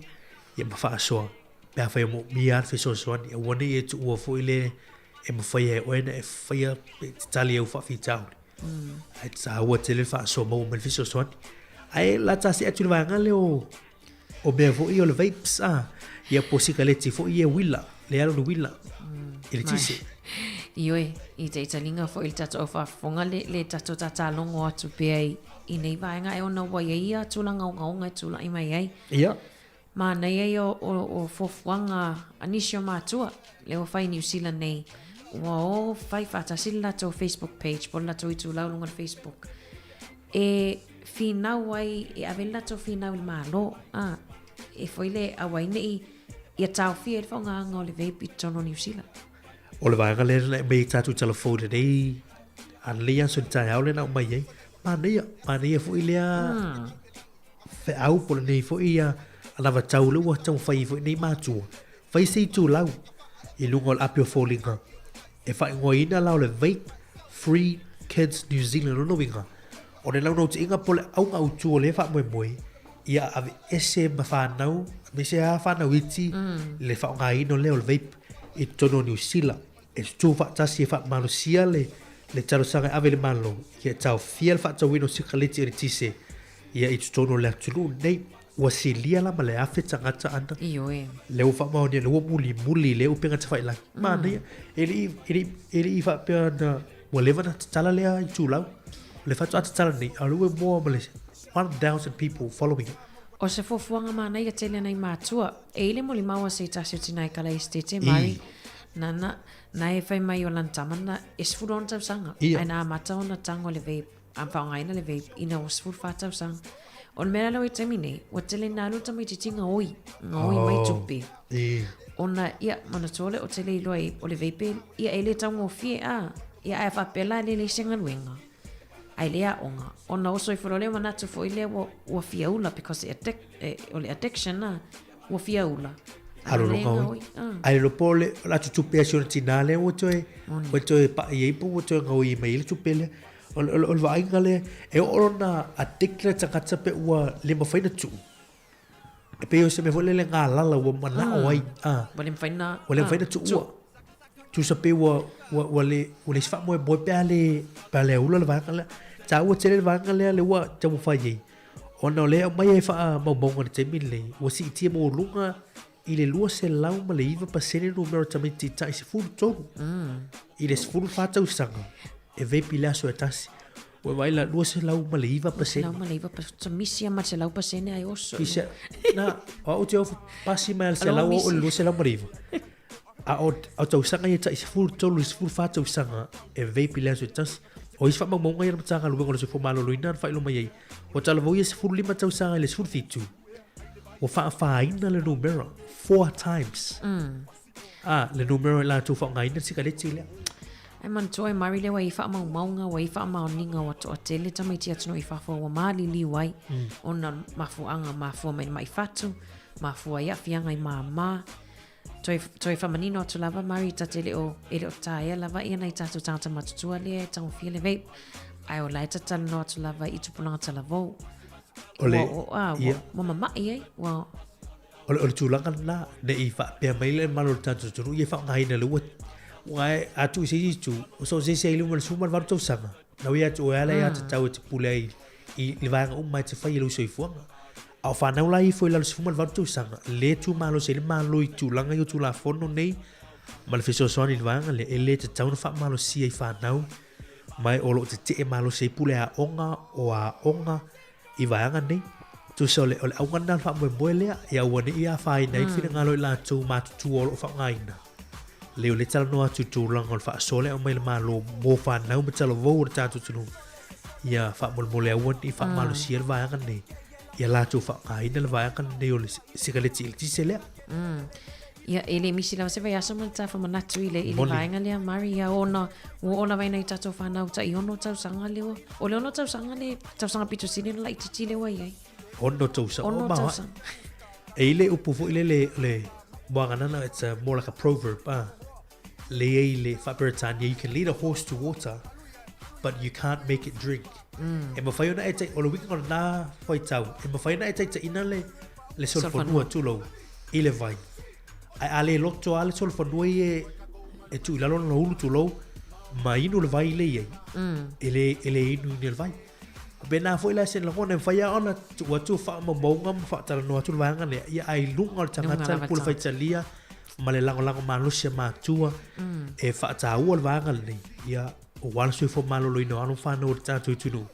ia ma faasoa. Pe afai e moomia lava le fesoasoani, aua ne i e tuua foi le e mafai e oe ona e faia pe te tali ai au faafitauli. Ae taua tele le faasoa maua mai le fesoasoani. Ae la ta see atu i le vaega lea o o mea foi o le vapes a, ia po o sikaleti foi ia uila, le alu le uila i le tise. Ioe, i te italiga foi i le tatou au faafofoga le, le tatou tatalogo atu pea i, i nei vaega e ona ua i ai ia tulaga ogaoga e tulai mai ai. Ia. Manaia ia o, o, o fuafuaga a nisi o matua, lea ua fai i Niu Sila nei, ua o fai faatasi le latou Facebook page po o le latou itulau i luga o le Facebook e finau ai, e ave le latou finau i le Malo, a, e foi le aua ai ne i ia taofia ai le faaaogaina o le vape i totonu o Niu Sila. O le vaega lea na aumai ai tatou talavou i lenei ananei aso i le taeao lea na aumai ai, manaia, manaia foi lea feau po o lenei foi ia anavatau lea ua taumafai ai foi nei matua, fai se itulau i luga o le api o foliga e faaigoaina la o le Vape Free Kids New Zealand. O lona uiga, o le naunautaiga po o le auga autu o lea faamoemoe, ia aveese ma fanau, aemaise lava fanau iti, le faaaogaina lea o le vape i totonu o Niu Sila. E tutū faatasi e faamalosia le le talosaga e ave i le Malo ia taofia le faatauina o sikaleti eletise ia i totonu o le atunuu lenei. Ua silia la ma le 1,000 tagata ana. Ioe. Lea ua faamaonia, lea ua mulimuli lea upega tafailagi. Manaia. E le i, e le i, e le i faapea na, ua leva ona tatala lea itulau. O le faatoa tatala nei, a o lea ua more ma le 1,000 people following it. O se fuafuaga manaia tele nai matua. E i le molimau a se tasi o tina e kala i Setete, Mari, nana, na e fai mai o lana tama na e 16 tausaga, Ia. ae na amata ona tago le vape, a faaaogaina le vape ina ua 14 tausaga. O le mea la lea i taimi nei, ua tele ina alu le tamaitiiti gaoi, gaoi mai tupe. Ona, ia, manatua lea o tele iloa i, o le vape, ia e le taugofie, a, ia ae faapea la e le leai se galuega. Ae le aoga. Ona oso ifo loa lea manatu foi lea ua, ua fia ula because e addict, e, o le addiction a, ua fia ula. Alo le loga gaoi. oi. Ae le po le la tu tupe a si ona tinā lea ua toe, ua toe pa'i ai po ua toe gaoi mai ai le tupe lea. O le, o le, o le vaaiga lea, e oo lona addict le tagata pe ua le mafai ona tuu. E pei o se mea foi lele galala ua manao ai. A. Ua le mafai ona Ua le mafai ona tuua. Tusa pei ua, ua, ua le, ua leai se faamoemoe pe a le, pe a le aula le vaega lea. Taua tele le vaega lea lea ua taumafai ai. Ona o lea e aumai ai faamaumauga i le taimi lenei, ua siitia maualuga i le 209% numera o tamaiti tai 13 i le 14 tausaga e vape i le aso e tasi. Ua e vaai la, 209%. 209%, misi a ma le 100% ai oso. Fisa, na, o au te ofu pasi mai al selau o le 209. A o, o tausaga ia tai 13 i le 14 tausaga e vape i le aso e tasi. O isi faamaumauga ia a le Matagaluega o le Soifua Maloloina na faailoa mai ai, ua talavou ia 15 tausaga i le 17, ua faafāina le numera four times. A, le numera i latou faaaogaina le sikaleti lea. Ae manatua e Murray lea ua i ai faamaumauga, ua i ai faamaoniga ua toatele tamaiti atunuu i fafo ua maliliu ai ona o le mafuaaga mafua mai le mai fatu, mafua ai aafiaga i māmā. Toe, toe faamanino atu lava Murray ta te le o, e le o taea lava ia nai tatou tagata matutua lea e tagofia le vape. Ae o la e tatalanoa atu lava i tupulaga talavou. O le, Ua, ua, ua, ia. ua mama'i ai, ua, O le, o le tulaga lena, ne i faapea mai le mamalu o le tatou atunuu ia faaaogaina le ua, ua e, a tuu i se isi itu, o so o se isi ai luma i le 18 tausaga, na ui atu oe lava le aiatatau e te pule ai i le vaega uma e te fai i lou soifuaga. A o fanau la ifo i lalo i le 18 tausaga, le tumalosi ai le Malo i tulaga ia o Tulafono nei ma le fesoasoani i le vaega lea, e le tatau ona faamalosia i fanau ma o lo o tetee malosi ai pule aoga o aoga i vaega nei. Tusa o le, o le auga lena o le faamoemoe lea, ia aua ne i afaina ai le finagalo i latou matutua o lo o faaaogaina. Lea o lea e talanoa atu i tulaga o le faasoa lea e aumai e le Malo mo fanau ma talavou o le tatou atunuu. Ia faamolemole aua ne i faamalosia le vaega lenei, ia latou faaaogaina le vaega lenei o le sikaleti eletise lea. Ia, e le misi lava se vaiaso ma le tafa manatu i le, i le vaega lea, Mari, ia ona ua oo lava ina i tatou fanau tai ono tausaga lea ua, o le ono tausaga le tausaga pito sili ona laitiiti lea ua i ai. Ono tausaga. Ono tausaga. E i le upu foi lele, o le Moaganana, it's a, more like a proverb, ah. Le i ai le faa-Peretania, you can lead a horse to water, but you can't make it drink. E mafai ona e tai, o le uiga o lena faitau, e mafai ona e taitaiina le, le solofanua tulou, i le vai. Ae a le loto lava le solofanua ia e, e tuu i lalo lona ulu tulou, ma inu le vai lea i ai, e le, e le inu i le vai. Pēnā foi la se lagona e mafai lava ona tuu atu faamaumauga ma faatalanoa atu le vaega lea, ia ae i luga o le tagata le pule faitalia ma le lagolago malosi a matua e faataua le vaega lenei, ia aua le soifua maloloina o alo ma fanau o le tatou atunuu,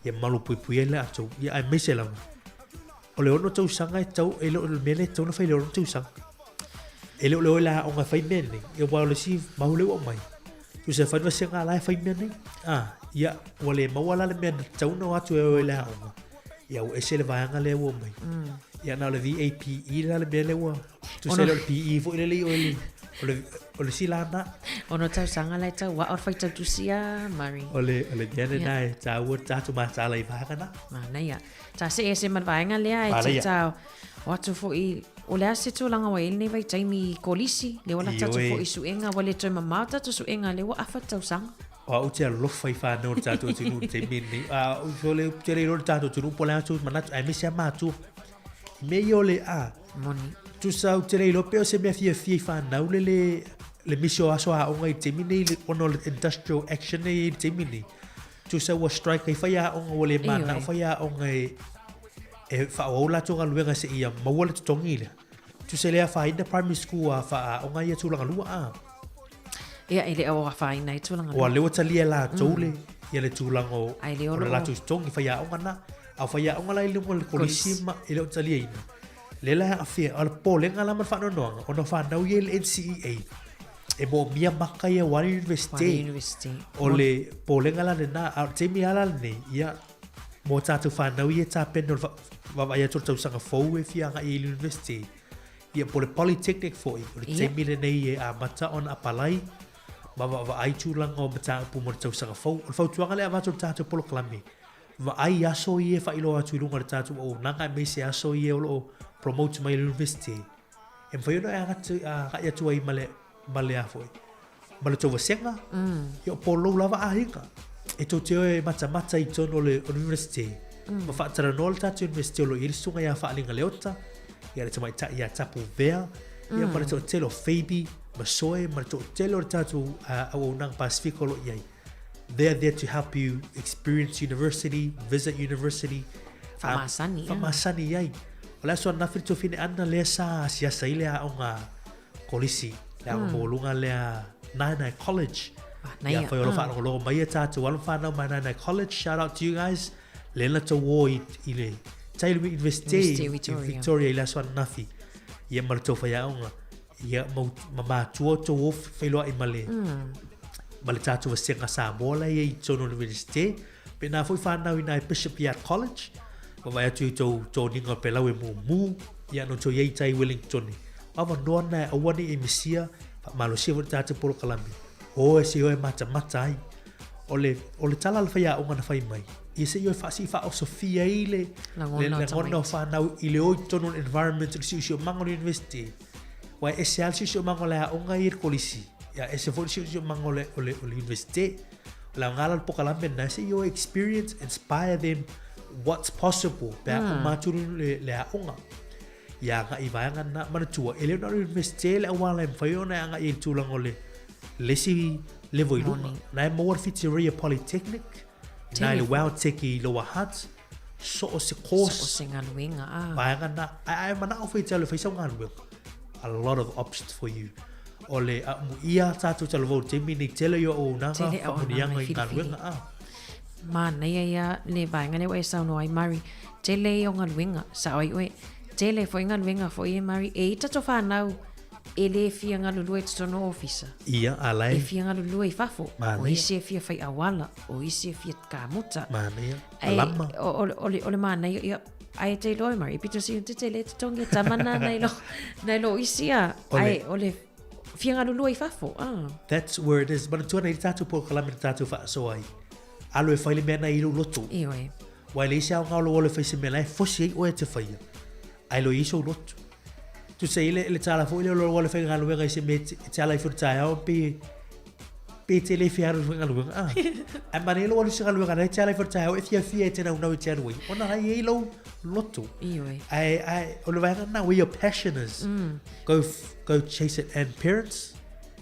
ia malupuipuia ai latou, ia aemaise lava o le ono tausaga e tatau, e le o le mea lea e tatau ona fai i le ono tausaga. E le o le o i le aoga e fai mea nei, ia aua o le isi mau lea ua aumai, tusa e fai le vasega la e fai mea nei. Ah, ia, ua le maua la le mea na tatau ona o atu e o i le aoga, ia ua ese le vaega lea ua aumai. Ia na o le VAPE la le mea lea ua, tusa e le o le PE foi lele i o i le, o le, o le isi la na. Ono tausaga la e tau ao le faitau tusi a Murray. O le, o le mea lena e tāua tatou mataala i vaega na. Manaia. Ta see ese ma le vaega lea e te ta o atu foi o le a se tulaga ua i ai lenei vaitaimi i kolisi, lea ua lata atu foi i suega, ua le toe mamao tatou suega, lea ua afa le tausaga. O au te alofa i whanau o le tātou atunuu i le taimi lenei. A, o le te le iloa le tātou atunuu po o le a tou manatu, aemaise lava matua. I mea ia o le, a, Moni. Tusa ou te le iloa pe o se mea fiafia i whanau le le, le misi o aso aoga i le taimi nei, ona o le industrial action nei i le taimi nei. Tusa ua strike ai faiaoga ua le manao faiaoga e e faaauau latou galuega seia maua le totogi lea. Tusa e le afaina primary school a faaaoga ia tulaga lua a. Ia e le o afaina ai tulaga lua. Ua lea ua talia e latou le ia le tulaga o o le latou totogi faiaoga na. A o faiaoga la i luga o le kolisi ma e le o taliaina. Lea la e aafia, o le popolega la ma le faanoanoaga ona o fanau ia i le NCEA e moomia maka ia aua le University. O le popolega la lena, a o le taimi lava la lenei, ia, mo tatou fanau ia e tapena o le vaavaai atu o le tausaga fou e fia agai i le University, ia po o le Polytechnic foi, o le taimi lenei e amata ona apalai ma vaavaai tulaga o mataupu mo le tausaga fou. O le fautuaga lea e avatu i le tatou polokalame, vaai i aso ia e faailoa atu i luga o le tatou auaunaga aemaise aso ia o lo o promote mai e le University, e mafai ona e agai atu ai ma le, ma le a foi, ma le tou vasega, ia o polou lava aiga. E tou te o e matamata i totonu o le University, ma faatalanoa le tatou University o lo o i ai le susuga ia Faaliga Leota, ia le tamaitai ia Tapu Vea, ia ma le toatele o Phoebe Masoe, ma le toatele o le tatou auaunaga Pasefika o lo o i ai. They are there to help you experience university, visit university. Faamasani. Faamasani ai. O le aso ananafi le tuafine Anna lea sa asiasa ai le aoga kolisi, le aoga maualuga lea Naenae College. Ia fai o lo faalogologo mai e tatou alo ma fanau mai Naenae College. Shout out to you guys. Lea na tou o i, i le Taylor University i Victoria i le aso ananafi. Ia ma le tou faiaoga. Ia ma, ma matua tou o feiloai ma le, ma le tatou vasega Samoa la e i ai i totonu o le Universite. Pēnā foi whanau i nai Bishop Yard College. Ma vaai atu i tou toniga o pelau e mumu. Ia no tou i ai i tai Wellington. O avanoa na e aua ne i e misia, faamalosia foi le tatou polokalame. O e se i o e matamata ai. O le, o le tala a le faiaoga na fai mai, ia se i o e faasii faaosofia ai le, le lagona o whanau i le o i totonu o le environment o le siosiomaga o le university. Aua e ese lava le siosiomaga o le aoga ia i le kolisi, ia ese foi le siosiomaga o le, o le, o le universite. O le aoga la o le polokalame lena, se i o e experience, inspire them what's possible pe a uma atu le, le aoga. Ia agai i vaega lena. Manatua, e le o na o le universite le auala e mafai ona e agai ai i le tulaga o le, le isi level i luga. Na e maua le Whitireia Polytechnic, na i le Wow Tech i Lower Hutt, so o se course. So o se galuega, a. Vaega na, ae, ae manao foi e te alu e fai sau galuega. A lot of options for you. O le amuia tatou talavou i le taimi nei, tele ia o auaunaga, faamanuiaga i galuega, a. Manaia ia le vaega lea ua e saunoa ai Murray. Tele ia o galuega, sao ai oe. Tele foi galuega foi e Murray. E i tatou fanau. E lē fia galulue i totonu o ofisa. Ia, a la e. E fia galulue i fafo. Manaia. O isi e fia fai auala, o isi e fia kamuta. Manaia. Ai, Malama. o, o, o, le, o le manaia, ia, ai te iloa e Mari, e pito si te te le totongi e tama nā nei lo, nei lo isi a, O le- ai, o le fia galulue i fafo. Ah. That's where it is. Manatua nei le tātou polokalame na tātou faasoa ai. Alo e fai le mea na i lou loto. Ioe. Ua e leai se aoga o lou alo e fai se mea la e fosi ai oe e te faia. Ae lo i ai sou loto. Tusa i le, le tala foi lea o lou alo e faigaluega i se mea e te, e te ala ifo i le taeao pe, pe te le fia alu i le faigaluega. Ah. Ae manaia lou alu i se galuega la e te ala ifo i le taeao e fiafia e te naunau e te alu ai. Ona ai e i lou loto. Ioe. Ae, ae, o le vaega lena where your passion is. Go, go chase it. And parents,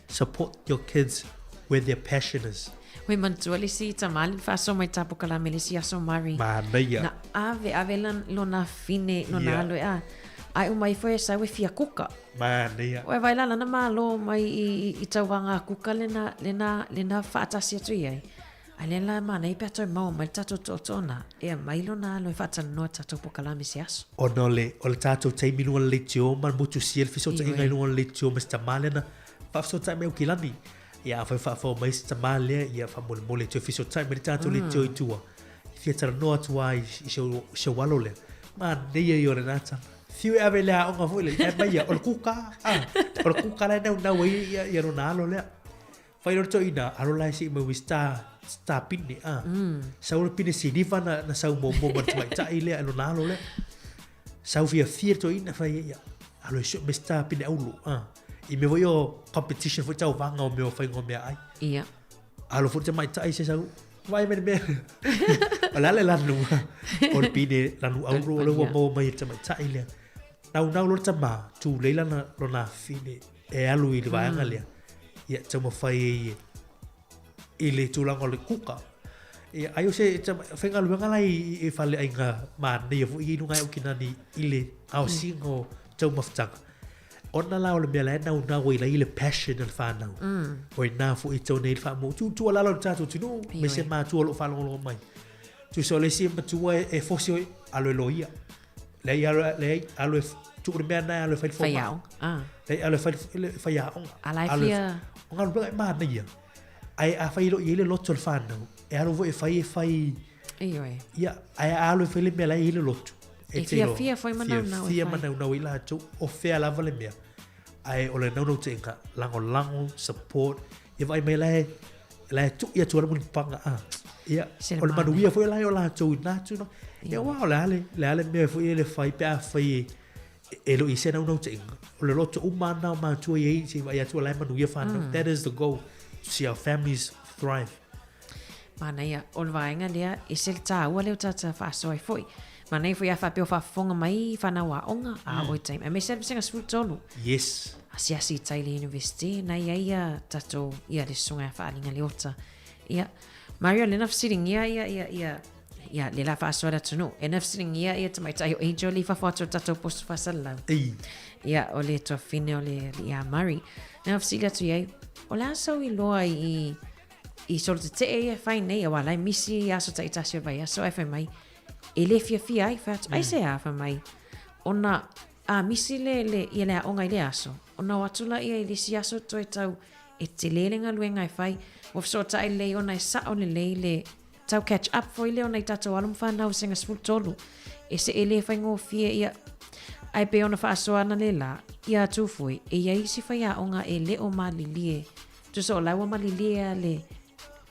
support your kids where their passion is. Ua manatua le isi tamalii na faasoa mai tapokalame le isi aso Mari. Manaia. Na ave ave lan lona fine lona Yeah. alo e a. Ai uma ifo e sau e fia kuka. Manaia. Ua vai lala na malo mai i, i, i tauvaga a kuka lena, lena, lena faatasi atu i ai. Ai lea la e manaia pe a toe maua mai le tatou tootooga e aumai lona alo e faatalanoa tatou pokalame se aso. Ona o le, o le tatou taimi i luga o le leitio ma le motusia le fesootaiga Ioe. i luga o le leitio ma si tamā lea na faafesootai mai Aukilani. Ia afai faafao mai si tamā lea, ia faamolemole toe fesootai mai le tatou leitio i tua. E fia talanoa atu lava i, i si ou, si ou alo lea. Manaia ia o lena tala. Fiu e ave i le aoga foi lea, ae mai ia, o le kūkā, ah, o le kūkā la e naunau ai ia, ia lona alo lea. Fai loa le toeaina, alo la e sii mai ua star, star pine, ah. Sau le pine siliva na, na sau muamua ma le tamaitai lea, lona alo lea. Sau fiafia le toeaina fai ai, ia, alo e sue mai star pine aulu, ah. I mea foi o competition foi tauvaga o mea o faiga o meaai. Ia. Alo foi le tamaitai se sau, vaai mai le mea. O le a le lanu, o le pine lanu auro o lea ua maua mai e le tamaitai lea. Naunau loa le tama, tulei lana, lona afine e alu i le vaega lea. Ia, taumafai ai i le tulaga o le kuka. Ia, ai o se faigaluega la i, i faleaiga manaia foi i luga e Ukinani i le gaosiga o taumafataga. Ona la o le mea la e naunau ai la i le passion o le whānau. O ina foi i tau nei le whaamau. Tu, tuualalo i le tatou atunuu, me se matua o lo o faalogologo mai. Tusa o le isi matua e, e fosi oi, alo e loia. Leai alo, leai alo e tuu le mea na alo e fai le fomai. Faiaoga, ah. Leai alo e fai le faiaoga. A la e Alo e fia- O galuega e manaia. Ae afai e le o i ai le loto o le whānau, e alo foi e fai e fai... Ioe. Ia, ae a alo e fai le mea la e i ai le loto. E te iloa. fiafia foi ma naunau e Fiafia fai. ma naunau ai latou, o fea lava le mea. Ae o le naunautaiga, lagolago, support, ia vaai mai la e, la e tuu atu ai le mulipapaga. Ah. Ia, Se le o le manaia. manuia foi la e o latou i na tulaga. Ia, aua o le a le, le a le mea foi e le fai pe afai e, e le o i ai se naunautaiga. O le loto uma lena o matua i ai, se i vaai atu la e manuia whānau. That is the goal, to see our families thrive. Manaia, o le vaega lea, e se le tāua lea o tata faasoa ai foi. Manaia foi a faapea o faafofoga mai whanau aoga, a oi taimi. Aemaise le vasega 13. Yes. Asiasi i tai le university, na ia ia tatou, ia le susuga ia Faaaliga Leota. Ia, Mario, le na fesiligia ia, ia, ia, ia, le la faasoa le atunuu. E na fesiligia ia tamaitai o Angel i fafo atu o tatou poso faasalalau. Ei. Ia, o le tuafafine o le alii a Murray. Na fesili atu i ai, o le a sau iloa i, i solo tetee ia e fai nei, aua la e misi i aso taitasi o le vaiaso, ae fai mai, e le fiafia ai, fai atu, ai se a, fai mai, ona a misi le, le, ia le aoga i le aso, ona o atu laia i le isi aso toe tau, e tele le galuega e fai, ua fesootai lelei ona e sao lelei le tau catch up foi lea ona i tatou alo ma fanau sega 13, e se e le faigofie ia, ae pei ona faasoa ana le la, ia atu foi, e i ai isi faiaoga e le o malilie, tusa o la ua malilie a le,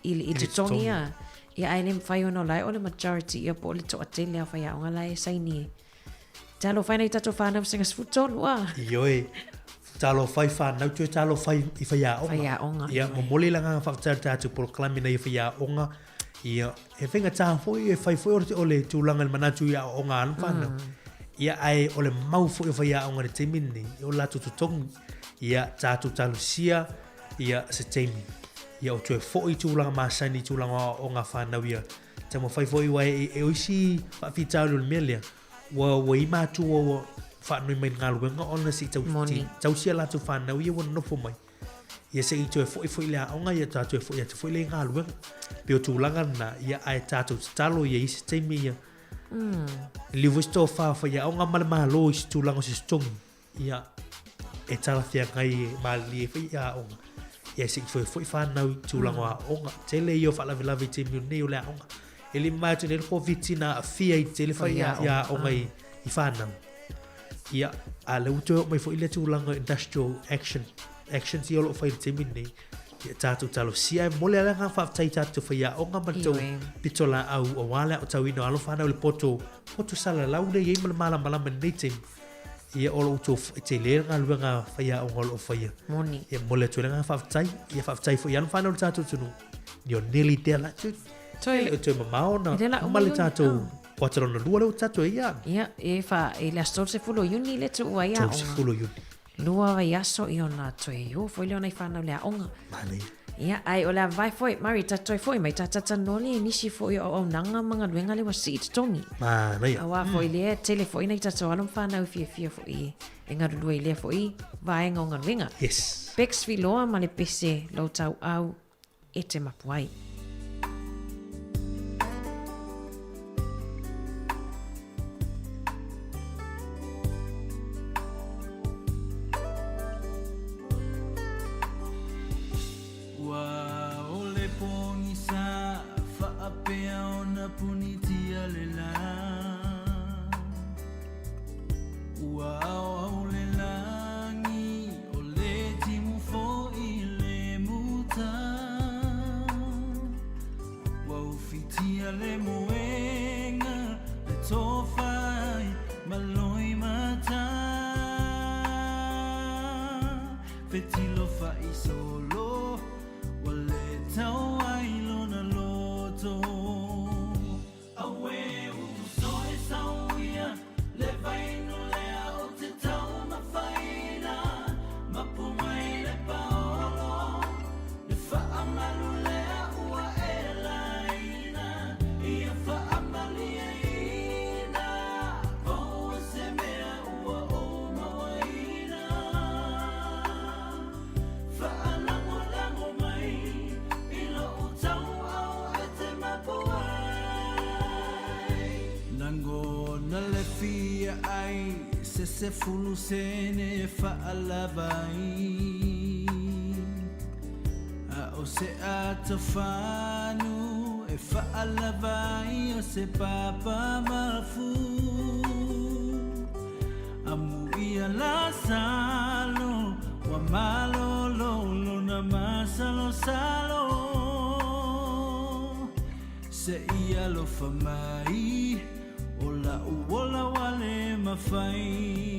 i le, i I le totogi totogi. a, ia ae le mafai ona o la e o le majority ia po o le toatele a faiaoga la e saini e. Talofa e nai tatou fanau sega 13 a. Ioe, talofa i whānau, toe talofa i whaiaoga. Whaiaoga, Ia, ioe. momoli le agaga faafetai i le tatou polokalame nei i whaiaoga. Ia, e faigata foi, e fai foi o le, o le tulaga i le manatu i aoaoga a le whānau. Ia, ae o le mau foi o whaiaoga i le taimi lenei, o latou totogi. Ia, tatou talosia, ia, se taimi. Ia, o toe foi i tulaga masani, i tulaga o aoaoga a whānau ia. Taumafai foi aua e, e o isi faafitauli o le mea lea, ua, ua i matua ua faanoi mai i le galuega ona se i tau, Moni. tausi a latou fanau ia ua nonofo mai. Ia se i toe foi foi i le aoga, ia ta toe foi atu foi lea i galuega. Pei o tulaga lena, ia ae tatou tatalo ia i se taimi ia. Liu foi se tofa faiaoga ma le malo i se tulaga o se totogi. Ia, e talafeagai e malilie ai foi aoga. Ia se i toe foi fanau i tulaga o aoga. Tele ia o faalavelave i taimi o nei o le aoga. E le mamae atu nei le Koviti na aafia i tele fai aoga i fanau. Ia, a lea ua toe oo mai foi le tulaga industrial action, actions ia o lo o fai i le taimi lenei. Ia tatou talosia e momoli lava le agaga faafetai i tatou faiaoga ma le tou pitolaau aua le aotauina o alo fanau i le poto, poto salalau lea e i ai ma le malamalama i lenei taimi. Ia o lo outou e tele le galuega faiaoga o lo o faia. Moni. Ia momoli atu ai le agaga faafetai. Ia faafetai foi i alo fanau o le tatou atunuu. You're nearly there latitude. Toe. E le o toe mamao ona E le la uma le uma tatou Iuni, kuata lona lua lea ua tatou i ai ia. Ia, e fa, i le aso 30 o Iuni lea tuua ai aoga. 30 o Iuni. Lua vaiaso ia ona toe o foi lea o nai fanau i le aoga. Manaia. Ia, ae o le avae foi, Murray, ta toe foi mai, ta talatalanoa lea i nisi foi o auaunaga ma galuega lea ua sii i totogi. Manaia. Aua foi lea, tele foi nai tatou alo ma fanau e fiafia foi e galulue i lea foi vaega o galuega. Yes. Bex Filoa ma le pese lou tauau e te mapu ai. Ua ole pogisa faapea ona punitia le la. Ua aoao le lagi o le timu foi le muta. Ua ufitia le moega le tofa ai ma loimata. Fetilo faisolo ua le tau ai lona loto. Auē uso e sauia le vainu lea o te taumafaina mapu mai le paolo le faamalu lea ua e laina ia faamalieina pau se mea ua ou mauaina faalagolago mai i lou tauau e te mapu ai. Lagona le fia ai se 10 sene e faalava ai. A o se atofanu e faalava ai o se papa mafu. Amuia Lasalo ua malolo lona masalosalo. Se i alofa mai o la'u ola ua le mafai.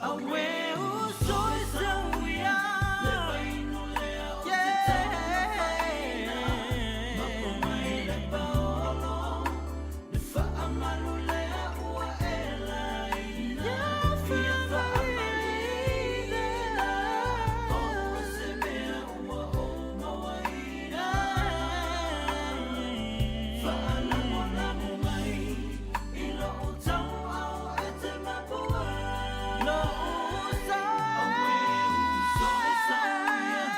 Auē uso e sauia le vainu lea o te taumafaina mapu mai le paolo le faamalu lea ua e laina ia faamalieina pau se mea ua ou mauaina faalagolago mai i lou tauau e te mapu ai. Auē uso e sauia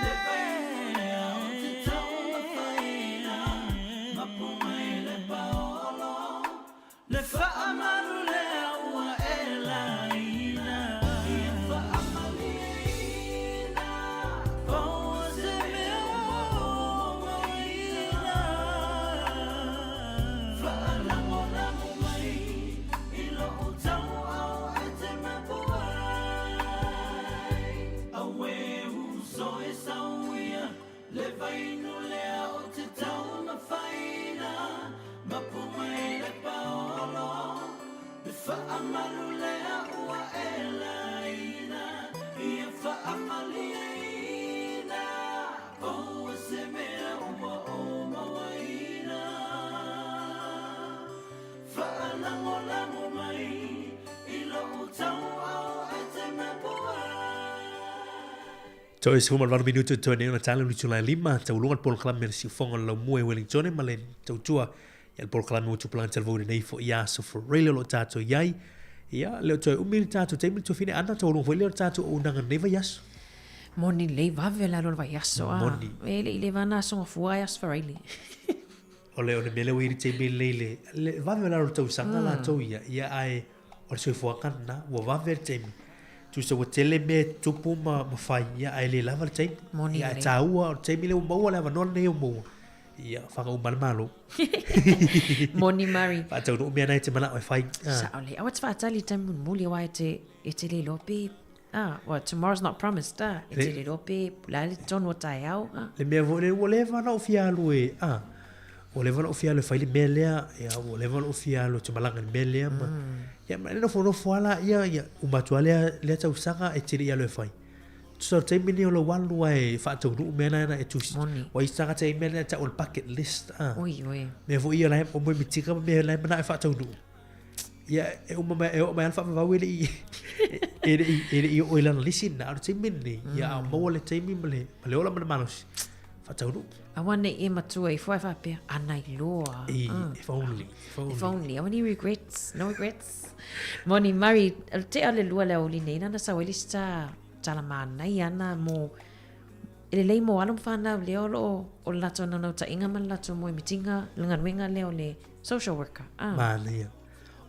le vainu lea o te taumafaina mapu mai le paolo le faamalu lea ua e laina ia faamalieina pau se mea ua ou mauaina faalagolago mai i lou tauau e te mapu ai. Auē uso e sauia le vainu lea o te taumafaina mapu mai le paolo le faamalu lea ua e laina ia faamalieina pau se mea ua ou mauaina faalagolago mai i lou tauau e te mapu ai. Toe 18 minute toe nei ona tala le itula e lima, tauluga le polokalame a le siufoga o le laumua i Wellingtone ma le tautua ia le polokalame ua tupulaga talavou i lenei foi aso Faraile o lo o tatou i ai. Ia, le o toe umi le tatou taimi le tuafine Ana, tauluga foi lea o le tatou auaunaga i lenei vaiaso. Moni lelei vave le alu o le vaiaso a. Moni. E le i leva ana aso gafua ai aso Faraile. O le o le mea lea ua i ai le taimi lenei le, le vave o le alu o le tausaga latou ia, ia ae o le soifuaga lena, ua vave le taimi. Tusa ua tele mea e tutupu ma ma fai, ia ae le lava le taimi. Moni Ia ae lelei. taua, o le taimi lea ua maua le avanoa lenei ua maua, ia faga uma le Malo. Moni Murray. Faataunuu mea na e te manao e fai. Ah. Sao lelei. Aua e te faatali i le taimi mulimuli aua e te, e te le iloa pe, ah, well, tomorrow's not promised, ah. E te Le- le iloa pe o le a le tonu o taeao, ah. Le mea foi lea, ua leva ona ou fia alu e, ah, ua leva ona ou fia alu e fai le mea lea, ia, ua leva ona ou fia alu ou te malaga i le mea lea, ma, ia, ma le nofonofo lava laia, ia, uma atu lava lea, lea tausaga e te le i alu e fai. Tusa o le taimi lenei o lou alu lava e faataunuu mea na e tusi. Ua isi tagata e i ai mea na e tau o le bucket list, ah. Oi, oi. Mea foi ia la e moe mitika ma mea la e manao e faataunuu. Ia, e uma mai, e oo mai lava le faavavau e le i, e le i, e le i oo i lana lisi lena, a o le taimi lenei, ia a maua le taimi ma le, ma le ola ma le malosi, faataunuu. Aua ne i e matua ifo ae faapea, ana iloa. I, if only, if only. If only. Aua ni regrets, no regrets. Moni Murray, o le tea o le lua le aoauli nei, nana sau ai le isi tā tala manaia ana mo, e lelei mo alo ma whanau lea o loo, o le latou naunautaiga ma le latou moemitiga, le galuega lea o le social worker. Ah. Manaia.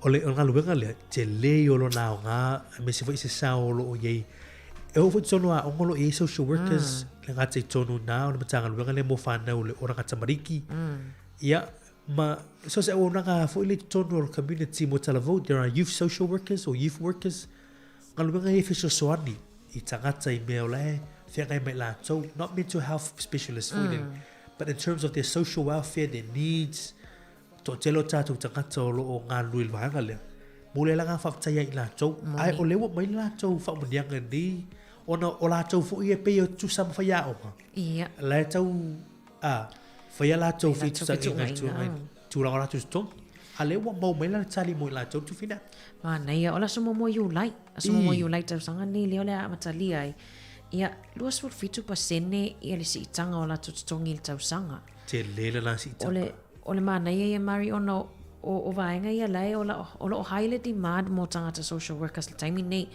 O le, o le galuega lea, tele ia o lona aoga, aemaise foi se sao o lo o i ai. E oo foi i totonu o aoga o lo o i ai social workers, le gata i totonu i ina o le Matagaluega lea mo fanau le Oranga Tamariki. Ia, ma so o se auaunaga foi lea i totonu o le community mo Talavou, there are youth social workers or youth workers, galuega ia e fesoasoani i tagata i mea o la e feagai mai latou, not mental health specialists foi lele, but in terms of their social welfare, their needs, Toatele o tatou tagata o lo o galulue i le vaega lea. Momoli ai le agaga faafetai ia i latou. Ae o lea ua aumai le latou faamanuiaga nei, ona o latou foi e pei e tutusa ma faiaoga. Ia. La e tau, a, fai a latou fetuunaiga i tulaga o latou totogi. A lea ua maua mai la le tali mo i latou le tufinai. Manaia, o le aso muamua Iulai, aso muamua Iulai tausaga nei lea o le a amatalia ai. Ia, 27% ia le siitaga o latou totogi i le tausaga. Tele lena siitaga. O le, o le manaia ia Murray ona o, o vaega ia la e o, la, o lo o high le demand mo tagata social workers le taimi nei.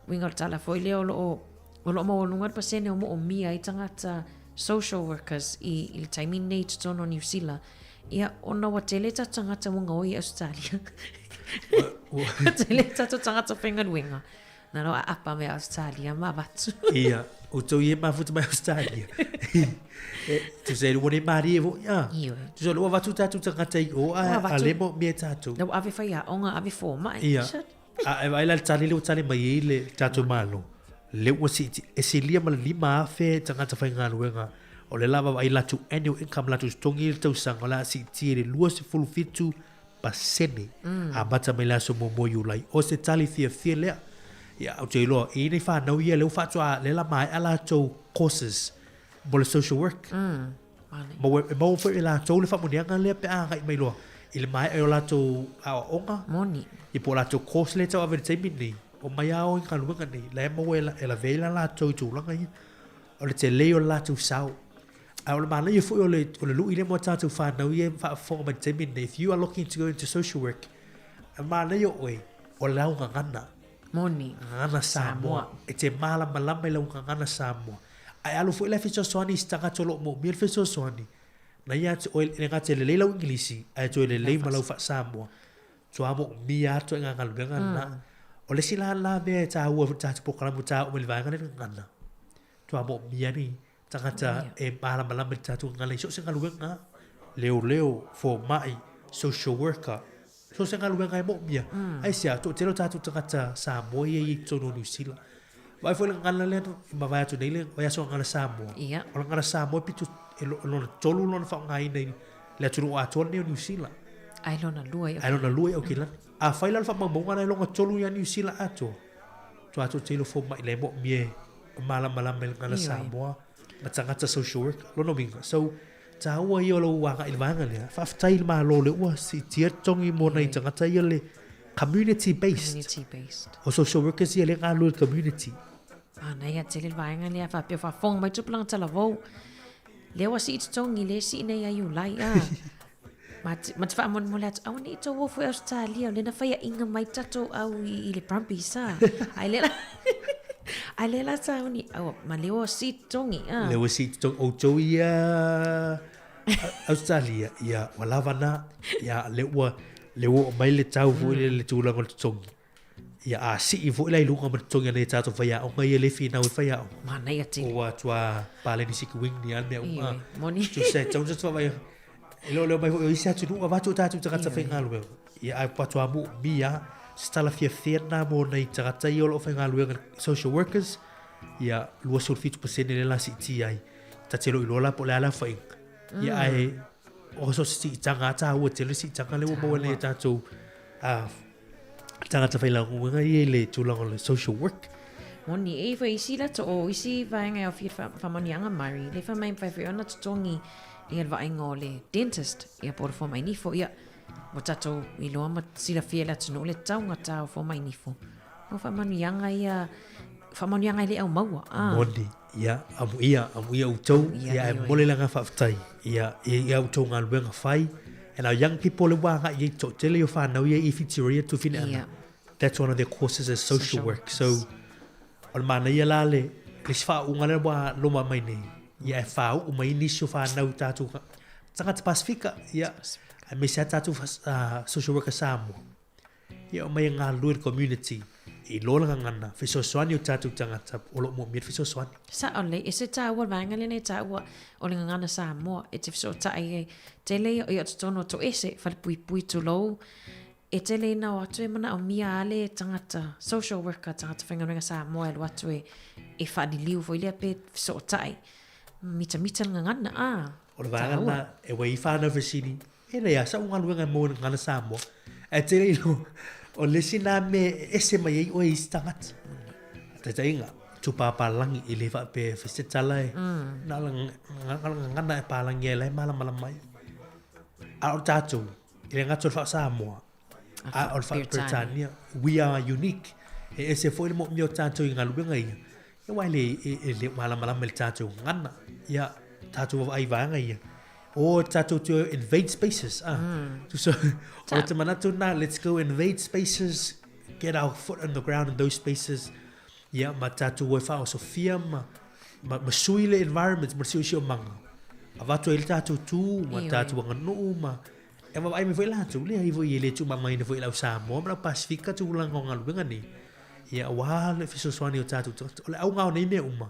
Uiga o le tala foi lea o lo o, o lo o maualuga le pasene o moomia ai tagata social workers i, i le taimi nei i totonu o Niu Sila. Ia, ona ua tele tatou tagata ua gaoi i Ausetalia. Ua tele tatou tagata faigaluega. Na no aapa mai Australia ma avatu. Ia, outou ia e mafuta mai Australia. E, tusa e ua nei marie foi, a. Ioe. Tusa ua avatu tatou tagata i o, a, a le moomia e tatou. La ua ave faiaoga, ave fomai. Ia. A e vaai la i le tali lea ua tali mai ai le tatou Malo, lea ua siiti, e silia ma le 5,000 tagata faigaluega o lea la vaavaai latou annual income latou totogi i le tausaga o le a siitia i le 27 pasene amata mai le aso muamua o Iulai. O se tali fiafia lea. Ia, ou te iloa, e i ai nai fanau ia lea ua faatoa, lea la maea latou courses mo le social work. Ma ua, e maua foi e latou le faamanuiaga lea pe a agai mai loa i le maea o latou aoaoga. Moni. Ia po o latou course lea e tau ave i le taimi lenei, omai lava o i galuega nei, la e maua e lavea ai la latou i tulaga ia. O le tele o le latou sao. Ae o le manaia foi o le, o le lui lea mo a tatou fanau ia e faafofoga mai i le taimi lenei, if you are looking to go into social work, e manaia oe o lau gagana. Moni. Gagana Samoa. E te malamalama i lau gagana Samoa. Ae alu foi la e fesoasoani i se tagata o lo o moomia le fesoasoani, na ia te oe, e le gata e lelei lau Igilisi, ae toe lelei ma lau faa-Samoa. Toa moomia atu i ngā galuega lena. O le isi la la mea e tāua foi le tatou polokalame ua tāua mai i le vaega lea le gagana. Toa moomia ni tagata e malamalama i le tatou gagana i so o se galuega, leoleo, fomai, social worker, so o se galuega e moomia. Aisea, toatele o tatou tagata Samoa ia e i ai i totonu o Niu Sila. Vaai foi le gagana lea e mavae atu nei le vaiaso gagana Samoa. O le gagana Samoa e pito, e lona tolu lona faaaogaina i le atunuu atoa lenei o Niu Sila. Ai lona lua i Ai lona lua i Aukilani. Afai la o le faamaumauga la e lona tolu ia Niu Sila atoa, toa atu te ilo fomai la e moomia e malamalama i le gagana Samoa ma tagata social worker. Lona uiga, so taua ia o lou agai i le vaega lea, faafetai i le Malo lea ua siitia totogi mo nai tagata ia le community based. Community based. O social workers ia lea e galulue i le community. Manaia tele le vaega lea faapea faafofoga mai tupulaga talavou. Lea ua sii totogi lea sii nei ia Iulai a. Ma te, ma te faamolemole atu, aua ne i tou ofo i Ausetalia, o lea na faiaʻiga mai tatou au i, i le Brumbies a. Ai lea la, ai lea la sauni, aua, ma lea ua sii totogi a. Lea ua sii totogi, outou ia Ausetalia, ia, ua lava na, ia, lea ua, lea ua oo mai le tau foi lea i le tulaga o le totogi. Ia, a sii foi la i luga ma le totogi a nai a tatou faiaoga ia e le finau e faiaoga. Manaia tele. Ua tua paleni siki wing ni a le mea uma. Ioe, moni. Tusa e tatau ona tatou vaavaai, e le o leo mai foi o isi atunuu avatu o tatou tagata faigaluega. Ia, ae faatoa moomia lava se tala fiafia lena mo nai tagata ia o lo o faigaluega, social workers, ia 27% lea o le a siitia ai. Ta te le o iloa la po o le a le aofaiga. Ia, ae o so o se siitaga lava, taua tele le siitaga lea ua maua nei e tatou tagata faigaluega ia i le tulaga o le social work. Moni, e i foi isi latou, o isi vaega e aofia i le faamanuiaga Mari, le fai mai e mafai foi ona totogi ia le vaaiga o le dentist, ia po o le fomai nifo, ia ua tatou iloa ma silafia e le atunuu le taugata o fomai nifo. O faamanuiaga ia, faamanuiaga e le aumaua. Ah. Moni, ia, amuia, amuia outou, ia, ae momoli le agaga faafetai, ia, i a outou galuega fai. And our young people le ua agai i ai toatele o fanau ia i Whitireia Tufineana. Yeah. That's one of their courses is social, Social work. So, o le manaia la le, le isi faauuga lea ua loma mai nei, ia e faauu mai ai nisi o fanau i tatou tagata Pasifika, ia, aemaise lava tatou social worker Samoa. Ia omai e galulue i le community i lo le gagana, fesoasoani o tatou tagata o lo o moomia le fesoasoani. Sao lelei, e se taua le vaega lenei taua o le gagana Samoa e te fesootai ai. Tele ia o totonu o toese, falepuipui tulou, e tele ina o atu e manaomia a le tagata social worker, tagata faigaluega Samoa e alu atu e e faaliliu foi lea pe fesootai. Mitamita le gagana, a. O le vaega lena e ua i ai whanau fesili, E leai a sa'u galuega e maua i le gagana Samoa. Ae tele ilo, o le isi lena mea e ese mai ai oe i isi tagata. Taitaiga, tupāpālagi e le faapea e fai se tala e, na o le gagana e pālagi ai la e malamalama ai. A o tatou, e le gata o le faa-Samoa, a o le faa-Peretania, we are unique. E ese foi le moomia o tatou i galuega ia, aua e le, e le malamalama i le tatou gagana. Ia, tatou vaavaai i vaega ia. O tatou te invade spaces. Ah. So, o te manatu na, let's go invade spaces, get our foot on the ground in those spaces. Ia, ma tatou o e faaosofia ma, ma, ma sui le environment ma le siosiomaga. Avatu ai le tatou tu, ma Ioe. tatou aganuu, ma e vaavaai mai foi latou, leai foi e le tuumamaina foi i le au Samoa ma le au Pasifika tulaga o galuega nei. Ia, aua le fesoasoani o tatou tagata. O le auga o nei mea uma,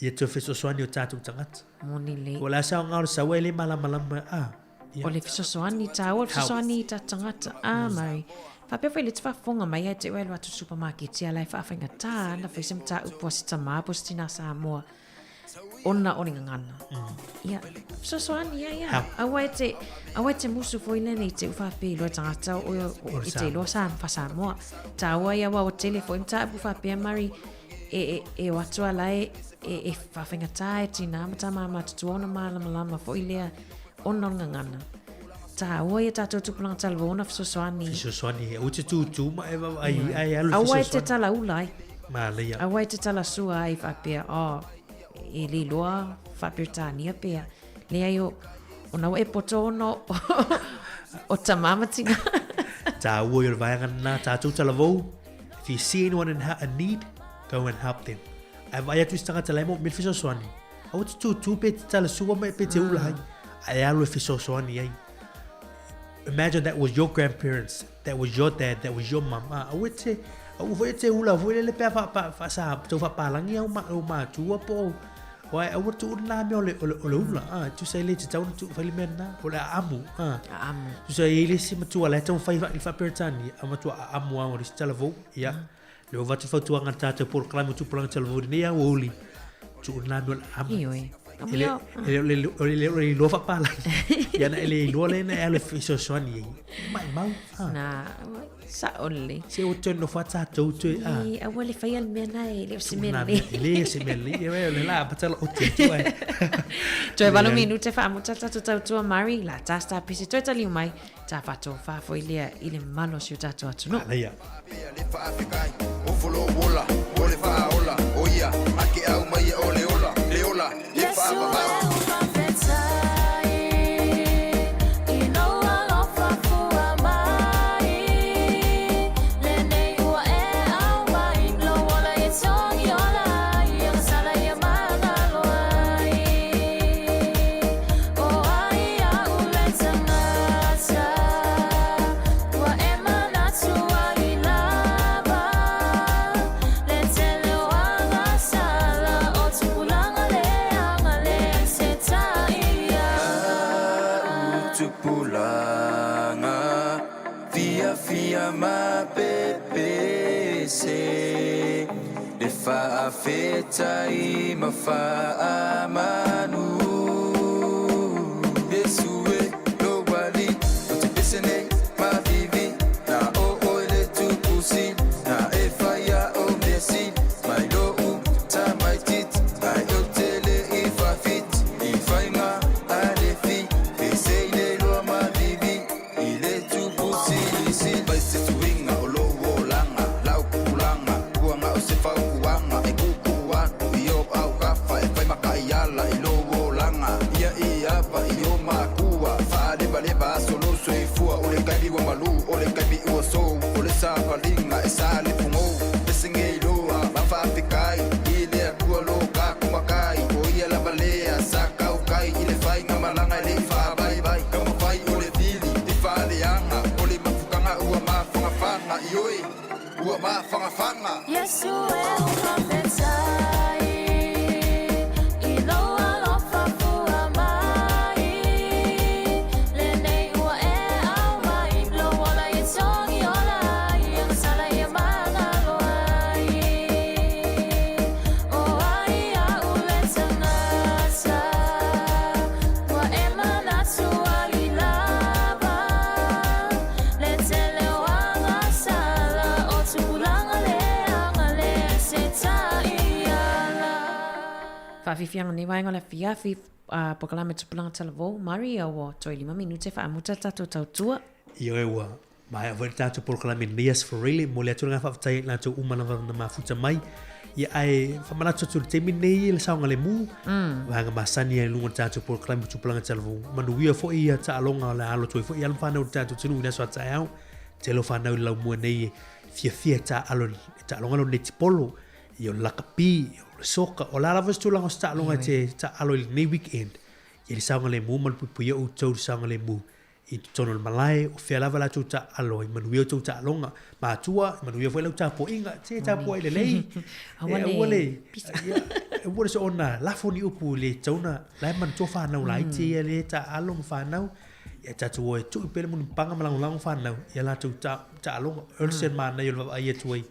ia toe fesoasoani o tatou tagata. Moni lelei. Po o le a se aoga o le sau ai le malamalama, ah, ia. O le fesoasoani taua, le fesoasoani i tatou tagata. Ah, Murray. Faapea foi le te faafofoga mai ia te oe alu atu i le supamaketi a la e faafaigata ana fai se mataupu a se tamā po o se tinā Samoa ona o le gagana. Ia, fesoasoani ia ia. Aua e te, aua e te musu foi lele i te u faapea iloa tagata o, o, e te iloa sa, fa-Samoa. Taua ia aua ua tele foi mataupu faapea Murray e, e, e o atu ala e, e, e faafaigata e tinā ma tamā matutua ona malamalama foi lea ona o le gagana. Taua ia tatou tupulaga talavou ona fesoasoani. Fesoasoani, aua te tūtū ma e vaavaai ai alu Aua e te fesoasoani. talaula ai. Manaia. Aua e te talasua ai faapea, oh, e le iloa faa-Peretania pea. Leai o, ona ua e poto ona o, o tamā ma tinā. Taua ia o le vaega lena, tatou talavou, if you see anyone in, in need, go and help them. Ae vaai atu i se tagata la e moomia le fesoasoani, aua te tūtū pe te talasua mai pe te ula ai, ae alu e fesoasoani ai. Imagine that was your grandparents, that was your dad, that was your mum. Ah, aua te, aua foi e te ula foi lele pe a wha, wha, wha, sa, tau whapalangi au, ma, au mātua po o, Wai, aua tuu nā mea o le, o le, o le ula, ah, tusa e le te tau na tuu whai le mea nā, o le aamu, ah. Aamu. Tusa e le si matua, le tau whai wha, i wha-Peretania, a matua aamu au, o le si talavou, ia. Le o vatu fautuaga a le tatou polokalame o Tupulaga Talavou i lenei aoauli, tuu nā mea o le aamu. Ioe. E le, e le, o le, o le iloa faapalagi. Ia na e le iloa le na e alu e fesoasoani ai. Maimau. Ah. Na, sao lelei. Se o toe nofo a tatou toe a. I, aua le faia le mea na e le o se mea Nā lelei. mea, e le o se mea lelei. Ia o le la patala o te atu ai. Toe valu minute faamuta tatou tautua Mari, la tā sta pese toe taliu mai, tā whaatōwhā foi lea i le mamalu o si o tatou atunuu. Manaia. Faafetai ma faamanu. Iesu e lou Alii, ou te pese nei ma vivi, na o oe le Tupu Sili, na e faia o mea sili, mai lou tamaitiiti, ae ou te le i faafiti, i faiga a le fi, pese i le iloa ma vivi, i le Tupu Silisili. Fai se suiga o lou olaga, lau tupulaga, ua na o se fautuaga, e tuutuu atu i ou autafa, e fai mataiala i lou olaga, ia i ava i o matua, faalevaleva aso lou soifua, o le taimi ua malū, o le taimi ua sou, o le savaliga e sa le pugou, pese nei loa, ma faafetai, i le Atua lo tatou Matai, o ia lava lea sa tautai i le faiga malaga e le i faavaivai, taumafai o le vili i faaleaga, o le mafutaga ua mafagafaga, ioe, ua mafagafaga. Iesu e ua faafetai i lou alofa fua mai, lenei ua e aumai, lou ola e togi ola ai, agasala ia magalo ai. O ai a'u le tagata, ua e manatu ai lava, le tele o agasala, o tupulaga leaga le se taiala. Faafiafiaga nei vaega o le afiafi, polokalame Tupulaga Talavou, Maria ua toe 5 minute faamuta le tatou tautua. Ioe ua maea foi le tatou polokalame nei aso Faraile, momoli atu le agaga faafetai i latou uma lava na mafuta mai. Ia ae faamanatu atu i le taimi lenei le saogalemu, vaega masani ai i luga o le tatou polokalame Tupulaga Talavou. Manuia foi ia taaloga o le a alo atu ai foi alo ma fanau i le tatou atunuu i le aso a taeao. Tele o fanau i le laumua nei e fiafia e taaalo i le taaloga lea o le netipolo, ia o le lakapi, o le soka, o le a lava se tulaga o se taaloga e te taaalo i lenei weekend, ia le saogalemu ma le puipuia o outou i le saogalemu i totonu o le malae, o fea lava la outou taaalo ai, manuia outou taaloga. Matua, manuia foi lau tapuaiga, se tapuai lelei. Aua le le aua le, pisa. ia, aua le soona lafo ni upu i le tauna, la e manatua fanau laiti ia le taaalo ma fanau. Ia tatou o e tuu pea le munipaga ma lagolago fanau ia latou taaloga. O le se manaia o le vaavaai atu ai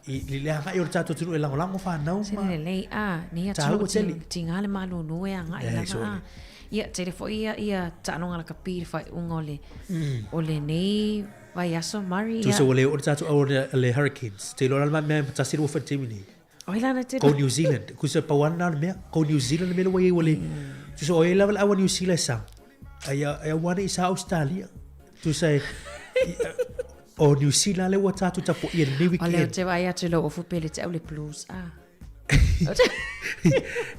i le agai o le tatou atunuu e lagolago fanau Sene ma lelei a nei Tāua atunuu tele. tiga le malūlū e agai Leai, lava sole. a. Ia tele foi ia ia taaloga lakapi i le faaiuga o le o lenei vaiaso Murray ia. Tusa ua le oo le tatou au le Hurricanes. Te iloa la le mea ma tasi lua fai taimi nei. Oi lana te Go New Zealand. Kusa pau ana le mea. Go New Zealand le mea le ua iai ua le. Tusa o ia lava le au a New Zealand e sa. Ai ai ua nei sa Australia. Tusa e o New Zealand le ua tatou tapuaia i lenei O lea weekend. te vaai atu i lou ofu pe le te au le blues a.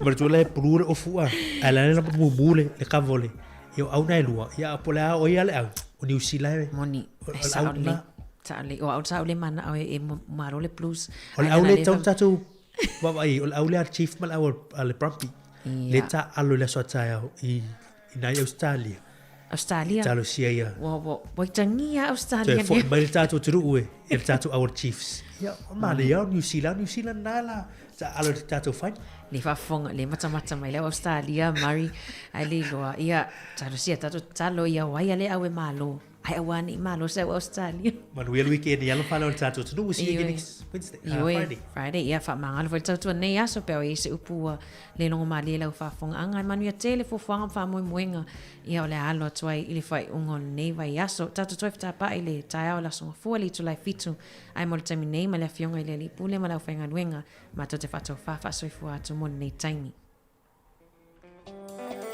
Manatua la e blue le ofu a. Ae la le mumu le le kava o le. Ia o au na e lua. Ia po o le a o ia le au. O New Zealand e. Moni. O E le sao au lelei. na. Sao lelei. O au sa o le manao e malo le blues. O le Ai au lana le le tau fa- tatou vaavaai, o le au lea a le Chief ma le au a le Brumby. Ia. Le taaalo i le aso a taeao i nai Australia. Australia. Talosia ia. Ua ua ua itagia Australia Toe foi nei. mai le tatou atunuu e, i le tatou au a le Chiefs. Ia, o manaia o New Zealand, New Zealand na la taaalo i le tatou final. Le faafofoga, le matamata mai le au Australia, Murray, ae le iloa. Ia, talosia tatou tatalo ia o ai a le au e malo. Ai aua ne i malo se au Australia. Manuia le weekend i alo whanau le tatou atunuu. We'll see you again Ioe. next Wednesday, Ioe. Friday. Friday, ia faamagalo foi le tautua nei aso pe o i se upu ua le logomalie lau faafofogaaga. E manuia tele fuafuaga ma faamoemoega. Ia o le a alo atu ai i le faaiuga o lenei vaiaso. Tatou toe fetapaai i le taeao i le aso Gafua le itula e 7. Ae mo le taimi nei ma le afioga i le Alii Pule ma le aufaigaluega, matou te faataufā faasoifua atu mo lenei taimi.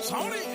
Tony!